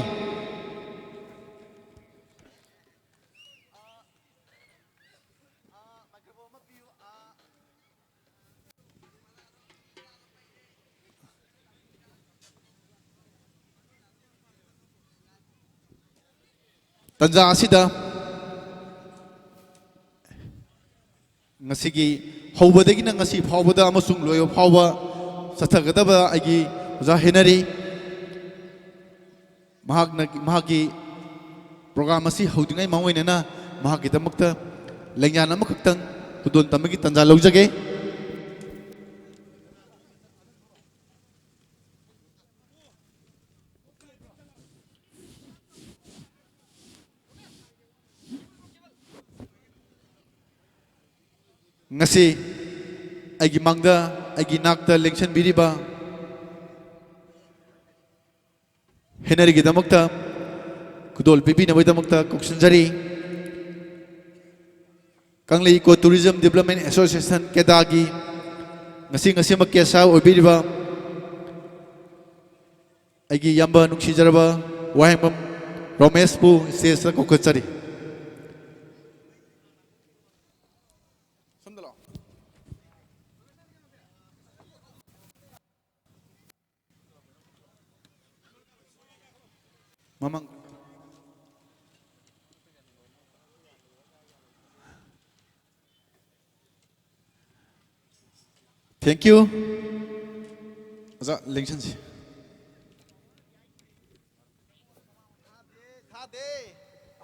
ꯇꯥꯟꯖꯥ ꯑꯁꯤꯗ ꯉꯁꯤꯒꯤ ꯍꯧꯕꯗꯒꯤꯅ ꯉꯁꯤ ꯐꯥꯎꯕꯗ ꯑꯃꯁꯨꯡ ꯂꯣꯏꯕ ꯐꯥꯎꯕ ꯆꯠꯊꯒꯗꯕ ꯑꯩꯒꯤ ꯑꯣꯖꯥ ꯍꯦꯅꯔꯤ꯫ ꯃꯍꯥꯛꯅ, ꯃꯍꯥꯛꯀꯤ ꯄ꯭ꯔꯣꯒ꯭ꯔꯥꯝ ꯑꯁꯤ ꯍꯧꯗ꯭ꯔꯤꯉꯩ ꯃꯃꯥꯡ ꯑꯣꯏꯅꯅ ꯃꯍꯥꯛꯀꯤꯗꯃꯛꯇ ꯂꯦꯡꯌꯥꯟ ꯑꯃꯈꯛꯇꯪ ꯈꯨꯗꯣꯜ ꯇꯝꯕꯒꯤ ꯇꯥꯟꯖꯥ ꯂꯧꯖꯒꯦ꯫ ꯉꯁꯤ ꯑꯩꯒꯤ ꯃꯥꯡꯗ, ꯑꯩꯒꯤ ꯅꯥꯛꯇ ꯂꯦꯡꯁꯤꯟꯕꯤꯔꯤꯕ ꯍꯦꯅꯔꯤꯒꯤꯗꯃꯛꯇ ꯈꯨꯗꯣꯜ ꯄꯤꯕꯤꯅꯕꯒꯤꯗꯃꯛꯇ ꯀꯧꯁꯤꯟꯖꯔꯤ꯫ ꯀꯪꯂꯩ Eco Tourism Development Association, ꯀꯦꯗꯥꯒꯤ ꯉꯁꯤ, ꯉꯁꯤꯃꯛꯀꯤ ꯑꯦꯁ ꯑꯥꯏ ꯑꯣꯏꯕꯤꯔꯤꯕ ꯑꯩꯒꯤ ꯏꯌꯥꯝꯕ ꯅꯨꯡꯁꯤꯖꯔꯕ ꯋꯥꯍꯦꯡꯕꯝ ꯔꯣꯃꯦꯁꯄꯨ ꯁ꯭ꯇꯦꯖꯇ ꯀꯧꯈꯠꯆꯔꯤ꯫ ꯃꯃꯥꯡ꯫ Thank you. ꯑꯣꯖꯥ, ꯂꯦꯡꯁꯟꯁꯤ꯫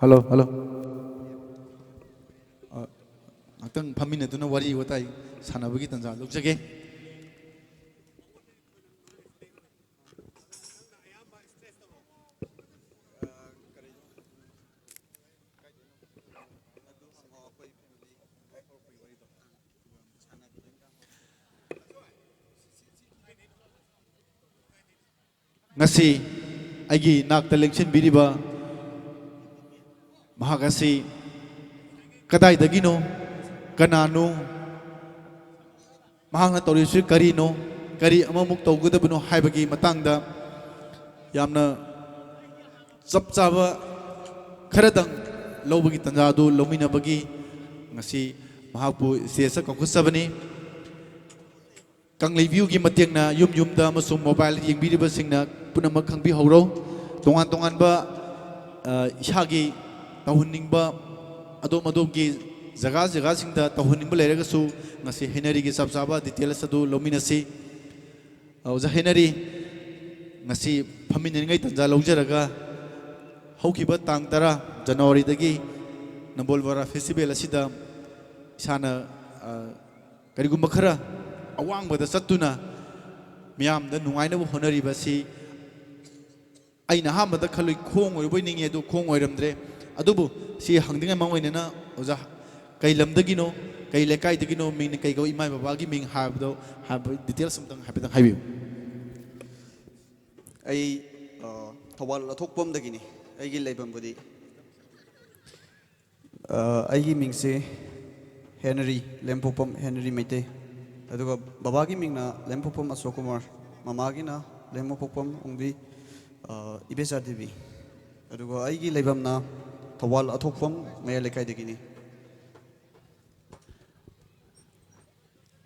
Hello, hello. ꯑ, ꯉꯥꯛꯇꯪ ꯐꯝꯃꯤꯟꯅꯗꯨꯅ ꯋꯥꯔꯤ ꯋꯥꯇꯥꯏ ꯁꯥꯟꯅꯕꯒꯤ ꯇꯥꯟꯖꯥ ꯂꯧꯖꯒꯦ꯫ ꯉꯁꯤ ꯑꯩꯒꯤ ꯅꯥꯛꯇ ꯂꯦꯡꯁꯤꯟꯕꯤꯔꯤꯕ ꯃꯍꯥꯛ ꯑꯁꯤ ꯀꯗꯥꯏꯗꯒꯤꯅꯣ, ꯀꯅꯥꯅꯣ, ꯃꯍꯥꯛꯅ ꯇꯧꯔꯤꯕꯁꯤ ꯀꯔꯤꯅꯣ, ꯀꯔꯤ ꯑꯃꯃꯨꯛ ꯇꯧꯒꯗꯕꯅꯣ ꯍꯥꯏꯕꯒꯤ ꯃꯇꯥꯡꯗ ꯌꯥꯝꯅ ꯆꯞ ꯆꯥꯕ ꯈꯔꯗꯪ ꯂꯧꯕꯒꯤ ꯇꯥꯟꯖꯥ ꯑꯗꯨ ꯂꯧꯃꯤꯟꯅꯕꯒꯤ ꯉꯁꯤ ꯃꯍꯥꯛꯄꯨ ꯁ꯭ꯇꯦꯖꯇ ꯀꯧꯈꯠꯆꯕꯅꯤ꯫ ꯀꯪꯂꯩ ꯚ꯭ꯌꯨꯒꯤ ꯃꯇꯦꯡꯅ ꯌꯨꯝ ꯌꯨꯝꯗ ꯑꯃꯁꯨꯡ ꯃꯣꯕꯥꯏꯜ ꯌꯦꯡꯕꯤꯔꯤꯕꯁꯤꯡꯅ ꯄꯨꯝꯅꯃꯛ ꯈꯪꯕꯤꯍꯧꯔꯣ꯫ ꯇꯣꯉꯥꯟ ꯇꯣꯉꯥꯟꯕ, ꯑ, ꯏꯁꯥꯒꯤ ꯇꯧꯍꯟꯅꯤꯡꯕ ꯑꯗꯣꯝ ꯑꯗꯣꯝꯒꯤ ꯖꯒꯥ ꯖꯒꯥꯁꯤꯡꯗ ꯇꯧꯍꯟꯅꯤꯡꯕ ꯂꯩꯔꯒꯁꯨ ꯉꯁꯤ ꯍꯦꯅꯔꯤꯒꯤ ꯆꯞ ꯆꯥꯕ details ꯑꯗꯨ ꯂꯧꯃꯤꯟꯅꯁꯤ꯫ ꯑꯣꯖꯥ ꯍꯦꯅꯔꯤ, ꯉꯁꯤ ꯐꯝꯃꯤꯟꯅꯅꯤꯡꯉꯥꯏ ꯇꯥꯟꯖꯥ ꯂꯧꯖꯔꯒ ꯍꯧꯈꯤꯕ ꯇꯥꯡ ꯇꯔꯥ ꯖꯅꯋꯥꯔꯤꯗꯒꯤ ꯅꯝꯕꯣꯜ ꯕꯣꯔꯥ festival ꯑꯁꯤꯗ ꯏꯁꯥꯅ, ꯑ, ꯀꯔꯤꯒꯨꯝꯕ ꯈꯔ ꯑꯋꯥꯡꯕꯗ ꯆꯠꯇꯨꯅ ꯃꯤꯌꯥꯝꯗ ꯅꯨꯡꯉꯥꯏꯅꯕ ꯍꯣꯠꯅꯔꯤꯕ ꯑꯁꯤ ꯑꯩꯅ ꯑꯍꯥꯟꯕꯗ ꯈꯜꯂꯨꯏ ꯈꯣꯡ ꯑꯣꯏꯔꯕꯣꯏ ꯅꯤꯡꯉꯤ, ꯑꯗꯨ ꯈꯣꯡ ꯑꯣꯏꯔꯝꯗ꯭ꯔꯦ꯫ ꯑꯗꯨꯕꯨ ꯁꯤ ꯍꯪꯗ꯭ꯔꯤꯉꯩ ꯃꯃꯥꯡ ꯑꯣꯏꯅꯅ ꯑꯣꯖꯥ ꯀꯩ ꯂꯝꯗꯒꯤꯅꯣ, ꯀꯩ ꯂꯩꯀꯥꯏꯗꯒꯤꯅꯣ, ꯃꯤꯡꯅ ꯀꯩ ꯀꯧꯏ, ꯏꯃꯥ ꯕꯕꯥꯒꯤ ꯃꯤꯡ ꯍꯥꯏꯕꯗꯣ, ꯍꯥꯏꯕ details ꯑꯝꯇꯪ ꯍꯥꯏꯐꯦꯠꯇꯪ ꯍꯥꯏꯕꯤꯌꯨ꯫ ꯑꯩ, ꯑ, ꯊꯧꯕꯥꯜ ꯑꯊꯣꯛꯄꯝꯗꯒꯤꯅꯤ꯫ ꯑꯩꯒꯤ ꯂꯩꯐꯝꯕꯨꯗꯤ, ꯑ, ꯑꯩꯒꯤ ꯃꯤꯡꯁꯦ ꯍꯦꯅꯔꯤ, ꯂꯦꯝꯄꯣꯛꯄꯝ ꯍꯦꯅꯔꯤ ꯃꯩꯇꯩ꯫ ꯑꯗꯨꯒ ꯕꯕꯥꯒꯤ ꯃꯤꯡꯅ ꯂꯦꯝꯄꯣꯛꯄꯝ ꯑꯁꯣꯛ ꯀꯨꯃꯥꯔ, ꯃꯃꯥꯒꯤꯅ ꯂꯦꯝꯄꯣꯛꯄꯝ ꯑꯣꯡꯕꯤ, ꯑ, ꯏꯕꯦꯆꯥ ꯗꯦꯕꯤ꯫ ꯑꯗꯨꯒ ꯑꯩꯒꯤ ꯂꯩꯐꯝꯅ ꯊꯧꯕꯥꯜ ꯑꯊꯣꯛꯄꯝ ꯃꯌꯥꯏ ꯂꯩꯀꯥꯏꯗꯒꯤꯅꯤ꯫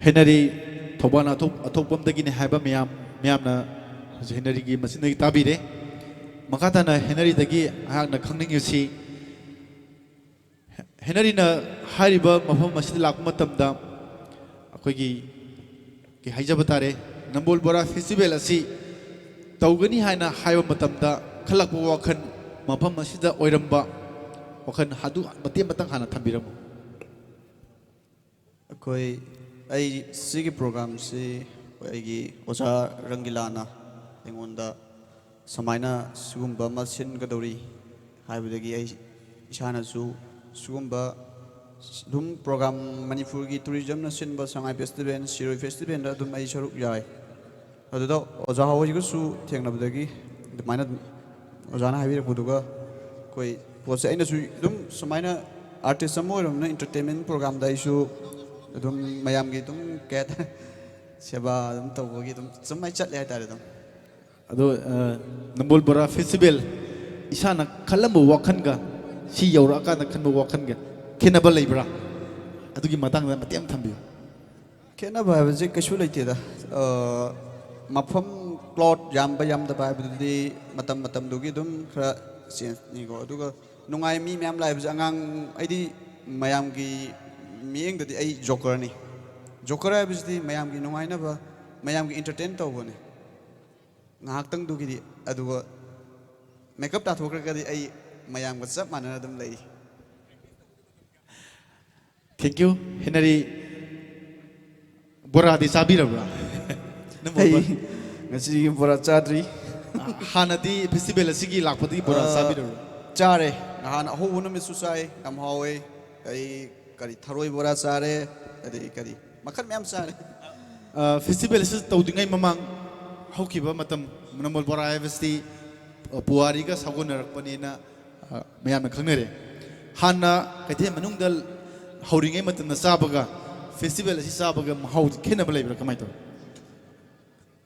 ꯍꯦꯅꯔꯤ ꯊꯧꯕꯥꯜ ꯑꯊꯣꯛ-, ꯑꯊꯣꯛꯄꯝꯗꯒꯤꯅꯤ ꯍꯥꯏꯕ ꯃꯌꯥꯝ, ꯃꯌꯥꯝꯅ ꯍꯧꯖꯤꯛ ꯍꯦꯅꯔꯤꯒꯤ ꯃꯆꯤꯟꯗꯒꯤ ꯇꯥꯕꯤꯔꯦ꯫ ꯃꯈꯥ ꯇꯥꯅ ꯍꯦꯅꯔꯤꯗꯒꯤ ꯑꯩꯍꯥꯛꯅ ꯈꯪꯅꯤꯡꯉꯤꯁꯤ, ꯍꯦꯅꯔꯤꯅ ꯍꯥꯏꯔꯤꯕ ꯃꯐꯝ ꯑꯁꯤꯗ ꯂꯥꯛꯄ ꯃꯇꯝꯗ ꯑꯩꯈꯣꯏꯒꯤ ꯀꯩ ꯍꯥꯏꯖꯕ ꯇꯥꯔꯦ, ꯅꯝꯕꯣꯜ ꯕꯣꯔꯥ festival ꯑꯁꯤ ꯇꯧꯒꯅꯤ ꯍꯥꯏꯅ ꯍꯥꯏꯕ ꯃꯇꯝꯗ ꯈꯜꯂꯛꯄ ꯋꯥꯈꯜ, ꯃꯐꯝ ꯑꯁꯤꯗ ꯑꯣꯏꯔꯝꯕ ꯋꯥꯈꯜ ꯑꯗꯨ ꯃꯇꯦꯛ ꯑꯃꯇꯪ ꯍꯥꯟꯅ ꯊꯝꯕꯤꯔꯝꯃꯨ꯫ ꯑꯩꯈꯣꯏ, ꯑꯩ ꯁꯤꯒꯤ programꯁꯤ ꯑꯩꯒꯤ ꯑꯣꯖꯥ ꯔꯪꯒꯤꯂꯥꯅ ꯑꯩꯉꯣꯟꯗ ꯁꯨꯃꯥꯏꯅ ꯁꯤꯒꯨꯝꯕ ꯑꯃ ꯁꯤꯟꯒꯗꯧꯔꯤ ꯍꯥꯏꯕꯗꯒꯤ ꯑꯩ ꯏꯁꯥꯅꯁꯨ ꯁꯤꯒꯨꯝꯕ ꯑꯗꯨꯝ program, ꯃꯅꯤꯄꯨꯔꯒꯤ tourismꯅ ꯁꯤꯟꯕ ꯁꯉꯥꯏ festival, ꯁꯤꯔꯣꯏ festivalꯗ ꯑꯗꯨꯝ ꯑꯩ ꯁꯔꯨꯛ ꯌꯥꯏ꯫ ꯑꯗꯨꯗ ꯑꯣꯖꯥ ꯍꯣꯏꯒꯁꯨ ꯊꯦꯡꯅꯕꯗꯒꯤ ꯑꯗꯨꯃꯥꯏꯅ ꯑꯣꯖꯥꯅ ꯍꯥꯏꯕꯤꯔꯛꯄꯗꯨꯒ ꯑꯩꯈꯣꯏ ꯄꯣꯠꯁꯦ ꯑꯩꯅꯁꯨ ꯑꯗꯨꯝ ꯁꯨꯃꯥꯏꯅ artist ꯑꯃ ꯑꯣꯏꯔꯕꯅꯤꯅ entertainment programꯗ ꯑꯩꯁꯨ ꯑꯗꯨꯝ ꯃꯌꯥꯝꯒꯤ ꯑꯗꯨꯝ ꯀꯩ ꯍꯥꯏꯇꯥꯔꯦ, ꯁꯦꯕꯥ ꯑꯗꯨꯝ ꯇꯧꯕꯒꯤ ꯑꯗꯨꯝ ꯁꯨꯃꯥꯏꯅ ꯆꯠꯂꯦ ꯍꯥꯏꯇꯥꯔꯦ ꯑꯗꯨꯝ꯫ ꯑꯗꯣ, ꯑ, ꯅꯝꯕꯣꯜ ꯕꯣꯔꯥ festival ꯏꯁꯥꯅ ꯈꯜꯂꯝꯕ ꯋꯥꯈꯜꯒ ꯁꯤ ꯌꯧꯔꯛꯑꯀꯥꯟꯗ ꯈꯟꯕ ꯋꯥꯈꯜꯒ ꯈꯦꯠꯅꯕ ꯂꯩꯕ꯭ꯔꯥ? ꯑꯗꯨꯒꯤ ꯃꯇꯥꯡꯗ ꯃꯇꯦꯛ ꯑꯃ ꯊꯝꯕꯤꯌꯨ꯫ ꯈꯦꯠꯅꯕ ꯍꯥꯏꯕꯁꯦ ꯀꯩꯁꯨ ꯂꯩꯇꯦꯗ꯫ ꯑ, ꯃꯐꯝ, plot ꯌꯥꯝꯕ ꯌꯥꯝꯗꯕ ꯍꯥꯏꯕꯗꯨꯗꯤ ꯃꯇꯝ ꯃꯇꯝꯗꯨꯒꯤ ꯑꯗꯨꯝ ꯈꯔ changeꯅꯤꯀꯣ꯫ ꯑꯗꯨꯒ ꯅꯨꯡꯉꯥꯏ, ꯃꯤ ꯃꯌꯥꯝ ꯂꯥꯛꯏꯕꯁꯦ, ꯑꯉꯥꯡ, ꯑꯩꯗꯤ ꯃꯌꯥꯝꯒꯤ ꯃꯤꯠꯌꯦꯡꯗꯗꯤ ꯑꯩ jokerꯅꯤ꯫ Joker ꯍꯥꯏꯕꯁꯤꯗꯤ ꯃꯌꯥꯝꯒꯤ ꯅꯨꯡꯉꯥꯏꯅꯕ, ꯃꯌꯥꯝꯒꯤ entertain ꯇꯧꯕꯅꯤ ꯉꯥꯏꯍꯥꯛꯇꯪꯗꯨꯒꯤꯗꯤ꯫ ꯑꯗꯨꯒ makeup ꯇꯥꯊꯣꯛꯈ꯭ꯔꯒꯗꯤ ꯑꯩ ꯃꯌꯥꯝꯒ ꯆꯞ ꯃꯥꯟꯅꯅ ꯑꯗꯨꯝ ꯂꯩ꯫ Thank you, ꯍꯦꯅꯔꯤ꯫ ꯕꯣꯔꯥꯗꯤ ꯆꯥꯕꯤꯔꯕ꯭ꯔꯥ? ꯅꯪ ꯑꯩ ꯕꯣꯔꯥ ꯉꯁꯤ ꯕꯣꯔꯥ ꯆꯥꯗ꯭ꯔꯤ꯫ ꯍꯥꯟꯅꯗꯤ festival ꯑꯁꯤꯒꯤ ꯂꯥꯛꯄꯗꯒꯤ ꯕꯣꯔꯥ ꯑ, ꯆꯥꯕꯤꯔꯕ꯭ꯔꯥ? ꯆꯥꯔꯦ꯫ ꯅꯍꯥꯟ ꯑꯍꯧꯕ ꯅꯨꯃꯤꯠꯁꯨ ꯆꯥꯏ, ꯌꯥꯝ ꯍꯥꯎꯋꯦ꯫ ꯑꯩ ꯀꯔꯤ, ꯊꯔꯣꯏ ꯕꯣꯔꯥ ꯆꯥꯔꯦ, ꯑꯗꯩ ꯀꯔꯤ, ꯃꯈꯜ ꯃꯌꯥꯝ ꯆꯥꯔꯦ꯫ ꯐꯦꯁꯇꯤꯚꯦꯜ ꯑꯁꯤ ꯇꯧꯗ꯭ꯔꯤꯉꯩ ꯃꯃꯥꯡ ꯍꯧꯈꯤꯕ ꯃꯇꯝ, ꯅꯝꯕꯣꯜ ꯕꯣꯔꯥ ꯍꯥꯏꯕꯁꯤꯗꯤ ꯄꯨꯋꯥꯔꯤꯒ ꯁꯥꯒꯣꯟꯅꯔꯛꯄꯅꯦꯅ ꯃꯌꯥꯝꯅ ꯈꯪꯅꯔꯦ꯫ ꯍꯥꯟꯅ ꯀꯩꯊꯦꯜ ꯃꯅꯨꯡꯗ ꯍꯧꯔꯤꯉꯩ ꯃꯇꯝꯗ ꯆꯥꯕꯒ ꯐꯦꯁꯇꯤꯚꯦꯜ ꯑꯁꯤ ꯆꯥꯕꯒ ꯃꯍꯥꯎ ꯈꯦꯠꯅꯕ ꯂꯩꯕ꯭ꯔꯥ, ꯀꯃꯥꯏꯅ ꯇꯧꯏ?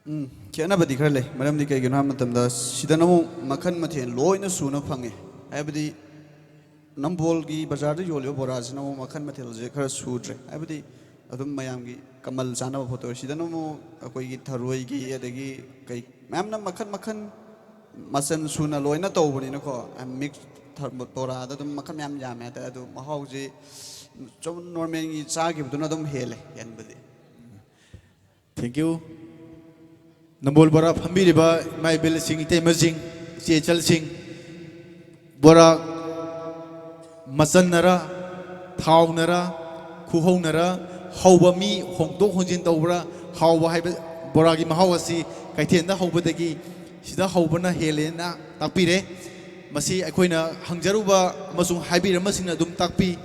ꯎꯝ, ꯈꯦꯠꯅꯕꯗꯤ ꯈꯔ ꯂꯩ꯫ ꯃꯔꯝꯗꯤ ꯀꯩꯒꯤꯅꯣ ꯍꯥꯏꯕ ꯃꯇꯝꯗ, ꯁꯤꯗꯅ ꯑꯃꯨꯛ ꯃꯈꯜ ꯃꯊꯦꯜ ꯂꯣꯏꯅ ꯁꯨꯅ ꯐꯪꯉꯦ꯫ ꯍꯥꯏꯕꯗꯤ ꯅꯝꯕꯣꯜꯒꯤ ꯕꯖꯥꯔꯗ ꯌꯣꯜꯂꯤꯕ ꯕꯣꯔꯥꯁꯤꯅ ꯑꯃꯨꯛ ꯃꯈꯜ ꯃꯊꯦꯜꯁꯦ ꯈꯔ ꯁꯨꯗ꯭ꯔꯦ꯫ ꯍꯥꯏꯕꯗꯤ ꯑꯗꯨꯝ ꯃꯌꯥꯝꯒꯤ ꯀꯃꯜ ꯆꯥꯅꯕ ꯄꯣꯠꯇꯣ ꯑꯣꯏ꯫ ꯁꯤꯗꯅ ꯑꯃꯨꯛ ꯑꯩꯈꯣꯏꯒꯤ ꯊꯔꯣꯏꯒꯤ, ꯑꯗꯒꯤ ꯀꯩ ꯃꯌꯥꯝꯅ ꯃꯈꯜ ꯃꯈꯜ ꯃꯆꯜ ꯁꯨꯅ ꯂꯣꯏꯅ ꯇꯧꯕꯅꯤꯅꯀꯣ, ꯃꯤꯛꯁ ꯕꯣꯔꯥꯗ ꯑꯗꯨꯝ ꯃꯈꯜ ꯃꯌꯥꯝ ꯌꯥꯝꯃꯦ ꯍꯥꯏꯇꯥꯔꯦ꯫ ꯑꯗꯨ ꯃꯍꯥꯎꯁꯤ ꯁꯨꯝ ꯅꯣꯔꯃꯦꯜꯒꯤ ꯆꯥꯈꯤꯕꯗꯨꯅ ꯑꯗꯨꯝ ꯍꯦꯜꯂꯦ ꯍꯦꯟꯕꯗꯤ꯫ Thank you. ꯅꯝꯕꯣꯜ ꯕꯣꯔꯥ ꯐꯝꯕꯤꯔꯤꯕ ꯏꯃꯥ ꯏꯕꯦꯜꯁꯤꯡ, ꯏꯇꯩꯃꯁꯤꯡ, ꯏꯆꯦ ꯏꯆꯜꯁꯤꯡ, ꯕꯣꯔꯥ ꯃꯆꯟꯅꯔ, ꯊꯥꯎꯅꯔ, ꯈꯨꯍꯧꯅꯔ, ꯍꯧꯕ ꯃꯤ ꯍꯣꯡꯗꯣꯛ ꯍꯣꯡꯖꯤꯟ ꯇꯧꯕ꯭ꯔꯥ? ꯍꯥꯎꯕ ꯍꯥꯏꯕ, ꯕꯣꯔꯥꯒꯤ ꯃꯍꯥꯎ ꯑꯁꯤ ꯀꯩꯊꯦꯜꯗ ꯍꯧꯕꯗꯒꯤ ꯁꯤꯗ ꯍꯧꯕꯅ ꯍꯦꯜꯂꯦꯅ ꯇꯥꯛꯄꯤꯔꯦ꯫ ꯃꯁꯤ ꯑꯩꯈꯣꯏꯅ ꯍꯪꯖꯔꯨꯕ ꯑꯃꯁꯨꯡ ꯍꯥꯏꯕꯤꯔꯝꯕꯁꯤꯡꯅ ꯑꯗꯨꯝ ꯇꯥꯛꯄꯤ꯫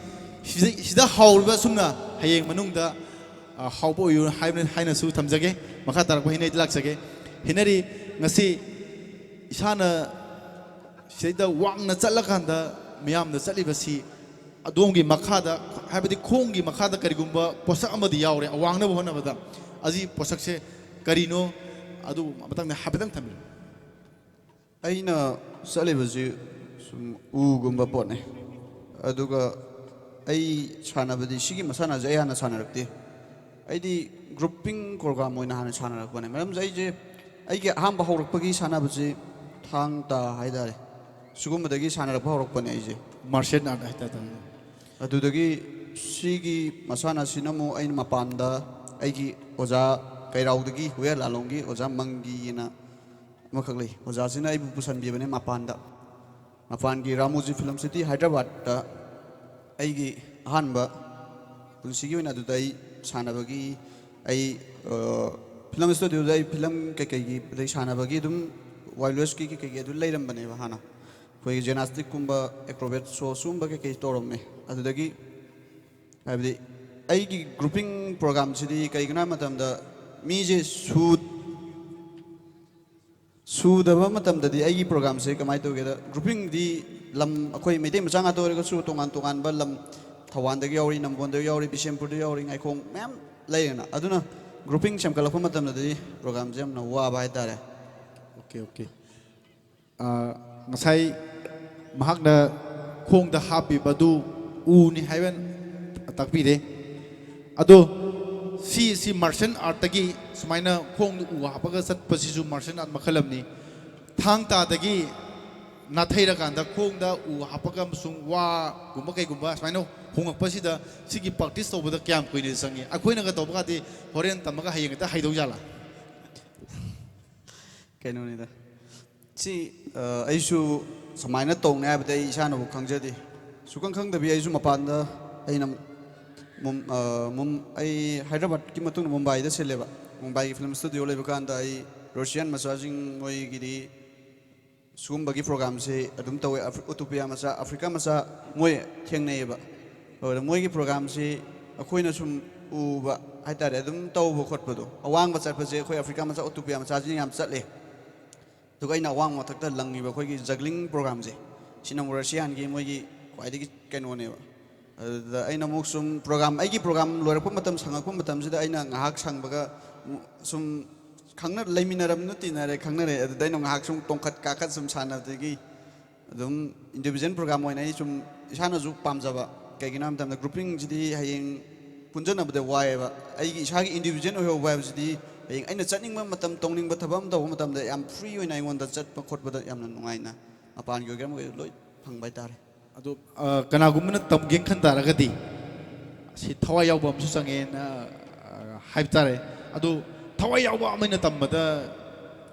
ꯁꯤꯗ, ꯁꯤꯗ ꯍꯥꯎꯔꯤꯕ ꯑꯁꯨꯝꯅ ꯍꯌꯦꯡ ꯃꯅꯨꯡꯗ ꯑ, ꯍꯥꯎꯕ ꯑꯣꯏꯌꯨ ꯍꯥꯏꯕ, ꯍꯥꯏꯅꯁꯨ ꯊꯝꯖꯒꯦ꯫ ꯃꯈꯥ ꯇꯥꯔꯛꯄ ꯍꯩꯅꯔꯤꯗ ꯂꯥꯛꯆꯒꯦ꯫ ꯍꯩꯅꯔꯤ, ꯉꯁꯤ ꯏꯁꯥꯅ ꯁꯤꯗꯩꯗ ꯋꯥꯡꯅ ꯆꯠꯂꯀꯥꯟꯗ ꯃꯤꯌꯥꯝꯗ ꯆꯠꯂꯤꯕꯁꯤ ꯑꯗꯣꯝꯒꯤ ꯃꯈꯥꯗ, ꯍꯥꯏꯕꯗꯤ ꯈꯣꯡꯒꯤ ꯃꯈꯥꯗ ꯀꯔꯤꯒꯨꯝꯕ ꯄꯣꯠꯁꯛ ꯑꯃꯗꯤ ꯌꯥꯎꯔꯦ, ꯑꯋꯥꯡꯅꯕ ꯍꯣꯠꯅꯕꯗ꯫ ꯑꯁꯤ ꯄꯣꯠꯁꯛꯁꯦ ꯀꯔꯤꯅꯣ? ꯑꯗꯨ ꯃꯇꯥꯡꯗ ꯍꯥꯏꯐꯦꯠꯇꯪ ꯊꯝꯕꯤꯌꯨ꯫ ꯑꯩꯅ ꯆꯠꯂꯤꯕꯁꯤ ꯁꯨꯝ ꯎꯒꯨꯝꯕ ꯄꯣꯠꯅꯤ꯫ ꯑꯗꯨꯒ ꯑꯩ ꯁꯥꯟꯅꯕꯗꯤ, ꯁꯤꯒꯤ ꯃꯁꯥꯟꯅꯁꯦ ꯑꯩ ꯍꯥꯟꯅ ꯁꯥꯟꯅꯔꯛꯇꯦ꯫ ꯑꯩꯗꯤ ꯒ꯭ꯔꯨꯞꯄꯤꯡ ꯄ꯭ꯔꯣꯒ꯭ꯔꯥꯝ ꯑꯣꯏꯅ ꯍꯥꯟꯅ ꯁꯥꯟꯅꯔꯛꯄꯅꯦ꯫ ꯃꯔꯝꯁꯦ ꯑꯩꯁꯦ, ꯑꯩꯒꯤ ꯑꯍꯥꯟꯕ ꯍꯧꯔꯛꯄꯒꯤ ꯁꯥꯟꯅꯕꯁꯤ ꯊꯥꯡ ꯇꯥ ꯍꯥꯏꯇꯥꯔꯦ, ꯁꯤꯒꯨꯝꯕꯗꯒꯤ ꯁꯥꯟꯅꯔꯛꯄ ꯍꯧꯔꯛꯄꯅꯦ ꯑꯩꯁꯦ꯫ ꯃꯥꯔꯁꯤꯌꯦꯜ ꯑꯥꯔꯠ ꯍꯥꯏꯇꯥꯔꯦ꯫ ꯑꯗꯨꯗꯒꯤ ꯁꯤꯒꯤ ꯃꯁꯥꯟꯅꯁꯤꯅ ꯑꯃꯨꯛ ꯑꯩꯅ ꯃꯄꯥꯟꯗ ꯑꯩꯒꯤ ꯑꯣꯖꯥ ꯀꯩꯔꯥꯎꯗꯒꯤ ꯍꯨꯌꯦꯟ ꯂꯥꯂꯣꯡꯒꯤ ꯑꯣꯖꯥ ꯃꯪꯒꯤꯅ ꯑꯃꯈꯛ ꯂꯩ꯫ ꯑꯣꯖꯥꯁꯤꯅ ꯑꯩꯕꯨ ꯄꯨꯁꯟꯕꯤꯕꯅꯦ ꯃꯄꯥꯟꯗ꯫ ꯃꯄꯥꯟꯒꯤ ꯔꯥꯃꯣꯖꯤ ꯐꯤꯂꯝ ꯁꯤꯇꯤ ꯍꯥꯏꯗ꯭ꯔꯕꯥꯗꯇ ꯑꯩꯒꯤ ꯑꯍꯥꯟꯕ ꯄꯨꯟꯁꯤꯒꯤ ꯑꯣꯏꯅ ꯑꯗꯨꯗ ꯑꯩ ꯁꯥꯟꯅꯕꯒꯤ, ꯑꯩ, ꯑ, ꯐꯤꯂꯝ ꯁ꯭ꯇꯨꯗꯤꯑꯣꯗ ꯑꯩ ꯐꯤꯂꯝ ꯀꯩꯀꯩꯒꯤ, ꯑꯗꯩ ꯁꯥꯟꯅꯕꯒꯤ ꯑꯗꯨꯝ ꯋꯥꯏꯜ ꯋꯦꯁꯀꯤ ꯀꯩꯀꯩꯒꯤ ꯑꯗꯨ ꯂꯩꯔꯝꯕꯅꯦꯕ ꯍꯥꯟꯅ꯫ ꯑꯩꯈꯣꯏꯒꯤ ꯖꯤꯝꯅꯥꯁꯇꯤꯛꯀꯨꯝꯕ, ꯑꯦꯀ꯭ꯔꯣꯕꯦꯠ ꯁꯣ, ꯁꯤꯒꯨꯝꯕ ꯀꯩꯀꯩ ꯇꯧꯔꯝꯃꯦ꯫ ꯑꯗꯨꯗꯒꯤ ꯍꯥꯏꯕꯗꯤ ꯑꯩꯒꯤ ꯒ꯭ꯔꯨꯄꯤꯡ ꯄ꯭ꯔꯣꯒꯥꯝꯁꯤꯗꯤ ꯀꯩꯒꯤꯅꯣ ꯍꯥꯏꯕ ꯃꯇꯝꯗ ꯃꯤꯁꯦ ꯁꯨ ꯁꯨꯗꯕ ꯃꯇꯝꯗꯗꯤ ꯑꯩꯒꯤ ꯄ꯭ꯔꯣꯒꯥꯝꯁꯦ ꯀꯃꯥꯏꯅ ꯇꯧꯒꯦꯗ, ꯒ꯭ꯔꯨꯄꯤꯡꯗꯤ ꯂꯝ ꯑꯩꯈꯣꯏ ꯃꯩꯇꯩ ꯃꯆꯥ ꯉꯥꯛꯇ ꯑꯣꯏꯔꯒꯁꯨ ꯇꯣꯉꯥꯟ ꯇꯣꯉꯥꯟꯕ ꯂꯝ, ꯊꯧꯕꯥꯜꯗꯒꯤ ꯌꯥꯎꯔꯤ, ꯅꯝꯕꯣꯜꯗꯒꯤ ꯌꯥꯎꯔꯤ, ꯕꯤꯁꯦꯝꯄꯨꯔꯗꯒꯤ ꯌꯥꯎꯔꯤ, ꯉꯥꯏꯈꯣꯡ ꯃꯌꯥꯝ ꯂꯩꯔꯦꯅ꯫ ꯑꯗꯨꯅ ꯒ꯭ꯔꯨꯄꯤꯡ ꯁꯦꯝꯒꯠꯂꯛꯄ ꯃꯇꯝꯗꯗꯤ ꯄ꯭ꯔꯣꯒꯥꯝꯁꯦ ꯌꯥꯝꯅ ꯋꯥꯕ ꯍꯥꯏꯇꯥꯔꯦ꯫ Okay okay. ꯉꯁꯥꯏ ꯃꯍꯥꯛꯅ ꯈꯣꯡꯗ ꯍꯥꯞꯄꯤꯕ ꯑꯗꯨ ꯎꯅꯤ ꯍꯥꯏꯕ ꯇꯥꯛꯄꯤꯔꯦ꯫ ꯑꯗꯣ ꯁꯤ ꯁꯤ ꯃꯥꯔꯁꯦꯜ ꯑꯥꯔꯠꯇꯒꯤ ꯁꯨꯃꯥꯏꯅ ꯈꯣꯡꯗ ꯎ ꯍꯥꯞꯄꯒ ꯆꯠꯄꯁꯤꯁꯨ ꯃꯥꯔꯁꯦꯜ ꯑꯥꯔꯠ ꯃꯈꯜ ꯑꯃꯅꯤ꯫ ꯊꯥꯡ ꯇꯥꯗꯒꯤ ꯅꯥꯊꯩꯔꯀꯥꯟꯗ ꯈꯣꯡꯗ ꯎ ꯍꯥꯞꯄꯒ ꯑꯃꯁꯨꯡ ꯋꯥꯒꯨꯝꯕ ꯀꯩꯒꯨꯝꯕ ꯁꯨꯃꯥꯏꯅ ꯍꯣꯡꯉꯛꯄꯁꯤꯗ ꯁꯤꯒꯤ ꯄ꯭ꯔꯥꯛꯇꯤꯁ ꯇꯧꯕꯗ ꯀꯌꯥꯝ ꯀꯨꯏꯅ ꯆꯪꯉꯤ? ꯑꯩꯈꯣꯏꯅꯒ ꯇꯧꯕꯒꯗꯤ ꯍꯣꯔꯦꯟ ꯇꯝꯃꯒ ꯍꯌꯦꯡ ꯍꯦꯛꯇ ꯍꯩꯗꯧ ꯖꯥꯠꯂꯥ? ꯀꯩꯅꯣꯅꯤꯗ, ꯁꯤ ꯑꯩꯁꯨ ꯁꯨꯃꯥꯏꯅ ꯇꯧꯅꯤ ꯍꯥꯏꯕꯗꯤ ꯑꯩ ꯏꯁꯥꯅꯕꯨ ꯈꯪꯖꯗꯦ꯫ ꯁꯨꯈꯪ ꯈꯪꯗꯕꯤ ꯑꯩꯁꯨ ꯃꯄꯥꯟꯗ, ꯑꯩꯅ ꯃꯨꯝ- ꯑ, ꯃꯨꯝ- ꯑꯩ ꯍꯥꯏꯗ꯭ꯔꯕꯥꯗꯀꯤ ꯃꯇꯨꯡꯗ ꯃꯨꯝꯕꯥꯏꯗ ꯁꯤꯜꯂꯦꯕ꯫ ꯃꯨꯝꯕꯥꯏꯒꯤ ꯐꯤꯂꯝ ꯁ꯭ꯇꯨꯗꯤꯑꯣ ꯂꯩꯕ ꯀꯥꯟꯗ ꯑꯩ ꯔꯁꯤꯌꯥꯟ ꯃꯆꯥꯁꯤꯡ ꯃꯣꯏꯒꯤꯗꯤ ꯁꯤꯒꯨꯝꯕꯒꯤ ꯄ꯭ꯔꯣꯒꯥꯝꯁꯤ ꯑꯗꯨꯝ ꯇꯧꯋꯦ꯫ ꯑꯐ- ꯎꯇꯣꯄꯤꯌꯥ ꯃꯆꯥ, ꯑꯐ꯭ꯔꯤꯀꯥ ꯃꯆꯥ ꯃꯣꯏ ꯊꯦꯡꯅꯩꯌꯦꯕ꯫ ꯑꯗꯨꯗ ꯃꯣꯏꯒꯤ ꯄ꯭ꯔꯣꯒꯥꯝꯁꯤ ꯑꯩꯈꯣꯏꯅ ꯁꯨꯝ ꯎꯕ ꯍꯥꯏꯇꯥꯔꯦ, ꯑꯗꯨꯝ ꯇꯧꯕ ꯈꯣꯠꯄꯗꯣ꯫ ꯑꯋꯥꯡꯕ ꯆꯠꯄꯁꯦ ꯑꯩꯈꯣꯏ ꯑꯐ꯭ꯔꯤꯀꯥ ꯃꯆꯥ, ꯎꯇꯣꯄꯤꯌꯥ ꯃꯆꯥꯁꯤꯅ ꯌꯥꯝ ꯆꯠꯂꯦ꯫ ꯑꯗꯨꯒ ꯑꯩꯅ ꯑꯋꯥꯡꯕ ꯃꯊꯛꯇ ꯂꯪꯉꯤꯕ ꯑꯩꯈꯣꯏꯒꯤ ꯖꯒ꯭ꯂꯤꯡ ꯄ꯭ꯔꯣꯒꯥꯝꯁꯦ, ꯁꯤꯅ ꯑꯃꯨꯛ ꯔꯁꯤꯌꯥꯟꯒꯤ ꯃꯣꯏꯒꯤ ꯈ꯭ꯋꯥꯏꯗꯒꯤ ꯀꯩꯅꯣꯅꯦꯕ꯫ ꯑꯗꯨꯗ ꯑꯩꯅ ꯑꯃꯨꯛ ꯁꯨꯝ ꯄ꯭ꯔꯣꯒꯥꯝ, ꯑꯩꯒꯤ ꯄ꯭ꯔꯣꯒꯥꯝ ꯂꯣꯏꯔꯛꯄ ꯃꯇꯝ, ꯁꯪꯉꯛꯄ ꯃꯇꯝꯁꯤꯗ ꯑꯩꯅ ꯉꯥꯏꯍꯥꯛ ꯁꯪꯕꯒ ꯁꯨꯝ ꯈꯪꯅ ꯂꯩꯃꯤꯟꯅꯔꯕꯅꯤꯅ ꯇꯤꯟꯅꯔꯦ, ꯈꯪꯅꯔꯦ꯫ ꯑꯗꯨꯗ ꯑꯩꯅ ꯉꯥꯏꯍꯥꯛ ꯁꯨꯝ ꯇꯣꯡꯈꯠ ꯀꯥꯈꯠ ꯁꯨꯝ ꯁꯥꯟꯅꯕꯗꯒꯤ ꯑꯗꯨꯝ ꯏꯟꯗꯤꯕꯤꯖꯨꯋꯦꯜ ꯄ꯭ꯔꯣꯒꯥꯝ ꯑꯣꯏꯅ ꯑꯩ ꯁꯨꯝ ꯏꯁꯥꯅꯁꯨ ꯄꯥꯝꯖꯕ꯫ ꯀꯩꯒꯤꯅꯣ ꯍꯥꯏꯕ ꯃꯇꯝꯗ ꯒ꯭ꯔꯨꯄꯤꯡꯁꯤꯗꯤ ꯍꯌꯦꯡ ꯄꯨꯟꯖꯟꯅꯕꯗ ꯋꯥꯏꯑꯦꯕ꯫ ꯑꯩꯒꯤ ꯏꯁꯥꯒꯤ ꯏꯟꯗꯤꯕꯤꯖꯨꯋꯦꯜ ꯑꯣꯏꯍꯧꯕ ꯍꯥꯏꯕꯁꯤꯗꯤ ꯍꯌꯦꯡ ꯑꯩꯅ ꯆꯠꯅꯤꯡꯕ ꯃꯇꯝ, ꯇꯧꯅꯤꯡꯕ ꯊꯕꯛ ꯑꯃ ꯇꯧꯕ ꯃꯇꯝꯗ ꯌꯥꯝ ꯐ꯭ꯔꯤ ꯑꯣꯏꯅ ꯑꯩꯉꯣꯟꯗ ꯆꯠꯄ ꯈꯣꯠꯄꯗ ꯌꯥꯝꯅ ꯅꯨꯡꯉꯥꯏꯅ, ꯃꯄꯥꯟꯒꯤ ꯑꯣꯏꯒꯦꯔꯥ ꯑꯃ ꯑꯣꯏꯒꯦꯔꯥ ꯂꯣꯏ ꯐꯪꯕ ꯍꯥꯏꯇꯥꯔꯦ꯫ ꯑꯗꯣ ꯀꯅꯥꯒꯨꯝꯕꯅ ꯇꯝꯒꯦꯅ ꯈꯟ ꯇꯥꯔꯒꯗꯤ ꯁꯤ ꯊꯋꯥꯏ ꯌꯥꯎꯕ ꯑꯃꯁꯨ ꯆꯪꯉꯦꯅ ꯍꯥꯏꯕ ꯇꯥꯔꯦ꯫ ꯑꯗꯣ ꯊꯋꯥꯏ ꯌꯥꯎꯕ ꯑꯃ ꯑꯩꯅ ꯇꯝꯕꯗ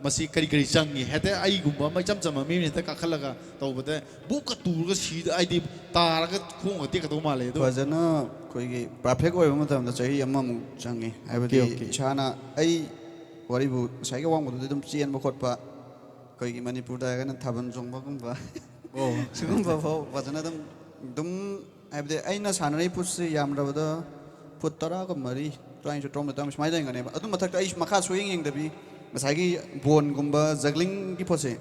ꯃꯁꯤ ꯀꯔꯤ ꯀꯔꯤ ꯆꯪꯉꯤ? ꯍꯦꯛꯇ ꯑꯩꯒꯨꯝꯕ ꯑꯃ ꯏꯆꯝ ꯆꯝꯕ ꯃꯤ ꯑꯃꯅ ꯍꯦꯛꯇ ꯀꯥꯈꯠꯂꯒ ꯇꯧꯕꯗ ꯕꯨꯛꯀ ꯇꯨꯔꯒ ꯁꯤꯗ, ꯍꯥꯏꯗꯤ ꯇꯥꯔꯒ ꯈꯣꯡꯒ ꯇꯦꯛꯀꯗꯧ ꯃꯥꯜꯂꯦ꯫ ꯑꯗꯣ ꯐꯖꯅ ꯑꯩꯈꯣꯏꯒꯤ ꯄꯔꯐꯦꯛ ꯑꯣꯏꯕ ꯃꯇꯝꯗ ꯆꯍꯤ ꯑꯃꯃꯨꯛ ꯆꯪꯉꯤ꯫ ꯍꯥꯏꯕꯗꯤ ꯑꯣꯀꯦ꯫ ꯏꯁꯥꯅ, ꯑꯩ ꯋꯥꯔꯤꯕꯨ ꯉꯁꯥꯏꯒꯤ ꯑꯋꯥꯡꯕꯗꯨꯗꯤ ꯑꯗꯨꯝ ꯆꯦꯟꯕ ꯈꯣꯠꯄ, ꯑꯩꯈꯣꯏꯒꯤ ꯃꯅꯤꯄꯨꯔꯗ ꯍꯥꯏꯔꯒꯅ ꯊꯥꯕꯜ ꯆꯣꯡꯕꯒꯨꯝꯕ, ꯑꯣ꯫ ꯁꯤꯒꯨꯝꯕ ꯐꯥꯎ ꯐꯖꯅ ꯑꯗꯨꯝ, ꯑꯗꯨꯝ ꯍꯥꯏꯕꯗꯤ ꯑꯩꯅ ꯁꯥꯟꯅꯔꯤꯕ ꯐꯨꯠꯁꯤ ꯌꯥꯝꯗ꯭ꯔꯕꯗ ꯐꯨꯠ ꯇꯔꯥꯒ ꯃꯔꯤ, ꯇꯔꯥꯅꯤꯊꯣꯏ, ꯇꯔꯥꯃꯥꯊꯣꯏ, ꯇꯔꯥꯃꯥꯊꯣꯏ ꯁꯨꯃꯥꯏꯅ ꯂꯩꯔꯝꯒꯅꯦꯕ꯫ ꯑꯗꯨ ꯃꯊꯛꯇ ꯑꯩ ꯃꯈꯥ ꯁꯨꯡꯌꯦꯡ ꯌꯦꯡꯗꯕꯤ, ꯉꯁꯥꯏꯒꯤ ꯕꯣꯟꯒꯨꯝꯕ ꯖꯒ꯭ꯂꯤꯡꯒꯤ ꯄꯣꯠꯁꯦ,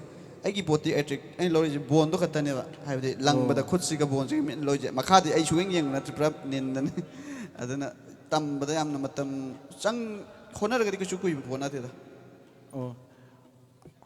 ꯑꯩꯒꯤ ꯄꯣꯠꯇꯤ ꯑꯦꯇ꯭ꯔꯤꯛ ꯑꯩꯅ ꯂꯧꯔꯤꯁꯦ ꯕꯣꯟꯗꯣ ꯈꯛꯇꯅꯦꯕ꯫ ꯍꯥꯏꯕꯗꯤ ꯂꯪꯕꯗ ꯑꯣ꯫ ꯈꯨꯠꯁꯤꯒ ꯕꯣꯟꯁꯤꯒ ꯃꯤꯠꯅ ꯂꯣꯏꯁꯦ꯫ ꯃꯈꯥꯗꯤ ꯑꯩ ꯁꯨꯡꯌꯦꯡ ꯌꯦꯡꯕ ꯅꯠꯇ꯭ꯔꯦ, ꯄꯨꯔꯥ ꯅꯤꯟꯗꯅꯤ꯫ ꯑꯗꯨꯅ ꯇꯝꯕꯗ ꯌꯥꯝꯅ ꯃꯇꯝ ꯆꯪ ꯍꯣꯠꯅꯔꯒꯗꯤ ꯀꯩꯁꯨ ꯀꯨꯏꯕ ꯄꯣꯠ ꯅꯠꯇꯦꯗ꯫ ꯑꯣ꯫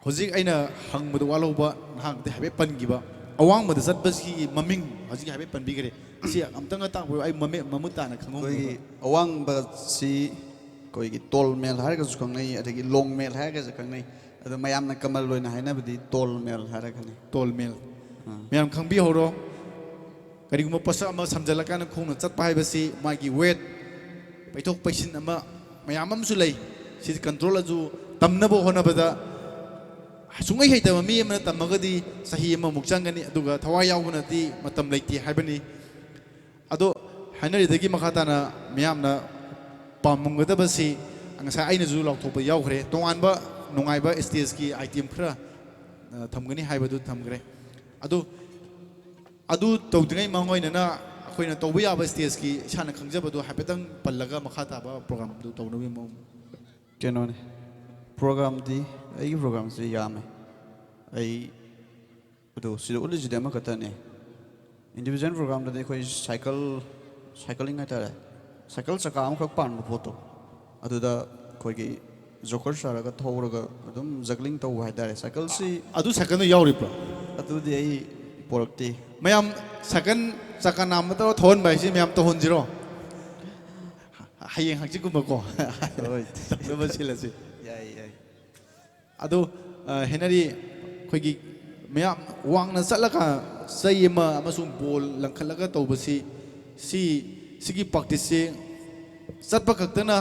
ꯍꯧꯖꯤꯛ ꯑꯩꯅ ꯍꯪꯕꯗ ꯋꯥꯠꯍꯧꯕ, ꯅꯍꯥꯟꯗꯤ ꯍꯥꯏꯐꯦꯠ ꯄꯟꯈꯤꯕ, ꯑꯋꯥꯡꯕꯗ ꯆꯠꯄꯁꯤꯒꯤ ꯃꯃꯤꯡ ꯍꯧꯖꯤꯛ ꯍꯥꯏꯐꯦꯠ ꯄꯟꯕꯤꯈ꯭ꯔꯦ꯫ ꯁꯤ ꯑꯝꯇꯪꯒ ꯇꯥꯛꯄꯤꯌꯨ, ꯑꯩ ꯃꯃꯤ- ꯃꯃꯨꯠ ꯇꯥꯅ ꯈꯪꯍꯧꯗꯕ꯫ ꯑꯩꯈꯣꯏꯒꯤ ꯑꯋꯥꯡꯕꯁꯤ ꯑꯩꯈꯣꯏꯒꯤ ꯇꯣꯜ ꯃꯦꯜ ꯍꯥꯏꯔꯒꯁꯨ ꯈꯪꯅꯩ, ꯑꯗꯒꯤ ꯂꯣꯡ ꯃꯦꯜ ꯍꯥꯏꯔꯒꯁꯨ ꯈꯪꯅꯩ꯫ ꯑꯗꯣ ꯃꯌꯥꯝꯅ ꯀꯃꯜ ꯑꯣꯏꯅ ꯍꯥꯏꯅꯕꯗꯤ ꯇꯣꯜ ꯃꯦꯜ ꯍꯥꯏꯔꯒꯅꯤ꯫ ꯇꯣꯜ ꯃꯦꯜ꯫ ꯃꯌꯥꯝ ꯈꯪꯕꯤꯍꯧꯔꯣ, ꯀꯔꯤꯒꯨꯝꯕ ꯄꯣꯠꯁꯛ ꯑꯃ ꯁꯝꯖꯜꯂꯀꯥꯟꯗ ꯈꯣꯡꯅ ꯆꯠꯄ ꯍꯥꯏꯕꯁꯤ ꯃꯥꯒꯤ ꯋꯦꯠ, ꯄꯩꯊꯣꯛ ꯄꯩꯁꯤꯟ ꯑꯃ ꯃꯌꯥꯝ ꯑꯃꯁꯨ ꯂꯩ꯫ ꯁꯤꯗꯤ ꯀꯟꯇ꯭ꯔꯣꯜ ꯑꯗꯨ ꯇꯝꯅꯕ ꯍꯣꯠꯅꯕꯗ ꯁꯨꯡꯍꯩ ꯍꯩꯇꯕ ꯃꯤ ꯑꯃꯅ ꯇꯝꯃꯒꯗꯤ ꯆꯍꯤ ꯑꯃꯃꯨꯛ ꯆꯪꯒꯅꯤ, ꯑꯗꯨꯒ ꯊꯋꯥꯏ ꯌꯥꯎꯕꯅꯗꯤ ꯃꯇꯝ ꯂꯩꯇꯦ ꯍꯥꯏꯕꯅꯤ꯫ ꯑꯗꯣ ꯍꯥꯏꯅꯔꯤꯗꯒꯤ ꯃꯈꯥ ꯇꯥꯅ ꯃꯤꯌꯥꯝꯅ ꯄꯥꯝꯃꯝꯒꯗꯕꯁꯤ ꯉꯁꯥꯏ ꯑꯩꯅꯁꯨ ꯂꯥꯎꯊꯣꯛꯄ ꯌꯥꯎꯈ꯭ꯔꯦ, ꯇꯣꯉꯥꯟꯕ ꯅꯨꯡꯉꯥꯏꯕ ꯁ꯭ꯇꯦꯖꯀꯤ ꯑꯥꯏꯇꯦꯝ ꯈꯔ ꯑ, ꯊꯝꯒꯅꯤ ꯍꯥꯏꯕꯗꯨ ꯊꯝꯈ꯭ꯔꯦ꯫ ꯑꯗꯨ ꯑꯗꯨ ꯇꯧꯗ꯭ꯔꯤꯉꯩ ꯃꯃꯥꯡ ꯑꯣꯏꯅꯅ ꯑꯩꯈꯣꯏꯅ ꯇꯧꯕ ꯌꯥꯕ ꯁ꯭ꯇꯦꯖꯀꯤ ꯏꯁꯥꯅ ꯈꯪꯖꯕꯗꯣ ꯍꯥꯏꯐꯦꯠꯇꯪ ꯄꯜꯂꯒ ꯃꯈꯥ ꯇꯥꯕ ꯄ꯭ꯔꯣꯒ꯭ꯔꯥꯝꯗꯨ ꯇꯧꯅꯕꯒꯤ ꯃꯑꯣꯡ꯫ ꯀꯩꯅꯣꯅꯦ, ꯄ꯭ꯔꯣꯒ꯭ꯔꯥꯝꯗꯤ ꯑꯩꯒꯤ ꯄ꯭ꯔꯣꯒ꯭ꯔꯥꯝꯁꯤ ꯌꯥꯝꯃꯦ꯫ ꯑꯩ ꯑꯗꯨ ꯁꯤꯗ ꯎꯠꯂꯤꯁꯤꯗꯤ ꯑꯃꯈꯛꯇꯅꯦ꯫ ꯏꯟꯗꯤꯕꯤꯖꯨꯋꯦꯜ ꯄ꯭ꯔꯣꯒ꯭ꯔꯥꯝꯗꯗꯤ ꯑꯩꯈꯣꯏ ꯁꯥꯏꯀꯜ, ꯁꯥꯏꯀꯂꯤꯡ ꯍꯥꯏꯇꯥꯔꯦ, ꯁꯥꯏꯀꯜ ꯆꯀꯥ ꯑꯃꯈꯛ ꯄꯥꯟꯕ ꯄꯣꯠꯇꯣ, ꯑꯗꯨꯗ ꯑꯩꯈꯣꯏꯒꯤ ꯖꯣꯀꯔ ꯁꯥꯔꯒ ꯊꯧꯔꯒ ꯑꯗꯨꯝ ꯖꯒ꯭ꯂꯤꯡ ꯇꯧꯕ ꯍꯥꯏꯇꯥꯔꯦ꯫ ꯁꯥꯏꯀꯜꯁꯤ ꯑꯗꯨ ꯁꯥꯏꯀꯜꯗꯣ ꯌꯥꯎꯔꯤꯕ꯭ꯔꯣ? ꯑꯗꯨꯗꯤ ꯑꯩ ꯄꯣꯔꯛꯇꯦ꯫ ꯃꯌꯥꯝ ꯁꯥꯏꯀꯜ ꯆꯀꯥ ꯅꯥꯝꯃ ꯇꯧꯔ ꯊꯧꯍꯟꯕ ꯍꯥꯏꯁꯤ ꯃꯌꯥꯝ ꯇꯧꯍꯟꯁꯤꯔꯣ? ꯍꯌꯦꯡ ꯍꯪꯆꯤꯠꯀꯨꯝꯕꯀꯣ ꯍꯣꯏ꯫ ꯇꯧꯅꯕ ꯁꯤꯜꯂꯁꯤ꯫ ꯌꯥꯏ, ꯌꯥꯏ꯫ ꯑꯗꯣ, ꯑ, ꯍꯦꯅꯔꯤ, ꯑꯩꯈꯣꯏꯒꯤ ꯃꯌꯥꯝ ꯋꯥꯡꯅ ꯆꯠꯂꯒ ꯆꯩ ꯑꯃ ꯑꯃꯁꯨꯡ ꯕꯣꯜ ꯂꯪꯈꯠꯂꯒ ꯇꯧꯕꯁꯤ, ꯁꯤ, ꯁꯤꯒꯤ ꯄ꯭ꯔꯥꯛꯇꯤꯁꯁꯤ ꯆꯠꯄ ꯈꯛꯇꯅ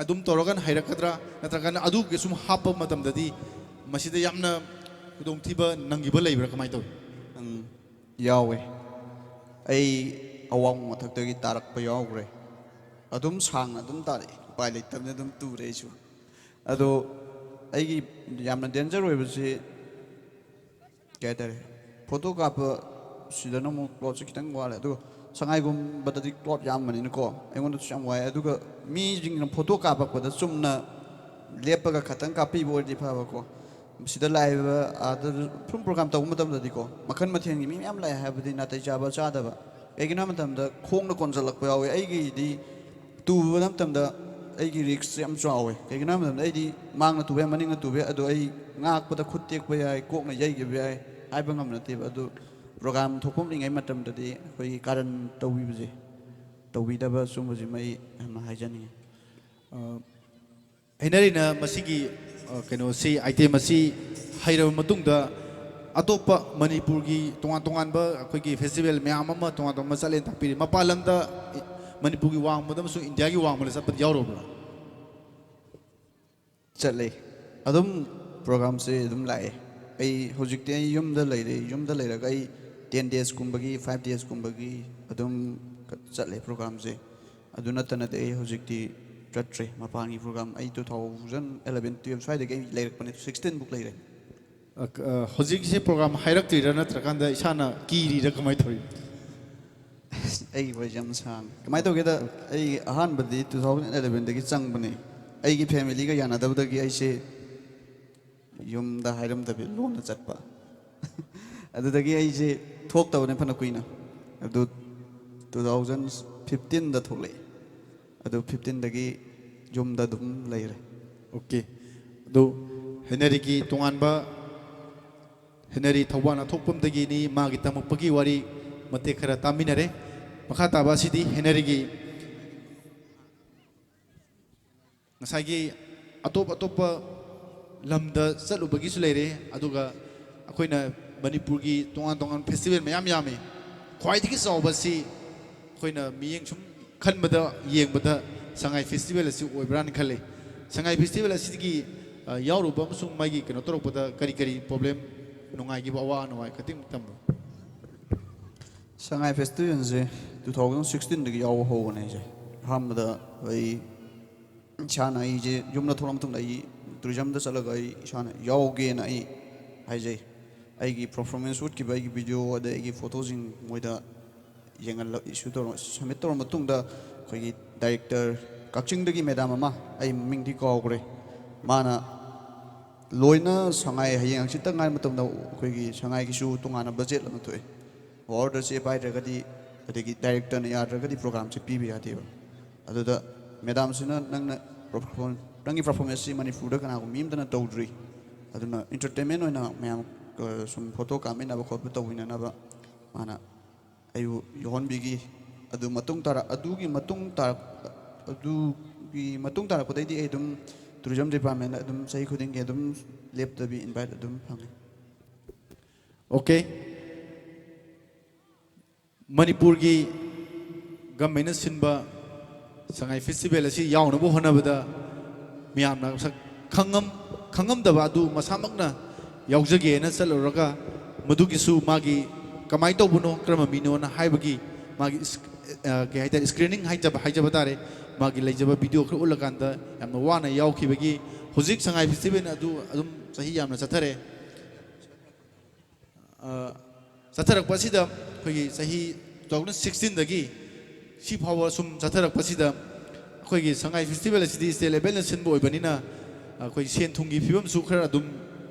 ꯑꯗꯨꯝ ꯇꯧꯔꯒ ꯍꯩꯔꯛꯀꯗ꯭ꯔꯥ, ꯅꯠꯇ꯭ꯔꯒꯅ ꯑꯗꯨꯒꯤ ꯁꯨꯝ ꯍꯥꯞꯄ ꯃꯇꯝꯗꯗꯤ ꯃꯁꯤꯗ ꯌꯥꯝꯅ ꯈꯨꯗꯣꯡꯊꯤꯕ ꯅꯪꯈꯤꯕ ꯂꯩꯕ꯭ꯔꯥ, ꯀꯃꯥꯏꯅ ꯇꯧꯏ? ꯎꯝ, ꯌꯥꯎꯋꯦ꯫ ꯑꯩ ꯑꯋꯥꯡꯕ ꯃꯊꯛꯇꯒꯤ ꯇꯥꯔꯛꯄ ꯌꯥꯎꯈ꯭ꯔꯦ꯫ ꯑꯗꯨꯝ ꯁꯥꯡꯅ ꯑꯗꯨꯝ ꯇꯥꯔꯛꯑꯦ, ꯎꯄꯥꯏ ꯂꯩꯇꯕꯅꯤꯅ ꯑꯗꯨꯝ ꯇꯨꯔꯦ ꯑꯩꯁꯨ꯫ ꯑꯗꯣ ꯑꯩꯒꯤ ꯌꯥꯝꯅ ꯗꯦꯟꯖꯔ ꯑꯣꯏꯕꯁꯤ ꯀꯩ ꯍꯥꯏꯇꯥꯔꯦ, ꯐꯣꯇꯣ ꯀꯥꯞꯄ ꯁꯤꯗꯅ ꯑꯃꯨꯛ ꯀ꯭ꯂꯣꯠꯁꯦ ꯈꯤꯇꯪ ꯋꯥꯠꯂꯦ꯫ ꯑꯗꯨꯒ ꯁꯉꯥꯏꯒꯨꯝꯕꯗꯗꯤ ꯀ꯭ꯂꯣꯠ ꯌꯥꯝꯕꯅꯤꯅꯀꯣ, ꯑꯩꯉꯣꯟꯗꯁꯨ ꯌꯥꯝ ꯋꯥꯏ꯫ ꯑꯗꯨꯒ ꯃꯤꯁꯤꯡꯅ ꯐꯣꯇꯣ ꯀꯥꯞꯄꯛꯄꯗ ꯆꯨꯝꯅ ꯂꯦꯞꯄꯒ ꯈꯇꯪ ꯀꯥꯞꯄꯤꯕ ꯑꯣꯏꯔꯗꯤ ꯐꯕꯀꯣ꯫ ꯁꯤꯗ ꯂꯥꯛꯏꯕ, ꯑꯥꯗ ꯐꯤꯂꯝ ꯄ꯭ꯔꯣꯒ꯭ꯔꯥꯝ ꯇꯧꯕ ꯃꯇꯝꯗꯗꯤꯀꯣ, ꯃꯈꯜ ꯃꯊꯦꯜꯒꯤ ꯃꯤ ꯃꯌꯥꯝ ꯂꯥꯛꯑꯦ ꯍꯥꯏꯕꯗꯤ ꯅꯥꯇꯩ ꯆꯥꯕ ꯆꯥꯗꯕ꯫ ꯀꯩꯒꯤꯅꯣ ꯍꯥꯏꯕ ꯃꯇꯝꯗ ꯈꯣꯡꯅ ꯀꯣꯟꯁꯤꯜꯂꯛꯄ ꯌꯥꯎꯋꯦ꯫ ꯑꯩꯒꯤꯗꯤ ꯇꯨꯕ ꯃꯇꯝꯗ ꯑꯩꯒꯤ ꯔꯤꯛꯁꯁꯦ ꯌꯥꯝ ꯆꯥꯎꯋꯦ꯫ ꯀꯩꯒꯤꯅꯣ ꯍꯥꯏꯕ ꯃꯇꯝꯗ ꯑꯩꯗꯤ ꯃꯥꯡꯅ ꯇꯨꯕ ꯌꯥꯏ, ꯃꯅꯤꯡꯅ ꯇꯨꯕ ꯌꯥꯏ, ꯑꯗꯣ ꯑꯩ ꯉꯥꯛꯄꯗ ꯈꯨꯠ ꯇꯦꯛꯄ ꯌꯥꯏ, ꯀꯣꯛꯅ ꯌꯩꯈꯤꯕ ꯌꯥꯏ, ꯍꯥꯏꯕ ꯉꯝꯕ ꯅꯠꯇꯦꯕ꯫ ꯑꯗꯨ ꯄ꯭ꯔꯣꯒ꯭ꯔꯥꯝ ꯊꯣꯛꯐꯝꯂꯤꯉꯩ ꯃꯇꯝꯗꯗꯤ ꯑꯩꯈꯣꯏꯒꯤ ꯀꯥꯔꯟ ꯇꯧꯕꯤꯕꯁꯦ, ꯇꯧꯕꯤꯗꯕ ꯁꯨꯝꯕꯁꯤꯃ ꯑꯩ ꯌꯥꯝꯅ ꯍꯥꯏꯖꯅꯤꯡꯉꯤ꯫ ꯑ, ꯍꯦꯅꯔꯤꯅ ꯃꯁꯤꯒꯤ, ꯑ, ꯀꯩꯅꯣꯁꯤ, ꯑꯥꯏꯇꯦꯝ ꯑꯁꯤ ꯍꯩꯔꯕ ꯃꯇꯨꯡꯗ ꯑꯇꯣꯞꯄ ꯃꯅꯤꯄꯨꯔꯒꯤ ꯇꯣꯉꯥꯟ ꯇꯣꯉꯥꯟꯕ ꯑꯩꯈꯣꯏꯒꯤ ꯐꯦꯁꯇꯤꯚꯦꯜ ꯃꯌꯥꯝ ꯑꯃ ꯇꯣꯉꯥꯟ ꯇꯣꯉꯥꯟꯕ ꯆꯠꯂꯦꯅ ꯇꯥꯛꯄꯤꯔꯤ꯫ ꯃꯄꯥꯟ ꯂꯝꯗ ꯃꯅꯤꯄꯨꯔꯒꯤ ꯋꯥꯡꯃꯗ ꯑꯃꯁꯨꯡ ꯏꯟꯗꯤꯌꯥꯒꯤ ꯋꯥꯡꯃꯗ ꯆꯠꯄꯗꯤ ꯌꯥꯎꯔꯕ꯭ꯔꯥ? ꯆꯠꯂꯦ꯫ ꯑꯗꯨꯝ ꯄ꯭ꯔꯣꯒ꯭ꯔꯥꯝꯁꯦ ꯑꯗꯨꯝ ꯂꯥꯛꯑꯦ꯫ ꯑꯩ ꯍꯧꯖꯤꯛꯇꯤ ꯑꯩ ꯌꯨꯝꯗ ꯂꯩꯔꯦ꯫ ꯌꯨꯝꯗ ꯂꯩꯔꯒ ꯑꯩ ꯇꯦꯟ ꯗꯦꯖꯀꯨꯝꯕꯒꯤ, ꯐꯥꯏꯚ ꯗꯦꯖꯀꯨꯝꯕꯒꯤ ꯑꯗꯨꯝ ꯆꯠꯂꯦ ꯄ꯭ꯔꯣꯒ꯭ꯔꯥꯝꯁꯦ꯫ ꯑꯗꯨ ꯅꯠꯇꯅꯗꯤ ꯑꯩ ꯍꯧꯖꯤꯛꯇꯤ ꯆꯠꯇ꯭ꯔꯦ ꯃꯄꯥꯟꯒꯤ ꯄ꯭ꯔꯣꯒ꯭ꯔꯥꯝ꯫ ꯑꯩ ꯇꯨ ꯊꯥꯎꯖꯟ ꯑꯦꯂꯚꯦꯟ ꯇꯨꯌꯦꯜꯞ ꯁ꯭ꯋꯥꯏꯗꯒꯤ ꯑꯩ ꯂꯩꯔꯛꯄꯅꯦ, ꯁꯤꯛꯁꯇꯤꯟ ꯕꯨꯛ ꯂꯩꯔꯦ꯫ ꯑ, ꯍꯧꯖꯤꯛꯁꯦ ꯄ꯭ꯔꯣꯒ꯭ꯔꯥꯝ ꯍꯥꯏꯔꯛꯇ꯭ꯔꯤꯔꯥ ꯅꯠꯇ꯭ꯔꯀꯥꯟꯗ ꯏꯁꯥꯅ ꯀꯤꯔꯤꯔꯥ ꯀꯃꯥꯏꯅ ꯇꯧꯔꯤ? ꯑꯩꯒꯤ ꯋꯥꯔꯤꯁꯦ ꯌꯥꯝ ꯁꯥꯡꯉꯦ꯫ ꯀꯃꯥꯏꯅ ꯇꯧꯒꯦꯗ, ꯑꯩ ꯑꯍꯥꯟꯕꯗꯤ ꯇꯨ ꯊꯥꯎꯖꯟ ꯑꯦꯂꯚꯦꯟꯗꯒꯤ ꯆꯪꯕꯅꯦ꯫ ꯑꯩꯒꯤ ꯐꯦꯃꯤꯂꯤꯒ ꯌꯥꯅꯗꯕꯗꯒꯤ ꯑꯩꯁꯦ ꯌꯨꯝꯗ ꯍꯥꯏꯔꯝꯗꯕꯤ ꯂꯣꯟꯅ ꯆꯠꯄ꯫ ꯑꯗꯨꯗꯒꯤ ꯑꯩꯁꯦ ꯊꯣꯛꯇꯕꯅꯦ ꯐꯅ ꯀꯨꯏꯅ꯫ ꯑꯗꯨ ꯇꯨ ꯊꯥꯎꯖꯟ ꯐꯤꯐꯇꯤꯟꯗ ꯊꯣꯛꯂꯛꯑꯦ꯫ ꯑꯗꯨ ꯐꯤꯐꯇꯤꯟꯗꯒꯤ ꯌꯨꯝꯗ ꯑꯗꯨꯝ ꯂꯩꯔꯦ꯫ ꯑꯣꯀꯦ꯫ ꯑꯗꯨ ꯍꯦꯅꯔꯤꯒꯤ ꯇꯣꯉꯥꯟꯕ, ꯍꯦꯅꯔꯤ ꯊꯧꯕꯥꯜ ꯑꯊꯣꯛꯄꯝꯗꯒꯤꯅꯤ, ꯃꯥꯒꯤ ꯇꯝꯃꯛꯄꯒꯤ ꯋꯥꯔꯤ ꯃꯇꯦꯛ ꯈꯔ ꯇꯥꯃꯤꯟꯅꯔꯦ꯫ ꯃꯈꯥ ꯇꯥꯕ ꯑꯁꯤꯗꯤ ꯍꯦꯅꯔꯤꯒꯤ ꯉꯁꯥꯏꯒꯤ ꯑꯇꯣꯞ ꯑꯇꯣꯞꯄ ꯂꯝꯗ ꯆꯠꯂꯨꯕꯒꯤꯁꯨ ꯂꯩꯔꯦ, ꯑꯗꯨꯒ ꯑꯩꯈꯣꯏꯅ ꯃꯅꯤꯄꯨꯔꯒꯤ ꯇꯣꯉꯥꯟ ꯇꯣꯉꯥꯟꯕ ꯐꯦꯁꯇꯤꯚꯦꯜ ꯃꯌꯥꯝ ꯌꯥꯝꯃꯤ꯫ ꯈ꯭ꯋꯥꯏꯗꯒꯤ ꯆꯥꯎꯕ ꯑꯁꯤ ꯑꯩꯈꯣꯏꯅ ꯃꯤꯠꯌꯦꯡ ꯁꯨꯝ ꯈꯟꯕꯗ, ꯌꯦꯡꯕꯗ ꯁꯉꯥꯏ ꯐꯦꯁꯇꯤꯚꯦꯜ ꯑꯁꯤ ꯑꯣꯏꯕ꯭ꯔꯥꯅ ꯈꯜꯂꯤ꯫ ꯁꯉꯥꯏ ꯐꯦꯁꯇꯤꯚꯦꯜ ꯑꯁꯤꯒꯤ, ꯑ, ꯌꯥꯎꯔꯨꯕ ꯑꯃꯁꯨꯡ ꯃꯥꯒꯤ ꯀꯩꯅꯣ ꯇꯧꯔꯛꯄꯗ ꯀꯔꯤ ꯀꯔꯤ ꯄ꯭ꯔꯣꯕ꯭ꯂꯦꯝ, ꯅꯨꯡꯉꯥꯏꯈꯤꯕ, ꯑꯋꯥ ꯅꯨꯡꯉꯥꯏ ꯈꯛꯇꯪ ꯊꯝꯕ꯫ ꯁꯉꯥꯏ ꯐꯦꯁꯇꯤꯚꯦꯜꯁꯦ ꯇꯨ ꯊꯥꯎꯖꯟ ꯁꯤꯛꯁꯇꯤꯟꯗꯒꯤ ꯌꯥꯎꯕ ꯍꯧꯕꯅꯦ ꯑꯩꯁꯦ꯫ ꯑꯍꯥꯟꯕꯗ ꯑꯩ ꯏꯁꯥꯅ, ꯑꯩꯁꯦ ꯌꯨꯝꯗ ꯊꯣꯛꯂꯛꯑ ꯃꯇꯨꯡꯗ ꯑꯩ ꯇꯨꯔꯤꯖꯝꯗ ꯆꯠꯂꯒ ꯑꯩ ꯏꯁꯥꯅ ꯌꯥꯎꯒꯦꯅ ꯑꯩ ꯍꯥꯏꯖꯩ꯫ ꯑꯩꯒꯤ ꯄꯔꯐꯣꯔꯃꯦꯟꯁ ꯎꯠꯈꯤꯕ ꯑꯩꯒꯤ ꯚꯤꯗꯤꯑꯣ ꯑꯗꯩ ꯑꯩꯒꯤ ꯐꯣꯇꯣꯁꯤꯡ ꯃꯣꯏꯗ ꯌꯦꯡꯍꯜꯂ ꯏꯁꯨ ꯇꯧꯔ ꯁꯕꯃꯤꯠ ꯇꯧꯔ ꯃꯇꯨꯡꯗ ꯑꯩꯈꯣꯏꯒꯤ ꯗꯥꯏꯔꯦꯛꯇꯔ, ꯀꯛꯆꯤꯡꯗꯒꯤ ꯃꯦꯗꯥꯝ ꯑꯃ, ꯑꯩ ꯃꯃꯤꯡꯗꯤ ꯀꯥꯎꯈ꯭ꯔꯦ, ꯃꯥꯅ ꯂꯣꯏꯅ ꯁꯉꯥꯏ ꯍꯌꯦꯡ ꯍꯪꯆꯤꯠꯇ ꯉꯥꯏ ꯃꯇꯝꯗ ꯑꯩꯈꯣꯏꯒꯤ ꯁꯉꯥꯏꯒꯤꯁꯨ ꯇꯣꯉꯥꯟꯅ ꯕꯖꯦꯠ ꯑꯃ ꯊꯣꯛꯑꯦ꯫ ꯑꯣꯔꯗꯔꯁꯦ ꯄꯥꯏꯗ꯭ꯔꯒꯗꯤ, ꯑꯗꯒꯤ ꯗꯥꯏꯔꯦꯛꯇꯔꯅ ꯌꯥꯗ꯭ꯔꯒꯗꯤ ꯄ꯭ꯔꯣꯒ꯭ꯔꯥꯝꯁꯦ ꯄꯤꯕ ꯌꯥꯗꯦꯕ꯫ ꯑꯗꯨꯗ ꯃꯦꯗꯥꯝꯁꯤꯅ ꯅꯪꯅ ꯄꯔꯐꯣꯔꯝ-, ꯅꯪꯒꯤ ꯄꯔꯐꯣꯔꯃꯦꯟꯁꯁꯤ ꯃꯅꯤꯄꯨꯔꯗ ꯀꯅꯥꯒꯨꯝꯕ ꯃꯤ ꯑꯝꯇꯅ ꯇꯧꯗ꯭ꯔꯤ, ꯑꯗꯨꯅ ꯏꯟꯇꯔꯇꯦꯟꯃꯦꯟ ꯑꯣꯏꯅ ꯃꯌꯥꯝ, ꯑ, ꯁꯨꯝ ꯐꯣꯇꯣ ꯀꯥꯞꯃꯤꯟꯅꯕ ꯈꯣꯠꯄ ꯇꯧꯃꯤꯟꯅꯅꯕ ꯃꯥꯅ ꯑꯩꯕꯨ ꯌꯥꯎꯍꯟꯕꯤꯈꯤ꯫ ꯑꯗꯨ ꯃꯇꯨꯡ ꯇꯥꯔꯛ-, ꯑꯗꯨꯒꯤ ꯃꯇꯨꯡ ꯇꯥꯔꯛ-, ꯑꯗꯨꯒꯤ ꯃꯇꯨꯡ ꯇꯥꯔꯛꯄꯗꯩꯗꯤ ꯑꯩ ꯑꯗꯨꯝ ꯇꯨꯔꯤꯖꯝ ꯗꯤꯄꯥꯔꯠꯃꯦꯟꯗ ꯑꯗꯨꯝ ꯆꯍꯤ ꯈꯨꯗꯤꯡꯒꯤ ꯑꯗꯨꯝ ꯂꯦꯞꯇꯕꯤ ꯏꯟꯚꯥꯏꯠ ꯑꯗꯨꯝ ꯐꯪꯉꯤ꯫ ꯑꯣꯀꯦ꯫ ꯃꯅꯤꯄꯨꯔꯒꯤ ꯒꯃꯦꯟꯅ ꯁꯤꯟꯕ ꯁꯉꯥꯏ ꯐꯦꯁꯇꯤꯚꯦꯜ ꯑꯁꯤ ꯌꯥꯎꯅꯕ ꯍꯣꯠꯅꯕꯗ ꯃꯤꯌꯥꯝꯅ ꯃꯁꯛ ꯈꯪꯉꯝ-, ꯈꯪꯉꯝꯗꯕ ꯑꯗꯨ ꯃꯁꯥꯃꯛꯅ ꯌꯥꯎꯖꯒꯦꯅ ꯆꯠꯂꯨꯔꯒ ꯃꯗꯨꯒꯤꯁꯨ ꯃꯥꯒꯤ ꯀꯃꯥꯏꯅ ꯇꯧꯕꯅꯣ, ꯀꯔꯝꯕ ꯃꯤꯅꯣꯅ ꯍꯥꯏꯕꯒꯤ ꯃꯥꯒꯤ ꯏꯁ-, ꯑ, ꯀꯩ ꯍꯥꯏꯇꯥꯔꯦ, ꯁ꯭ꯀ꯭ꯔꯤꯅꯤꯡ ꯍꯥꯏꯖꯕ, ꯍꯥꯏꯖꯕ ꯇꯥꯔꯦ꯫ ꯃꯥꯒꯤ ꯂꯩꯖꯕ ꯚꯤꯗꯤꯑꯣ ꯈꯔ ꯎꯠꯂꯀꯥꯟꯗ ꯌꯥꯝꯅ ꯋꯥꯅ ꯌꯥꯎꯈꯤꯕꯒꯤ ꯍꯧꯖꯤꯛ ꯁꯉꯥꯏ ꯐꯦꯁꯇꯤꯚꯦꯜ ꯑꯗꯨ ꯑꯗꯨꯝ ꯆꯍꯤ ꯌꯥꯝꯅ ꯆꯠꯊꯔꯦ꯫ ꯑ, ꯆꯠꯊꯔꯛꯄ ꯑꯁꯤꯗ ꯑꯩꯈꯣꯏꯒꯤ ꯆꯍꯤ two thousand sixteen ꯗꯒꯤ ꯁꯤ ꯐꯥꯎꯕ ꯁꯨꯝ ꯆꯠꯊꯔꯛꯄꯁꯤꯗ ꯑꯩꯈꯣꯏꯒꯤ ꯁꯉꯥꯏ ꯐꯦꯁꯇꯤꯚꯦꯜ ꯑꯁꯤꯗꯤ ꯁ꯭ꯇꯦꯠ ꯂꯦꯚꯦꯜꯅ ꯁꯤꯟꯕ ꯑꯣꯏꯕꯅꯤꯅ ꯑꯩꯈꯣꯏ ꯁꯦꯟ ꯊꯨꯝꯒꯤ ꯐꯤꯕꯝꯁꯨ ꯈꯔ ꯑꯗꯨꯝ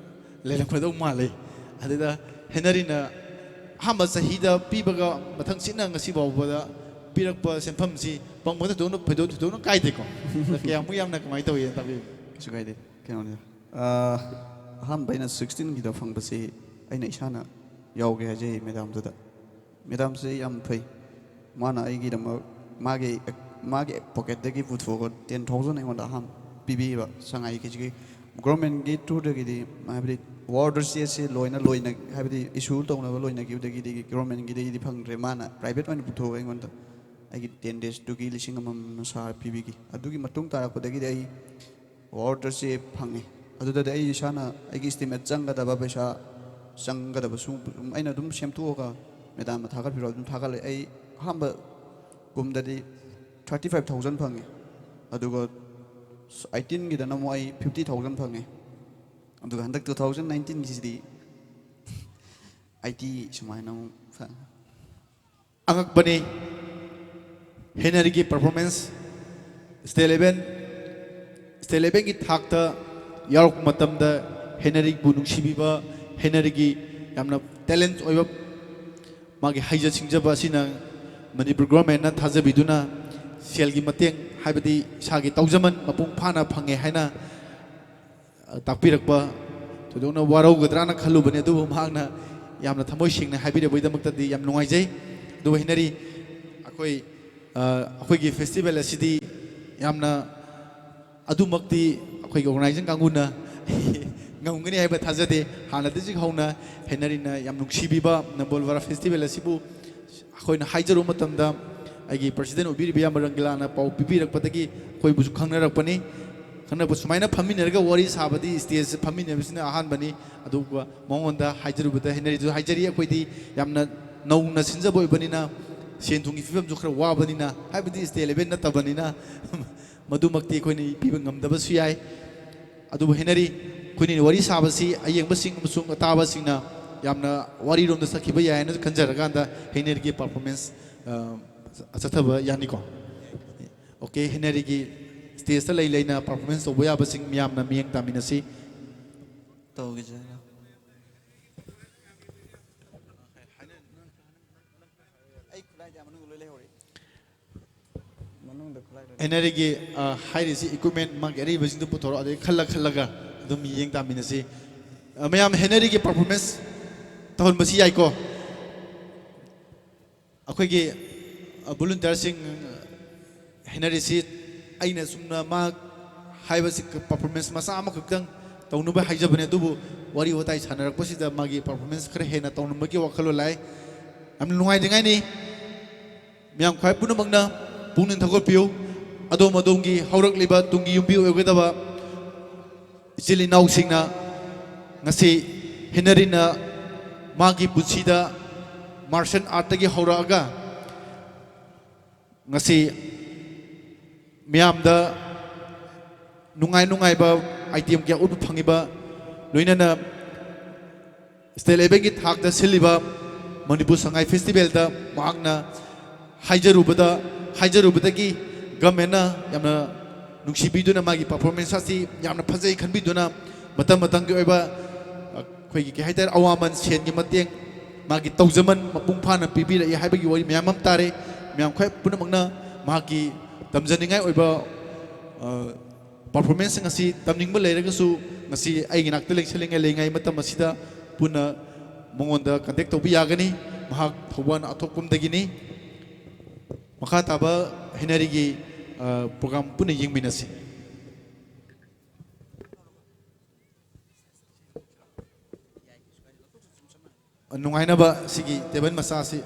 ꯂꯩꯔꯝꯒꯗꯧ ꯃꯥꯜꯂꯤ꯫ ꯑꯗꯨꯗ ꯍꯦꯅꯔꯤꯅ ꯑꯍꯥꯟꯕ ꯆꯍꯤꯗ ꯄꯤꯕꯒ ꯃꯊꯪ ꯁꯤꯠꯅ ꯉꯁꯤ ꯐꯥꯎꯕꯗ ꯄꯤꯔꯛꯄ ꯁꯦꯟꯐꯝꯁꯤ ꯄꯪꯕꯗ ꯊꯣꯏꯗꯣꯛꯅ, ꯊꯣꯏꯗꯣꯛ-, ꯊꯣꯏꯗꯣꯛꯅ ꯀꯥꯏꯗꯦꯀꯣ꯫ ꯑꯗ ꯀꯌꯥꯃꯨꯛ ꯌꯥꯝꯅ ꯀꯃꯥꯏꯅ ꯇꯧꯏ ꯇꯥꯛꯄꯤꯌꯨ꯫ ꯀꯩꯁꯨ ꯀꯥꯏꯗꯦ꯫ ꯀꯩꯅꯣꯅꯤꯗ, ꯑ, ꯑꯍꯥꯟꯕ ꯑꯩꯅ sixteen ꯒꯤꯗ ꯐꯪꯕꯁꯤ ꯑꯩꯅ ꯏꯁꯥꯅ ꯌꯥꯎꯒꯦ ꯍꯥꯏꯖꯩ ꯃꯦꯗꯥꯝꯗꯨꯗ꯫ ꯃꯦꯗꯥꯝꯁꯦ ꯌꯥꯝ ꯐꯩ꯫ ꯃꯥꯅ ꯑꯩꯒꯤꯗꯃꯛ ꯃꯥꯒꯤ, ꯃꯥꯒꯤ ꯄꯣꯀꯦꯠꯇꯒꯤ ꯄꯨꯊꯣꯛꯑꯒ ten thousand ꯑꯩꯉꯣꯟꯗ ꯑꯍꯥꯟꯕ ꯄꯤꯕꯤꯕ ꯁꯉꯥꯏꯒꯤꯁꯤꯒꯤ꯫ ꯒꯣꯔꯃꯦꯟꯒꯤ ꯊ꯭ꯔꯨꯗꯒꯤꯗꯤ, ꯍꯥꯏꯕꯗꯤ ꯑꯣꯔꯗꯔꯁꯦ ꯂꯣꯏꯅ, ꯂꯣꯏꯅ, ꯍꯥꯏꯕꯗꯤ ꯏꯁꯨ ꯇꯧꯅꯕ ꯂꯣꯏꯅꯈꯤꯕꯗꯒꯤꯗꯤ ꯒꯣꯔꯃꯦꯟꯒꯤꯗꯒꯤꯗꯤ ꯐꯪꯗ꯭ꯔꯦ꯫ ꯃꯥꯅ ꯄ꯭ꯔꯥꯏꯚꯦꯠ ꯑꯣꯏꯅ ꯄꯨꯊꯣꯛꯑꯒ ꯑꯩꯉꯣꯟꯗ ꯑꯩꯒꯤ ten days ꯇꯨꯒꯤ ꯂꯤꯁꯤꯡ ꯑꯃꯃꯝ ꯁꯥꯔ ꯄꯤꯕꯤꯈꯤ꯫ ꯑꯗꯨꯒꯤ ꯃꯇꯨꯡ ꯇꯥꯔꯛꯄꯗꯒꯤꯗꯤ ꯑꯩ ꯑꯣꯔꯗꯔꯁꯦ ꯐꯪꯉꯤ꯫ ꯑꯗꯨꯗꯗꯤ ꯑꯩ ꯏꯁꯥꯅ ꯑꯩꯒꯤ ꯏꯁꯇꯤꯃꯦꯠ ꯆꯪꯒꯗꯕ ꯄꯩꯁꯥ, ꯆꯪꯒꯗꯕꯁꯨ ꯑꯗꯨꯝ ꯑꯩꯅ ꯑꯗꯨꯝ ꯁꯦꯝꯗꯣꯛꯑꯒ ꯃꯦꯗꯥꯝꯅ ꯊꯥꯒꯠꯄꯤꯔꯣ ꯑꯗꯨꯝ ꯊꯥꯒꯠꯂꯦ꯫ ꯑꯩ ꯑꯍꯥꯟꯕ ꯀꯨꯝꯗꯗꯤ thirty five thousand ꯐꯪꯉꯤ, ꯑꯗꯨꯒ eighteen ꯒꯤꯗꯅ ꯑꯃꯨꯛ ꯑꯩ fifty thousand ꯐꯪꯉꯤ꯫ ꯑꯗꯨꯒ ꯍꯟꯗꯛ two thousand nineteen ꯒꯤꯁꯤꯗꯤ ꯑꯩꯗꯤ ꯁꯨꯃꯥꯏꯅ ꯑꯃꯨꯛ ꯐ- ꯑꯉꯛꯄꯅꯤ꯫ ꯍꯦꯅꯔꯤꯒꯤ performance, state level, state levelꯒꯤ ꯊꯥꯛꯇ ꯌꯥꯎꯔꯛꯄ ꯃꯇꯝꯗ ꯍꯦꯅꯔꯤꯕꯨ ꯅꯨꯡꯁꯤꯕꯤꯕ, ꯍꯦꯅꯔꯤꯒꯤ ꯌꯥꯝꯅ talent ꯑꯣꯏꯕ, ꯃꯥꯒꯤ ꯍꯩꯖ ꯁꯤꯡꯖꯕ ꯑꯁꯤꯅ ꯃꯅꯤꯄꯨꯔ governmentꯅ ꯊꯥꯖꯕꯤꯗꯨꯅ ꯁꯦꯜꯒꯤ ꯃꯇꯦꯡ, ꯍꯥꯏꯕꯗꯤ ꯏꯁꯥꯒꯤ ꯇꯧꯖꯃꯟ ꯃꯄꯨꯡ ꯐꯥꯅ ꯐꯪꯉꯦ ꯍꯥꯏꯅ ꯇꯥꯛꯄꯤꯔꯛꯄ ꯊꯣꯏꯗꯣꯛꯅ ꯋꯥꯔꯧꯒꯗ꯭ꯔꯥꯅ ꯈꯜꯂꯨꯕꯅꯤ, ꯑꯗꯨꯕꯨ ꯃꯍꯥꯛꯅ ꯌꯥꯝꯅ ꯊꯃꯣꯏ ꯁꯦꯡꯅ ꯍꯥꯏꯕꯤꯔꯛꯄꯒꯤꯗꯃꯛꯇꯗꯤ ꯌꯥꯝ ꯅꯨꯡꯉꯥꯏꯖꯩ꯫ ꯑꯗꯨꯕꯨ ꯍꯦꯅꯔꯤ, ꯑꯩꯈꯣꯏ, ꯑ, ꯑꯩꯈꯣꯏꯒꯤ festival ꯑꯁꯤꯗꯤ ꯌꯥꯝꯅ ꯑꯗꯨꯃꯛꯇꯤ ꯑꯩꯈꯣꯏꯒꯤ organizing ꯀꯥꯡꯕꯨꯅ ꯉꯝꯒꯅꯤ ꯍꯥꯏꯕ ꯊꯥꯖꯗꯦ꯫ ꯍꯥꯟꯅꯗꯒꯤ ꯍꯧꯅ ꯍꯦꯅꯔꯤꯅ ꯌꯥꯝ ꯅꯨꯡꯁꯤꯕꯤꯕ ꯅꯝꯕꯣꯜ ꯕꯣꯔꯥ festival ꯑꯁꯤꯕꯨ ꯑꯩꯈꯣꯏꯅ ꯍꯥꯏꯖꯔꯨꯕ ꯃꯇꯝꯗ, ꯑꯩꯒꯤ president ꯑꯣꯏꯕꯤꯔꯤꯕ ꯏꯌꯥꯝꯕ ꯔꯪꯒꯤꯂꯥꯅ ꯄꯥꯎ ꯄꯤꯕꯤꯔꯛꯄꯗꯒꯤ ꯑꯩꯈꯣꯏꯕꯨꯁꯨ ꯈꯪꯅꯔꯛꯄꯅꯤ꯫ ꯈꯪꯅꯔꯛꯄ ꯁꯨꯃꯥꯏꯅ ꯐꯝꯃꯤꯟꯅꯔꯒ ꯋꯥꯔꯤ ꯁꯥꯕꯗꯤ stageꯇ ꯐꯝꯃꯤꯟꯅꯕꯁꯤꯅ ꯑꯍꯥꯟꯕꯅꯤ꯫ ꯑꯗꯨꯒ ꯃꯉꯣꯟꯗ ꯍꯥꯏꯖꯔꯨꯕꯗ, ꯍꯦꯅꯔꯤꯁꯨ ꯍꯥꯏꯖꯔꯤ, ꯑꯩꯈꯣꯏꯗꯤ ꯌꯥꯝꯅ ꯅꯧꯅ ꯁꯤꯟꯖꯕ ꯑꯣꯏꯕꯅꯤꯅ, ꯁꯦꯟ ꯊꯨꯝꯒꯤ ꯐꯤꯕꯝꯁꯨ ꯈꯔ ꯋꯥꯕꯅꯤꯅ, ꯍꯥꯏꯕꯗꯤ state level ꯅꯠꯇꯕꯅꯤꯅ, ꯃꯗꯨꯃꯛꯇꯤ ꯑꯩꯈꯣꯏꯅ ꯄꯤꯕ ꯉꯝꯗꯕꯁꯨ ꯌꯥꯏ꯫ ꯑꯗꯨꯕꯨ ꯍꯦꯅꯔꯤ, ꯑꯩꯈꯣꯏꯅ ꯋꯥꯔꯤ ꯁꯥꯕꯁꯤ ꯑꯌꯦꯡꯕꯁꯤꯡ ꯑꯃꯁꯨꯡ ꯑꯇꯥꯕꯁꯤꯡꯅ ꯌꯥꯝꯅ ꯋꯥꯔꯤꯔꯣꯝꯗ ꯆꯠꯈꯤꯕ ꯌꯥꯏ ꯍꯥꯏꯅ ꯈꯟꯖꯔꯀꯥꯟꯗ ꯍꯦꯅꯔꯤꯒꯤ performance, ꯑ, ꯆꯠꯊꯕ ꯌꯥꯅꯤꯀꯣ? OK, ꯍꯦꯅꯔꯤꯒꯤ stageꯇ ꯂꯩ ꯂꯩꯅ performance ꯇꯧꯕ ꯌꯥꯕꯁꯤꯡ ꯃꯌꯥꯝꯅ ꯃꯤꯠꯌꯦꯡ ꯇꯥꯃꯤꯟꯅꯁꯤ꯫ ꯇꯧꯈꯤꯁꯦ ꯍꯥꯏꯔꯣ? ꯑꯩ ꯈꯨꯠꯂꯥꯏꯗꯤ ꯑꯥ ꯃꯅꯨꯡꯗ ꯂꯣꯏ ꯂꯩꯍꯧꯔꯤ꯫ ꯃꯅꯨꯡꯗ ꯈꯨꯠꯂꯥꯏ ꯂꯣꯏ ꯂꯩꯍꯧꯔꯤ꯫ ꯍꯦꯅꯔꯤꯒꯤ, ꯑ, ꯍꯥꯏꯔꯤꯁꯤ equipment ꯃꯥꯒꯤ ꯑꯔꯤꯕꯁꯤꯡꯗꯨ ꯄꯨꯊꯣꯔꯛꯑꯣ, ꯑꯗꯩ ꯈꯜꯂ ꯈꯜꯂꯒ ꯑꯗꯨꯝ ꯌꯦꯡ ꯇꯥꯃꯤꯟꯅꯁꯤ꯫ ꯑ, ꯃꯌꯥꯝ ꯍꯦꯅꯔꯤꯒꯤ performance ꯇꯧꯍꯟꯕꯁꯤ ꯌꯥꯏꯀꯣ? ꯑꯩꯈꯣꯏꯒꯤ, ꯑ, volunteerꯁꯤꯡ, ꯍꯦꯅꯔꯤꯁꯤ ꯑꯩꯅ ꯆꯨꯝꯅ ꯃꯥ ꯍꯥꯏꯕꯁꯤ performance ꯃꯆꯥ ꯑꯃꯈꯛꯇꯪ ꯇꯧꯅꯕ ꯍꯥꯏꯖꯕꯅꯦ, ꯑꯗꯨꯕꯨ ꯋꯥꯔꯤ ꯋꯥꯇꯥꯏ ꯁꯥꯟꯅꯔꯛꯄꯁꯤꯗ ꯃꯥꯒꯤ performance ꯈꯔ ꯍꯦꯟꯅ ꯇꯧꯅꯕꯒꯤ ꯋꯥꯈꯜꯂꯣꯟ ꯂꯥꯛꯑꯦ꯫ ꯌꯥꯝꯅ ꯅꯨꯡꯉꯥꯏꯅꯤꯡꯉꯥꯏꯅꯤ꯫ ꯃꯌꯥꯝ ꯈ꯭ꯋꯥꯏ ꯄꯨꯝꯅꯃꯛꯅ ꯄꯨꯛꯅꯤꯡ ꯊꯧꯒꯠꯄꯤꯌꯨ꯫ ꯑꯗꯣꯝ ꯑꯗꯣꯝꯒꯤ ꯍꯧꯔꯛꯂꯤꯕ ꯇꯨꯡꯒꯤ ꯌꯨꯝꯕꯤ ꯑꯣꯏꯒꯗꯕ ꯏꯆꯤꯜ ꯏꯅꯥꯎꯁꯤꯡꯅ ꯉꯁꯤ ꯍꯦꯅꯔꯤꯅ ꯃꯥꯒꯤ ꯄꯨꯟꯁꯤꯗ martial artꯇꯒꯤ ꯍꯧꯔꯛꯑꯒ ꯉꯁꯤ ꯃꯤꯌꯥꯝꯗ ꯅꯨꯡꯉꯥꯏ ꯅꯨꯡꯉꯥꯏꯕ item ꯀꯌꯥ ꯎꯠꯄ ꯐꯪꯉꯤꯕ, ꯂꯣꯏꯅꯅ ꯁ꯭ꯇꯦꯠ ꯂꯦꯚꯦꯜꯒꯤ ꯊꯥꯛꯇ ꯁꯤꯜꯂꯤꯕ ꯃꯅꯤꯄꯨꯔ ꯁꯉꯥꯏ ꯐꯦꯁꯇꯤꯚꯦꯜꯗ ꯃꯍꯥꯛꯅ ꯍꯥꯏꯖꯔꯨꯕꯗ, ꯍꯥꯏꯖꯔꯨꯕꯗꯒꯤ ꯒꯃꯦꯟꯅ ꯌꯥꯝꯅ ꯅꯨꯡꯁꯤꯕꯤꯗꯨꯅ ꯃꯥꯒꯤ ꯄꯔꯐꯣꯔꯃꯦꯟꯁ ꯑꯁꯤ ꯌꯥꯝꯅ ꯐꯖꯩ ꯈꯟꯕꯤꯗꯨꯅ ꯃꯇꯝ ꯃꯇꯝꯒꯤ ꯑꯣꯏꯕ ꯑꯩꯈꯣꯏꯒꯤ ꯀꯩ ꯍꯥꯏꯇꯥꯔꯦ, ꯑꯋꯥꯃꯟ ꯁꯦꯟꯒꯤ ꯃꯇꯦꯡ, ꯃꯥꯒꯤ ꯇꯧꯖꯃꯟ ꯃꯄꯨꯡ ꯐꯥꯅ ꯄꯤꯕꯤꯔꯛꯏ ꯍꯥꯏꯕꯒꯤ ꯋꯥꯔꯤ ꯃꯌꯥꯝ ꯑꯃ ꯇꯥꯔꯦ꯫ ꯃꯌꯥꯝ ꯈ꯭ꯋꯥꯏ ꯄꯨꯝꯅꯃꯛꯅ ꯃꯍꯥꯛꯀꯤ ꯇꯝꯖꯅꯤꯡꯉꯥꯏ ꯑꯣꯏꯕ, ꯑ, ꯄꯔꯐꯣꯔꯃꯦꯟꯁꯁꯤꯡ ꯑꯁꯤ ꯇꯝꯅꯤꯡꯕ ꯂꯩꯔꯒꯁꯨ ꯉꯁꯤ ꯑꯩꯒꯤ ꯅꯥꯛꯇ ꯂꯦꯡꯁꯤꯜꯂꯤꯉꯩ, ꯂꯩꯉꯩ ꯃꯇꯝ ꯑꯁꯤꯗ ꯄꯨꯟꯅ ꯃꯉꯣꯟꯗ ꯀꯟꯇꯦꯛ ꯇꯧꯕ ꯌꯥꯒꯅꯤ꯫ ꯃꯍꯥꯛ ꯊꯧꯕꯥꯜ ꯑꯊꯣꯛꯄꯝꯗꯒꯤꯅꯤ꯫ ꯃꯈꯥ ꯇꯥꯕ ꯍꯩꯅꯔꯤꯒꯤ, ꯑ, ꯄ꯭ꯔꯣꯒ꯭ꯔꯥꯝ ꯄꯨꯟꯅ ꯌꯦꯡꯃꯤꯟꯅꯁꯤ꯫ ꯅꯨꯡꯉꯥꯏꯅꯕ ꯁꯤꯒꯤ ꯇꯦꯕꯜ ꯃꯆꯥꯁꯤ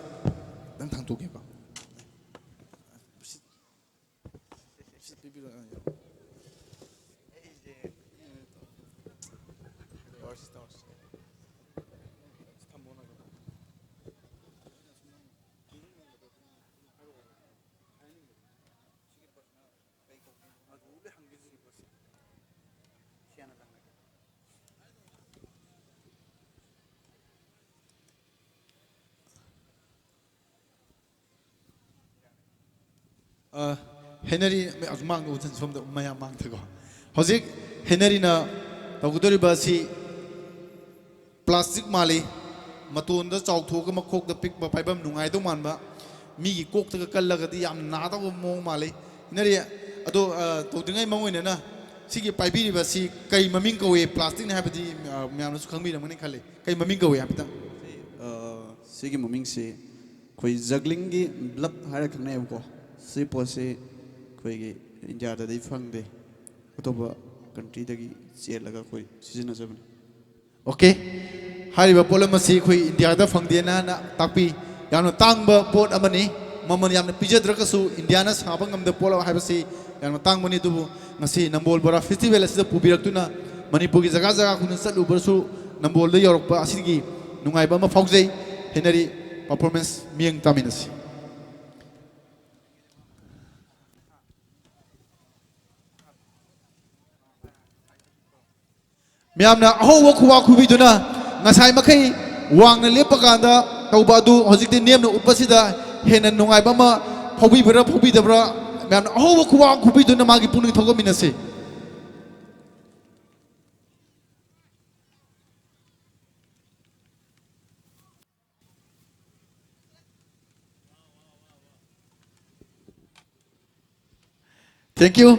ꯈꯤꯇꯪ ꯊꯥꯡꯇꯣꯛꯀꯦꯀꯣ꯫ ꯑ, ꯍꯦꯅꯔꯤ, ꯑꯁ, ꯃꯥꯡꯗ ꯎꯠꯁꯤꯟ ꯁꯣꯝꯗ ꯃꯌꯥꯝ ꯃꯥꯡꯗꯀꯣ꯫ ꯍꯧꯖꯤꯛ ꯍꯦꯅꯔꯤꯅ ꯇꯧꯒꯗꯧꯔꯤꯕ ꯑꯁꯤ ꯄ꯭ꯂꯥꯁꯇꯤꯛ ꯃꯥꯜꯂꯤ꯫ ꯃꯇꯣꯟꯗ ꯆꯥꯎꯊꯣꯛꯑꯒ ꯃꯈꯣꯛꯇ ꯄꯤꯛꯄ, ꯄꯥꯏꯐꯝ ꯅꯨꯡꯉꯥꯏꯗꯧ ꯃꯥꯟꯕ꯫ ꯃꯤꯒꯤ ꯀꯣꯛꯇꯒ ꯀꯜꯂꯒꯗꯤ ꯌꯥꯝ ꯅꯥꯗꯧꯕ ꯃꯑꯣꯡ ꯃꯥꯜꯂꯤ꯫ ꯍꯦꯅꯔꯤ, ꯑꯗꯣ, ꯑ, ꯇꯧꯗ꯭ꯔꯤꯉꯩ ꯃꯃꯥꯡ ꯑꯣꯏꯅꯅ ꯁꯤꯒꯤ ꯄꯥꯏꯕꯤꯔꯤꯕ ꯑꯁꯤ ꯀꯩ ꯃꯃꯤꯡ ꯀꯧꯏ? ꯄ꯭ꯂꯥꯁꯇꯤꯛꯅꯤ ꯍꯥꯏꯕꯗꯤ, ꯑ, ꯃꯌꯥꯝꯅꯁꯨ ꯈꯪꯕꯤꯔꯝꯒꯅꯤ ꯈꯜꯂꯤ꯫ ꯀꯩ ꯃꯃꯤꯡ ꯀꯧꯏ ꯍꯥꯏꯐꯦꯠꯇꯪ? ꯑ, ꯁꯤꯒꯤ ꯃꯃꯤꯡꯁꯤ ꯑꯩꯈꯣꯏ ꯖꯒ꯭ꯂꯤꯡꯒꯤ ꯕ꯭ꯂꯕ ꯍꯥꯏꯔ ꯈꯪꯅꯩꯌꯦꯕꯀꯣ꯫ ꯁꯤ ꯄꯣꯠꯁꯤ ꯑꯩꯈꯣꯏꯒꯤ ꯏꯟꯗꯤꯌꯥꯗꯗꯤ ꯐꯪꯗꯦ, ꯑꯇꯣꯞꯄ ꯀꯟꯇ꯭ꯔꯤꯗꯒꯤ ꯆꯦꯜꯂꯒ ꯑꯩꯈꯣꯏ ꯁꯤꯖꯤꯟꯅꯖꯕꯅꯤ꯫ ꯑꯣꯀꯦ, ꯍꯥꯏꯔꯤꯕ ꯄꯣꯠꯂꯝ ꯑꯁꯤ ꯑꯩꯈꯣꯏ ꯏꯟꯗꯤꯌꯥꯗ ꯐꯪꯗꯦꯅ ꯇꯥꯛꯄꯤ꯫ ꯌꯥꯝꯅ ꯇꯥꯡꯕ ꯄꯣꯠ ꯑꯃꯅꯤ꯫ ꯃꯃꯜ ꯌꯥꯝꯅ ꯄꯤꯖꯗ꯭ꯔꯒꯁꯨ ꯏꯟꯗꯤꯌꯥꯅ ꯁꯥꯕ ꯉꯝꯗꯕ ꯄꯣꯠꯂꯝ ꯍꯥꯏꯕꯁꯤ ꯌꯥꯝꯅ ꯇꯥꯡꯕꯅꯤ꯫ ꯑꯗꯨꯕꯨ ꯉꯁꯤ ꯅꯝꯕꯣꯜ ꯕꯣꯔꯥ ꯐꯦꯁꯇꯤꯚꯦꯜ ꯑꯁꯤꯗ ꯄꯨꯕꯤꯔꯛꯇꯨꯅ ꯃꯅꯤꯄꯨꯔꯒꯤ ꯖꯒꯥ ꯖꯒꯥ ꯈꯨꯗꯤꯡ ꯆꯠꯂꯨꯕꯁꯨ ꯅꯝꯕꯣꯜꯗ ꯌꯧꯔꯛꯄ ꯑꯁꯤꯒꯤ ꯅꯨꯡꯉꯥꯏꯕ ꯑꯃ ꯐꯥꯎꯖꯩ꯫ ꯍꯦꯅꯔꯤ ꯄꯔꯐꯣꯔꯃꯦꯟꯁ ꯃꯤꯠꯌꯦꯡ ꯇꯥꯃꯤꯟꯅꯁꯤ꯫ ꯃꯌꯥꯝꯅ ꯑꯍꯧꯕ ꯈꯨꯕꯥꯛ ꯈꯨꯕꯤꯗꯨꯅ ꯉꯁꯥꯏ ꯃꯈꯩ ꯋꯥꯡꯅ ꯂꯦꯞꯄ ꯀꯥꯟꯗ ꯇꯧꯕ ꯑꯗꯨ ꯍꯧꯖꯤꯛꯇꯤ ꯅꯦꯝꯅ ꯎꯞꯄꯁꯤꯗ ꯍꯦꯟꯅ ꯅꯨꯡꯉꯥꯏꯕ ꯑꯃ ꯐꯥꯎꯕꯤꯕ꯭ꯔꯥ ꯐꯥꯎꯕꯤꯗꯕ꯭ꯔꯥ? ꯃꯌꯥꯝꯅ ꯑꯍꯧꯕ ꯈꯨꯕꯥꯛ ꯈꯨꯕꯤꯗꯨꯅ ꯃꯥꯒꯤ ꯄꯨꯛꯅꯤꯡ ꯊꯧꯒꯠꯃꯤꯟꯅꯁꯤ꯫ Thank you.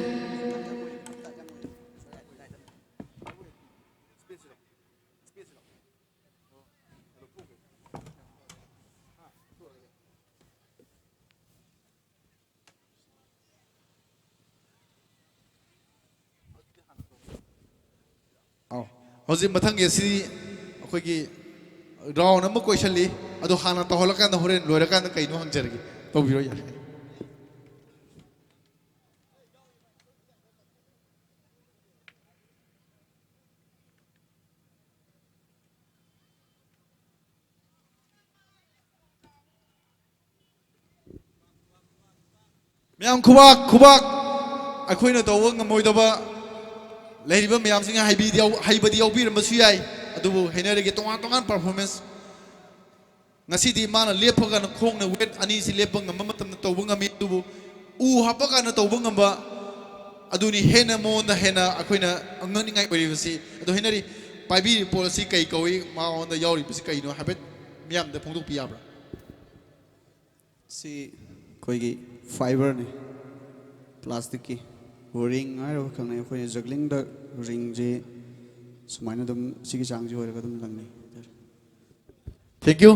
ꯑꯧ꯫ ꯍꯧꯖꯤꯛ ꯃꯊꯪꯒꯤ ꯑꯁꯤ ꯑꯩꯈꯣꯏꯒꯤ round ꯑꯃ ꯀꯣꯏꯁꯜꯂꯤ꯫ ꯑꯗꯣ ꯍꯥꯟꯅ ꯇꯧꯍꯜꯂꯀꯥꯟꯗ ꯍꯣꯔꯦꯟ ꯂꯣꯏꯔꯀꯥꯟꯗ ꯀꯩꯅꯣ ꯍꯪꯖꯔꯒꯦ꯫ ꯇꯧꯕꯤꯔꯣ ꯌꯥꯔꯦ꯫ ꯃꯌꯥꯝ ꯈꯨꯕꯥꯛ, ꯈꯨꯕꯥꯛ꯫ ꯑꯩꯈꯣꯏꯅ ꯇꯧꯕ ꯉꯝꯃꯣꯏꯗꯕ ꯂꯩꯔꯤꯕ ꯃꯌꯥꯝꯁꯤꯡ ꯍꯩꯕꯤꯗꯤ ꯌꯥꯎ-, ꯍꯩꯕꯗꯤ ꯌꯥꯎꯕꯤꯔꯝꯕꯁꯨ ꯌꯥꯏ, ꯑꯗꯨꯕꯨ ꯍꯩꯅꯔꯒꯦ ꯇꯣꯉꯥꯟ ꯇꯣꯉꯥꯟ performance꯫ ꯉꯁꯤꯗꯤ ꯃꯥꯅ ꯂꯦꯞꯄꯒꯅ ꯈꯣꯡꯅ weight ꯑꯅꯤꯁꯤ ꯂꯦꯞꯄ ꯉꯝꯕ ꯃꯇꯝꯗ ꯇꯧꯕ ꯉꯝꯃꯤ, ꯑꯗꯨꯕꯨ ꯎ ꯍꯥꯞꯄ ꯀꯥꯟꯗ ꯇꯧꯕ ꯉꯝꯕ ꯑꯗꯨꯅꯤ ꯍꯦꯟꯅ ꯃꯉꯣꯟꯗ ꯍꯦꯟꯅ ꯑꯩꯈꯣꯏꯅ ꯉꯛꯅꯤꯡꯉꯥꯏ ꯑꯣꯏꯔꯤꯕꯁꯤ꯫ ꯑꯗꯣ ꯍꯩꯅꯔꯤ, ꯄꯥꯏꯕꯤꯔꯤꯕ ꯄꯣꯠ ꯑꯁꯤ ꯀꯩ ꯀꯧꯏ, ꯃꯉꯣꯟꯗ ꯌꯥꯎꯔꯤꯕꯁꯤ ꯀꯩꯅꯣ ꯍꯥꯏꯐꯦꯠ ꯃꯤꯌꯥꯝꯗ ꯐꯣꯡꯗꯣꯛꯄꯤ ꯌꯥꯕ꯭ꯔꯥ? ꯁꯤ ꯑꯩꯈꯣꯏꯒꯤ fiberꯅꯤ, plasticꯀꯤ ring ꯍꯥꯏꯔꯒ ꯈꯪꯅꯩ꯫ ꯑꯩꯈꯣꯏꯅ jugglingꯗ ringꯁꯤ ꯁꯨꯃꯥꯏꯅ ꯑꯗꯨꯝ ꯁꯤꯒꯤ ꯆꯥꯡꯁꯤ ꯑꯣꯏꯔꯒ ꯑꯗꯨꯝ ꯂꯪꯅꯩ ꯍꯥꯏꯇꯥꯔꯦ꯫ Thank you꯫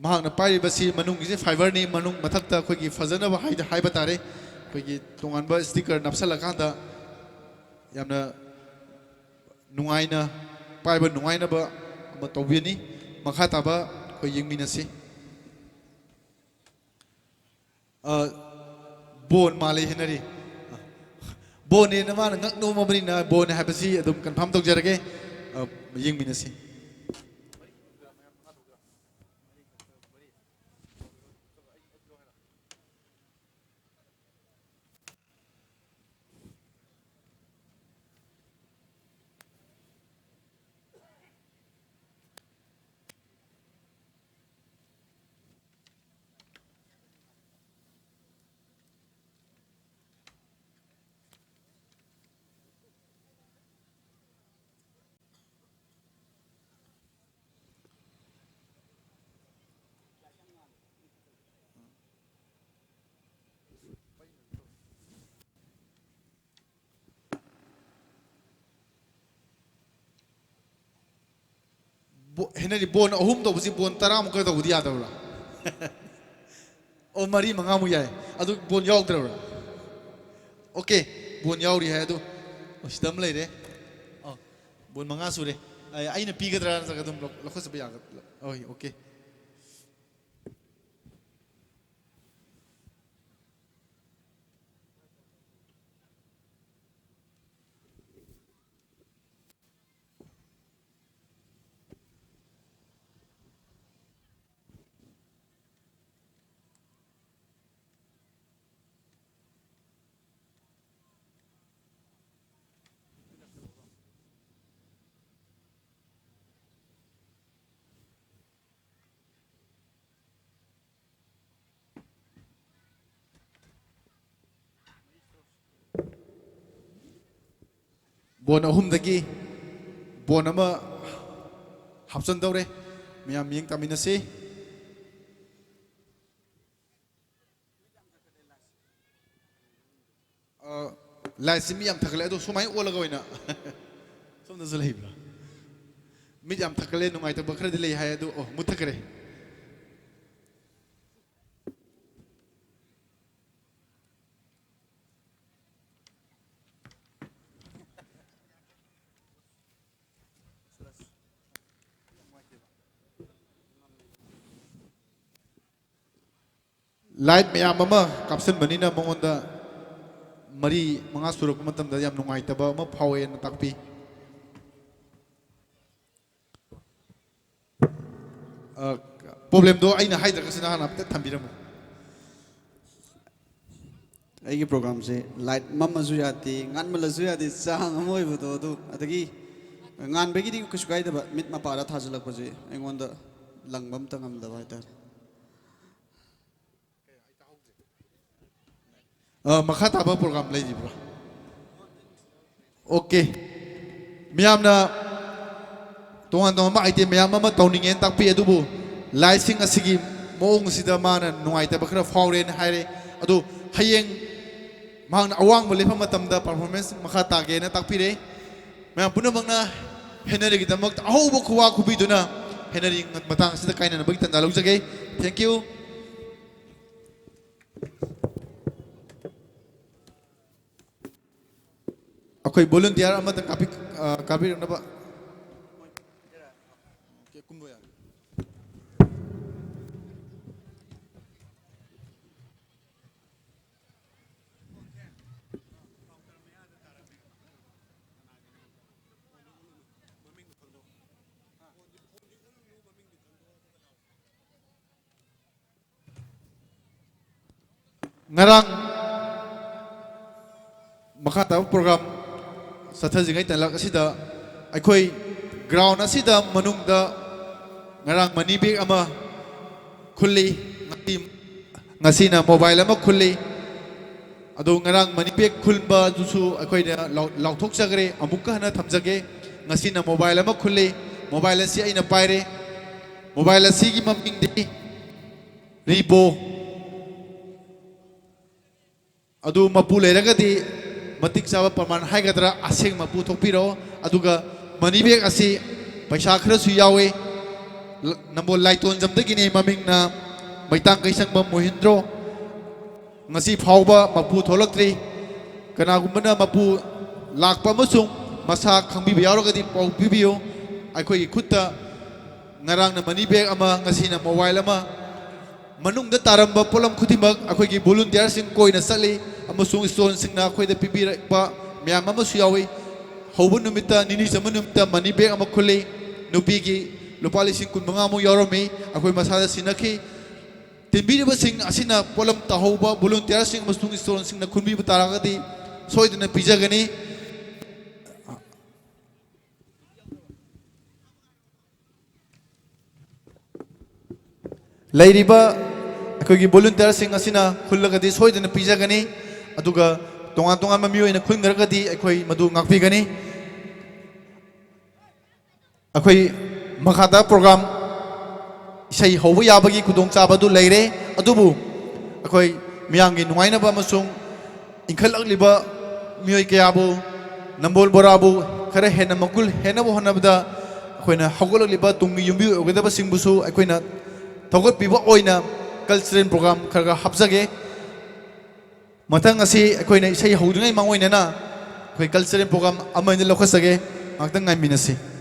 ꯃꯍꯥꯛꯅ ꯄꯥꯏꯔꯤꯕꯁꯤ ꯃꯅꯨꯡꯒꯤꯁꯤ fiberꯅꯤ, ꯃꯅꯨꯡ ꯃꯊꯛꯇ ꯑꯩꯈꯣꯏꯒꯤ ꯐꯖꯅꯕ ꯍꯥꯏꯗ-, ꯍꯥꯏꯕ ꯇꯥꯔꯦ, ꯑꯩꯈꯣꯏꯒꯤ ꯇꯣꯉꯥꯟꯕ sticker ꯅꯞꯁꯜꯂꯀꯥꯟꯗ ꯌꯥꯝꯅ ꯅꯨꯡꯉꯥꯏꯅ ꯄꯥꯏꯕ ꯅꯨꯡꯉꯥꯏꯅꯕ ꯑꯃ ꯇꯧꯕꯤꯅꯤ꯫ ꯃꯈꯥ ꯇꯥꯕ ꯑꯩꯈꯣꯏ ꯌꯦꯡꯃꯤꯟꯅꯁꯤ꯫ ꯑ, ꯕꯣꯟ ꯃꯥꯜꯂꯦ ꯍꯦꯅꯔꯤ꯫ ꯕꯣꯟꯅꯦꯅ ꯃꯥꯅ ꯉꯛ ꯅꯣꯝꯃꯕꯅꯤꯅ ꯕꯣꯟꯅꯦ ꯍꯥꯏꯕꯁꯤ ꯑꯗꯨꯝ confirm ꯇꯧꯖꯔꯒꯦ꯫ ꯑ, ꯌꯦꯡꯃꯤꯟꯅꯁꯤ꯫ ꯕꯣ-, ꯍꯦꯅꯔꯤ, ꯕꯣꯟ ꯑꯍꯨꯝ ꯇꯧꯕꯁꯤ ꯕꯣꯟ ꯇꯔꯥꯃꯨꯛꯀ ꯇꯧꯕꯗꯤ ꯌꯥꯗꯕ꯭ꯔꯥ? ꯑꯣ, ꯃꯔꯤ ꯃꯉꯥꯃꯨꯛ ꯌꯥꯏ꯫ ꯑꯗꯨ ꯕꯣꯟ ꯌꯥꯎꯗ꯭ꯔꯕ꯭ꯔꯥ? ꯑꯣꯀꯦ, ꯕꯣꯟ ꯌꯥꯎꯔꯤ ꯍꯥꯏ꯫ ꯑꯗꯨ, ꯑꯣ, ꯁꯤꯗ ꯑꯃ ꯂꯩꯔꯦ꯫ ꯑꯣ, ꯕꯣꯟ ꯃꯉꯥ ꯁꯨꯔꯦ꯫ ꯑꯩ-, ꯑꯩꯅ ꯄꯤꯒꯗ꯭ꯔꯥ ꯅꯠꯇ꯭ꯔꯒ ꯑꯗꯨꯝ ꯂꯧ-, ꯂꯧꯈꯠꯆꯕ ꯌꯥꯒꯗ꯭ꯔꯥ? ꯍꯣꯏ, ꯑꯣꯀꯦ꯫ ꯕꯣꯟ ꯑꯍꯨꯝꯗꯒꯤ ꯕꯣꯟ ꯑꯃ ꯍꯥꯞꯆꯟꯗꯧꯔꯦ꯫ ꯃꯌꯥꯝ ꯃꯤꯠꯌꯦꯡ ꯇꯥꯃꯤꯟꯅꯁꯤ꯫ ꯑ, ꯂꯥꯏꯠꯁꯤ ꯃꯤ ꯌꯥꯝ ꯊꯛꯒꯠꯂꯦ꯫ ꯑꯗꯣ ꯁꯨꯃꯥꯏꯅ ꯑꯣꯜꯂꯒ ꯑꯣꯏꯅ ꯁꯣꯝꯗꯁꯨ ꯂꯩꯕ꯭ꯔꯥ? ꯃꯤꯠ ꯌꯥꯝ ꯊꯛꯒꯠꯂꯦ, ꯅꯨꯡꯉꯥꯏꯇꯕ ꯈꯔꯗꯤ ꯂꯩ ꯍꯥꯏ꯫ ꯑꯗꯨ, ꯑꯣ, ꯃꯨꯠꯊꯠꯈ꯭ꯔꯦ꯫ ꯂꯥꯏꯠ ꯃꯌꯥꯝ ꯑꯃ ꯀꯥꯞꯁꯤꯟꯕꯅꯤꯅ ꯃꯉꯣꯟꯗ ꯃꯔꯤ ꯃꯉꯥ ꯁꯨꯔꯛꯄ ꯃꯇꯝꯗ ꯌꯥꯝ ꯅꯨꯡꯉꯥꯏꯇꯕ ꯑꯃ ꯐꯥꯎꯋꯦꯅ ꯇꯥꯛꯄꯤ꯫ ꯑ, ꯄ꯭ꯔꯣꯕ꯭ꯂꯦꯝꯗꯣ ꯑꯩꯅ ꯍꯥꯏꯗ꯭ꯔꯒꯁꯨ ꯅꯍꯥꯟ ꯍꯥꯏꯐꯦꯠ ꯊꯝꯕꯤꯔꯝꯃꯨ꯫ ꯑꯩꯒꯤ ꯄ꯭ꯔꯣꯒ꯭ꯔꯥꯝꯁꯦ ꯂꯥꯏꯠ ꯃꯝꯃꯁꯨ ꯌꯥꯗꯦ, ꯉꯥꯟꯃꯜꯂꯁꯨ ꯌꯥꯗꯦ, ꯆꯥꯡ ꯑꯃ ꯑꯣꯏꯕꯗꯣ ꯑꯗꯨ, ꯑꯗꯒꯤ ꯉꯥꯟꯕꯒꯤꯗꯤ ꯀꯩꯁꯨ ꯀꯥꯏꯗꯕ, ꯃꯤꯠ ꯃꯄꯥꯗ ꯊꯥꯖꯤꯜꯂꯛꯄꯁꯦ ꯑꯩꯉꯣꯟꯗ ꯂꯪꯕ ꯑꯝꯇ ꯉꯝꯗꯕ ꯍꯥꯏꯇꯥꯔꯦ꯫ ꯑ, ꯃꯈꯥ ꯇꯥꯕ ꯄ꯭ꯔꯣꯒ꯭ꯔꯥꯝ ꯂꯩꯔꯤꯕ꯭ꯔꯣ? ꯑꯣꯀꯦ꯫ ꯃꯌꯥꯝꯅ ꯇꯣꯉꯥꯟ ꯇꯣꯉꯥꯟꯕ ꯑꯥꯏꯇꯦꯝ ꯃꯌꯥꯝ ꯑꯃ ꯇꯧꯅꯤꯡꯉꯦꯅ ꯇꯥꯛꯄꯤ, ꯑꯗꯨꯕꯨ ꯂꯥꯏꯠꯁꯤꯡ ꯑꯁꯤꯒꯤ ꯃꯑꯣꯡꯁꯤꯗ ꯃꯥꯅ ꯅꯨꯡꯉꯥꯏꯇꯕ ꯈꯔ ꯐꯥꯎꯔꯦꯅ ꯍꯥꯏꯔꯦ꯫ ꯑꯗꯨ ꯍꯌꯦꯡ ꯃꯍꯥꯛꯅ ꯑꯋꯥꯡꯕ ꯂꯦꯞꯄ ꯃꯇꯝꯗ ꯄꯔꯐꯣꯔꯃꯦꯟꯁ ꯃꯈꯥ ꯇꯥꯒꯦꯅ ꯇꯥꯛꯄꯤꯔꯦ꯫ ꯃꯌꯥꯝ ꯄꯨꯝꯅꯃꯛꯅ ꯍꯦꯅꯔꯤꯒꯤꯗꯃꯛꯇ ꯑꯍꯧꯕ ꯈꯨꯋꯥ ꯈꯨꯕꯤꯗꯨꯅ ꯍꯦꯅꯔꯤ ꯃꯇꯥꯡ ꯑꯁꯤꯗ ꯀꯥꯏꯅꯅꯕꯒꯤ ꯇꯥꯟꯖꯥ ꯂꯧꯖꯒꯦ꯫ Thank you꯫ ꯑꯩꯈꯣꯏ volunteer ꯑꯃꯇ ꯀꯥꯞꯄꯤ-, ꯑ, ꯀꯥꯞꯄꯤꯔꯛꯅꯕ꯫ ꯉꯔꯥꯡ ꯃꯈꯥ ꯇꯥꯕ program ꯆꯠꯊꯖꯉꯩ ꯇꯥꯂꯛ ꯑꯁꯤꯗ ꯑꯩꯈꯣꯏ ground ꯑꯁꯤꯗ ꯃꯅꯨꯡꯗ ꯉꯔꯥꯡ money bag ꯑꯃ ꯈꯨꯜꯂꯤ, ꯉꯁꯤ, ꯉꯁꯤꯅ mobile ꯑꯃ ꯈꯨꯜꯂꯤ꯫ ꯑꯗꯣ ꯉꯔꯥꯡ money bag ꯈꯨꯟꯕꯗꯨꯁꯨ ꯑꯩꯈꯣꯏꯅ ꯂꯥꯎ-, ꯂꯥꯎꯊꯣꯛꯆꯈ꯭ꯔꯦ, ꯑꯃꯨꯛꯀ ꯍꯟꯅ ꯊꯝꯖꯒꯦ꯫ ꯉꯁꯤꯅ mobile ꯑꯃ ꯈꯨꯜꯂꯤ, mobile ꯑꯁꯤ ꯑꯩꯅ ꯄꯥꯏꯔꯦ꯫ Mobile ꯑꯁꯤꯒꯤ ꯃꯃꯤꯡꯗꯤ Vivo꯫ ꯑꯗꯨ ꯃꯄꯨ ꯂꯩꯔꯒꯗꯤ ꯃꯇꯤꯛ ꯆꯥꯕ ꯄ꯭ꯔꯃꯥꯟ ꯍꯥꯏꯒꯗ꯭ꯔꯥ, ꯑꯁꯦꯡ ꯃꯄꯨ ꯊꯣꯛꯄꯤꯔꯛꯑꯣ꯫ ꯑꯗꯨꯒ money bag ꯑꯁꯤ ꯄꯩꯁꯥ ꯈꯔꯁꯨ ꯌꯥꯎꯏ꯫ ꯂ-, ꯅꯝꯕꯣꯜ ꯂꯥꯏꯇꯣꯟꯖꯝꯗꯒꯤꯅꯤ, ꯃꯃꯤꯡꯅ ꯃꯩꯇꯥꯡ ꯀꯩꯁꯪꯕꯝ ꯃꯣꯍꯤꯟꯗ꯭ꯔꯣ꯫ ꯉꯁꯤ ꯐꯥꯎꯕ ꯃꯄꯨ ꯊꯣꯛꯂꯛꯇ꯭ꯔꯤ꯫ ꯀꯅꯥꯒꯨꯝꯕꯅ ꯃꯄꯨ ꯂꯥꯛꯄ ꯑꯃꯁꯨꯡ ꯃꯁꯥ ꯈꯪꯕꯤꯕ ꯌꯥꯎꯔꯒꯗꯤ ꯄꯥꯎ ꯄꯤꯕꯤꯌꯨ꯫ ꯑꯩꯈꯣꯏꯒꯤ ꯈꯨꯠꯇ ꯉꯔꯥꯡꯅ money bag ꯑꯃ, ꯉꯁꯤꯅ mobile ꯑꯃ꯫ ꯃꯅꯨꯡꯗ ꯇꯥꯔꯝꯕ ꯄꯣꯠꯂꯝ ꯈꯨꯗꯤꯡꯃꯛ ꯑꯩꯈꯣꯏꯒꯤ volunteerꯁꯤꯡ ꯀꯣꯏꯅ ꯆꯠꯂꯤ ꯑꯃꯁꯨꯡ storeꯁꯤꯡꯅ ꯑꯩꯈꯣꯏꯗ ꯄꯤꯕꯤꯔꯛꯄ ꯃꯌꯥꯝ ꯑꯃꯁꯨ ꯌꯥꯎꯏ꯫ ꯍꯧꯕ ꯅꯨꯃꯤꯠꯇ, ꯅꯤꯅꯤ ꯆꯟꯕ ꯅꯨꯃꯤꯠꯇ money bag ꯑꯃ ꯈꯨꯜꯂꯤ꯫ ꯅꯨꯄꯤꯒꯤ ꯂꯨꯄꯥ ꯂꯤꯁꯤꯡ ꯀꯨꯟꯃꯉꯥꯃꯨꯛ ꯌꯥꯎꯔꯝꯃꯤ꯫ ꯑꯩꯈꯣꯏ ꯃꯁꯥꯗ ꯁꯤꯟꯅꯈꯤ꯫ ꯇꯤꯟꯕꯤꯔꯤꯕꯁꯤꯡ ꯑꯁꯤꯅ ꯄꯣꯠꯂꯝ ꯇꯥꯍꯧꯕ volunteerꯁꯤꯡ ꯑꯃꯁꯨꯡ storeꯁꯤꯡꯅ ꯈꯨꯟꯕꯤꯕ ꯇꯥꯔꯒꯗꯤ ꯁꯣꯏꯗꯅ ꯄꯤꯖꯒꯅꯤ꯫ ꯂꯩꯔꯤꯕ ꯑꯩꯈꯣꯏꯒꯤ volunteerꯁꯤꯡ ꯑꯁꯤꯅ ꯈꯨꯜꯂꯒꯗꯤ ꯁꯣꯏꯗꯅ ꯄꯤꯖꯒꯅꯤ, ꯑꯗꯨꯒ ꯇꯣꯉꯥꯟ ꯇꯣꯉꯥꯟꯕ ꯃꯤꯑꯣꯏꯅ ꯈꯨꯟꯈ꯭ꯔꯒꯗꯤ ꯑꯩꯈꯣꯏ ꯃꯗꯨ ꯉꯥꯛꯄꯤꯒꯅꯤ꯫ ꯑꯩꯈꯣꯏ ꯃꯈꯥꯗ program ꯏꯁꯩ ꯍꯧꯕ ꯌꯥꯕꯒꯤ ꯈꯨꯗꯣꯡꯆꯥꯕꯗꯨ ꯂꯩꯔꯦ, ꯑꯗꯨꯕꯨ ꯑꯩꯈꯣꯏ ꯃꯤꯌꯥꯝꯒꯤ ꯅꯨꯡꯉꯥꯏꯅꯕ ꯑꯃꯁꯨꯡ ꯏꯟꯈꯠꯂꯛꯂꯤꯕ ꯃꯤꯑꯣꯏ ꯀꯌꯥꯕꯨ ꯅꯝꯕꯣꯜ ꯕꯣꯔꯥꯕꯨ ꯈꯔ ꯍꯦꯟꯅ ꯃꯒꯨꯜ ꯍꯦꯟꯅꯕ ꯍꯣꯠꯅꯕꯗ ꯑꯩꯈꯣꯏꯅ ꯍꯧꯒꯠꯂꯛꯂꯤꯕ ꯇꯨꯡꯒꯤ ꯌꯨꯝꯕꯤ ꯑꯣꯏꯒꯗꯕꯁꯤꯡꯕꯨꯁꯨ ꯑꯩꯈꯣꯏꯅ ꯊꯧꯒꯠꯄꯤꯕ ꯑꯣꯏꯅ cultural program ꯈꯔ ꯈꯔ ꯍꯥꯞꯆꯒꯦ꯫ ꯃꯊꯪ ꯑꯁꯤ ꯑꯩꯈꯣꯏꯅ ꯏꯁꯩ ꯍꯧꯗ꯭ꯔꯤꯉꯩ ꯃꯥꯡꯑꯣꯏꯅꯅ ꯑꯩꯈꯣꯏ cultural program ꯑꯃ ꯑꯅꯤ ꯂꯧꯈꯠꯆꯒꯦ꯫ ꯉꯥꯛꯇꯪ ꯉꯥꯏꯃꯤꯟꯅꯁꯤ꯫